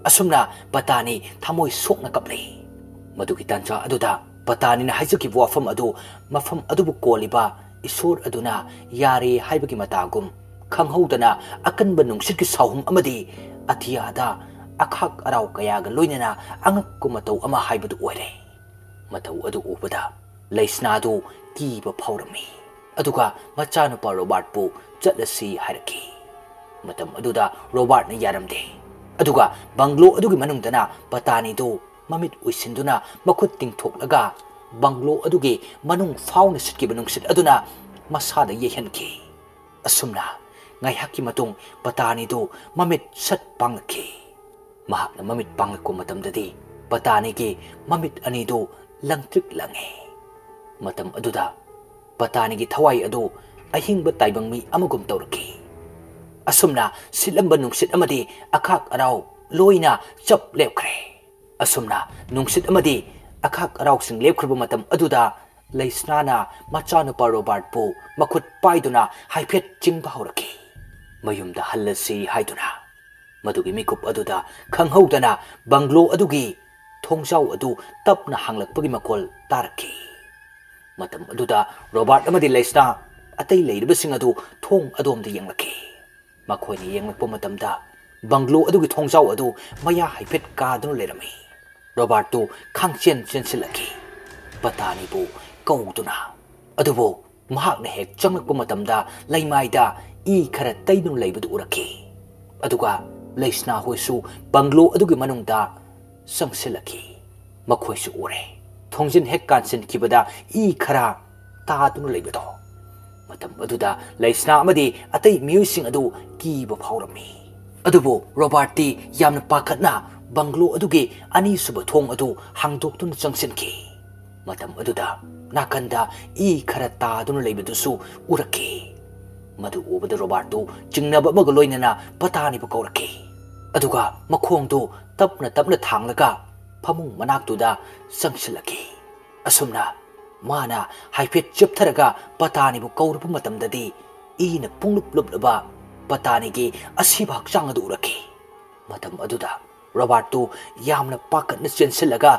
ꯑꯁꯨꯝꯅ ꯄꯇꯥꯅꯤ ꯊꯃꯣꯏ ꯁꯣꯛꯅ ꯀꯞꯂꯤ꯫ ꯃꯗꯨꯒꯤ ꯇꯥꯟꯖꯥ ꯑꯗꯨꯗ ꯄꯇꯥꯅꯤꯅ ꯍꯥꯏꯖꯈꯤꯕ ꯋꯥꯐꯝ ꯑꯗꯨ ꯃꯐꯝ ꯑꯗꯨꯕꯨ ꯀꯣꯜꯂꯤꯕ ꯏꯁꯣꯔ ꯑꯗꯨꯅ ꯌꯥꯔꯦ ꯍꯥꯏꯕꯒꯤ ꯃꯇꯥꯒꯨꯝ, ꯈꯪꯍꯧꯗꯅ ꯑꯀꯟꯕ ꯅꯨꯡꯁꯤꯠꯀꯤ ꯁꯥꯎꯍꯨꯝ ꯑꯃꯗꯤ ꯑꯇꯤꯌꯥꯗ ꯑꯈꯥꯛ ꯑꯔꯥꯎ ꯀꯌꯥꯒ ꯂꯣꯏꯅꯅ ꯑꯉꯛꯄ ꯃꯇꯧ ꯑꯃ ꯍꯥꯏꯕꯗꯨ ꯑꯣꯏꯔꯦ꯫ ꯃꯇꯧ ꯑꯗꯨ ꯎꯕꯗ ꯂꯩꯁꯅꯥꯗꯨ ꯀꯤꯕ ꯐꯥꯎꯔꯝꯃꯤ꯫ ꯑꯗꯨꯒ ꯃꯆꯥꯅꯨꯄꯥ ꯔꯣꯕꯥꯔꯠꯄꯨ ꯆꯠꯂꯁꯤ ꯍꯥꯏꯔꯛꯈꯤ꯫ ꯃꯇꯝ ꯑꯗꯨꯗ ꯔꯣꯕꯥꯔꯠꯅ ꯌꯥꯔꯝꯗꯦ꯫ ꯑꯗꯨꯒ ꯕꯪꯒ꯭ꯂꯣ ꯑꯗꯨꯒꯤ ꯃꯅꯨꯡꯗꯅ ꯄꯇꯥꯅꯤꯗꯨ ꯃꯃꯤꯠ ꯎꯏꯁꯤꯟꯗꯨꯅ ꯃꯈꯨꯠ ꯇꯤꯡꯊꯣꯛꯂꯒ ꯕꯪꯒ꯭ꯂꯣ ꯑꯗꯨꯒꯤ ꯃꯅꯨꯡ ꯐꯥꯎꯅ ꯁꯤꯠꯈꯤꯕ ꯅꯨꯡꯁꯤꯠ ꯑꯗꯨꯅ ꯃꯁꯥꯗ ꯌꯩꯍꯟꯈꯤ꯫ ꯑꯁꯨꯝꯅ ꯉꯥꯏꯍꯥꯛꯀꯤ ꯃꯇꯨꯡ ꯄꯇꯥꯅꯤꯗꯨ ꯃꯃꯤꯠ ꯁꯠ ꯄꯥꯡꯂꯛꯈꯤ꯫ ꯃꯍꯥꯛꯅ ꯃꯃꯤꯠ ꯄꯥꯡꯂꯛꯄ ꯃꯇꯝꯗꯗꯤ ꯄꯇꯥꯅꯤꯒꯤ ꯃꯃꯤꯠ ꯑꯅꯤꯗꯨ ꯂꯪꯇ꯭ꯔꯤꯛ ꯂꯪꯉꯤ꯫ ꯃꯇꯝ ꯑꯗꯨꯗ ꯄꯇꯥꯅꯤꯒꯤ ꯊꯋꯥꯏ ꯑꯗꯨ ꯑꯍꯤꯡꯕ ꯇꯥꯏꯕꯪ ꯃꯤ ꯑꯃꯒꯨꯝ ꯇꯧꯔꯛꯈꯤ꯫ ꯑꯁꯨꯝꯅ ꯁꯤꯠꯂꯝꯕ ꯅꯨꯡꯁꯤꯠ ꯑꯃꯗꯤ ꯑꯈꯥꯛ ꯑꯔꯥꯎ ꯂꯣꯏꯅ ꯆꯞ ꯂꯦꯞꯈ꯭ꯔꯦ꯫ ꯑꯁꯨꯝꯅ ꯅꯨꯡꯁꯤꯠ ꯑꯃꯗꯤ ꯑꯈꯥꯛ ꯑꯔꯥꯎꯁꯤꯡ ꯂꯦꯞꯈ꯭ꯔꯕ ꯃꯇꯝ ꯑꯗꯨꯗ ꯂꯩꯁꯅꯥꯅ ꯃꯆꯥꯅꯨꯄꯥ ꯔꯣꯕꯥꯔꯠꯄꯨ ꯃꯈꯨꯠ ꯄꯥꯏꯗꯨꯅ ꯍꯥꯏꯐꯦꯠ ꯆꯤꯡꯕ ꯍꯧꯔꯛꯈꯤ, ꯃꯌꯨꯝꯗ ꯍꯜꯂꯁꯤ ꯍꯥꯏꯗꯨꯅ꯫ ꯃꯗꯨꯒꯤ ꯃꯤꯀꯨꯞ ꯑꯗꯨꯗ ꯈꯪꯍꯧꯗꯅ ꯕꯪꯒ꯭ꯂꯣ ꯑꯗꯨꯒꯤ ꯊꯣꯡꯖꯥꯎ ꯑꯗꯨ ꯇꯞꯅ ꯍꯥꯡꯂꯛꯄꯒꯤ ꯃꯈꯣꯜ ꯇꯥꯔꯛꯈꯤ꯫ ꯃꯇꯝ ꯑꯗꯨꯗ ꯔꯣꯕꯥꯔꯠ ꯑꯃꯗꯤ ꯂꯩꯁꯅꯥ ꯑꯇꯩ ꯂꯩꯔꯤꯕꯁꯤꯡ ꯑꯗꯨ ꯊꯣꯡ ꯑꯗꯣꯝꯗ ꯌꯦꯡꯂꯛꯈꯤ꯫ ꯃꯈꯣꯏꯅ ꯌꯦꯡꯂꯛꯄ ꯃꯇꯝꯗ ꯕꯪꯒ꯭ꯂꯣ ꯑꯗꯨꯒꯤ ꯊꯣꯡꯖꯥꯎ ꯑꯗꯨ ꯃꯌꯥ ꯍꯥꯏꯐꯦꯠ ꯀꯥꯗꯨꯅ ꯂꯩꯔꯝꯃꯤ꯫ ꯔꯣꯕꯥꯔꯠꯇꯨ ꯈꯥꯡꯆꯦꯟ ꯆꯦꯟꯁꯤꯜꯂꯛꯈꯤ꯫ ꯄꯇꯥꯅꯤꯕꯨ ꯀꯧꯗꯨꯅ꯫ ꯑꯗꯨꯕꯨ ꯃꯍꯥꯛꯅ ꯍꯦꯛ ꯆꯪꯂꯛꯄ ꯃꯇꯝꯗ ꯂꯩꯃꯥꯏꯗ ꯏ ꯈꯔ ꯇꯩꯗꯨꯅ ꯂꯩꯕꯗꯨ ꯎꯔꯛꯈꯤ꯫ ꯑꯗꯨꯒ ꯂꯩꯁꯅꯥ ꯍꯣꯏꯁꯨ ꯕꯪꯒ꯭ꯂꯣ ꯑꯗꯨꯒꯤ ꯃꯅꯨꯡꯗ ꯆꯪꯁꯤꯜꯂꯛꯈꯤ꯫ ꯃꯈꯣꯏꯁꯨ ꯎꯔꯦ, ꯊꯣꯡꯖꯤꯟ ꯍꯦꯛ ꯀꯥꯟꯁꯤꯟꯈꯤꯕꯗ ꯏ ꯈꯔ ꯇꯥꯗꯨꯅ ꯂꯩꯕꯗꯣ꯫ ꯃꯇꯝ ꯑꯗꯨꯗ ꯂꯩꯁꯅꯥ ꯑꯃꯗꯤ ꯑꯇꯩ ꯃꯤꯑꯣꯏꯁꯤꯡ ꯑꯗꯨ ꯀꯤꯕ ꯐꯥꯎꯔꯝꯃꯤ꯫ ꯑꯗꯨꯕꯨ ꯔꯣꯕꯥꯔꯠꯇꯤ ꯌꯥꯝꯅ ꯄꯥꯈꯠꯅ ꯕꯪꯒ꯭ꯂꯣ ꯑꯗꯨꯒꯤ ꯑꯅꯤꯁꯨꯕ ꯊꯣꯡ ꯑꯗꯨ ꯍꯥꯡꯗꯣꯛꯇꯨꯅ ꯆꯪꯁꯤꯟꯈꯤ꯫ ꯃꯇꯝ ꯑꯗꯨꯗ ꯅꯥꯀꯟꯗ ꯏ ꯈꯔ ꯇꯥꯗꯨꯅ ꯂꯩꯕꯗꯨꯁꯨ ꯎꯔꯛꯈꯤ꯫ ꯃꯗꯨ ꯎꯕꯗ ꯔꯣꯕꯥꯔꯠꯇꯨ ꯆꯤꯡꯅꯕ ꯑꯃꯒ ꯂꯣꯏꯅꯅ ꯄꯇꯥꯅꯤꯕꯨ ꯀꯧꯔꯛꯈꯤ꯫ ꯑꯗꯨꯒ ꯃꯈꯣꯡꯗꯨ ꯇꯞꯅ ꯇꯞꯅ ꯊꯥꯡꯂꯒ ꯐꯃꯨꯡ ꯃꯅꯥꯛꯇꯨꯗ ꯆꯪꯁꯤꯜꯂꯛꯈꯤ꯫ ꯑꯁꯨꯝꯅ ꯃꯥꯅ ꯍꯥꯏꯐꯦꯠ ꯆꯦꯞꯊꯔꯒ ꯄꯇꯥꯅꯤꯕꯨ ꯀꯧꯔꯨꯕ ꯃꯇꯝꯗꯗꯤ ꯏꯅ ꯄꯨꯡꯂꯨꯞ ꯂꯨꯞꯂꯕ ꯄꯇꯥꯅꯤꯒꯤ ꯑꯁꯤꯕ ꯍꯛꯆꯥꯡ ꯑꯗꯨ ꯎꯔꯛꯈꯤ꯫ ꯃꯇꯝ ꯑꯗꯨꯗ ꯔꯣꯕꯥꯔꯠꯇꯨ ꯌꯥꯝꯅ ꯄꯥꯈꯠꯅ ꯆꯦꯟꯁꯤꯜꯂꯒ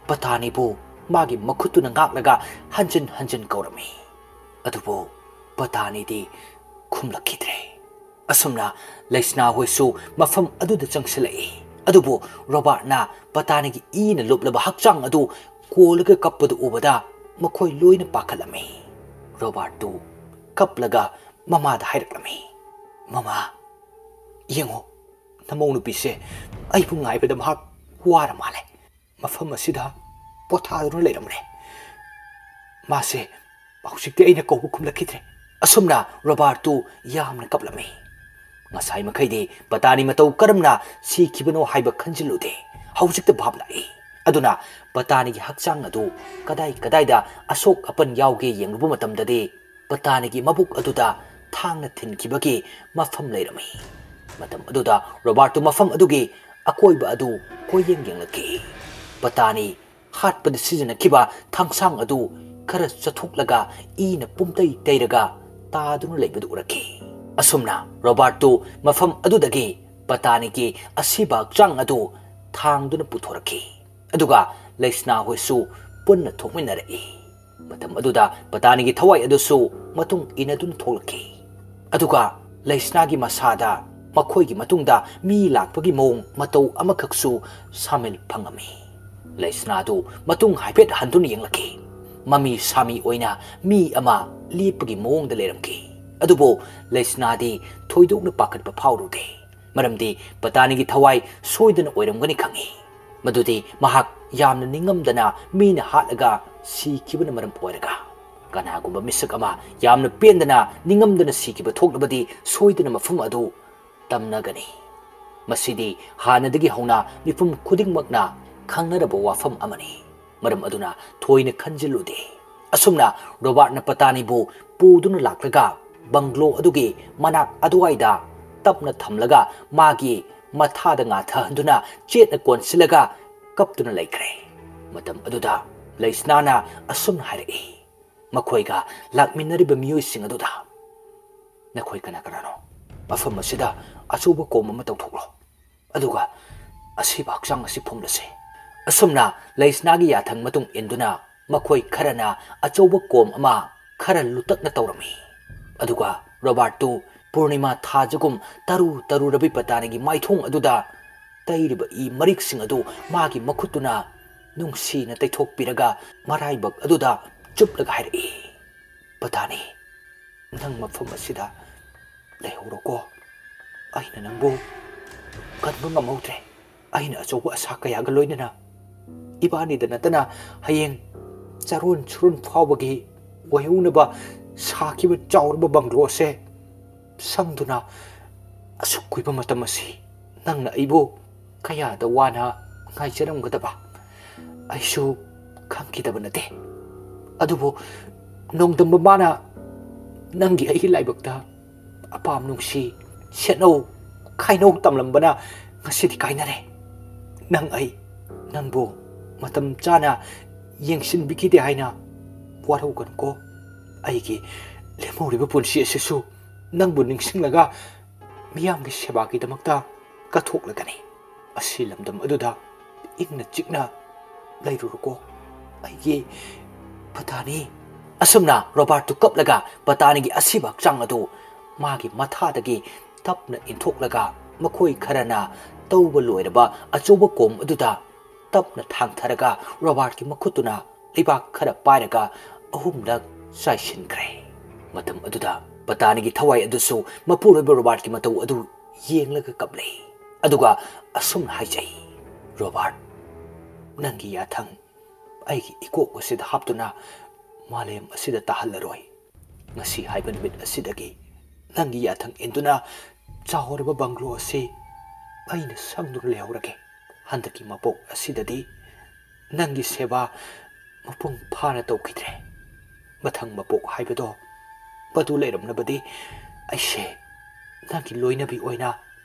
ꯄꯇꯥꯅꯤꯕꯨ ꯃꯥꯒꯤ ꯃꯈꯨꯠꯇꯨꯅ ꯉꯥꯛꯂꯒ ꯍꯟꯖꯤꯟ ꯍꯟꯖꯤꯟ ꯀꯧꯔꯝꯃꯤ꯫ ꯑꯗꯨꯕꯨ ꯄꯇꯥꯅꯤꯗꯤ ꯈꯨꯝꯂꯛꯈꯤꯗ꯭ꯔꯦ꯫ ꯑꯁꯨꯝꯅ ꯂꯩꯁꯅꯥ ꯍꯣꯏꯁꯨ ꯃꯐꯝ ꯑꯗꯨꯗ ꯆꯪꯁꯤꯜꯂꯛꯏ꯫ ꯑꯗꯨꯕꯨ ꯔꯣꯕꯥꯔꯠꯅ ꯄꯇꯥꯅꯤꯒꯤ ꯏꯅ ꯂꯨꯞꯂꯕ ꯍꯛꯆꯥꯡ ꯑꯗꯨ ꯀꯣꯜꯂꯒ ꯀꯞꯄꯗꯨ ꯎꯕꯗ ꯃꯈꯣꯏ ꯂꯣꯏꯅ ꯄꯥꯈꯠꯂꯝꯃꯤ꯫ ꯔꯣꯕꯥꯔꯠꯇꯨ ꯀꯞꯂꯒ ꯃꯃꯥꯗ ꯍꯥꯏꯔꯛꯂꯝꯃꯤ, "ꯃꯃꯥ, ꯌꯦꯡꯉꯣ, ꯅꯃꯧ ꯅꯨꯄꯤꯁꯦ ꯑꯩꯕꯨ ꯉꯥꯏꯕꯗ ꯃꯍꯥꯛ ꯋꯥꯔ ꯃꯥꯜꯂꯦ꯫ ꯃꯐꯝ ꯑꯁꯤꯗ ꯄꯣꯊꯥꯗꯨꯅ ꯂꯩꯔꯝꯂꯦ꯫ ꯃꯥꯁꯦ ꯍꯧꯖꯤꯛꯇꯤ ꯑꯩꯅ ꯀꯧꯕ ꯈꯨꯝꯂꯛꯈꯤꯗ꯭ꯔꯦ꯫" ꯑꯁꯨꯝꯅ ꯔꯣꯕꯥꯔꯠꯇꯨ ꯌꯥꯝꯅ ꯀꯞꯂꯝꯃꯤ꯫ ꯉꯁꯥꯏ ꯃꯈꯩꯗꯤ ꯄꯇꯥꯅꯤ ꯃꯇꯧ ꯀꯔꯝꯅ ꯁꯤꯈꯤꯕꯅꯣ ꯍꯥꯏꯕ ꯈꯟꯖꯤꯜꯂꯨꯗꯦ꯫ ꯍꯧꯖꯤꯛꯇ ꯚꯥꯞ ꯂꯥꯛꯏ꯫ ꯑꯗꯨꯅ ꯄꯇꯥꯅꯤꯒꯤ ꯍꯛꯆꯥꯡ ꯑꯗꯨ ꯀꯗꯥꯏ ꯀꯗꯥꯏꯗ ꯑꯁꯣꯛ ꯑꯄꯟ ꯌꯥꯎꯒꯦ ꯌꯦꯡꯂꯨꯕ ꯃꯇꯝꯗꯗꯤ ꯄꯇꯥꯅꯤꯒꯤ ꯃꯕꯨꯛ ꯑꯗꯨꯗ ꯊꯥꯡꯅ ꯊꯤꯟꯈꯤꯕꯒꯤ ꯃꯐꯝ ꯂꯩꯔꯝꯃꯤ꯫ ꯃꯇꯝ ꯑꯗꯨꯗ ꯔꯣꯕꯥꯔꯠꯇꯨ ꯃꯐꯝ ꯑꯗꯨꯒꯤ ꯑꯀꯣꯏꯕ ꯑꯗꯨ ꯀꯣꯏꯌꯦꯡ ꯌꯦꯡꯂꯛꯈꯤ꯫ ꯄꯇꯥꯅꯤ ꯍꯥꯠꯄꯗ ꯁꯤꯖꯤꯟꯅꯈꯤꯕ ꯊꯥꯡꯁꯥꯡ ꯑꯗꯨ ꯈꯔ ꯆꯠꯊꯣꯛꯂꯒ ꯏꯅ ꯄꯨꯝꯇꯩ ꯇꯩꯔꯒ ꯇꯥꯗꯨꯅ ꯂꯩꯕꯗꯨ ꯎꯔꯛꯈꯤ꯫ ꯑꯁꯨꯝꯅ ꯔꯣꯕꯥꯔꯠꯇꯨ ꯃꯐꯝ ꯑꯗꯨꯗꯒꯤ ꯄꯇꯥꯅꯤꯒꯤ ꯑꯁꯤꯕ ꯍꯛꯆꯥꯡ ꯑꯗꯨ ꯊꯥꯡꯗꯨꯅ ꯄꯨꯊꯣꯔꯛꯈꯤ꯫ ꯑꯗꯨꯒ ꯂꯩꯁꯅꯥ ꯍꯣꯏꯁꯨ ꯄꯨꯟꯅ ꯊꯣꯛꯃꯤꯟꯅꯔꯛꯏ꯫ ꯃꯇꯝ ꯑꯗꯨꯗ ꯄꯇꯥꯅꯤꯒꯤ ꯊꯋꯥꯏ ꯑꯗꯨꯁꯨ ꯃꯇꯨꯡ ꯏꯟꯅꯗꯨꯅ ꯊꯣꯛꯂꯛꯈꯤ꯫ ꯑꯗꯨꯒ ꯂꯩꯁꯅꯥꯒꯤ ꯃꯁꯥꯗ ꯃꯈꯣꯏꯒꯤ ꯃꯇꯨꯡꯗ ꯃꯤ ꯂꯥꯛꯄꯒꯤ ꯃꯑꯣꯡ ꯃꯇꯧ ꯑꯃꯈꯛꯁꯨ ꯁꯥꯃꯤꯜ ꯐꯪꯉꯝꯃꯤ꯫ ꯂꯩꯁꯅꯥꯗꯨ ꯃꯇꯨꯡ ꯍꯥꯏꯐꯦꯠ ꯍꯟꯗꯨꯅ ꯌꯦꯡꯂꯛꯈꯤ꯫ ꯃꯃꯤ ꯁꯥꯃꯤ ꯑꯣꯏꯅ ꯃꯤ ꯑꯃ ꯂꯦꯞꯄꯒꯤ ꯃꯑꯣꯡꯗ ꯂꯩꯔꯝꯈꯤ꯫ ꯑꯗꯨꯕꯨ ꯂꯩꯁꯅꯥꯗꯤ ꯊꯣꯏꯗꯣꯛꯅ ꯄꯥꯈꯠꯄ ꯐꯥꯎꯔꯨꯗꯦ꯫ ꯃꯔꯝꯗꯤ ꯄꯇꯥꯅꯤꯒꯤ ꯊꯋꯥꯏ ꯁꯣꯏꯗꯅ ꯑꯣꯏꯔꯝꯒꯅꯤ ꯈꯪꯏ꯫ ꯃꯗꯨꯗꯤ ꯃꯍꯥꯛ ꯌꯥꯝꯅ ꯅꯤꯡꯉꯝꯗꯅ ꯃꯤꯅ ꯍꯥꯠꯂꯒ ꯁꯤꯈꯤꯕꯅ ꯃꯔꯝ ꯑꯣꯏꯔꯒ꯫ ꯀꯅꯥꯒꯨꯝꯕ ꯃꯤꯁꯛ ꯑꯃ ꯌꯥꯝꯅ ꯄꯦꯟꯗꯅ ꯅꯤꯡꯉꯝꯗꯅ ꯁꯤꯈꯤꯕ ꯊꯣꯛꯂꯕꯗꯤ ꯁꯣꯏꯗꯅ ꯃꯐꯝ ꯑꯗꯨ ꯇꯝꯅꯒꯅꯤ꯫ ꯃꯁꯤꯗꯤ ꯍꯥꯟꯅꯗꯒꯤ ꯍꯧꯅ ꯃꯤꯄꯨꯝ ꯈꯨꯗꯤꯡꯃꯛꯅ ꯈꯪꯅꯔꯕ ꯋꯥꯐꯝ ꯑꯃꯅꯤ꯫ ꯃꯔꯝ ꯑꯗꯨꯅ ꯊꯣꯏꯅ ꯈꯟꯖꯤꯜꯂꯨꯗꯦ꯫ ꯑꯁꯨꯝꯅ ꯔꯣꯕꯥꯔꯠꯅ ꯄꯇꯥꯅꯤꯕꯨ ꯄꯨꯗꯨꯅ ꯂꯥꯛꯂꯒ ꯕꯪꯒ꯭ꯂꯣ ꯑꯗꯨꯒꯤ ꯃꯅꯥꯛ ꯑꯗꯨꯋꯥꯏꯗ ꯇꯞꯅ ꯊꯝꯂꯒ ꯃꯥꯒꯤ ꯃꯊꯥꯗ ꯉꯥꯊꯍꯟꯗꯨꯅ ꯆꯦꯠꯅ ꯀꯣꯟꯁꯤꯜꯂꯒ ꯀꯞꯇꯨꯅ ꯂꯩꯈ꯭ꯔꯦ꯫ ꯃꯇꯝ ꯑꯗꯨꯗ ꯂꯩꯁꯅꯥꯅ ꯑꯁꯨꯝꯅ ꯍꯥꯏꯔꯛꯏ, ꯃꯈꯣꯏꯒ ꯂꯥꯛꯃꯤꯟꯅꯔꯤꯕ ꯃꯤꯑꯣꯏꯁꯤꯡ ꯑꯗꯨꯗ, "ꯅꯈꯣꯏ ꯀꯅꯥ ꯀꯅꯥꯅꯣ? ꯃꯐꯝ ꯑꯁꯤꯗ ꯑꯆꯧꯕ ꯀꯣꯝ ꯑꯃ ꯇꯧꯊꯣꯛꯂꯣ꯫ ꯑꯗꯨꯒ ꯑꯁꯤꯕ ꯍꯛꯆꯥꯡ ꯑꯁꯤ ꯐꯨꯝꯂꯁꯤ꯫" ꯑꯁꯨꯝꯅ ꯂꯩꯁꯅꯥꯒꯤ ꯌꯥꯊꯪ ꯃꯇꯨꯡ ꯏꯟꯗꯨꯅ ꯃꯈꯣꯏ ꯈꯔꯅ ꯑꯆꯧꯕ ꯀꯣꯝ ꯑꯃ ꯈꯔ ꯂꯨꯇꯛꯅ ꯇꯧꯔꯝꯃꯤ꯫ ꯑꯗꯨꯒ ꯔꯣꯕꯥꯔꯠꯇꯨ ꯄꯨꯔꯅꯤꯃꯥ ꯊꯥꯖꯒꯨꯝ ꯇꯔꯨ ꯇꯔꯨꯔꯕꯤ ꯄꯇꯥꯅꯤꯒꯤ ꯃꯥꯏꯊꯣꯡ ꯑꯗꯨꯗ ꯇꯩꯔꯤꯕ ꯏ ꯃꯔꯤꯛꯁꯤꯡ ꯑꯗꯨ ꯃꯥꯒꯤ ꯃꯈꯨꯠꯇꯨꯅ ꯅꯨꯡꯁꯤꯅ ꯇꯩꯊꯣꯛꯄꯤꯔꯒ ꯃꯔꯥꯏꯕꯛ ꯑꯗꯨꯗ ꯆꯨꯞꯂꯒ ꯍꯥꯏꯔꯛꯏ, "ꯄꯇꯥꯅꯤ, ꯅꯪ ꯃꯐꯝ ꯑꯁꯤꯗ ꯂꯩꯍꯧꯔꯣꯀꯣ꯫ ꯑꯩꯅ ꯅꯪꯕꯨ ꯀꯟꯕ ꯉꯝꯍꯧꯗ꯭ꯔꯦ꯫ ꯑꯩꯅ ꯑꯆꯧꯕ ꯑꯁꯥ ꯀꯌꯥꯒ ꯂꯣꯏꯅꯅ ꯏꯕꯥꯅꯤꯗ ꯅꯠꯇꯅ ꯍꯌꯦꯡ ꯆꯥꯔꯣꯟ ꯁꯨꯔꯣꯟ ꯐꯥꯎꯕꯒꯤ ꯑꯣꯏꯍꯧꯅꯕ ꯁꯥꯈꯤꯕ ꯆꯥꯎꯔꯕ ꯕꯪꯒ꯭ꯂꯣ ꯑꯁꯦ ꯁꯪꯗꯨꯅ ꯑꯁꯨꯛ ꯀꯨꯏꯕ ꯃꯇꯝ ꯑꯁꯤ ꯅꯪꯅ ꯑꯩꯕꯨ ꯀꯌꯥꯗ ꯋꯥꯅ ꯉꯥꯏꯖꯔꯝꯒꯗꯕ ꯑꯩꯁꯨ ꯈꯪꯈꯤꯗꯕ ꯅꯠꯇꯦ꯫ ꯑꯗꯨꯕꯨ ꯅꯣꯡꯗꯝꯕ ꯃꯥꯅ ꯅꯪꯒꯤ ꯑꯩꯒꯤ ꯂꯥꯏꯕꯛꯇ ꯑꯄꯥꯝ ꯅꯨꯡꯁꯤ, ꯁꯦꯠꯅꯧ ꯈꯥꯏꯅꯧ ꯇꯝꯂꯝꯕꯅ ꯉꯁꯤꯗꯤ ꯀꯥꯏꯅꯔꯦ꯫ ꯅꯪ ꯑꯩ, ꯅꯪꯕꯨ ꯃꯇꯝ ꯆꯥꯅ ꯌꯦꯡꯁꯤꯟꯕꯤꯈꯤꯗꯦ ꯍꯥꯏꯅ ꯋꯥꯔꯧꯒꯅꯨꯀꯣ꯫ ꯑꯩꯒꯤ ꯂꯦꯝꯍꯧꯔꯤꯕ ꯄꯨꯟꯁꯤ ꯑꯁꯤꯁꯨ ꯅꯪꯕꯨ ꯅꯤꯡꯁꯤꯡꯂꯒ ꯃꯤꯌꯥꯝꯒꯤ ꯁꯦꯕꯥꯒꯤꯗꯃꯛꯇ ꯀꯠꯊꯣꯛꯂꯒꯅꯤ꯫ ꯑꯁꯤ ꯂꯝꯗꯝ ꯑꯗꯨꯗ ꯏꯪꯅ ꯆꯤꯛꯅ ꯂꯩꯔꯨꯔꯣꯀꯣ, ꯑꯩꯒꯤ ꯄꯇꯥꯅꯤ꯫" ꯑꯁꯨꯝꯅ ꯔꯣꯕꯥꯔꯠꯇꯨ ꯀꯞꯂꯒ ꯄꯇꯥꯅꯤꯒꯤ ꯑꯁꯤꯕ ꯍꯛꯆꯥꯡ ꯑꯗꯨ ꯃꯥꯒꯤ ꯃꯊꯥꯗꯒꯤ ꯇꯞꯅ ꯏꯟꯊꯣꯛꯂꯒ ꯃꯈꯣꯏ ꯈꯔꯅ ꯇꯧꯕ ꯂꯣꯏꯔꯕ ꯑꯆꯧꯕ ꯀꯣꯝ ꯑꯗꯨꯗ ꯇꯞꯅ ꯊꯥꯡꯊꯔꯒ ꯔꯣꯕꯥꯔꯠꯀꯤ ꯃꯈꯨꯠꯇꯨꯅ ꯂꯩꯕꯥꯛ ꯈꯔ ꯄꯥꯏꯔꯒ ꯑꯍꯨꯝꯂꯛ ꯆꯥꯏꯁꯤꯟꯈ꯭ꯔꯦ꯫ ꯃꯇꯝ ꯑꯗꯨꯗ ꯄꯇꯥꯅꯤꯒꯤ ꯊꯋꯥꯏ ꯑꯗꯨꯁꯨ ꯃꯄꯨꯔꯣꯏꯕ ꯔꯣꯕꯥꯔꯠꯀꯤ ꯃꯇꯧ ꯑꯗꯨ ꯌꯦꯡꯂꯒ ꯀꯞꯂꯦ꯫ ꯑꯗꯨꯒ ꯑꯁꯨꯝꯅ ꯍꯥꯏꯖꯩ, "ꯔꯣꯕꯥꯔꯠ, ꯅꯪꯒꯤ ꯌꯥꯊꯪ ꯑꯩꯒꯤ ꯏꯀꯣꯛ ꯑꯁꯤꯗ ꯍꯥꯞꯇꯨꯅ ꯃꯥꯂꯦꯝ ꯑꯁꯤꯗ ꯇꯥꯍꯜꯂꯔꯣꯏ꯫ ꯉꯁꯤ ꯍꯥꯏꯕ ꯅꯨꯃꯤꯠ ꯑꯁꯤꯗꯒꯤ ꯅꯪꯒꯤ ꯌꯥꯊꯪ ꯏꯟꯗꯨꯅ ꯆꯥꯎꯔꯕ ꯕꯪꯒ꯭ꯂꯣ ꯑꯁꯤ ꯑꯩꯅ ꯁꯪꯗꯨꯅ ꯂꯩꯍꯧꯔꯒꯦ꯫ ꯍꯟꯗꯛꯀꯤ ꯃꯄꯣꯛ ꯑꯁꯤꯗꯗꯤ ꯅꯪꯒꯤ ꯁꯦꯕꯥ ꯃꯄꯨꯡ ꯐꯥꯅ ꯇꯧꯈꯤꯗ꯭ꯔꯦ꯫ ꯃꯊꯪ ꯃꯄꯣꯛ ꯍꯥꯏꯕꯗꯣ ꯃꯗꯨ ꯂꯩꯔꯝꯂꯕꯗꯤ ꯑꯩꯁꯦ ꯅꯪꯒꯤ ꯂꯣꯏꯅꯕꯤ ꯑꯣꯏꯅ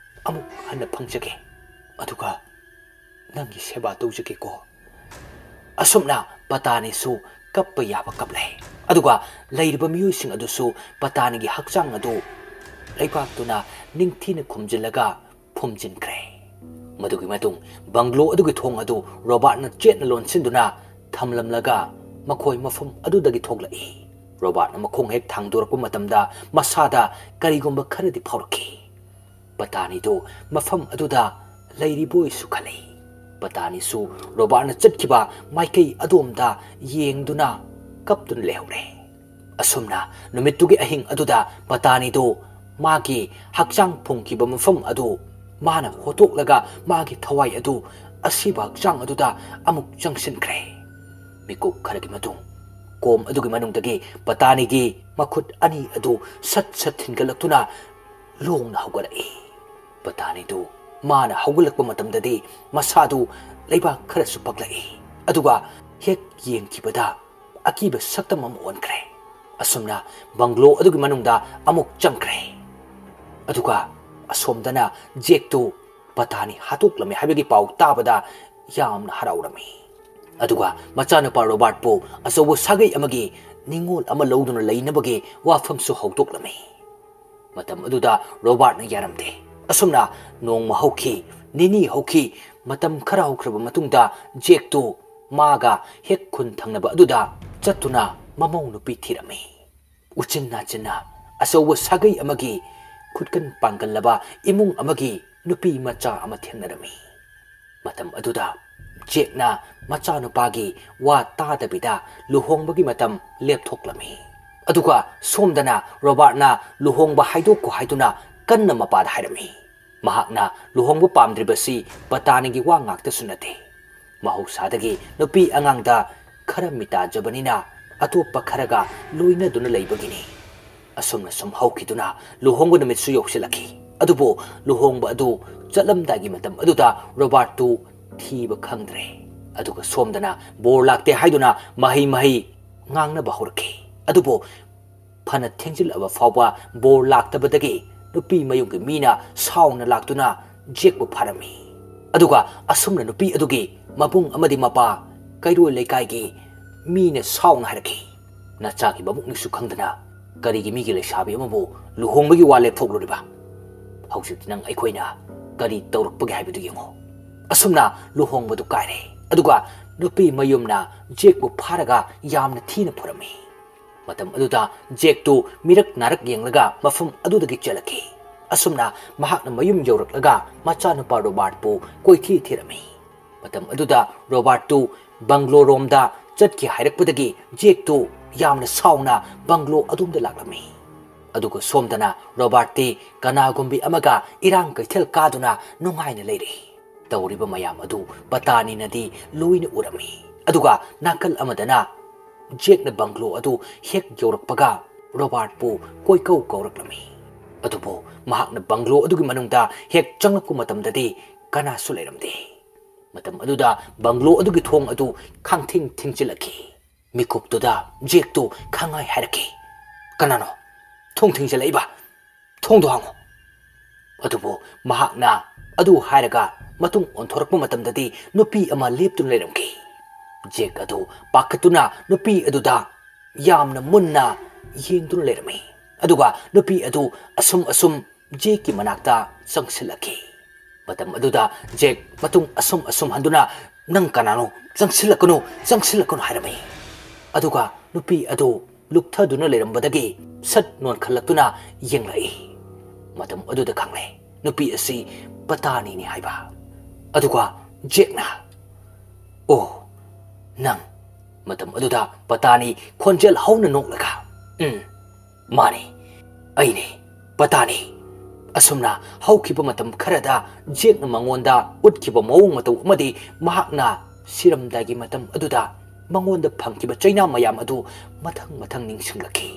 ꯑꯃꯨꯛ ꯍꯟꯅ ꯐꯪꯖꯒꯦ꯫ ꯑꯗꯨꯒ ꯅꯪꯒꯤ ꯁꯦꯕꯥ ꯇꯧꯖꯒꯦꯀꯣ꯫ ꯑꯁꯨꯝꯅ ꯄꯇꯥꯅꯤꯁꯨ ꯀꯞꯄ ꯌꯥꯕ ꯀꯞꯂꯦ꯫ ꯑꯗꯨꯒ ꯂꯩꯔꯤꯕ ꯃꯤꯑꯣꯏꯁꯤꯡ ꯑꯗꯨꯁꯨ ꯄꯇꯥꯅꯤꯒꯤ ꯍꯛꯆꯥꯡ ꯑꯗꯨ ꯂꯩꯕꯥꯛꯇꯨꯅ ꯅꯤꯡꯊꯤꯅ ꯈꯨꯝꯖꯤꯜꯂꯒ ꯐꯨꯝꯖꯤꯟꯈ꯭ꯔꯦ꯫ ꯃꯗꯨꯒꯤ ꯃꯇꯨꯡ ꯕꯪꯒ꯭ꯂꯣ ꯑꯗꯨꯒꯤ ꯊꯣꯡ ꯑꯗꯨ ꯔꯣꯕꯥꯔꯠꯅ ꯆꯦꯠꯅ ꯂꯣꯟꯁꯤꯟꯗꯨꯅ ꯊꯝꯂꯝꯂꯒ ꯃꯈꯣꯏ ꯃꯐꯝ ꯑꯗꯨꯗꯒꯤ ꯊꯣꯛꯂꯛꯏ꯫ ꯔꯣꯕꯥꯔꯠꯅ ꯃꯈꯣꯡ ꯍꯦꯛ ꯊꯥꯡꯗꯣꯔꯛꯄ ꯃꯇꯝꯗ ꯃꯁꯥꯗ ꯀꯔꯤꯒꯨꯝꯕ ꯈꯔꯗꯤ ꯐꯥꯎꯔꯛꯈꯤ꯫ ꯄꯇꯥꯅꯤꯗꯨ ꯃꯐꯝ ꯑꯗꯨꯗ ꯂꯩꯔꯤꯕꯣꯏꯁꯨ ꯈꯜꯂꯤ꯫ ꯄꯇꯥꯅꯤꯁꯨ ꯔꯣꯕꯥꯔꯠꯅ ꯆꯠꯈꯤꯕ ꯃꯥꯏꯀꯩ ꯑꯗꯣꯝꯗ ꯌꯦꯡꯗꯨꯅ ꯀꯞꯇꯨꯅ ꯂꯩꯍꯧꯔꯦ꯫ ꯑꯁꯨꯝꯅ ꯅꯨꯃꯤꯠꯇꯨꯒꯤ ꯑꯍꯤꯡ ꯑꯗꯨꯗ ꯄꯇꯥꯅꯤꯗꯨ ꯃꯥꯒꯤ ꯍꯛꯆꯥꯡ ꯐꯨꯝꯈꯤꯕ ꯃꯐꯝ ꯑꯗꯨ ꯃꯥꯅ ꯍꯣꯠꯇꯣꯛꯂꯒ ꯃꯥꯒꯤ ꯊꯋꯥꯏ ꯑꯗꯨ ꯑꯁꯤꯕ ꯍꯛꯆꯥꯡ ꯑꯗꯨꯗ ꯑꯃꯨꯛ ꯆꯪꯁꯤꯟꯈ꯭ꯔꯦ꯫ ꯃꯤꯀꯨꯞ ꯈꯔꯒꯤ ꯃꯇꯨꯡ ꯀꯣꯝ ꯑꯗꯨꯒꯤ ꯃꯅꯨꯡꯗꯒꯤ ꯄꯇꯥꯅꯤꯒꯤ ꯃꯈꯨꯠ ꯑꯅꯤ ꯑꯗꯨ ꯁꯠ ꯁꯠ ꯊꯤꯟꯒꯠꯂꯛꯇꯨꯅ ꯂꯣꯡꯅ ꯍꯧꯒꯠꯂꯛꯏ꯫ ꯄꯇꯥꯅꯤꯗꯨ ꯃꯥꯅ ꯍꯧꯒꯠꯂꯛꯄ ꯃꯇꯝꯗꯗꯤ ꯃꯁꯥꯗꯨ ꯂꯩꯕꯥꯛ ꯈꯔꯁꯨ ꯄꯛꯂꯛꯏ꯫ ꯑꯗꯨꯒ ꯍꯦꯛ ꯌꯦꯡꯈꯤꯕꯗ ꯑꯀꯤꯕ ꯁꯛꯇꯝ ꯑꯃ ꯑꯣꯟꯈ꯭ꯔꯦ꯫ ꯑꯁꯨꯝꯅ ꯕꯪꯒ꯭ꯂꯣ ꯑꯗꯨꯒꯤ ꯃꯅꯨꯡꯗ ꯑꯃꯨꯛ ꯆꯪꯈ꯭ꯔꯦ꯫ ꯑꯗꯨꯒ ꯑꯁꯣꯝꯗꯅ ꯖꯦꯛꯇꯨ ꯄꯇꯥꯅꯤ ꯍꯥꯠꯇꯣꯛꯂꯝꯃꯤ ꯍꯥꯏꯕꯒꯤ ꯄꯥꯎ ꯇꯥꯕꯗ ꯌꯥꯝꯅ ꯍꯔꯥꯎꯔꯝꯃꯤ꯫ ꯑꯗꯨꯒ ꯃꯆꯥꯅꯨꯄꯥ ꯔꯣꯕꯥꯔꯠꯄꯨ ꯑꯆꯧꯕ ꯁꯥꯒꯩ ꯑꯃꯒꯤ ꯅꯤꯡꯉꯣꯜ ꯑꯃ ꯂꯧꯗꯨꯅ ꯂꯩꯅꯕꯒꯤ ꯋꯥꯐꯝꯁꯨ ꯍꯧꯗꯣꯛꯂꯝꯃꯤ꯫ ꯃꯇꯝ ꯑꯗꯨꯗ ꯔꯣꯕꯥꯔꯠꯅ ꯌꯥꯔꯝꯗꯦ꯫ ꯑꯁꯨꯝꯅ ꯅꯣꯡꯃ ꯍꯧꯈꯤ, ꯅꯤꯅꯤ ꯍꯧꯈꯤ꯫ ꯃꯇꯝ ꯈꯔ ꯍꯧꯈ꯭ꯔꯕ ꯃꯇꯨꯡꯗ ꯖꯦꯛꯇꯨ ꯃꯥꯒ ꯍꯦꯛ ꯈꯨꯟ ꯊꯪꯅꯕ ꯑꯗꯨꯗ ꯆꯠꯇꯨꯅ ꯃꯃꯧ ꯅꯨꯄꯤ ꯊꯤꯔꯝꯃꯤ꯫ ꯎꯆꯤꯟ ꯅꯥꯆꯤꯟꯅ ꯑꯆꯧꯕ ꯁꯥꯒꯩ ꯑꯃꯒꯤ ꯈꯨꯠꯀꯟ ꯄꯥꯡꯒꯜꯂꯕ ꯏꯃꯨꯡ ꯑꯃꯒꯤ ꯅꯨꯄꯤ ꯃꯆꯥ ꯑꯃ ꯊꯦꯡꯅꯔꯝꯃꯤ꯫ ꯃꯇꯝ ꯑꯗꯨꯗ ꯖꯦꯛꯅ ꯃꯆꯥꯅꯨꯄꯥꯒꯤ ꯋꯥ ꯇꯥꯗꯕꯤꯗ ꯂꯨꯍꯣꯡꯕꯒꯤ ꯃꯇꯝ ꯂꯦꯞꯊꯣꯛꯂꯝꯃꯤ꯫ ꯑꯗꯨꯒ ꯁꯣꯝꯗꯅ ꯔꯣꯕꯥꯔꯠꯅ ꯂꯨꯍꯣꯡꯕ ꯍꯥꯏꯗꯣꯛꯈꯣ ꯍꯥꯏꯗꯨꯅ ꯀꯟꯅ ꯃꯄꯥꯗ ꯍꯥꯏꯔꯝꯃꯤ꯫ ꯃꯍꯥꯛꯅ ꯂꯨꯍꯣꯡꯕ ꯄꯥꯝꯗ꯭ꯔꯤꯕꯁꯤ ꯄꯇꯥꯅꯤꯒꯤ ꯋꯥ ꯉꯥꯛꯇꯁꯨ ꯅꯠꯇꯦ꯫ ꯃꯍꯧꯁꯥꯗꯒꯤ ꯅꯨꯄꯤ ꯑꯉꯥꯡꯗ ꯈꯔ ꯃꯤꯇꯥꯖꯕꯅꯤꯅ ꯑꯇꯣꯞꯄ ꯈꯔꯒ ꯂꯣꯏꯅꯗꯨꯅ ꯂꯩꯕꯒꯤꯅꯤ꯫ ꯑꯁꯨꯝꯅ ꯁꯨꯝ ꯍꯧꯈꯤꯗꯨꯅ ꯂꯨꯍꯣꯡꯕ ꯅꯨꯃꯤꯠꯁꯨ ꯌꯧꯁꯤꯜꯂꯛꯈꯤ꯫ ꯑꯗꯨꯕꯨ ꯂꯨꯍꯣꯡꯕ ꯑꯗꯨ ꯆꯠꯂꯝꯗꯥꯏꯒꯤ ꯃꯇꯝ ꯑꯗꯨꯗ ꯔꯣꯕꯥꯔꯠꯇꯨ ꯊꯤꯕ ꯈꯪꯗ꯭ꯔꯦ꯫ ꯑꯗꯨꯒ ꯁꯣꯝꯗꯅ ꯕꯣꯔ ꯂꯥꯛꯇꯦ ꯍꯥꯏꯗꯨꯅ ꯃꯍꯩ ꯃꯍꯩ ꯉꯥꯡꯅꯕ ꯍꯧꯔꯛꯈꯤ꯫ ꯑꯗꯨꯕꯨ ꯐꯅ ꯊꯦꯡꯖꯤꯜꯂꯕ ꯐꯥꯎꯕ ꯕꯣꯔ ꯂꯥꯛꯇꯕꯗꯒꯤ ꯅꯨꯄꯤ ꯃꯌꯨꯝꯒꯤ ꯃꯤꯅ ꯁꯥꯎꯅ ꯂꯥꯛꯇꯨꯅ ꯖꯦꯛꯄꯨ ꯐꯥꯔꯝꯃꯤ꯫ ꯑꯗꯨꯒ ꯑꯁꯨꯝꯅ ꯅꯨꯄꯤ ꯑꯗꯨꯒꯤ ꯃꯕꯨꯡ ꯑꯃꯗꯤ ꯃꯄꯥ, ꯀꯩꯔꯣꯏ ꯂꯩꯀꯥꯏꯒꯤ ꯃꯤꯅ ꯁꯥꯎꯅ ꯍꯥꯏꯔꯛꯈꯤ, "ꯅꯆꯥꯒꯤ ꯃꯕꯨꯛꯅꯤꯁꯨ ꯈꯪꯗꯅ ꯀꯔꯤꯒꯤ ꯃꯤꯒꯤ ꯂꯩꯁꯥꯕꯤ ꯑꯃꯕꯨ ꯂꯨꯍꯣꯡꯕꯒꯤ ꯋꯥ ꯂꯦꯞꯊꯣꯛꯂꯨꯔꯤꯕ? ꯍꯧꯖꯤꯛꯇꯤ ꯅꯪ ꯑꯩꯈꯣꯏꯅ ꯀꯔꯤ ꯇꯧꯔꯛꯄꯒꯦ ꯍꯥꯏꯕꯗꯨ ꯌꯦꯡꯉꯨ꯫" ꯑꯁꯨꯝꯅ ꯂꯨꯍꯣꯡꯕꯗꯨ ꯀꯥꯏꯔꯦ꯫ ꯑꯗꯨꯒ ꯅꯨꯄꯤ ꯃꯌꯨꯝꯅ ꯖꯦꯛꯄꯨ ꯐꯥꯔꯒ ꯌꯥꯝꯅ ꯊꯤꯅ ꯐꯨꯔꯝꯃꯤ꯫ ꯃꯇꯝ ꯑꯗꯨꯗ ꯖꯦꯛꯇꯨ ꯃꯤꯔꯛ ꯅꯥꯔꯛ ꯌꯦꯡꯂꯒ ꯃꯐꯝ ꯑꯗꯨꯗꯒꯤ ꯆꯦꯜꯂꯛꯈꯤ꯫ ꯑꯁꯨꯝꯅ ꯃꯍꯥꯛꯅ ꯃꯌꯨꯝ ꯌꯧꯔꯛꯂꯒ ꯃꯆꯥꯅꯨꯄꯥ ꯔꯣꯕꯥꯔꯠꯄꯨ ꯀꯣꯏꯊꯤ ꯊꯤꯔꯝꯃꯤ꯫ ꯃꯇꯝ ꯑꯗꯨꯗ ꯔꯣꯕꯥꯔꯠꯇꯨ ꯕꯪꯒ꯭ꯂꯣꯔꯣꯝꯗ ꯆꯠꯀꯦ ꯍꯥꯏꯔꯛꯄꯗꯒꯤ ꯖꯦꯛꯇꯨ ꯌꯥꯝꯅ ꯁꯥꯎꯅ ꯕꯪꯒ꯭ꯂꯣ ꯑꯗꯣꯝꯗ ꯂꯥꯛꯂꯝꯃꯤ꯫ ꯑꯗꯨꯒ ꯁꯣꯝꯗꯅ ꯔꯣꯕꯥꯔꯠꯇꯤ ꯀꯅꯥꯒꯨꯝꯕꯤ ꯑꯃꯒ ꯏꯔꯥꯡ ꯀꯩꯊꯦꯜ ꯀꯥꯗꯨꯅ ꯅꯨꯡꯉꯥꯏꯅ ꯂꯩꯔꯤ꯫ ꯇꯧꯔꯤꯕ ꯃꯌꯥꯝ ꯑꯗꯨ ꯄꯇꯥꯅꯤꯅꯗꯤ ꯂꯣꯏꯅ ꯎꯔꯝꯃꯤ꯫ ꯑꯗꯨꯒ ꯅꯥꯀꯜ ꯑꯃꯗꯅ ꯖꯦꯛꯅ ꯕꯪꯒ꯭ꯂꯣ ꯑꯗꯨ ꯍꯦꯛ ꯌꯧꯔꯛꯄꯒ ꯔꯣꯕꯥꯔꯠꯄꯨ ꯀꯣꯏꯀꯧ ꯀꯧꯔꯛꯂꯝꯃꯤ꯫ ꯑꯗꯨꯕꯨ ꯃꯍꯥꯛꯅ ꯕꯪꯒ꯭ꯂꯣ ꯑꯗꯨꯒꯤ ꯃꯅꯨꯡꯗ ꯍꯦꯛ ꯆꯪꯂꯛꯄ ꯃꯇꯝꯗꯗꯤ ꯀꯅꯥꯁꯨ ꯂꯩꯔꯝꯗꯦ꯫ ꯃꯇꯝ ꯑꯗꯨꯗ ꯕꯪꯒ꯭ꯂꯣ ꯑꯗꯨꯒꯤ ꯊꯣꯡ ꯑꯗꯨ ꯈꯥꯡꯊꯤꯡ ꯊꯤꯡꯖꯤꯜꯂꯛꯈꯤ꯫ ꯃꯤꯀꯨꯞꯇꯨꯗ ꯖꯦꯛꯇꯨ ꯈꯪꯍꯥꯏ ꯍꯥꯏꯔꯛꯈꯤ, "ꯀꯅꯥꯅꯣ ꯊꯣꯡ ꯊꯤꯡꯖꯤꯜꯂꯛꯏꯕ? ꯊꯣꯡꯗꯣ ꯍꯥꯡꯉꯣ!" ꯑꯗꯨꯕꯨ ꯃꯍꯥꯛꯅ ꯑꯗꯨ ꯍꯥꯏꯔꯒ ꯃꯇꯨꯡ ꯑꯣꯟꯊꯣꯔꯛꯄ ꯃꯇꯝꯗꯗꯤ ꯅꯨꯄꯤ ꯑꯃ ꯂꯦꯞꯇꯨꯅ ꯂꯩꯔꯝꯈꯤ꯫ ꯖꯦꯛ ꯑꯗꯨ ꯄꯥꯈꯠꯇꯨꯅ ꯅꯨꯄꯤ ꯑꯗꯨꯗ ꯌꯥꯝꯅ ꯃꯨꯟꯅ ꯌꯦꯡꯗꯨꯅ ꯂꯩꯔꯝꯃꯤ꯫ ꯑꯗꯨꯒ ꯅꯨꯄꯤ ꯑꯗꯨ ꯑꯁꯨꯝ ꯑꯁꯨꯝ ꯖꯦꯛꯀꯤ ꯃꯅꯥꯛꯇ ꯆꯪꯁꯤꯜꯂꯛꯈꯤ꯫ ꯃꯇꯝ ꯑꯗꯨꯗ ꯖꯦꯛ ꯃꯇꯨꯡ ꯑꯁꯨꯝ ꯑꯁꯨꯝ ꯍꯟꯗꯨꯅ, "ꯅꯪ ꯀꯅꯥꯅꯣ? ꯆꯪꯁꯤꯜꯂꯛꯀꯅꯨ, ꯆꯪꯁꯤꯜꯂꯛꯀꯅꯨ" ꯍꯥꯏꯔꯝꯃꯤ꯫ ꯑꯗꯨꯒ ꯅꯨꯄꯤ ꯑꯗꯨ ꯂꯨꯞꯊꯗꯨꯅ ꯂꯩꯔꯝꯕꯗꯒꯤ ꯁꯠ ꯅꯣꯟꯈꯠꯂꯛꯇꯨꯅ ꯌꯦꯡꯂꯛꯏ꯫ ꯃꯇꯝ ꯑꯗꯨꯗ ꯈꯪꯂꯦ ꯅꯨꯄꯤ ꯑꯁꯤ ꯄꯇꯥꯅꯤꯅꯤ ꯍꯥꯏꯕ꯫ ꯑꯗꯨꯒ ꯖꯦꯛꯅ, "ꯑꯣ, ꯅꯪ?" ꯃꯇꯝ ꯑꯗꯨꯗ ꯄꯇꯥꯅꯤ ꯈꯣꯟꯖꯦꯜ ꯍꯧꯅ ꯅꯣꯛꯂꯒ, "ꯎꯝ, ꯃꯥꯅꯤ, ꯑꯩꯅꯤ, ꯄꯇꯥꯅꯤ꯫" ꯑꯁꯨꯝꯅ ꯍꯧꯈꯤꯕ ꯃꯇꯝ ꯈꯔꯗ ꯖꯦꯛꯅ ꯃꯉꯣꯟꯗ ꯎꯠꯈꯤꯕ ꯃꯑꯣꯡ ꯃꯇꯧ ꯑꯃꯗꯤ ꯃꯍꯥꯛꯅ ꯁꯤꯔꯝꯗꯥꯏꯒꯤ ꯃꯇꯝ ꯑꯗꯨꯗ ꯃꯉꯣꯟꯗ ꯐꯪꯈꯤꯕ ꯆꯩꯅꯥ ꯃꯌꯥꯝ ꯑꯗꯨ ꯃꯊꯪ ꯃꯊꯪ ꯅꯤꯡꯁꯤꯡꯂꯛꯈꯤ꯫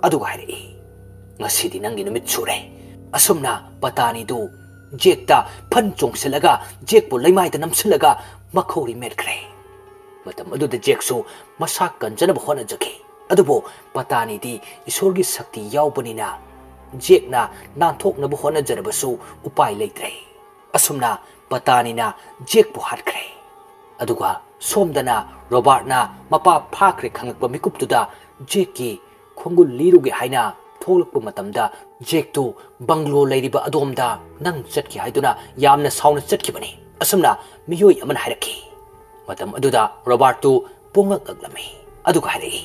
ꯑꯗꯨꯒ ꯍꯥꯏꯔꯛꯏ, "ꯉꯁꯤꯗꯤ ꯅꯪꯒꯤ ꯅꯨꯃꯤꯠ ꯁꯨꯔꯦ꯫" ꯑꯁꯨꯝꯅ ꯄꯇꯥꯅꯤꯗꯨ ꯖꯦꯛꯇ ꯐꯟ ꯆꯣꯡꯁꯤꯜꯂꯒ ꯖꯦꯛꯄꯨ ꯂꯩꯃꯥꯏꯗ ꯅꯝꯁꯤꯜꯂꯒ ꯃꯈꯧꯔꯤ ꯃꯦꯠꯈ꯭ꯔꯦ꯫ ꯃꯇꯝ ꯑꯗꯨꯗ ꯖꯦꯛꯁꯨ ꯃꯁꯥ ꯀꯟꯖꯅꯕ ꯍꯣꯠꯅꯖꯈꯤ꯫ ꯑꯗꯨꯕꯨ ꯄꯇꯥꯅꯤꯗꯤ ꯏꯁꯣꯔꯒꯤ ꯁꯛꯇꯤ ꯌꯥꯎꯕꯅꯤꯅ ꯖꯦꯛꯅ ꯅꯥꯟꯊꯣꯛꯅꯕ ꯍꯣꯠꯅꯖꯔꯕꯁꯨ ꯎꯄꯥꯏ ꯂꯩꯇ꯭ꯔꯦ꯫ ꯑꯁꯨꯝꯅ ꯄꯇꯥꯅꯤꯅ ꯖꯦꯛꯄꯨ ꯍꯥꯠꯈ꯭ꯔꯦ꯫ ꯑꯗꯨꯒ ꯁꯣꯝꯗꯅ ꯔꯣꯕꯥꯔꯠꯅ ꯃꯄꯥ ꯐꯥꯈ꯭ꯔꯦ ꯈꯪꯂꯛꯄ ꯃꯤꯀꯨꯞꯇꯨꯗ ꯖꯦꯛꯀꯤ ꯈꯣꯡꯒꯨꯜ ꯂꯤꯔꯨꯒꯦ ꯍꯥꯏꯅ ꯊꯣꯛꯂꯛꯄ ꯃꯇꯝꯗ ꯖꯦꯛꯇꯨ ꯕꯪꯒ꯭ꯂꯣ ꯂꯩꯔꯤꯕ ꯑꯗꯣꯝꯗ ꯅꯪ ꯆꯠꯈꯤ ꯍꯥꯏꯗꯨꯅ ꯌꯥꯝꯅ ꯁꯥꯎꯅ ꯆꯠꯈꯤꯕꯅꯤ꯫ ꯑꯁꯨꯝꯅ ꯃꯤꯑꯣꯏ ꯑꯃꯅ ꯍꯥꯏꯔꯛꯈꯤ꯫ ꯃꯇꯝ ꯑꯗꯨꯗ ꯔꯣꯕꯥꯔꯠꯇꯨ ꯄꯨꯡꯉꯛ ꯉꯛꯂꯝꯃꯤ꯫ ꯑꯗꯨꯒ ꯍꯥꯏꯔꯛꯏ,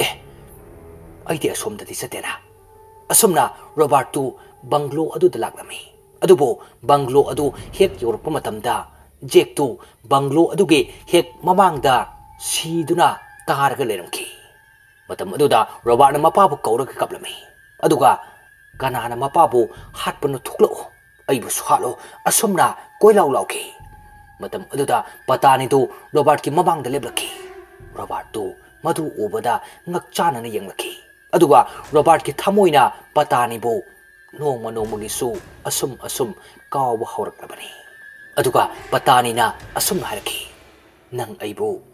"ꯑꯦ, ꯑꯩꯗꯤ ꯑꯁꯣꯝꯗꯗꯤ ꯆꯠꯇꯦꯅ꯫" ꯑꯁꯨꯝꯅ ꯔꯣꯕꯥꯔꯠꯇꯨ ꯕꯪꯒ꯭ꯂꯣ ꯑꯗꯨꯗ ꯂꯥꯛꯂꯝꯃꯤ꯫ ꯑꯗꯨꯕꯨ ꯕꯪꯒ꯭ꯂꯣ ꯑꯗꯨ ꯍꯦꯛ ꯌꯧꯔꯛꯄ ꯃꯇꯝꯗ ꯖꯦꯛꯇꯨ ꯕꯪꯒ꯭ꯂꯣ ꯑꯗꯨꯒꯤ ꯍꯦꯛ ꯃꯃꯥꯡꯗ ꯁꯤꯗꯨꯅ ꯇꯥꯔꯒ ꯂꯩꯔꯝꯈꯤ꯫ ꯃꯇꯝ ꯑꯗꯨꯗ ꯔꯣꯕꯥꯔꯠꯅ ꯃꯄꯥꯕꯨ ꯀꯧꯔꯒ ꯀꯞꯂꯝꯃꯤ꯫ ꯑꯗꯨꯒ, "ꯀꯅꯥꯅ ꯃꯄꯥꯕꯨ ꯍꯥꯠꯄꯅꯣ? ꯊꯣꯛꯂꯛꯎ, ꯑꯩꯕꯨꯁꯨ ꯍꯥꯠꯂꯣ, ꯑꯁꯨꯝꯅ ꯀꯣꯏꯂꯥꯎ ꯂꯥꯎꯈꯤ꯫" ꯃꯇꯝ ꯑꯗꯨꯗ ꯄꯇꯥꯅꯤꯗꯨ ꯔꯣꯕꯥꯔꯠꯀꯤ ꯃꯃꯥꯡꯗ ꯂꯦꯞꯂꯛꯈꯤ꯫ ꯔꯣꯕꯥꯔꯠꯇꯨ ꯃꯗꯨ ꯎꯕꯗ ꯉꯛꯆꯥꯅꯅ ꯌꯦꯡꯂꯛꯈꯤ꯫ ꯑꯗꯨꯒ ꯔꯣꯕꯥꯔꯠꯀꯤ ꯊꯃꯣꯏꯅ ꯄꯇꯥꯅꯤꯕꯨ ꯅꯣꯡꯃ ꯅꯣꯡꯃꯒꯤꯁꯨ ꯑꯁꯨꯝ ꯑꯁꯨꯝ ꯀꯥꯎꯕ ꯍꯧꯔꯛꯂꯕꯅꯤ꯫ ꯑꯗꯨꯒ ꯄꯇꯥꯅꯤꯅ ꯑꯁꯨꯝꯅ ꯍꯥꯏꯔꯛꯈꯤ, "ꯅꯪ ꯑꯩꯕꯨ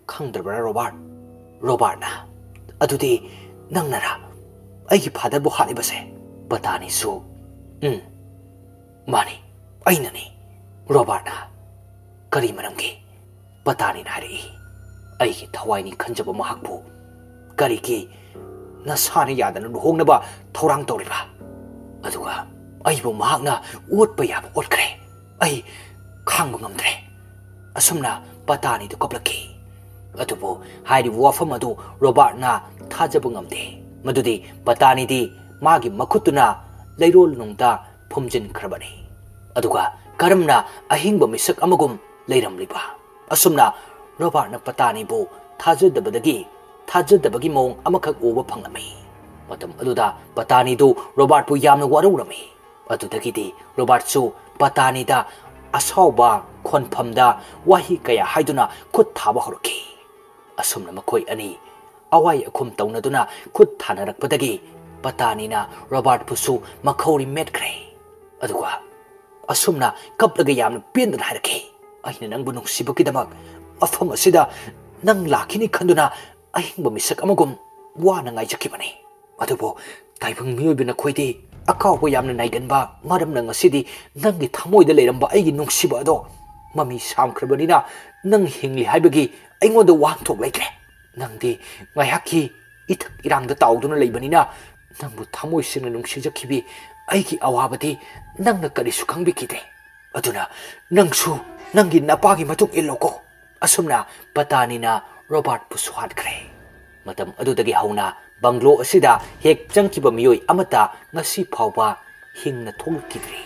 ꯈꯪꯗ꯭ꯔꯕ꯭ꯔꯥ, ꯔꯣꯕꯥꯔꯠ?" ꯔꯣꯕꯥꯔꯠꯅ, "ꯑꯗꯨꯗꯤ ꯅꯪꯅꯔꯥ ꯑꯩꯒꯤ ꯐꯥꯗꯔꯕꯨ ꯍꯥꯠꯂꯤꯕꯁꯦ?" ꯄꯇꯥꯅꯤꯁꯨ, "ꯎꯝ, ꯃꯥꯅꯤ, ꯑꯩꯅꯅꯤ꯫" ꯔꯣꯕꯥꯔꯠꯅ, "ꯀꯔꯤ ꯃꯔꯝꯒꯤ?" ꯄꯇꯥꯅꯤꯅ ꯍꯥꯏꯔꯛꯏ, "ꯑꯩꯒꯤ ꯊꯋꯥꯏꯅꯤ ꯈꯟꯖꯕ ꯃꯍꯥꯛꯄꯨ ꯀꯔꯤꯒꯤ ꯅꯁꯥꯅ ꯌꯥꯗꯅ ꯂꯨꯍꯣꯡꯅꯕ ꯊꯧꯔꯥꯡ ꯇꯧꯔꯤꯕ? ꯑꯗꯨꯒ ꯑꯩꯕꯨ ꯃꯍꯥꯛꯅ ꯑꯣꯠꯄ ꯌꯥꯕ ꯑꯣꯠꯈ꯭ꯔꯦ꯫ ꯑꯩ ꯈꯥꯡꯕ ꯉꯝꯗ꯭ꯔꯦ꯫" ꯑꯁꯨꯝꯅ ꯄꯇꯥꯅꯤꯗꯨ ꯀꯞꯂꯛꯈꯤ꯫ ꯑꯗꯨꯕꯨ ꯍꯥꯏꯔꯤꯕ ꯋꯥꯐꯝ ꯑꯗꯨ ꯔꯣꯕꯥꯔꯠꯅ ꯊꯥꯖꯕ ꯉꯝꯗꯦ꯫ ꯃꯗꯨꯗꯤ ꯄꯇꯥꯅꯤꯗꯤ ꯃꯥꯒꯤ ꯃꯈꯨꯠꯇꯨꯅ ꯂꯩꯔꯣꯜ ꯅꯨꯡꯗ ꯐꯨꯝꯖꯤꯟꯈ꯭ꯔꯕꯅꯤ꯫ ꯑꯗꯨꯒ ꯀꯔꯝꯅ ꯑꯍꯤꯡꯕ ꯃꯤꯁꯛ ꯑꯃꯒꯨꯝ ꯂꯩꯔꯝꯂꯤꯕ? ꯑꯁꯨꯝꯅ ꯔꯣꯕꯥꯔꯠꯅ ꯄꯇꯥꯅꯤꯕꯨ ꯊꯥꯖꯗꯕꯗꯒꯤ ꯊꯥꯖꯗꯕꯒꯤ ꯃꯑꯣꯡ ꯑꯃꯈꯛ ꯎꯕ ꯐꯪꯂꯝꯃꯤ꯫ ꯃꯇꯝ ꯑꯗꯨꯗ ꯄꯇꯥꯅꯤꯗꯨ ꯔꯣꯕꯥꯔꯠꯄꯨ ꯌꯥꯝꯅ ꯋꯥꯔꯧꯔꯝꯃꯤ꯫ ꯑꯗꯨꯗꯒꯤꯗꯤ ꯔꯣꯕꯥꯔꯠꯁꯨ ꯄꯇꯥꯅꯤꯗ ꯑꯁꯥꯎꯕ ꯈꯣꯟꯐꯝꯗ ꯋꯥꯍꯩ ꯀꯌꯥ ꯍꯥꯏꯗꯨꯅ ꯈꯨꯠ ꯊꯥꯕ ꯍꯧꯔꯛꯈꯤ꯫ ꯑꯁꯨꯝꯅ ꯃꯈꯣꯏ ꯑꯅꯤ ꯑꯋꯥꯏ ꯑꯈꯨꯝ ꯇꯧꯅꯗꯨꯅ ꯈꯨꯠ ꯊꯥꯅꯔꯛꯄꯗꯒꯤ ꯄꯇꯥꯅꯤꯅ ꯔꯣꯕꯥꯔꯠꯄꯨꯁꯨ ꯃꯈꯧꯔꯤ ꯃꯦꯠꯈ꯭ꯔꯦ꯫ ꯑꯗꯨꯒ ꯑꯁꯨꯝꯅ ꯀꯞꯂꯒ ꯌꯥꯝꯅ ꯄꯦꯟꯗꯅ ꯍꯥꯏꯔꯛꯈꯤ, "ꯑꯩꯅ ꯅꯪꯕꯨ ꯅꯨꯡꯁꯤꯕꯒꯤꯗꯃꯛ ꯃꯐꯝ ꯑꯁꯤꯗ ꯅꯪ ꯂꯥꯛꯈꯤꯅꯤ ꯈꯟꯗꯨꯅ ꯑꯍꯤꯡꯕ ꯃꯤꯁꯛ ꯑꯃꯒꯨꯝ ꯋꯥꯅ ꯉꯥꯏꯖꯈꯤꯕꯅꯤ꯫ ꯑꯗꯨꯕꯨ ꯇꯥꯏꯕꯪ ꯃꯤꯑꯣꯏꯕ ꯅꯈꯣꯏꯗꯤ ꯑꯀꯥꯎꯕ ꯌꯥꯝꯅ ꯅꯥꯏꯒꯟꯕ ꯃꯔꯝꯅ ꯉꯁꯤꯗꯤ ꯅꯪꯒꯤ ꯊꯃꯣꯏꯗ ꯂꯩꯔꯝꯕ ꯑꯩꯒꯤ ꯅꯨꯡꯁꯤꯕ ꯑꯗꯣ ꯃꯃꯤ ꯁꯥꯝꯈ꯭ꯔꯕꯅꯤꯅ ꯅꯪ ꯍꯤꯡꯂꯤ ꯍꯥꯏꯕꯒꯤ ꯑꯩꯉꯣꯟꯗ ꯋꯥꯍꯟꯊꯣꯛ ꯂꯩꯇ꯭ꯔꯦ꯫ ꯅꯪꯗꯤ ꯉꯥꯏꯍꯥꯛꯀꯤ ꯏꯊꯛ ꯏꯔꯥꯡꯗ ꯇꯥꯎꯗꯨꯅ ꯂꯩꯕꯅꯤꯅ ꯅꯪꯕꯨ ꯊꯃꯣꯏ ꯁꯦꯡꯅ ꯅꯨꯡꯁꯤꯖꯈꯤꯕꯤ ꯑꯩꯒꯤ ꯑꯋꯥꯕꯗꯤ ꯅꯪꯅ ꯀꯔꯤꯁꯨ ꯈꯪꯕꯤꯈꯤꯗꯦ꯫ ꯑꯗꯨꯅ ꯅꯪꯁꯨ ꯅꯪꯒꯤ ꯅꯄꯥꯒꯤ ꯃꯇꯨꯡ ꯏꯜꯂꯣꯀꯣ꯫" ꯑꯁꯨꯝꯅ ꯄꯇꯥꯅꯤꯅ ꯔꯣꯕꯥꯔꯠꯄꯨꯁꯨ ꯍꯥꯠꯈ꯭ꯔꯦ꯫ ꯃꯇꯝ ꯑꯗꯨꯗꯒꯤ ꯍꯧꯅ ꯕꯪꯒ꯭ꯂꯣ ꯑꯁꯤꯗ ꯍꯦꯛ ꯆꯪꯈꯤꯕ ꯃꯤꯑꯣꯏ ꯑꯃꯠꯇ ꯉꯁꯤ ꯐꯥꯎꯕ ꯍꯤꯡꯅ ꯊꯣꯛꯂꯛꯈꯤꯗ꯭ꯔꯤ꯫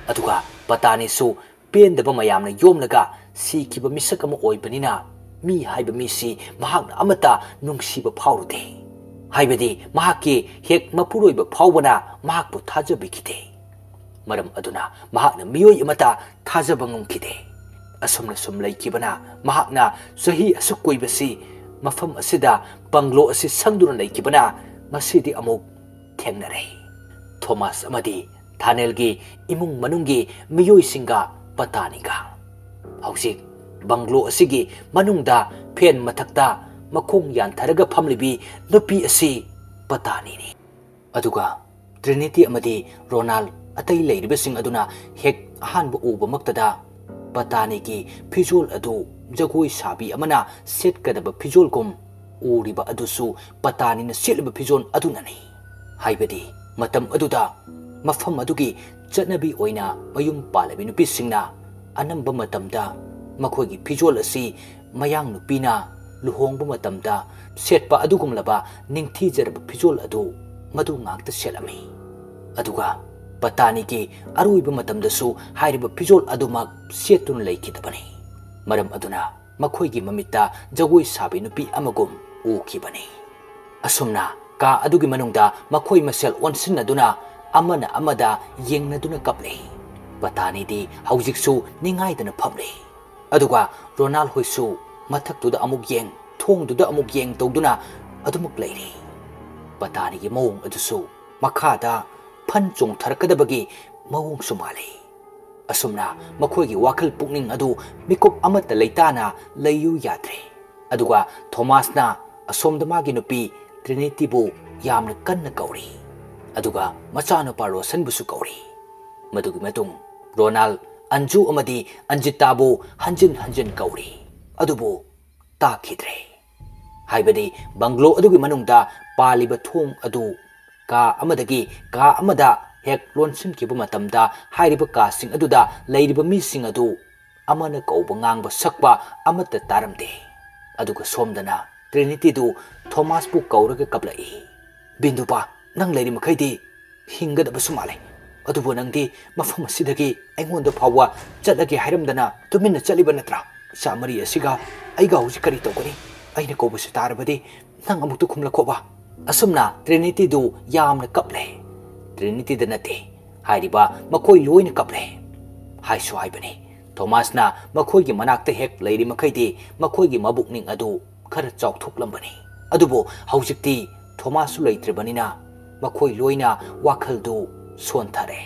ꯑꯗꯨꯒ ꯄꯇꯥꯅꯤꯁꯨ ꯄꯦꯟꯗꯕ ꯃꯌꯥꯝꯅ ꯌꯣꯝꯂꯒ ꯁꯤꯈꯤꯕ ꯃꯤꯁꯛ ꯑꯃ ꯑꯣꯏꯕꯅꯤꯅ ꯃꯤ ꯍꯥꯏꯕ ꯃꯤꯁꯤ ꯃꯍꯥꯛꯅ ꯑꯃꯠꯇ ꯅꯨꯡꯁꯤꯕ ꯐꯥꯎꯔꯨꯗꯦ꯫ ꯍꯥꯏꯕꯗꯤ ꯃꯍꯥꯛꯀꯤ ꯍꯦꯛ ꯃꯄꯨꯔꯣꯏꯕ ꯐꯥꯎꯕꯅ ꯃꯍꯥꯛꯄꯨ ꯊꯥꯖꯕꯤꯈꯤꯗꯦ꯫ ꯃꯔꯝ ꯑꯗꯨꯅ ꯃꯍꯥꯛꯅ ꯃꯤꯑꯣꯏ ꯑꯃꯠꯇ ꯊꯥꯖꯕ ꯉꯝꯈꯤꯗꯦ꯫ ꯑꯁꯨꯝꯅ ꯁꯨꯝ ꯂꯩꯈꯤꯕꯅ ꯃꯍꯥꯛꯅ ꯆꯍꯤ ꯑꯁꯨꯛ ꯀꯨꯏꯕꯁꯤ ꯃꯐꯝ ꯑꯁꯤꯗ ꯕꯪꯒ꯭ꯂꯣ ꯑꯁꯤ ꯁꯪꯗꯨꯅ ꯂꯩꯈꯤꯕꯅ ꯉꯁꯤꯗꯤ ꯑꯃꯨꯛ ꯊꯦꯡꯅꯔꯦ꯫ ꯊꯣꯃꯥꯁ ꯑꯃꯗꯤ ꯊꯥꯅꯦꯜꯒꯤ ꯏꯃꯨꯡ ꯃꯅꯨꯡꯒꯤ ꯃꯤꯑꯣꯏꯁꯤꯡꯒ ꯄꯇꯥꯅꯤꯒ꯫ ꯍꯧꯖꯤꯛ ꯕꯪꯒ꯭ꯂꯣ ꯑꯁꯤꯒꯤ ꯃꯅꯨꯡꯗ ꯐꯦꯟ ꯃꯊꯛꯇ ꯃꯈꯣꯡ ꯌꯥꯟꯊꯔꯒ ꯐꯝꯂꯤꯕꯤ ꯅꯨꯄꯤ ꯑꯁꯤ ꯄꯇꯥꯅꯤꯅꯤ꯫ ꯑꯗꯨꯒ ꯇ꯭ꯔꯤꯅꯤꯇꯤ ꯑꯃꯗꯤ ꯔꯣꯅꯥꯜ ꯑꯇꯩ ꯂꯩꯔꯤꯕꯁꯤꯡ ꯑꯗꯨꯅ ꯍꯦꯛ ꯑꯍꯥꯟꯕ ꯎꯕꯃꯛꯇꯗ ꯄꯇꯥꯅꯤꯒꯤ ꯐꯤꯖꯣꯜ ꯑꯗꯨ ꯖꯒꯣꯏ ꯁꯥꯕꯤ ꯑꯃꯅ ꯁꯦꯠꯀꯗꯕ ꯐꯤꯖꯣꯜꯒꯨꯝ ꯎꯔꯤꯕ ꯑꯗꯨꯁꯨ ꯄꯇꯥꯅꯤꯅ ꯁꯦꯠꯂꯤꯕ ꯐꯤꯖꯣꯜ ꯑꯗꯨꯅꯅꯤ꯫ ꯍꯥꯏꯕꯗꯤ ꯃꯇꯝ ꯑꯗꯨꯗ ꯃꯐꯝ ꯑꯗꯨꯒꯤ ꯆꯠꯅꯕꯤ ꯑꯣꯏꯅ ꯃꯌꯨꯝ ꯄꯥꯜꯂꯕꯤ ꯅꯨꯄꯤꯁꯤꯡꯅ ꯑꯅꯝꯕ ꯃꯇꯝꯗ ꯃꯈꯣꯏꯒꯤ ꯐꯤꯖꯣꯜ ꯑꯁꯤ ꯃꯌꯥꯡ ꯅꯨꯄꯤꯅ ꯂꯨꯍꯣꯡꯕ ꯃꯇꯝꯗ ꯁꯦꯠꯄ ꯑꯗꯨꯒꯨꯝꯂꯕ ꯅꯤꯡꯊꯤꯖꯔꯕ ꯐꯤꯖꯣꯜ ꯑꯗꯨ ꯃꯗꯨ ꯉꯥꯛꯇ ꯁꯦꯠꯂꯝꯃꯤ꯫ ꯑꯗꯨꯒ ꯄꯇꯥꯅꯤꯒꯤ ꯑꯔꯣꯏꯕ ꯃꯇꯝꯗꯁꯨ ꯍꯥꯏꯔꯤꯕ ꯐꯤꯖꯣꯜ ꯑꯗꯨꯃꯛ ꯁꯦꯠꯇꯨꯅ ꯂꯩꯈꯤꯗꯕꯅꯤ꯫ ꯃꯔꯝ ꯑꯗꯨꯅ ꯃꯈꯣꯏꯒꯤ ꯃꯃꯤꯠꯇ ꯖꯒꯣꯏ ꯁꯥꯕꯤ ꯅꯨꯄꯤ ꯑꯃꯒꯨꯝ ꯎꯈꯤꯕꯅꯤ꯫ ꯑꯁꯨꯝꯅ ꯀꯥ ꯑꯗꯨꯒꯤ ꯃꯅꯨꯡꯗ ꯃꯈꯣꯏ ꯃꯁꯦꯜ ꯑꯣꯟꯁꯤꯟꯅꯗꯨꯅ ꯑꯃꯅ ꯑꯃꯗ ꯌꯦꯡꯅꯗꯨꯅ ꯀꯞꯂꯤ꯫ ꯄꯇꯥꯅꯤꯗꯤ ꯍꯧꯖꯤꯛꯁꯨ ꯅꯤꯡꯉꯥꯏꯗꯅ ꯐꯝꯂꯤ꯫ ꯑꯗꯨꯒ ꯔꯣꯅꯥꯜ ꯍꯣꯏꯁꯨ ꯃꯊꯛꯇꯨꯗ ꯑꯃꯨꯛ ꯌꯦꯡ, ꯊꯣꯡꯗꯨꯗ ꯑꯃꯨꯛ ꯌꯦꯡ ꯇꯧꯗꯨꯅ ꯑꯗꯨꯃꯛ ꯂꯩꯔꯤ꯫ ꯄꯇꯥꯅꯤꯒꯤ ꯃꯑꯣꯡ ꯑꯗꯨꯁꯨ ꯃꯈꯥꯗ ꯐꯟ ꯆꯣꯡꯊꯔꯛꯀꯗꯕꯒꯤ ꯃꯑꯣꯡꯁꯨ ꯃꯥꯜꯂꯤ꯫ ꯑꯁꯨꯝꯅ ꯃꯈꯣꯏꯒꯤ ꯋꯥꯈꯜ ꯄꯨꯛꯅꯤꯡ ꯑꯗꯨ ꯃꯤꯀꯨꯞ ꯑꯃꯠꯇ ꯂꯩꯇꯥꯅ ꯂꯩꯌꯨ ꯌꯥꯗ꯭ꯔꯦ꯫ ꯑꯗꯨꯒ ꯊꯣꯃꯥꯁꯅ ꯑꯁꯣꯝꯗ ꯃꯥꯒꯤ ꯅꯨꯄꯤ ꯇ꯭ꯔꯤꯅꯤꯇꯤꯕꯨ ꯌꯥꯝꯅ ꯀꯟꯅ ꯀꯧꯔꯤ꯫ ꯑꯗꯨꯒ ꯃꯆꯥꯅꯨꯄꯥ ꯔꯣꯁꯟꯕꯨꯁꯨ ꯀꯧꯔꯤ꯫ ꯃꯗꯨꯒꯤ ꯃꯇꯨꯡ ꯔꯣꯅꯥꯜ, ꯑꯟꯖꯨ ꯑꯃꯗꯤ ꯑꯟꯖꯤꯇꯥꯕꯨ ꯍꯟꯖꯤꯟ ꯍꯟꯖꯤꯟ ꯀꯧꯔꯤ꯫ ꯑꯗꯨꯕꯨ ꯇꯥꯈꯤꯗ꯭ꯔꯦ꯫ ꯍꯥꯏꯕꯗꯤ ꯕꯪꯒ꯭ꯂꯣ ꯑꯗꯨꯒꯤ ꯃꯅꯨꯡꯗ ꯄꯥꯜꯂꯤꯕ ꯊꯣꯡ ꯑꯗꯨ ꯀꯥ ꯑꯃꯗꯒꯤ ꯀꯥ ꯑꯃꯗ ꯍꯦꯛ ꯂꯣꯟꯁꯤꯟꯈꯤꯕ ꯃꯇꯝꯗ ꯍꯥꯏꯔꯤꯕ ꯀꯥꯁꯤꯡ ꯑꯗꯨꯗ ꯂꯩꯔꯤꯕ ꯃꯤꯁꯤꯡ ꯑꯗꯨ ꯑꯃꯅ ꯀꯧꯕ ꯉꯥꯡꯕ ꯁꯛꯄ ꯑꯃꯠꯇ ꯇꯥꯔꯝꯗꯦ꯫ ꯑꯗꯨꯒ ꯁꯣꯝꯗꯅ ꯇ꯭ꯔꯤꯅꯤꯇꯤꯗꯨ ꯊꯣꯃꯥꯁꯄꯨ ꯀꯧꯔꯒ ꯀꯞꯂꯛꯏ꯫ "ꯕꯤꯟꯗꯨꯄꯥ, ꯅꯪ ꯂꯩꯔꯤ ꯃꯈꯩꯗꯤ ꯍꯤꯡꯒꯗꯕꯁꯨ ꯃꯥꯜꯂꯦ꯫ ꯑꯗꯨꯕꯨ ꯅꯪꯗꯤ ꯃꯐꯝ ꯑꯁꯤꯗꯒꯤ ꯑꯩꯉꯣꯟꯗ ꯐꯥꯎꯕ ꯆꯠꯂꯒꯦ ꯍꯥꯏꯔꯝꯗꯅ ꯇꯨꯃꯤꯟꯅ ꯆꯠꯂꯤꯕ ꯅꯠꯇ꯭ꯔꯥ? ꯏꯆꯥ ꯃꯔꯤ ꯑꯁꯤꯒ ꯑꯩꯒ ꯍꯧꯖꯤꯛ ꯀꯔꯤ ꯇꯧꯒꯅꯤ? ꯑꯩꯅ ꯀꯧꯕꯁꯤ ꯇꯥꯔꯕꯗꯤ ꯅꯪ ꯑꯃꯨꯛꯇ ꯈꯨꯝꯂꯛꯈꯣꯕ꯫" ꯑꯁꯨꯝꯅ ꯇ꯭ꯔꯤꯅꯤꯇꯤꯗꯨ ꯌꯥꯝꯅ ꯀꯞꯂꯦ꯫ ꯇ꯭ꯔꯤꯅꯤꯇꯤꯗ ꯅꯠꯇꯦ, ꯍꯥꯏꯔꯤꯕ ꯃꯈꯣꯏ ꯂꯣꯏꯅ ꯀꯞꯂꯦ꯫ ꯍꯥꯏꯁꯨ ꯍꯥꯏꯕꯅꯤ, ꯊꯣꯃꯥꯁꯅ ꯃꯈꯣꯏꯒꯤ ꯃꯅꯥꯛꯇ ꯍꯦꯛ ꯂꯩꯔꯤ ꯃꯈꯩꯗꯤ ꯃꯈꯣꯏꯒꯤ ꯃꯕꯨꯛꯅꯤꯡ ꯑꯗꯨ ꯈꯔ ꯆꯥꯎꯊꯣꯛꯂꯝꯕꯅꯤ꯫ ꯑꯗꯨꯕꯨ ꯍꯧꯖꯤꯛꯇꯤ ꯊꯣꯃꯥꯁꯁꯨ ꯂꯩꯇ꯭ꯔꯕꯅꯤꯅ ꯃꯈꯣꯏ ꯂꯣꯏꯅ ꯋꯥꯈꯜꯗꯨ ꯁꯣꯟꯊꯔꯦ꯫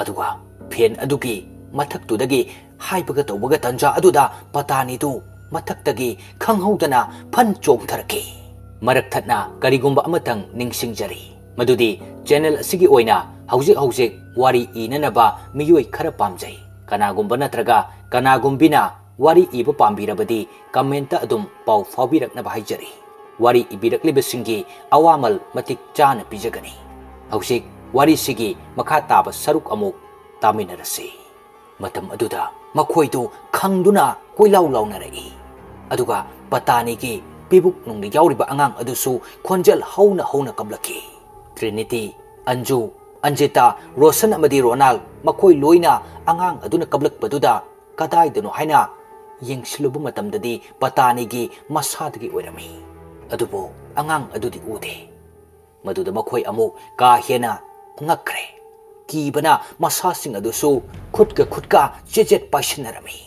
ꯑꯗꯨꯒ ꯐꯦꯟ ꯑꯗꯨꯒꯤ ꯃꯊꯛꯇꯨꯗꯒꯤ ꯍꯥꯏꯕꯒ ꯇꯧꯕꯒ ꯇꯟꯖꯥ ꯑꯗꯨꯗ ꯄꯇꯥꯅꯤꯗꯨ ꯃꯊꯛꯇꯒꯤ ꯈꯪꯍꯧꯗꯅ ꯐꯟ ꯆꯣꯡꯊꯔꯛꯈꯤ꯫ ꯃꯔꯛ ꯊꯠꯅ ꯀꯔꯤꯒꯨꯝꯕ ꯑꯃꯇꯪ ꯅꯤꯡꯁꯤꯡꯖꯔꯤ, ꯃꯗꯨꯗꯤ ꯆꯦꯅꯦꯜ ꯑꯁꯤꯒꯤ ꯑꯣꯏꯅ ꯍꯧꯖꯤꯛ ꯍꯧꯖꯤꯛ ꯋꯥꯔꯤ ꯏꯅꯅꯕ ꯃꯤꯑꯣꯏ ꯈꯔ ꯄꯥꯝꯖꯩ꯫ ꯀꯅꯥꯒꯨꯝꯕ ꯅꯠꯇ꯭ꯔꯒ ꯀꯅꯥꯒꯨꯝꯕꯤꯅ ꯋꯥꯔꯤ ꯏꯕ ꯄꯥꯝꯕꯤꯔꯕꯗꯤ ꯀꯃꯦꯟꯇ ꯑꯗꯨꯝ ꯄꯥꯎ ꯐꯥꯎꯕꯤꯔꯛꯅꯕ ꯍꯥꯏꯖꯔꯤ꯫ ꯋꯥꯔꯤ ꯏꯕꯤꯔꯛꯂꯤꯕꯁꯤꯡꯒꯤ ꯑꯋꯥꯃꯜ ꯃꯇꯤꯛ ꯆꯥꯅ ꯄꯤꯖꯒꯅꯤ꯫ ꯍꯧꯖꯤꯛ ꯋꯥꯔꯤꯁꯤꯒꯤ ꯃꯈꯥ ꯇꯥꯕ ꯁꯔꯨꯛ ꯑꯃꯨꯛ ꯇꯥꯃꯤꯟꯅꯔꯁꯤ꯫ ꯃꯇꯝ ꯑꯗꯨꯗ ꯃꯈꯣꯏꯗꯨ ꯈꯪꯗꯨꯅ ꯀꯣꯏꯂꯥꯎ ꯂꯥꯎꯅꯔꯛꯏ꯫ ꯑꯗꯨꯒ ꯄꯇꯥꯅꯤꯒꯤ ꯄꯤꯕꯨꯛ ꯅꯨꯡꯗ ꯌꯥꯎꯔꯤꯕ ꯑꯉꯥꯡ ꯑꯗꯨꯁꯨ ꯈꯣꯟꯖꯦꯜ ꯍꯧꯅ ꯍꯧꯅ ꯀꯞꯂꯛꯈꯤ꯫ ꯇ꯭ꯔꯤꯅꯤꯇꯤ, ꯑꯟꯖꯨ, ꯑꯟꯖꯤꯇꯥ, ꯔꯣꯁꯟ ꯑꯃꯗꯤ ꯔꯣꯅꯥꯜ, ꯃꯈꯣꯏ ꯂꯣꯏꯅ ꯑꯉꯥꯡ ꯑꯗꯨꯅ ꯀꯞꯂꯛꯄꯗꯨꯗ ꯀꯗꯥꯏꯗꯅꯣ ꯍꯥꯏꯅ ꯌꯦꯡꯁꯤꯜꯂꯨꯕ ꯃꯇꯝꯗꯗꯤ ꯄꯇꯥꯅꯤꯒꯤ ꯃꯁꯥꯗꯒꯤ ꯑꯣꯏꯔꯝꯃꯤ꯫ ꯑꯗꯨꯕꯨ ꯑꯉꯥꯡ ꯑꯗꯨꯗꯤ ꯎꯗꯦ꯫ ꯃꯗꯨꯗ ꯃꯈꯣꯏ ꯑꯃꯨꯛ ꯀꯥ ꯍꯦꯟꯅ ꯉꯛꯈ꯭ꯔꯦ꯫ ꯀꯤꯕꯅ ꯃꯁꯥꯁꯤꯡ ꯑꯗꯨꯁꯨ ꯈꯨꯠꯀ ꯈꯨꯠꯀ ꯆꯦꯠ ꯆꯦꯠ ꯄꯥꯏꯁꯤꯟꯅꯔꯝꯃꯤ꯫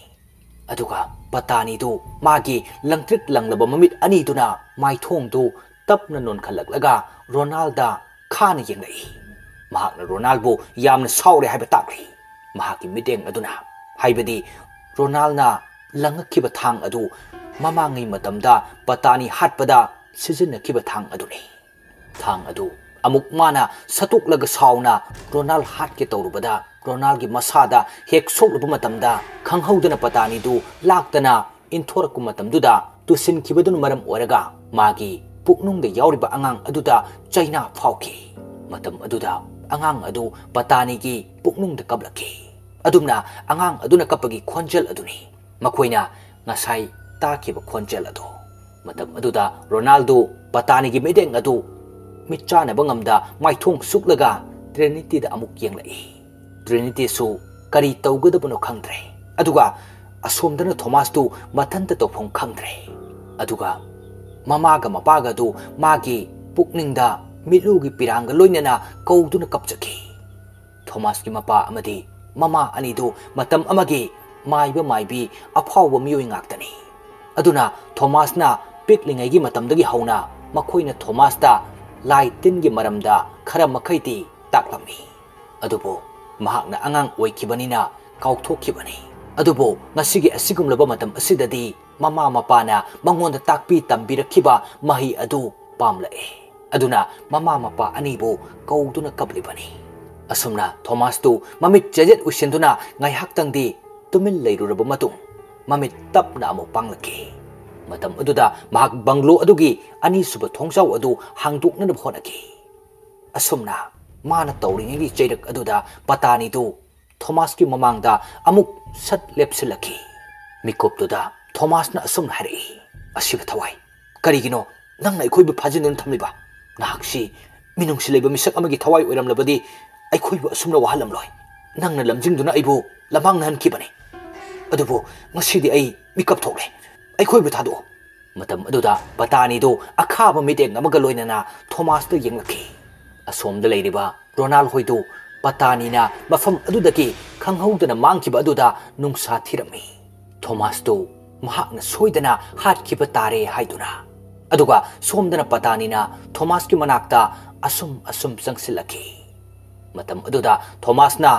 ꯑꯗꯨꯒ ꯄꯇꯥꯅꯤꯗꯨ ꯃꯥꯒꯤ ꯂꯪꯇ꯭ꯔꯤꯛ ꯂꯪꯂꯕ ꯃꯃꯤꯠ ꯑꯅꯤꯗꯨꯅ ꯃꯥꯏꯊꯣꯡꯗꯨ ꯇꯞꯅ ꯅꯣꯟꯈꯠꯂꯛꯂꯒ ꯔꯣꯅꯥꯜꯗ ꯈꯥꯅ ꯌꯦꯡꯂꯛꯏ꯫ ꯃꯍꯥꯛꯅ ꯔꯣꯅꯥꯜꯕꯨ ꯌꯥꯝꯅ ꯁꯥꯎꯔꯦ ꯍꯥꯏꯕ ꯇꯥꯛꯂꯤ꯫ ꯃꯍꯥꯛꯀꯤ ꯃꯤꯠꯌꯦꯡ ꯑꯗꯨꯅ, ꯍꯥꯏꯕꯗꯤ ꯔꯣꯅꯥꯜꯅ ꯂꯪꯉꯛꯈꯤꯕ ꯊꯥꯡ ꯑꯗꯨ ꯃꯃꯥꯡꯉꯩ ꯃꯇꯝꯗ ꯄꯇꯥꯅꯤ ꯍꯥꯠꯄꯗ ꯁꯤꯖꯤꯟꯅꯈꯤꯕ ꯊꯥꯡ ꯑꯗꯨꯅꯤ꯫ ꯊꯥꯡ ꯑꯗꯨ ꯑꯃꯨꯛ ꯃꯥꯅ ꯁꯠꯇꯣꯛꯂꯒ ꯁꯥꯎꯅ ꯔꯣꯅꯥꯜ ꯍꯥꯠꯀꯦ ꯇꯧꯔꯨꯕꯗ, ꯔꯣꯅꯥꯜꯒꯤ ꯃꯁꯥꯗ ꯍꯦꯛ ꯁꯣꯛꯂꯨꯕ ꯃꯇꯝꯗ, ꯈꯪꯍꯧꯗꯅ ꯄꯇꯥꯅꯤꯗꯨ ꯂꯥꯛꯇꯅ ꯏꯟꯊꯣꯔꯛꯄ ꯃꯇꯝꯗꯨꯗ, ꯇꯨꯁꯤꯟꯈꯤꯕꯗꯨꯅ ꯃꯔꯝ ꯑꯣꯏꯔꯒ ꯃꯥꯒꯤ ꯄꯨꯛꯅꯨꯡꯗ ꯌꯥꯎꯔꯤꯕ ꯑꯉꯥꯡ ꯑꯗꯨꯗ ꯆꯩꯅꯥ ꯐꯥꯎꯈꯤ꯫ ꯃꯇꯝ ꯑꯗꯨꯗ ꯑꯉꯥꯡ ꯑꯗꯨ ꯄꯇꯥꯅꯤꯒꯤ ꯄꯨꯛꯅꯨꯡꯗ ꯀꯞꯂꯛꯈꯤ꯫ ꯑꯗꯨꯝꯅ ꯑꯉꯥꯡ ꯑꯗꯨꯅ ꯀꯞꯄꯒꯤ ꯈꯣꯟꯖꯦꯜ ꯑꯗꯨꯅꯤ ꯃꯈꯣꯏꯅ ꯉꯁꯥꯏ ꯇꯥꯈꯤꯕ ꯈꯣꯟꯖꯦꯜ ꯑꯗꯨ꯫ ꯃꯇꯝ ꯑꯗꯨꯗ ꯔꯣꯅꯥꯜꯗꯣ ꯄꯇꯥꯅꯤꯒꯤ ꯃꯤꯠꯌꯦꯡ ꯑꯗꯨ ꯃꯤꯠ ꯆꯥꯅꯕ ꯉꯝꯗ ꯃꯥꯏꯊꯣꯡ ꯁꯨꯛꯂꯒ ꯇ꯭ꯔꯤꯅꯤꯇꯤꯗ ꯑꯃꯨꯛ ꯌꯦꯡꯂꯛꯏ꯫ ꯇ꯭ꯔꯤꯅꯤꯇꯤꯁꯨ ꯀꯔꯤ ꯇꯧꯒꯗꯕꯅꯣ ꯈꯪꯗ꯭ꯔꯦ꯫ ꯑꯗꯨꯒ ꯑꯁꯣꯝꯗꯅ ꯊꯣꯃꯥꯁꯇꯨ ꯃꯊꯟꯇ ꯇꯧꯐꯝ ꯈꯪꯗ꯭ꯔꯦ꯫ ꯑꯗꯨꯒ ꯃꯃꯥꯒ ꯃꯄꯥꯒ ꯑꯗꯨ ꯃꯥꯒꯤ ꯄꯨꯛꯅꯤꯡꯗ ꯃꯤꯠꯂꯨꯒꯤ ꯄꯤꯔꯥꯡꯒ ꯂꯣꯏꯅꯅ ꯀꯧꯗꯨꯅ ꯀꯞꯆꯈꯤ꯫ ꯊꯣꯃꯥꯁꯀꯤ ꯃꯄꯥ ꯑꯃꯗꯤ ꯃꯃꯥ ꯑꯅꯤꯗꯨ ꯃꯇꯝ ꯑꯃꯒꯤ ꯃꯥꯏꯕ ꯃꯥꯏꯕꯤ ꯑꯐꯥꯎꯕ ꯃꯤꯑꯣꯏ ꯉꯥꯛꯇꯅꯤ꯫ ꯑꯗꯨꯅ ꯊꯣꯃꯥꯁꯅ ꯄꯤꯛꯂꯤꯉꯩꯒꯤ ꯃꯇꯝꯗꯒꯤ ꯍꯧꯅ ꯃꯈꯣꯏꯅ ꯊꯣꯃꯥꯁꯇ ꯂꯥꯏ ꯇꯤꯟꯒꯤ ꯃꯔꯝꯗ ꯈꯔ ꯃꯈꯩꯗꯤ ꯇꯥꯛꯂꯝꯃꯤ꯫ ꯑꯗꯨꯕꯨ ꯃꯍꯥꯛꯅ ꯑꯉꯥꯡ ꯑꯣꯏꯈꯤꯕꯅꯤꯅ ꯀꯥꯎꯊꯣꯛꯈꯤꯕꯅꯤ꯫ ꯑꯗꯨꯕꯨ ꯉꯁꯤꯒꯤ ꯑꯁꯤꯒꯨꯝꯂꯕ ꯃꯇꯝ ꯑꯁꯤꯗꯗꯤ ꯃꯃꯥ ꯃꯄꯥꯅ ꯃꯉꯣꯟꯗ ꯇꯥꯛꯄꯤ ꯇꯝꯕꯤꯔꯛꯈꯤꯕ ꯃꯍꯩ ꯑꯗꯨ ꯄꯥꯝꯂꯛꯑꯦ꯫ ꯑꯗꯨꯅ ꯃꯃꯥ ꯃꯄꯥ ꯑꯅꯤꯕꯨ ꯀꯧꯗꯨꯅ ꯀꯞꯂꯤꯕꯅꯤ꯫ ꯑꯁꯨꯝꯅ ꯊꯣꯃꯥꯁꯇꯨ ꯃꯃꯤꯠ ꯆꯦꯖꯦꯠ ꯎꯏꯁꯤꯟꯗꯨꯅ ꯉꯥꯏꯍꯥꯛꯇꯪꯗꯤ ꯇꯨꯃꯤꯟ ꯂꯩꯔꯨꯔꯕ ꯃꯇꯨꯡ, ꯃꯃꯤꯠ ꯇꯞꯅ ꯑꯃꯨꯛ ꯄꯥꯡꯂꯛꯈꯤ꯫ ꯃꯇꯝ ꯑꯗꯨꯗ ꯃꯍꯥꯛ ꯕꯪꯒ꯭ꯂꯣ ꯑꯗꯨꯒꯤ ꯑꯅꯤꯁꯨꯕ ꯊꯣꯡꯖꯥꯎ ꯑꯗꯨ ꯍꯥꯡꯗꯣꯛꯅꯅꯕ ꯍꯣꯠꯅꯈꯤ꯫ ꯑꯁꯨꯝꯅ ꯃꯥꯅ ꯇꯧꯔꯤꯉꯩꯒꯤ ꯆꯩꯔꯛ ꯑꯗꯨꯗ ꯄꯇꯥꯅꯤꯗꯨ ꯊꯣꯃꯥꯁꯀꯤ ꯃꯃꯥꯡꯗ ꯑꯃꯨꯛ ꯁꯠ ꯂꯦꯞꯁꯤꯜꯂꯛꯈꯤ꯫ ꯃꯤꯀꯨꯞꯇꯨꯗ ꯊꯣꯃꯥꯁꯅ ꯑꯁꯨꯝꯅ ꯍꯥꯏꯔꯛꯏ, "ꯑꯁꯤꯕ ꯊꯋꯥꯏ, ꯀꯔꯤꯒꯤꯅꯣ ꯅꯪꯅ ꯑꯩꯈꯣꯏꯕꯨ ꯐꯥꯖꯤꯟꯗꯨꯅ ꯊꯝꯂꯤꯕ? ꯅꯍꯥꯛꯁꯤ ꯃꯤꯅꯨꯡꯁꯤ ꯂꯩꯕ ꯃꯤꯁꯛ ꯑꯃꯒꯤ ꯊꯋꯥꯏ ꯑꯣꯏꯔꯝꯂꯕꯗꯤ ꯑꯩꯈꯣꯏꯕꯨ ꯑꯁꯨꯝꯅ ꯋꯥꯍꯜꯂꯝꯂꯣꯏ꯫ ꯅꯪꯅ ꯂꯝꯖꯤꯡꯗꯨꯅ ꯑꯩꯕꯨ ꯂꯃꯥꯡꯅꯍꯟꯈꯤꯕꯅꯤ꯫ ꯑꯗꯨꯕꯨ ꯉꯁꯤꯗꯤ ꯑꯩ ꯃꯤꯀꯞ ꯊꯣꯛꯂꯦ꯫ ꯑꯩꯈꯣꯏꯕꯨ ꯊꯥꯗꯣꯛꯑꯣ꯫" ꯃꯇꯝ ꯑꯗꯨꯗ ꯄꯇꯥꯅꯤꯗꯨ ꯑꯈꯥꯕ ꯃꯤꯠꯌꯦꯡ ꯑꯃꯒ ꯂꯣꯏꯅꯅ ꯊꯣꯃꯥꯁꯇ ꯌꯦꯡꯂꯛꯈꯤ꯫ ꯑꯁꯣꯝꯗ ꯂꯩꯔꯤꯕ ꯔꯣꯅꯥꯜ ꯍꯣꯏꯗꯨ ꯄꯇꯥꯅꯤꯅ ꯃꯐꯝ ꯑꯗꯨꯗꯒꯤ ꯈꯪꯍꯧꯗꯅ ꯃꯥꯡꯈꯤꯕ ꯑꯗꯨꯗ ꯅꯨꯡꯁꯥ ꯊꯤꯔꯝꯃꯤ꯫ ꯊꯣꯃꯥꯁꯇꯨ ꯃꯍꯥꯛꯅ ꯁꯣꯏꯗꯅ ꯍꯥꯠꯈꯤꯕ ꯇꯥꯔꯦ ꯍꯥꯏꯗꯨꯅ꯫ ꯑꯗꯨꯒ ꯁꯣꯝꯗꯅ ꯄꯇꯥꯅꯤꯅ ꯊꯣꯃꯥꯁꯀꯤ ꯃꯅꯥꯛꯇ ꯑꯁꯨꯝ ꯑꯁꯨꯝ ꯆꯪꯁꯤꯜꯂꯛꯈꯤ꯫ ꯃꯇꯝ ꯑꯗꯨꯗ ꯊꯣꯃꯥꯁꯅ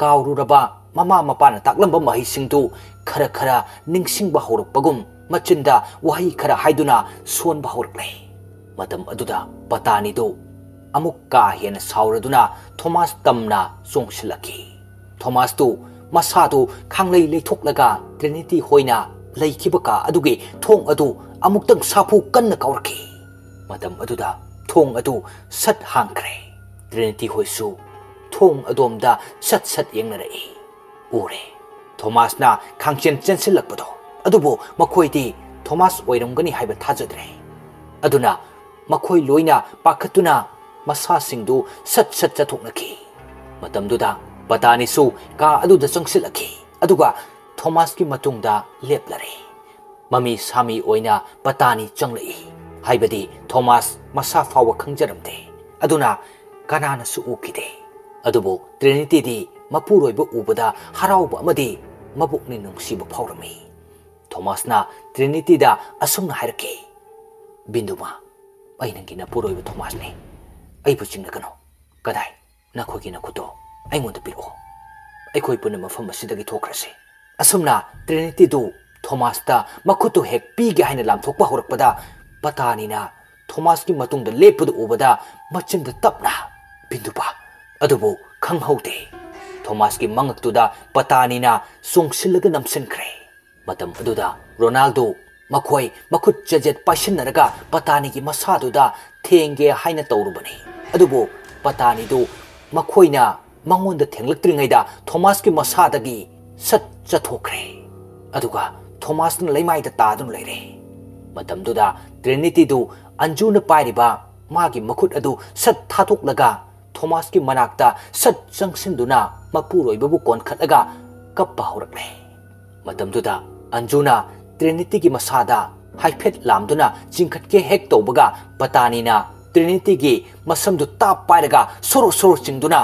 ꯀꯥꯎꯔꯨꯔꯕ ꯃꯃꯥ ꯃꯄꯥꯅ ꯇꯥꯛꯂꯝꯕ ꯃꯍꯩꯁꯤꯡꯗꯨ ꯈꯔ ꯈꯔ ꯅꯤꯡꯁꯤꯡꯕ ꯍꯧꯔꯛꯄꯒꯨꯝ ꯃꯆꯤꯟꯗ ꯋꯥꯍꯩ ꯈꯔ ꯍꯥꯏꯗꯨꯅ ꯁꯣꯟꯕ ꯍꯧꯔꯛꯂꯦ꯫ ꯃꯇꯝ ꯑꯗꯨꯗ ꯄꯇꯥꯅꯤꯗꯨ ꯑꯃꯨꯛ ꯀꯥ ꯍꯦꯟꯅ ꯁꯥꯎꯔꯗꯨꯅ ꯊꯣꯃꯥꯁ ꯇꯝꯅ ꯆꯣꯡꯁꯤꯜꯂꯛꯈꯤ꯫ ꯊꯣꯃꯥꯁꯇꯨ ꯃꯁꯥꯗꯨ ꯈꯥꯡꯂꯩ ꯂꯩꯊꯣꯛꯂꯒ ꯇ꯭ꯔꯤꯅꯤꯇꯤ ꯍꯣꯏꯅ ꯂꯩꯈꯤꯕ ꯀꯥ ꯑꯗꯨꯒꯤ ꯊꯣꯡ ꯑꯗꯨ ꯑꯃꯨꯛꯇꯪ ꯁꯥꯐꯨ ꯀꯟꯅ ꯀꯥꯎꯔꯛꯈꯤ꯫ ꯃꯇꯝ ꯑꯗꯨꯗ ꯊꯣꯡ ꯑꯗꯨ ꯁꯠ ꯍꯥꯡꯈ꯭ꯔꯦ꯫ ꯇ꯭ꯔꯤꯅꯤꯇꯤ ꯍꯣꯏꯁꯨ ꯊꯣꯡ ꯑꯗꯣꯝꯗ ꯁꯠ ꯁꯠ ꯌꯦꯡꯅꯔꯛꯏ꯫ ꯎꯔꯦ, ꯊꯣꯃꯥꯁꯅ ꯈꯥꯡꯆꯦꯟ ꯆꯦꯟꯁꯤꯜꯂꯛꯄꯗꯣ꯫ ꯑꯗꯨꯕꯨ ꯃꯈꯣꯏꯗꯤ ꯊꯣꯃꯥꯁ ꯑꯣꯏꯔꯝꯒꯅꯤ ꯍꯥꯏꯕ ꯊꯥꯖꯗ꯭ꯔꯦ꯫ ꯑꯗꯨꯅ ꯃꯈꯣꯏ ꯂꯣꯏꯅ ꯄꯥꯈꯠꯇꯨꯅ ꯃꯁꯥꯁꯤꯡꯗꯨ ꯁꯠ ꯁꯠ ꯆꯠꯊꯣꯛꯅꯈꯤ꯫ ꯃꯇꯝꯗꯨꯗ ꯄꯇꯥꯅꯤꯁꯨ ꯀꯥ ꯑꯗꯨꯗ ꯆꯪꯁꯤꯜꯂꯛꯈꯤ, ꯑꯗꯨꯒ ꯊꯣꯃꯥꯁꯀꯤ ꯃꯇꯨꯡꯗ ꯂꯦꯞꯂꯔꯦ꯫ ꯃꯃꯤ ꯁꯥꯃꯤ ꯑꯣꯏꯅ ꯄꯇꯥꯅꯤ ꯆꯪꯂꯛꯏ꯫ ꯍꯥꯏꯕꯗꯤ ꯊꯣꯃꯥꯁ ꯃꯁꯥ ꯐꯥꯎꯕ ꯈꯪꯖꯔꯝꯗꯦ꯫ ꯑꯗꯨꯅ ꯀꯅꯥꯅꯁꯨ ꯎꯈꯤꯗꯦ꯫ ꯑꯗꯨꯕꯨ ꯇ꯭ꯔꯤꯅꯤꯇꯤꯗꯤ ꯃꯄꯨꯔꯣꯏꯕ ꯎꯕꯗ ꯍꯔꯥꯎꯕ ꯑꯃꯗꯤ ꯃꯕꯨꯛꯅꯤꯡ ꯅꯨꯡꯁꯤꯕ ꯐꯥꯎꯔꯝꯃꯤ꯫ ꯊꯣꯃꯥꯁꯅ ꯇ꯭ꯔꯤꯅꯤꯇꯤꯗ ꯑꯁꯨꯝꯅ ꯍꯥꯏꯔꯛꯈꯤ, "ꯕꯤꯟꯗꯨꯃ, ꯑꯩ ꯅꯪꯒꯤ ꯅꯄꯨꯔꯣꯏꯕ ꯊꯣꯃꯥꯁꯅꯤ꯫ ꯑꯩꯕꯨ ꯆꯤꯡꯅꯒꯅꯨ꯫ ꯀꯗꯥꯏ? ꯅꯈꯣꯏꯒꯤ ꯅꯈꯨꯠꯇꯣ ꯑꯩꯉꯣꯟꯗ ꯄꯤꯔꯛꯑꯣ꯫ ꯑꯩꯈꯣꯏ ꯄꯨꯟꯅ ꯃꯐꯝ ꯑꯁꯤꯗꯒꯤ ꯊꯣꯛꯈ꯭ꯔꯁꯤ꯫" ꯑꯁꯨꯝꯅ ꯇ꯭ꯔꯤꯅꯤꯇꯤꯗꯨ ꯊꯣꯃꯥꯁꯇ ꯃꯈꯨꯠꯇꯨ ꯍꯦꯛ ꯄꯤꯒꯦ ꯍꯥꯏꯅ ꯂꯥꯝꯊꯣꯛꯄ ꯍꯧꯔꯛꯄꯗ, ꯄꯇꯥꯅꯤꯅ ꯊꯣꯃꯥꯁꯀꯤ ꯃꯇꯨꯡꯗ ꯂꯦꯞꯄꯗꯨ ꯎꯕꯗ ꯃꯆꯤꯟꯗ ꯇꯞꯅ, "ꯕꯤꯟꯗꯨꯕ," ꯑꯗꯨꯕꯨ ꯈꯪꯍꯧꯗꯦ꯫ ꯊꯣꯃꯥꯁꯀꯤ ꯃꯉꯛꯇꯨꯗ ꯄꯇꯥꯅꯤꯅ ꯆꯣꯡꯁꯤꯜꯂꯒ ꯅꯝꯁꯤꯟꯈ꯭ꯔꯦ꯫ ꯃꯇꯝ ꯑꯗꯨꯗ ꯔꯣꯅꯥꯜꯗꯣ ꯃꯈꯣꯏ ꯃꯈꯨꯠ ꯆꯖꯦꯠ ꯄꯥꯏꯁꯤꯟꯅꯔꯒ ꯄꯇꯥꯅꯤꯒꯤ ꯃꯁꯥꯗꯨꯗ ꯊꯦꯡꯒꯦ ꯍꯥꯏꯅ ꯇꯧꯔꯨꯕꯅꯤ꯫ ꯑꯗꯨꯕꯨ ꯄꯇꯥꯅꯤꯗꯨ ꯃꯈꯣꯏꯅ ꯃꯉꯣꯟꯗ ꯊꯦꯡꯂꯛꯇ꯭ꯔꯤꯉꯩꯗ ꯊꯣꯃꯥꯁꯀꯤ ꯃꯁꯥꯗꯒꯤ ꯁꯠ ꯆꯠꯊꯣꯛꯈ꯭ꯔꯦ꯫ ꯑꯗꯨꯒ ꯊꯣꯃꯥꯁꯅ ꯂꯩꯃꯥꯏꯗ ꯇꯥꯗꯨꯅ ꯂꯩꯔꯦ꯫ ꯃꯇꯝꯗꯨꯗ ꯇ꯭ꯔꯤꯅꯤꯇꯤꯗꯨ ꯑꯟꯖꯨꯅ ꯄꯥꯏꯔꯤꯕ ꯃꯥꯒꯤ ꯃꯈꯨꯠ ꯑꯗꯨ ꯁꯠ ꯊꯥꯗꯣꯛꯂꯒ ꯊꯣꯃꯥꯁꯀꯤ ꯃꯅꯥꯛꯇ ꯁꯠ ꯆꯪꯁꯤꯟꯗꯨꯅ ꯃꯄꯨꯔꯣꯏꯕꯕꯨ ꯀꯣꯟꯈꯠꯂꯒ ꯀꯞꯄ ꯍꯧꯔꯛꯂꯦ꯫ ꯃꯇꯝꯗꯨꯗ ꯑꯟꯖꯨꯅ ꯇ꯭ꯔꯤꯅꯤꯇꯤꯒꯤ ꯃꯁꯥꯗ ꯍꯥꯏꯐꯦꯠ ꯂꯥꯝꯗꯨꯅ ꯆꯤꯡꯈꯠꯀꯦ ꯍꯦꯛ ꯇꯧꯕꯒ, ꯄꯇꯥꯅꯤꯅ ꯇ꯭ꯔꯤꯅꯤꯇꯤꯒꯤ ꯃꯁꯝꯗꯨ ꯇꯥꯞ ꯄꯥꯏꯔꯒ ꯁꯣꯔꯣ ꯁꯣꯔꯣ ꯆꯤꯡꯗꯨꯅ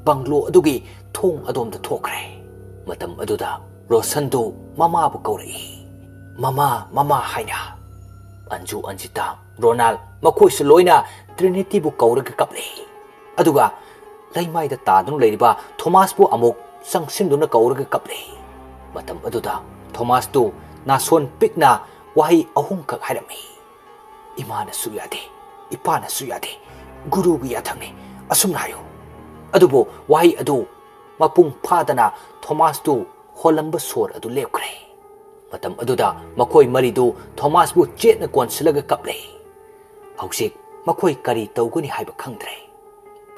ꯕꯪꯒ꯭ꯂꯣ ꯑꯗꯨꯒꯤ ꯊꯣꯡ ꯑꯗꯣꯝꯗ ꯊꯣꯛꯈ꯭ꯔꯦ꯫ ꯃꯇꯝ ꯑꯗꯨꯗ ꯔꯣꯁꯟꯗꯨ ꯃꯃꯥꯕꯨ ꯀꯧꯔꯛꯏ꯫ "ꯃꯃꯥ, ꯃꯃꯥ" ꯍꯥꯏꯅ꯫ ꯑꯟꯖꯨ, ꯑꯟꯖꯤꯇꯥ, ꯔꯣꯅꯥꯜ ꯃꯈꯣꯏꯁꯨ ꯂꯣꯏꯅ ꯇ꯭ꯔꯤꯅꯤꯇꯤꯕꯨ ꯀꯧꯔꯒ ꯀꯞꯂꯤ꯫ ꯑꯗꯨꯒ ꯂꯩꯃꯥꯏꯗ ꯇꯥꯗꯨꯅ ꯂꯩꯔꯤꯕ ꯊꯣꯃꯥꯁꯄꯨ ꯑꯃꯨꯛ ꯆꯪꯁꯤꯟꯗꯨꯅ ꯀꯧꯔꯒ ꯀꯞꯂꯤ꯫ ꯃꯇꯝ ꯑꯗꯨꯗ ꯊꯣꯃꯥꯁꯇꯨ ꯅꯥꯁꯣꯟ ꯄꯤꯛꯅ ꯋꯥꯍꯩ ꯑꯍꯨꯝꯈꯛ ꯍꯥꯏꯔꯝꯃꯤ: "ꯏꯃꯥꯅꯁꯨ ꯌꯥꯗꯦ, ꯏꯄꯥꯅꯁꯨ ꯌꯥꯗꯦ, ꯒꯨꯔꯨꯒꯤ ꯌꯥꯊꯪꯅꯤ" ꯑꯁꯨꯝꯅ ꯍꯥꯏꯌꯨ꯫ ꯑꯗꯨꯕꯨ ꯋꯥꯍꯩ ꯑꯗꯨ ꯃꯄꯨꯡ ꯐꯥꯗꯅ ꯊꯣꯃꯥꯁꯇꯨ ꯍꯣꯜꯂꯝꯕ ꯁꯣꯔ ꯑꯗꯨ ꯂꯦꯞꯈ꯭ꯔꯦ꯫ ꯃꯇꯝ ꯑꯗꯨꯗ ꯃꯈꯣꯏ ꯃꯔꯤꯗꯨ ꯊꯣꯃꯥꯁꯄꯨ ꯆꯦꯠꯅ ꯀꯣꯟꯁꯤꯜꯂꯒ ꯀꯞꯂꯦ꯫ ꯍꯧꯖꯤꯛ ꯃꯈꯣꯏ ꯀꯔꯤ ꯇꯧꯒꯅꯤ ꯍꯥꯏꯕ ꯈꯪꯗ꯭ꯔꯦ꯫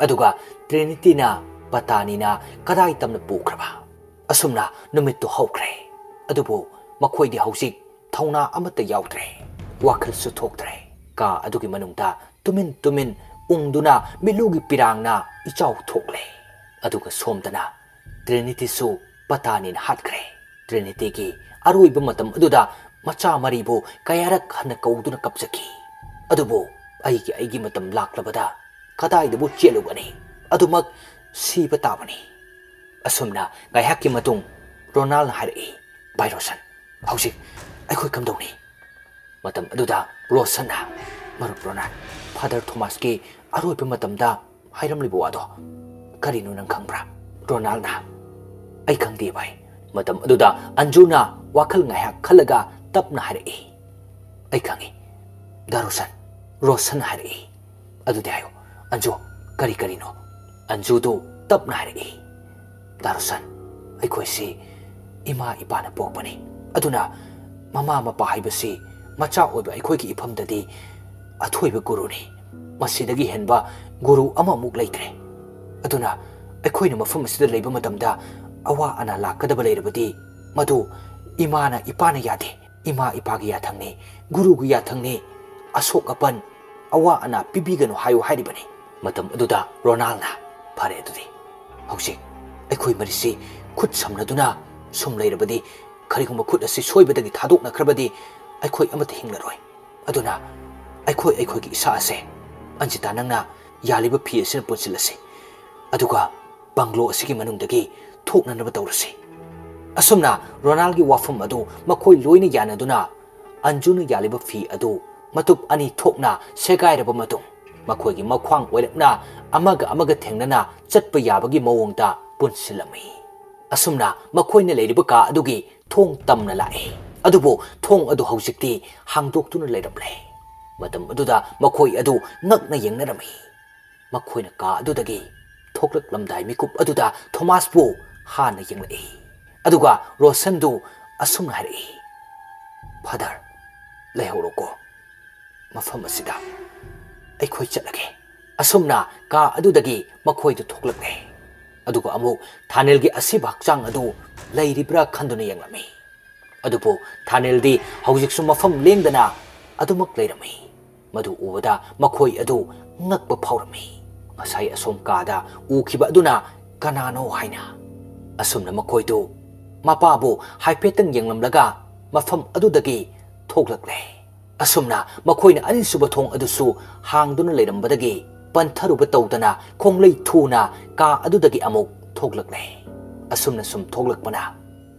ꯑꯗꯨꯒ ꯇ꯭ꯔꯤꯅꯤꯇꯤꯅ ꯄꯇꯥꯅꯤꯅ ꯀꯗꯥꯏ ꯇꯝꯅ ꯄꯨꯈ꯭ꯔꯕ? ꯑꯁꯨꯝꯅ ꯅꯨꯃꯤꯠꯇꯨ ꯍꯧꯈ꯭ꯔꯦ꯫ ꯑꯗꯨꯕꯨ ꯃꯈꯣꯏꯗꯤ ꯍꯧꯖꯤꯛ ꯊꯧꯅꯥ ꯑꯃꯠꯇ ꯌꯥꯎꯗ꯭ꯔꯦ꯫ ꯋꯥꯈꯜꯁꯨ ꯊꯣꯛꯇ꯭ꯔꯦ꯫ ꯀꯥ ꯑꯗꯨꯒꯤ ꯃꯅꯨꯡꯗ ꯇꯨꯃꯤꯟ ꯇꯨꯃꯤꯟ ꯎꯪꯗꯨꯅ ꯃꯤꯠꯂꯨꯒꯤ ꯄꯤꯔꯥꯡꯅ ꯏꯆꯥꯎ ꯊꯣꯛꯂꯦ꯫ ꯑꯗꯨꯒ ꯁꯣꯝꯗꯅ ꯇ꯭ꯔꯤꯅꯤꯇꯤꯁꯨ ꯄꯇꯥꯅꯤꯅ ꯍꯥꯠꯈ꯭ꯔꯦ꯫ ꯇ꯭ꯔꯤꯅꯤꯇꯤꯒꯤ ꯑꯔꯣꯏꯕ ꯃꯇꯝ ꯑꯗꯨꯗ ꯃꯆꯥ ꯃꯔꯤꯕꯨ ꯀꯌꯥꯔꯛ ꯍꯟꯅ ꯀꯧꯗꯨꯅ ꯀꯞꯆꯈꯤ꯫ ꯑꯗꯨꯕꯨ ꯑꯩꯒꯤ, ꯑꯩꯒꯤ ꯃꯇꯝ ꯂꯥꯛꯂꯕꯗ ꯀꯗꯥꯏꯗꯕꯨ ꯆꯦꯜꯂꯨꯒꯅꯤ? ꯑꯗꯨꯃꯛ ꯁꯤꯕ ꯇꯥꯕꯅꯤ꯫ ꯑꯁꯨꯝꯅ ꯉꯥꯏꯍꯥꯛꯀꯤ ꯃꯇꯨꯡ ꯔꯣꯅꯥꯜꯅ ꯍꯥꯏꯔꯛꯏ, "ꯚꯥꯏ ꯔꯣꯁꯟ, ꯍꯧꯖꯤꯛ ꯑꯩꯈꯣꯏ ꯀꯝꯗꯧꯅꯤ?" ꯃꯇꯝ ꯑꯗꯨꯗ ꯔꯣꯁꯟꯅ, "ꯃꯔꯨꯞ ꯔꯣꯅꯥꯜ, ꯐꯥꯗꯔ ꯊꯣꯃꯥꯁꯀꯤ ꯑꯔꯣꯏꯕ ꯃꯇꯝꯗ ꯍꯥꯏꯔꯝꯂꯤꯕ ꯋꯥꯗꯣ ꯀꯔꯤꯅꯣ ꯅꯪ ꯈꯪꯕ꯭ꯔꯥ?" ꯔꯣꯅꯥꯜꯅ, "ꯑꯩ ꯈꯪꯗꯦ ꯚꯥꯏ꯫" ꯃꯇꯝ ꯑꯗꯨꯗ ꯑꯟꯖꯨꯅ ꯋꯥꯈꯜ ꯉꯥꯏꯍꯥꯛ ꯈꯜꯂꯒ ꯇꯞꯅ ꯍꯥꯏꯔꯛꯏ, "ꯑꯩ ꯈꯪꯏ ꯗꯥ ꯔꯣꯁꯟ꯫" ꯔꯣꯁꯟꯅ ꯍꯥꯏꯔꯛꯏ, "ꯑꯗꯨꯗꯤ ꯍꯥꯏꯌꯨ ꯑꯟꯖꯨ, ꯀꯔꯤ ꯀꯔꯤꯅꯣ?" ꯑꯟꯖꯨꯗꯨ ꯇꯞꯅ ꯍꯥꯏꯔꯛꯏ, "ꯗꯥ ꯔꯣꯁꯟ, ꯑꯩꯈꯣꯏꯁꯤ ꯏꯃꯥ ꯏꯄꯥꯅ ꯄꯣꯛꯄꯅꯤ꯫ ꯑꯗꯨꯅ ꯃꯃꯥ ꯃꯄꯥ ꯍꯥꯏꯕꯁꯤ ꯃꯆꯥ ꯑꯣꯏꯕ ꯑꯩꯈꯣꯏꯒꯤ ꯏꯐꯝꯗꯗꯤ ꯑꯊꯣꯏꯕ ꯒꯨꯔꯨꯅꯤ꯫ ꯃꯁꯤꯗꯒꯤ ꯍꯦꯟꯕ ꯒꯨꯔꯨ ꯑꯃꯃꯨꯛ ꯂꯩꯇ꯭ꯔꯦ꯫ ꯑꯗꯨꯅ ꯑꯩꯈꯣꯏꯅ ꯃꯐꯝ ꯑꯁꯤꯗ ꯂꯩꯕ ꯃꯇꯝꯗ ꯑꯋꯥ ꯑꯅꯥ ꯂꯥꯛꯀꯗꯕ ꯂꯩꯔꯕꯗꯤ ꯃꯗꯨ ꯏꯃꯥꯅ ꯏꯄꯥꯅ ꯌꯥꯗꯦ꯫ ꯏꯃꯥ ꯏꯄꯥꯒꯤ ꯌꯥꯊꯪꯅꯤ, ꯒꯨꯔꯨꯒꯤ ꯌꯥꯊꯪꯅꯤ꯫ ꯑꯁꯣꯛ ꯑꯄꯟ, ꯑꯋꯥ ꯑꯅꯥ ꯄꯤꯕꯤꯒꯅꯨ ꯍꯥꯏꯌꯨ ꯍꯥꯏꯔꯤꯕꯅꯤ꯫" ꯃꯇꯝ ꯑꯗꯨꯗ ꯔꯣꯅꯥꯜꯅ, "ꯐꯔꯦ ꯑꯗꯨꯗꯤ, ꯍꯧꯖꯤꯛ ꯑꯩꯈꯣꯏ ꯃꯔꯤꯁꯤ ꯈꯨꯠ ꯁꯝꯅꯗꯨꯅ ꯁꯨꯝ ꯂꯩꯔꯕꯗꯤ, ꯀꯔꯤꯒꯨꯝꯕ ꯈꯨꯠ ꯑꯁꯤ ꯁꯣꯏꯕꯗꯒꯤ ꯊꯥꯗꯣꯛꯅꯈ꯭ꯔꯕꯗꯤ ꯑꯩꯈꯣꯏ ꯑꯃꯠꯇ ꯍꯤꯡꯂꯔꯣꯏ꯫ ꯑꯗꯨꯅ ꯑꯩꯈꯣꯏ ꯑꯩꯈꯣꯏꯒꯤ ꯏꯁꯥ ꯑꯁꯦ, ꯑꯟꯖꯤꯇꯥ, ꯅꯪꯅ ꯌꯥꯜꯂꯤꯕ ꯐꯤ ꯑꯁꯤꯅ ꯄꯨꯟꯁꯤꯜꯂꯁꯤ꯫ ꯑꯗꯨꯒ ꯕꯪꯒ꯭ꯂꯣ ꯑꯁꯤꯒꯤ ꯃꯅꯨꯡꯗꯒꯤ ꯊꯣꯛꯅꯅꯕ ꯇꯧꯔꯁꯤ꯫" ꯑꯁꯨꯝꯅ ꯔꯣꯅꯥꯜꯒꯤ ꯋꯥꯐꯝ ꯑꯗꯨ ꯃꯈꯣꯏ ꯂꯣꯏꯅ ꯌꯥꯅꯗꯨꯅ ꯑꯟꯖꯨꯅ ꯌꯥꯜꯂꯤꯕ ꯐꯤ ꯑꯗꯨ ꯃꯇꯨꯞ ꯑꯅꯤ ꯊꯣꯛꯅ ꯁꯦꯒꯥꯏꯔꯕ ꯃꯇꯨꯡ, ꯃꯈꯣꯏꯒꯤ ꯃꯈ꯭ꯋꯥꯡ ꯑꯣꯏꯔꯞꯅ ꯑꯃꯒ ꯑꯃꯒ ꯊꯦꯡꯅꯅ ꯆꯠꯄ ꯌꯥꯕꯒꯤ ꯃꯑꯣꯡꯗ ꯄꯨꯟꯁꯤꯜꯂꯝꯃꯤ꯫ ꯑꯁꯨꯝꯅ ꯃꯈꯣꯏꯅ ꯂꯩꯔꯤꯕ ꯀꯥ ꯑꯗꯨꯒꯤ ꯊꯣꯡ ꯇꯝꯅ ꯂꯥꯛꯏ꯫ ꯑꯗꯨꯕꯨ ꯊꯣꯡ ꯑꯗꯨ ꯍꯧꯖꯤꯛꯇꯤ ꯍꯥꯡꯗꯣꯛꯇꯨꯅ ꯂꯩꯔꯝꯂꯦ꯫ ꯃꯇꯝ ꯑꯗꯨꯗ ꯃꯈꯣꯏ ꯑꯗꯨ ꯉꯛꯅ ꯌꯦꯡꯅꯔꯝꯃꯤ꯫ ꯃꯈꯣꯏꯅ ꯀꯥ ꯑꯗꯨꯗꯒꯤ ꯊꯣꯛꯂꯛꯂꯝꯗꯥꯏ ꯃꯤꯀꯨꯞ ꯑꯗꯨꯗ ꯊꯣꯃꯥꯁꯄꯨ ꯍꯥꯟꯅ ꯌꯦꯡꯂꯛꯏ꯫ ꯑꯗꯨꯒ ꯔꯣꯁꯟꯗꯨ ꯑꯁꯨꯝꯅ ꯍꯥꯏꯔꯛꯏ, "ꯐꯥꯗꯔ, ꯂꯩꯍꯧꯔꯣꯀꯣ꯫ ꯃꯐꯝ ꯑꯁꯤꯗ ꯑꯩꯈꯣꯏ ꯆꯠꯂꯒꯦ꯫" ꯑꯁꯨꯝꯅ ꯀꯥ ꯑꯗꯨꯗꯒꯤ ꯃꯈꯣꯏꯗꯨ ꯊꯣꯛꯂꯛꯂꯦ꯫ ꯑꯗꯨꯒ ꯑꯃꯨꯛ ꯊꯥꯅꯦꯜꯒꯤ ꯑꯁꯤꯕ ꯍꯛꯆꯥꯡ ꯑꯗꯨ ꯂꯩꯔꯤꯕ꯭ꯔꯥ ꯈꯟꯗꯨꯅ ꯌꯦꯡꯂꯝꯃꯤ꯫ ꯑꯗꯨꯕꯨ ꯊꯥꯅꯦꯜꯗꯤ ꯍꯧꯖꯤꯛꯁꯨ ꯃꯐꯝ ꯂꯦꯡꯗꯅ ꯑꯗꯨꯃꯛ ꯂꯩꯔꯝꯃꯤ꯫ ꯃꯗꯨ ꯎꯕꯗ ꯃꯈꯣꯏ ꯑꯗꯨ ꯉꯛꯄ ꯐꯥꯎꯔꯝꯃꯤ꯫ ꯉꯁꯥꯏ ꯑꯁꯣꯝ ꯀꯥꯗ ꯎꯈꯤꯕ ꯑꯗꯨꯅ ꯀꯅꯥꯅꯣ ꯍꯥꯏꯅ꯫ ꯑꯁꯨꯝꯅ ꯃꯈꯣꯏꯗꯨ ꯃꯄꯥꯕꯨ ꯍꯥꯏꯐꯦꯠꯇꯪ ꯌꯦꯡꯂꯝꯂꯒ ꯃꯐꯝ ꯑꯗꯨꯗꯒꯤ ꯊꯣꯛꯂꯛꯂꯦ꯫ ꯑꯁꯨꯝꯅ ꯃꯈꯣꯏꯅ ꯑꯅꯤꯁꯨꯕ ꯊꯣꯡ ꯑꯗꯨꯁꯨ ꯍꯥꯡꯗꯨꯅ ꯂꯩꯔꯝꯕꯗꯒꯤ ꯄꯟꯊꯔꯨꯕ ꯇꯧꯗꯅ ꯈꯣꯡꯂꯩ ꯊꯨꯅ ꯀꯥ ꯑꯗꯨꯗꯒꯤ ꯑꯃꯨꯛ ꯊꯣꯛꯂꯛꯂꯦ꯫ ꯑꯁꯨꯝꯅ ꯁꯨꯝ ꯊꯣꯛꯂꯛꯄꯅ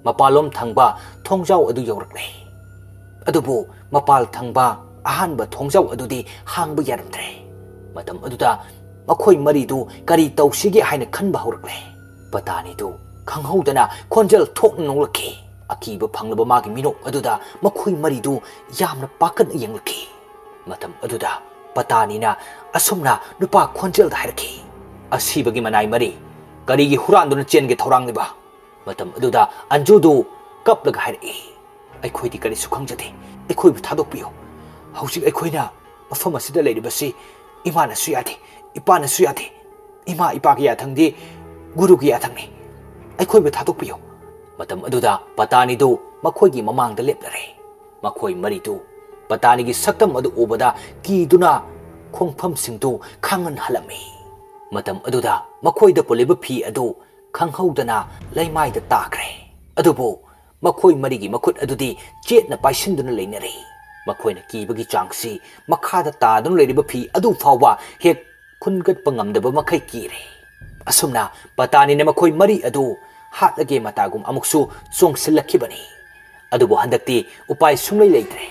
ꯃꯄꯥꯟꯂꯣꯝ ꯊꯪꯕ ꯊꯣꯡꯖꯥꯎ ꯑꯗꯨ ꯌꯧꯔꯛꯂꯦ꯫ ꯑꯗꯨꯕꯨ ꯃꯄꯥꯜ ꯊꯪꯕ ꯑꯍꯥꯟꯕ ꯊꯣꯡꯖꯥꯎ ꯑꯗꯨꯗꯤ ꯍꯥꯡꯕ ꯌꯥꯔꯝꯗ꯭ꯔꯦ꯫ ꯃꯇꯝ ꯑꯗꯨꯗ ꯃꯈꯣꯏ ꯃꯔꯤꯗꯨ ꯀꯔꯤ ꯇꯧꯁꯤꯒꯦ ꯍꯥꯏꯅ ꯈꯟꯕ ꯍꯧꯔꯛꯂꯦ꯫ ꯄꯇꯥꯅꯤꯗꯨ ꯈꯪꯍꯧꯗꯅ ꯈꯣꯟꯖꯦꯜ ꯊꯣꯛꯅ ꯅꯣꯛꯂꯛꯈꯤ꯫ ꯑꯀꯤꯕ ꯐꯪꯂꯕ ꯃꯥꯒꯤ ꯃꯤꯅꯣꯛ ꯑꯗꯨꯗ ꯃꯈꯣꯏ ꯃꯔꯤꯗꯨ ꯌꯥꯝꯅ ꯄꯥꯈꯠꯅ ꯌꯦꯡꯂꯛꯈꯤ꯫ ꯃꯇꯝ ꯑꯗꯨꯗ ꯄꯇꯥꯅꯤꯅ ꯑꯁꯨꯝꯅ ꯅꯨꯄꯥ ꯈꯣꯟꯖꯦꯜꯗ ꯍꯥꯏꯔꯛꯈꯤ, "ꯑꯁꯤꯕꯒꯤ ꯃꯅꯥꯏ ꯃꯔꯤ, ꯀꯔꯤꯒꯤ ꯍꯨꯔꯥꯟꯗꯨꯅ ꯆꯦꯟꯒꯦ ꯊꯧꯔꯥꯡꯂꯤꯕ?" ꯃꯇꯝ ꯑꯗꯨꯗ ꯑꯟꯖꯨꯗꯨ ꯀꯞꯂꯒ ꯍꯥꯏꯔꯛꯏ, "ꯑꯩꯈꯣꯏꯗꯤ ꯀꯔꯤꯁꯨ ꯈꯪꯖꯗꯦ꯫ ꯑꯩꯈꯣꯏꯕꯨ ꯊꯥꯗꯣꯛꯄꯤꯌꯨ꯫ ꯍꯧꯖꯤꯛ ꯑꯩꯈꯣꯏꯅ ꯃꯐꯝ ꯑꯁꯤꯗ ꯂꯩꯔꯤꯕꯁꯤ ꯏꯃꯥꯅꯁꯨ ꯌꯥꯗꯦ, ꯏꯄꯥꯅꯁꯨ ꯌꯥꯗꯦ꯫ ꯏꯃꯥ ꯏꯄꯥꯒꯤ ꯌꯥꯊꯪꯗꯤ ꯒꯨꯔꯨꯒꯤ ꯌꯥꯊꯪꯅꯤ꯫ ꯑꯩꯈꯣꯏꯕꯨ ꯊꯥꯗꯣꯛꯄꯤꯌꯨ꯫" ꯃꯇꯝ ꯑꯗꯨꯗ ꯄꯇꯥꯅꯤꯗꯨ ꯃꯈꯣꯏꯒꯤ ꯃꯃꯥꯡꯗ ꯂꯦꯞꯂꯔꯦ꯫ ꯃꯈꯣꯏ ꯃꯔꯤꯗꯨ ꯄꯇꯥꯅꯤꯒꯤ ꯁꯛꯇꯝ ꯑꯗꯨ ꯎꯕꯗ ꯀꯤꯗꯨꯅ ꯈꯣꯡꯐꯝꯁꯤꯡꯗꯨ ꯈꯥꯡꯍꯟ ꯍꯜꯂꯝꯃꯤ꯫ ꯃꯇꯝ ꯑꯗꯨꯗ ꯃꯈꯣꯏꯗ ꯄꯨꯜꯂꯤꯕ ꯐꯤ ꯑꯗꯨ ꯈꯪꯍꯧꯗꯅ ꯂꯩꯃꯥꯏꯗ ꯇꯥꯈ꯭ꯔꯦ꯫ ꯑꯗꯨꯕꯨ ꯃꯈꯣꯏ ꯃꯔꯤꯒꯤ ꯃꯈꯨꯠ ꯑꯗꯨꯗꯤ ꯆꯦꯠꯅ ꯄꯥꯏꯁꯤꯟꯗꯨꯅ ꯂꯩꯅꯔꯤ꯫ ꯃꯈꯣꯏꯅ ꯀꯤꯕꯒꯤ ꯆꯥꯡꯁꯤ ꯃꯈꯥꯗ ꯇꯥꯗꯨꯅ ꯂꯩꯔꯤꯕ ꯐꯤ ꯑꯗꯨ ꯐꯥꯎꯕ ꯍꯦꯛ ꯈꯨꯟꯒꯠꯄ ꯉꯝꯗꯕ ꯃꯈꯩ ꯀꯤꯔꯦ꯫ ꯑꯁꯨꯝꯅ ꯄꯇꯥꯅꯤꯅ ꯃꯈꯣꯏ ꯃꯔꯤ ꯑꯗꯨ ꯍꯥꯠꯂꯒꯦ ꯃꯇꯥꯒꯨꯝ ꯑꯃꯨꯛꯁꯨ ꯆꯣꯡꯁꯤꯜꯂꯛꯈꯤꯕꯅꯤ꯫ ꯑꯗꯨꯕꯨ ꯍꯟꯗꯛꯇꯤ ꯎꯄꯥꯏ ꯁꯨꯡꯂꯩ ꯂꯩꯇ꯭ꯔꯦ꯫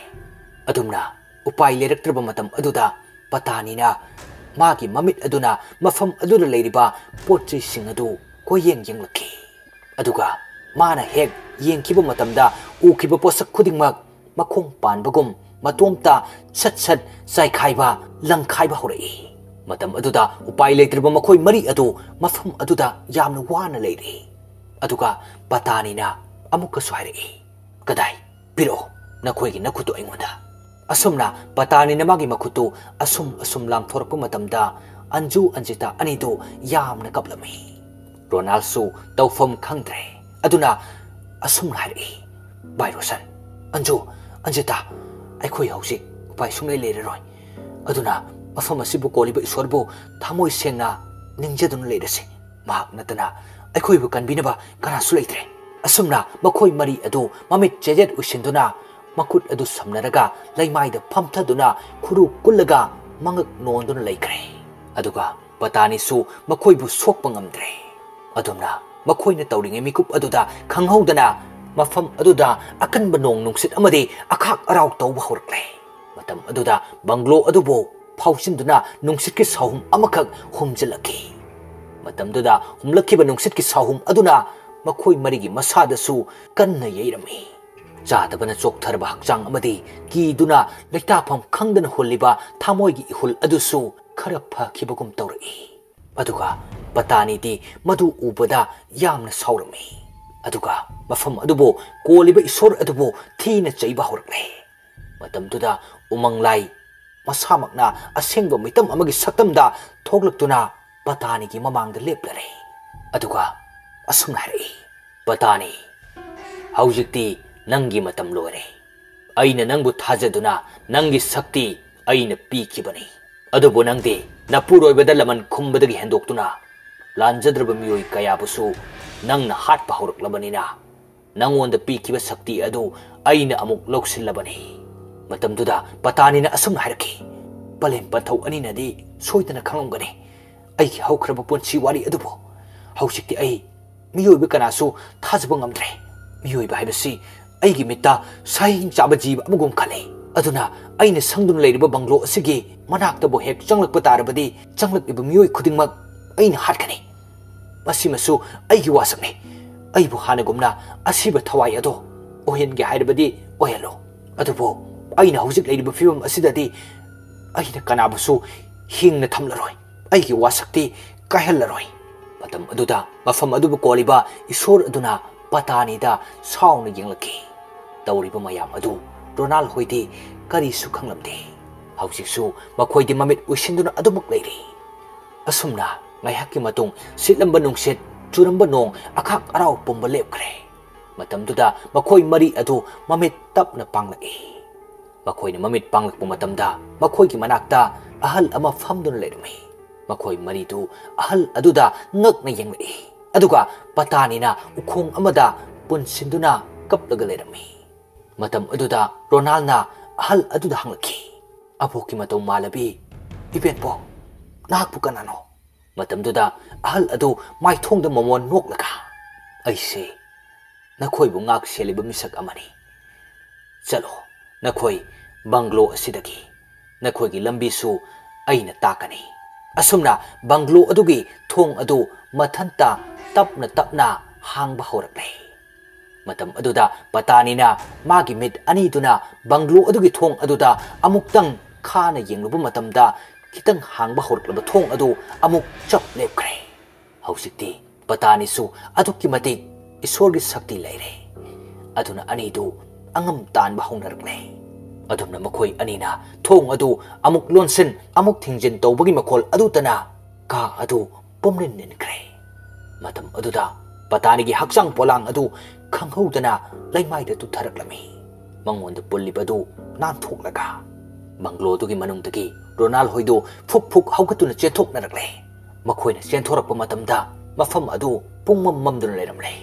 ꯑꯗꯨꯝꯅ ꯎꯄꯥꯏ ꯂꯩꯔꯛꯇ꯭ꯔꯕ ꯃꯇꯝ ꯑꯗꯨꯗ ꯄꯇꯥꯅꯤꯅ ꯃꯥꯒꯤ ꯃꯃꯤꯠ ꯑꯗꯨꯅ ꯃꯐꯝ ꯑꯗꯨꯗ ꯂꯩꯔꯤꯕ ꯄꯣꯠ ꯆꯩꯁꯤꯡ ꯑꯗꯨ ꯀꯣꯏꯌꯦꯡ ꯌꯦꯡꯂꯛꯈꯤ꯫ ꯑꯗꯨꯒ ꯃꯥꯅ ꯍꯦꯛ ꯌꯦꯡꯈꯤꯕ ꯃꯇꯝꯗ ꯎꯈꯤꯕ ꯄꯣꯠꯁꯛ ꯈꯨꯗꯤꯡꯃꯛ ꯃꯈꯣꯡ ꯄꯥꯟꯕꯒꯨꯝ ꯃꯇꯣꯝꯇ ꯁꯠ ꯁꯠ ꯆꯥꯏꯈꯥꯏꯕ, ꯂꯪꯈꯥꯏꯕ ꯍꯧꯔꯛꯏ꯫ ꯃꯇꯝ ꯑꯗꯨꯗ ꯎꯄꯥꯏ ꯂꯩꯇ꯭ꯔꯕ ꯃꯈꯣꯏ ꯃꯔꯤ ꯑꯗꯨ ꯃꯐꯝ ꯑꯗꯨꯗ ꯌꯥꯝꯅ ꯋꯥꯅ ꯂꯩꯔꯤ꯫ ꯑꯗꯨꯒ ꯄꯇꯥꯅꯤꯅ ꯑꯃꯨꯛꯀꯁꯨ ꯍꯥꯏꯔꯛꯏ, "ꯀꯗꯥꯏ? ꯄꯤꯔꯛꯑꯣ ꯅꯈꯣꯏꯒꯤ ꯅꯈꯨꯠꯇꯨ ꯑꯩꯉꯣꯟꯗ꯫" ꯑꯁꯨꯝꯅ ꯄꯇꯥꯅꯤꯅ ꯃꯥꯒꯤ ꯃꯈꯨꯠꯇꯨ ꯑꯁꯨꯝ ꯑꯁꯨꯝ ꯂꯥꯝꯊꯣꯔꯛꯄ ꯃꯇꯝꯗ ꯑꯟꯖꯨ ꯑꯟꯖꯤꯇꯥ ꯑꯅꯤꯗꯨ ꯌꯥꯝꯅ ꯀꯞꯂꯝꯃꯤ꯫ ꯔꯣꯅꯥꯜꯁꯨ ꯇꯧꯐꯝ ꯈꯪꯗ꯭ꯔꯦ꯫ ꯑꯗꯨꯅ ꯑꯁꯨꯝꯅ ꯍꯥꯏꯔꯛꯏ, "ꯚꯥꯏ ꯔꯣꯁꯟ, ꯑꯟꯖꯨ, ꯑꯟꯖꯤꯇꯥ, ꯑꯩꯈꯣꯏ ꯍꯧꯖꯤꯛ ꯎꯄꯥꯏ ꯁꯨꯡꯂꯩ ꯂꯩꯔꯔꯣꯏ꯫ ꯑꯗꯨꯅ ꯃꯐꯝ ꯑꯁꯤꯕꯨ ꯀꯣꯜꯂꯤꯕ ꯏꯁꯣꯔꯕꯨ ꯊꯃꯣꯏ ꯁꯦꯡꯅ ꯅꯤꯡꯖꯗꯨꯅ ꯂꯩꯔꯁꯤ꯫ ꯃꯍꯥꯛ ꯅꯠꯇꯅ ꯑꯩꯈꯣꯏꯕꯨ ꯀꯟꯕꯤꯅꯕ ꯀꯅꯥꯁꯨ ꯂꯩꯇ꯭ꯔꯦ꯫" ꯑꯁꯨꯝꯅ ꯃꯈꯣꯏ ꯃꯔꯤ ꯑꯗꯨ ꯃꯃꯤꯠ ꯆꯦꯖꯦꯠ ꯎꯏꯁꯤꯟꯗꯨꯅ ꯃꯈꯨꯠ ꯑꯗꯨ ꯁꯝꯅꯔꯒ ꯂꯩꯃꯥꯏꯗ ꯐꯝꯊꯗꯨꯅ ꯈꯨꯔꯨ ꯀꯨꯜꯂꯒ ꯃꯉꯛ ꯅꯣꯟꯗꯨꯅ ꯂꯩꯈ꯭ꯔꯦ꯫ ꯑꯗꯨꯒ ꯄꯇꯥꯅꯤꯁꯨ ꯃꯈꯣꯏꯕꯨ ꯁꯣꯛꯄ ꯉꯝꯗ꯭ꯔꯦ꯫ ꯑꯗꯨꯝꯅ ꯃꯈꯣꯏꯅ ꯇꯧꯔꯤꯉꯩ ꯃꯤꯀꯨꯞ ꯑꯗꯨꯗ ꯈꯪꯍꯧꯗꯅ ꯃꯐꯝ ꯑꯗꯨꯗ ꯑꯀꯟꯕ ꯅꯣꯡ ꯅꯨꯡꯁꯤꯠ ꯑꯃꯗꯤ ꯑꯈꯥꯛ ꯑꯔꯥꯎ ꯇꯧꯕ ꯍꯧꯔꯛꯂꯦ꯫ ꯃꯇꯝ ꯑꯗꯨꯗ ꯕꯪꯒ꯭ꯂꯣ ꯑꯗꯨꯕꯨ ꯐꯥꯎꯖꯤꯟꯗꯨꯅ ꯅꯨꯡꯁꯤꯠꯀꯤ ꯁꯥꯍꯨꯝ ꯑꯃꯈꯛ ꯍꯨꯝꯖꯤꯜꯂꯛꯈꯤ꯫ ꯃꯇꯝꯗꯨꯗ ꯍꯨꯝꯂꯛꯈꯤꯕ ꯅꯨꯡꯁꯤꯠꯀꯤ ꯁꯥꯍꯨꯝ ꯑꯗꯨꯅ ꯃꯈꯣꯏ ꯃꯔꯤꯒꯤ ꯃꯁꯥꯗꯁꯨ ꯀꯟꯅ ꯌꯩꯔꯝꯃꯤ꯫ ꯆꯥꯗꯕꯅ ꯆꯣꯛꯊꯔꯕ ꯍꯛꯆꯥꯡ ꯑꯃꯗꯤ ꯀꯤꯗꯨꯅ ꯂꯩꯇꯥꯐꯝ ꯈꯪꯗꯅ ꯍꯨꯜꯂꯤꯕ ꯊꯃꯣꯏꯒꯤ ꯏꯍꯨꯜ ꯑꯗꯨꯁꯨ ꯈꯔ ꯐꯈꯤꯕꯒꯨꯝ ꯇꯧꯔꯛꯏ꯫ ꯑꯗꯨꯒ ꯄꯇꯥꯅꯤꯗꯤ ꯃꯗꯨ ꯎꯕꯗ ꯌꯥꯝꯅ ꯁꯥꯎꯔꯝꯃꯤ꯫ ꯑꯗꯨꯒ ꯃꯐꯝ ꯑꯗꯨꯕꯨ ꯀꯣꯜꯂꯤꯕ ꯏꯁꯣꯔ ꯑꯗꯨꯕꯨ ꯊꯤꯅ ꯆꯩꯕ ꯍꯧꯔꯛꯂꯦ꯫ ꯃꯇꯝꯗꯨꯗ ꯎꯃꯪ ꯂꯥꯏ ꯃꯁꯥꯃꯛꯅ ꯑꯁꯦꯡꯕ ꯃꯤꯇꯝ ꯑꯃꯒꯤ ꯁꯛꯇꯝꯗ ꯊꯣꯛꯂꯛꯇꯨꯅ ꯄꯇꯥꯅꯤꯒꯤ ꯃꯃꯥꯡꯗ ꯂꯦꯞꯂꯔꯦ꯫ ꯑꯗꯨꯒ ꯑꯁꯨꯝꯅ ꯍꯥꯏꯔꯛꯏ, "ꯄꯇꯥꯅꯤ, ꯍꯧꯖꯤꯛꯇꯤ ꯅꯪꯒꯤ ꯃꯇꯝ ꯂꯣꯏꯔꯦ꯫ ꯑꯩꯅ ꯅꯪꯕꯨ ꯊꯥꯖꯗꯨꯅ ꯅꯪꯒꯤ ꯁꯛꯇꯤ ꯑꯩꯅ ꯄꯤꯈꯤꯕꯅꯤ꯫ ꯑꯗꯨꯕꯨ ꯅꯪꯗꯤ ꯅꯄꯨꯔꯣꯏꯕꯗ ꯂꯃꯟ ꯈꯨꯝꯕꯗꯒꯤ ꯍꯦꯟꯗꯣꯛꯇꯨꯅ ꯂꯥꯟꯖꯗ꯭ꯔꯕ ꯃꯤꯑꯣꯏ ꯀꯌꯥꯕꯨꯁꯨ ꯅꯪꯅ ꯍꯥꯠꯄ ꯍꯧꯔꯛꯂꯕꯅꯤꯅ, ꯅꯪꯉꯣꯟꯗ ꯄꯤꯈꯤꯕ ꯁꯛꯇꯤ ꯑꯗꯨ ꯑꯩꯅ ꯑꯃꯨꯛ ꯂꯧꯁꯤꯜꯂꯕꯅꯤ꯫" ꯃꯇꯝꯗꯨꯗ ꯄꯇꯥꯅꯤꯅ ꯑꯁꯨꯝꯅ ꯍꯥꯏꯔꯛꯈꯤ, "ꯄꯂꯦꯝ ꯄꯟꯊꯧ ꯑꯅꯤꯅꯗꯤ ꯁꯣꯏꯗꯅ ꯈꯪꯂꯝꯒꯅꯤ ꯑꯩꯒꯤ ꯍꯧꯈ꯭ꯔꯕ ꯄꯨꯟꯁꯤ ꯋꯥꯔꯤ ꯑꯗꯨꯕꯨ꯫ ꯍꯧꯖꯤꯛꯇꯤ ꯑꯩ ꯃꯤꯑꯣꯏꯕ ꯀꯅꯥꯁꯨ ꯊꯥꯖꯕ ꯉꯝꯗ꯭ꯔꯦ꯫ ꯃꯤꯑꯣꯏꯕ ꯍꯥꯏꯕꯁꯤ ꯑꯩꯒꯤ ꯃꯤꯠꯇ ꯁꯥꯍꯤꯡ ꯆꯥꯕ ꯖꯤꯕ ꯑꯃꯒꯨꯝ ꯈꯜꯂꯤ꯫ ꯑꯗꯨꯅ ꯑꯩꯅ ꯁꯪꯗꯨꯅ ꯂꯩꯔꯤꯕ ꯕꯪꯒ꯭ꯂꯣ ꯑꯁꯤꯒꯤ ꯃꯅꯥꯛꯇꯕꯨ ꯍꯦꯛ ꯆꯪꯂꯛꯄ ꯇꯥꯔꯕꯗꯤ, ꯆꯪꯂꯛꯂꯤꯕ ꯃꯤꯑꯣꯏ ꯈꯨꯗꯤꯡꯃꯛ ꯑꯩꯅ ꯍꯥꯠꯀꯅꯤ꯫ ꯃꯁꯤꯃꯁꯨ ꯑꯩꯒꯤ ꯋꯥꯁꯛꯅꯤ꯫ ꯑꯩꯕꯨ ꯍꯥꯟꯅꯒꯨꯝꯅ ꯑꯁꯤꯕ ꯊꯋꯥꯏ ꯑꯗꯣ ꯑꯣꯏꯍꯟꯒꯦ ꯍꯥꯏꯔꯕꯗꯤ ꯑꯣꯏꯍꯜꯂꯣ꯫ ꯑꯗꯨꯕꯨ ꯑꯩꯅ ꯍꯧꯖꯤꯛ ꯂꯩꯔꯤꯕ ꯐꯤꯕꯝ ꯑꯁꯤꯗꯗꯤ ꯑꯩꯅ ꯀꯅꯥꯕꯨꯁꯨ ꯍꯤꯡꯅ ꯊꯝꯂꯔꯣꯏ꯫ ꯑꯩꯒꯤ ꯋꯥꯁꯛꯇꯤ ꯀꯥꯏꯍꯜꯂꯔꯣꯏ꯫ ꯃꯇꯝ ꯑꯗꯨꯗ ꯃꯐꯝ ꯑꯗꯨꯕꯨ ꯀꯣꯜꯂꯤꯕ ꯏꯁꯣꯔ ꯑꯗꯨꯅ ꯄꯇꯥꯅꯤꯗ ꯁꯥꯎꯅ ꯌꯦꯡꯂꯛꯈꯤ꯫ ꯇꯧꯔꯤꯕ ꯃꯌꯥꯝ ꯑꯗꯨ ꯔꯣꯅꯥꯜ ꯍꯣꯏꯗꯤ ꯀꯔꯤꯁꯨ ꯈꯪꯂꯝꯗꯦ꯫ ꯍꯧꯖꯤꯛꯁꯨ ꯃꯈꯣꯏꯗꯤ ꯃꯃꯤꯠ ꯎꯏꯁꯤꯟꯗꯨꯅ ꯑꯗꯨꯃꯛ ꯂꯩꯔꯤ꯫ ꯑꯁꯨꯝꯅ ꯉꯥꯏꯍꯥꯛꯀꯤ ꯃꯇꯨꯡ ꯁꯤꯠꯂꯝꯕ ꯅꯨꯡꯁꯤꯠ, ꯆꯨꯔꯝꯕ ꯅꯣꯡ, ꯑꯈꯥꯛ ꯑꯔꯥꯎ ꯄꯨꯝꯕ ꯂꯦꯞꯈ꯭ꯔꯦ꯫ ꯃꯇꯝꯗꯨꯗ ꯃꯈꯣꯏ ꯃꯔꯤ ꯑꯗꯨ ꯃꯃꯤꯠ ꯇꯞꯅ ꯄꯥꯡꯂꯛꯏ꯫ ꯃꯈꯣꯏꯅ ꯃꯃꯤꯠ ꯄꯥꯡꯂꯛꯄ ꯃꯇꯝꯗ ꯃꯈꯣꯏꯒꯤ ꯃꯅꯥꯛꯇ ꯑꯍꯜ ꯑꯃ ꯐꯝꯗꯨꯅ ꯂꯩꯔꯝꯃꯤ꯫ ꯃꯈꯣꯏ ꯃꯔꯤꯗꯨ ꯑꯍꯜ ꯑꯗꯨꯗ ꯉꯛꯅ ꯌꯦꯡꯂꯛꯏ꯫ ꯑꯗꯨꯒ ꯄꯇꯥꯅꯤꯅ ꯎꯈꯣꯡ ꯑꯃꯗ ꯄꯨꯟꯁꯤꯟꯗꯨꯅ ꯀꯞꯂꯒ ꯂꯩꯔꯝꯃꯤ꯫ ꯃꯇꯝ ꯑꯗꯨꯗ ꯔꯣꯅꯥꯜꯅ ꯑꯍꯜ ꯑꯗꯨꯗ ꯍꯪꯂꯛꯈꯤ, "ꯑꯕꯣꯛꯀꯤ ꯃꯇꯧ ꯃꯥꯜꯂꯕꯤ ꯏꯕꯦꯟꯄꯣ, ꯅꯍꯥꯛꯄꯨ ꯀꯅꯥꯅꯣ?" ꯃꯇꯝꯗꯨꯗ ꯑꯍꯜ ꯑꯗꯨ ꯃꯥꯏꯊꯣꯡꯗ ꯃꯃꯣꯟ ꯅꯣꯛꯂꯒ, "ꯑꯩꯁꯦ ꯅꯈꯣꯏꯕꯨ ꯉꯥꯛ ꯁꯦꯜꯂꯤꯕ ꯃꯤꯁꯛ ꯑꯃꯅꯤ꯫ ꯆꯠꯂꯣ, ꯅꯈꯣꯏ ꯕꯪꯒ꯭ꯂꯣ ꯑꯁꯤꯗꯒꯤ꯫ ꯅꯈꯣꯏꯒꯤ ꯂꯝꯕꯤꯁꯨ ꯑꯩꯅ ꯇꯥꯛꯀꯅꯤ꯫" ꯑꯁꯨꯝꯅ ꯕꯪꯒ꯭ꯂꯣ ꯑꯗꯨꯒꯤ ꯊꯣꯡ ꯑꯗꯨ ꯃꯊꯟꯇ ꯇꯞꯅ ꯇꯞꯅ ꯍꯥꯡꯕ ꯍꯧꯔꯛꯂꯦ꯫ ꯃꯇꯝ ꯑꯗꯨꯗ ꯄꯇꯥꯅꯤꯅ ꯃꯥꯒꯤ ꯃꯤꯠ ꯑꯅꯤꯗꯨꯅ ꯕꯪꯒ꯭ꯂꯣ ꯑꯗꯨꯒꯤ ꯊꯣꯡ ꯑꯗꯨꯗ ꯑꯃꯨꯛꯇꯪ ꯈꯥꯅ ꯌꯦꯡꯂꯨꯕ ꯃꯇꯝꯗ, ꯈꯤꯇꯪ ꯍꯥꯡꯕ ꯍꯧꯔꯛꯂꯕ ꯊꯣꯡ ꯑꯗꯨ ꯑꯃꯨꯛ ꯆꯞ ꯂꯦꯞꯈ꯭ꯔꯦ꯫ ꯍꯧꯖꯤꯛꯇꯤ ꯄꯇꯥꯅꯤꯁꯨ ꯑꯗꯨꯛꯀꯤ ꯃꯇꯤꯛ ꯏꯁꯣꯔꯒꯤ ꯁꯛꯇꯤ ꯂꯩꯔꯦ꯫ ꯑꯗꯨꯅ ꯑꯅꯤꯗꯨ ꯑꯉꯝ ꯇꯥꯟꯕ ꯍꯧꯅꯔꯛꯂꯦ꯫ ꯑꯗꯨꯝꯅ ꯃꯈꯣꯏ ꯑꯅꯤꯅ ꯊꯣꯡ ꯑꯗꯨ ꯑꯃꯨꯛ ꯂꯣꯟꯁꯤꯟ, ꯑꯃꯨꯛ ꯊꯤꯡꯖꯤꯟ ꯇꯧꯕꯒꯤ ꯃꯈꯣꯜ ꯑꯗꯨꯇꯅ ꯀꯥ ꯑꯗꯨ ꯄꯨꯝꯅꯤꯟ ꯅꯤꯟꯈ꯭ꯔꯦ꯫ ꯃꯇꯝ ꯑꯗꯨꯗ ꯄꯇꯥꯅꯤꯒꯤ ꯍꯛꯆꯥꯡ ꯄꯣꯂꯥꯡ ꯑꯗꯨ ꯈꯪꯍꯧꯗꯅ ꯂꯩꯃꯥꯏꯗ ꯇꯨꯊꯔꯛꯂꯝꯃꯤ꯫ ꯃꯉꯣꯟꯗ ꯄꯨꯜꯂꯤꯕ ꯑꯗꯨ ꯅꯥꯟꯊꯣꯛꯂꯒ, ꯕꯪꯒ꯭ꯂꯣꯗꯨꯒꯤ ꯃꯅꯨꯡꯗꯒꯤ ꯔꯣꯅꯥꯜ ꯍꯣꯏꯗꯨ ꯐꯨꯛ ꯐꯨꯛ ꯍꯧꯒꯠꯇꯨꯅ ꯆꯦꯟꯊꯣꯛꯅꯔꯛꯂꯦ꯫ ꯃꯈꯣꯏꯅ ꯆꯦꯟꯊꯣꯔꯛꯄ ꯃꯇꯝꯗ ꯃꯐꯝ ꯑꯗꯨ ꯄꯨꯡꯃꯝ ꯃꯝꯗꯨꯅ ꯂꯩꯔꯝꯂꯦ꯫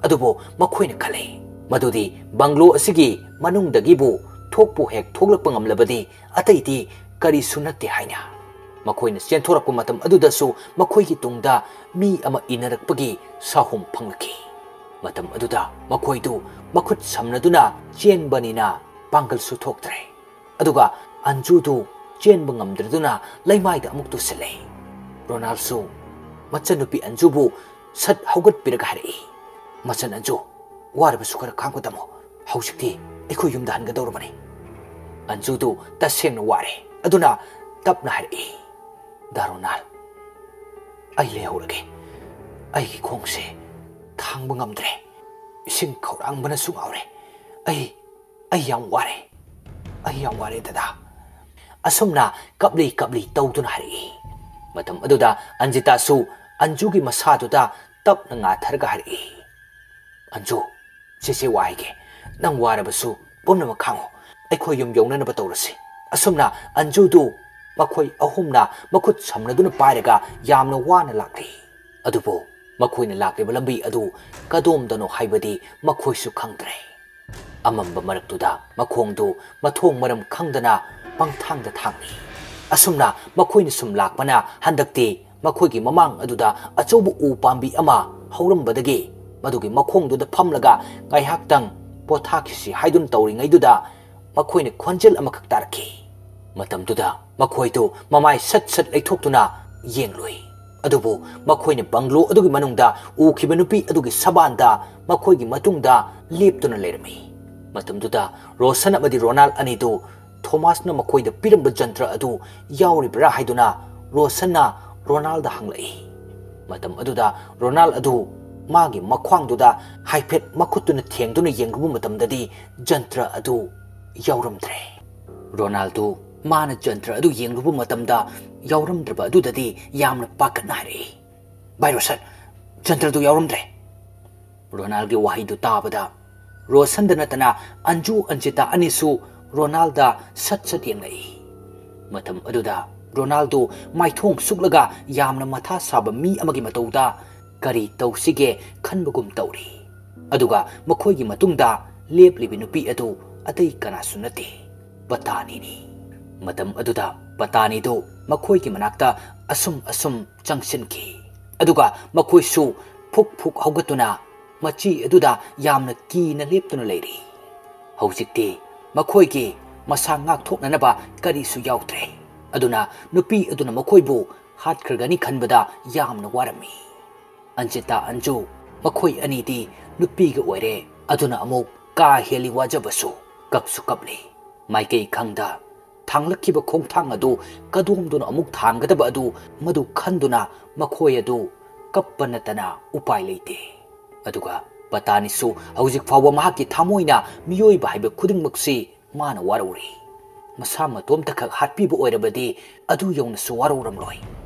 ꯑꯗꯨꯕꯨ ꯃꯈꯣꯏꯅ ꯈꯜꯂꯤ, ꯃꯗꯨꯗꯤ ꯕꯪꯒ꯭ꯂꯣ ꯑꯁꯤꯒꯤ ꯃꯅꯨꯡꯗꯒꯤꯕꯨ ꯊꯣꯛꯄꯨ ꯍꯦꯛ ꯊꯣꯛꯂꯛꯄ ꯉꯝꯂꯕꯗꯤ, ꯑꯇꯩꯗꯤ ꯀꯔꯤꯁꯨ ꯅꯠꯇꯦ ꯍꯥꯏꯅ꯫ ꯃꯈꯣꯏꯅ ꯆꯦꯟꯊꯣꯔꯛꯄ ꯃꯇꯝ ꯑꯗꯨꯗꯁꯨ ꯃꯈꯣꯏꯒꯤ ꯇꯨꯡꯗ ꯃꯤ ꯑꯃ ꯏꯟꯅꯔꯛꯄꯒꯤ ꯁꯥꯍꯨꯝ ꯐꯪꯂꯛꯈꯤ꯫ ꯃꯇꯝ ꯑꯗꯨꯗ ꯃꯈꯣꯏꯗꯨ ꯃꯈꯨꯠ ꯁꯝꯅꯗꯨꯅ ꯆꯦꯟꯕꯅꯤꯅ ꯄꯥꯡꯒꯜꯁꯨ ꯊꯣꯛꯇ꯭ꯔꯦ꯫ ꯑꯗꯨꯒ ꯑꯟꯖꯨꯗꯨ ꯆꯦꯟꯕ ꯉꯝꯗ꯭ꯔꯗꯨꯅ ꯂꯩꯃꯥꯏꯗ ꯑꯃꯨꯛ ꯇꯨꯁꯤꯜꯂꯦ꯫ ꯔꯣꯅꯥꯜꯁꯨ ꯃꯆꯟꯅꯨꯄꯤ ꯑꯟꯖꯨꯕꯨ ꯁꯠ ꯍꯧꯒꯠꯄꯤꯔꯒ ꯍꯥꯏꯔꯛꯏ, "ꯃꯆꯟ ꯑꯟꯖꯨ, ꯋꯥꯔꯕꯁꯨ ꯈꯔ ꯈꯥꯡꯕ ꯇꯝꯃꯨ꯫ ꯍꯧꯖꯤꯛꯇꯤ ꯑꯩꯈꯣꯏ ꯌꯨꯝꯗ ꯍꯟꯒꯗꯧꯔꯕꯅꯤ꯫" ꯑꯟꯖꯨꯗꯨ ꯇꯁꯦꯡꯅ ꯋꯥꯔꯦ꯫ ꯑꯗꯨꯅ ꯇꯞꯅ ꯍꯥꯏꯔꯛꯏ, "ꯗꯥ ꯔꯣꯅꯥꯜ, ꯑꯩ ꯂꯩꯍꯧꯔꯒꯦ꯫ ꯑꯩꯒꯤ ꯈꯣꯡꯁꯦ ꯊꯥꯡꯕ ꯉꯝꯗ꯭ꯔꯦ꯫ ꯏꯁꯤꯡ ꯈꯧꯔꯥꯡꯕꯅꯁꯨ ꯉꯥꯎꯔꯦ꯫ ꯑꯩ, ꯑꯩ ꯌꯥꯝ ꯋꯥꯔꯦ꯫ ꯑꯩ ꯌꯥꯝ ꯋꯥꯔꯦ ꯗꯗꯥ꯫" ꯑꯁꯨꯝꯅ ꯀꯞꯂꯤ ꯀꯞꯂꯤ ꯇꯧꯗꯨꯅ ꯍꯥꯏꯔꯛꯏ꯫ ꯃꯇꯝ ꯑꯗꯨꯗ ꯑꯟꯖꯤꯇꯥꯁꯨ ꯑꯟꯖꯨꯒꯤ ꯃꯁꯥꯗꯨꯗ ꯇꯞꯅ ꯉꯥꯊꯔꯒ ꯍꯥꯏꯔꯛꯏ, "ꯑꯟꯖꯨ, ꯆꯦꯆꯦ ꯋꯥ ꯍꯥꯏꯒꯦ꯫ ꯅꯪ ꯋꯥꯔꯕꯁꯨ ꯄꯨꯝꯅꯃꯛ ꯈꯥꯡꯉꯨ꯫ ꯑꯩꯈꯣꯏ ꯌꯨꯝ ꯌꯧꯅꯅꯕ ꯇꯧꯔꯁꯤ꯫" ꯑꯁꯨꯝꯅ ꯑꯟꯖꯨꯗꯨ ꯃꯈꯣꯏ ꯑꯍꯨꯝꯅ ꯃꯈꯨꯠ ꯁꯝꯅꯗꯨꯅ ꯄꯥꯏꯔꯒ ꯌꯥꯝꯅ ꯋꯥꯅ ꯂꯥꯛꯂꯤ꯫ ꯑꯗꯨꯕꯨ ꯃꯈꯣꯏꯅ ꯂꯥꯛꯂꯤꯕ ꯂꯝꯕꯤ ꯑꯗꯨ ꯀꯗꯣꯝꯗꯅꯣ ꯍꯥꯏꯕꯗꯤ ꯃꯈꯣꯏꯁꯨ ꯈꯪꯗ꯭ꯔꯦ꯫ ꯑꯃꯝꯕ ꯃꯔꯛꯇꯨꯗ ꯃꯈꯣꯡꯗꯨ ꯃꯊꯣꯡ ꯃꯔꯝ ꯈꯪꯗꯅ ꯄꯪꯊꯥꯡꯗ ꯊꯥꯡꯂꯤ꯫ ꯑꯁꯨꯝꯅ ꯃꯈꯣꯏꯅ ꯁꯨꯝ ꯂꯥꯛꯄꯅ ꯍꯟꯗꯛꯇꯤ ꯃꯈꯣꯏꯒꯤ ꯃꯃꯥꯡ ꯑꯗꯨꯗ ꯑꯆꯧꯕ ꯎ ꯄꯥꯝꯕꯤ ꯑꯃ ꯍꯧꯔꯝꯕꯗꯒꯤ ꯃꯗꯨꯒꯤ ꯃꯈꯣꯡꯗꯨꯗ ꯐꯝꯂꯒ ꯉꯥꯏꯍꯥꯛꯇꯪ ꯄꯣꯊꯥꯈꯤꯁꯤ ꯍꯥꯏꯗꯨꯅ ꯇꯧꯔꯤꯉꯩꯗꯨꯗ ꯃꯈꯣꯏꯅ ꯈꯣꯟꯖꯦꯜ ꯑꯃꯈꯛ ꯇꯥꯔꯛꯈꯤ꯫ ꯃꯇꯝꯗꯨꯗ ꯃꯈꯣꯏꯗꯨ ꯃꯃꯥꯏ ꯁꯠ ꯁꯠ ꯂꯩꯊꯣꯛꯇꯨꯅ ꯌꯦꯡꯂꯨꯏ꯫ ꯑꯗꯨꯕꯨ ꯃꯈꯣꯏꯅ ꯕꯪꯒ꯭ꯂꯣ ꯑꯗꯨꯒꯤ ꯃꯅꯨꯡꯗ ꯎꯈꯤꯕ ꯅꯨꯄꯤ ꯑꯗꯨꯒꯤ ꯁꯕꯥꯟꯗ ꯃꯈꯣꯏꯒꯤ ꯃꯇꯨꯡꯗ ꯂꯦꯞꯇꯨꯅ ꯂꯩꯔꯝꯃꯤ꯫ ꯃꯇꯝꯗꯨꯗ ꯔꯣꯁꯟ ꯑꯃꯗꯤ ꯔꯣꯅꯥꯜ ꯑꯅꯤꯗꯨ ꯊꯣꯃꯥꯁꯅ ꯃꯈꯣꯏꯗ ꯄꯤꯔꯝꯕ ꯖꯟꯇ꯭ꯔ ꯑꯗꯨ ꯌꯥꯎꯔꯤꯕ꯭ꯔꯥ ꯍꯥꯏꯗꯨꯅ ꯔꯣꯁꯟꯅ ꯔꯣꯅꯥꯜꯗ ꯍꯪꯂꯛꯏ꯫ ꯃꯇꯝ ꯑꯗꯨꯗ ꯔꯣꯅꯥꯜ ꯑꯗꯨ ꯃꯥꯒꯤ ꯃꯈ꯭ꯋꯥꯡꯗꯨꯗ ꯍꯥꯏꯐꯦꯠ ꯃꯈꯨꯠꯇꯨꯅ ꯊꯦꯡꯗꯨꯅ ꯌꯦꯡꯂꯨꯕ ꯃꯇꯝꯗꯗꯤ ꯖꯟꯇ꯭ꯔ ꯑꯗꯨ ꯌꯥꯎꯔꯝꯗ꯭ꯔꯦ꯫ ꯔꯣꯅꯥꯜꯗꯨ ꯃꯥꯅ ꯖꯟꯇ꯭ꯔ ꯑꯗꯨ ꯌꯦꯡꯂꯨꯕ ꯃꯇꯝꯗ ꯌꯥꯎꯔꯝꯗ꯭ꯔꯕ ꯑꯗꯨꯗꯗꯤ ꯌꯥꯝꯅ ꯄꯥꯈꯠꯅ ꯍꯥꯏꯔꯛꯏ, "ꯚꯥꯏ ꯔꯣꯁꯟ, ꯖꯟꯇ꯭ꯔꯗꯨ ꯌꯥꯎꯔꯝꯗ꯭ꯔꯦ꯫" ꯔꯣꯅꯥꯜꯒꯤ ꯋꯥꯍꯩꯗꯨ ꯇꯥꯕꯗ ꯔꯣꯁꯟꯗ ꯅꯠꯇꯅ ꯑꯟꯖꯨ ꯑꯟꯖꯤꯇꯥ ꯑꯅꯤꯁꯨ ꯔꯣꯅꯥꯜꯗ ꯁꯠ ꯁꯠ ꯌꯦꯡꯂꯛꯏ꯫ ꯃꯇꯝ ꯑꯗꯨꯗ ꯔꯣꯅꯥꯜꯗꯨ ꯃꯥꯏꯊꯣꯡ ꯁꯨꯛꯂꯒ ꯌꯥꯝꯅ ꯃꯊꯥ ꯁꯥꯕ ꯃꯤ ꯑꯃꯒꯤ ꯃꯇꯧꯗ ꯀꯔꯤ ꯇꯧꯁꯤꯒꯦ ꯈꯟꯕꯒꯨꯝ ꯇꯧꯔꯤ꯫ ꯑꯗꯨꯒ ꯃꯈꯣꯏꯒꯤ ꯃꯇꯨꯡꯗ ꯂꯦꯞꯂꯤꯕꯤ ꯅꯨꯄꯤ ꯑꯗꯨ ꯑꯇꯩ ꯀꯅꯥꯁꯨ ꯅꯠꯇꯦ, ꯕꯇꯥꯅꯤꯅꯤ꯫ ꯃꯇꯝ ꯑꯗꯨꯗ ꯄꯇꯥꯅꯤꯗꯨ ꯃꯈꯣꯏꯒꯤ ꯃꯅꯥꯛꯇ ꯑꯁꯨꯝ ꯑꯁꯨꯝ ꯆꯪꯁꯤꯟꯈꯤ꯫ ꯑꯗꯨꯒ ꯃꯈꯣꯏꯁꯨ ꯐꯨꯛ ꯐꯨꯛ ꯍꯧꯒꯠꯇꯨꯅ ꯃꯆꯤ ꯑꯗꯨꯗ ꯌꯥꯝꯅ ꯀꯤꯅ ꯂꯦꯞꯇꯨꯅ ꯂꯩꯔꯤ꯫ ꯍꯧꯖꯤꯛꯇꯤ ꯃꯈꯣꯏꯒꯤ ꯃꯁꯥ ꯉꯥꯛꯊꯣꯛꯅꯅꯕ ꯀꯔꯤꯁꯨ ꯌꯥꯎꯗ꯭ꯔꯦ꯫ ꯑꯗꯨꯅ ꯅꯨꯄꯤ ꯑꯗꯨꯅ ꯃꯈꯣꯏꯕꯨ ꯍꯥꯠꯈ꯭ꯔꯒꯅꯤ ꯈꯟꯕꯗ ꯌꯥꯝꯅ ꯋꯥꯔꯝꯃꯤ꯫ ꯑꯟꯖꯤꯇꯥ ꯑꯟꯖꯨ ꯃꯈꯣꯏ ꯑꯅꯤꯗꯤ ꯅꯨꯄꯤꯒ ꯑꯣꯏꯔꯦ꯫ ꯑꯗꯨꯅ ꯑꯃꯨꯛ ꯀꯥ ꯍꯦꯜꯂꯤ ꯋꯥꯖꯕꯁꯨ꯫ ꯀꯞꯁꯨ ꯀꯞꯂꯤ꯫ ꯃꯥꯏꯀꯩ ꯈꯪꯗ ꯊꯥꯡꯂꯛꯈꯤꯕ ꯈꯣꯡꯊꯥꯡ ꯑꯗꯨ ꯀꯗꯣꯝꯗꯨꯅ ꯑꯃꯨꯛ ꯊꯥꯡꯒꯗꯕ ꯑꯗꯨ ꯃꯗꯨ ꯈꯟꯗꯨꯅ ꯃꯈꯣꯏ ꯑꯗꯨ ꯀꯞꯄ ꯅꯠꯇꯅ ꯎꯄꯥꯏ ꯂꯩꯇꯦ꯫ ꯑꯗꯨꯒ ꯄꯇꯥꯅꯤꯁꯨ ꯍꯧꯖꯤꯛ ꯐꯥꯎꯕ ꯃꯍꯥꯛꯀꯤ ꯊꯃꯣꯏꯅ ꯃꯤꯑꯣꯏꯕ ꯍꯥꯏꯕ ꯈꯨꯗꯤꯡꯃꯛꯁꯤ ꯃꯥꯅ ꯋꯥꯔꯧꯔꯤ꯫ ꯃꯁꯥ ꯃꯇꯣꯝꯇꯈꯛ ꯍꯥꯠꯄꯤꯕ ꯑꯣꯏꯔꯕꯗꯤ ꯑꯗꯨ ꯌꯧꯅꯁꯨ ꯋꯥꯔꯧꯔꯝꯂꯣꯏ꯫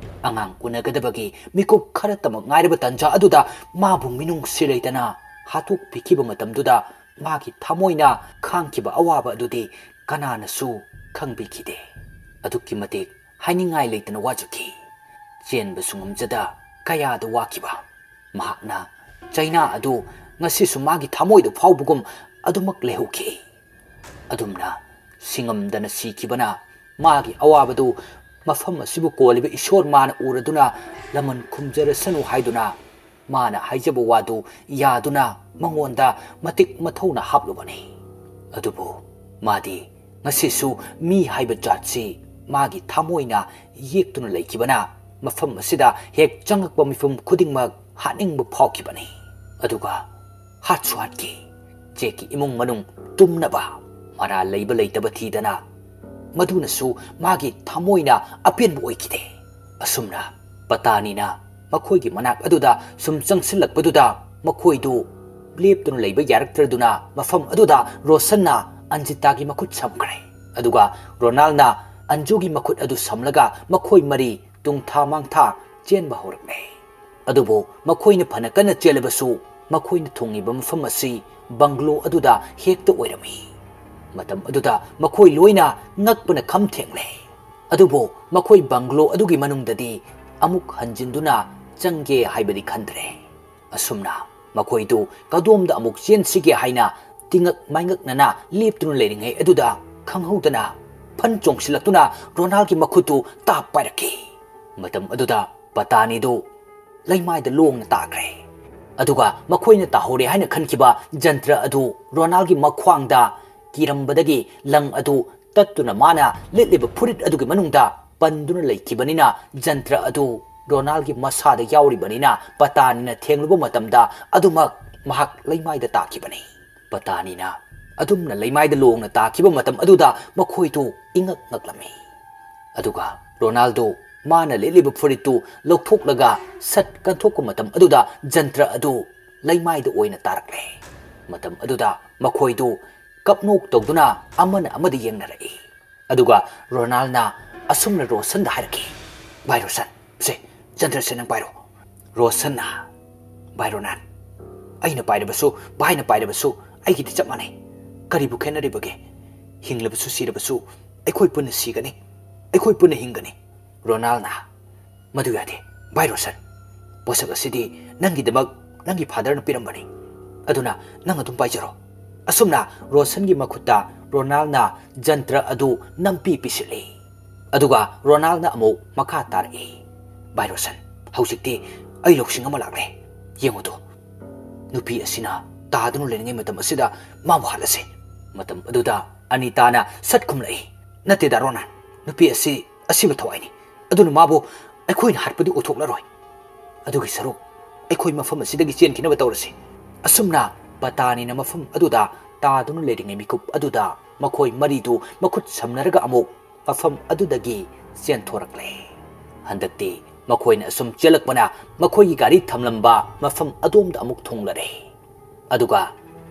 ꯑꯉꯥꯡ ꯎꯅꯒꯗꯕꯒꯤ ꯃꯤꯀꯨꯞ ꯈꯔꯇꯃꯛ ꯉꯥꯏꯔꯕ ꯇꯟꯖꯥ ꯑꯗꯨꯗ ꯃꯥꯕꯨ ꯃꯤꯅꯨꯡꯁꯤ ꯂꯩꯇꯅ ꯍꯥꯠꯇꯣꯛꯄꯤꯈꯤꯕ ꯃꯇꯝꯗꯨꯗ ꯃꯥꯒꯤ ꯊꯃꯣꯏꯅ ꯈꯥꯡꯈꯤꯕ ꯑꯋꯥꯕ ꯑꯗꯨꯗꯤ ꯀꯅꯥꯅꯁꯨ ꯈꯪꯕꯤꯈꯤꯗꯦ꯫ ꯑꯗꯨꯛꯀꯤ ꯃꯇꯤꯛ ꯍꯥꯏꯅꯤꯡꯉꯥꯏ ꯂꯩꯇꯅ ꯋꯥꯖꯈꯤ꯫ ꯆꯦꯟꯕꯁꯨ ꯉꯝꯖꯗ ꯀꯌꯥꯗ ꯋꯥꯈꯤꯕ꯫ ꯃꯍꯥꯛꯅ ꯆꯩꯅꯥ ꯑꯗꯨ ꯉꯁꯤꯁꯨ ꯃꯥꯒꯤ ꯊꯃꯣꯏꯗ ꯐꯥꯎꯕꯒꯨꯝ ꯑꯗꯨꯃꯛ ꯂꯩꯍꯧꯈꯤ꯫ ꯑꯗꯨꯝꯅ ꯁꯤꯡꯉꯝꯗꯅ ꯁꯤꯈꯤꯕꯅ ꯃꯥꯒꯤ ꯑꯋꯥꯕꯗꯨ ꯃꯐꯝ ꯑꯁꯤꯕꯨ ꯀꯣꯜꯂꯤꯕ ꯏꯁꯣꯔ ꯃꯥꯅ ꯎꯔꯗꯨꯅ ꯂꯃꯟ ꯈꯨꯝꯖꯔꯁꯅꯨ ꯍꯥꯏꯗꯨꯅ ꯃꯥꯅ ꯍꯥꯏꯖꯕ ꯋꯥꯗꯨ ꯌꯥꯗꯨꯅ ꯃꯉꯣꯟꯗ ꯃꯇꯤꯛ ꯃꯊꯧꯅ ꯍꯥꯞꯂꯨꯕꯅꯤ꯫ ꯑꯗꯨꯕꯨ ꯃꯥꯗꯤ ꯉꯁꯤꯁꯨ ꯃꯤ ꯍꯥꯏꯕ ꯖꯥꯠꯁꯤ ꯃꯥꯒꯤ ꯊꯃꯣꯏꯅ ꯌꯦꯛꯇꯨꯅ ꯂꯩꯈꯤꯕꯅ ꯃꯐꯝ ꯑꯁꯤꯗ ꯍꯦꯛ ꯆꯪꯉꯛꯄ ꯃꯤꯄꯨꯝ ꯈꯨꯗꯤꯡꯃꯛ ꯍꯥꯠꯅꯤꯡꯕ ꯐꯥꯎꯈꯤꯕꯅꯤ꯫ ꯑꯗꯨꯒ ꯍꯥꯠꯁꯨ ꯍꯥꯠꯈꯤ꯫ ꯖꯦꯛꯀꯤ ꯏꯃꯨꯡ ꯃꯅꯨꯡ ꯇꯨꯝꯅꯕ ꯃꯔꯥꯜ ꯂꯩꯕ ꯂꯩꯇꯕ ꯊꯤꯗꯅ ꯃꯗꯨꯅꯁꯨ ꯃꯥꯒꯤ ꯊꯃꯣꯏꯅ ꯑꯄꯦꯟꯕ ꯑꯣꯏꯈꯤꯗꯦ꯫ ꯑꯁꯨꯝꯅ ꯄꯇꯥꯅꯤꯅ ꯃꯈꯣꯏꯒꯤ ꯃꯅꯥꯛ ꯑꯗꯨꯗ ꯁꯨꯝ ꯆꯪꯁꯤꯜꯂꯛꯄꯗꯨꯗ ꯃꯈꯣꯏꯗꯨ ꯂꯦꯞꯇꯨꯅ ꯂꯩꯕ ꯌꯥꯔꯛꯇ꯭ꯔꯗꯨꯅ ꯃꯐꯝ ꯑꯗꯨꯗ ꯔꯣꯁꯟꯅ ꯑꯟꯖꯤꯇꯥꯒꯤ ꯃꯈꯨꯠ ꯁꯝꯈ꯭ꯔꯦ꯫ ꯑꯗꯨꯒ ꯔꯣꯅꯥꯜꯅ ꯑꯟꯖꯨꯒꯤ ꯃꯈꯨꯠ ꯑꯗꯨ ꯁꯝꯂꯒ ꯃꯈꯣꯏ ꯃꯔꯤ ꯇꯨꯡꯊꯥ ꯃꯥꯡꯊꯥ ꯆꯦꯟꯕ ꯍꯧꯔꯛꯂꯦ꯫ ꯑꯗꯨꯕꯨ ꯃꯈꯣꯏꯅ ꯐꯅ ꯀꯟꯅ ꯆꯦꯜꯂꯕꯁꯨ ꯃꯈꯣꯏꯅ ꯊꯨꯡꯉꯤꯕ ꯃꯐꯝ ꯑꯁꯤ ꯕꯪꯒ꯭ꯂꯣ ꯑꯗꯨꯗ ꯍꯦꯛꯇ ꯑꯣꯏꯔꯝꯃꯤ꯫ ꯃꯇꯝ ꯑꯗꯨꯗ ꯃꯈꯣꯏ ꯂꯣꯏꯅ ꯉꯛꯄꯅ ꯈꯝ ꯊꯦꯡꯂꯦ꯫ ꯑꯗꯨꯕꯨ ꯃꯈꯣꯏ ꯕꯪꯒ꯭ꯂꯣ ꯑꯗꯨꯒꯤ ꯃꯅꯨꯡꯗꯗꯤ ꯑꯃꯨꯛ ꯍꯟꯖꯤꯟꯗꯨꯅ ꯆꯪꯒꯦ ꯍꯥꯏꯕꯗꯤ ꯈꯟꯗ꯭ꯔꯦ꯫ ꯑꯁꯨꯝꯅ ꯃꯈꯣꯏꯗꯨ ꯀꯗꯣꯝꯗ ꯑꯃꯨꯛ ꯆꯦꯟꯁꯤꯒꯦ ꯍꯥꯏꯅ ꯇꯤꯉꯛ ꯃꯥꯏꯉꯛꯅꯅ ꯂꯦꯞꯇꯨꯅ ꯂꯩꯔꯤꯉꯩ ꯑꯗꯨꯗ ꯈꯪꯍꯧꯗꯅ ꯐꯟ ꯆꯣꯡꯁꯤꯜꯂꯛꯇꯨꯅ ꯔꯣꯅꯥꯜꯒꯤ ꯃꯈꯨꯠꯇꯨ ꯇꯥꯞ ꯄꯥꯏꯔꯛꯈꯤ꯫ ꯃꯇꯝ ꯑꯗꯨꯗ ꯄꯇꯥꯅꯤꯗꯨ ꯂꯩꯃꯥꯏꯗ ꯂꯣꯡꯅ ꯇꯥꯈ꯭ꯔꯦ꯫ ꯑꯗꯨꯒ ꯃꯈꯣꯏꯅ ꯇꯥꯍꯧꯔꯦ ꯍꯥꯏꯅ ꯈꯟꯈꯤꯕ ꯖꯟꯇ꯭ꯔ ꯑꯗꯨ ꯔꯣꯅꯥꯜꯒꯤ ꯃꯈ꯭ꯋꯥꯡꯗ ꯀꯤꯔꯝꯕꯗꯒꯤ ꯂꯪ ꯑꯗꯨ ꯇꯠꯇꯨꯅ ꯃꯥꯅ ꯂꯤꯠꯂꯤꯕ ꯐꯨꯔꯤꯠ ꯑꯗꯨꯒꯤ ꯃꯅꯨꯡꯗ ꯄꯟꯗꯨꯅ ꯂꯩꯈꯤꯕꯅꯤꯅ, ꯖꯟꯇ꯭ꯔ ꯑꯗꯨ ꯔꯣꯅꯥꯜꯒꯤ ꯃꯁꯥꯗ ꯌꯥꯎꯔꯤꯕꯅꯤꯅ, ꯄꯇꯥꯅꯤꯅ ꯊꯦꯡꯂꯨꯕ ꯃꯇꯝꯗ ꯑꯗꯨꯃꯛ ꯃꯍꯥꯛ ꯂꯩꯃꯥꯏꯗ ꯇꯥꯈꯤꯕꯅꯤ꯫ ꯄꯇꯥꯅꯤꯅ ꯑꯗꯨꯝꯅ ꯂꯩꯃꯥꯏꯗ ꯂꯣꯡꯅ ꯇꯥꯈꯤꯕ ꯃꯇꯝ ꯑꯗꯨꯗ ꯃꯈꯣꯏꯗꯨ ꯏꯉꯛ ꯉꯛꯂꯝꯃꯤ꯫ ꯑꯗꯨꯒ ꯔꯣꯅꯥꯜꯗꯣ ꯃꯥꯅ ꯂꯤꯠꯂꯤꯕ ꯐꯨꯔꯤꯠꯇꯨ ꯂꯧꯊꯣꯛꯂꯒ ꯁꯠ ꯀꯟꯊꯣꯛꯄ ꯃꯇꯝ ꯑꯗꯨꯗ ꯖꯟꯇ꯭ꯔ ꯑꯗꯨ ꯂꯩꯃꯥꯏꯗ ꯑꯣꯏꯅ ꯇꯥꯔꯛꯂꯦ꯫ ꯃꯇꯝ ꯑꯗꯨꯗ ꯃꯈꯣꯏꯗꯨ ꯀꯞꯅꯣꯛ ꯇꯧꯗꯨꯅ ꯑꯃꯅ ꯑꯃꯗ ꯌꯦꯡꯅꯔꯛꯏ꯫ ꯑꯗꯨꯒ ꯔꯣꯅꯥꯜꯅ ꯑꯁꯨꯝꯅ ꯔꯣꯁꯟꯗ ꯍꯥꯏꯔꯛꯈꯤ, "ꯚꯥꯏ ꯔꯣꯁꯟ, ꯁꯦ, ꯖꯟꯇ꯭ꯔꯁꯦ ꯅꯪ ꯄꯥꯏꯔꯣ꯫" ꯔꯣꯁꯟꯅ, "ꯚꯥꯏ ꯔꯣꯅꯥꯜ, ꯑꯩꯅ ꯄꯥꯏꯔꯕꯁꯨ, ꯚꯥꯏꯅ ꯄꯥꯏꯔꯕꯁꯨ ꯑꯩꯒꯤꯗꯤ ꯆꯞ ꯃꯥꯟꯅꯩ꯫ ꯀꯔꯤꯕꯨ ꯈꯦꯠꯅꯔꯤꯕꯒꯦ? ꯍꯤꯡꯂꯕꯁꯨ ꯁꯤꯔꯕꯁꯨ ꯑꯩꯈꯣꯏ ꯄꯨꯟꯅ ꯁꯤꯒꯅꯤ, ꯑꯩꯈꯣꯏ ꯄꯨꯟꯅ ꯍꯤꯡꯒꯅꯤ꯫" ꯔꯣꯅꯥꯜꯅ, "ꯃꯗꯨ ꯌꯥꯗꯦ, ꯚꯥꯏ ꯔꯣꯁꯟ꯫ ꯄꯣꯠꯁꯛ ꯑꯁꯤꯗꯤ ꯅꯪꯒꯤꯗꯃꯛ ꯅꯪꯒꯤ ꯐꯥꯗꯔꯅ ꯄꯤꯔꯝꯕꯅꯤ꯫ ꯑꯗꯨꯅ ꯅꯪ ꯑꯗꯨꯝ ꯄꯥꯏꯖꯔꯣ꯫" ꯑꯁꯨꯝꯅ ꯔꯣꯁꯟꯒꯤ ꯃꯈꯨꯠꯇ ꯔꯣꯅꯥꯜꯅ ꯖꯟꯇ꯭ꯔ ꯑꯗꯨ ꯅꯝꯄꯤ ꯄꯤꯁꯤꯜꯂꯤ꯫ ꯑꯗꯨꯒ ꯔꯣꯅꯥꯜꯅ ꯑꯃꯨꯛ ꯃꯈꯥ ꯇꯥꯔꯛꯏ, "ꯚꯥꯏ ꯔꯣꯁꯟ, ꯍꯧꯖꯤꯛꯇꯤ ꯑꯩ ꯂꯧꯁꯤꯡ ꯑꯃ ꯂꯥꯛꯂꯦ꯫ ꯌꯦꯡꯉꯨꯗꯣ, ꯅꯨꯄꯤ ꯑꯁꯤꯅ ꯇꯥꯗꯨꯅ ꯂꯩꯔꯤꯉꯩ ꯃꯇꯝ ꯑꯁꯤꯗ ꯃꯥꯕꯨ ꯍꯥꯠꯂꯁꯤ꯫" ꯃꯇꯝ ꯑꯗꯨꯗ ꯑꯅꯤꯇꯥꯅ ꯁꯠ ꯈꯨꯝꯂꯛꯏ, "ꯅꯠꯇꯦꯗ ꯔꯣꯅꯥꯜ, ꯅꯨꯄꯤ ꯑꯁꯤ ꯑꯁꯤꯕ ꯊꯋꯥꯏꯅꯤ꯫ ꯑꯗꯨꯅ ꯃꯥꯕꯨ ꯑꯩꯈꯣꯏꯅ ꯍꯥꯠꯄꯗꯤ ꯑꯣꯏꯊꯣꯛꯂꯔꯣꯏ꯫ ꯑꯗꯨꯒꯤ ꯁꯔꯨꯛ ꯑꯩꯈꯣꯏ ꯃꯐꯝ ꯑꯁꯤꯗꯒꯤ ꯆꯦꯟꯈꯤꯅꯕ ꯇꯧꯔꯁꯤ꯫" ꯑꯁꯨꯝꯅ ꯄꯇꯥꯅꯤꯅ ꯃꯐꯝ ꯑꯗꯨꯗ ꯇꯥꯗꯨꯅ ꯂꯩꯔꯤꯉꯩ ꯃꯤꯀꯨꯞ ꯑꯗꯨꯗ ꯃꯈꯣꯏ ꯃꯔꯤꯗꯨ ꯃꯈꯨꯠ ꯁꯝꯅꯔꯒ ꯑꯃꯨꯛ ꯃꯐꯝ ꯑꯗꯨꯗꯒꯤ ꯆꯦꯟꯊꯣꯔꯛꯂꯦ꯫ ꯍꯟꯗꯛꯇꯤ ꯃꯈꯣꯏꯅ ꯑꯁꯨꯝ ꯆꯦꯜꯂꯛꯄꯅ ꯃꯈꯣꯏꯒꯤ ꯒꯥꯔꯤ ꯊꯝꯂꯝꯕ ꯃꯐꯝ ꯑꯗꯣꯝꯗ ꯑꯃꯨꯛ ꯊꯨꯡꯂꯔꯦ꯫ ꯑꯗꯨꯒ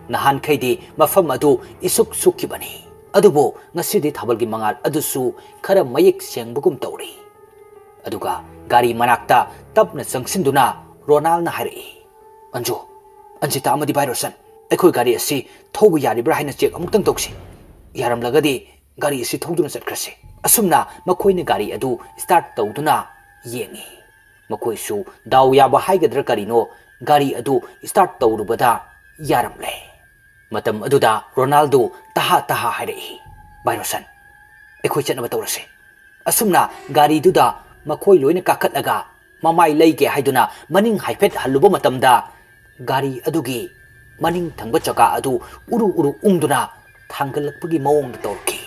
ꯅꯍꯥꯟꯈꯩꯗꯤ ꯃꯐꯝ ꯑꯗꯨ ꯏꯁꯨꯛ ꯁꯨꯛꯈꯤꯕꯅꯤ꯫ ꯑꯗꯨꯕꯨ ꯉꯁꯤꯗꯤ ꯊꯥꯕꯜꯒꯤ ꯃꯉꯥꯜ ꯑꯗꯨꯁꯨ ꯈꯔ ꯃꯌꯦꯛ ꯁꯦꯡꯕꯒꯨꯝ ꯇꯧꯔꯤ꯫ ꯑꯗꯨꯒ ꯒꯥꯔꯤ ꯃꯅꯥꯛꯇ ꯇꯞꯅ ꯆꯪꯁꯤꯟꯗꯨꯅ ꯔꯣꯅꯥꯜꯅ ꯍꯥꯏꯔꯛꯏ, "ꯑꯟꯖꯨ, ꯑꯟꯖꯤꯇꯥ ꯑꯃꯗꯤ ꯚꯥꯏ ꯔꯣꯁꯟ, ꯑꯩꯈꯣꯏ ꯒꯥꯔꯤ ꯑꯁꯤ ꯊꯧꯕ ꯌꯥꯔꯤꯕ꯭ꯔꯥ ꯍꯥꯏꯅ ꯆꯦꯛ ꯑꯃꯨꯛꯇꯪ ꯇꯧꯁꯤ꯫ ꯌꯥꯔꯝꯂꯒꯗꯤ ꯒꯥꯔꯤ ꯑꯁꯤ ꯊꯧꯗꯨꯅ ꯆꯠꯈ꯭ꯔꯁꯤ꯫" ꯑꯁꯨꯝꯅ ꯃꯈꯣꯏꯅ ꯒꯥꯔꯤ ꯑꯗꯨ ꯁ꯭ꯇꯥꯔꯠ ꯇꯧꯗꯨꯅ ꯌꯦꯡꯉꯤ꯫ ꯃꯈꯣꯏꯁꯨ ꯗꯥꯎ ꯌꯥꯕ ꯍꯥꯏꯒꯗ꯭ꯔꯥ ꯀꯔꯤꯅꯣ, ꯒꯥꯔꯤ ꯑꯗꯨ ꯁ꯭ꯇꯥꯔꯠ ꯇꯧꯔꯨꯕꯗ ꯌꯥꯔꯝꯂꯦ꯫ ꯃꯇꯝ ꯑꯗꯨꯗ ꯔꯣꯅꯥꯜꯗꯣ ꯇꯍꯥ ꯇꯍꯥ ꯍꯥꯏꯔꯛꯏ, "ꯚꯥꯏ ꯔꯣꯁꯟ, ꯑꯩꯈꯣꯏ ꯆꯠꯅꯕ ꯇꯧꯔꯁꯦ꯫ ꯑꯁꯨꯝꯅ ꯒꯥꯔꯤꯗꯨꯗ ꯃꯈꯣꯏ ꯂꯣꯏꯅ ꯀꯥꯈꯠꯂꯒ ꯃꯃꯥꯏ ꯂꯩꯒꯦ ꯍꯥꯏꯗꯨꯅ ꯃꯅꯤꯡ ꯍꯥꯏꯐꯦꯠ ꯍꯜꯂꯨꯕ ꯃꯇꯝꯗ, ꯒꯥꯔꯤ ꯑꯗꯨꯒꯤ ꯃꯅꯤꯡ ꯊꯪꯕ ꯆꯀꯥ ꯑꯗꯨ ꯎꯔꯨ ꯎꯔꯨ ꯎꯪꯗꯨꯅ ꯊꯥꯡꯒꯠꯂꯛꯄꯒꯤ ꯃꯑꯣꯡꯗ ꯇꯧꯔꯛꯈꯤ꯫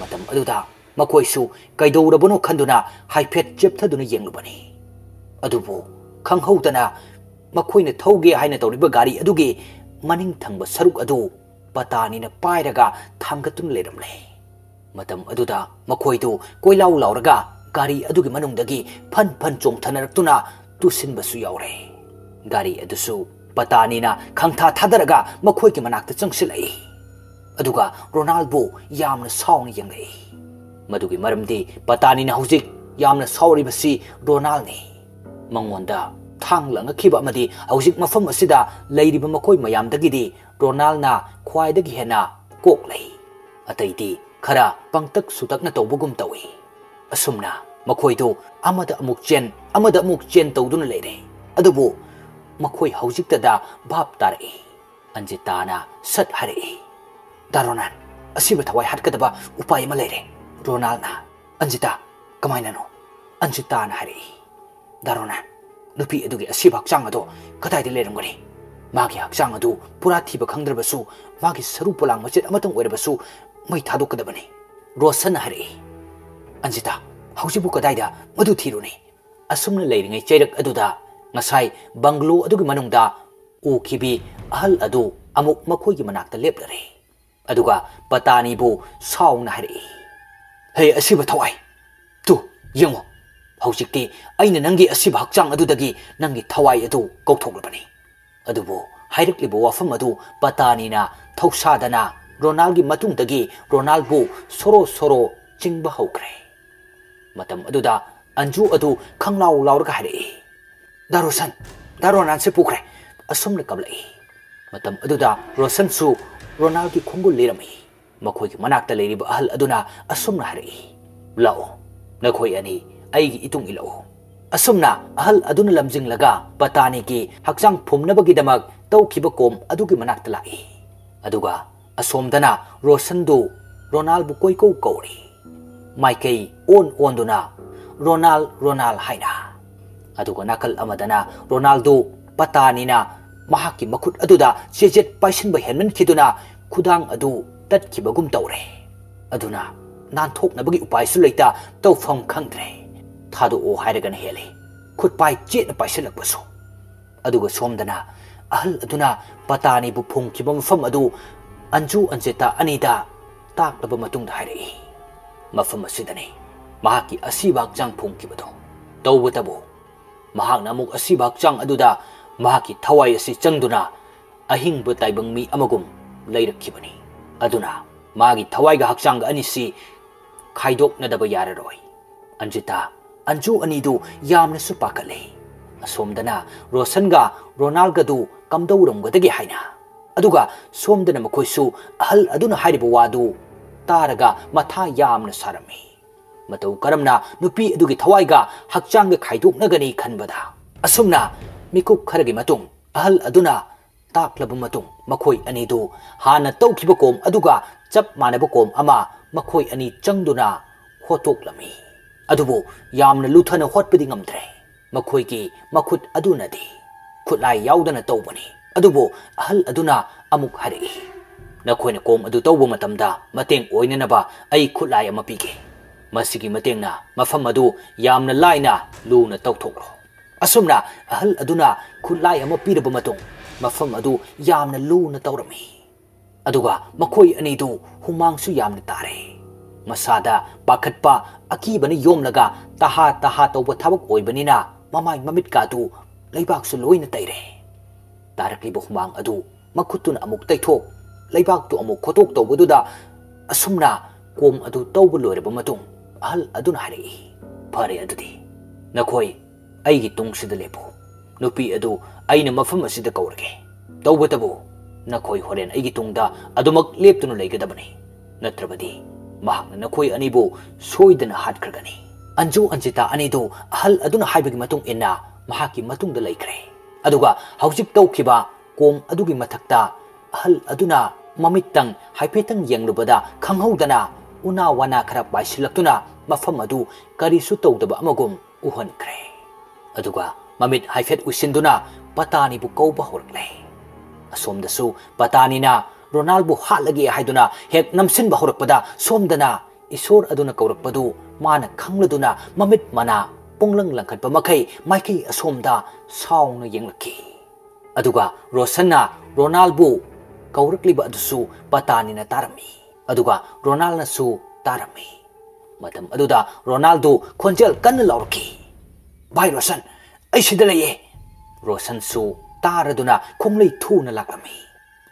ꯃꯇꯝ ꯑꯗꯨꯗ ꯃꯈꯣꯏꯁꯨ ꯀꯩꯗꯧꯔꯕꯅꯣ ꯈꯟꯗꯨꯅ ꯍꯥꯏꯐꯦꯠ ꯆꯦꯞꯊꯗꯨꯅ ꯌꯦꯡꯂꯨꯕꯅꯤ꯫ ꯑꯗꯨꯕꯨ ꯈꯪꯍꯧꯗꯅ ꯃꯈꯣꯏꯅ ꯊꯧꯒꯦ ꯍꯥꯏꯅ ꯇꯧꯔꯤꯕ ꯒꯥꯔꯤ ꯑꯗꯨꯒꯤ ꯃꯅꯤꯡ ꯊꯪꯕ ꯁꯔꯨꯛ ꯑꯗꯨ ꯄꯇꯥꯅꯤꯅ ꯄꯥꯏꯔꯒ ꯊꯥꯡꯒꯠꯇꯨꯅ ꯂꯩꯔꯝꯂꯦ꯫ ꯃꯇꯝ ꯑꯗꯨꯗ ꯃꯈꯣꯏꯗꯨ ꯀꯣꯏꯂꯥꯎ ꯂꯥꯎꯔꯒ ꯒꯥꯔꯤ ꯑꯗꯨꯒꯤ ꯃꯅꯨꯡꯗꯒꯤ ꯐꯟ ꯐꯟ ꯆꯣꯡꯊꯅꯔꯛꯇꯨꯅ ꯇꯨꯁꯤꯟꯕꯁꯨ ꯌꯥꯎꯔꯦ꯫ ꯒꯥꯔꯤ ꯑꯗꯨꯁꯨ ꯄꯇꯥꯅꯤꯅ ꯈꯪꯊꯥ ꯊꯥꯗꯔꯒ ꯃꯈꯣꯏꯒꯤ ꯃꯅꯥꯛꯇ ꯆꯪꯁꯤꯜꯂꯛꯏ꯫ ꯑꯗꯨꯒ ꯔꯣꯅꯥꯜꯕꯨ ꯌꯥꯝꯅ ꯁꯥꯎꯅ ꯌꯦꯡꯂꯛꯏ꯫ ꯃꯗꯨꯒꯤ ꯃꯔꯝꯗꯤ ꯄꯇꯥꯅꯤꯅ ꯍꯧꯖꯤꯛ ꯌꯥꯝꯅ ꯁꯥꯎꯔꯤꯕꯁꯤ ꯔꯣꯅꯥꯜꯅꯤ꯫ ꯃꯉꯣꯟꯗ ꯊꯥꯡ ꯂꯪꯉꯛꯈꯤꯕ ꯑꯃꯗꯤ ꯍꯧꯖꯤꯛ ꯃꯐꯝ ꯑꯁꯤꯗ ꯂꯩꯔꯤꯕ ꯃꯈꯣꯏ ꯃꯌꯥꯝꯗꯒꯤꯗꯤ ꯔꯣꯅꯥꯜꯅ ꯈ꯭ꯋꯥꯏꯗꯒꯤ ꯍꯦꯟꯅ ꯀꯣꯛ ꯂꯩ꯫ ꯑꯇꯩꯗꯤ ꯈꯔ ꯄꯪꯇꯛ ꯁꯨꯇꯛꯅ ꯇꯧꯕꯒꯨꯝ ꯇꯧꯏ꯫ ꯑꯁꯨꯝꯅ ꯃꯈꯣꯏꯗꯨ ꯑꯃꯗ ꯑꯃꯨꯛ ꯆꯦꯟ, ꯑꯃꯗ ꯑꯃꯨꯛ ꯆꯦꯟ ꯇꯧꯗꯨꯅ ꯂꯩꯔꯦ꯫ ꯑꯗꯨꯕꯨ ꯃꯈꯣꯏ ꯍꯧꯖꯤꯛꯇꯗ ꯚꯥꯞ ꯇꯥꯔꯛꯏ꯫ ꯑꯟꯖꯤꯇꯥꯅ ꯁꯠ ꯍꯥꯏꯔꯛꯏ, "ꯗꯥ ꯔꯣꯅꯥꯜ, ꯑꯁꯤꯕ ꯊꯋꯥꯏ ꯍꯥꯠꯀꯗꯕ ꯎꯄꯥꯏ ꯑꯃ ꯂꯩꯔꯦ꯫" ꯔꯣꯅꯥꯜꯅ, "ꯑꯟꯖꯤꯇꯥ, ꯀꯃꯥꯏꯅꯅꯣ?" ꯑꯟꯖꯤꯇꯥꯅ ꯍꯥꯏꯔꯛꯏ, "ꯗꯥ ꯔꯣꯅꯥꯜ, ꯅꯨꯄꯤ ꯑꯗꯨꯒꯤ ꯑꯁꯤꯕ ꯍꯛꯆꯥꯡ ꯑꯗꯣ ꯀꯗꯥꯏꯗ ꯂꯩꯔꯝꯒꯅꯤ? ꯃꯥꯒꯤ ꯍꯛꯆꯥꯡ ꯑꯗꯨ ꯄꯨꯔꯥ ꯊꯤꯕ ꯈꯪꯗ꯭ꯔꯕꯁꯨ, ꯃꯥꯒꯤ ꯁꯔꯨ ꯄꯣꯂꯥꯡ ꯃꯆꯦꯠ ꯑꯃꯇꯪ ꯑꯣꯏꯔꯕꯁꯨ ꯃꯩ ꯊꯥꯗꯣꯛꯀꯗꯕꯅꯤ꯫" ꯔꯣꯁꯟꯅ ꯍꯥꯏꯔꯛꯏ, "ꯑꯟꯖꯤꯇꯥ, ꯍꯧꯖꯤꯛꯄꯨ ꯀꯗꯥꯏꯗ ꯃꯗꯨ ꯊꯤꯔꯨꯅꯤ?" ꯑꯁꯨꯝꯅ ꯂꯩꯔꯤꯉꯩ ꯆꯩꯔꯛ ꯑꯗꯨꯗ ꯉꯁꯥꯏ ꯕꯪꯒ꯭ꯂꯣ ꯑꯗꯨꯒꯤ ꯃꯅꯨꯡꯗ ꯎꯈꯤꯕꯤ ꯑꯍꯜ ꯑꯗꯨ ꯑꯃꯨꯛ ꯃꯈꯣꯏꯒꯤ ꯃꯅꯥꯛꯇ ꯂꯦꯞꯂꯔꯦ꯫ ꯑꯗꯨꯒ ꯄꯇꯥꯅꯤꯕꯨ ꯁꯥꯎꯅ ꯍꯥꯏꯔꯛꯏ, "ꯍꯦ ꯑꯁꯤꯕ ꯊꯋꯥꯏ, ꯇꯨ ꯌꯦꯡꯉꯣ, ꯍꯧꯖꯤꯛꯇꯤ ꯑꯩꯅ ꯅꯪꯒꯤ ꯑꯁꯤꯕ ꯍꯛꯆꯥꯡ ꯑꯗꯨꯗꯒꯤ ꯅꯪꯒꯤ ꯊꯋꯥꯏ ꯑꯗꯨ ꯀꯧꯊꯣꯛꯂꯕꯅꯤ꯫" ꯑꯗꯨꯕꯨ ꯍꯥꯏꯔꯛꯂꯤꯕ ꯋꯥꯐꯝ ꯑꯗꯨ ꯄꯇꯥꯅꯤꯅ ꯊꯧꯁꯥꯗꯅ ꯔꯣꯅꯥꯜꯒꯤ ꯃꯇꯨꯡꯗꯒꯤ ꯔꯣꯅꯥꯜꯕꯨ ꯁꯣꯔꯣ ꯁꯣꯔꯣ ꯆꯤꯡꯕ ꯍꯧꯈ꯭ꯔꯦ꯫ ꯃꯇꯝ ꯑꯗꯨꯗ ꯑꯟꯖꯨ ꯑꯗꯨ ꯈꯪꯂꯥꯎ ꯂꯥꯎꯔꯒ ꯍꯥꯏꯔꯛꯏ, "ꯗꯥ ꯔꯣꯁꯟ, ꯗꯥ ꯔꯣꯅꯥꯜꯁꯦ ꯄꯨꯈ꯭ꯔꯦ!" ꯑꯁꯨꯝꯅ ꯀꯞꯂꯛꯏ꯫ ꯃꯇꯝ ꯑꯗꯨꯗ ꯔꯣꯁꯟꯁꯨ ꯔꯣꯅꯥꯜꯒꯤ ꯈꯣꯡꯒꯨꯜ ꯂꯤꯔꯝꯃꯤ꯫ ꯃꯈꯣꯏꯒꯤ ꯃꯅꯥꯛꯇ ꯂꯩꯔꯤꯕ ꯑꯍꯜ ꯑꯗꯨꯅ ꯑꯁꯨꯝꯅ ꯍꯥꯏꯔꯛꯏ, "ꯂꯥꯛꯑꯣ, ꯅꯈꯣꯏ ꯑꯅꯤ ꯑꯩꯒꯤ ꯏꯇꯨꯡ ꯏꯜꯂꯛꯑꯣ꯫" ꯑꯁꯨꯝꯅ ꯑꯍꯜ ꯑꯗꯨꯅ ꯂꯝꯖꯤꯡꯂꯒ ꯄꯇꯥꯅꯤꯒꯤ ꯍꯛꯆꯥꯡ ꯐꯨꯝꯅꯕꯒꯤꯗꯃꯛ ꯇꯧꯈꯤꯕ ꯀꯣꯝ ꯑꯗꯨꯒꯤ ꯃꯅꯥꯛꯇ ꯂꯥꯛꯏ꯫ ꯑꯗꯨꯒ ꯑꯁꯣꯝꯗꯅ ꯔꯣꯁꯟꯗꯨ ꯔꯣꯅꯥꯜꯕꯨ ꯀꯣꯏꯀꯧ ꯀꯧꯔꯤ꯫ ꯃꯥꯏꯀꯩ ꯑꯣꯟ ꯑꯣꯟꯗꯨꯅ, "ꯔꯣꯅꯥꯜ, ꯔꯣꯅꯥꯜ" ꯍꯥꯏꯅ꯫ ꯑꯗꯨꯒ ꯅꯥꯀꯜ ꯑꯃꯗꯅ ꯔꯣꯅꯥꯜꯗꯣ ꯄꯇꯥꯅꯤꯅ ꯃꯍꯥꯛꯀꯤ ꯃꯈꯨꯠ ꯑꯗꯨꯗ ꯆꯦꯖꯦꯠ ꯄꯥꯏꯁꯤꯟꯕ ꯍꯦꯟꯃꯟꯈꯤꯗꯨꯅ ꯈꯨꯗꯥꯡ ꯑꯗꯨ ꯇꯠꯈꯤꯕꯒꯨꯝ ꯇꯧꯔꯦ꯫ ꯑꯗꯨꯅ ꯅꯥꯟꯊꯣꯛꯅꯕꯒꯤ ꯎꯄꯥꯏꯁꯨ ꯂꯩꯇ, ꯇꯧꯐꯝ ꯈꯪꯗ꯭ꯔꯦ꯫ ꯊꯥꯗꯣꯛꯑꯣ ꯍꯥꯏꯔꯒꯅ ꯍꯦꯜꯂꯤ, ꯈꯨꯠꯄꯥꯏ ꯆꯦꯠꯅ ꯄꯥꯏꯁꯤꯜꯂꯛꯄꯁꯨ꯫ ꯑꯗꯨꯒ ꯁꯣꯝꯗꯅ ꯑꯍꯜ ꯑꯗꯨꯅ ꯄꯇꯥꯅꯤꯕꯨ ꯐꯨꯝꯈꯤꯕ ꯃꯐꯝ ꯑꯗꯨ ꯑꯟꯖꯨ ꯑꯟꯖꯤꯇꯥ ꯑꯅꯤꯗ ꯇꯥꯛꯂꯕ ꯃꯇꯨꯡꯗ ꯍꯥꯏꯔꯛꯏ, "ꯃꯐꯝ ꯑꯁꯤꯗꯅꯤ ꯃꯍꯥꯛꯀꯤ ꯑꯁꯤꯕ ꯍꯛꯆꯥꯡ ꯐꯨꯝꯈꯤꯕꯗꯨ꯫ ꯇꯧꯕꯇꯕꯨ ꯃꯍꯥꯛꯅ ꯑꯃꯨꯛ ꯑꯁꯤꯕ ꯍꯛꯆꯥꯡ ꯑꯗꯨꯗ ꯃꯍꯥꯛꯀꯤ ꯊꯋꯥꯏ ꯑꯁꯤ ꯆꯪꯗꯨꯅ ꯑꯍꯤꯡꯕ ꯇꯥꯏꯕꯪ ꯃꯤ ꯑꯃꯒꯨꯝ ꯂꯩꯔꯛꯈꯤꯕꯅꯤ꯫ ꯑꯗꯨꯅ ꯃꯥꯒꯤ ꯊꯋꯥꯏꯒ ꯍꯛꯆꯥꯡꯒ ꯑꯅꯤꯁꯤ ꯈꯥꯏꯗꯣꯛꯅꯗꯕ ꯌꯥꯔꯔꯣꯏ꯫" ꯑꯟꯖꯤꯇꯥ, ꯑꯟꯖꯨ ꯑꯅꯤꯗꯨ ꯌꯥꯝꯅꯁꯨ ꯄꯥꯈꯠꯂꯦ꯫ ꯑꯁꯣꯝꯗꯅ ꯔꯣꯁꯟꯒ ꯔꯣꯅꯥꯜꯒꯗꯨ ꯀꯝꯗꯧꯔꯝꯒꯗꯒꯦ ꯍꯥꯏꯅ꯫ ꯑꯗꯨꯒ ꯁꯣꯝꯗꯅ ꯃꯈꯣꯏꯁꯨ ꯑꯍꯜ ꯑꯗꯨꯅ ꯍꯥꯏꯔꯤꯕ ꯋꯥꯗꯨ ꯇꯥꯔꯒ ꯃꯊꯥ ꯌꯥꯝꯅ ꯁꯥꯔꯝꯃꯤ꯫ ꯃꯇꯧ ꯀꯔꯝꯅ ꯅꯨꯄꯤ ꯑꯗꯨꯒꯤ ꯊꯋꯥꯏꯒ ꯍꯛꯆꯥꯡꯒ ꯈꯥꯏꯗꯣꯛꯅꯒꯅꯤ ꯈꯟꯕꯗ꯫ ꯑꯁꯨꯝꯅ ꯃꯤꯀꯨꯞ ꯈꯔꯒꯤ ꯃꯇꯨꯡ ꯑꯍꯜ ꯑꯗꯨꯅ ꯇꯥꯛꯂꯕ ꯃꯇꯨꯡ ꯃꯈꯣꯏ ꯑꯅꯤꯗꯨ ꯍꯥꯟꯅ ꯇꯧꯈꯤꯕ ꯀꯣꯝ ꯑꯗꯨꯒ ꯆꯞ ꯃꯥꯟꯅꯕ ꯀꯣꯝ ꯑꯃ ꯃꯈꯣꯏ ꯑꯅꯤ ꯆꯪꯗꯨꯅ ꯍꯣꯠꯇꯣꯛꯂꯝꯃꯤ꯫ ꯑꯗꯨꯕꯨ ꯌꯥꯝꯅ ꯂꯨꯊꯅ ꯍꯣꯠꯄꯗꯤ ꯉꯝꯗ꯭ꯔꯦ꯫ ꯃꯈꯣꯏꯒꯤ ꯃꯈꯨꯠ ꯑꯗꯨꯅꯗꯤ ꯈꯨꯠꯂꯥꯏ ꯌꯥꯎꯗꯅ ꯇꯧꯕꯅꯤ꯫ ꯑꯗꯨꯕꯨ ꯑꯍꯜ ꯑꯗꯨꯅ ꯑꯃꯨꯛ ꯍꯥꯏꯔꯛꯏ, "ꯅꯈꯣꯏꯅ ꯀꯣꯝ ꯑꯗꯨ ꯇꯧꯕ ꯃꯇꯝꯗ ꯃꯇꯦꯡ ꯑꯣꯏꯅꯅꯕ ꯑꯩ ꯈꯨꯠꯂꯥꯏ ꯑꯃ ꯄꯤꯒꯦ꯫ ꯃꯁꯤꯒꯤ ꯃꯇꯦꯡꯅ ꯃꯐꯝ ꯑꯗꯨ ꯌꯥꯝꯅ ꯂꯥꯏꯅ ꯂꯨꯅ ꯇꯧꯊꯣꯛꯂꯣ꯫" ꯑꯁꯨꯝꯅ ꯑꯍꯜ ꯑꯗꯨꯅ ꯈꯨꯠꯂꯥꯏ ꯑꯃ ꯄꯤꯔꯕ ꯃꯇꯨꯡ ꯃꯐꯝ ꯑꯗꯨ ꯌꯥꯝꯅ ꯂꯨꯅ ꯇꯧꯔꯝꯃꯤ꯫ ꯑꯗꯨꯒ ꯃꯈꯣꯏ ꯑꯅꯤꯗꯨ ꯍꯨꯃꯥꯡꯁꯨ ꯌꯥꯝꯅ ꯇꯥꯔꯦ꯫ ꯃꯁꯥꯗ ꯄꯥꯈꯠꯄ, ꯑꯀꯤꯕꯅ ꯌꯣꯝꯂꯒ ꯇꯍꯥ ꯇꯍꯥ ꯇꯧꯕ ꯊꯕꯛ ꯑꯣꯏꯕꯅꯤꯅ ꯃꯃꯥꯏ ꯃꯃꯤꯠꯀꯥꯗꯨ ꯂꯩꯕꯥꯛꯁꯨ ꯂꯣꯏꯅ ꯇꯩꯔꯦ꯫ ꯇꯥꯔꯛꯂꯤꯕ ꯍꯨꯃꯥꯡ ꯑꯗꯨ ꯃꯈꯨꯠꯇꯨꯅ ꯑꯃꯨꯛ ꯇꯩꯊꯣꯛ, ꯂꯩꯕꯥꯛꯇꯨ ꯑꯃꯨꯛ ꯈꯣꯠꯇꯣꯛ ꯇꯧꯕꯗꯨꯗ ꯑꯁꯨꯝꯅ ꯀꯣꯝ ꯑꯗꯨ ꯇꯧꯕ ꯂꯣꯏꯔꯕ ꯃꯇꯨꯡ ꯑꯍꯜ ꯑꯗꯨꯅ ꯍꯥꯏꯔꯛꯏ, "ꯐꯔꯦ, ꯑꯗꯨꯗꯤ ꯅꯈꯣꯏ ꯑꯩꯒꯤ ꯇꯨꯡꯁꯤꯗ ꯂꯦꯞꯄꯨ꯫ ꯅꯨꯄꯤ ꯑꯗꯨ ꯑꯩꯅ ꯃꯐꯝ ꯑꯁꯤꯗ ꯀꯧꯔꯒꯦ꯫ ꯇꯧꯕꯇꯕꯨ ꯅꯈꯣꯏ ꯍꯣꯔꯦꯟ ꯑꯩꯒꯤ ꯇꯨꯡꯗ ꯑꯗꯨꯃꯛ ꯂꯦꯞꯇꯨꯅ ꯂꯩꯒꯗꯕꯅꯤ, ꯅꯠꯇ꯭ꯔꯕꯗꯤ ꯃꯍꯥꯛꯅ ꯅꯈꯣꯏ ꯑꯅꯤꯕꯨ ꯁꯣꯏꯗꯅ ꯍꯥꯠꯈ꯭ꯔꯒꯅꯤ꯫" ꯑꯟꯖꯨ ꯑꯟꯖꯤꯇꯥ ꯑꯅꯤꯗꯨ ꯑꯍꯜ ꯑꯗꯨꯅ ꯍꯥꯏꯕꯒꯤ ꯃꯇꯨꯡ ꯏꯟꯅ ꯃꯍꯥꯛꯀꯤ ꯃꯇꯨꯡꯗ ꯂꯩꯈ꯭ꯔꯦ꯫ ꯑꯗꯨꯒ ꯍꯧꯖꯤꯛ ꯇꯧꯈꯤꯕ ꯀꯣꯝ ꯑꯗꯨꯒꯤ ꯃꯊꯛꯇ ꯑꯍꯜ ꯑꯗꯨꯅ ꯃꯃꯤꯠꯇꯪ ꯍꯥꯏꯐꯦꯠꯇꯪ ꯌꯦꯡꯂꯨꯕꯗ ꯈꯪꯍꯧꯗꯅ ꯎꯅꯥ ꯋꯥꯅꯥ ꯈꯔ ꯄꯥꯏꯁꯤꯜꯂꯛꯇꯨꯅ ꯃꯐꯝ ꯑꯗꯨ ꯀꯔꯤꯁꯨ ꯇꯧꯗꯕ ꯑꯃꯒꯨꯝ ꯎꯍꯟꯈ꯭ꯔꯦ꯫ ꯑꯗꯨꯒ ꯃꯃꯤꯠ ꯍꯥꯏꯐꯦꯠ ꯎꯏꯁꯤꯟꯗꯨꯅ ꯄꯇꯥꯅꯤꯕꯨ ꯀꯧꯕ ꯍꯧꯔꯛꯂꯦ꯫ ꯑꯁꯣꯝꯗꯁꯨ ꯄꯇꯥꯅꯤꯅ ꯔꯣꯅꯥꯜꯕꯨ ꯍꯥꯠꯂꯒꯦ ꯍꯥꯏꯗꯨꯅ ꯍꯦꯛ ꯅꯝꯁꯤꯟꯕ ꯍꯧꯔꯛꯄꯗ, ꯁꯣꯝꯗꯅ ꯏꯁꯣꯔ ꯑꯗꯨꯅ ꯀꯧꯔꯛꯄꯗꯨ ꯃꯥꯅ ꯈꯪꯂꯗꯨꯅ ꯃꯃꯤꯠ ꯃꯅꯥ ꯄꯨꯡꯂꯪ ꯂꯪꯈꯠꯄ ꯃꯈꯩ ꯃꯥꯏꯀꯩ ꯑꯁꯣꯝꯗ ꯁꯥꯎꯅ ꯌꯦꯡꯂꯛꯈꯤ꯫ ꯑꯗꯨꯒ ꯔꯣꯁꯟꯅ ꯔꯣꯅꯥꯜꯕꯨ ꯀꯧꯔꯛꯂꯤꯕ ꯑꯗꯨꯁꯨ ꯄꯇꯥꯅꯤꯅ ꯇꯥꯔꯝꯃꯤ꯫ ꯑꯗꯨꯒ ꯔꯣꯅꯥꯜꯅꯁꯨ ꯇꯥꯔꯝꯃꯤ꯫ ꯃꯇꯝ ꯑꯗꯨꯗ ꯔꯣꯅꯥꯜꯗꯨ ꯈꯣꯟꯖꯦꯜ ꯀꯟꯅ ꯂꯥꯎꯔꯛꯈꯤ, "ꯚꯥꯏ ꯔꯣꯁꯟ, ꯑꯩ ꯁꯤꯗ ꯂꯩꯌꯦ!" ꯔꯣꯁꯟꯁꯨ ꯇꯥꯔꯗꯨꯅ ꯈꯣꯡꯂꯩ ꯊꯨꯅ ꯂꯥꯛꯂꯝꯃꯤ꯫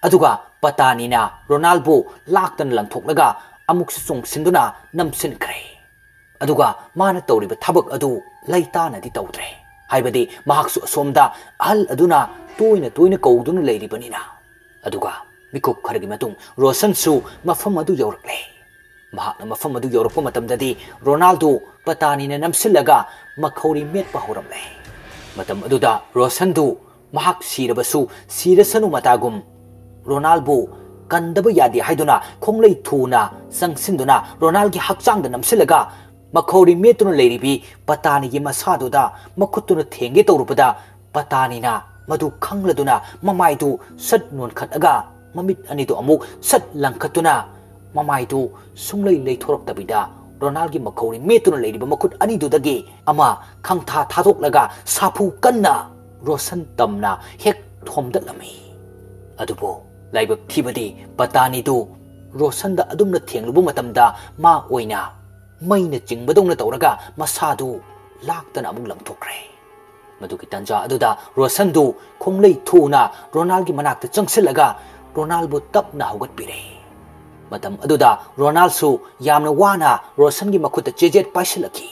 ꯑꯗꯨꯒ ꯄꯇꯥꯅꯤꯅ ꯔꯣꯅꯥꯜꯕꯨ ꯂꯥꯛꯇꯅ ꯂꯪꯊꯣꯛꯂꯒ ꯑꯃꯨꯛꯁꯨ ꯆꯣꯡꯁꯤꯟꯗꯨꯅ ꯅꯝꯁꯤꯟꯈ꯭ꯔꯦ꯫ ꯑꯗꯨꯒ ꯃꯥꯅ ꯇꯧꯔꯤꯕ ꯊꯕꯛ ꯑꯗꯨ ꯂꯩꯇꯥꯅꯗꯤ ꯇꯧꯗ꯭ꯔꯦ꯫ ꯍꯥꯏꯕꯗꯤ ꯃꯍꯥꯛꯁꯨ ꯑꯁꯣꯝꯗ ꯑꯍꯜ ꯑꯗꯨꯅ ꯇꯣꯏꯅ ꯇꯣꯏꯅ ꯀꯧꯗꯨꯅ ꯂꯩꯔꯤꯕꯅꯤꯅ꯫ ꯑꯗꯨꯒ ꯃꯤꯀꯨꯞ ꯈꯔꯒꯤ ꯃꯇꯨꯡ ꯔꯣꯁꯟꯁꯨ ꯃꯐꯝ ꯑꯗꯨ ꯌꯧꯔꯛꯂꯦ꯫ ꯃꯍꯥꯛꯅ ꯃꯐꯝ ꯑꯗꯨ ꯌꯧꯔꯛꯄ ꯃꯇꯝꯗꯗꯤ ꯔꯣꯅꯥꯜꯗꯣ ꯄꯇꯥꯅꯤꯅ ꯅꯝꯁꯤꯜꯂꯒ ꯃꯈꯧꯔꯤ ꯃꯦꯠꯄ ꯍꯧꯔꯝꯂꯦ꯫ ꯃꯇꯝ ꯑꯗꯨꯗ ꯔꯣꯁꯟꯗꯨ ꯃꯍꯥꯛ ꯁꯤꯔꯕꯁꯨ ꯁꯤꯔꯁꯅꯨ ꯃꯇꯥꯒꯨꯝ ꯔꯣꯅꯥꯜꯕꯨ ꯀꯟꯗꯕ ꯌꯥꯗꯦ ꯍꯥꯏꯗꯨꯅ ꯈꯣꯡꯂꯩ ꯊꯨꯅ ꯆꯪꯁꯤꯟꯗꯨꯅ ꯔꯣꯅꯥꯜꯒꯤ ꯍꯛꯆꯥꯡꯗ ꯅꯝꯁꯤꯜꯂꯒ ꯃꯈꯧꯔꯤ ꯃꯦꯠꯇꯨꯅ ꯂꯩꯔꯤꯕꯤ ꯄꯇꯥꯅꯤꯒꯤ ꯃꯁꯥꯗꯨꯗ ꯃꯈꯨꯠꯇꯨꯅ ꯊꯦꯡꯒꯦ ꯇꯧꯔꯨꯕꯗ, ꯄꯇꯥꯅꯤꯅ ꯃꯗꯨ ꯈꯪꯂꯗꯨꯅ ꯃꯃꯥꯏꯗꯨ ꯁꯠ ꯅꯣꯟꯈꯠꯂꯒ ꯃꯃꯤꯠ ꯑꯅꯤꯗꯨ ꯑꯃꯨꯛ ꯁꯠ ꯂꯪꯈꯠꯇꯨꯅ ꯃꯃꯥꯏꯗꯨ ꯁꯨꯡꯂꯩ ꯂꯩꯊꯣꯔꯛꯇꯕꯤꯗ ꯔꯣꯅꯥꯜꯒꯤ ꯃꯈꯧꯔꯤ ꯃꯦꯠꯇꯨꯅ ꯂꯩꯔꯤꯕ ꯃꯈꯨꯠ ꯑꯅꯤꯗꯨꯗꯒꯤ ꯑꯃ ꯈꯪꯊꯥ ꯊꯥꯗꯣꯛꯂꯒ ꯁꯥꯐꯨ ꯀꯟꯅ ꯔꯣꯁꯟ ꯇꯝꯅ ꯍꯦꯛ ꯊꯣꯝꯗꯠꯂꯝꯃꯤ꯫ ꯑꯗꯨꯕꯨ ꯂꯥꯏꯕꯛ ꯊꯤꯕꯗꯤ ꯄꯇꯥꯅꯤꯗꯨ ꯔꯣꯁꯟꯗ ꯑꯗꯨꯝꯅ ꯊꯦꯡꯂꯨꯕ ꯃꯇꯝꯗ ꯃꯥ ꯑꯣꯏꯅ ꯃꯩꯅ ꯆꯤꯡꯕꯗꯧꯅ ꯇꯧꯔꯒ ꯃꯁꯥꯗꯨ ꯂꯥꯛꯇꯅ ꯑꯃꯨꯛ ꯂꯪꯊꯣꯛꯈ꯭ꯔꯦ꯫ ꯃꯗꯨꯒꯤ ꯇꯥꯟꯖꯥ ꯑꯗꯨꯗ ꯔꯣꯁꯟꯗꯨ ꯈꯣꯡꯂꯩ ꯊꯨꯅ ꯔꯣꯅꯥꯜꯒꯤ ꯃꯅꯥꯛꯇ ꯆꯪꯁꯤꯜꯂꯒ ꯔꯣꯅꯥꯜꯕꯨ ꯇꯞꯅ ꯍꯧꯒꯠꯄꯤꯔꯦ꯫ ꯃꯇꯝ ꯑꯗꯨꯗ ꯔꯣꯅꯥꯜꯁꯨ ꯌꯥꯝꯅ ꯋꯥꯅ ꯔꯣꯁꯟꯒꯤ ꯃꯈꯨꯠꯇ ꯆꯦꯖꯦꯠ ꯄꯥꯏꯁꯤꯜꯂꯛꯈꯤ꯫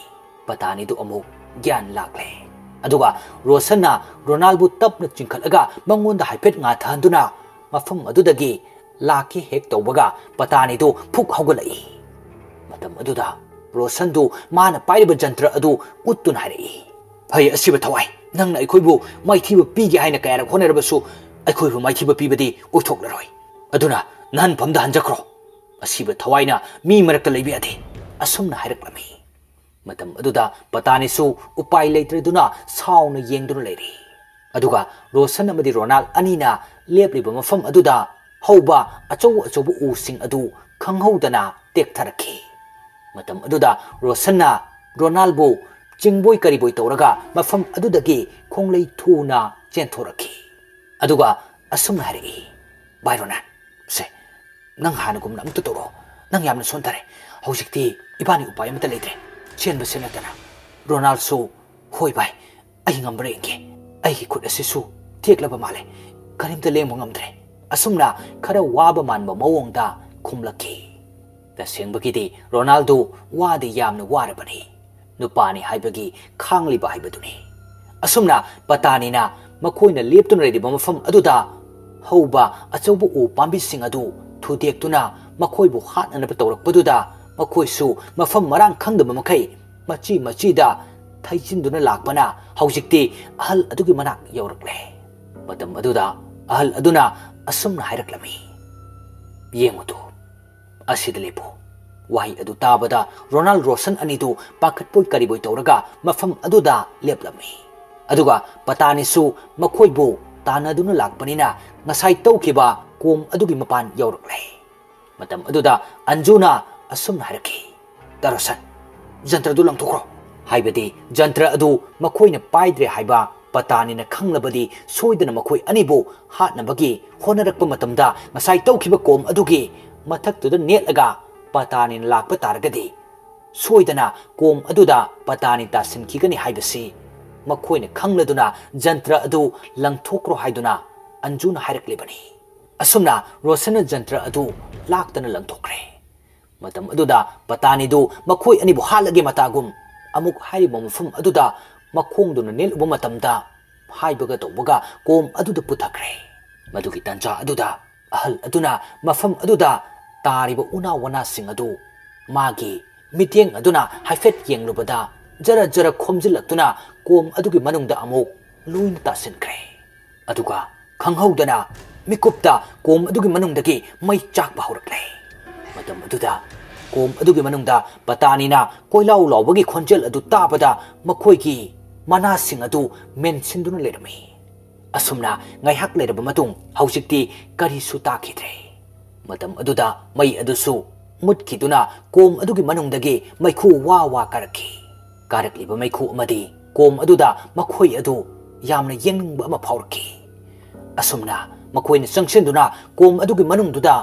ꯄꯇꯥꯅꯤꯗꯨ ꯑꯃꯨꯛ ꯒ꯭ꯌꯥꯟ ꯂꯥꯛꯂꯦ꯫ ꯑꯗꯨꯒ ꯔꯣꯁꯟꯅ ꯔꯣꯅꯥꯜꯕꯨ ꯇꯞꯅ ꯆꯤꯡꯈꯠꯂꯒ ꯃꯉꯣꯟꯗ ꯍꯥꯏꯐꯦꯠ ꯉꯥꯊꯍꯟꯗꯨꯅ ꯃꯐꯝ ꯑꯗꯨꯗꯒꯤ ꯂꯥꯛꯀꯦ ꯍꯦꯛ ꯇꯧꯕꯒ ꯄꯇꯥꯅꯤꯗꯨ ꯐꯨꯛ ꯍꯧꯒꯠꯂꯛꯏ꯫ ꯃꯇꯝ ꯑꯗꯨꯗ ꯔꯣꯁꯟꯗꯨ ꯃꯥꯅ ꯄꯥꯏꯔꯤꯕ ꯖꯟꯇ꯭ꯔ ꯑꯗꯨ ꯎꯠꯇꯨꯅ ꯍꯥꯏꯔꯛꯏ, "ꯍꯩ ꯑꯁꯤꯕ ꯊꯋꯥꯏ, ꯅꯪꯅ ꯑꯩꯈꯣꯏꯕꯨ ꯃꯥꯏꯊꯤꯕ ꯄꯤꯒꯦ ꯍꯥꯏꯅ ꯀꯌꯥꯔꯛ ꯍꯣꯠꯅꯔꯕꯁꯨ ꯑꯩꯈꯣꯏꯕꯨ ꯃꯥꯏꯊꯤꯕ ꯄꯤꯕꯗꯤ ꯑꯣꯏꯊꯣꯛꯂꯔꯣꯏ꯫ ꯑꯗꯨꯅ ꯅꯍꯟꯐꯝꯗ ꯍꯟꯖꯈ꯭ꯔꯣ"꯫ "ꯑꯁꯤꯕ ꯊꯋꯥꯏꯅ ꯃꯤ ꯃꯔꯛꯇ ꯂꯩꯕ ꯌꯥꯗꯦ," ꯑꯁꯨꯝꯅ ꯍꯥꯏꯔꯛꯂꯝꯃꯤ꯫ ꯃꯇꯝ ꯑꯗꯨꯗ ꯄꯇꯥꯅꯤꯁꯨ ꯎꯄꯥꯏ ꯂꯩꯇ꯭ꯔꯗꯨꯅ ꯁꯥꯎꯅ ꯌꯦꯡꯗꯨꯅ ꯂꯩꯔꯤ꯫ ꯑꯗꯨꯒ ꯔꯣꯁꯟ ꯑꯃꯗꯤ ꯔꯣꯅꯥꯜ ꯑꯅꯤꯅ ꯂꯦꯞꯂꯤꯕ ꯃꯐꯝ ꯑꯗꯨꯗ ꯍꯧꯕ ꯑꯆꯧ ꯑꯆꯧꯕ ꯎꯁꯤꯡ ꯑꯗꯨ ꯈꯪꯍꯧꯗꯅ ꯇꯦꯛꯊꯔꯛꯈꯤ꯫ ꯃꯇꯝ ꯑꯗꯨꯗ ꯔꯣꯁꯟꯅ ꯔꯣꯅꯥꯜꯕꯨ ꯆꯤꯡꯕꯣꯏ ꯀꯔꯤꯕꯣꯏ ꯇꯧꯔꯒ ꯃꯐꯝ ꯑꯗꯨꯗꯒꯤ ꯈꯣꯡꯂꯩ ꯊꯨꯅ ꯆꯦꯟꯊꯣꯔꯛꯈꯤ꯫ ꯑꯗꯨꯒ ꯑꯁꯨꯝꯅ ꯍꯥꯏꯔꯛꯏ, "ꯚꯥꯏ ꯔꯣꯅꯥꯜ, ꯁꯦ, ꯅꯪ ꯍꯥꯟꯅꯒꯨꯝꯅ ꯑꯃꯨꯛꯇ ꯇꯧꯔꯛꯑꯣ꯫ ꯅꯪ ꯌꯥꯝꯅ ꯁꯣꯟꯊꯔꯦ꯫ ꯍꯧꯖꯤꯛꯇꯤ ꯏꯕꯥꯅꯤ ꯎꯄꯥꯏ ꯑꯃꯠꯇ ꯂꯩꯇ꯭ꯔꯦ, ꯆꯦꯟꯕꯁꯦ ꯅꯠꯇꯅ꯫" ꯔꯣꯅꯥꯜꯁꯨ, "ꯍꯣꯏ ꯚꯥꯏ, ꯑꯩ ꯉꯝꯕ꯭ꯔꯥ ꯌꯦꯡꯒꯦ꯫ ꯑꯩꯒꯤ ꯈꯨꯠ ꯑꯁꯤꯁꯨ ꯇꯦꯛꯂꯕ ꯃꯥꯜꯂꯦ, ꯀꯔꯤꯝꯇ ꯂꯦꯡꯕ ꯉꯝꯗ꯭ꯔꯦ," ꯑꯁꯨꯝꯅ ꯈꯔ ꯋꯥꯕ ꯃꯥꯟꯕ ꯃꯑꯣꯡꯗ ꯈꯨꯝꯂꯛꯈꯤ꯫ ꯇꯁꯦꯡꯕꯒꯤꯗꯤ ꯔꯣꯅꯥꯜꯗꯣ ꯋꯥꯗꯤ ꯌꯥꯝꯅ ꯋꯥꯔꯕꯅꯤ꯫ ꯅꯨꯄꯥꯅꯤ ꯍꯥꯏꯕꯒꯤ ꯈꯥꯡꯂꯤꯕ ꯍꯥꯏꯕꯗꯨꯅꯤ꯫ ꯑꯁꯨꯝꯅ ꯄꯇꯥꯅꯤꯅ ꯃꯈꯣꯏꯅ ꯂꯦꯞꯇꯨꯅ ꯂꯩꯔꯤꯕ ꯃꯐꯝ ꯑꯗꯨꯗ ꯍꯧꯕ ꯑꯆꯧꯕ ꯎ ꯄꯥꯝꯕꯤꯁꯤꯡ ꯑꯗꯨ ꯊꯨꯗꯦꯛꯇꯨꯅ ꯃꯈꯣꯏꯕꯨ ꯍꯥꯠꯅꯅꯕ ꯇꯧꯔꯛꯄꯗꯨꯗ ꯃꯈꯣꯏꯁꯨ ꯃꯐꯝ ꯃꯔꯥꯡ ꯈꯪꯗꯕ ꯃꯈꯩ ꯃꯆꯤ ꯃꯆꯤꯗ ꯊꯩꯖꯤꯟꯗꯨꯅ ꯂꯥꯛꯄꯅ ꯍꯧꯖꯤꯛꯇꯤ ꯑꯍꯜ ꯑꯗꯨꯒꯤ ꯃꯅꯥꯛ ꯌꯧꯔꯛꯂꯦ꯫ ꯃꯇꯝ ꯑꯗꯨꯗ ꯑꯍꯜ ꯑꯗꯨꯅ ꯑꯁꯨꯝꯅ ꯍꯥꯏꯔꯛꯂꯝꯃꯤ, "ꯌꯦꯡꯉꯨ ꯇꯨ, ꯑꯁꯤꯗ ꯂꯦꯞꯄꯨ꯫" ꯋꯥꯍꯩ ꯑꯗꯨ ꯇꯥꯕꯗ ꯔꯣꯅꯥꯜ ꯔꯣꯁꯟ ꯑꯅꯤꯗꯨ ꯄꯥꯈꯠꯄꯣꯏ ꯀꯔꯤꯕꯣꯏ ꯇꯧꯔꯒ ꯃꯐꯝ ꯑꯗꯨꯗ ꯂꯦꯞꯂꯝꯃꯤ꯫ ꯑꯗꯨꯒ ꯄꯇꯥꯅꯤꯁꯨ ꯃꯈꯣꯏꯕꯨ ꯇꯥꯟꯅꯗꯨꯅ ꯂꯥꯛꯄꯅꯤꯅ ꯉꯁꯥꯏ ꯇꯧꯈꯤꯕ ꯀꯣꯝ ꯑꯗꯨꯒꯤ ꯃꯄꯥꯟ ꯌꯧꯔꯛꯂꯦ꯫ ꯃꯇꯝ ꯑꯗꯨꯗ ꯑꯟꯖꯨꯅ ꯑꯁꯨꯝꯅ ꯍꯥꯏꯔꯛꯈꯤ, "ꯇꯥ ꯔꯣꯁꯟ, ꯖꯟꯇ꯭ꯔꯗꯨ ꯂꯪꯊꯣꯛꯈ꯭ꯔꯣ꯫" ꯍꯥꯏꯕꯗꯤ ꯖꯟꯇ꯭ꯔ ꯑꯗꯨ ꯃꯈꯣꯏꯅ ꯄꯥꯏꯗ꯭ꯔꯦ ꯍꯥꯏꯕ ꯄꯇꯥꯅꯤꯅ ꯈꯪꯂꯕꯗꯤ ꯁꯣꯏꯗꯅ ꯃꯈꯣꯏ ꯑꯅꯤꯕꯨ ꯍꯥꯠꯅꯕꯒꯤ ꯍꯣꯠꯅꯔꯛꯄ ꯃꯇꯝꯗ ꯉꯁꯥꯏ ꯇꯧꯈꯤꯕ ꯀꯣꯝ ꯑꯗꯨꯒꯤ ꯃꯊꯛꯇꯨꯗ ꯅꯦꯠꯂꯒ ꯄꯇꯥꯅꯤꯅ ꯂꯥꯛꯄ ꯇꯥꯔꯒꯗꯤ ꯁꯣꯏꯗꯅ ꯀꯣꯝ ꯑꯗꯨꯗ ꯄꯇꯥꯅꯤ ꯇꯥꯁꯤꯟꯈꯤꯒꯅꯤ ꯍꯥꯏꯕꯁꯤ ꯃꯈꯣꯏꯅ ꯈꯪꯂꯗꯨꯅ ꯖꯟꯇ꯭ꯔ ꯑꯗꯨ ꯂꯪꯊꯣꯛꯈ꯭ꯔꯣ ꯍꯥꯏꯗꯨꯅ ꯑꯟꯖꯨꯅ ꯍꯥꯏꯔꯛꯂꯤꯕꯅꯤ꯫ ꯑꯁꯨꯝꯅ ꯔꯣꯁꯟꯅ ꯖꯟꯇ꯭ꯔ ꯑꯗꯨ ꯂꯥꯛꯇꯅ ꯂꯪꯊꯣꯛꯈ꯭ꯔꯦ꯫ ꯃꯇꯝ ꯑꯗꯨꯗ ꯄꯇꯥꯅꯤꯗꯨ ꯃꯈꯣꯏ ꯑꯅꯤꯕꯨ ꯍꯥꯠꯂꯒꯦ ꯃꯇꯥꯒꯨꯝ ꯑꯃꯨꯛ ꯍꯥꯏꯔꯤꯕ ꯃꯐꯝ ꯑꯗꯨꯗ ꯃꯈꯣꯡꯗꯨꯅ ꯅꯦꯠꯂꯨꯕ ꯃꯇꯝꯗ ꯍꯥꯏꯕꯒ ꯇꯧꯕꯒ ꯀꯣꯝ ꯑꯗꯨꯗ ꯄꯨꯊꯈ꯭ꯔꯦ꯫ ꯃꯗꯨꯒꯤ ꯇꯥꯟꯖꯥ ꯑꯗꯨꯗ ꯑꯍꯜ ꯑꯗꯨꯅ ꯃꯐꯝ ꯑꯗꯨꯗ ꯇꯥꯔꯤꯕ ꯎꯅꯥ ꯋꯥꯅꯥꯁꯤꯡ ꯑꯗꯨ ꯃꯥꯒꯤ ꯃꯤꯠꯌꯦꯡ ꯑꯗꯨꯅ ꯍꯥꯏꯐꯦꯠ ꯌꯦꯡꯂꯨꯕꯗ ꯖꯔ ꯖꯔ ꯈꯣꯝꯖꯤꯜꯂꯛꯇꯨꯅ ꯀꯣꯝ ꯑꯗꯨꯒꯤ ꯃꯅꯨꯡꯗ ꯑꯃꯨꯛ ꯂꯣꯏꯅ ꯇꯥꯁꯤꯟꯈ꯭ꯔꯦ꯫ ꯑꯗꯨꯒ ꯈꯪꯍꯧꯗꯅ ꯃꯤꯀꯨꯞꯇ ꯀꯣꯝ ꯑꯗꯨꯒꯤ ꯃꯅꯨꯡꯗꯒꯤ ꯃꯩ ꯆꯥꯛꯄ ꯍꯧꯔꯛꯂꯦ꯫ ꯃꯇꯝ ꯑꯗꯨꯗ ꯀꯣꯝ ꯑꯗꯨꯒꯤ ꯃꯅꯨꯡꯗ ꯄꯇꯥꯅꯤꯅ ꯀꯣꯏꯂꯥꯎ ꯂꯥꯎꯕꯒꯤ ꯈꯣꯟꯖꯦꯜ ꯑꯗꯨ ꯇꯥꯕꯗ ꯃꯈꯣꯏꯒꯤ ꯃꯅꯥꯁꯤꯡ ꯑꯗꯨ ꯃꯦꯟꯁꯤꯟꯗꯨꯅ ꯂꯩꯔꯝꯃꯤ꯫ ꯑꯁꯨꯝꯅ ꯉꯥꯏꯍꯥꯛ ꯂꯩꯔꯕ ꯃꯇꯨꯡ ꯍꯧꯖꯤꯛꯇꯤ ꯀꯔꯤꯁꯨ ꯇꯥꯈꯤꯗ꯭ꯔꯦ꯫ ꯃꯇꯝ ꯑꯗꯨꯗ ꯃꯩ ꯑꯗꯨꯁꯨ ꯃꯨꯠꯈꯤꯗꯨꯅ ꯀꯣꯝ ꯑꯗꯨꯒꯤ ꯃꯅꯨꯡꯗꯒꯤ ꯃꯩꯈꯨ ꯋꯥ ꯋꯥ ꯀꯥꯔꯛꯈꯤ꯫ ꯀꯥꯔꯛꯂꯤꯕ ꯃꯩꯈꯨ ꯑꯃꯗꯤ ꯀꯣꯝ ꯑꯗꯨꯗ ꯃꯈꯣꯏ ꯑꯗꯨ ꯌꯥꯝꯅ ꯌꯦꯡꯅꯤꯡꯕ ꯑꯃ ꯐꯥꯎꯔꯛꯈꯤ꯫ ꯑꯁꯨꯝꯅ ꯃꯈꯣꯏꯅ ꯆꯪꯁꯤꯟꯗꯨꯅ ꯀꯣꯝ ꯑꯗꯨꯒꯤ ꯃꯅꯨꯡꯗꯨꯗ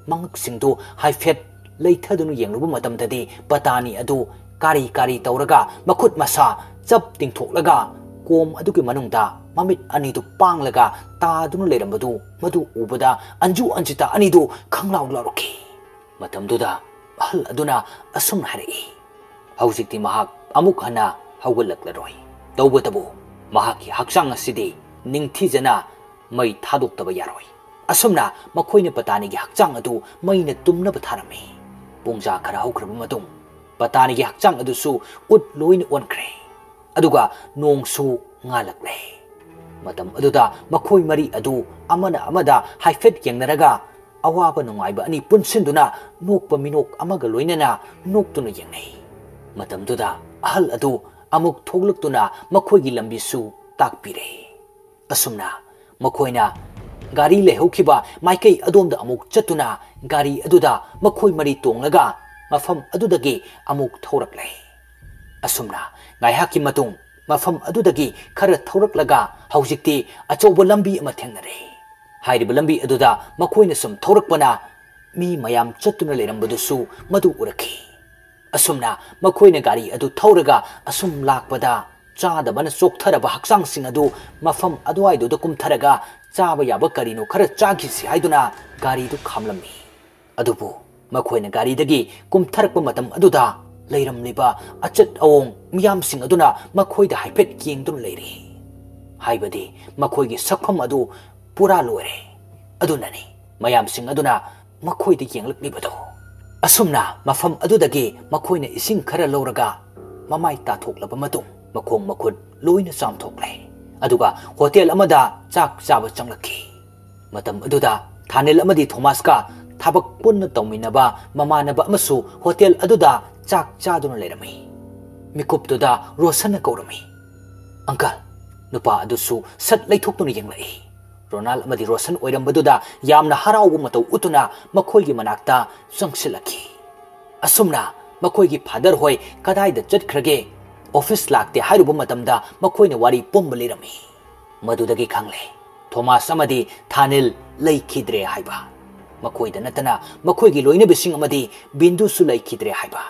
ꯃꯉꯛꯁꯤꯡꯗꯨ ꯍꯥꯏꯐꯦꯠ ꯂꯩꯊꯗꯨꯅ ꯌꯦꯡꯂꯨꯕ ꯃꯇꯝꯗꯗꯤ ꯄꯇꯥꯅꯤ ꯑꯗꯨ ꯀꯥꯔꯤ ꯀꯥꯔꯤ ꯇꯧꯔꯒ ꯃꯈꯨꯠ ꯃꯁꯥ ꯆꯞ ꯇꯤꯡꯊꯣꯛꯂꯒ ꯀꯣꯝ ꯑꯗꯨꯒꯤ ꯃꯅꯨꯡꯗ ꯃꯃꯤꯠ ꯑꯅꯤꯗꯨ ꯄꯥꯡꯂꯒ ꯇꯥꯗꯨꯅ ꯂꯩꯔꯝꯕꯗꯨ ꯃꯗꯨ ꯎꯕꯗ ꯑꯟꯖꯨ ꯑꯟꯖꯤꯇꯥ ꯑꯅꯤꯗꯨ ꯈꯪꯂꯥꯎ ꯂꯥꯎꯔꯛꯈꯤ꯫ ꯃꯇꯝꯗꯨꯗ ꯑꯍꯜ ꯑꯗꯨꯅ ꯑꯁꯨꯝꯅ ꯍꯥꯏꯔꯛꯏ, "ꯍꯧꯖꯤꯛꯇꯤ ꯃꯍꯥꯛ ꯑꯃꯨꯛ ꯍꯟꯅ ꯍꯧꯒꯠꯂꯛꯂꯔꯣꯏ꯫ ꯇꯧꯕꯇꯕꯨ ꯃꯍꯥꯛꯀꯤ ꯍꯛꯆꯥꯡ ꯑꯁꯤꯗꯤ ꯅꯤꯡꯊꯤꯖꯅ ꯃꯩ ꯊꯥꯗꯣꯛꯇꯕ ꯌꯥꯔꯣꯏ꯫" ꯑꯁꯨꯝꯅ ꯃꯈꯣꯏꯅ ꯄꯇꯥꯅꯤꯒꯤ ꯍꯛꯆꯥꯡ ꯑꯗꯨ ꯃꯩꯅ ꯇꯨꯝꯅꯕ ꯊꯥꯔꯝꯃꯤ꯫ ꯄꯨꯡꯖꯥ ꯈꯔ ꯍꯧꯈ꯭ꯔꯕ ꯃꯇꯨꯡ ꯄꯇꯥꯅꯤꯒꯤ ꯍꯛꯆꯥꯡ ꯑꯗꯨꯁꯨ ꯎꯠ ꯂꯣꯏꯅ ꯑꯣꯟꯈ꯭ꯔꯦ꯫ ꯑꯗꯨꯒ ꯅꯣꯡꯁꯨ ꯉꯥꯜꯂꯛꯂꯦ꯫ ꯃꯇꯝ ꯑꯗꯨꯗ ꯃꯈꯣꯏ ꯃꯔꯤ ꯑꯗꯨ ꯑꯃꯅ ꯑꯃꯗ ꯍꯥꯏꯐꯦꯠ ꯌꯦꯡꯅꯔꯒ ꯑꯋꯥꯕ ꯅꯨꯡꯉꯥꯏꯕ ꯑꯅꯤ ꯄꯨꯟꯁꯤꯟꯗꯨꯅ ꯅꯣꯛꯄ ꯃꯤꯅꯣꯛ ꯑꯃꯒ ꯂꯣꯏꯅꯅ ꯅꯣꯛꯇꯨꯅ ꯌꯦꯡꯅꯩ꯫ ꯃꯇꯝꯗꯨꯗ ꯑꯍꯜ ꯑꯗꯨ ꯑꯃꯨꯛ ꯊꯣꯛꯂꯛꯇꯨꯅ ꯃꯈꯣꯏꯒꯤ ꯂꯝꯕꯤꯁꯨ ꯇꯥꯛꯄꯤꯔꯦ꯫ ꯑꯁꯨꯝꯅ ꯃꯈꯣꯏꯅ ꯒꯥꯔꯤ ꯂꯩꯍꯧꯈꯤꯕ ꯃꯥꯏꯀꯩ ꯑꯗꯣꯝꯗ ꯑꯃꯨꯛ ꯆꯠꯇꯨꯅ ꯒꯥꯔꯤ ꯑꯗꯨꯗ ꯃꯈꯣꯏ ꯃꯔꯤ ꯇꯣꯡꯂꯒ ꯃꯐꯝ ꯑꯗꯨꯗꯒꯤ ꯑꯃꯨꯛ ꯊꯧꯔꯛꯂꯦ꯫ ꯑꯁꯨꯝꯅ ꯉꯥꯏꯍꯥꯛꯀꯤ ꯃꯇꯨꯡ ꯃꯐꯝ ꯑꯗꯨꯗꯒꯤ ꯈꯔ ꯊꯧꯔꯛꯂꯒ ꯍꯧꯖꯤꯛꯇꯤ ꯑꯆꯧꯕ ꯂꯝꯕꯤ ꯑꯃ ꯊꯦꯡꯅꯔꯦ꯫ ꯍꯥꯏꯔꯤꯕ ꯂꯝꯕꯤ ꯑꯗꯨꯗ ꯃꯈꯣꯏꯅ ꯁꯨꯝ ꯊꯧꯔꯛꯄꯅ ꯃꯤ ꯃꯌꯥꯝ ꯆꯠꯇꯨꯅ ꯂꯩꯔꯝꯕꯗꯨꯁꯨ ꯃꯗꯨ ꯎꯔꯛꯈꯤ꯫ ꯑꯁꯨꯝꯅ ꯃꯈꯣꯏꯅ ꯒꯥꯔꯤ ꯑꯗꯨ ꯊꯧꯔꯒ ꯑꯁꯨꯝ ꯂꯥꯛꯄꯗ ꯆꯥꯗꯕꯅ ꯆꯣꯛꯊꯔꯕ ꯍꯛꯆꯥꯡꯁꯤꯡ ꯑꯗꯨ ꯃꯐꯝ ꯑꯗꯨꯋꯥꯏꯗꯨꯗ ꯀꯨꯝꯊꯔꯒ ꯆꯥꯕ ꯌꯥꯕ ꯀꯔꯤꯅꯣ ꯈꯔ ꯆꯥꯈꯤꯁꯤ ꯍꯥꯏꯗꯨꯅ ꯒꯥꯔꯤꯗꯨ ꯈꯥꯝꯂꯝꯃꯤ꯫ ꯑꯗꯨꯕꯨ ꯃꯈꯣꯏꯅ ꯒꯥꯔꯤꯗꯒꯤ ꯀꯨꯝꯊꯔꯛꯄ ꯃꯇꯝ ꯑꯗꯨꯗ ꯂꯩꯔꯝꯂꯤꯕ ꯑꯆꯠ ꯑꯋꯣꯡ ꯃꯤꯌꯥꯝꯁꯤꯡ ꯑꯗꯨꯅ ꯃꯈꯣꯏꯗ ꯍꯥꯏꯐꯦꯠ ꯌꯦꯡꯗꯨꯅ ꯂꯩꯔꯤ꯫ ꯍꯥꯏꯕꯗꯤ ꯃꯈꯣꯏꯒꯤ ꯁꯛꯐꯝ ꯑꯗꯨ ꯄꯨꯔꯥ ꯂꯣꯏꯔꯦ꯫ ꯑꯗꯨꯅꯅꯤ ꯃꯌꯥꯝꯁꯤꯡ ꯑꯗꯨꯅ ꯃꯈꯣꯏꯗ ꯌꯦꯡꯂꯛꯂꯤꯕꯗꯣ꯫ ꯑꯁꯨꯝꯅ ꯃꯐꯝ ꯑꯗꯨꯗꯒꯤ ꯃꯈꯣꯏꯅ ꯏꯁꯤꯡ ꯈꯔ ꯂꯧꯔꯒ ꯃꯃꯥꯏ ꯇꯥꯊꯣꯛꯂꯕ ꯃꯇꯨꯡ ꯃꯈꯣꯡ ꯃꯈꯨꯠ ꯂꯣꯏꯅ ꯆꯥꯝꯊꯣꯛꯂꯦ꯫ ꯑꯗꯨꯒ ꯍꯣꯇꯦꯜ ꯑꯃꯗ ꯆꯥꯛ ꯆꯥꯕ ꯆꯪꯂꯛꯈꯤ꯫ ꯃꯇꯝ ꯑꯗꯨꯗ ꯊꯥꯅꯤꯜ ꯑꯃꯗꯤ ꯊꯣꯃꯥꯁꯀ ꯊꯕꯛ ꯄꯨꯟꯅ ꯇꯧꯃꯤꯟꯅꯕ ꯃꯃꯥꯟꯅꯕ ꯑꯃꯁꯨ ꯍꯣꯇꯦꯜ ꯑꯗꯨꯗ ꯆꯥꯛ ꯆꯥꯗꯨꯅ ꯂꯩꯔꯝꯃꯤ꯫ ꯃꯤꯀꯨꯞꯇꯨꯗ ꯔꯣꯁꯟꯅ ꯀꯧꯔꯝꯃꯤ, "ꯑꯪꯀꯜ!" ꯅꯨꯄꯥ ꯑꯗꯨꯁꯨ ꯁꯠ ꯂꯩꯊꯣꯛꯇꯨꯅ ꯌꯦꯡꯂꯛꯏ꯫ ꯔꯣꯅꯥꯜ ꯑꯃꯗꯤ ꯔꯣꯁꯟ ꯑꯣꯏꯔꯝꯕꯗꯨꯗ ꯌꯥꯝꯅ ꯍꯔꯥꯎꯕ ꯃꯇꯧ ꯎꯠꯇꯨꯅ ꯃꯈꯣꯏꯒꯤ ꯃꯅꯥꯛꯇ ꯆꯪꯁꯤꯜꯂꯛꯈꯤ꯫ ꯑꯁꯨꯝꯅ ꯃꯈꯣꯏꯒꯤ ꯐꯥꯗꯔ ꯍꯣꯏ ꯀꯗꯥꯏꯗ ꯆꯠꯈ꯭ꯔꯒꯦ? ꯑꯣꯐꯤꯁ ꯂꯥꯛꯇꯦ ꯍꯥꯏꯔꯨꯕ ꯃꯇꯝꯗ ꯃꯈꯣꯏꯅ ꯋꯥꯔꯤ ꯄꯨꯝꯕ ꯂꯤꯔꯝꯃꯤ꯫ ꯃꯗꯨꯗꯒꯤ ꯈꯪꯂꯦ, ꯊꯣꯃꯥꯁ ꯑꯃꯗꯤ ꯊꯥꯅꯤꯜ ꯂꯩꯈꯤꯗ꯭ꯔꯦ ꯍꯥꯏꯕ꯫ ꯃꯈꯣꯏꯗ ꯅꯠꯇꯅ ꯃꯈꯣꯏꯒꯤ ꯂꯣꯏꯅꯕꯤꯁꯤꯡ ꯑꯃꯗꯤ ꯕꯤꯟꯗꯨꯁꯨ ꯂꯩꯈꯤꯗ꯭ꯔꯦ ꯍꯥꯏꯕ꯫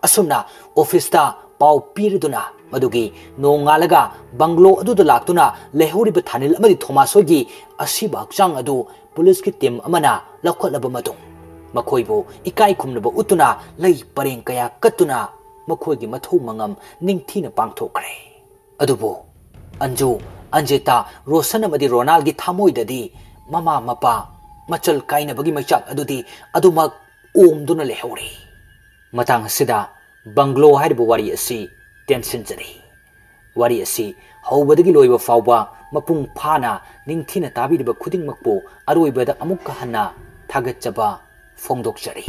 ꯑꯁꯨꯝꯅ ꯑꯣꯐꯤꯁꯇ ꯄꯥꯎ ꯄꯤꯔꯗꯨꯅ ꯃꯗꯨꯒꯤ ꯅꯣꯡꯉꯥꯜꯂꯒ ꯕꯪꯒ꯭ꯂꯣ ꯑꯗꯨꯗ ꯂꯥꯛꯇꯨꯅ ꯂꯩꯍꯧꯔꯤꯕ ꯊꯥꯅꯤꯜ ꯑꯃꯗꯤ ꯊꯣꯃꯥꯁ ꯍꯣꯏꯒꯤ ꯑꯁꯤꯕ ꯍꯛꯆꯥꯡ ꯑꯗꯨ ꯄꯨꯂꯤꯁꯀꯤ ꯇꯤꯝ ꯑꯃꯅ ꯂꯧꯈꯠꯂꯕ ꯃꯇꯨꯡ, ꯃꯈꯣꯏꯕꯨ ꯏꯀꯥꯏ ꯈꯨꯝꯅꯕ ꯎꯠꯇꯨꯅ ꯂꯩ ꯄꯔꯦꯡ ꯀꯌꯥ ꯀꯠꯇꯨꯅ ꯃꯈꯣꯏꯒꯤ ꯃꯊꯧ ꯃꯉꯝ ꯅꯤꯡꯊꯤꯅ ꯄꯥꯡꯊꯣꯛꯈ꯭ꯔꯦ꯫ ꯑꯗꯨꯕꯨ ꯑꯟꯖꯨ, ꯑꯟꯖꯤꯇꯥ, ꯔꯣꯁꯟ ꯑꯃꯗꯤ ꯔꯣꯅꯥꯜꯒꯤ ꯊꯃꯣꯏꯗꯗꯤ ꯃꯃꯥ ꯃꯄꯥ ꯃꯆꯜ ꯀꯥꯏꯅꯕꯒꯤ ꯃꯩꯆꯥꯛ ꯑꯗꯨꯗꯤ ꯑꯗꯨꯃꯛ ꯑꯣꯝꯗꯨꯅ ꯂꯩꯍꯧꯔꯤ꯫ ꯃꯇꯥꯡ ꯑꯁꯤꯗ ꯕꯪꯒ꯭ꯂꯣ ꯍꯥꯏꯔꯤꯕ ꯋꯥꯔꯤ ꯑꯁꯤ ꯇꯦꯟꯁꯤꯟꯖꯔꯤ꯫ ꯋꯥꯔꯤ ꯑꯁꯤ ꯍꯧꯕꯗꯒꯤ ꯂꯣꯏꯕ ꯐꯥꯎꯕ ꯃꯄꯨꯡ ꯐꯥꯅ ꯅꯤꯡꯊꯤꯅ ꯇꯥꯕꯤꯔꯤꯕ ꯈꯨꯗꯤꯡꯃꯛꯄꯨ ꯑꯔꯣꯏꯕꯗ ꯑꯃꯨꯛꯀ ꯍꯟꯅ ꯊꯥꯒꯠꯆꯕ ꯐꯣꯡꯗꯣꯛꯆꯔꯤ꯫